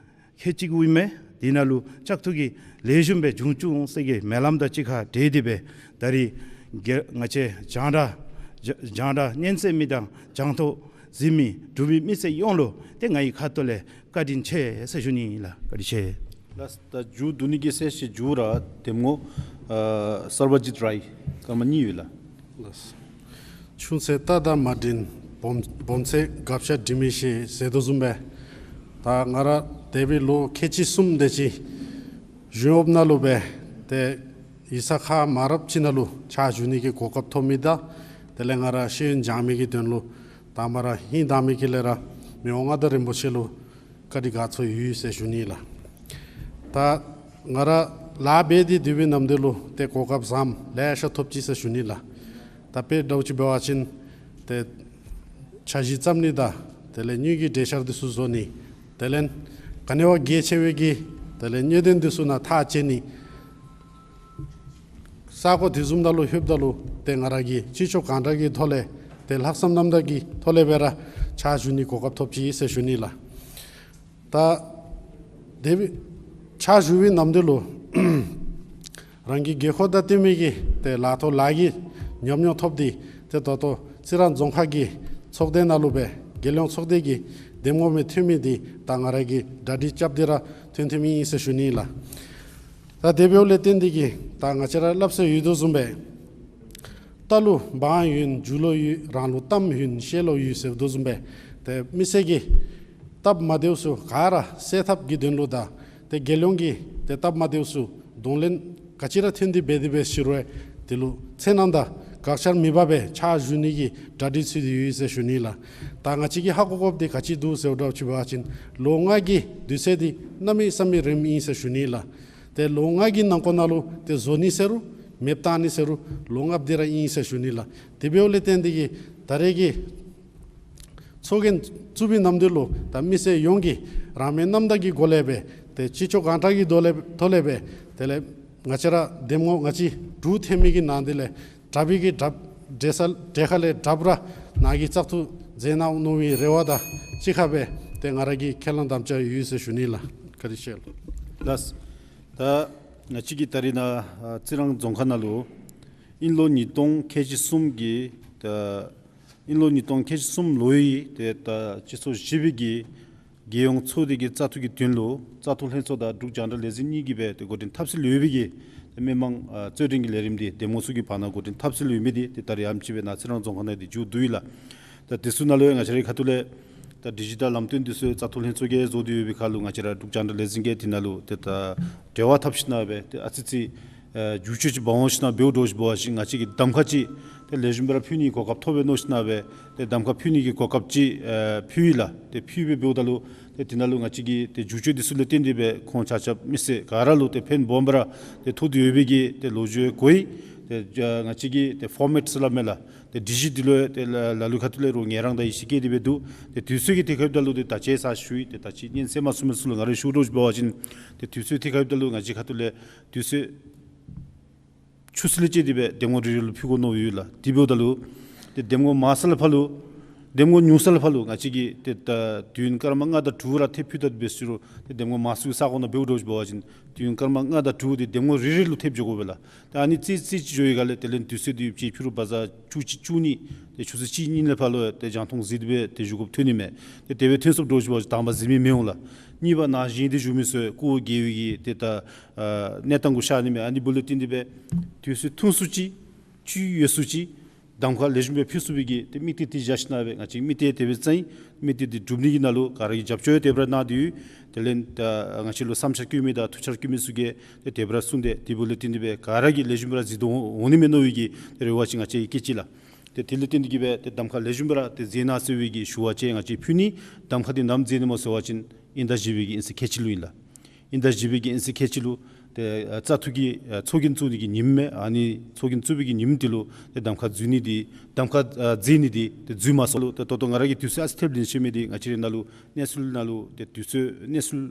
ཁལ་གཅིག་དབུས་མེ་ དེ་ནང་ལུ་བཙག་འཐུ་གི་ལེགས་ཤོམ་སྦེ་འབྱུང་བཅུག་འོང་ཟེར་གྱི་སྨོན་ལམ་དང་གཅིག་ཁར་འབྲེལ་ཏེ་སྦེ་ད་རིས་རྒྱ་ང་བཅས་རྒྱང་བསྒྲགས་རྒྱ་རྒྱང་བསྒྲགས་ཉན་གསན་མི་དང་རྒྱང་ཐོག་གཟིགས་མི་འབྲུག་མི་མི་སེར་ཡོངས་ལུ་ཏེ་ང་གི་ཁ་ཐུག་ལས་བཀའ་དྲིན་ཆེ་ཟེར་ཞུ་ནི་ལགས། བཀའ་དྲིན་ཆེ། ལགས། ད་མཇུག་བསྡུ་ནི་གི་གསལ་བཤད་མཇུག་ར་གདམ་ངོ་ཨ་སར་བ་ཇིཏ་རའི་སྐར་མ་གཉིས་ཡོད་ལགས། ལགས། ཆུང་ཚེ་རྟ་དང་མ་འགྲིག། སྦོམ་སྦོམ་ཚེ་སྒ་ཆས་འགྲིག་མི་ཤེས་ཟེར་དོ་བཟུམ་སྦེ་ད་ང་ར་འདས་པའི་ལོ་ཁལ་གཅིག་གསུམ་དེ་ཅིག་གཞུང་གཡོག་ནང་ལུ་སྦེ་ཏེ་ཡིག་ཚང་ཁག་མང་རབས་ཅིག་ནང་ལུ་ཕྱག་ཞུ་ནི་གི་གོ་སྐབས་ཐོབ་མི་དང་དེ་ལས་ང་ར་ཤེས་ཡོན་སྦྱང་མི་གི་དོན་ལུ་དང་པ་ར་ཧིང་དྭངས་མའི་དཀྱིལ་ལས་ར་མི་དབང་མངའ་བདག་རིན་པོ་ཆེ་ལུ་བཀའ་དྲིན་དགའ་ཚོར་ཡོད་ཟེར་ཞུ་ནི་ལགས། ད་ང་ར་ལཱ་འབད་དེ་སྡོད་པའི་ནམ་དུས་ལུ་ཏེ་གོ་སྐབས་བཟངམ་ལེ་ཤ་ཐོབ་ཅི་ཟེར་ཞུ་ནི་ལགས། ད་དཔེ་འདྲཝ་ཅིག་འབད་བ་ཅིན་ཏེ་འཆར་གཞི་བརྩམ་ནི་དང་དེ་ལས་དངུལ་གྱི་གྲོས་འཆར་འདི་ཚུ་བཟོ་ནི་དེ་ལས་ག་ནི་བ་གལ་ཆེ་བའི་གི་དེ་ལས་གནད་དོན་འདི་ཚུ་ནང་ཐག་བཅད་ནི་ས་གོ་དེ་བཟུམ་ནང་ལུ་ལྷོདཔ་ད་ལུ་ཏེ་ང་ར་གིས་ཅི་ལྕོགས་གང་དྲག་གི་ཐོག་ལས་ཏེ་ལྷག་བསམ་རྣམ་དག་གི་ཐོག་ལས་སྦེ་ར་ཕྱག་ཞུ་ནི་གོ་སྐབས་ཐོབ་ཅི་ཟེར་ཞུ་ནི་ལགས། ད་དེ་སྦེ་ཕྱག་ཞུ་བའི་ནམ་དུས་ལུ་རང་གི་དགོས་མཁོ་དང་བསྟུན་མི་གི་ཏེ་ལཱ་ཐོག་ལཱ་གི་ཉམས་མྱོང་ཐོབ་སྟེ་ཏེ་ད་ལྟོ་རྩི་རང་རྫོང་ཁག་གི་ཚོགས་སྡེ་ནང་ལུ་སྦེ་རྒྱལ་ཡོངས་ཚོགས་སྡེ་གི་གདམ་ངོ་སྦེ་ཐོན་མི་འདི་ད་ང་ར་གིས་གྲ་སྒྲིག་རྐྱབ་སྟེ་ར་ཐོན་ཐོནམ་ཨིན་ཟེར་ཞུ་ནི་ལགས། ད་དེ་འབདཝ་ལས་བརྟེན་ཏེ་གིས་ད་ང་བཅས་ར་སླབ་སྲོལ་ཡོད་དོ་བཟུམ་སྦེ་རྟ་ལུ་འབངས་ཡོད་རྒྱུ་ལོ་ཡོད་རང་ལུ་གཏམ་ཡོད་བཤད་ལོ་ཡོད་ཟེར་དོ་བཟུམ་སྦེ་ཏེ་མི་སེར་གྱི་སྟབས་མ་བདེཝ་ཚུ་ག་ར་སེལ་ཐབས་ཀྱི་དོན་ལུ་དང་ཏེ་རྒྱལ་ཡོངས་ཀྱི་ཏེ་སྟབས་མ་བདེཝ་ཚུ་གདོང་ལེན་ག་ཅི་ར་ཐོན་ཏེ་འབད་དེ་འབད་ཞུ་རུང་དེ་ལུ་འཚེར་སྣང་དང་དགག་བྱར་མི་འབབ་པའི་ཕྱག་ཞུ་ནི་གི་གྲ་སྒྲིག་ཚུད་དེ་ཡོད་ཟེར་ཞུ་ནི་ལགས། ད་ང་བཅས་ཀྱིས་ཧ་གོ་དགོཔ་འདི་ག་ཅི་འདུག་ཟེར་བ་ཅིན་ལོ་ལྔ་གི་དུས་ཚོད་འདི་གནམ་མེད་ས་མེད་རིངམོ་ཨིན་ཟེར་ཞུ་ནི་ལགས། ཏེ་ལོ་ལྔ་གི་ནང་འཁོད་ནང་ལུ་ཏེ་བཟོ་ནི་ཟེར་རུང་མེདཔ་བཏང་ནི་ཟེར་རུང་ལོ་ལྔ་འདི་ར་ཨིན་ཟེར་ཞུ་ནི་ལགས། དེ་འབདཝ་ལས་བརྟེན་ཏེ་གིས་ད་རེས་ཀྱི་ཚོགས་རྒྱན་བཙུགས་པའི་ནམ་དུས་ལུ་ད་མི་སེར་ཡོངས་ཀྱིས་རང་མོས་རྣམ་དག་གི་སྒོ་ལས་སྦེ་ཏེ་ཅི་ལྕོགས་གང་དྲག་གི་ཐོག་ལས་ཐོག་ལས་སྦེ་དེ་ལས་ང་བཅས་ར་གདམ་ངོ་ང་བཅས་འབྲུག་འཐུས་མི་གི་ནང་འདི་ལས་དྲག་པའི་གི་དྲགཔ་གྲལ་ས་གྲལ་ཁ་ལས་དྲགཔ་ར་ནཱ་གིས་བཙག་འཐུ་མཛད་གནང་མནོ་བའི་རེ་བ་དང་གཅིག་ཁར་སྦེ་ཏེ་ང་ར་གི་ཁས་བླངས་དམ་བཅའ་ཡོད་ཟེར་ཞུ་ནི་ལགས། བཀའ་དྲིན་ཆེ་ལགས། ལགས། ད་ང་བཅས་ཀྱིས་ད་རེས་ནཱ་ཨ་རྩི་རང་རྫོང་ཁག་ནང་ལུ་དབྱིན་ལོ་ཉིས་སྟོང་ཁལ་གཅིག་གསུམ་གྱི་ད་དབྱིན་ལོ་ཉིས་སྟོང་ཁལ་གཅིག་གསུམ་ལོ་ཡི་ཏེ་ད་སྤྱི་ཚོགས་བཞི་པའི་གི་རྒྱལ་ཡོངས་ཚོགས་སྡེ་གི་བཙག་འཐུ་གི་དོན་ལུ་བཙག་འཐུ་ལྷན་ཚོགས་དང་འབྲུག་རྒྱང་བསྒྲགས་ལས་འཛིན་གཉིས་ཀྱིས་སྦེ་ཏེ་འགོ་འདྲེན་འཐབ་སྲོལ་ཡོད་པའི་གི་ཏེ་མི་མང་ཨ་རྩོད་འགྲན་གྱི་ལས་རིམ་འདི་གདམ་ངོ་ཚུ་གི་བར་ན་འགོ་འདྲེན་འཐབ་སྲོལ་ཡོད་མི་འདི་ཏེ་ད་རེས་ཨེམ་ཆི་སྦེ་ནཱ་རྩི་རང་རྫོང་ཁག་ནང་འདི་མཇུག་བསྡུ་ཡི་ལགས། ད་དེ་ཚུ་ནང་ལུ་ཡང་ང་བཅས་རའི་ཁ་ཐུག་ལས་ད་ཌི་ཇི་ཊལ་ལམ་སྟོན་འདི་ཚུ་བཙག་འཐུ་ལྷན་ཚོགས་ཀྱིས་བཟོ་སྟེ་ཡོད་པའི་ཁར་ལུ་ང་བཅས་ར་འབྲུག་རྒྱང་བསྒྲགས་ལས་འཛིན་གྱིས་དེ་ནང་ལུ་ཏེ་ད་འབྲེལ་བ་འཐབ་ཞིན་ན་སྦེ་ཏེ་ཨ་ཙི་ཙི་ཨེ་འགྱུར་བཅོས་ཅིག་འབག་འོང་ཞིན་ན་འབདཝ་འདྲཝ་ཅིག་འབད་བ་ཅིན་ང་བཅས་ཀྱིས་གདམ་ཁ་ཅིག་ཏེ་ལེགས་ཤོམ་སྦེ་ར་ཕུལ་ནི་གོ་སྐབས་ཐོབ་པས་མནོ་ཞིན་ན་སྦེ་ཏེ་གདམ་ཁ་ཕུལ་ནི་གི་གོ་སྐབས་ཅིག་ཨེ་ཕུལ་ཡི་ལགས། ཏེ་ཕུལ་སྦེ་འབདཝ་ད་ལུ་ཏེ་དེ་ནང་ལུ་ང་བཅས་ཀྱི་ཏེ་འགྱུར་བཅོས་འདི་ཚུ་ལས་བརྟེན་ཏེ་སྦེ་ཁོང་ཆ་ཁྱབ་མི་སེར་ག་ར་ལུ་ཏེ་ཕན་སྦོམ་སྦེ་ར་ཏེ་ཐོགས་ཏེ་ཡོད་པའི་གི་ཏེ་ལོ་རྒྱུས་གོ་ཡི། ཏེ་ང་བཅས་ཀྱི་ཏེ་ཕོར་མེཊ་ཟེར་སླབ་མས་ལགས། ཏེ་ཌི་ཇི་འདི་ལུ་ཏེ་ལ་ལ་ལུ་ཁ་ཐུག་ལས་རུང་ངལ་རངས་དང་ཡིད་ཆེས་བསྐྱེད་དེ་སྦེ་འདུག། ཏེ་དུས་ཚོད་ཀྱི་ཐད་ཁར་འབདཝ་ད་ལུ་ཏེ་ད་ཅི་ས་ཞུ་ཡི། ཏེ་ད་ཅི་ཉན་གསན་མ་ཚུགས་མི་ཚུ་ལུ་ང་ར་ཞུ་དོ་ཅིག་འབད་བ་ཅིན་ཏེ་དུས་ཚོད་ཐད་ཁར་འབདཝ་ད་ལུ་ང་བཅས་ཁ་ཐུག་ལས་དུས་ཚོད་ཆུ་ཚོད་ལས་བཅད་དེ་སྦེ་གདམ་ངོ་རེ་རེ་ལུ་ཕུལ་དགོ་མནོ་ཡོད་ལགས། དེ་འབདཝ་ད་ལུ་ཏེ་གདམ་ངོ་མང་ས་ལས་ཕར་ལུ་གདམ་ངོ་ཉུང་ས་ལས་ཕར་ལུ་ང་བཅས་ཀྱིས་ཏེ་ད་དུས་ཡུན་སྐར་མ་ལྔ་དང་དྲུག་ར་ཐེབས་ཕུལ་ད་འབད་ཟེར་རུང་ཏེ་གདམ་ངོ་མང་སུ་གི་ས་གོ་ནང་འབདཝ་འདྲཝ་ཅིག་འབད་བ་ཅིན་དུས་ཡུན་སྐར་མ་ལྔ་དང་དྲུག་འདི་གདམ་ངོ་རེ་རེ་ལུ་ཐེབས་འགྱོ་དགོ་པས་ལགས། ད་ཨ་ནི་རྩིས་རྩིས་ཅིག་འགྱོ་བའི་སྒང་ལས་དེ་ལས་དུས་ཚོད་འདི་ཡུདཔ་ཅིག་ཕྱི་རུ་བ་ཛར་བཅུ་གཅིག་བཅུ་གཉིས་ཏེ་ཆུ་ཚོད་གཅིག་གཉིས་ལས་ཕར་ལུ་ཏེ་རྒྱང་མཐོང་གཟིགས་ཏེ་སྦེ་ཏེ་བཞུགས་དགོཔ་ཐོན་ནི་མས། ཏེ་དེ་སྦེ་ཐོན་སོངམ་འདྲཝ་ཅིག་འབད་བ་ཅིན་དང་པ་གཟིགས་མི་མི་འོང་ལགས། གཉིས་པ་ནཱ་བཞེངས་ཏེ་བཞུགས་མི་ཚུ་སྐུ་འགྱེལ་བའི་གི་ཏེ་ད་ཨ་གནས་སྟངས་གུ་ཤར་ནི་མས། ཨ་ནི་འབདཝ་ལས་བརྟེན་ཏེ་སྦེ་དུས་ཚོད་ཐུང་སུ་ཅིག་ཅིག་ཡོད་སུ་ཅིག་གདམ་ཁ་ལེགས་ཤོམ་སྦེ་ཕུལ་ཚུགས་པའི་གི་ཏེ་དམིགས་གཏད་འདི་བཞག་ཞིན་ན་སྦེ་ང་བཅས་དམིགས་གཏད་དེ་སྦེ་བརྩམས་ཡི། དམིགས་གཏད་འདི་སྒྲུབ་ནི་གི་ནང་ལུ་ག་ར་གིས་རྒྱབ་སྐྱོར་དེ་སྦེ་ར་གནང་སྟེ་ཡོད། དེ་ལས་ད་ང་བཅས་ལུ་བསམ་འཆར་བཀོད་མི་དང་ཐུགས་འཆར་བཀོད་མི་ཚུ་གིས་ཏེ་དེ་སྦེ་ར་གསུངས་ཏེ་དེ་འབདཝ་ལས་བརྟེན་ཏེ་སྦེ་ག་ར་གིས་ལེགས་ཤོམ་སྦེ་ར་གཟིགས་དོ་འོང་ནི་མས་མནོ་བའི་གི་ཏེ་རེ་བ་ཅིག་ང་བཅས་ཀྱིས་བསྐྱེད་ཅི་ལགས། ཏེ་དེ་ལས་བརྟེན་ཏེ་གིས་སྦེ་ཏེ་གདམ་ཁ་ལེགས་ཤོམ་སྦེ་ར་ཏེ་མཛད་གནང་ཟེར་བའི་གི་ཞུ་བ་ཅིག་ང་བཅས་ཕུལ་ནི། གདམ་ཁ་འདི་ནམ་མཛད་ནི་སྨོ་ཟེར་བ་ཅིན་དབྱིན་ཟླ་བཞི་པའི་གི་དབྱིན་ཚེས་ཁལ་གཅིག་ལུ་ཨིན་ལགས། དབྱིན་ཟླ་བཞི་པའི་གི་དབྱིན་ཚེས་ཁལ་གཅིག་ལུ་ཏེ་ཨ་བཙག་འཐུ་གི་ཨ་ཚོགས་རྒྱན་བཙུགས་ནི་གི་ཉིནམ་མས། ཨ་ནི་ཚོགས་རྒྱན་བཙུགས་པའི་གི་ཉིནམ་འདི་ལུ་ཏེ་གདམ་ཁ་འཛུལ་ནི་འདི་གདམ་ཁ་ཨ་མཛད་ནི་འདི་ཏེ་འཛུལ་མ་སོང་ལོ། ཏེ་ད་ལྟོ་ང་ར་གིས་དུས་ཚོད་ཨ་ཙི་ཐེབས་ལེན་ཤེས་མི་འདི་ང་བཅས་རའི་ནང་ལུ་གནས་ཚུལ་ནང་ལུ་ཏེ་དུས་ཚོད་གནས་ཚུལ་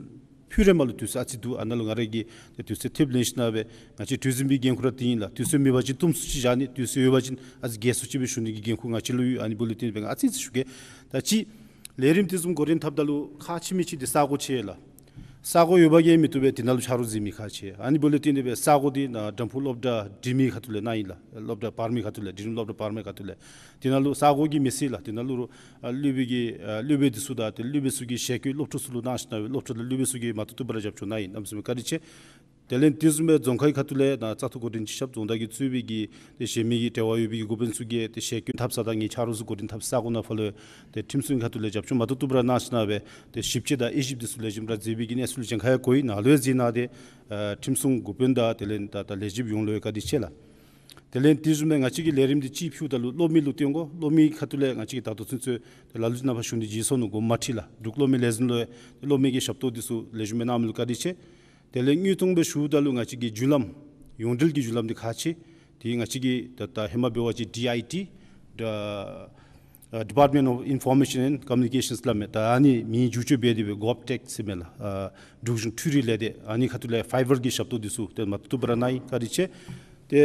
ཕུལ་རན་མ་ལུ་དུས་ཚོད་ཨ་ཙི་འདུག། ཨ་ནཱ་ལུ་ང་ར་གིས་ཏེ་དུས་ཚོད་ཐེབས་ལེན་ཞིན་ན་སྦེ་ང་བཅས་གྲོས་འཛིན་པའི་འགན་ཁུར་ར་འདི་ཨིན་ལགས། དུས་ཚོད་མེད་པ་ཅིན་ཏོམ་སུ་ཅིག་བཞག་ནི། དུས་ཚོད་ཡོད་པ་ཅིན་ཨ་ཙི་རྒྱས་སུ་ཅིག་སྦེ་ཞུ་ནི་གི་འགན་ཁུར་ང་བཅས་ལུ་ཡོད། ཨ་ནི་འབདཝ་ལས་བརྟེན་སྦེ་ང་ཨ་ཙི་ཙི་ཞུ་གེ། ད་ཅི་ལས་རིམ་འདི་བཟུམ་འགོ་འདྲེན་འཐབ་ད་ལུ་ཁག་ཆེ་མི་ཅིག་འདི་ས་གོ་ཆེ་ལགས། ས་གོ་ཡོད་པ་གིས་མི་བཏུབ་པས། དེ་ནང་ལུ་ཆ་རོགས་མཛད་མི་ཁག་ཆེ། ཨ་ནི་འབདཝ་ལས་བརྟེན་ཏེ་སྦེ་ས་གོ་འདི་ནཱ་དྲམ་ཕུག་སློབ་གྲྭ་འབྲིང་མི་ཁ་ཐུག་ལས་གནང་ཡི་ལགས། སློབ་གྲྭ་བར་མའི་ཁ་ཐུག་ལས། འབྲིང་རིམ་སློབ་གྲྭ་བར་མའི་ཁ་ཐུག་ལས། དེ་ནང་ལུ་ས་གོ་གིས་མི་སེལ་ལགས། དེ་ནང་ལུ་ཨ་སློབ་དཔོན་གྱིས་ཨ་སློབ་དཔོན་འདི་ཚུ་དང་ཏེ་སློབ་དཔོན་ཚུ་གི་ཞལ་བཀོད་སློབ་ཕྲུག་ཚུ་ལུ་གནང་ཞིནམ་ལས་སློབ་ཕྲུག་དང་སློབ་དཔོན་ཚུ་གིས་མ་བཏུབ་བཏུབ་སྦེ་ར་རྒྱབ་སྐྱོར་གནང་ཡི། གནམ་མེད་ས་མེད་བཀའ་དྲིན་ཆེ། དེ་ལས་དེ་བཟུམ་སྦེ་རྫོང་ཁག་ཁ་ཐུག་ལས་ནཱ་བཙག་འཐུ་འགོ་འདྲེན་སྤྱི་ཁྱབ་རྫོང་བདག་གིས་གཙོས་པའི་གི་ཏེ་གཞན་མི་གི་འབྲེལ་བ་ཡོད་པའི་གི་འགོ་དཔོན་ཚུ་གིས་ཏེ་ཞལ་བཀོད་འཐབ་ས་དང་ངེའི་ཆ་རོགས་ཚུ་འགོ་འདྲེན་འཐབ་ས་གོ་ནང་ཕར་ལུ་ཏེ་ཁྲིམས་སྲུང་ཁ་ཐུག་ལས་རྒྱབ་སྐྱོར་མ་བཏུབ་བཏུབ་སྦེ་ར་གནང་ཞིནམ་ལས་ཏེ་ཞིབ་དཔྱད་དང་དབྱེ་ཞིབ་འདི་ཚུ་ལེགས་ཤོམ་ར་མཛད་པའི་གི་གནས་ཚུལ་གཞན་ཁར་ཡང་གོ་ཡི། ནཱ་ལུ་ཡང་གཟིགས་གནང་སྟེ་ཨ་ཁྲིམས་སྲུང་འགོ་དཔོན་དང་དེ་ལས་ད་ད་ལས་བྱེདཔ་ཡོངས་ལུ་ཡང་བཀའ་དྲིན་ཆེ་ལགས། དེ་ལས་དེ་བཟུམ་སྦེ་ང་བཅས་ཀྱི་ལས་རིམ་འདི་ཅིག་ཕུལཝ་ད་ལུ་སློབ་མི་ལུ་བསྟུན་དགོ། སློབ་མི་ཁ་ཐུག་ལས་ང་བཅས་ཀྱིས་ད་ལྟོ་ཚུན་ཚོད་ཏེ་ལ་ལུ་ཅིག་ནང་ཕར་ཞུ་ནི་བརྗེད་སོ་ནུག། དགོངསམ་མ་ཁྲེལ་ལགས། འབྲུག་སློབ་མའི་ལས་འཛིན་ལུ་ཡང་ཏེ་སློབ་མི་གི་ཞབས་ཏོག་འདི་ཚུ་ལེགས་ཤོམ་སྦེ་གནང་མི་ལུ་བཀའ་དྲིན་ཆེ། དེ་ལས་དངོས་མཐོང་སྦེ་ཞུཝ་ད་ལུ་ང་བཅས་ཀྱི་བརྒྱུད་ལམ་ཡོངས་འབྲེལ་གྱི་བརྒྱུད་ལམ་འདི་ཁག་ཆེ། དེ་ང་བཅས་ཀྱི་ད་ད་ཧེ་མ་འབད་བ་ཅིན་ཌི་ཨའི་ཊི་ད་ཨ་Department of Information and Communications སླབ་མས། ད་ཨ་ནི་མིང་བསྒྱུར་བཅོས་འབད་དེ་སྦེ་གོབ་ཊེག་ཟེར་མས་ལགས། ཨ་འབྲུག་གཞུང་འཕྲུལ་རིག་ལས་སྡེ་ཨ་ནི་ཁ་ཐུག་ལས་ཕའི་བར་གྱི་ཞབས་ཏོག་འདི་ཚུ་ཏེ་མ་བཏུབ་བཏུབ་སྦེ་ར་གནང་ཡི། བཀའ་དྲིན་ཆེ། ཏེ་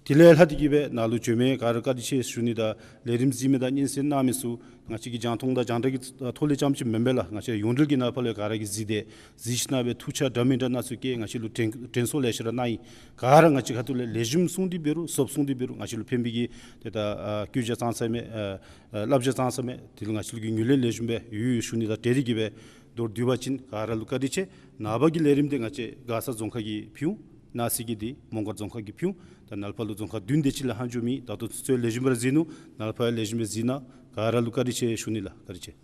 དེ་ལས་ལྷག་སྟེ་གི་སྦེ་ནཱ་ལུ་བྱོན་མི་ག་ར་བཀའ་དྲིན་ཆེ་ཞུ་ནི་དང་ལས་རིམ་གཟིགས་མི་དང་སྙན་གསན་གནང་མི་ཚུ་ང་བཅས་ཀྱི་རྒྱང་མཐོང་དང་རྒྱང་བསྒྲགས་ཀྱི་ཐོག་ལས་རྐྱངམ་ཅིག་མེན་པས་ལགས། ང་བཅས་ཡོངས་འབྲེལ་གྱི་ནང་ཕར་ལས་ག་ར་གིས་གཟིགས་ཏེ་གཟིགས་ཞིནམ་ལས་ཐུགས་ཆ་འདྲ་མི་འདྲ་སྣ་ཚོགས་བསྐྱེད་ང་བཅས་ལུ་དྲན་དྲན་གསོ་ལེ་ཤ་ར་གནང་ཡི། ག་ར་ང་བཅས་ཁ་ཐུག་ལས་ལེགས་ཤོམ་གསུངས་ཏེ་འབད་རུང་ཟབ་གསུངས་ཏེ་འབད་རུང་ང་བཅས་ལུ་ཕན་པའི་གི་ཏེ་ད་ཨ་བཀོད་རྒྱ་ཙང་ཙ་མས། ཨ་ཨ་བསླབ་བྱ་ཙང་ཙ་མས། དེ་ལུ་ང་བཅས་ལུ་གི་ངོས་ལེན་ལེགས་ཤོམ་སྦེ་ཡོད་ཡོད་ཞུ་ནི་དང་འབྲེལ་ཏེ་གི་སྦེ་མདོར་བསྡུ་བ་ཅིན་ག་ར་ལུ་བཀའ་དྲིན་ཆེ། ནངས་པ་གི་ལས་རིམ་འདི་ང་བཅས་མགར་ས་རྫོང་ཁག་གིས་ཕུལ། གནངས་ཚེ་གི་འདི་མོང་སྒར་རྫོང་ཁག་གིས་ཕུལ། ད་ནཱ་ལས་ཕར་ལུ་རྫོང་ཁག་བདུན་དེ་ཅིག་ལས་ལྷག་འགྱོ་མེད། ད་ལྟོ་ཚུན་ཚོད་ལེགས་ཤོམ་སྦེ་ར་གཟིགས་ནུག། ནཱ་ལས་ཕར་ཡང་ལེགས་ཤོམ་སྦེ་གཟིགས་གནང་། ག་ར་ལུ་བཀའ་དྲིན་ཆེ་ཞུ་ནི་ལགས། བཀའ་དྲིན་ཆེ།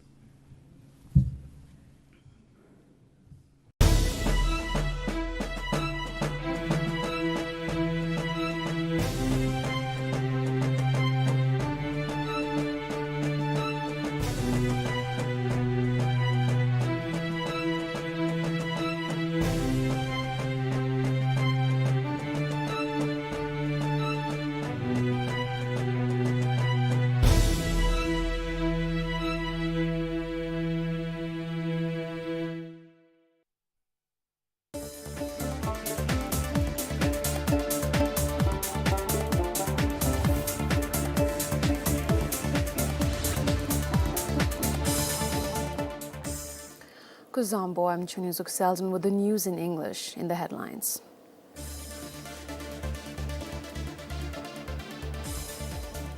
Kuzuzangpo, I'm Chunizuk Selden with the news in English. In the headlines: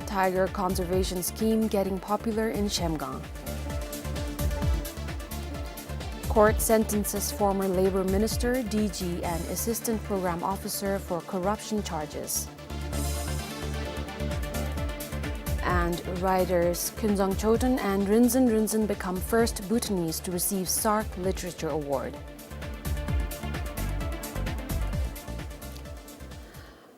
Tiger conservation scheme getting popular in Zhemgang. Court sentences former labor minister, D G, and assistant program officer for corruption charges. And writers Khyunzang Choten and Rinzin Rinzin become first Bhutanese to receive SAARC Literature Award.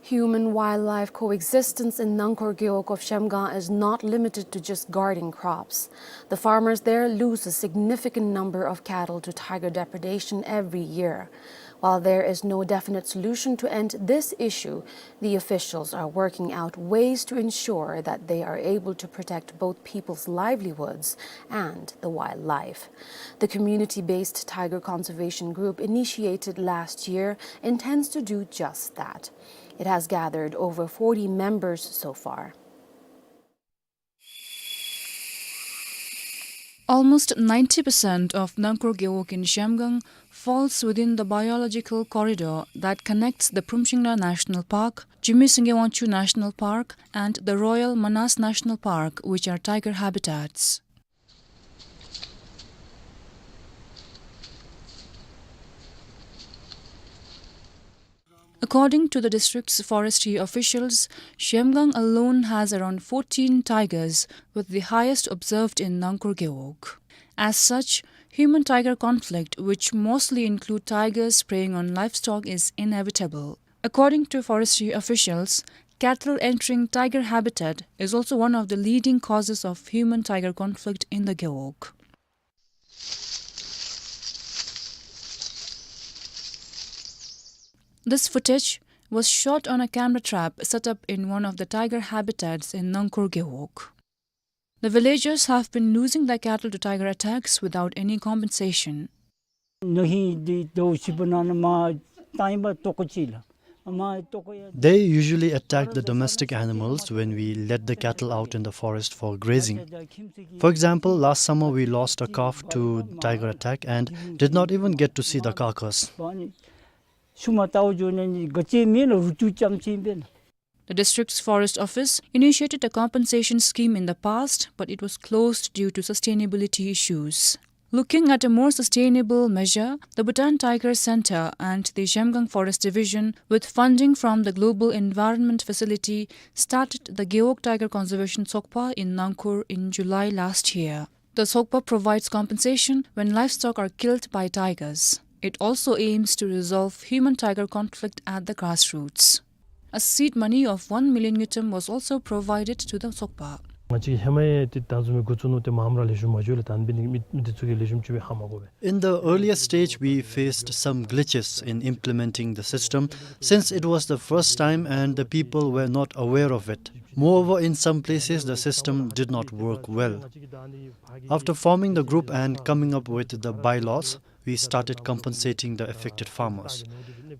Human-wildlife coexistence in Nangkhor Gewog of Zhemgang is not limited to just guarding crops. The farmers there lose a significant number of cattle to tiger depredation every year. While there is no definite solution to end this issue, the officials are working out ways to ensure that they are able to protect both people's livelihoods and the wildlife. The community-based tiger conservation group initiated last year intends to do just that. It has gathered over forty members so far. Almost ninety percent of Nangkhor Gewog in Zhemgang falls within the biological corridor that connects the Phomshingna National Park, Jigme Singye Wangchuck National Park, and the Royal Manas National Park, which are tiger habitats. According to the district's forestry officials, Zhemgang alone has around fourteen tigers, with the highest observed in Nangkhor Gewog. As such, human-tiger conflict, which mostly include tigers preying on livestock, is inevitable. According to forestry officials, cattle entering tiger habitat is also one of the leading causes of human-tiger conflict in the Gewog. This footage was shot on a camera trap set up in one of the tiger habitats in Nangkhor Gewog. The villagers have been losing their cattle to tiger attacks without any compensation. ནཱ་ཧིང་འདི་ཟླཝ་བཞི་པ་ནང་ན་མར་བཏང་ཡི་པ་ལྟོ་ཀོ་ཅིག་ལགས། They usually attack the domestic animals when we let the cattle out in the forest for grazing. For example, last summer we lost a calf to tiger attack and did not even get to see the carcass. The district's forest office initiated a compensation scheme in the past, but it was closed due to sustainability issues. Looking at a more sustainable measure, the Bhutan Tiger Center and the Zhemgang Forest Division, with funding from the Global Environment Facility, started the Gewog Tiger Conservation Tsokpa in Nangkhur in July last year. The Tsokpa provides compensation when livestock are killed by tigers. It also aims to resolve human-tiger conflict at the grassroots. A seed money of one million ngultrum was also provided to the Tsokpa. ང་བཅས་ཀྱིས་ཧེ་མ་ཡང་ཏེ་ད་བཟུམ་མའི་འགོ་བཙུགས་ནུག། ཏེ་མངམ་ར་ལེགས་ཤོམ་མ་འགྱོ་ལགས། ད་འབདན་མི་མི་འདི་ཚུ་གིས་ལེགས་ཤོམ་ཅིག་སྦེ་ཧ་མ་གོ་བས། In the earlier stage, we faced some glitches in implementing the system since it was the first time and the people were not aware of it. Moreover, in some places, the system did not work well. After forming the group and coming up with the bylaws, we started compensating the affected farmers.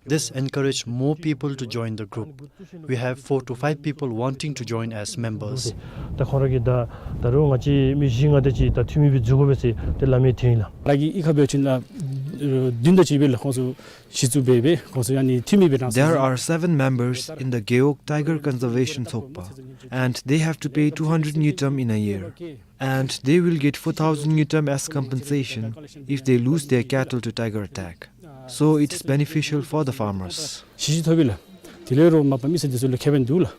This encouraged more people to join the group. We have four to five people wanting to join as members. ད་ཁོང་ར་གིས་ད་ད་རུང་ང་བཅས་མི་བཞི་ལྔ་དེ་ཅིག་ད་འཐུས་མི་སྦེ་འཛུལ་དགོ་པས་ཟེར་ཏེ་སླབ་མི་ཐོན་ཡི་ལགས། ར་གི་གཡུས་ཁ་འབད་བ་ཅིན་ལགས་བདུན་དེ་ཅིག་སྦེ་ལགས། ཁོང་ཚུ་གཞི་བཙུགས་འབད་སྦེ་ཁོང་ཚུ་ཡང་ནི་འཐུས་མི་སྦེ་གནང་ཟེར། There are seven members in the Gewog Tiger Conservation Tsokpa, and they have to pay two hundred ngultrum in a year. And they will get four thousand ngultrum as compensation if they lose their cattle to tiger attack. So it's beneficial for the farmers. གཞི་བཅུ་ཐོབ་ཡི་ལགས། དེ་ལས་རོགས་མ་པ་མི་སེར་འདི་ཚུ་ལུ་ཁེ་ཕན་འདུག་ལགས།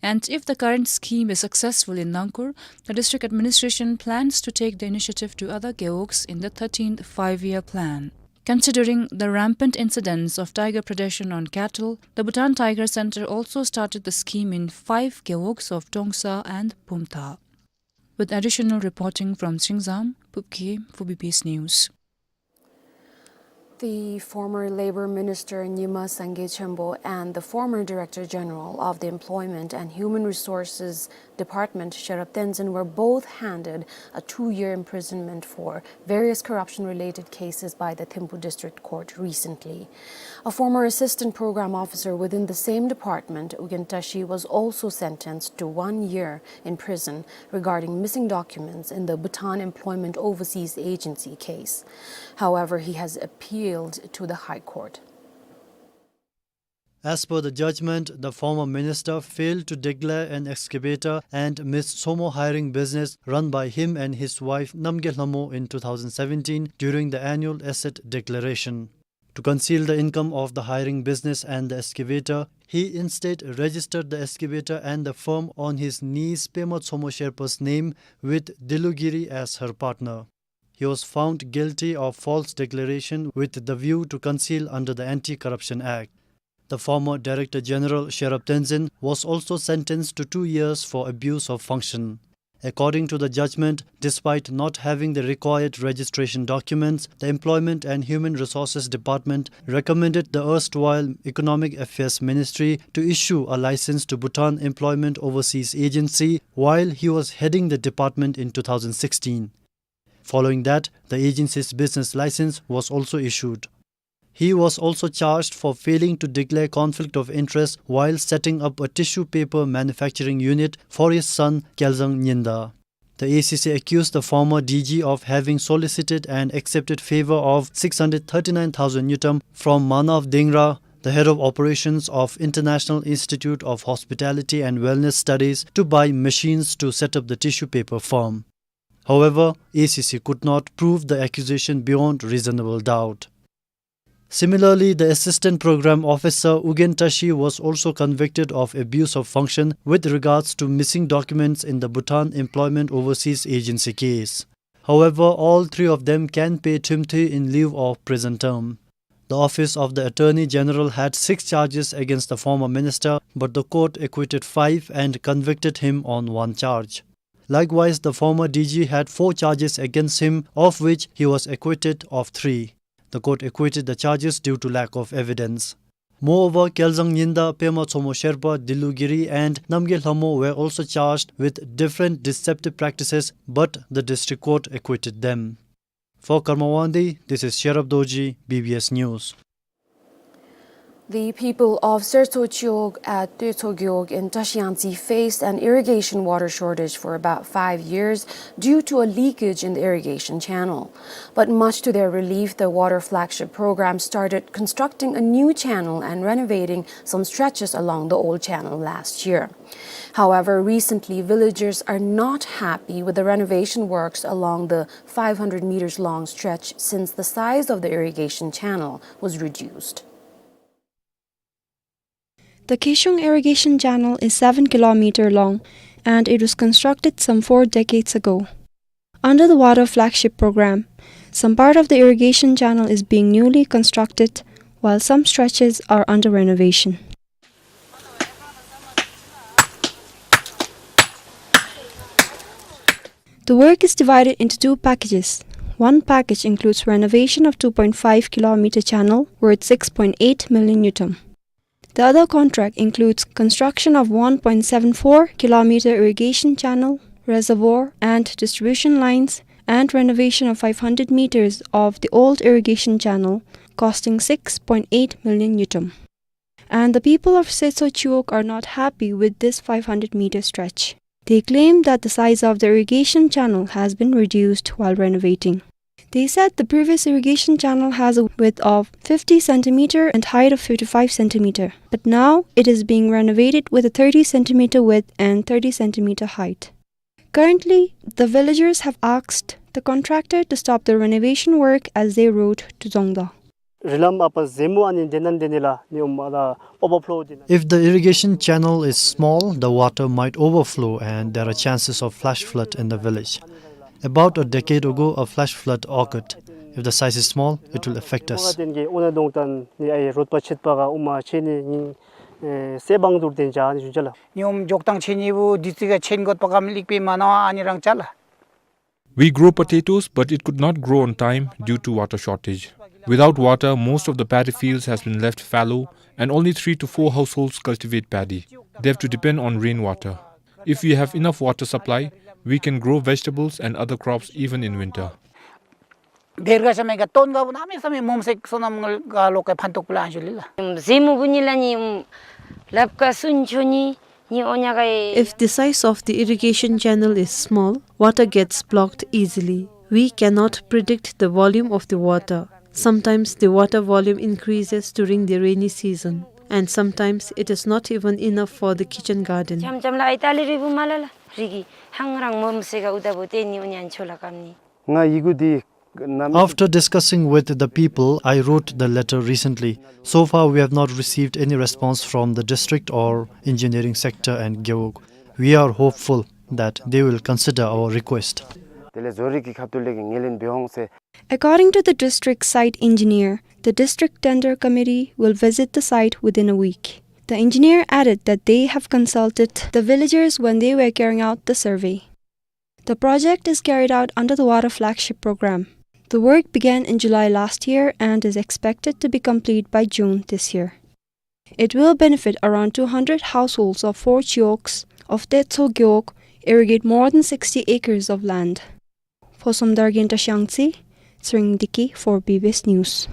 And if the current scheme is successful in Nangkhur, the district administration plans to take the initiative to other gewogs in the thirteenth five-year plan. Considering the rampant incidents of tiger predation on cattle, the Bhutan Tiger Center also started the scheme in five gewogs of Tongsa and Bumtha. With additional reporting from Singzam, Pupki for B B S News. The former Labor Minister Nyima Sangay Chembo and the former Director General of the Employment and Human Resources Department, Sherab Tenzin, were both handed a two-year imprisonment for various corruption-related cases by the Thimphu District Court recently. A former assistant program officer within the same department, Ugyen Tashi, was also sentenced to one year in prison regarding missing documents in the Bhutan Employment Overseas Agency case. However, he has appealed to the High Court. As per the judgment, the former minister failed to declare an excavator and missed Tsomo hiring business run by him and his wife Namgay Lhamo in two thousand seventeen during the annual asset declaration. To conceal the income of the hiring business and the excavator, he instead registered the excavator and the firm on his niece Pema Tsomo Sherpa's name with Dilugiri as her partner. He was found guilty of false declaration with the view to conceal under the Anti-Corruption Act. The former Director General Sherab Tenzin was also sentenced to two years for abuse of function. According to the judgment, despite not having the required registration documents, the Employment and Human Resources Department recommended the erstwhile Economic Affairs Ministry to issue a license to Bhutan Employment Overseas Agency while he was heading the department in two thousand sixteen. Following that, the agency's business license was also issued. He was also charged for failing to declare conflict of interest while setting up a tissue paper manufacturing unit for his son, Kyalzang Nyinda. The A C C accused the former D G of having solicited and accepted favor of six hundred thirty-nine thousand ngultrum from Manav Dhingra, the head of operations of International Institute of Hospitality and Wellness Studies, to buy machines to set up the tissue paper firm. However, A C C could not prove the accusation beyond reasonable doubt. Similarly, the assistant program officer Ugyen Tashi was also convicted of abuse of function with regards to missing documents in the Bhutan Employment Overseas Agency case. However, all three of them can pay thimthe in lieu of prison term. The Office of the Attorney General had six charges against the former minister, but the court acquitted five and convicted him on one charge. Likewise, the former D G had four charges against him, of which he was acquitted of three. The court acquitted the charges due to lack of evidence. Moreover, Kyalzang Nyinda, Pema Tsomo Sherpa, Dilugiri and Namgay Lhamo were also charged with different deceptive practices, but the district court acquitted them. For Karma Wangdi, this is Sherab Dorji, B B S News. The people of Sertso Chiwog at Tetso Gewog in Trashiyangtse faced an irrigation water shortage for about five years due to a leakage in the irrigation channel. But much to their relief, the Water Flagship Program started constructing a new channel and renovating some stretches along the old channel last year. However, recently, villagers are not happy with the renovation works along the five hundred meters long stretch since the size of the irrigation channel was reduced. The Keshung Irrigation Channel is seven kilometer long, and it was constructed some four decades ago. Under the Water Flagship Program, some part of the irrigation channel is being newly constructed, while some stretches are under renovation. The work is divided into two packages. One package includes renovation of two point five kilometer channel worth six point eight million ngultrum. The other contract includes construction of one point seven four kilometer irrigation channel, reservoir, and distribution lines, and renovation of five hundred meters of the old irrigation channel, costing six point eight million ngultrum. And the people of Sertso Chiwog are not happy with this five hundred meter stretch. They claim that the size of the irrigation channel has been reduced while renovating. They said the previous irrigation channel has a width of fifty centimeter and height of fifty-five centimeter, but now it is being renovated with a thirty centimeter width and thirty centimeter height. Currently, the villagers have asked the contractor to stop the renovation work as they wrote to Dzongda. རི་ལམ་ཨ་པ་ཟེ་མོ་ཨ་ནི་འདི་ནང་འདི་ནི་ལ་ནི་ཨོམ་ཨ་ད་ཨོ་བར་ཕློ་འདི་ན། If the irrigation channel is small, the water might overflow and there are chances of flash flood in the village. About a decade ago, a flash flood occurred. If the size is small, it will affect us. ཨོ་ན་དོང་ཏན་ནི་ཨའི་རོད་པ་ཆད་པ་ག་ཨོམ་ཨ་ཆེ་ནི་ནི་ཨེ་སེ་བང་དུར་དེན་ཅ་ནི་ཞུན་ཅ་ལ། ནི་ཨོམ་འཇོག་ཐང་ཆེ་ནི་བུ་དུས་ཚིགས་ག་ཆེན་གོད་པ་གམ་ལིག་པེ་མ་ན་ཨ་ནི་རང་ཅ་ལ། We grow potatoes, but it could not grow on time due to water shortage. Without water, most of the paddy fields has been left fallow, and only three to four households cultivate paddy. They have to depend on rainwater. If we have enough water supply, we can grow vegetables and other crops even in winter. ཌེར་ག་ཤ་མེ་ག་ཏོན་ག་བུ་ན་མེ་ས་མེ་མོམ་སེ་སོ་ནམ་ངལ་ག་ལོ་ཀ་ཕན་ཐོགས་པ་ལ་ཨན་ཞུ་ལི་ལ། ཟེ་མོ་བུ་ནི་ལ་ནི་ལབ་ཀ་སུན་ཆོ་ནི་ནི་ཨོ་ཉ་ག་ཨེ། If the size of the irrigation channel is small, water gets blocked easily. We cannot predict the volume of the water. Sometimes the water volume increases during the rainy season, and sometimes it is not even enough for the kitchen garden. ཅམ་ཅམ་ལ་ཨི་ཏ་ལི་རི་བུ་མ་ལ་ལ་རི་གི་ཧང་རང་མོམ་སེ་ག་ཨུ་ད་བུ་ཏེ་ནི་ཨོ་ཉ་ཨན་ཆོ་ལ་ཀམ་ནི། ང་ཡི་གུ་འདི་ནམ། After discussing with the people, I wrote the letter recently. So far, we have not received any response from the district or engineering sector and Gewog. We are hopeful that they will consider our request. དེ་ལས་བཟོ་རིག་གི་ཁ་ཐུག་ལས་ཀྱི་ངེས་ལེན་འབད་འོང་ཟེར། According to the district site engineer, the district tender committee will visit the site within a week. The engineer added that they have consulted the villagers when they were carrying out the survey. The project is carried out under the Water Flagship Program. The work began in July last year and is expected to be complete by June this year. It will benefit around two hundred households of four chiwogs of Tetso Gewog, irrigate more than sixty acres of land. Phosom Dargin, Trashiyangtse, Tshering Deki for B B S News.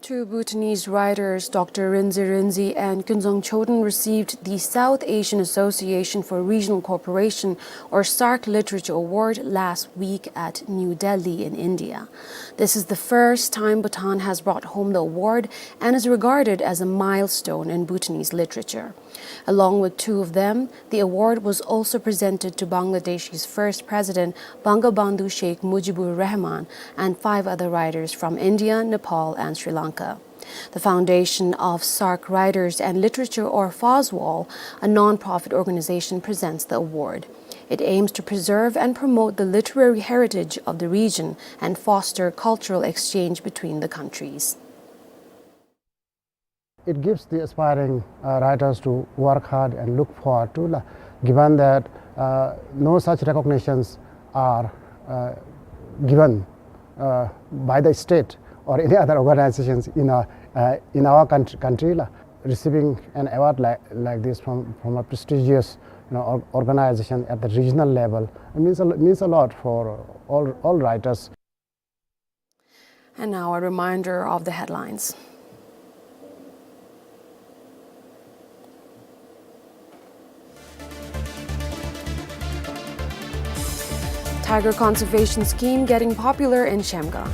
Two Bhutanese writers, Doctor Rinzin Rinzin and Kunzang Choden, received the South Asian Association for Regional Cooperation, or SAARC, Literature Award last week at New Delhi in India. This is the first time Bhutan has brought home the award and is regarded as a milestone in Bhutanese literature. Along with two of them, the award was also presented to Bangladesh's first president, Bangabandhu Sheikh Mujibur Rahman, and five other writers from India, Nepal, and Sri Lanka. The Foundation of SAARC Writers and Literature, or FOSWAL, a non-profit organization, presents the award. It aims to preserve and promote the literary heritage of the region and foster cultural exchange between the countries. It gives the aspiring, uh, writers to work hard and look forward to, la, given that, uh, no such recognitions are, uh, given, uh, by the state or any other organizations in our, uh, in our country, country, la. Receiving an award like, like this from, from a prestigious, you know, or-, organization at the regional level, it means a lo-, means a lot for all, all writers. And now a reminder of the headlines. Tiger Conservation Scheme getting popular in Shemga.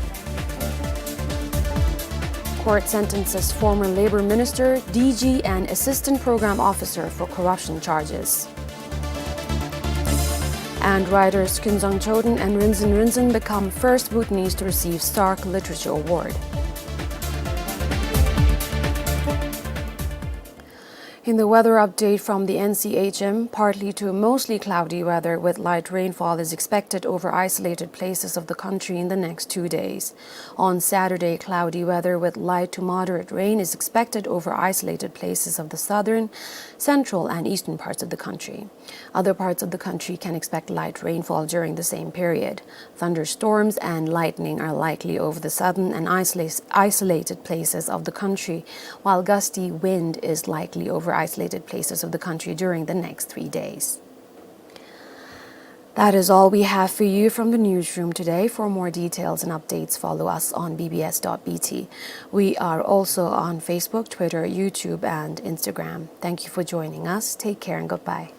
Court sentences former Labour Minister, D G and Assistant Programme Officer for corruption charges. And writers Khyunzang Choden and Rinzin Rinzin become first Bhutanese to receive Stark Literature Award. In the weather update from the N C H M, partly to mostly cloudy weather with light rainfall is expected over isolated places of the country in the next two days. On Saturday, cloudy weather with light to moderate rain is expected over isolated places of the southern, central, and eastern parts of the country. Other parts of the country can expect light rainfall during the same period. Thunderstorms and lightning are likely over the southern and isola-, isolated places of the country, while gusty wind is likely over isolated places of the country during the next three days. That is all we have for you from the newsroom today. For more details and updates, follow us on B B S dot B T. We are also on Facebook, Twitter, YouTube, and Instagram. Thank you for joining us. Take care and goodbye.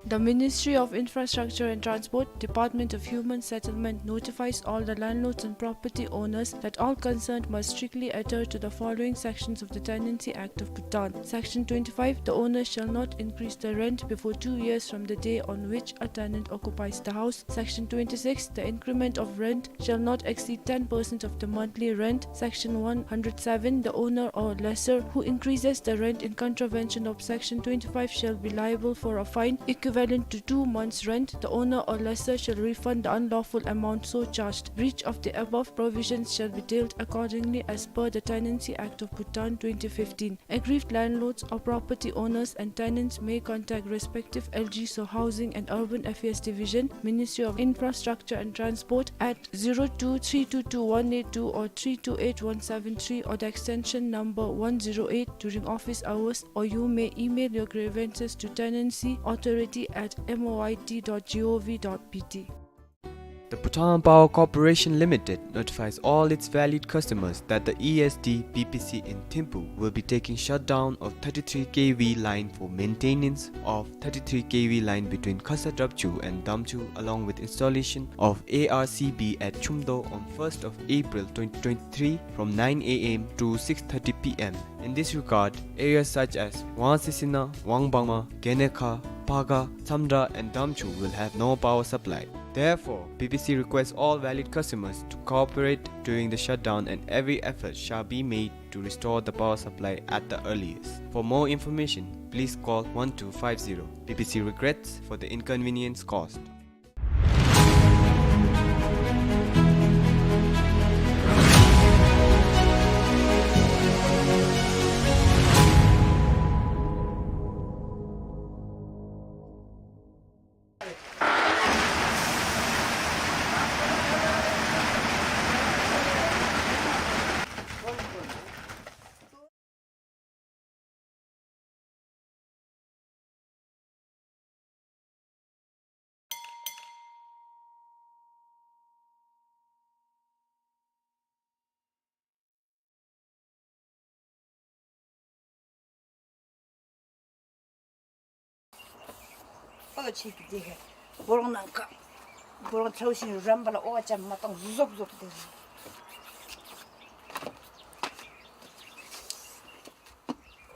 The Ministry of Infrastructure and Transport, Department of Human Settlement notifies all the landlords and property owners that all concerned must strictly adhere to the following sections of the Tenancy Act of Bhutan. Section twenty-five, the owner shall not increase the rent before two years from the day on which a tenant occupies the house. Section twenty-six, the increment of rent shall not exceed ten percent of the monthly rent. Section one hundred seven, the owner or lessor who increases the rent in contravention of Section twenty-five shall be liable for a fine equivalent to two months' rent. The owner or lessor shall refund the unlawful amount so charged. Breach of the above provisions shall be dealt accordingly as per the Tenancy Act of Bhutan twenty fifteen. Aggrieved landlords or property owners and tenants may contact respective L G S or Housing and Urban Affairs Division, Ministry of Infrastructure and Transport, at zero two three two two one eight two or three two eight one seven three or the extension number one zero eight during office hours, or you may email your grievances to tenancy authority at M O I T dot G O V dot B T. The Bhutan Power Corporation Limited notifies all its valued customers that the E S D B P C in Thimphu will be taking shutdown of thirty-three K V line for maintenance of thirty-three K V line between Khasa Drapchu and Damchu, along with installation of A R C B at Chumdo on first of April twenty twenty-three from nine A M to six thirty P M. In this regard, areas such as Wangsisina, Wangbangma, Genekha, Paga, Samdra, and Damchu will have no power supply. Therefore, B P C requests all valid customers to cooperate during the shutdown, and every effort shall be made to restore the power supply at the earliest. For more information, please call one two five zero. B P C regrets for the inconvenience caused. ཨོ་ཆི་དེ་གི་སྦོ་ལོང་ནང་ཁ་སྦོ་ལོང་ཚ་བོ་ཞིག་རམ་པ་ལ་ཨོ་ཅམ་མ་བཏང་ཟོབ་ཟོབ་དེ།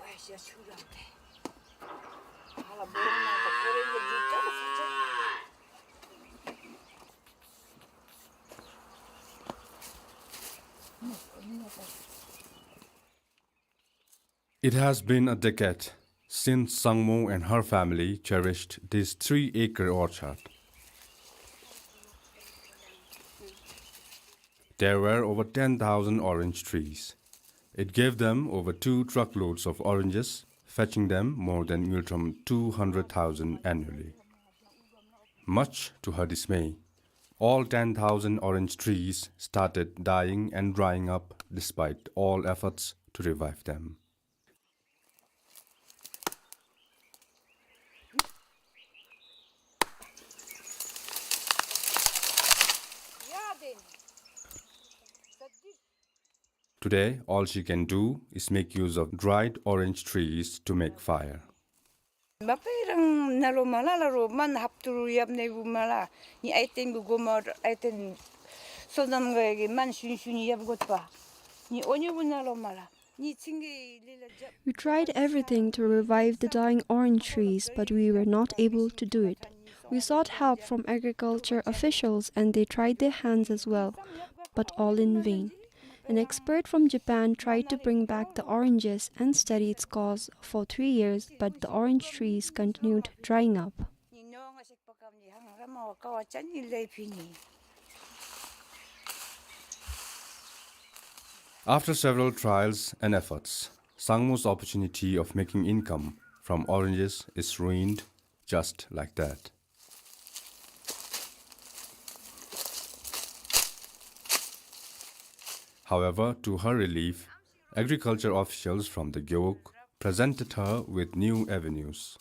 ཨོ་ཤ་ཆུ་རམ་དེ། ཨ་ལ་སྦོ་ལོང་ནང་ཁ་སྦོ་ལོང་གི་ཇུ་ཅ་ས་ཅ། It has been a decade since Sangmo and her family cherished this three-acre orchard. There were over ten thousand orange trees. It gave them over two truckloads of oranges, fetching them more than ngultrum two hundred thousand annually. Much to her dismay, all ten thousand orange trees started dying and drying up despite all efforts to revive them. Today, all she can do is make use of dried orange trees to make fire. མ་པ་རང་ནཱ་ལུ་མ་ལ་ལ་རུང་མན་ཧབ་ཏུ་རུང་ཡབ་ནི་བུ་མ་ལ། ནི་ཨའི་ཏེན་བུ་གོ་མ་ཨའི་ཏེན་སོ་ནམ་ག་གི་མན་ཤུན་ཤུན་ཡབ་གོད་པ། ནི་ཨོ་ཉུ་བུ་ནཱ་ལུ་མ་ལ། ནི་ཚིང་གི་ལི་ལ་ཇབ། We tried everything to revive the dying orange trees, but we were not able to do it. We sought help from agriculture officials and they tried their hands as well, but all in vain. An expert from Japan tried to bring back the oranges and study its cause for three years, but the orange trees continued drying up. After several trials and efforts, Sangmo's opportunity of making income from oranges is ruined just like that. However, to her relief, agriculture officials from the Gewog presented her with new avenues.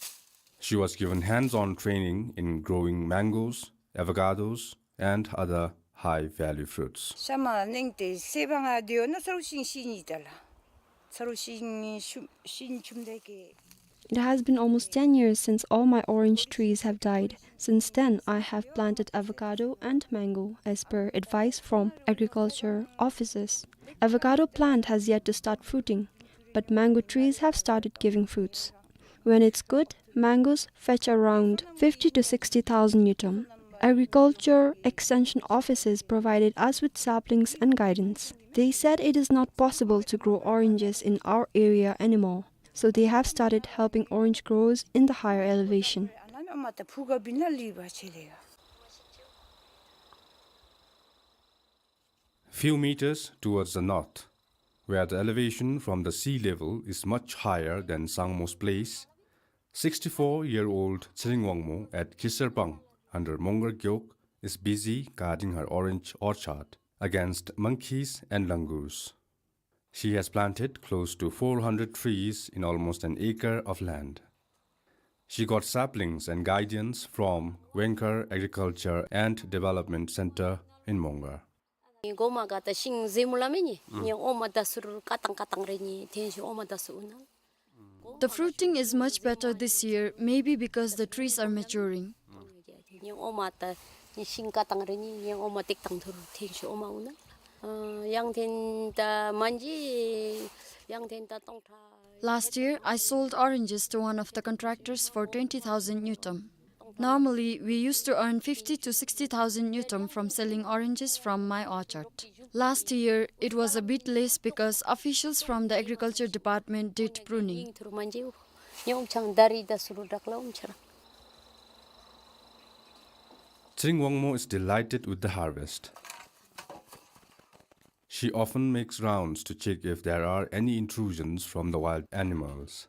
She was given hands-on training in growing mangoes, avocados, and other high-value fruits. ཤ་མ་ནིང་ཏེ་སེ་བ་ང་དེ་ཡོད་ན་ཚ་རུ་ཤིང་ཤིང་ཡི་ད་ལ། ཚ་རུ་ཤིང་ཤུམ་ཤིང་ཆུམ་དེ་ཀེ། It has been almost ten years since all my orange trees have died. Since then, I have planted avocado and mango as per advice from agriculture officers. Avocado plant has yet to start fruiting, but mango trees have started giving fruits. When it's good, mangoes fetch around fifty to sixty thousand ngultrum. Agriculture extension officers provided us with saplings and guidance. They said it is not possible to grow oranges in our area anymore, so they have started helping orange growers in the higher elevation. Few meters towards the north, where the elevation from the sea level is much higher than Sangmo's place, sixty-four-year-old Tshering Wangmo at Kiserpang under Mongar Gewog is busy guarding her orange orchard against monkeys and langurs. She has planted close to four hundred trees in almost an acre of land. She got saplings and guidance from Wengkar Agriculture and Development Center in Mongar. ངེ་གོ་མ་ག་ཏེ་ཤིང་ཟེ་མུ་ལ་མེ་ནི། ངེ་ཨོ་མ་ད་སུ་རུ་ཀ་ཏང་ཀ་ཏང་རེ་ནི་ཐེན་ཤི་ཨོ་མ་ད་སུ་ཨུ་ན། The fruiting is much better this year, maybe because the trees are maturing. ངེ་ཨོ་མ་ད་ནི་ཤིང་ཀ་ཏང་རེ་ནི་ངེ་ཨོ་མ་ཏེག་ཏང་ཐུ་རུ་ཐེན་ཤི་ཨོ་མ་ཨུ་ན། ཡང་ཐེན་ད་མན་ཇི་ཡང་ཐེན་ད་ཏོང་ཁྲ། Last year, I sold oranges to one of the contractors for twenty thousand ngultrum. Normally, we used to earn fifty to sixty thousand ngultrum from selling oranges from my orchard. Last year, it was a bit less because officials from the agriculture department did pruning. Tshering Wangmo is delighted with the harvest. She often makes rounds to check if there are any intrusions from the wild animals.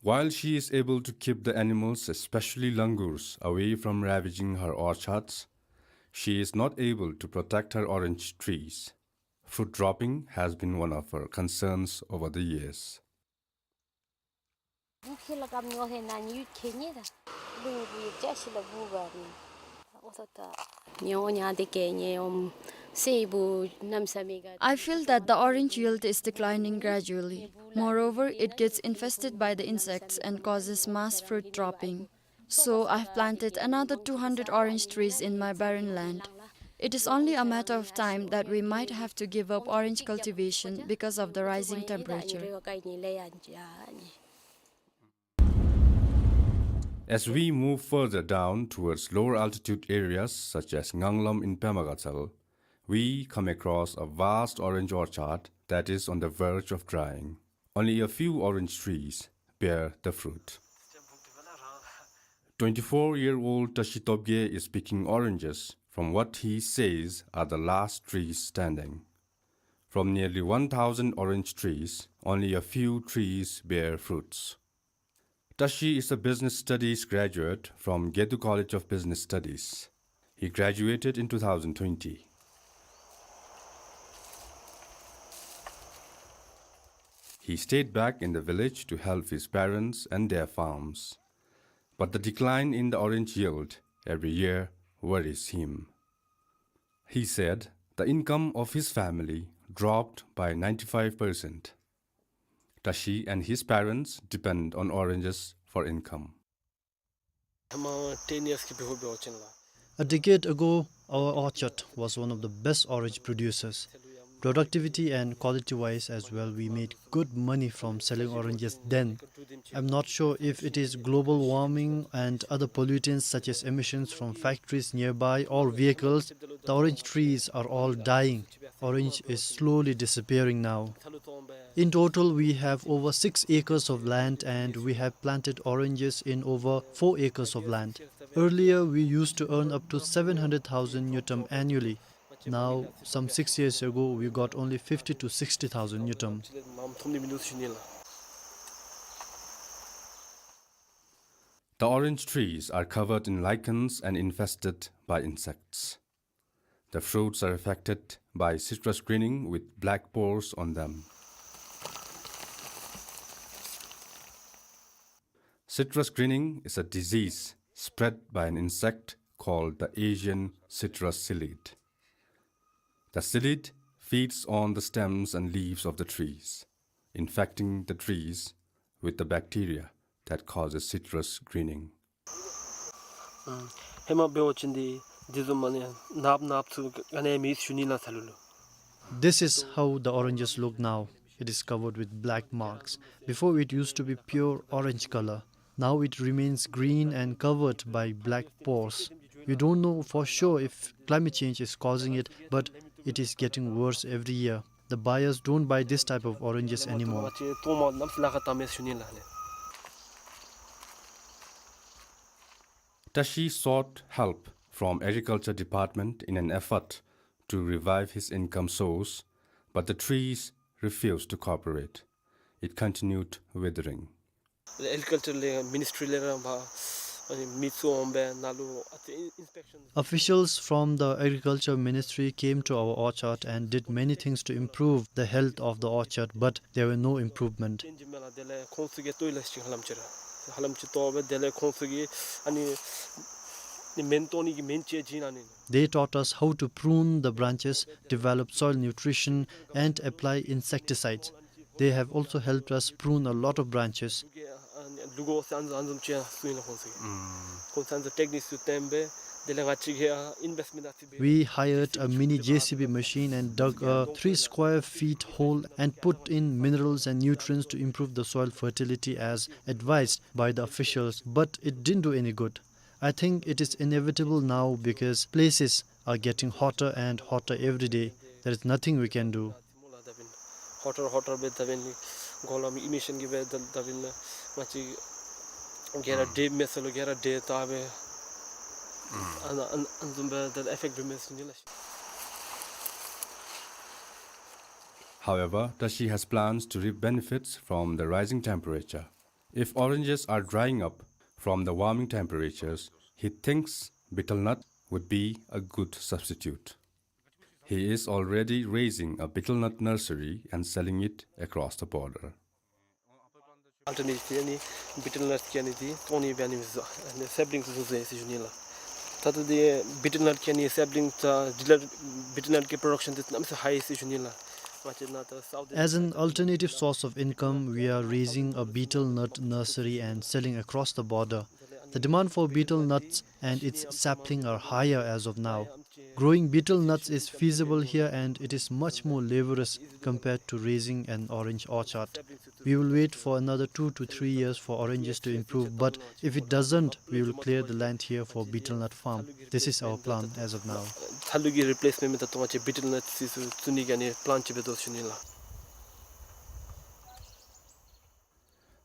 While she is able to keep the animals, especially langurs, away from ravaging her orchards, she is not able to protect her orange trees. Fruit dropping has been one of her concerns over the years. I feel that the orange yield is declining gradually. Moreover, it gets infested by the insects and causes mass fruit dropping. So, I have planted another two hundred orange trees in my barren land. It is only a matter of time that we might have to give up orange cultivation because of the rising temperature. As we move further down towards lower altitude areas such as Nganglam in Pema Gatshel, we come across a vast orange orchard that is on the verge of drying. Only a few orange trees bear the fruit. Twenty-four-year-old Tashi Tobgay is picking oranges from what he says are the last trees standing. From nearly one thousand orange trees, only a few trees bear fruits. Tashi is a business studies graduate from Gedu College of Business Studies. He graduated in two thousand twenty. He stayed back in the village to help his parents and their farms. But the decline in the orange yield every year worries him. He said the income of his family dropped by ninety-five percent. Tashi and his parents depend on oranges for income. ཧེ་མ་ten years གི་བེའུ་བེའུ་ཅིན་ལགས། A decade ago, our orchard was one of the best orange producers. Productivity and quality-wise as well, we made good money from selling oranges then. I'm not sure if it is global warming and other pollutants such as emissions from factories nearby or vehicles. The orange trees are all dying. Orange is slowly disappearing now. In total, we have over six acres of land and we have planted oranges in over four acres of land. Earlier, we used to earn up to seven hundred thousand ngultrum annually. Now, some six years ago, we got only fifty to sixty thousand ngultrum. The orange trees are covered in lichens and infested by insects. The fruits are affected by citrus greening with black spores on them. Citrus greening is a disease spread by an insect called the Asian citrus psyllid. The psyllid feeds on the stems and leaves of the trees, infecting the trees with the bacteria that causes citrus greening. ཨ་ཧེ་མ་བེའུ་ཅིན་འདི་འདི་བཟུམ་མ་ནི་ནགཔོ་ནགཔོ་ཚུ་ག་ནི་མེད་ཞུ་ནི་ལགས་ཚ་ལུ་ལུ། This is how the oranges look now. It is covered with black marks. Before, it used to be pure orange color. Now it remains green and covered by black spores. We don't know for sure if climate change is causing it, but it is getting worse every year. The buyers don't buy this type of oranges anymore. Tashi sought help from Agriculture Department in an effort to revive his income source, but the trees refused to cooperate. It continued withering. Agriculture ལས་ministry ལས་ར་བ་ཨ་ནི་མི་ཚུ་འོང་སྦེ་ནཱ་ལུ་ཨ་ཙི་inspection. Officials from the Agriculture Ministry came to our orchard and did many things to improve the health of the orchard, but there were no improvement. ཅན་ཅིག་མེན་ལགས། དེ་ལས་ཁོང་ཚུ་གིས་བཏོག་ཡི་ལགས་ཅིག་ཧ་ལམ་ཅིག་ར། ཧ་ལམ་ཅིག་བཏོག་སྦེ་དེ་ལས་ཁོང་ཚུ་གིས་ཨ་ནི་ནི་སྨན་བཏོག་ནི་གི་སྨན་ཅིག་བྱིན་ཨ་ནི། They taught us how to prune the branches, develop soil nutrition, and apply insecticides. They have also helped us prune a lot of branches. We hired a mini J C B machine and dug a three square feet hole and put in minerals and nutrients to improve the soil fertility as advised by the officials, but it didn't do any good. I think it is inevitable now because places are getting hotter and hotter every day. There is nothing we can do. Hotter, hotter སྦེ་ད་འབདན་གོ་ལམ་emission གི་སྦེ་ད་ད་འབདན་ང་བཅས་ག་ར་འདྲེ་མེད་ས་ལུ་ག་ར་འདྲེ་ད་སྦེ་ཨ་ཨ་ཨ་བཟུམ་སྦེ་ད་effect འབད་མི་ཚུ་ཨིན་ལགས། However, Tashi has plans to reap benefits from the rising temperature. If oranges are drying up from the warming temperatures, he thinks betel nut would be a good substitute. He is already raising a betel nut nursery and selling it across the border. Alternative འདི་ཨ་ནི་betel nut གི་ཨ་ནི་འདི་བཏོག་ནི་སྦེ་ཨ་ནི་བཟོ་ཨ་ནི་saplings བཟོ་བཟོཝ་ཨིན་ཟེར་ཞུ་ནི་ལགས། ད་ལྟོ་འདི་betel nut གི་ཨ་ནི saplings དང་འདི་ལས་betel nut གི་production འདི་གནམ་མེད་ས་མེད་high ཟེར་ཞུ་ནི་ལགས། ང་བཅས་ནཱ་ད་South As an alternative source of income, we are raising a betel nut nursery and selling across the border. The demand for betel nuts and its sapling are higher as of now. Growing betel nuts is feasible here and it is much more laborious compared to raising an orange orchard. We will wait for another two to three years for oranges to improve, but if it doesn't, we will clear the land here for betel nut farm. This is our plan as of now. ཐ་ལུ་གི་replacement མེན་ད་ཏོ་ང་བཅས་betel nut ཚུ་བཙུགས་ནི་གི་ཨ་ནི་plan ཅིག་འབད་དོ་ཞུ་ནི་ལགས།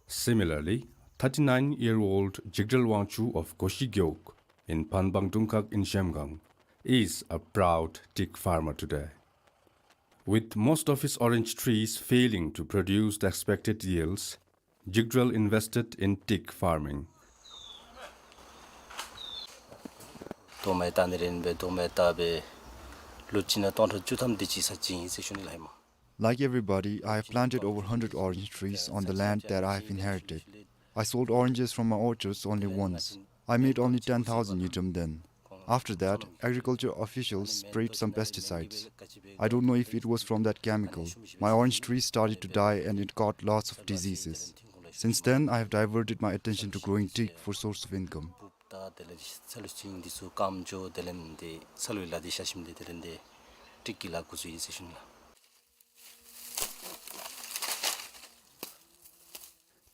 Similarly, thirty-nine-year-old Jigdrel Wangchuk of Goshi Gewog in Phanbang Dungkak in Zhemgang is a proud teak farmer today. With most of his orange trees failing to produce the expected yields, Jigdrel invested in teak farming. དོ་མེ་བཏགས་ནི་རེ་ཨིན་པས། དོ་མེ་བཏགས་སྦེ་ལོ་གཅིག་ནང་སྟོང་ཕྲག་བཅུ་ཐམ་དེ་ཅིག་ས་ཅིག་ཨིན་ཟེར་ཞུ་ནི་ལགས་ཧེ་མ། Like everybody, I have planted over hundred orange trees on the land that I have inherited. I sold oranges from my orchards only once. I made only ten thousand ngultrum then. After that, agriculture officials sprayed some pesticides. I don't know if it was from that chemical. My orange tree started to die and it got lots of diseases. Since then, I have diverted my attention to growing teak for source of income.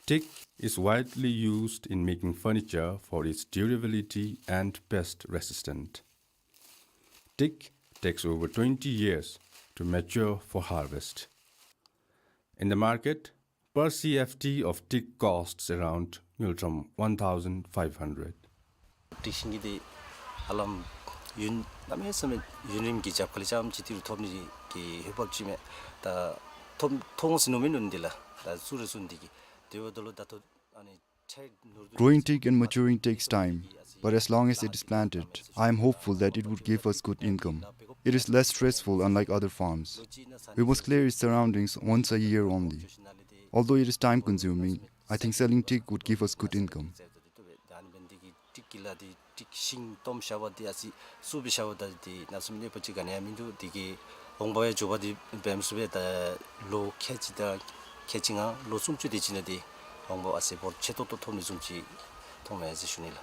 Teak is widely used in making furniture for its durability and pest resistant. Teak takes over twenty years to mature for harvest. In the market, per C F T of teak costs around ngultrum one thousand five hundred. ཊིག་ཤིང་གི་འདི་ཧ་ལམ་ཡུན་གནམ་མེད་ས་མེད་ཡུན་རིང་གི་རྒྱབ་ཁ་ལས་རྐྱངམ་ཅིག་ཏི་རུ་ཐོབ་ནི་གི་འོས་འབབ་ཅིག་མས། ད་ཐོབ་ཐོབ་འོང་ཟེར་མནོཝ་མིན་འདི་ལགས། ད་ཚུར་ར་ཚུར་འདི་གི་དེ་འབདཝ་ད་ལུ་ད་ལྟོ་ཨ་ནི་ཁྲལ་ནོར་འདུག། Growing teak and maturing takes time, but as long as it is planted, I am hopeful that it would give us good income. It is less stressful, unlike other farms. We must clear its surroundings once a year only. Although it is time-consuming, I think selling teak would give us good income. ཏིག་གི་ལ་འདི་ཏིག་ཤིང་སྟོངམ་བཞག་པ་འདི་ཨ་ཙི་བསུབ་སྦེ་བཞག་པ་ད་འདི་གནམ་མེད་ས་མེད་གནོད་པ་ཅིག་ག་ནི་ཡང་མིན་འདུག། འདི་གིས་འོང་འབབ་ཡང་མགྱོགས་པ་འདི་འབད་མི་ཚུགས་པས། ད་ལོ་ཁལ་གཅིག་དང་ཁལ་གཅིག་ལྔ་ལོ་སུམ་ཅུ་དེ་ཅིག་ནང་འདི་འོང་འབབ་ཨ་ཙི་འབོར་ཆེ་ཏོག་ཏོ་ཐོབ་ནི་བཟུམ་ཅིག་མཐོངམ་མས་ཟེར་ཞུ་ནི་ལགས།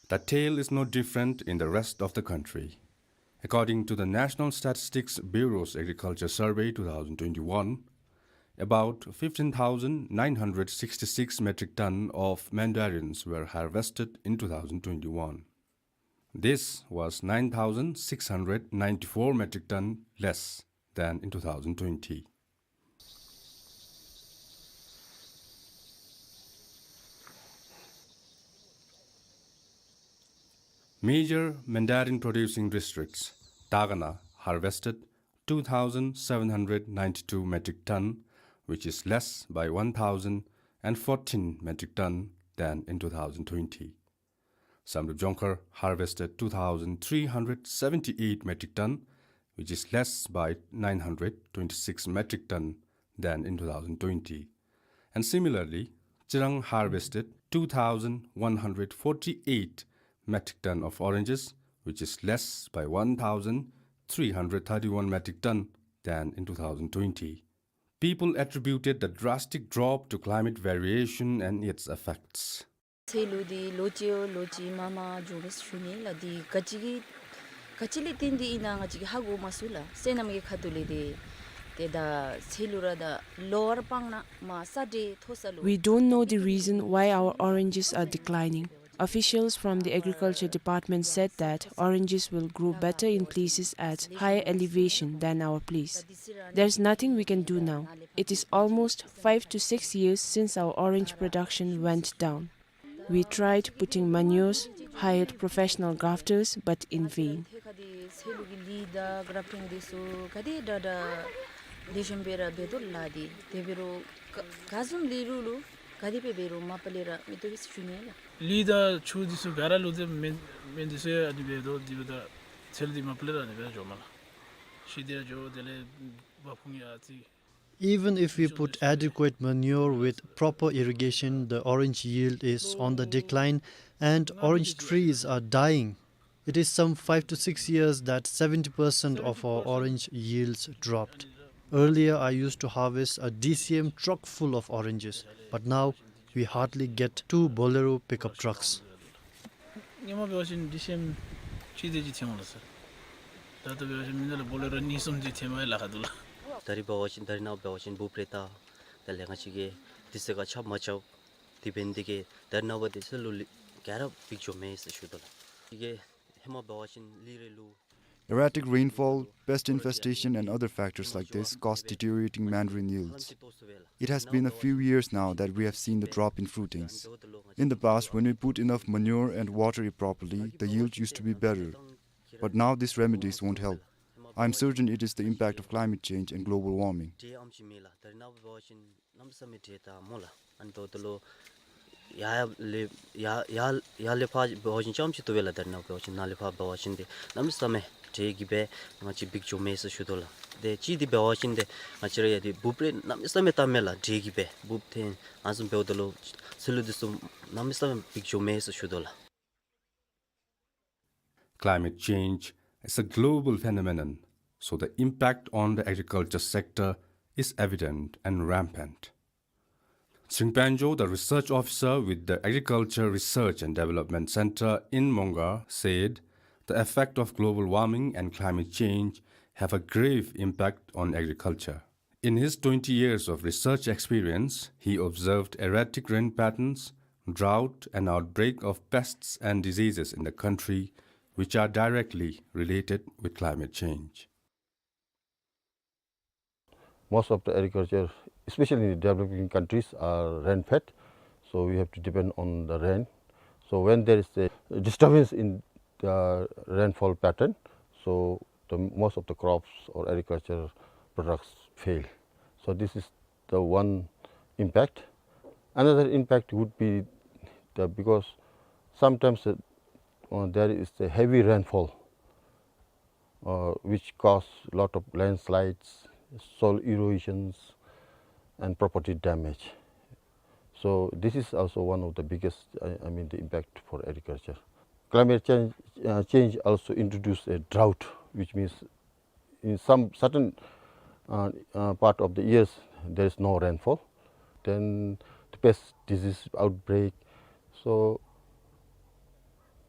The tale is no different in the rest of the country. According to the National Statistics Bureau's Agriculture Survey two thousand twenty-one, about fifteen thousand nine hundred sixty-six metric ton of mandarins were harvested in two thousand twenty-one. This was nine thousand six hundred ninety-four metric ton less than in two thousand twenty. Major mandarin producing districts, Dagana harvested two thousand seven hundred ninety-two metric ton, which is less by one thousand fourteen metric ton than in two thousand twenty. Samdrup Jongkhar harvested two thousand three hundred seventy-eight metric ton, which is less by nine hundred twenty-six metric ton than in two thousand twenty. And similarly, Chirang harvested two thousand one hundred forty-eight metric ton of oranges, which is less by one thousand three hundred thirty-one metric ton than in two thousand twenty. People attributed the drastic drop to climate variation and its effects. ཚལ་ལུ་འདི་ལོ་གཅིག་ལོ་གཅིག་མར་མར་འགྱོ་དོ་ཟེར་ཞུ་ནི་ལགས། འདི་ག་ཅི་གི་ག་ཅི་ལས་བརྟེན་ཏེ་ཨིན་ན་ང་བཅས་ཀྱིས་ཧ་གོ་མ་ཚུགས་ལགས། སོ་ནམ་གྱི་ཁ་ཐུག་ལས་འདི་ཏེ་ད་ཚལ་ལུ་ར་ད་ལོ་བར་སྤང་ན་མར་ས་འདྲེ་མཐོ་ས་ལུ། We don't know the reason why our oranges are declining. Officials from the agriculture department said that oranges will grow better in places at higher elevation than our place. There's nothing we can do now. It is almost five to six years since our orange production went down. We tried putting manures, hired professional grafters, but in vain. ཚལ་ལུ་གི་ལི་དང་གྲབ་ཊིང་འདི་ཚུ་ག་དེ་དྲག་དྲག་ལེགས་ཤོམ་སྦེ་ར་འབད་དོ་ལགས། འདི་དེ་འབད་རུང་ག་ག་བཟུམ་ལས་རུང་ལུ་ག་དེ་སྦེ་འབད་རུང་མ་པ་ལས་ར་མི་བཏུབ་པས་ཟེར་ཞུ་ནི་ལགས། ལི་དང་ཆུ་འདི་ཚུ་ག་ར་ལུ་ཏེ་མེ་མེ་འདི་ཚུ་ཡང་ཨ་ནི་འབད་དོ། དེ་འབདཝ་ད་ཚལ་འདི་མ་པ་ལས་ར་ཨ་ནི་སྦེ་འགྱོཝ་མས་ལགས། ཤི་སྟེ་ར་འགྱོ། དེ་ལས་འབབ་ཁུངས་ཡང་ཨ་ཙི། Even if we put adequate manure with proper irrigation, the orange yield is on the decline and orange trees are dying. It is some five to six years that seventy percent of our orange yields dropped. Earlier, I used to harvest a D C M truck full of oranges, but now we hardly get two Bolero pickup trucks. སྔོན་མ་འབད་བ་ཅིན་ཌི་སི་ཨེམ་གཅིག་དེ་ཅིག་ཐོན་འོང་ལགས་སོ། ད་ལྟོ་འབད་བ་ཅིན་མི་ནང་ལུ་བོ་ལེ་རོ་གཉིས་གསུམ་ཅིག་ཐོནམ་ལཱ་ཁག་འདུག་ལགས། ད་རིས་འབད་བ་ཅིན་ད་རིས་ནངས་པ་འབད་བ་ཅིན་འབུཔ་རེ་ད་དེ་ལས་ང་བཅས་ཀྱིས་དུས་ཚོད་ཁར་ཆརཔ་མ་རྐྱབ། དེ་འབད་ནི་དེ་གིས་ད་རིས་ནངས་པ་འདི་ཚུ་ལུ་ལི་ག་ར་འབིགས་འགྱོཝ་མས་ཟེར་ཞུ་དོ་ལགས། དེ་གིས་ཧེ་མ་འབད་བ་ཅིན་ལི་རེ་ལུ། Erratic rainfall, pest infestation, and other factors like this cause deteriorating mandarin yields. It has been a few years now that we have seen the drop in fruitings. In the past, when we put enough manure and water it properly, the yield used to be better. But now these remedies won't help. I am certain it is the impact of climate change and global warming. གནམ་མེད་ས་མེད་འདྲེ་དང་སྨོ་ལགས། ཨ་ནི་འབདཝ་ད་ལུ་ ཡར་ལས་ཡར་ཡར་ཡར་ལས་ཕར་འབད་བ་ཅིན་རྐྱངམ་ཅིག་བཏུབ་པས་ལགས། ད་ནཱ་འབད་བ་ཅིན་ནཱ་ལས་ཕར་འབད་བ་ཅིན་ཏེ་གནམ་མེད་ས་མེད་དྲོད་ཀྱིས་སྦེ་ང་བཅས་འབིགས་འགྱོཝ་མས་ཟེར་ཞུ་དོ་ལགས། ཏེ་གཅིག་འདི་འབད་བ་ཅིན་ཏེ་ང་བཅས་ར་ཡང་ཏེ་འབུཔ་རེ་གནམ་མེད་ས་མེད་བཏབ་མས་ལགས། དྲོད་ཀྱིས་སྦེ་འབུཔ་ཐོན་ཨ་ནི་བཟུམ་འབདཝ་ད་ལུ་ཚལ་ལུ་འདི་ཚུ་གནམ་མེད་ས་མེད་འབིགས་འགྱོཝ་མས་ཟེར་ཞུ་དོ་ལགས། Climate change is a global phenomenon, so the impact on the agriculture sector is evident and rampant. Tshering Pangyo, the research officer with the Agriculture Research and Development Center in Mongar, said the effect of global warming and climate change have a grave impact on agriculture. In his twenty years of research experience, he observed erratic rain patterns, drought, and outbreak of pests and diseases in the country, which are directly related with climate change. Most of the agriculture, especially in the developing countries, are rain-fed, so we have to depend on the rain. So when there is a disturbance in the rainfall pattern, so the most of the crops or agriculture products fail. So this is the one impact. Another impact would be the, because sometimes, uh, uh, there is a heavy rainfall, uh, which cause lot of landslides, soil erosions, and property damage. So this is also one of the biggest, I, I mean, the impact for agriculture. Climate change, uh, change also introduce a drought, which means in some certain, uh, uh, part of the years there is no rainfall. Then the pest disease outbreak. So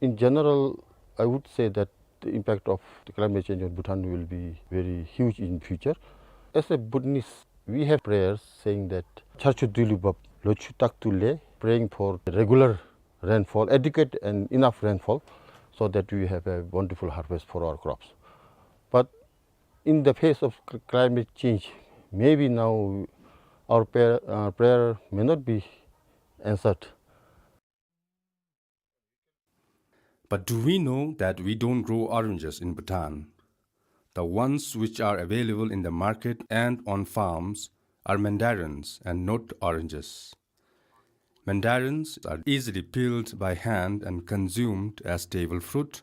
in general, I would say that the impact of the climate change on Bhutan will be very huge in future. As a Bhutanese, we have prayers saying that Charchu Duilu Bab Lochu Taktu Le, praying for regular rainfall, adequate and enough rainfall, so that we have a wonderful harvest for our crops. But in the face of cl-, climate change, maybe now our prayer, uh, prayer may not be answered. But do we know that we don't grow oranges in Bhutan? The ones which are available in the market and on farms are mandarins and not oranges. Mandarins are easily peeled by hand and consumed as table fruit,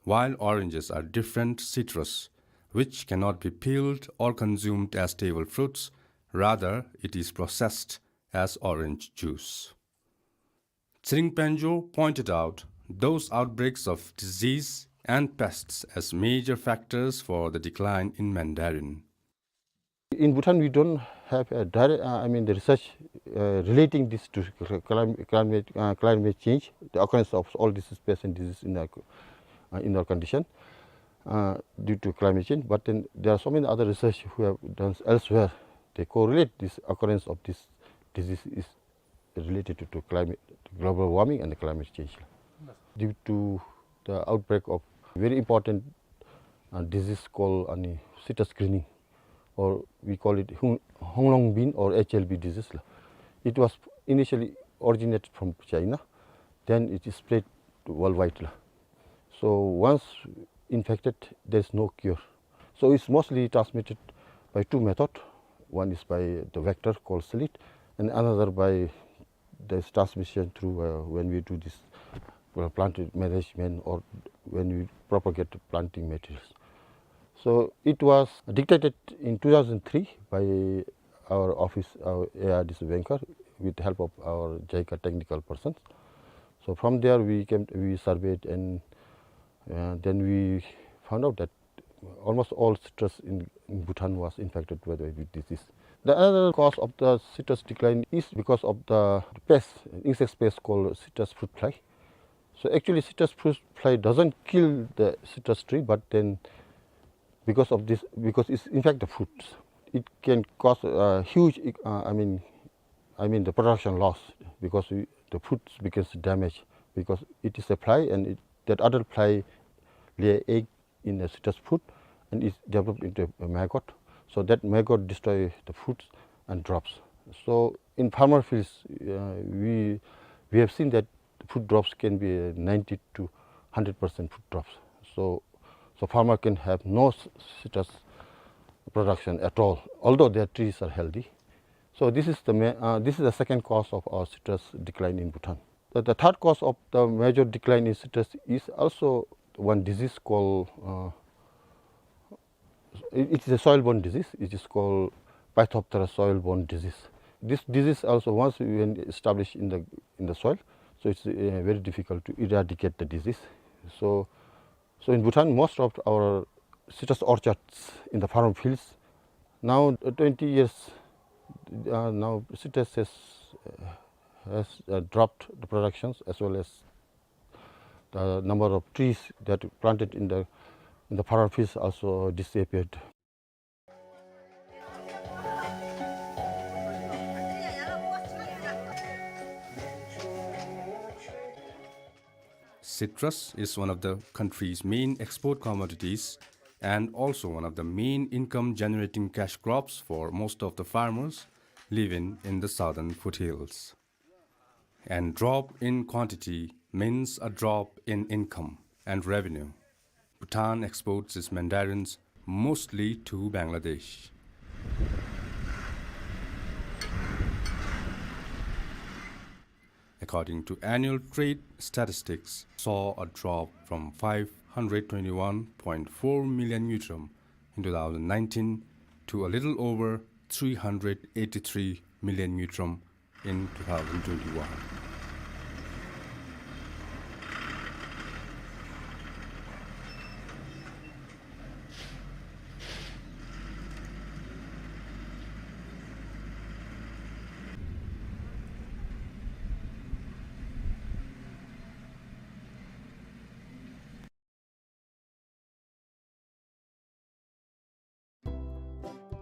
while oranges are different citrus, which cannot be peeled or consumed as table fruits, rather it is processed as orange juice. Tshering Pangyo pointed out those outbreaks of disease and pests as major factors for the decline in mandarin. In Bhutan, we don't have a direct, uh, I mean, the research, uh, relating this to cl-, clim-, climate, uh, climate change, the occurrence of all these pests and diseases in our, uh, in our condition, uh, due to climate change. But then there are so many other research who have done elsewhere. They correlate this occurrence of this disease is related to, to climate, global warming and climate change. Due to the outbreak of very important, uh, disease called, uh, citrus greening, or we call it Hung-, Honglong bean or H L B disease la. It was initially originated from China, then it is spread worldwide la. So once infected, there is no cure. So it's mostly transmitted by two method. One is by the vector called slith, and another by this transmission through, uh, when we do this, uh, plant management or when we propagate planting materials. So it was detected in two thousand three by our office, our A R D C banker, with the help of our JICA technical persons. So from there we came, we surveyed, and, uh, then we found out that almost all citrus in, in Bhutan was infected with, with disease. The another cause of the citrus decline is because of the pest, insect pest called citrus fruit fly. So actually, citrus fruit fly doesn't kill the citrus tree, but then because of this, because it's infect the fruits, it can cause a huge, uh, I mean, I mean the production loss, because we, the fruits becomes damaged, because it is a fly, and it, that adult fly lay egg in a citrus fruit and is developed into a maggot. So that maggot destroy the fruits and drops. So in farmer fields, uh, we, we have seen that fruit drops can be ninety to hundred percent fruit drops. So, so farmer can have no c-, citrus production at all, although their trees are healthy. So this is the ma-, uh, this is the second cause of our citrus decline in Bhutan. The, the third cause of the major decline in citrus is also one disease called, uh, it, it is a soil-borne disease. It is called Phytophthora soil-borne disease. This disease also, once when established in the, in the soil, so it's, uh, very difficult to eradicate the disease. So, so in Bhutan, most of our citrus orchards in the farm fields, now, uh, twenty years, uh, now citrus has, uh, has, uh, dropped the productions, as well as the number of trees that planted in the, in the farm fields also disappeared. Citrus is one of the country's main export commodities and also one of the main income-generating cash crops for most of the farmers living in the southern foothills. And drop in quantity means a drop in income and revenue. Bhutan exports its mandarins mostly to Bangladesh. According to annual trade statistics, saw a drop from five hundred twenty-one point four million ngultrum in two thousand nineteen to a little over three hundred eighty-three million ngultrum in two thousand twenty-one.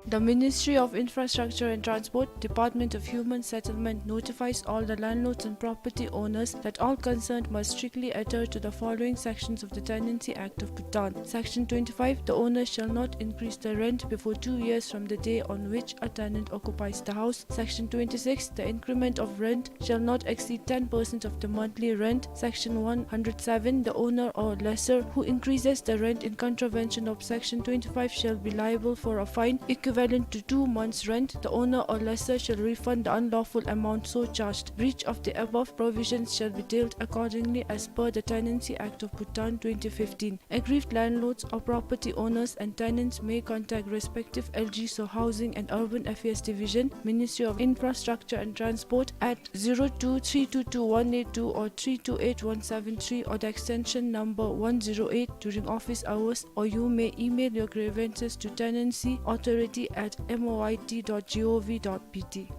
The Ministry of Infrastructure and Transport, Department of Human Settlement notifies all the landlords and property owners that all concerned must strictly adhere to the following sections of the Tenancy Act of Bhutan. Section twenty-five, the owner shall not increase the rent before two years from the day on which a tenant occupies the house. Section twenty-six, the increment of rent shall not exceed ten percent of the monthly rent. Section one hundred seven, the owner or lessor who increases the rent in contravention of Section twenty-five shall be liable for a fine equivalent to two months' rent. The owner or lessor shall refund the unlawful amount so charged. Breach of the above provisions shall be dealt accordingly as per the Tenancy Act of Bhutan twenty fifteen. Aggrieved landlords or property owners and tenants may contact respective L G S O Housing and Urban Affairs Division, Ministry of Infrastructure and Transport at zero two three two two one eight two or three two eight one seven three or the extension number one zero eight during office hours, or you may email your grievances to tenancy authority at M O I T dot G O V dot B T.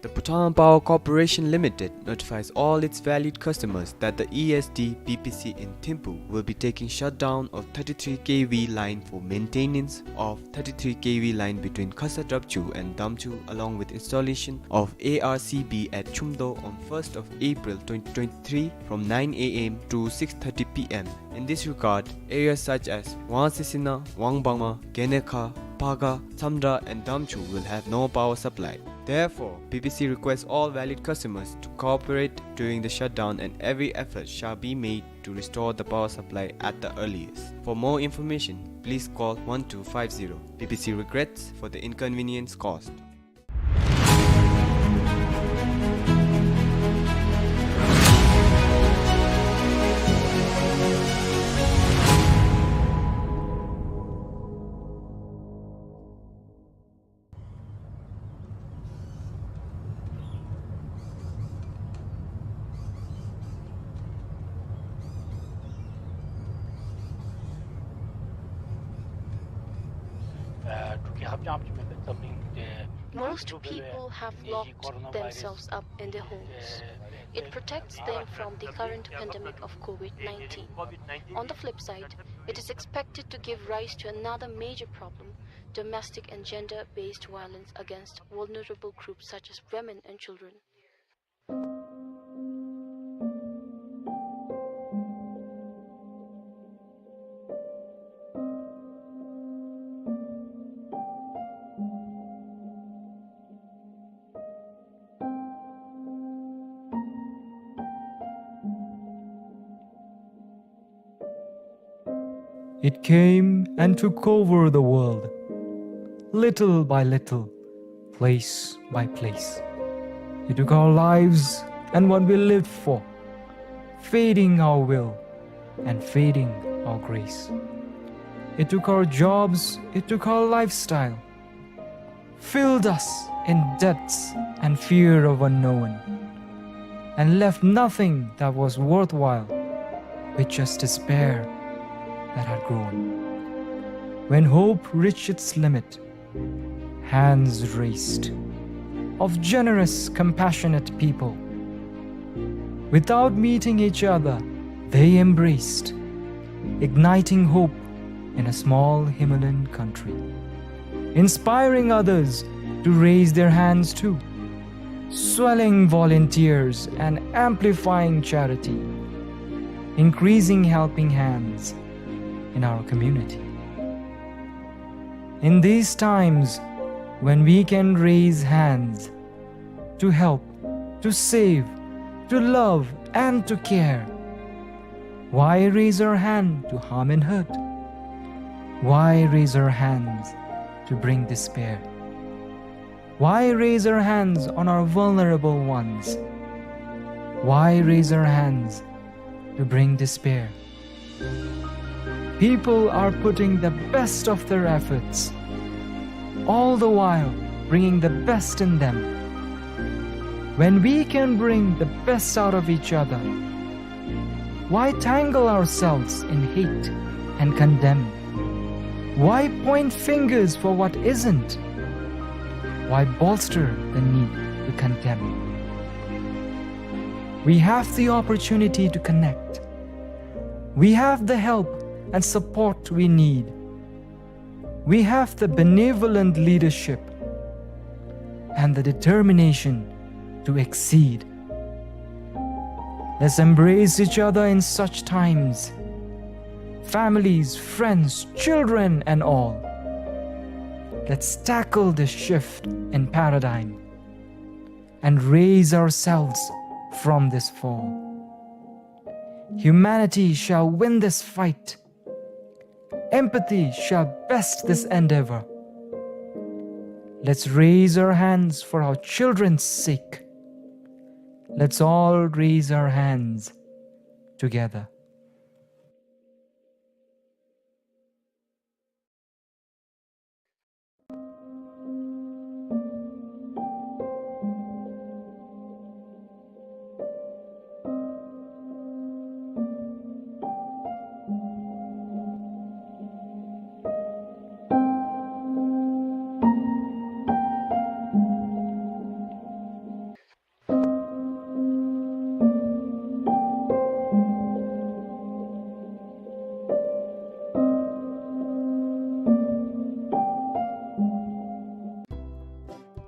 The Bhutan Power Corporation Limited notifies all its valued customers that the E S D B P C in Thimphu will be taking shutdown of thirty-three K V line for maintenance of thirty-three K V line between Khasa Drapchu and Damchu, along with installation of A R C B at Chumdo on first of April twenty twenty-three from nine A M to six thirty P M. In this regard, areas such as Wangsesina, Wangbangma, Genekha, Phaga, Tsamdra and Damchu will have no power supply. Therefore, B P C requests all valid customers to cooperate during the shutdown and every effort shall be made to restore the power supply at the earliest. For more information, please call one two five zero. B P C regrets for the inconvenience caused. Most people have locked themselves up in their homes. It protects them from the current pandemic of COVID nineteen. On the flip side, it is expected to give rise to another major problem, domestic and gender-based violence against vulnerable groups such as women and children. It came and took over the world. Little by little, place by place. It took our lives and what we lived for, fading our will and fading our grace. It took our jobs, it took our lifestyle, filled us in debts and fear of unknown, and left nothing that was worthwhile, with just despair that had grown. When hope reached its limit, hands raised of generous, compassionate people. Without meeting each other, they embraced, igniting hope in a small Himalayan country, inspiring others to raise their hands too, swelling volunteers and amplifying charity, increasing helping hands in our community. In these times, when we can raise hands to help, to save, to love, and to care, why raise our hand to harm and hurt? Why raise our hands to bring despair? Why raise our hands on our vulnerable ones? Why raise our hands to bring despair? People are putting the best of their efforts, all the while bringing the best in them. When we can bring the best out of each other, why tangle ourselves in hate and condemn? Why point fingers for what isn't? Why bolster the need to condemn? We have the opportunity to connect. We have the help and support we need. We have the benevolent leadership and the determination to exceed. Let's embrace each other in such times. Families, friends, children, and all. Let's tackle this shift in paradigm and raise ourselves from this fall. Humanity shall win this fight. Empathy shall best this endeavor. Let's raise our hands for our children's sake. Let's all raise our hands together.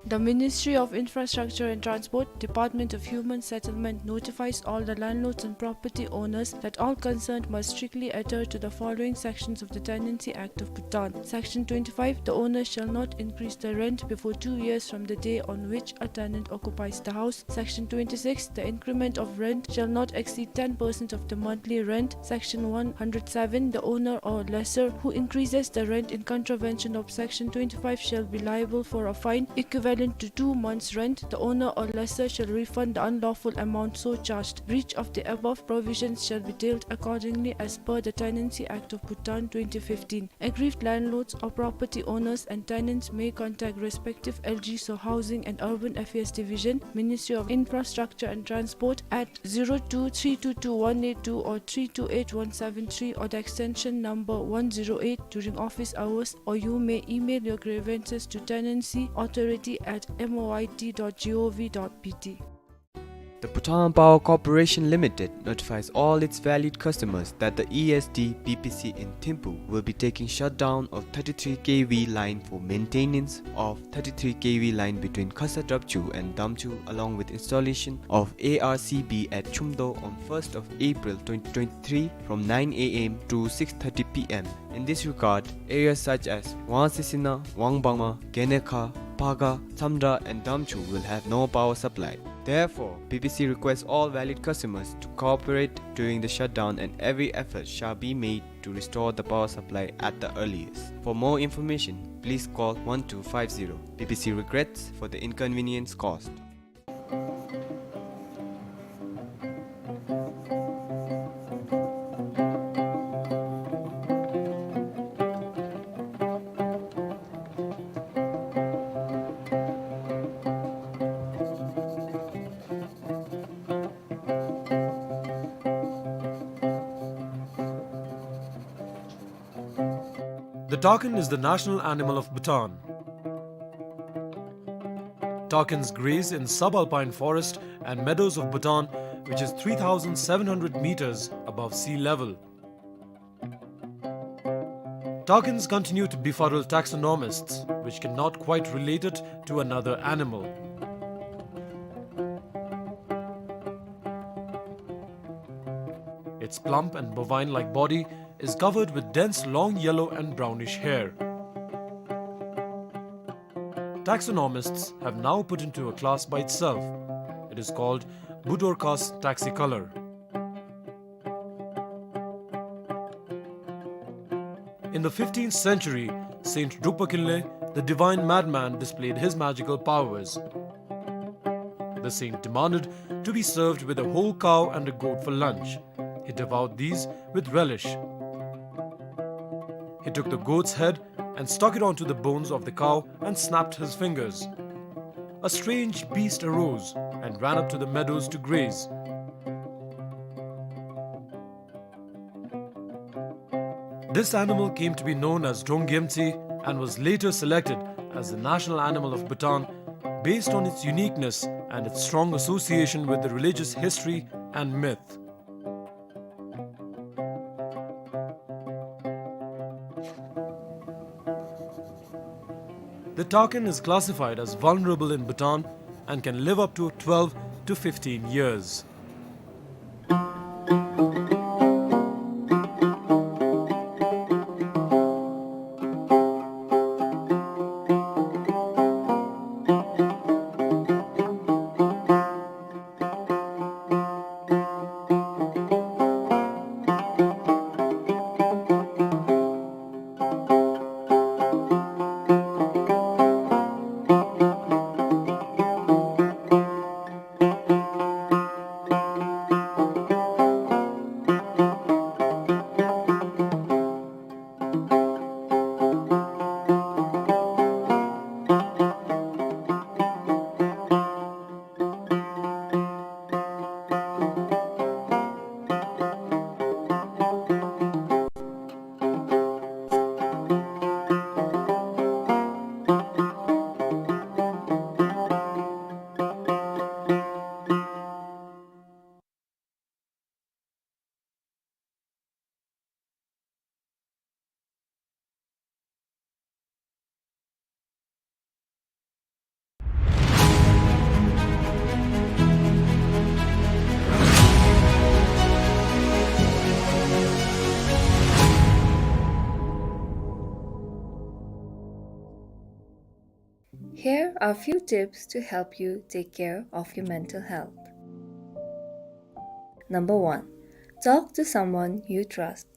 The Ministry of Infrastructure and Transport, Department of Human Settlement notifies all the landlords and property owners that all concerned must strictly adhere to the following sections of the Tenancy Act of Bhutan. Section twenty-five, the owner shall not increase the rent before two years from the day on which a tenant occupies the house. Section twenty-six, the increment of rent shall not exceed ten percent of the monthly rent. Section one hundred seven, the owner or lessor who increases the rent in contravention of Section twenty-five shall be liable for a fine equivalent to two months' rent. The owner or lessor shall refund the unlawful amount so charged. Breach of the above provisions shall be dealt accordingly as per the Tenancy Act of Bhutan twenty fifteen. Aggrieved landlords or property owners and tenants may contact respective L G S or Housing and Urban Affairs Division, Ministry of Infrastructure and Transport at zero two three two two one eight two or three two eight one seven three or the extension number one zero eight during office hours, or you may email your grievances to tenancy authority at M O I T dot G O V dot B T. The Bhutan Power Corporation Limited notifies all its valued customers that the E S D B P C in Thimphu will be taking shutdown of thirty-three K V line for maintenance of thirty-three K V line between Khasa Drapchu and Damchu, along with installation of A R C B at Chumdo on first of April twenty twenty-three from nine A M to six thirty P M. In this regard, areas such as Wangsesina, Wangbangma, Genekha, Phaga, Tsamda and Damchung will have no power supply. Therefore, P P C requests all valid customers to cooperate during the shutdown and every effort shall be made to restore the power supply at the earliest. For more information, please call one two five zero. P P C regrets for the inconvenience caused. The takin is the national animal of Bhutan. Takins graze in subalpine forest and meadows of Bhutan, which is three thousand seven hundred meters above sea level. Takins continue to befuddle taxonomists, which cannot quite relate it to another animal. Its plump and bovine-like body is covered with dense long yellow and brownish hair. Taxonomists have now put into a class by itself. It is called Budorcas taxicolor. In the fifteenth century, Saint Drukpa Kinley, the divine madman, displayed his magical powers. The saint demanded to be served with a whole cow and a goat for lunch. He devoured these with relish. He took the goat's head and stuck it onto the bones of the cow and snapped his fingers. A strange beast arose and ran up to the meadows to graze. This animal came to be known as Donggyemtsi and was later selected as the national animal of Bhutan based on its uniqueness and its strong association with the religious history and myth. The takin is classified as vulnerable in Bhutan and can live up to twelve to fifteen years. Here are few tips to help you take care of your mental health. Number one, talk to someone you trust.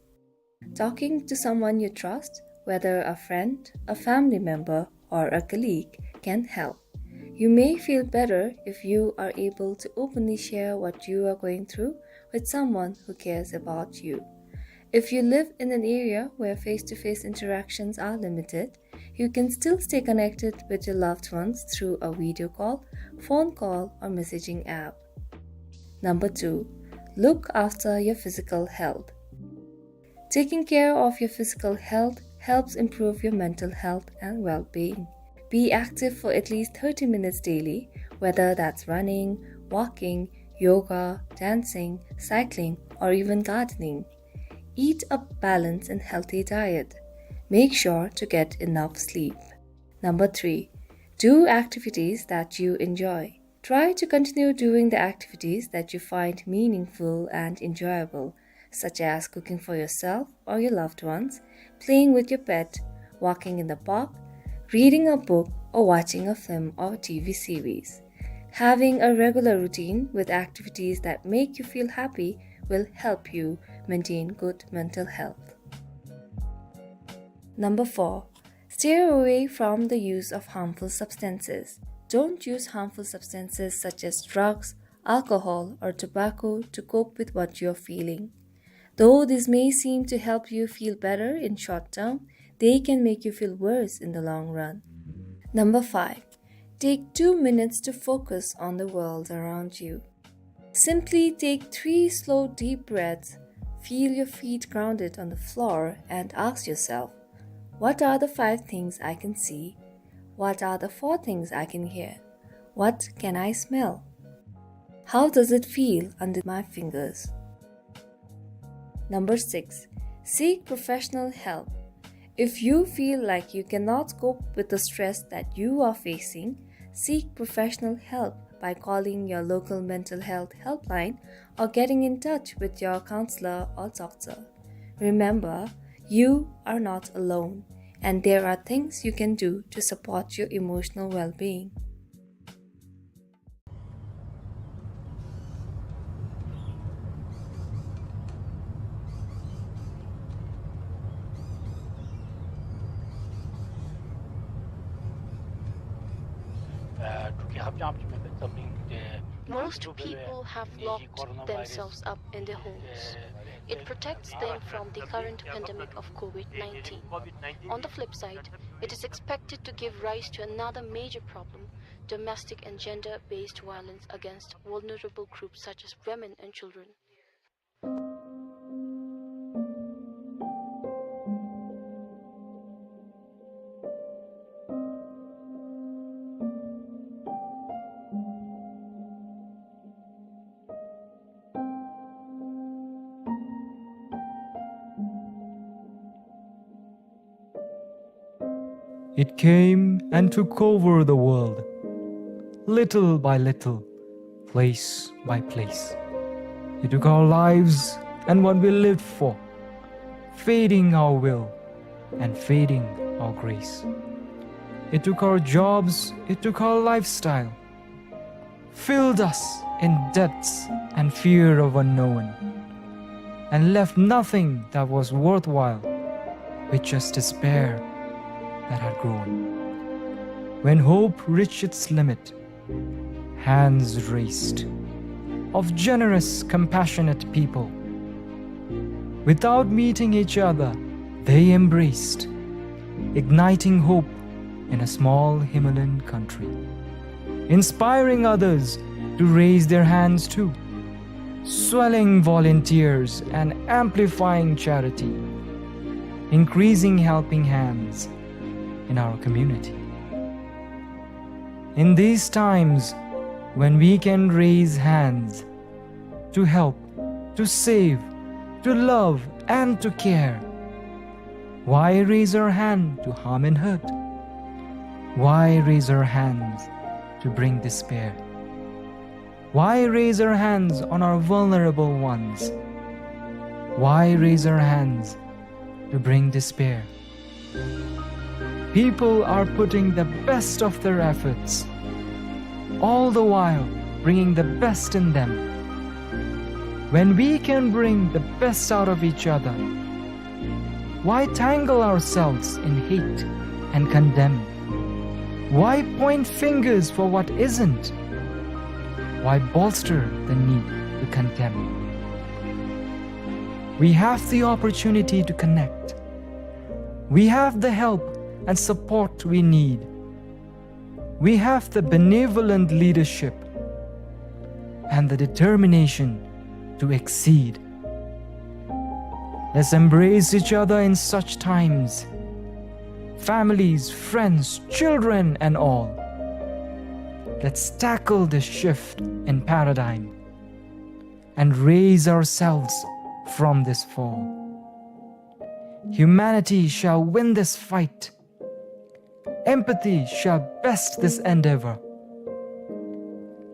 Talking to someone you trust, whether a friend, a family member, or a colleague, can help. You may feel better if you are able to openly share what you are going through with someone who cares about you. If you live in an area where face-to-face interactions are limited, you can still stay connected with your loved ones through a video call, phone call, or messaging app. Number two, look after your physical health. Taking care of your physical health helps improve your mental health and well-being. Be active for at least thirty minutes daily, whether that's running, walking, yoga, dancing, cycling, or even gardening. Eat a balanced and healthy diet. Make sure to get enough sleep. Number three, do activities that you enjoy. Try to continue doing the activities that you find meaningful and enjoyable, such as cooking for yourself or your loved ones, playing with your pet, walking in the park, reading a book, or watching a film or T V series. Having a regular routine with activities that make you feel happy will help you maintain good mental health. Number four, steer away from the use of harmful substances. Don't use harmful substances such as drugs, alcohol, or tobacco to cope with what you're feeling. Though this may seem to help you feel better in short term, they can make you feel worse in the long run. Number five, take two minutes to focus on the world around you. Simply take three slow, deep breaths, feel your feet grounded on the floor, and ask yourself, "What are the five things I can see? What are the four things I can hear? What can I smell? How does it feel under my fingers?" Number six, seek professional help. If you feel like you cannot cope with the stress that you are facing, seek professional help by calling your local mental health helpline or getting in touch with your counselor or doctor. Remember, you are not alone, and there are things you can do to support your emotional well-being. Most people have locked themselves up in their homes. It protects them from the current pandemic of COVID nineteen. On the flip side, it is expected to give rise to another major problem, domestic and gender-based violence against vulnerable groups such as women and children. It came and took over the world, little by little, place by place. It took our lives and what we lived for, fading our will and fading our grace. It took our jobs, it took our lifestyle, filled us in debts and fear of unknown, and left nothing that was worthwhile, with just despair that had grown. When hope reached its limit, hands raised of generous, compassionate people. Without meeting each other, they embraced, igniting hope in a small Himalayan country, inspiring others to raise their hands too, swelling volunteers and amplifying charity, increasing helping hands in our community. In these times, when we can raise hands to help, to save, to love, and to care, why raise our hand to harm and hurt? Why raise our hands to bring despair? Why raise our hands on our vulnerable ones? Why raise our hands to bring despair? People are putting the best of their efforts, all the while bringing the best in them. When we can bring the best out of each other, why tangle ourselves in hate and condemn? Why point fingers for what isn't? Why bolster the need to condemn? We have the opportunity to connect. We have the help and support we need. We have the benevolent leadership and the determination to exceed. Let's embrace each other in such times. Families, friends, children, and all. Let's tackle this shift in paradigm and raise ourselves from this fall. Humanity shall win this fight. Empathy shall best this endeavor.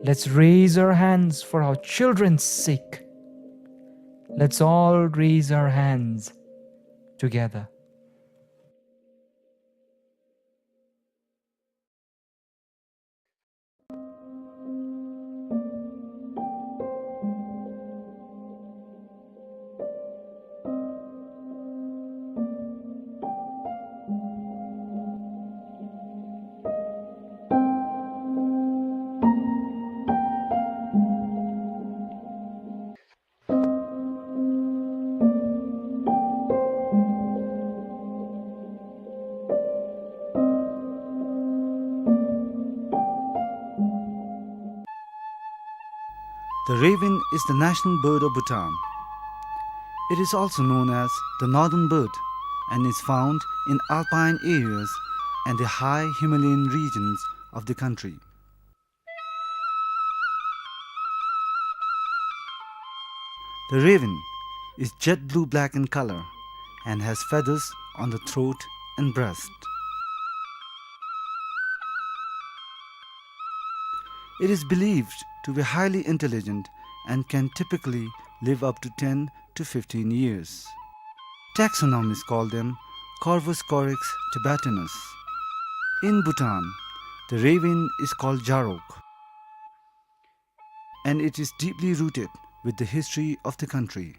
Let's raise our hands for our children's sake. Let's all raise our hands together. The raven is the national bird of Bhutan. It is also known as the northern bird and is found in alpine areas and the high Himalayan regions of the country. The raven is jet blue-black in color and has feathers on the throat and breast. It is believed to be highly intelligent and can typically live up to ten to fifteen years. Taxonomists call them Corvus corax tibetanus. In Bhutan, the raven is called jarok, and it is deeply rooted with the history of the country.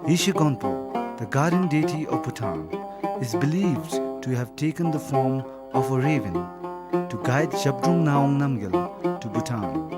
Yeshe Gonpo, the guardian deity of Bhutan, is believed to have taken the form of a raven to guide Zhabdrung Ngawang Namgyal to Bhutan.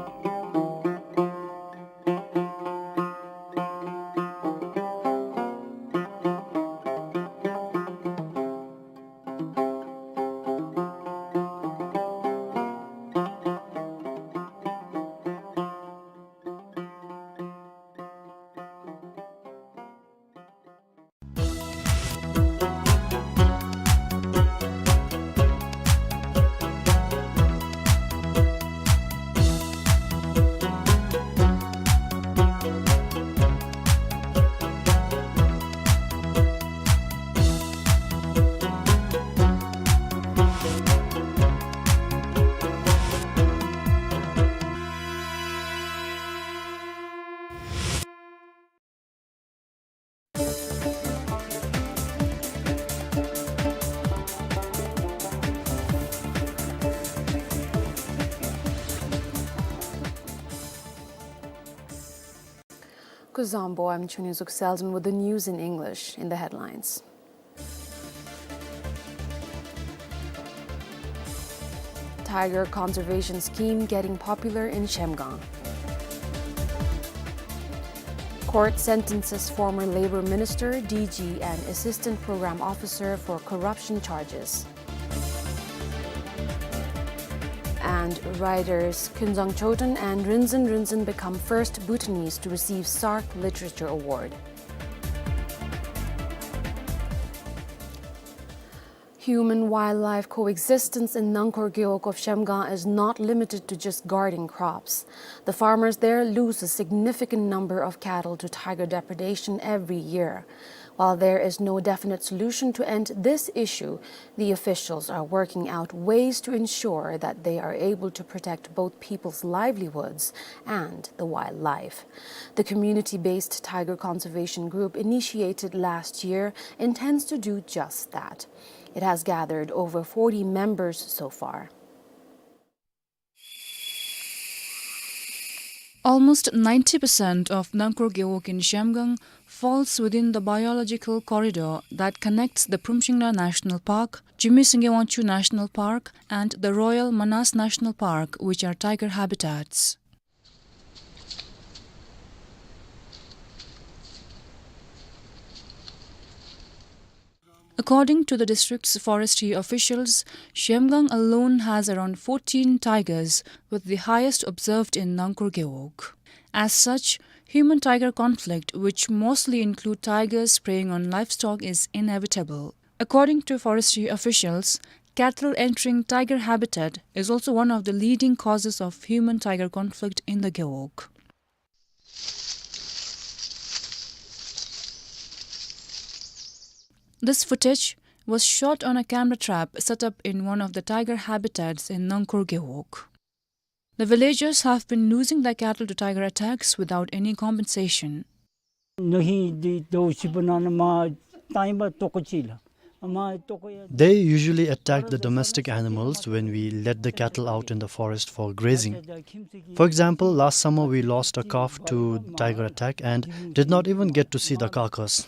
Kuzuzangpo, I'm Chuni Zuk Selden with the news in English. In the headlines: Tiger conservation scheme getting popular in Zhemgang. Court sentences former Labor Minister, D G, and Assistant Program Officer for corruption charges. And writers Khyunzang Choden and Rinzin Rinzin become first Bhutanese to receive SAARC Literature Award. Human-wildlife coexistence in Nangkhor Gewog of Zhemgang is not limited to just guarding crops. The farmers there lose a significant number of cattle to tiger depredation every year. While there is no definite solution to end this issue, the officials are working out ways to ensure that they are able to protect both people's livelihoods and the wildlife. The community-based tiger conservation group, initiated last year, intends to do just that. It has gathered over forty members so far. Almost ninety percent of Nangkhor Gewog in Zhemgang falls within the biological corridor that connects the Phomshingna National Park, Jigme Singye Wangchuck National Park, and the Royal Manas National Park, which are tiger habitats. According to the district's forestry officials, Zhemgang alone has around fourteen tigers, with the highest observed in Nangkhor Gewog. As such, human-tiger conflict, which mostly include tigers preying on livestock, is inevitable. According to forestry officials, cattle entering tiger habitat is also one of the leading causes of human-tiger conflict in the Gewog. This footage was shot on a camera trap set up in one of the tiger habitats in Nangkhor Gewog. The villagers have been losing their cattle to tiger attacks without any compensation. They usually attack the domestic animals when we let the cattle out in the forest for grazing. For example, last summer we lost a calf to tiger attack and did not even get to see the carcass.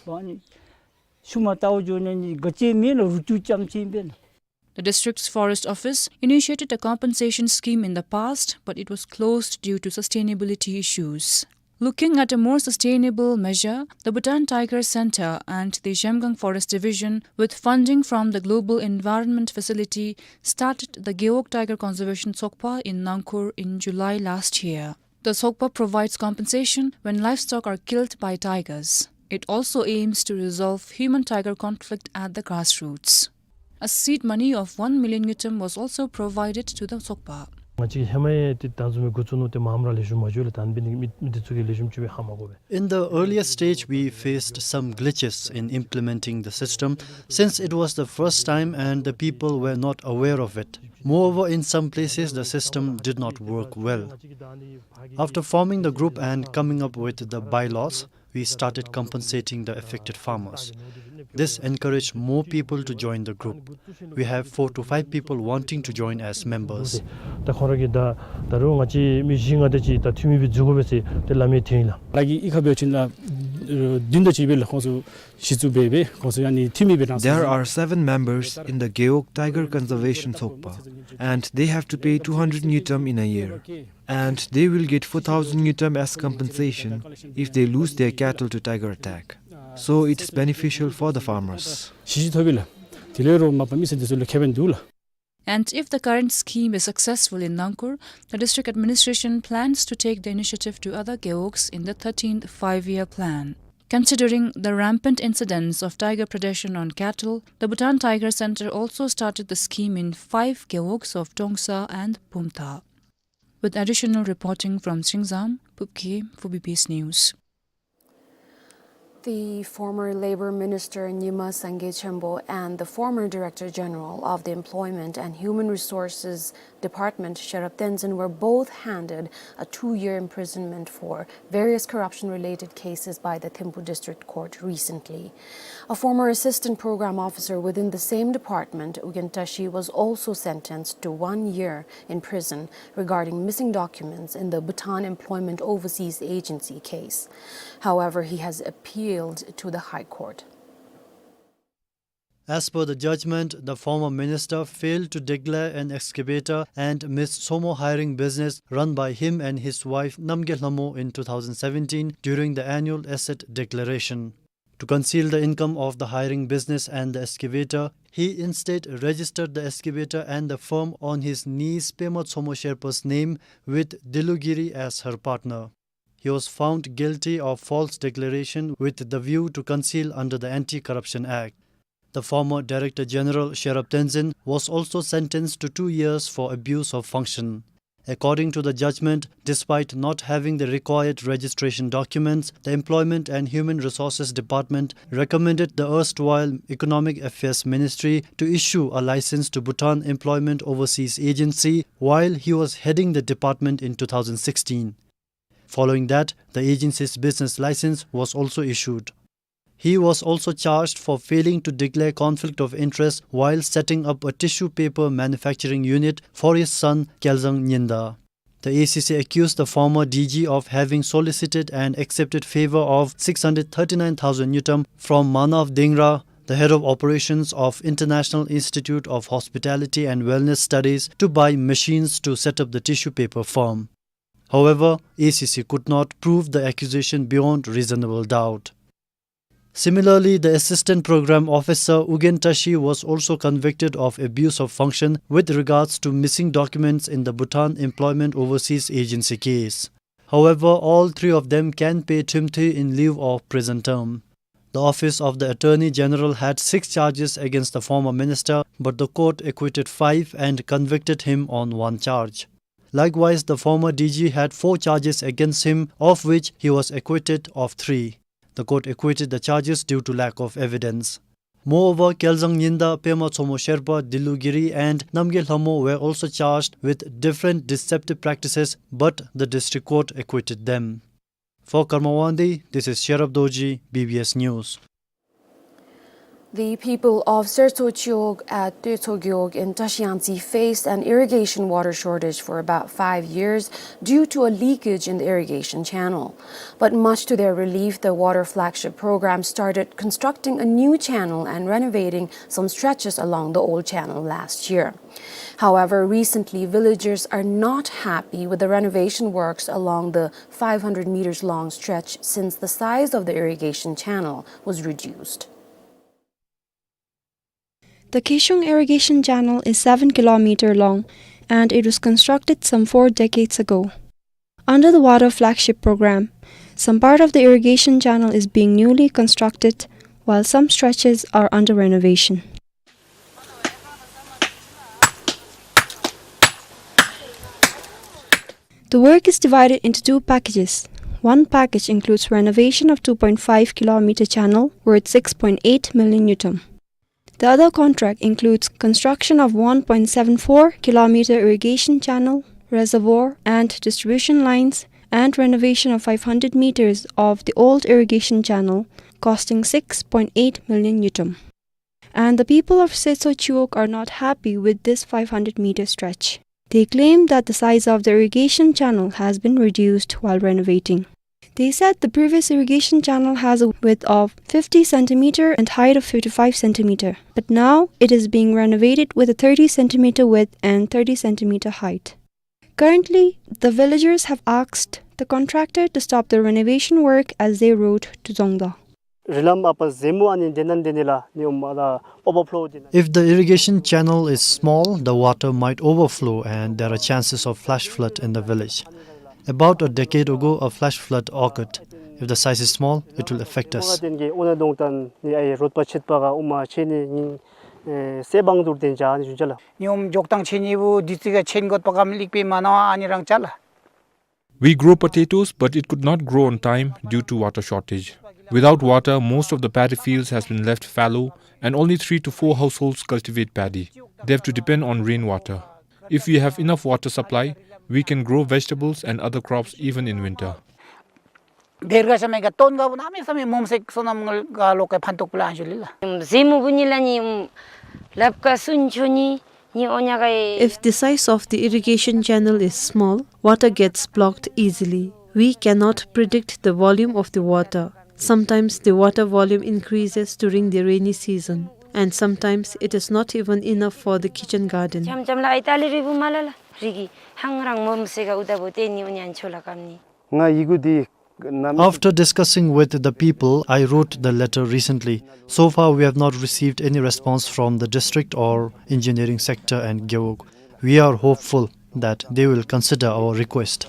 The district's forest office initiated a compensation scheme in the past, but it was closed due to sustainability issues. Looking at a more sustainable measure, the Bhutan Tiger Center and the Zhemgang Forest Division, with funding from the Global Environment Facility, started the Gewog Tiger Conservation Tsokpa in Nangkhur in July last year. The Tsokpa provides compensation when livestock are killed by tigers. It also aims to resolve human-tiger conflict at the grassroots. A seed money of one million ngultrum was also provided to the Tsokpa. ང་བཅས་ཧེ་མ་ཡང་ཏེ་ད་བཟུམ་མའི་འགོ་བཙུགས་ནུག། ཏེ་མངམ་ར་ལེགས་ཤོམ་མ་འགྱོ་ལགས། ད་ཨ་ནི་འབད་ནི་མི་མི་འདི་ཚུ་གིས་ལེགས་ཤོམ་ཅིག་སྦེ་ཧ་མ་གོ་བས། In the earlier stage, we faced some glitches in implementing the system since it was the first time and the people were not aware of it. Moreover, in some places, the system did not work well. After forming the group and coming up with the bylaws, we started compensating the affected farmers. This encouraged more people to join the group. We have four to five people wanting to join as members. ད་ཁོང་ར་གིས་ད་ད་རུང་ང་བཅས་མི་བཞི་ལྔ་དེ་ཅིག་ད་འཐུས་མི་སྦེ་འཛུལ་དགོ་པས་ཟེར་ཏེ་སླབ་མི་ཐོན་ཡི་ལགས། ར་གི་གཡུས་ཁར་འབད་བ་ཅིན་ལགས་བདུན་དང་གཅིག་སྦེ་ལགས། ཁོང་ཚུ་གཞི་བཙུགས་འབད་སྦེ་ཁོང་ཚུ་ཡང་ནི་འཐུས་མི་སྦེ་གནང་ཟེར། There are seven members in the Gewog Tiger Conservation Tsokpa, and they have to pay two hundred ngultrum in a year. And they will get four thousand ngultrum as compensation if they lose their cattle to tiger attack. So it's beneficial for the farmers. གཞི་གཞི་ཐོབ་པས་ལགས། དེ་ལས་རོགས་མ་པ་མི་སེར་འདི་ཚུ་ལུ་ཁེ་ཕན་འདུག་ལགས། And if the current scheme is successful in Nangkhur, the district administration plans to take the initiative to other gewogs in the thirteenth five-year plan. Considering the rampant incidents of tiger predation on cattle, the Bhutan Tiger Center also started the scheme in five gewogs of Tongsa and Pumta. With additional reporting from Singzam, Pupke for B B S News. The former Labor Minister Nyima Sangay Chembo and the former Director General of the Employment and Human Resources Department, Sherab Tenzin, were both handed a two-year imprisonment for various corruption-related cases by the Thimphu District Court recently. A former assistant program officer within the same department, Ugyen Tashi, was also sentenced to one year in prison regarding missing documents in the Bhutan Employment Overseas Agency case. However, he has appealed to the High Court. As per the judgment, the former minister failed to declare an excavator and missed Tsomo hiring business run by him and his wife Namgay Lhamo in two thousand seventeen during the annual asset declaration. To conceal the income of the hiring business and the excavator, he instead registered the excavator and the firm on his niece Pema Tsomo Sherpa's name with Dilugiri as her partner. He was found guilty of false declaration with the view to conceal under the Anti-Corruption Act. The former Director General Sherab Tenzin was also sentenced to two years for abuse of function. According to the judgment, despite not having the required registration documents, the Employment and Human Resources Department recommended the erstwhile Economic Affairs Ministry to issue a license to Bhutan Employment Overseas Agency while he was heading the department in two thousand sixteen. Following that, the agency's business license was also issued. He was also charged for failing to declare conflict of interest while setting up a tissue paper manufacturing unit for his son, Kyalzang Nyinda. The A C C accused the former D G of having solicited and accepted favor of six hundred thirty-nine thousand ngultrum from Manav Dhingra, the head of operations of International Institute of Hospitality and Wellness Studies, to buy machines to set up the tissue paper firm. However, A C C could not prove the accusation beyond reasonable doubt. Similarly, the assistant program officer Ugyen Tashi was also convicted of abuse of function with regards to missing documents in the Bhutan Employment Overseas Agency case. However, all three of them can pay thimthui in lieu of prison term. The Office of the Attorney General had six charges against the former minister, but the court acquitted five and convicted him on one charge. Likewise, the former D G had four charges against him, of which he was acquitted of three. The court acquitted the charges due to lack of evidence. Moreover, Kyalzang Nyinda, Pema Tsomo Sherpa, Dilugiri, and Namgay Lhamo were also charged with different deceptive practices, but the district court acquitted them. For Karma Wangdi, this is Sherab Dorji, B B S News. The people of Sertso Chiwog at Tetso Gewog in Trashiyangtse faced an irrigation water shortage for about five years due to a leakage in the irrigation channel. But much to their relief, the Water Flagship Program started constructing a new channel and renovating some stretches along the old channel last year. However, recently, villagers are not happy with the renovation works along the five hundred meters long stretch since the size of the irrigation channel was reduced. The Kishung Irrigation Channel is seven kilometer long, and it was constructed some four decades ago. Under the Water Flagship Program, some part of the irrigation channel is being newly constructed, while some stretches are under renovation. The work is divided into two packages. One package includes renovation of two point five kilometer channel worth six point eight million ngultrum. The other contract includes construction of one point seven four kilometer irrigation channel, reservoir, and distribution lines, and renovation of five hundred meters of the old irrigation channel, costing six point eight million ngultrum. And the people of Sertso Chiwog are not happy with this five hundred meter stretch. They claim that the size of the irrigation channel has been reduced while renovating. They said the previous irrigation channel has a width of fifty centimeter and height of fifty-five centimeter, but now it is being renovated with a thirty centimeter width and thirty centimeter height. Currently, the villagers have asked the contractor to stop the renovation work as they wrote to Dzongda. རི་ལམ་ཨ་པ་ཟེ་མོ་ཨ་ནི་འདི་ནང་འདི་ནི་ལ་ནི་ཨོམ་ཨ་ལ་ཨོ་བར་ཕློ་འདི་ནང་། If the irrigation channel is small, the water might overflow and there are chances of flash flood in the village. About a decade ago, a flash flood occurred. If the size is small, it will affect us. ཨོ་ན་དོང་ཏན་ནི་ཨའི་རོད་པ་ཆད་པ་ག་ཨོ་མ་ཆེ་ནི་ནི་སེ་བང་དུར་དེན་ཅ་ནི་ཞུ་ཅ་ལ། ནི་ཨོམ་འཇོག་ཐང་ཆེ་ནི་བུ་དུས་ཚིགས་ག་ཆེན་གོད་པ་གམ་ལིག་པེ་མ་ན་ཨ་ནི་རང་ཅ་ལ། We grow potatoes, but it could not grow on time due to water shortage. Without water, most of the paddy fields has been left fallow, and only three to four households cultivate paddy. They have to depend on rainwater. If we have enough water supply, we can grow vegetables and other crops even in winter. ཝེར་ག་ཤ་མེ་ག་ཏོན་ག་བུ་ན་མེ་ས་མེ་མོམ་སེག་སོ་ནམ་ངལ་ག་ལོ་ཀ་ཕན་ཐོགས་པ་ལ་ཨན་ཞུ་ལི་ལ། ཟེ་མོ་བུ་ནི་ལ་ནི་ལབ་ཀ་སུན་ཆོ་ནི་ནི་ཨོ་ཉ་ག་ཨེ། If the size of the irrigation channel is small, water gets blocked easily. We cannot predict the volume of the water. Sometimes the water volume increases during the rainy season, and sometimes it is not even enough for the kitchen garden. ཆམ་ཆམ་ལ་ཨའི་ཏ་ལི་རི་བུ་མ་ལ་ལ་རི་གི་ཧང་རང་མོམ་སེ་ག་ཨུ་ད་བུ་ཏེ་ནི་ཨོ་ཉ་ཨན་ཆོ་ལ་ཀམ་ནི། ང་ཡི་གུ་འདི་ནམ། After discussing with the people, I wrote the letter recently. So far, we have not received any response from the district or engineering sector and Gewog. We are hopeful that they will consider our request.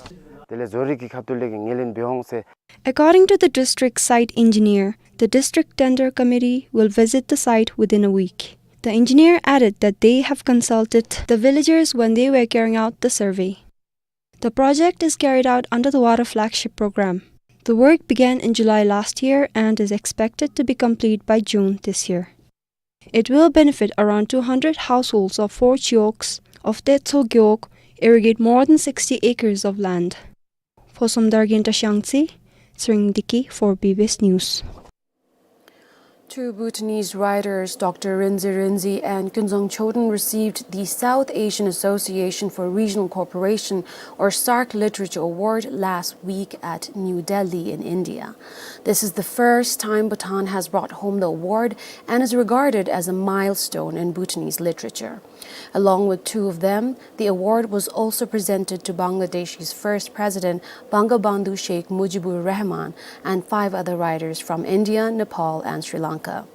དེ་ལས་བཟོ་རིག་གི་ཁ་ཐུག་ལས་ཀྱི་ངེས་ལེན་འབད་འོང་ཟེར། According to the district site engineer, the district tender committee will visit the site within a week. The engineer added that they have consulted the villagers when they were carrying out the survey. The project is carried out under the Water Flagship Program. The work began in July last year and is expected to be complete by June this year. It will benefit around two hundred households of four chiwogs of Tetso Gewog, irrigate more than sixty acres of land. Phosom Dargin, Trashiyangtse, Tshering Deki for B B S News. Two Bhutanese writers, Doctor Rinzi Rinzi and Kunzang Choden, received the South Asian Association for Regional Cooperation, or SAARC, Literature Award last week at New Delhi in India. This is the first time Bhutan has brought home the award and is regarded as a milestone in Bhutanese literature. Along with two of them, the award was also presented to Bangladesh's first president, Bangabandhu Sheikh Mujibur Rahman, and five other writers from India, Nepal, and Sri Lanka.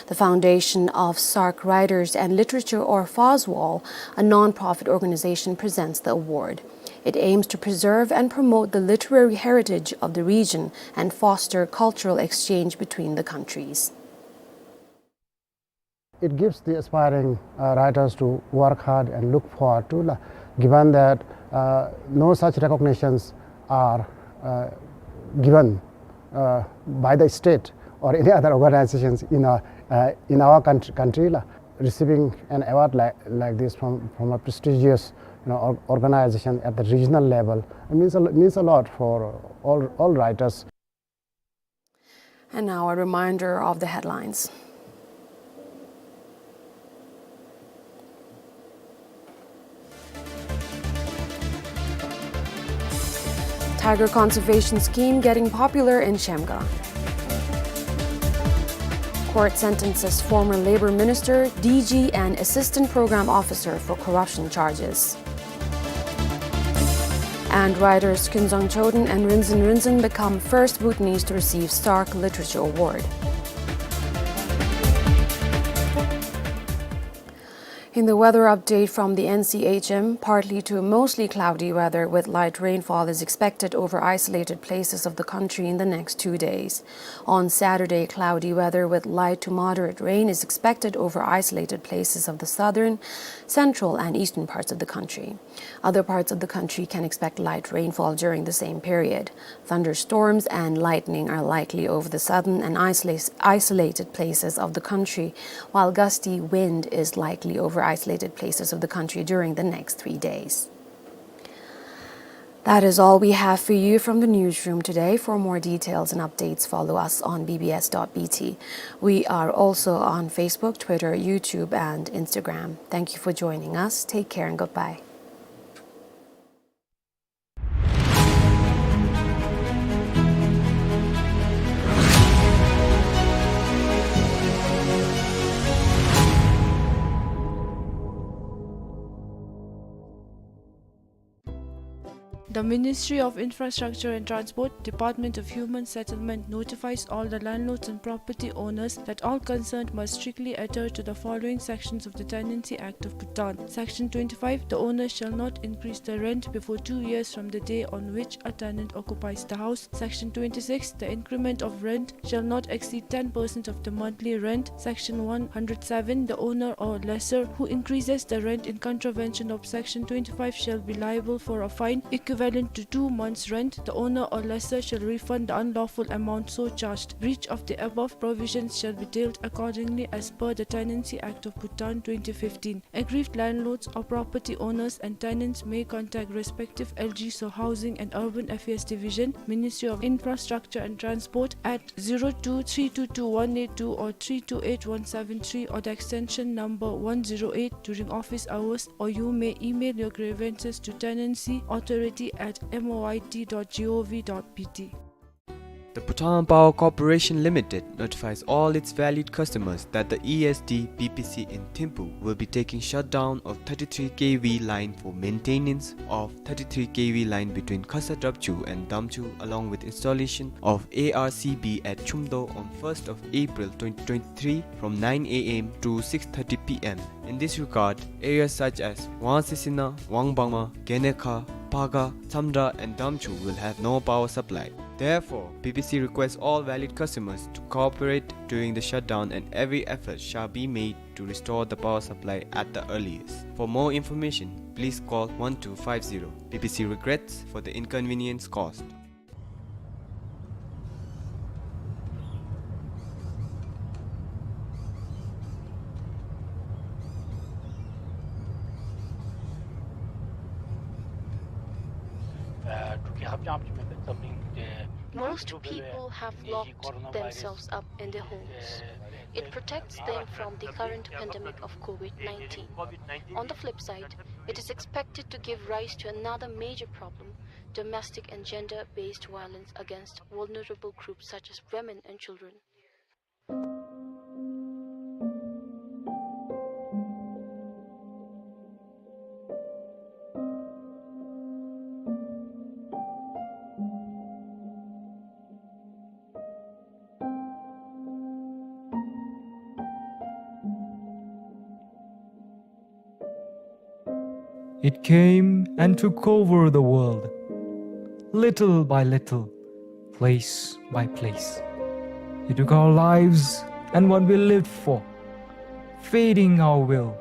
The foundation of SAARC Writers and Literature, or FOSWAL, a non-profit organization, presents the award. It aims to preserve and promote the literary heritage of the region and foster cultural exchange between the countries. It gives the aspiring, uh, writers to work hard and look forward to, la, given that, uh, no such recognitions are, uh, given, uh, by the state or any other organizations in our, uh, in our country, country, la. Receiving an award like, like this from, from a prestigious, you know, or-, organization at the regional level, it means a lo-, means a lot for all, all writers. And now a reminder of the headlines. Tiger Conservation Scheme getting popular in Shemga. Court sentences former Labour Minister, D G and Assistant Programme Officer for corruption charges. And writers Khyunzang Choden and Rinzin Rinzin become first Bhutanese to receive Stark Literature Award. In the weather update from the N C H M, partly to mostly cloudy weather with light rainfall is expected over isolated places of the country in the next two days. On Saturday, cloudy weather with light to moderate rain is expected over isolated places of the southern, central, and eastern parts of the country. Other parts of the country can expect light rainfall during the same period. Thunderstorms and lightning are likely over the southern and isola-, isolated places of the country, while gusty wind is likely over isolated places of the country during the next three days. That is all we have for you from the newsroom today. For more details and updates, follow us on B B S dot B T. We are also on Facebook, Twitter, YouTube, and Instagram. Thank you for joining us. Take care and goodbye. The Ministry of Infrastructure and Transport, Department of Human Settlement notifies all the landlords and property owners that all concerned must strictly adhere to the following sections of the Tenancy Act of Bhutan. Section twenty-five, the owner shall not increase the rent before two years from the day on which a tenant occupies the house. Section twenty-six, the increment of rent shall not exceed ten percent of the monthly rent. Section one hundred seven, the owner or lessor who increases the rent in contravention of Section twenty-five shall be liable for a fine equivalent to two months' rent. The owner or lessor shall refund the unlawful amount so charged. Breach of the above provisions shall be dealt accordingly as per the Tenancy Act of Bhutan twenty fifteen. Aggrieved landlords or property owners and tenants may contact respective L G S or Housing and Urban Affairs Division, Ministry of Infrastructure and Transport at zero two three two two one eight two or three two eight one seven three or the extension number one zero eight during office hours, or you may email your grievances to tenancy authority at M O I T dot G O V dot B T. The Bhutan Power Corporation Limited notifies all its valued customers that the E S D B P C in Thimphu will be taking shutdown of thirty-three K V line for maintenance of thirty-three K V line between Khasa Drapchu and Damchu, along with installation of A R C B at Chumdo on first of April twenty twenty-three from nine A M to six thirty P M. In this regard, areas such as Wangsisina, Wangbangma, Genekha, Paga, Tsamdra and Damchu will have no power supply. Therefore, B P C requests all valid customers to cooperate during the shutdown and every effort shall be made to restore the power supply at the earliest. For more information, please call one two five zero. B P C regrets for the inconvenience caused. Most people have locked themselves up in their homes. It protects them from the current pandemic of COVID nineteen. On the flip side, it is expected to give rise to another major problem, domestic and gender-based violence against vulnerable groups such as women and children. It came and took over the world, little by little, place by place. It took our lives and what we lived for, fading our will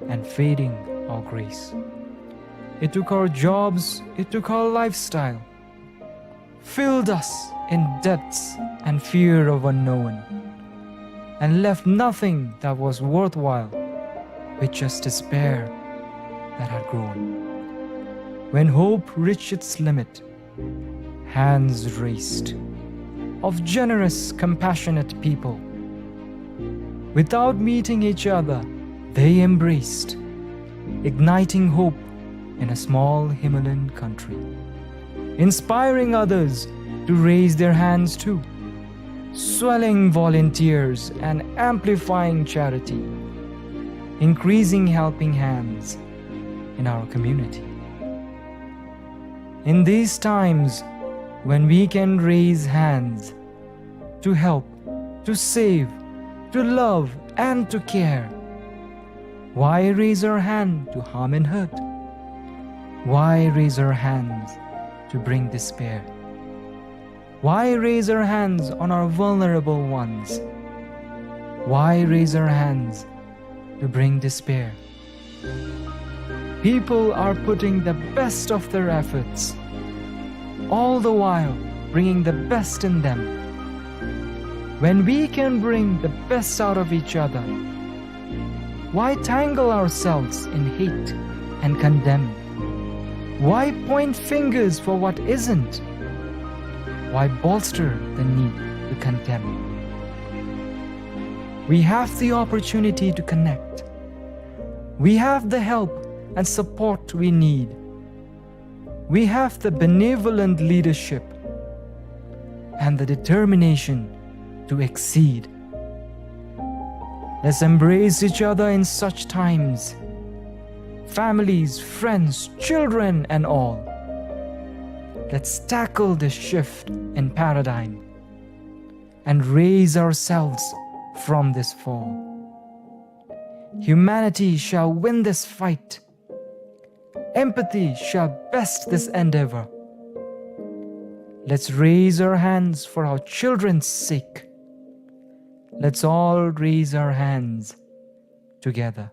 and fading our grace. It took our jobs, it took our lifestyle, filled us in debts and fear of unknown, and left nothing that was worthwhile, with just despair that had grown. When hope reached its limit, hands raised of generous, compassionate people. Without meeting each other, they embraced, igniting hope in a small Himalayan country. inspiring others to raise their hands too, swelling volunteers and amplifying charity, increasing helping hands in our community. In these times when we can raise hands to help, to save, to love, and to care, why raise our hand to harm and hurt? Why raise our hands to bring despair? Why raise our hands on our vulnerable ones? Why raise our hands to bring despair? People are putting the best of their efforts, all the while bringing the best in them. When we can bring the best out of each other, why tangle ourselves in hate and condemn? Why point fingers for what isn't? Why bolster the need to condemn? We have the opportunity to connect. We have the help and support we need. We have the benevolent leadership and the determination to exceed. Let's embrace each other in such times, families, friends, children, and all. Let's tackle this shift in paradigm and raise ourselves from this fall. Humanity shall win this fight. Empathy shall best this endeavor. Let's raise our hands for our children's sake. Let's all raise our hands together.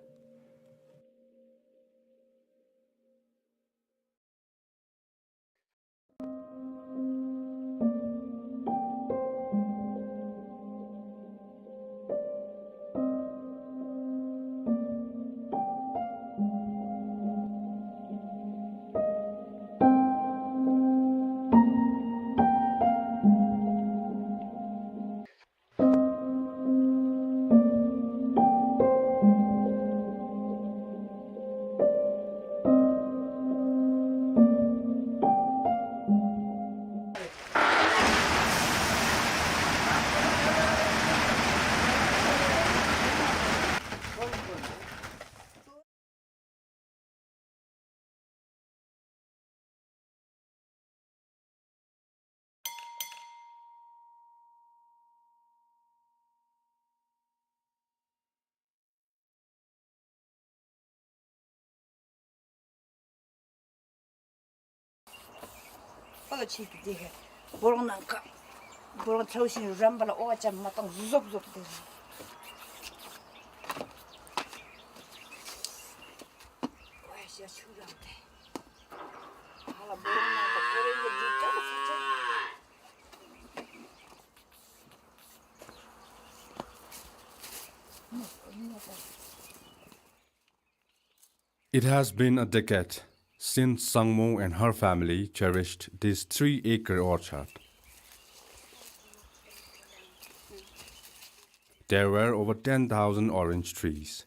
ཨོ་ཆི་དེ་དེ་སྦོ་ལོང་ནང་ཁ་སྦོ་ལོང་ཚ་བོ་ཞིག་རམ་པ་ལ་ཨོ་ཅམ་མ་བཏང་ཟོབ་ཟོབ་དེ། ཨོ་ཡ་ཤ་ཆུ་རམ་དེ། ཧ་ལ་སྦོ་ལོང་ནང་ཁ་ཀོ་རེ་ཡེ་དེ་ཀ་ས་ཆ། It has been a decade since Sangmo and her family cherished this three-acre orchard. There were over ten thousand orange trees.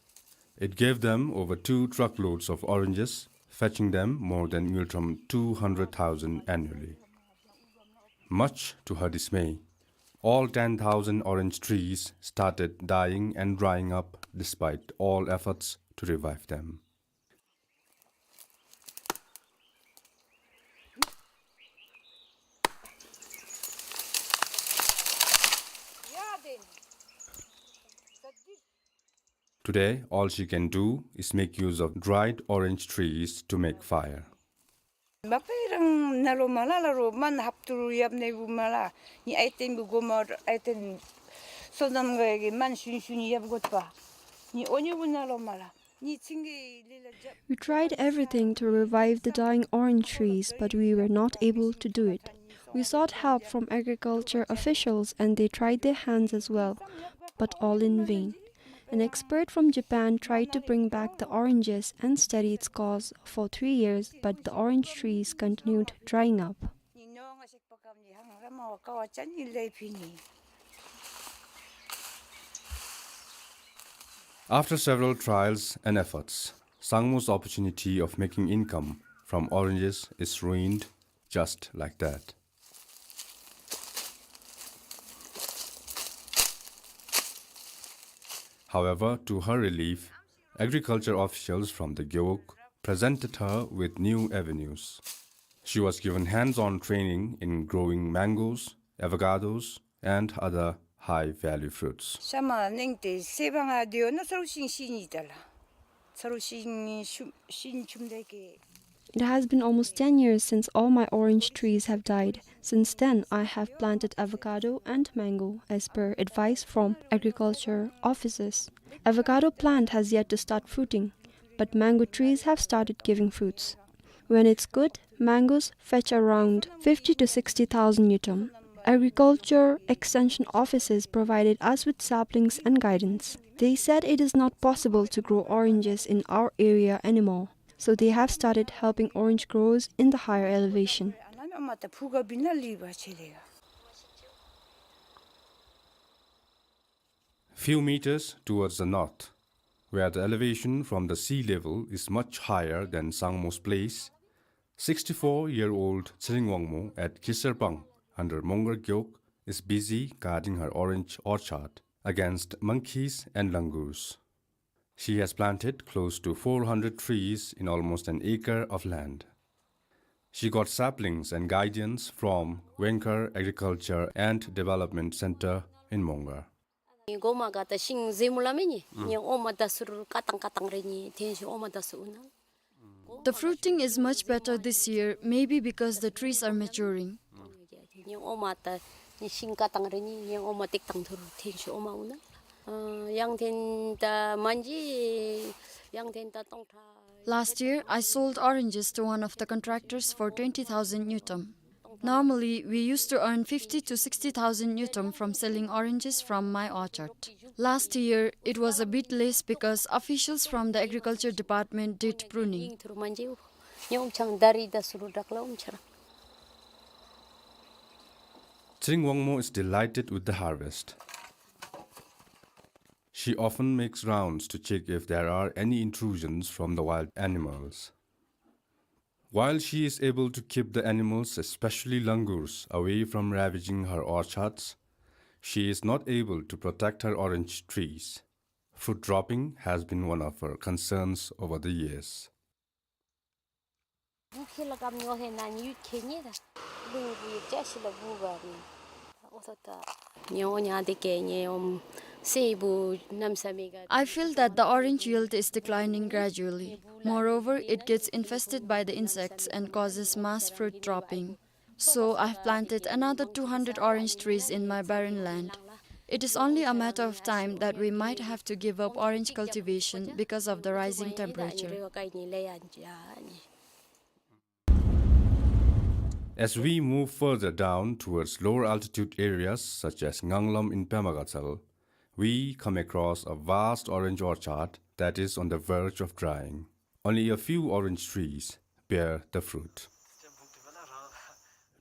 It gave them over two truckloads of oranges, fetching them more than Ngultrum two hundred thousand annually. Much to her dismay, all ten thousand orange trees started dying and drying up despite all efforts to revive them. Today, all she can do is make use of dried orange trees to make fire. Mapei rang nalo mala la ro man hap turu yap ne bu mala. Ni item bu goma item so nam ga ge man shun shun yap got pa. Ni onyu bu nalo mala. Ni chingi lila jap. We tried everything to revive the dying orange trees, but we were not able to do it. We sought help from agriculture officials and they tried their hands as well, but all in vain. An expert from Japan tried to bring back the oranges and study its cause for three years, but the orange trees continued drying up. After several trials and efforts, Sangmo's opportunity of making income from oranges is ruined just like that. However, to her relief, agriculture officials from the Gewog presented her with new avenues. She was given hands-on training in growing mangoes, avocados, and other high-value fruits. ཤ་མ་ནིང་ཏེ་སེ་བ་ང་དེ་ཡོད་ན་ཚ་རུ་ཤིང་ཤིང་ཡི་ད་ལ། ཚ་རུ་ཤིང་ཤུམ་ཤིང་ཆུམ་དེ་གི། It has been almost ten years since all my orange trees have died. Since then, I have planted avocado and mango as per advice from agriculture officers. Avocado plant has yet to start fruiting, but mango trees have started giving fruits. When it's good, mangoes fetch around fifty to sixty thousand ngultrum. Agriculture extension officers provided us with saplings and guidance. They said it is not possible to grow oranges in our area anymore, so they have started helping orange growers in the higher elevation. Few meters towards the north, where the elevation from the sea level is much higher than Sangmo's place, sixty-four-year-old Tshering Wangmo at Khisarpang under Mongar Gewog is busy guarding her orange orchard against monkeys and langurs. She has planted close to four hundred trees in almost an acre of land. She got saplings and guidance from Wengkar Agriculture and Development Center in Mongar. གོ་མ་ག་ད་ཤིང་ཟེ་མུ་ལ་མེ་ནི་ཉེ་ཨོ་མ་ད་སུར་ཀ་ཏང་ཀ་ཏང་རེ་ནི་ཐེན་ཤི་ཨོ་མ་ད་སུ་ཨུ་ན། The fruiting is much better this year, maybe because the trees are maturing. ཉེ་ཨོ་མ་ད་ཉེ་ཤིང་ཀ་ཏང་རེ་ནི་ཉེ་ཨོ་མ་ཏེག་ཏང་ཐུར་ཐེན་ཤི་ཨོ་མ་ཨུ་ན། ཡང་ཐེན་ད་མན་ཇི་ཡང་ཐེན་ད་ཏོང་ཁྲ། Last year, I sold oranges to one of the contractors for twenty thousand ngultrum. Normally, we used to earn fifty to sixty thousand ngultrum from selling oranges from my orchard. Last year, it was a bit less because officials from the agriculture department did pruning. Tshering Wangmo is delighted with the harvest. She often makes rounds to check if there are any intrusions from the wild animals. While she is able to keep the animals, especially langurs, away from ravaging her orchards, she is not able to protect her orange trees. Fruit dropping has been one of her concerns over the years. I feel that the orange yield is declining gradually. Moreover, it gets infested by the insects and causes mass fruit dropping. So, I have planted another two hundred orange trees in my barren land. It is only a matter of time that we might have to give up orange cultivation because of the rising temperature. As we move further down towards lower altitude areas such as Nganglam in Pema Gatshel, we come across a vast orange orchard that is on the verge of drying. Only a few orange trees bear the fruit.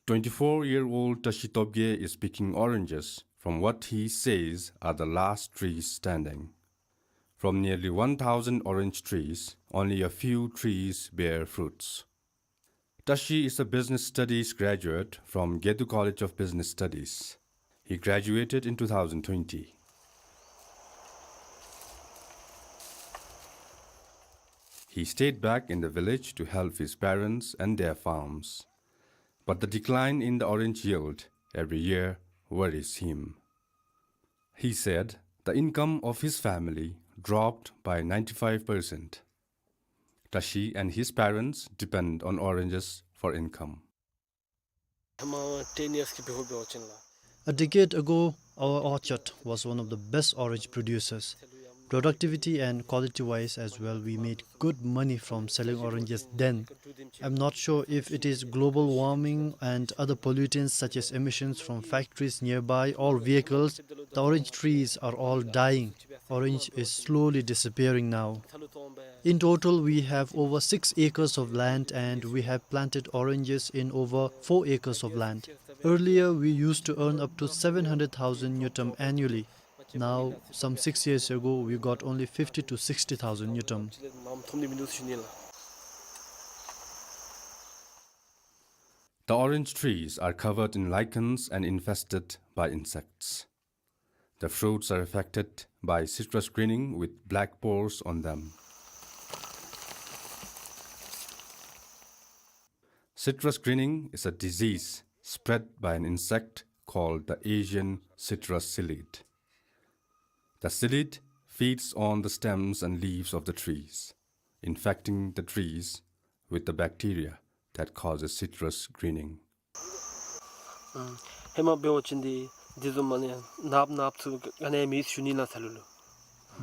Twenty-four-year-old Tashi Tobgay is picking oranges from what he says are the last trees standing. From nearly one thousand orange trees, only a few trees bear fruits. Tashi is a business studies graduate from Gedu College of Business Studies. He graduated in two thousand twenty. He stayed back in the village to help his parents and their farms. But the decline in the orange yield every year worries him. He said the income of his family dropped by ninety-five percent. Tashi and his parents depend on oranges for income. A decade ago, our orchard was one of the best orange producers. Productivity and quality-wise as well, we made good money from selling oranges then. I'm not sure if it is global warming and other pollutants such as emissions from factories nearby or vehicles. The orange trees are all dying. Orange is slowly disappearing now. In total, we have over six acres of land and we have planted oranges in over four acres of land. Earlier, we used to earn up to seven hundred thousand ngultrum annually. Now, some six years ago, we got only fifty to sixty thousand ngultrum. The orange trees are covered in lichens and infested by insects. The fruits are affected by citrus greening with black spores on them. Citrus greening is a disease spread by an insect called the Asian citrus psyllid. The psyllid feeds on the stems and leaves of the trees, infecting the trees with the bacteria that causes citrus greening. ཨུམ། ཧེ་མ་འབད་བ་ཅིན་འདི་འདི་བཟུམ་མ་ནི་ནགཔོ་ནགཔོ་ཚུ་ག་ནི་མེད་ཞུ་ནི་ལགས་ཚ་ལུ་ལུ།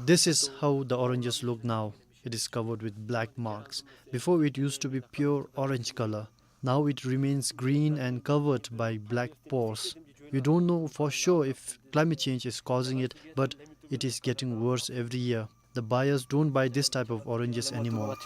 This is how the oranges look now. It is covered with black marks. Before, it used to be pure orange color. Now it remains green and covered by black spores. We don't know for sure if climate change is causing it, but it is getting worse every year. The buyers don't buy this type of oranges anymore.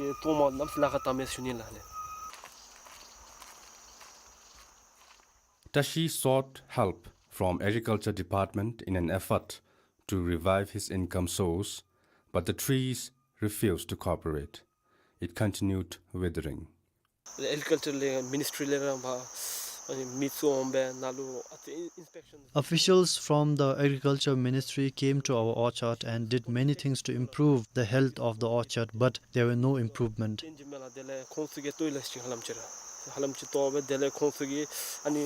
Tashi sought help from Agriculture Department in an effort to revive his income source, but the trees refused to cooperate. It continued withering. Agriculture le ministry le ra ba, ani mi tsu ombe nalu ati inspection. Officials from the agriculture ministry came to our orchard and did many things to improve the health of the orchard, but there were no improvement. Change mela dele khonsu ge toilet sing halam chira. Halam chi to be dele khonsu ge ani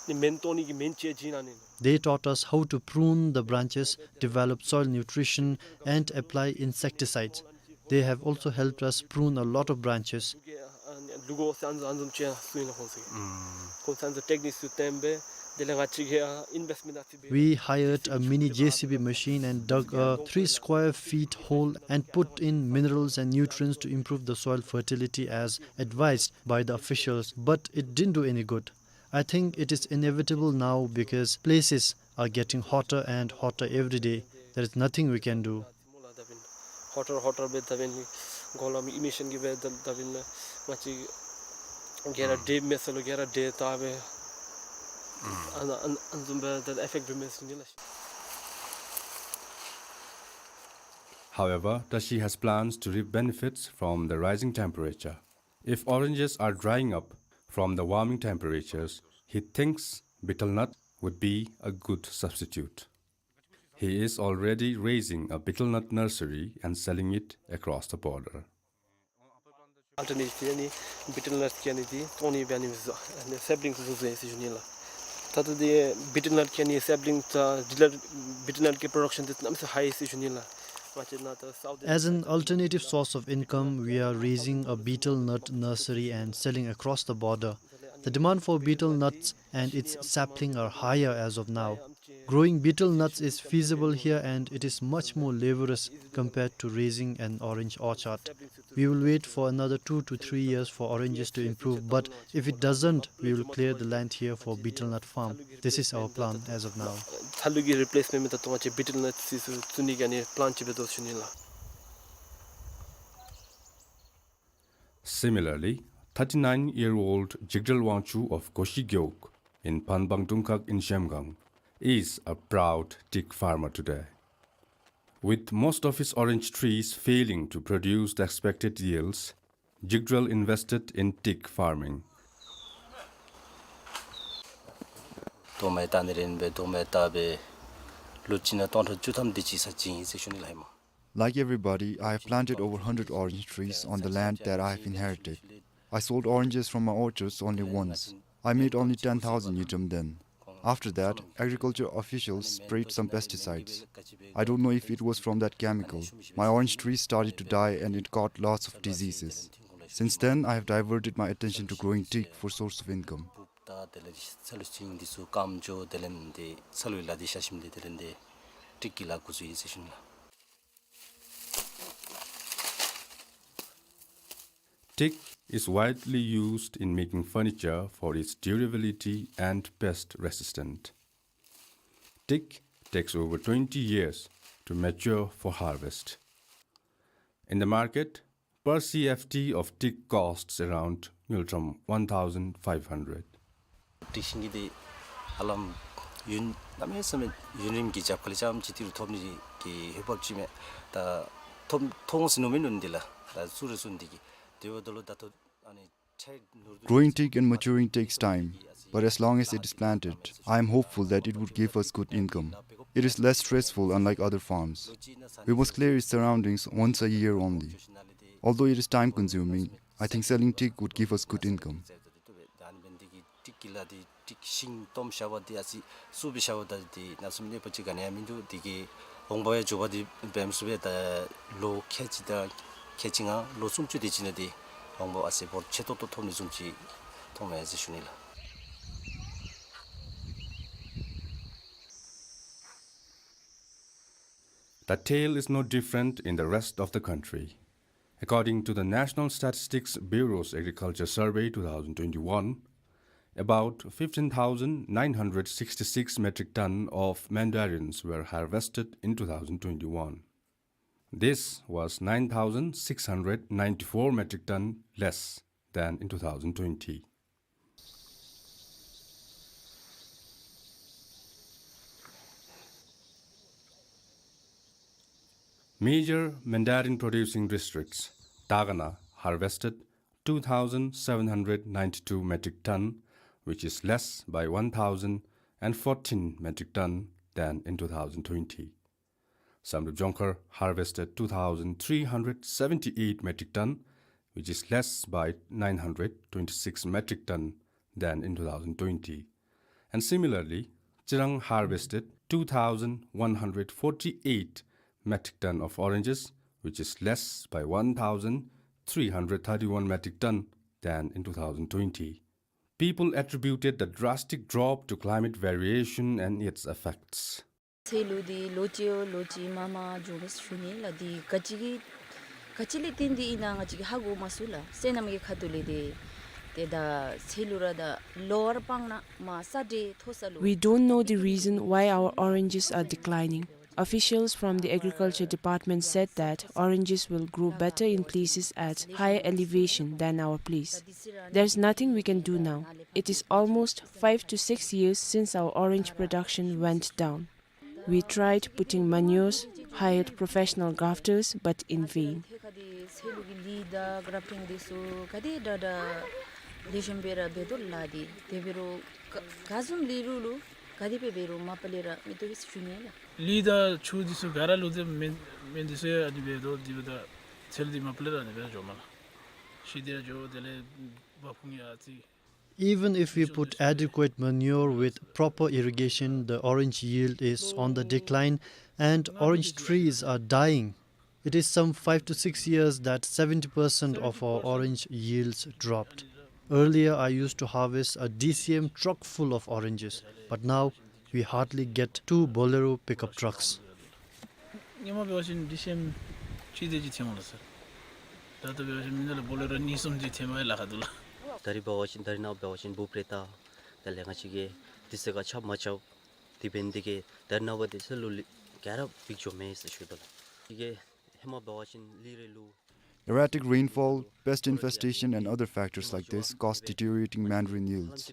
ni men toni ge men che jin ani. They taught us how to prune the branches, develop soil nutrition, and apply insecticides. They have also helped us prune a lot of branches. We hired a mini J C B machine and dug a three square feet hole and put in minerals and nutrients to improve the soil fertility as advised by the officials, but it didn't do any good. I think it is inevitable now because places are getting hotter and hotter every day. There is nothing we can do. Hotter, hotter be tabin, golam emission gi be tabin, machi gera day mesalo gera day tabe. An, an, an zum be the effect be mes ni la. However, Tashi has plans to reap benefits from the rising temperature. If oranges are drying up from the warming temperatures, he thinks betel nut would be a good substitute. He is already raising a betel nut nursery and selling it across the border. Alternative ani betel nut kani di toni bani zo, ani sapling zo zo esi juni la. Tata di betel nut kani sapling ta, betel nut ke production di nam se high esi juni la. Machi na ta south. As an alternative source of income, we are raising a betel nut nursery and selling across the border. The demand for betel nuts and its sapling are higher as of now. Growing betel nuts is feasible here and it is much more laborious compared to raising an orange orchard. We will wait for another two to three years for oranges to improve, but if it doesn't, we will clear the land here for betel nut farm. This is our plan as of now. Thalu gi replacement me ta tonga che betel nut si su tsuni gani plan che be do shuni la. Similarly, thirty-nine-year-old Jigdral Wangchuk of Goshi Gyok in Phanbang Dungkhag in Zhemgang is a proud teak farmer today. With most of his orange trees failing to produce the expected yields, Jigdral invested in teak farming. Tomai tani ren be, tomai ta be, luchina tonto chutam dichi sa ching se shuni laima. Like everybody, I have planted over hundred orange trees on the land that I have inherited. I sold oranges from my orchards only once. I made only ten thousand ngultrum then. After that, agriculture officials sprayed some pesticides. I don't know if it was from that chemical. My orange trees started to die and it got lots of diseases. Since then, I have diverted my attention to growing teak for source of income. Teak is widely used in making furniture for its durability and pest resistant. Teak takes over twenty years to mature for harvest. In the market, per C F T of teak costs around ngultrum one thousand five hundred. Teak sing gi di alam yun name same yun rim gi jap kali cham chi ti ru thom ni gi hip hop chi me ta thom thong sinu me nun di la ta su re sun di gi de wo do lo da to ani Growing teak and maturing takes time, but as long as it is planted, I am hopeful that it would give us good income. It is less stressful, unlike other farms. We must clear its surroundings once a year only. Although it is time-consuming, I think selling teak would give us good income. The tale is no different in the rest of the country. According to the National Statistics Bureau's Agriculture Survey two thousand twenty-one, about fifteen thousand nine hundred sixty-six metric ton of mandarins were harvested in two thousand twenty-one. This was nine thousand six hundred ninety-four metric ton less than in two thousand twenty. Major mandarin producing districts, Dagana harvested two thousand seven hundred ninety-two metric ton, which is less by one thousand fourteen metric ton than in two thousand twenty. Samdrup Jongkhar harvested two thousand three hundred seventy-eight metric ton, which is less by nine hundred twenty-six metric ton than in two thousand twenty. And similarly, Chirang harvested two thousand one hundred forty-eight metric ton of oranges, which is less by one thousand three hundred thirty-one metric ton than in two thousand twenty. People attributed the drastic drop to climate variation and its effects. ཚལ་ལུ་འདི་ལོ་གཅིག་ལོ་གཅིག་མ་མ་འགྱོ་མས་ཞུ་ནི་ལགས། འདི་ག་ཅི་གི་ག་ཅི་ལས་བརྟེན་ཏེ་ཨིན་ན་ང་བཅས་ཀྱིས་ཧ་གོ་མ་ཚུགས་ལགས། སོ་ནམ་གྱི་ཁ་ཐུག་ལས་འདི་ཏེ་ད་ཚལ་ལུ་ར་ད་ལོ་བར་སྤང་ན་མ་ས་འདྲེ་མཐོ་ས་ལུ། We don't know the reason why our oranges are declining. Officials from the agriculture department said that oranges will grow better in places at higher elevation than our place. There's nothing we can do now. It is almost five to six years since our orange production went down. We tried putting manures, hired professional grafters, but in vain. ཚལ་ལུ་གི་ལི་དང་གྲབ་ཊིང་འདི་ཚུ་ག་དེ་དྲག་དྲག་ལེགས་ཤོམ་སྦེ་ར་འབད་དོ་ལགས། འདི་དེ་འབད་རུང་ག་ག་བཟུམ་ལས་རུང་ལུ་ག་དེ་སྦེ་འབད་རུང་མ་པ་ལས་ར་མི་བཏུབ་པས་ཞུ་ནི་ལགས། ལི་དང་ཆུ་འདི་ཚུ་ག་ར་ལུ་ཏེ་མེ་མེ་འདི་ཚུ་ཡང་ཨ་ནི་སྦེ་དོ། དེ་འབདཝ་ད་ཚལ་འདི་མ་པ་ལས་ར་ཨ་ནི་སྦེ་འགྱོཝ་མས་ལགས། ཤི་སྟེ་ར་འགྱོ། དེ་ལས་བ་ཕུང་ཡང་ཨ་ཙི། Even if we put adequate manure with proper irrigation, the orange yield is on the decline and orange trees are dying. It is some five to six years that seventy percent of our orange yields dropped. Earlier, I used to harvest a D C M truck full of oranges, but now we hardly get two Bolero pickup trucks. སྔོན་མ་འབད་བ་ཅིན་ཌི་སི་ཨེམ་གཅིག་དེ་ཅིག་ཐོནམ་ལགས་སར། ད་ལྟོ་འབད་བ་ཅིན་མི་ནང་ལུ་བོ་ལེ་རོ་གཉིས་གསུམ་ཅིག་ཐོནམ་ལཱ་ཁག་འདུག་ལགས། ད་རིས་འབད་བ་ཅིན་ད་རིས་ནངས་པ་འབད་བ་ཅིན་འབུཔ་རེ་བཏགས། དེ་ལས་ང་བཅས་ཀྱིས་དུས་ཚོད་ཁར་ཆགཔ་མ་ཆགཔ་དེ་འབད་ནི་དེ་གིས་ད་རིས་ནངས་པ་དེ་ཚུ་ལུ་ལི་ག་ར་འབིགས་འགྱོ་མས་ཟེར་ཞུ་དོ་ལགས། དེ་གིས་ཧེ་མ་འབད་བ་ཅིན་ལི་རེ་ལུ། Erratic rainfall, pest infestation, and other factors like this cause deteriorating mandarin yields.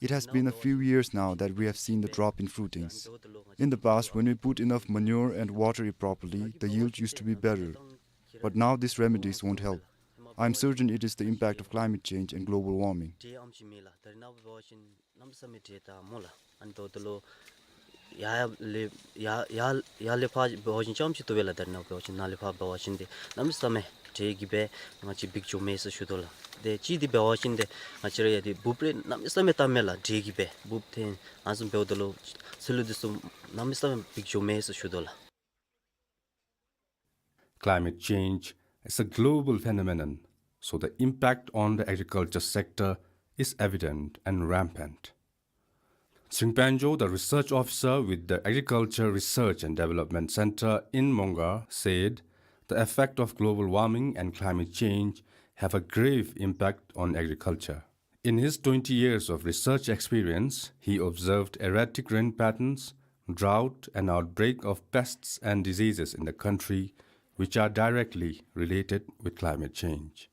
It has been a few years now that we have seen the drop in fruitings. In the past, when we put enough manure and water it properly, the yield used to be better. But now these remedies won't help. I am certain it is the impact of climate change and global warming. གནམ་མེད་ས་མེད་འདྲེ་དང་སྨོ་ལགས། ཨ་ནི་ད་ལྟོ་ལོ་ཡར་ཡར་ལས་ཡར་ཡར་ཡར་ལས་ཕར་འབད་བ་ཅིན་རྐྱངམ་ཅིག་བཏུབ་པས་ལགས། ད་རིས་ནངས་པ་འབད་བ་ཅིན་ནཱ་ལས་ཕར་འབད་བ་ཅིན་ཏེ་གནམ་མེད་ས་མེད་འདྲེ་གིས་སྦེ་ང་བཅས་འབིགས་འགྱོ་མས་ཟེར་ཞུ་དོ་ལགས། ཏེ་གཅིག་འདི་འབད་བ་ཅིན་ཏེ་ང་བཅས་ར་ཡ་འདི་འབུཔ་རེ་གནམ་མེད་ས་མེད་བཏགས་མས་ལགས། འདྲེ་གིས་སྦེ་འབུཔ་ཐོན་ཨ་ནི་བཟུམ་འབདཝ་ད་ལུ་ཚལ་ལུ་འདི་ཚུ་གནམ་མེད་ས་མེད་འབིགས་འགྱོ་མས་ཟེར་ཞུ་དོ་ལགས། Climate change is a global phenomenon, so the impact on the agriculture sector is evident and rampant. Ching Panjo, the research officer with the Agriculture Research and Development Center in Mongar, said the effect of global warming and climate change have a grave impact on agriculture. In his twenty years of research experience, he observed erratic rain patterns, drought, and outbreak of pests and diseases in the country, which are directly related with climate change.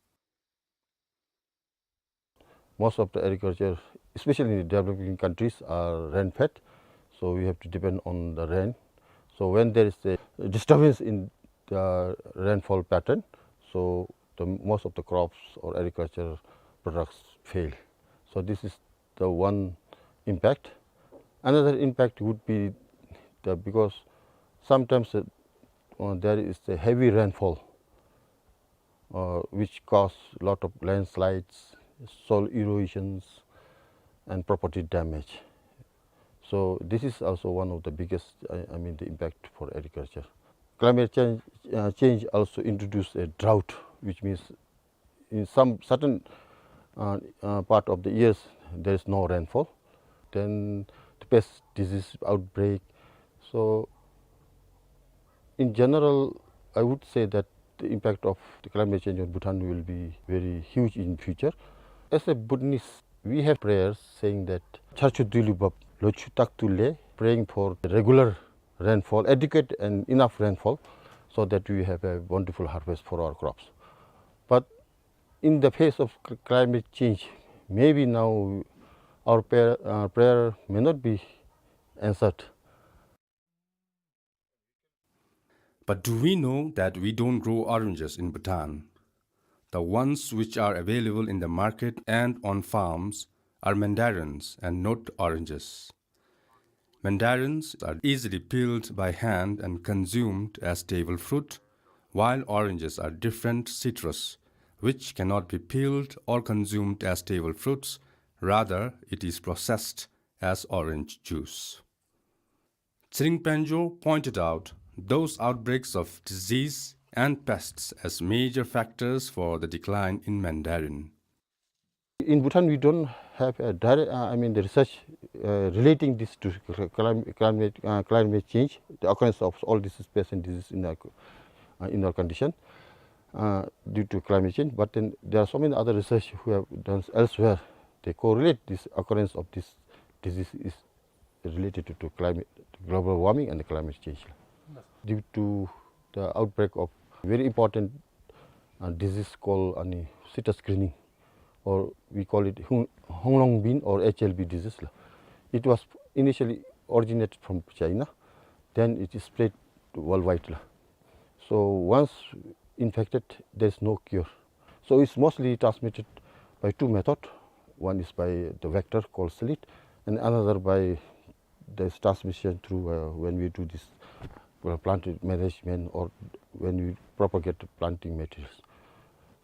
Most of the agriculture, especially in the developing countries, are rain-fed, so we have to depend on the rain. So when there is a disturbance in the rainfall pattern, so the most of the crops or agriculture products fail. So this is the one impact. Another impact would be the, because sometimes, uh, uh, there is a heavy rainfall, uh, which cause lot of landslides, soil erosions, and property damage. So this is also one of the biggest, I, I mean, the impact for agriculture. Climate change, uh, change also introduce a drought, which means in some certain, uh, uh, part of the years, there is no rainfall. Then the pest disease outbreak. So in general, I would say that the impact of the climate change on Bhutan will be very huge in future. As a Bhutanese, we have prayers saying that "Char chu dui lu bab, lo chu tak tu le," praying for the regular rainfall, adequate and enough rainfall, so that we have a wonderful harvest for our crops. But in the face of cl-, climate change, maybe now our prayer, uh, prayer may not be answered. But do we know that we don't grow oranges in Bhutan? The ones which are available in the market and on farms are mandarins and not oranges. Mandarins are easily peeled by hand and consumed as table fruit, while oranges are different citrus, which cannot be peeled or consumed as table fruits, rather, it is processed as orange juice. Tshering Pandyo pointed out those outbreaks of disease and pests as major factors for the decline in mandarin. In Bhutan, we don't have a direct, uh, I mean, the research, uh, relating this to cl-, clim-, climate, uh, climate change, the occurrence of all these pests and diseases in our, uh, in our condition, uh, due to climate change. But then there are so many other research who have done elsewhere. They correlate this occurrence of this disease is related to, to climate, global warming and the climate change. Due to the outbreak of very important, uh, disease called, uh, citrus greening, or we call it Hung-, Honglong bean or H L B disease la. It was initially originated from China, then it is spread worldwide la. So once infected, there is no cure. So it's mostly transmitted by two method. One is by the vector called slith, and another by this transmission through, uh, when we do this, uh, plant management or when we propagate planting materials.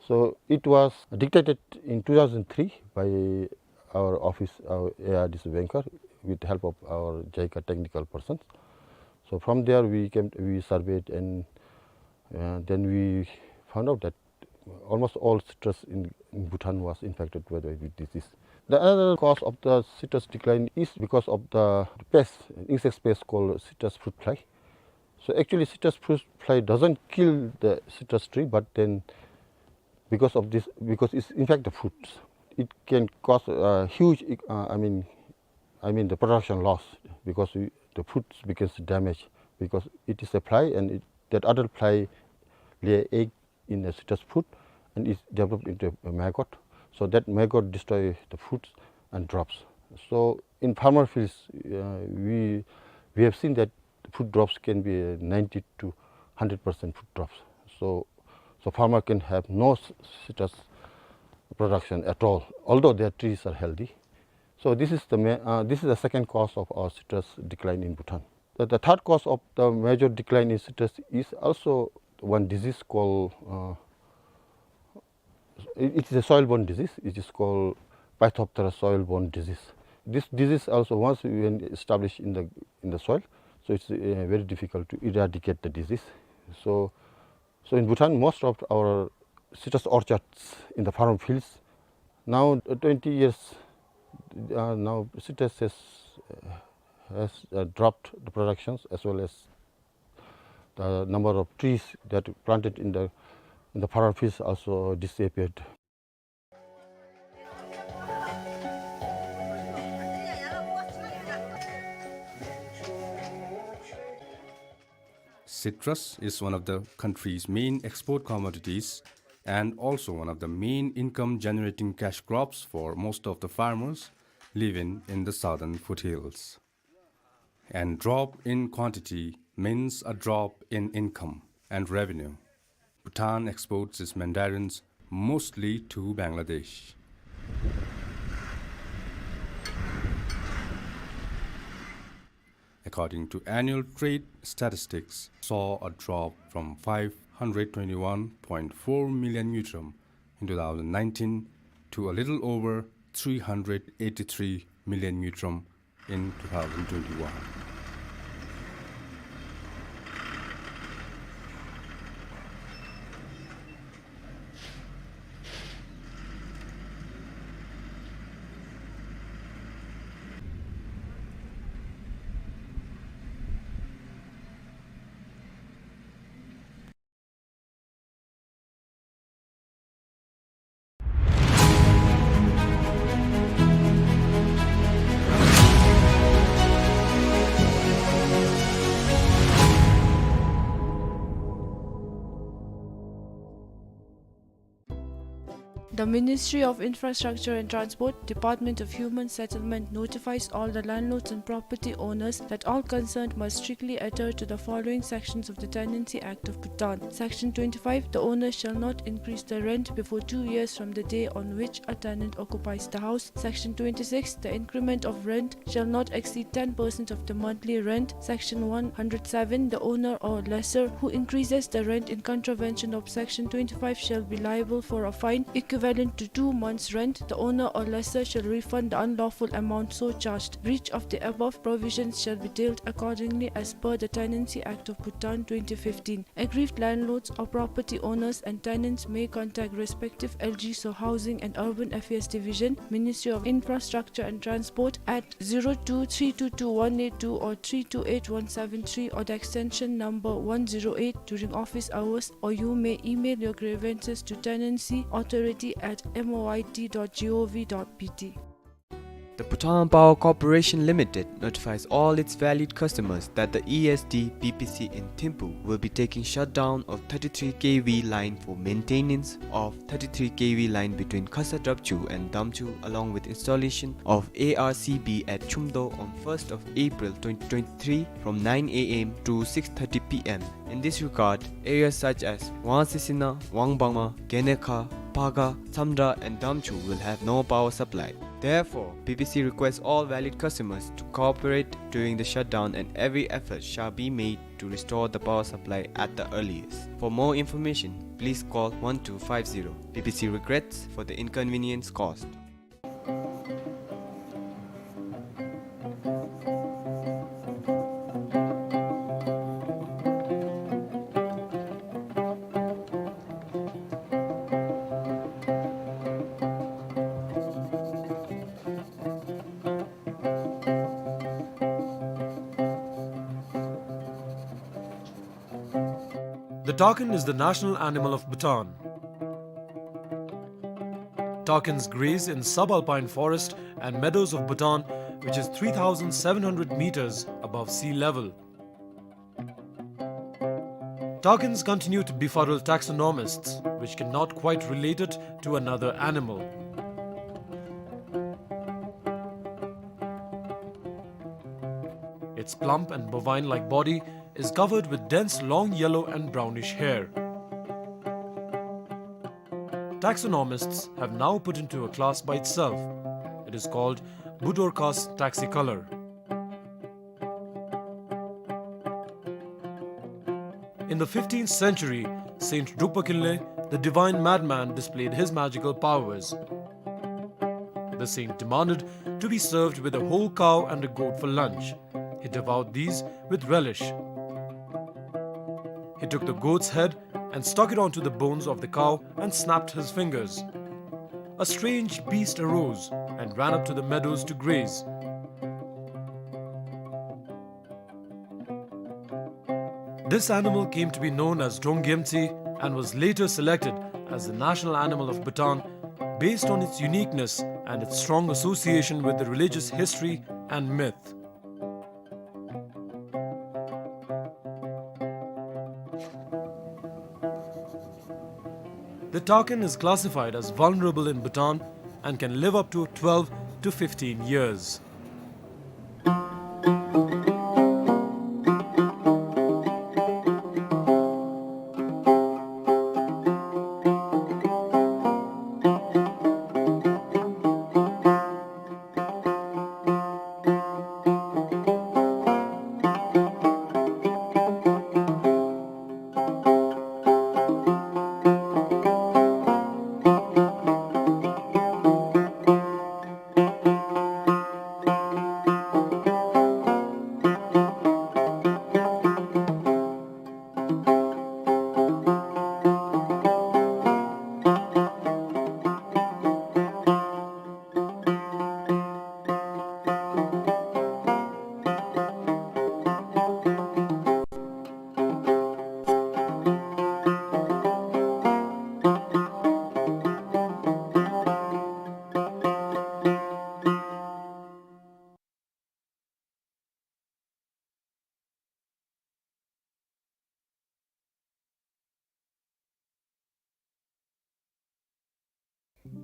So it was detected in two thousand three by our office, our A R D C banker, with the help of our JICA technical persons. So from there we came, we surveyed, and, uh, then we found out that almost all citrus in, in Bhutan was infected with, with disease. The another cause of the citrus decline is because of the pest, insect pest called citrus fruit fly. So actually, citrus fruit fly doesn't kill the citrus tree, but then because of this, because it's infect the fruits, it can cause a huge, uh, I mean, I mean the production loss, because we, the fruits becomes damaged because it is a fly, and it, that adult fly lay egg in the citrus fruit and is developed into a maggot. So that maggot destroy the fruits and drops. So in farmer fields, uh, we, we have seen that fruit drops can be ninety to hundred percent fruit drops. So, so farmer can have no c-, citrus production at all, although their trees are healthy. So this is the ma-, uh, this is the second cause of our citrus decline in Bhutan. The, the third cause of the major decline in citrus is also one disease called, uh, it, it is a soil-borne disease. It is called Phytophthora soil-borne disease. This disease also, once when established in the, in the soil, so it's, uh, very difficult to eradicate the disease. So, so in Bhutan, most of our citrus orchards in the farm fields, now, uh, twenty years, uh, now citrus has, uh, has, uh, dropped the productions, as well as the number of trees that planted in the, in the farm fields also disappeared. Citrus is one of the country's main export commodities and also one of the main income-generating cash crops for most of the farmers living in the southern foothills. And drop in quantity means a drop in income and revenue. Bhutan exports its mandarins mostly to Bangladesh. According to annual trade statistics, saw a drop from five hundred twenty-one point four million ngultrum in two thousand nineteen to a little over three hundred eighty-three million ngultrum in two thousand twenty-one. The Ministry of Infrastructure and Transport, Department of Human Settlement notifies all the landlords and property owners that all concerned must strictly adhere to the following sections of the Tenancy Act of Bhutan. Section twenty-five, the owner shall not increase the rent before two years from the day on which a tenant occupies the house. Section twenty-six, the increment of rent shall not exceed ten percent of the monthly rent. Section one hundred seven, the owner or lessor who increases the rent in contravention of Section twenty-five shall be liable for a fine equivalent to two months' rent. The owner or lessor shall refund the unlawful amount so charged. Breach of the above provisions shall be dealt accordingly as per the Tenancy Act of Bhutan twenty fifteen. Aggrieved landlords or property owners and tenants may contact respective L G S O Housing and Urban Affairs Division, Ministry of Infrastructure and Transport at zero two three two two one eight two or three two eight one seven three or the extension number one zero eight during office hours, or you may email your grievances to tenancy authority at M O I T dot G O V dot B T. The Bhutan Power Corporation Limited notifies all its valued customers that the E S D B P C in Thimphu will be taking shutdown of thirty-three K V line for maintenance of thirty-three K V line between Khasa Drapchu and Damchu, along with installation of A R C B at Chumdo on first of April twenty twenty-three from nine A M to six thirty P M. In this regard, areas such as Wangsisina, Wangbangma, Genekha, Paga, Tsamdra and Damchu will have no power supply. Therefore, B P C requests all valued customers to cooperate during the shutdown and every effort shall be made to restore the power supply at the earliest. For more information, please call one two five zero. B P C regrets for the inconvenience caused. The takin is the national animal of Bhutan. Takins graze in subalpine forest and meadows of Bhutan, which is three thousand seven hundred meters above sea level. Takins continue to befuddle taxonomists, which cannot quite relate it to another animal. Its plump and bovine-like body is covered with dense long yellow and brownish hair. Taxonomists have now put into a class by itself. It is called Budorcas taxicolor. In the fifteenth century, Saint Drukpa Kinley, the divine madman, displayed his magical powers. The saint demanded to be served with a whole cow and a goat for lunch. He devoured these with relish. He took the goat's head and stuck it onto the bones of the cow and snapped his fingers. A strange beast arose and ran up to the meadows to graze. This animal came to be known as Drongyemtsi and was later selected as the national animal of Bhutan based on its uniqueness and its strong association with the religious history and myth. The takin is classified as vulnerable in Bhutan and can live up to twelve to fifteen years.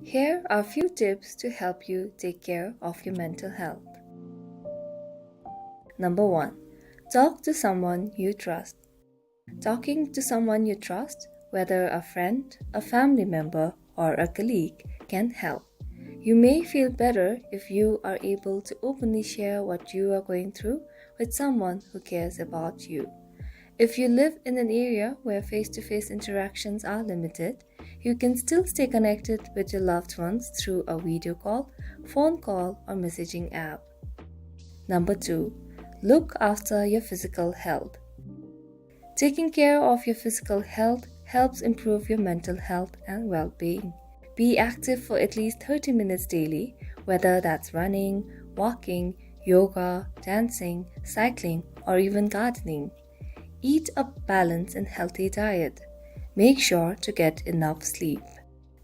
Here are few tips to help you take care of your mental health. Number one, talk to someone you trust. Talking to someone you trust, whether a friend, a family member, or a colleague, can help. You may feel better if you are able to openly share what you are going through with someone who cares about you. If you live in an area where face-to-face interactions are limited, you can still stay connected with your loved ones through a video call, phone call, or messaging app. Number two, look after your physical health. Taking care of your physical health helps improve your mental health and well-being. Be active for at least thirty minutes daily, whether that's running, walking, yoga, dancing, cycling, or even gardening. Eat a balanced and healthy diet. Make sure to get enough sleep.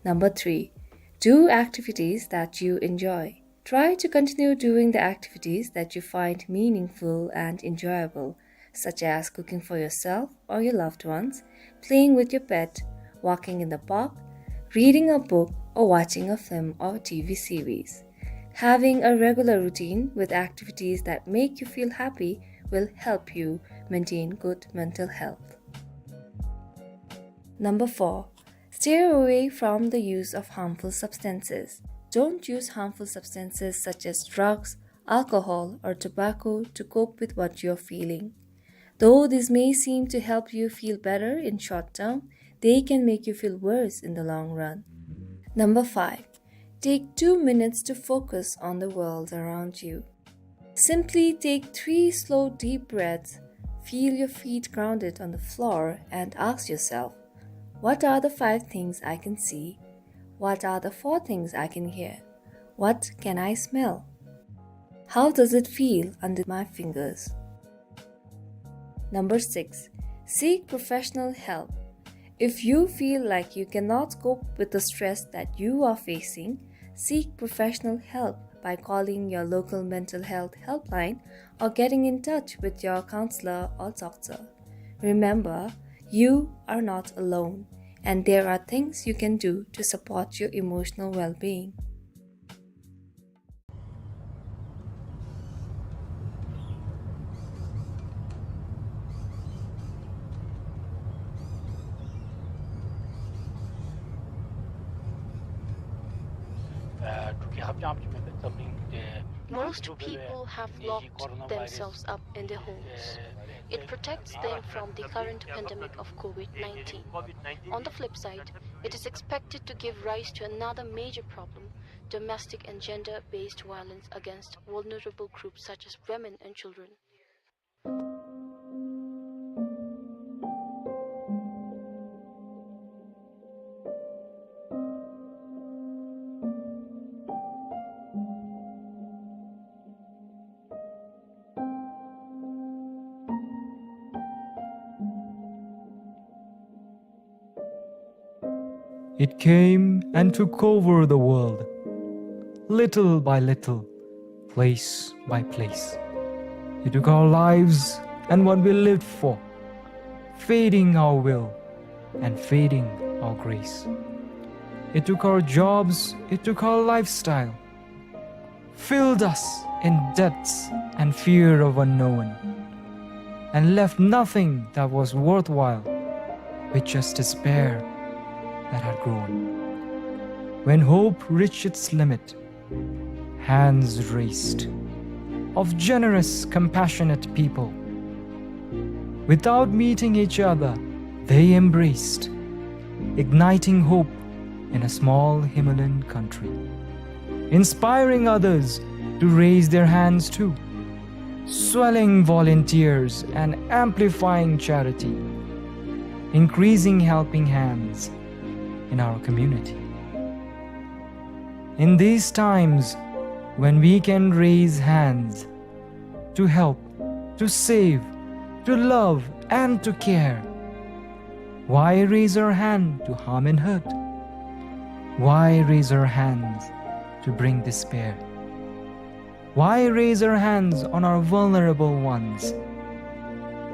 Number three, do activities that you enjoy. Try to continue doing the activities that you find meaningful and enjoyable, such as cooking for yourself or your loved ones, playing with your pet, walking in the park, reading a book, or watching a film or T V series. Having a regular routine with activities that make you feel happy will help you maintain good mental health. Number four, steer away from the use of harmful substances. Don't use harmful substances such as drugs, alcohol, or tobacco to cope with what you're feeling. Though this may seem to help you feel better in short term, they can make you feel worse in the long run. Number five, take two minutes to focus on the world around you. Simply take three slow, deep breaths, feel your feet grounded on the floor, and ask yourself, "What are the five things I can see? What are the four things I can hear? What can I smell? How does it feel under my fingers?" Number six, seek professional help. If you feel like you cannot cope with the stress that you are facing, seek professional help by calling your local mental health helpline or getting in touch with your counselor or doctor. Remember, you are not alone, and there are things you can do to support your emotional well-being. Most people have locked themselves up in their homes. It protects them from the current pandemic of COVID nineteen. On the flip side, it is expected to give rise to another major problem: domestic and gender-based violence against vulnerable groups such as women and children. It came and took over the world, little by little, place by place. It took our lives and what we lived for, fading our will and fading our grace. It took our jobs, it took our lifestyle, filled us in debts and fear of unknown, and left nothing that was worthwhile, with just despair that had grown. When hope reached its limit, hands raised of generous, compassionate people, without meeting each other, they embraced, igniting hope in a small Himalayan country, inspiring others to raise their hands too, swelling volunteers and amplifying charity, increasing helping hands in our community. In these times when we can raise hands to help, to save, to love, and to care, why raise our hand to harm and hurt? Why raise our hands to bring despair? Why raise our hands on our vulnerable ones?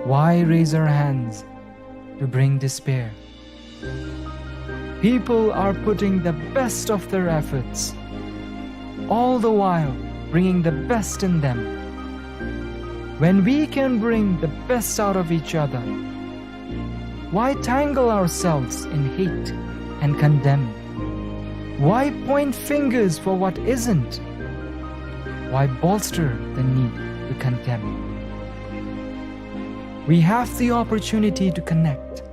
Why raise our hands to bring despair? People are putting the best of their efforts, all the while bringing the best in them. When we can bring the best out of each other, why tangle ourselves in hate and condemn? Why point fingers for what isn't? Why bolster the need to condemn? We have the opportunity to connect.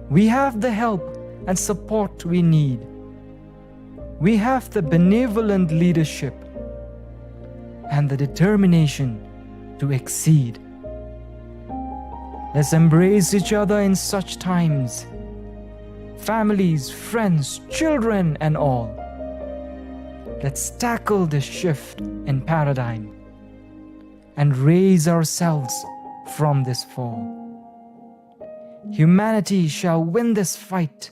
We have the help and support we need. We have the benevolent leadership and the determination to exceed. Let's embrace each other in such times. Families, friends, children, and all. Let's tackle this shift in paradigm and raise ourselves from this fall. Humanity shall win this fight.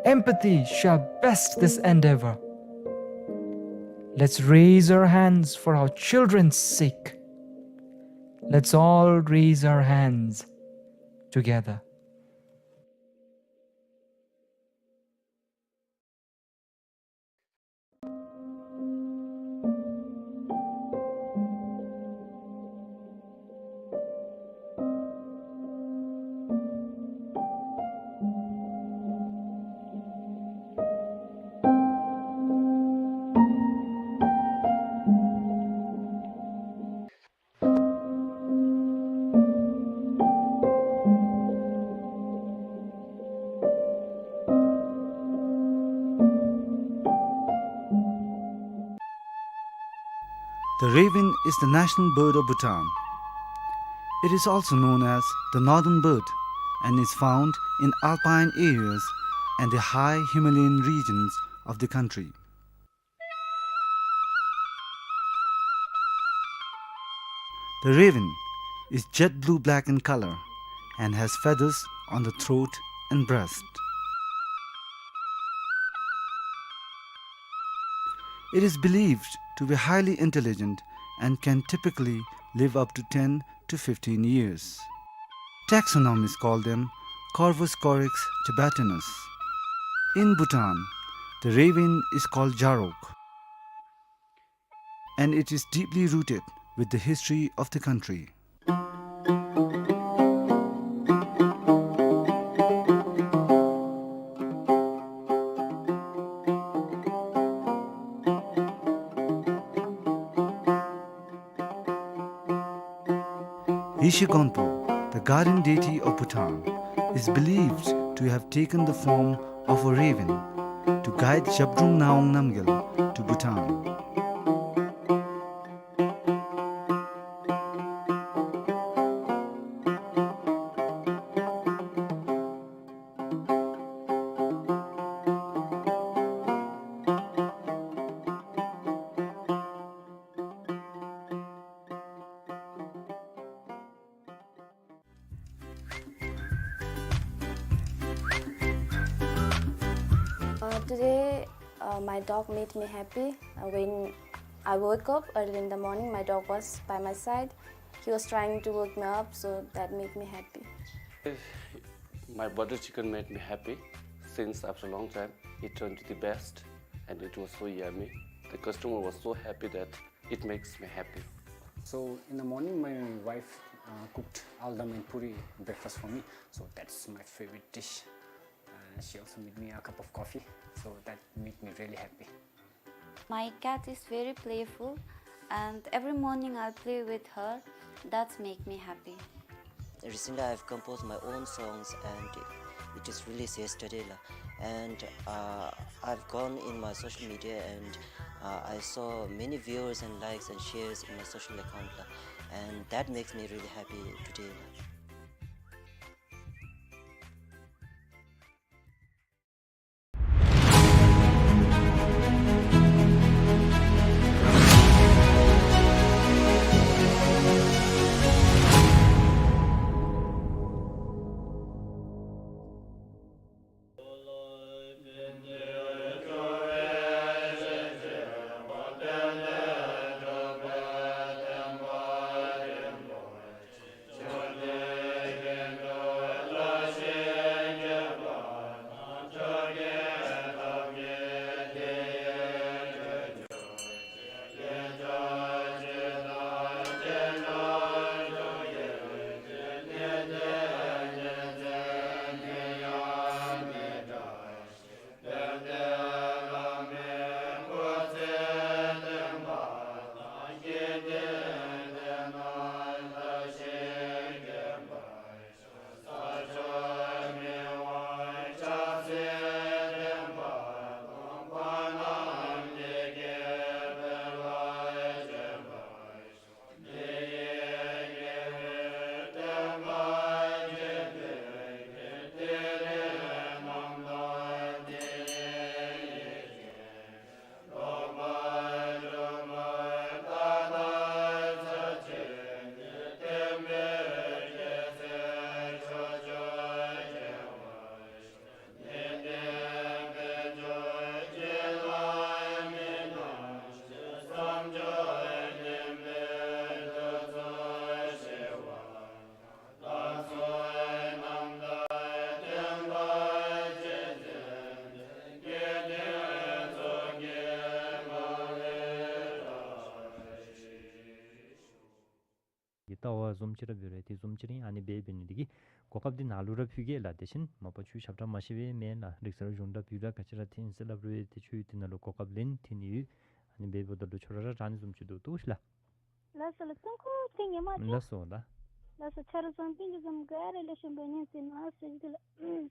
Empathy shall best this endeavor. Let's raise our hands for our children's sake. Let's all raise our hands together. The raven is the national bird of Bhutan. It is also known as the northern bird and is found in alpine areas and the high Himalayan regions of the country. The raven is jet blue-black in color and has feathers on the throat and breast. It is believed to be highly intelligent and can typically live up to ten to fifteen years. Taxonomists call them Corvus corax tibetanus. In Bhutan, the raven is called Jarok, and it is deeply rooted with the history of the country. Yeshe Gonpo, the guardian deity of Bhutan, is believed to have taken the form of a raven to guide Zhabdrung Ngawang Namgyal to Bhutan. Uh, today, uh, my dog made me happy. Uh, when I woke up early in the morning, my dog was by my side. He was trying to wake me up, so that made me happy. My butter chicken made me happy since after a long time. It turned to the best, and it was so yummy. The customer was so happy that it makes me happy. So in the morning, my wife, uh, cooked aldam and puri breakfast for me. So that's my favorite dish. Uh, she also made me a cup of coffee. So that made me really happy. My cat is very playful, and every morning I play with her. That's make me happy. Recently, I've composed my own songs, and it is released yesterday, la. And, uh, I've gone in my social media, and, uh, I saw many viewers and likes and shares in my social account, la. And that makes me really happy today, la. ལྟ་བ་བཟུམ་ཅིག་ར་འབད་རུང་ཏེ་བཟུམ་ཅིག་ར་ཨ་ནི་འབད་འབད་ནི་འདི་གིས་གོ་སྐབས་འདི་ནཱ་ལུ་ར་ཕུལ་གེ་ལགས། དེ་བཞིན་མ་པ་ཆོས་ཞབས་ཁྲ་མ་ཤེས་པས་མེན་ལགས། རིག་གསར་གཞུང་འདྲ་བོད་འདྲ་ག་ཅི་ར་འཐེན་ཟེར་སླབ་རུང་ཏེ་ཁྱོད་འདི་ནང་ལུ་གོ་སྐབས་ལེན་འཐེན་ནི་ཡོད། ཨ་ནི་འབདཝ་ད་ལུ་ཁྱོད་ར་ར་དྲག་ནི་བཟུམ་ཅིག་འདུག་ལྟོས་ཤིག་ལགས། ལགས་སོ་ལགས། ཐུགས་རྗེ་ཆེ་ཉི་མ་ལགས། ལགས་སོ་ལགས། ལགས་སོ། ཆ་རོགས་བཟང་པོ་ཅིག་བཟུམ་ག་ར་ལེགས་ཤོམ་སྦེ་ཉན་ཅི་ན་ཟེར་ཞུ་དོ་ལགས།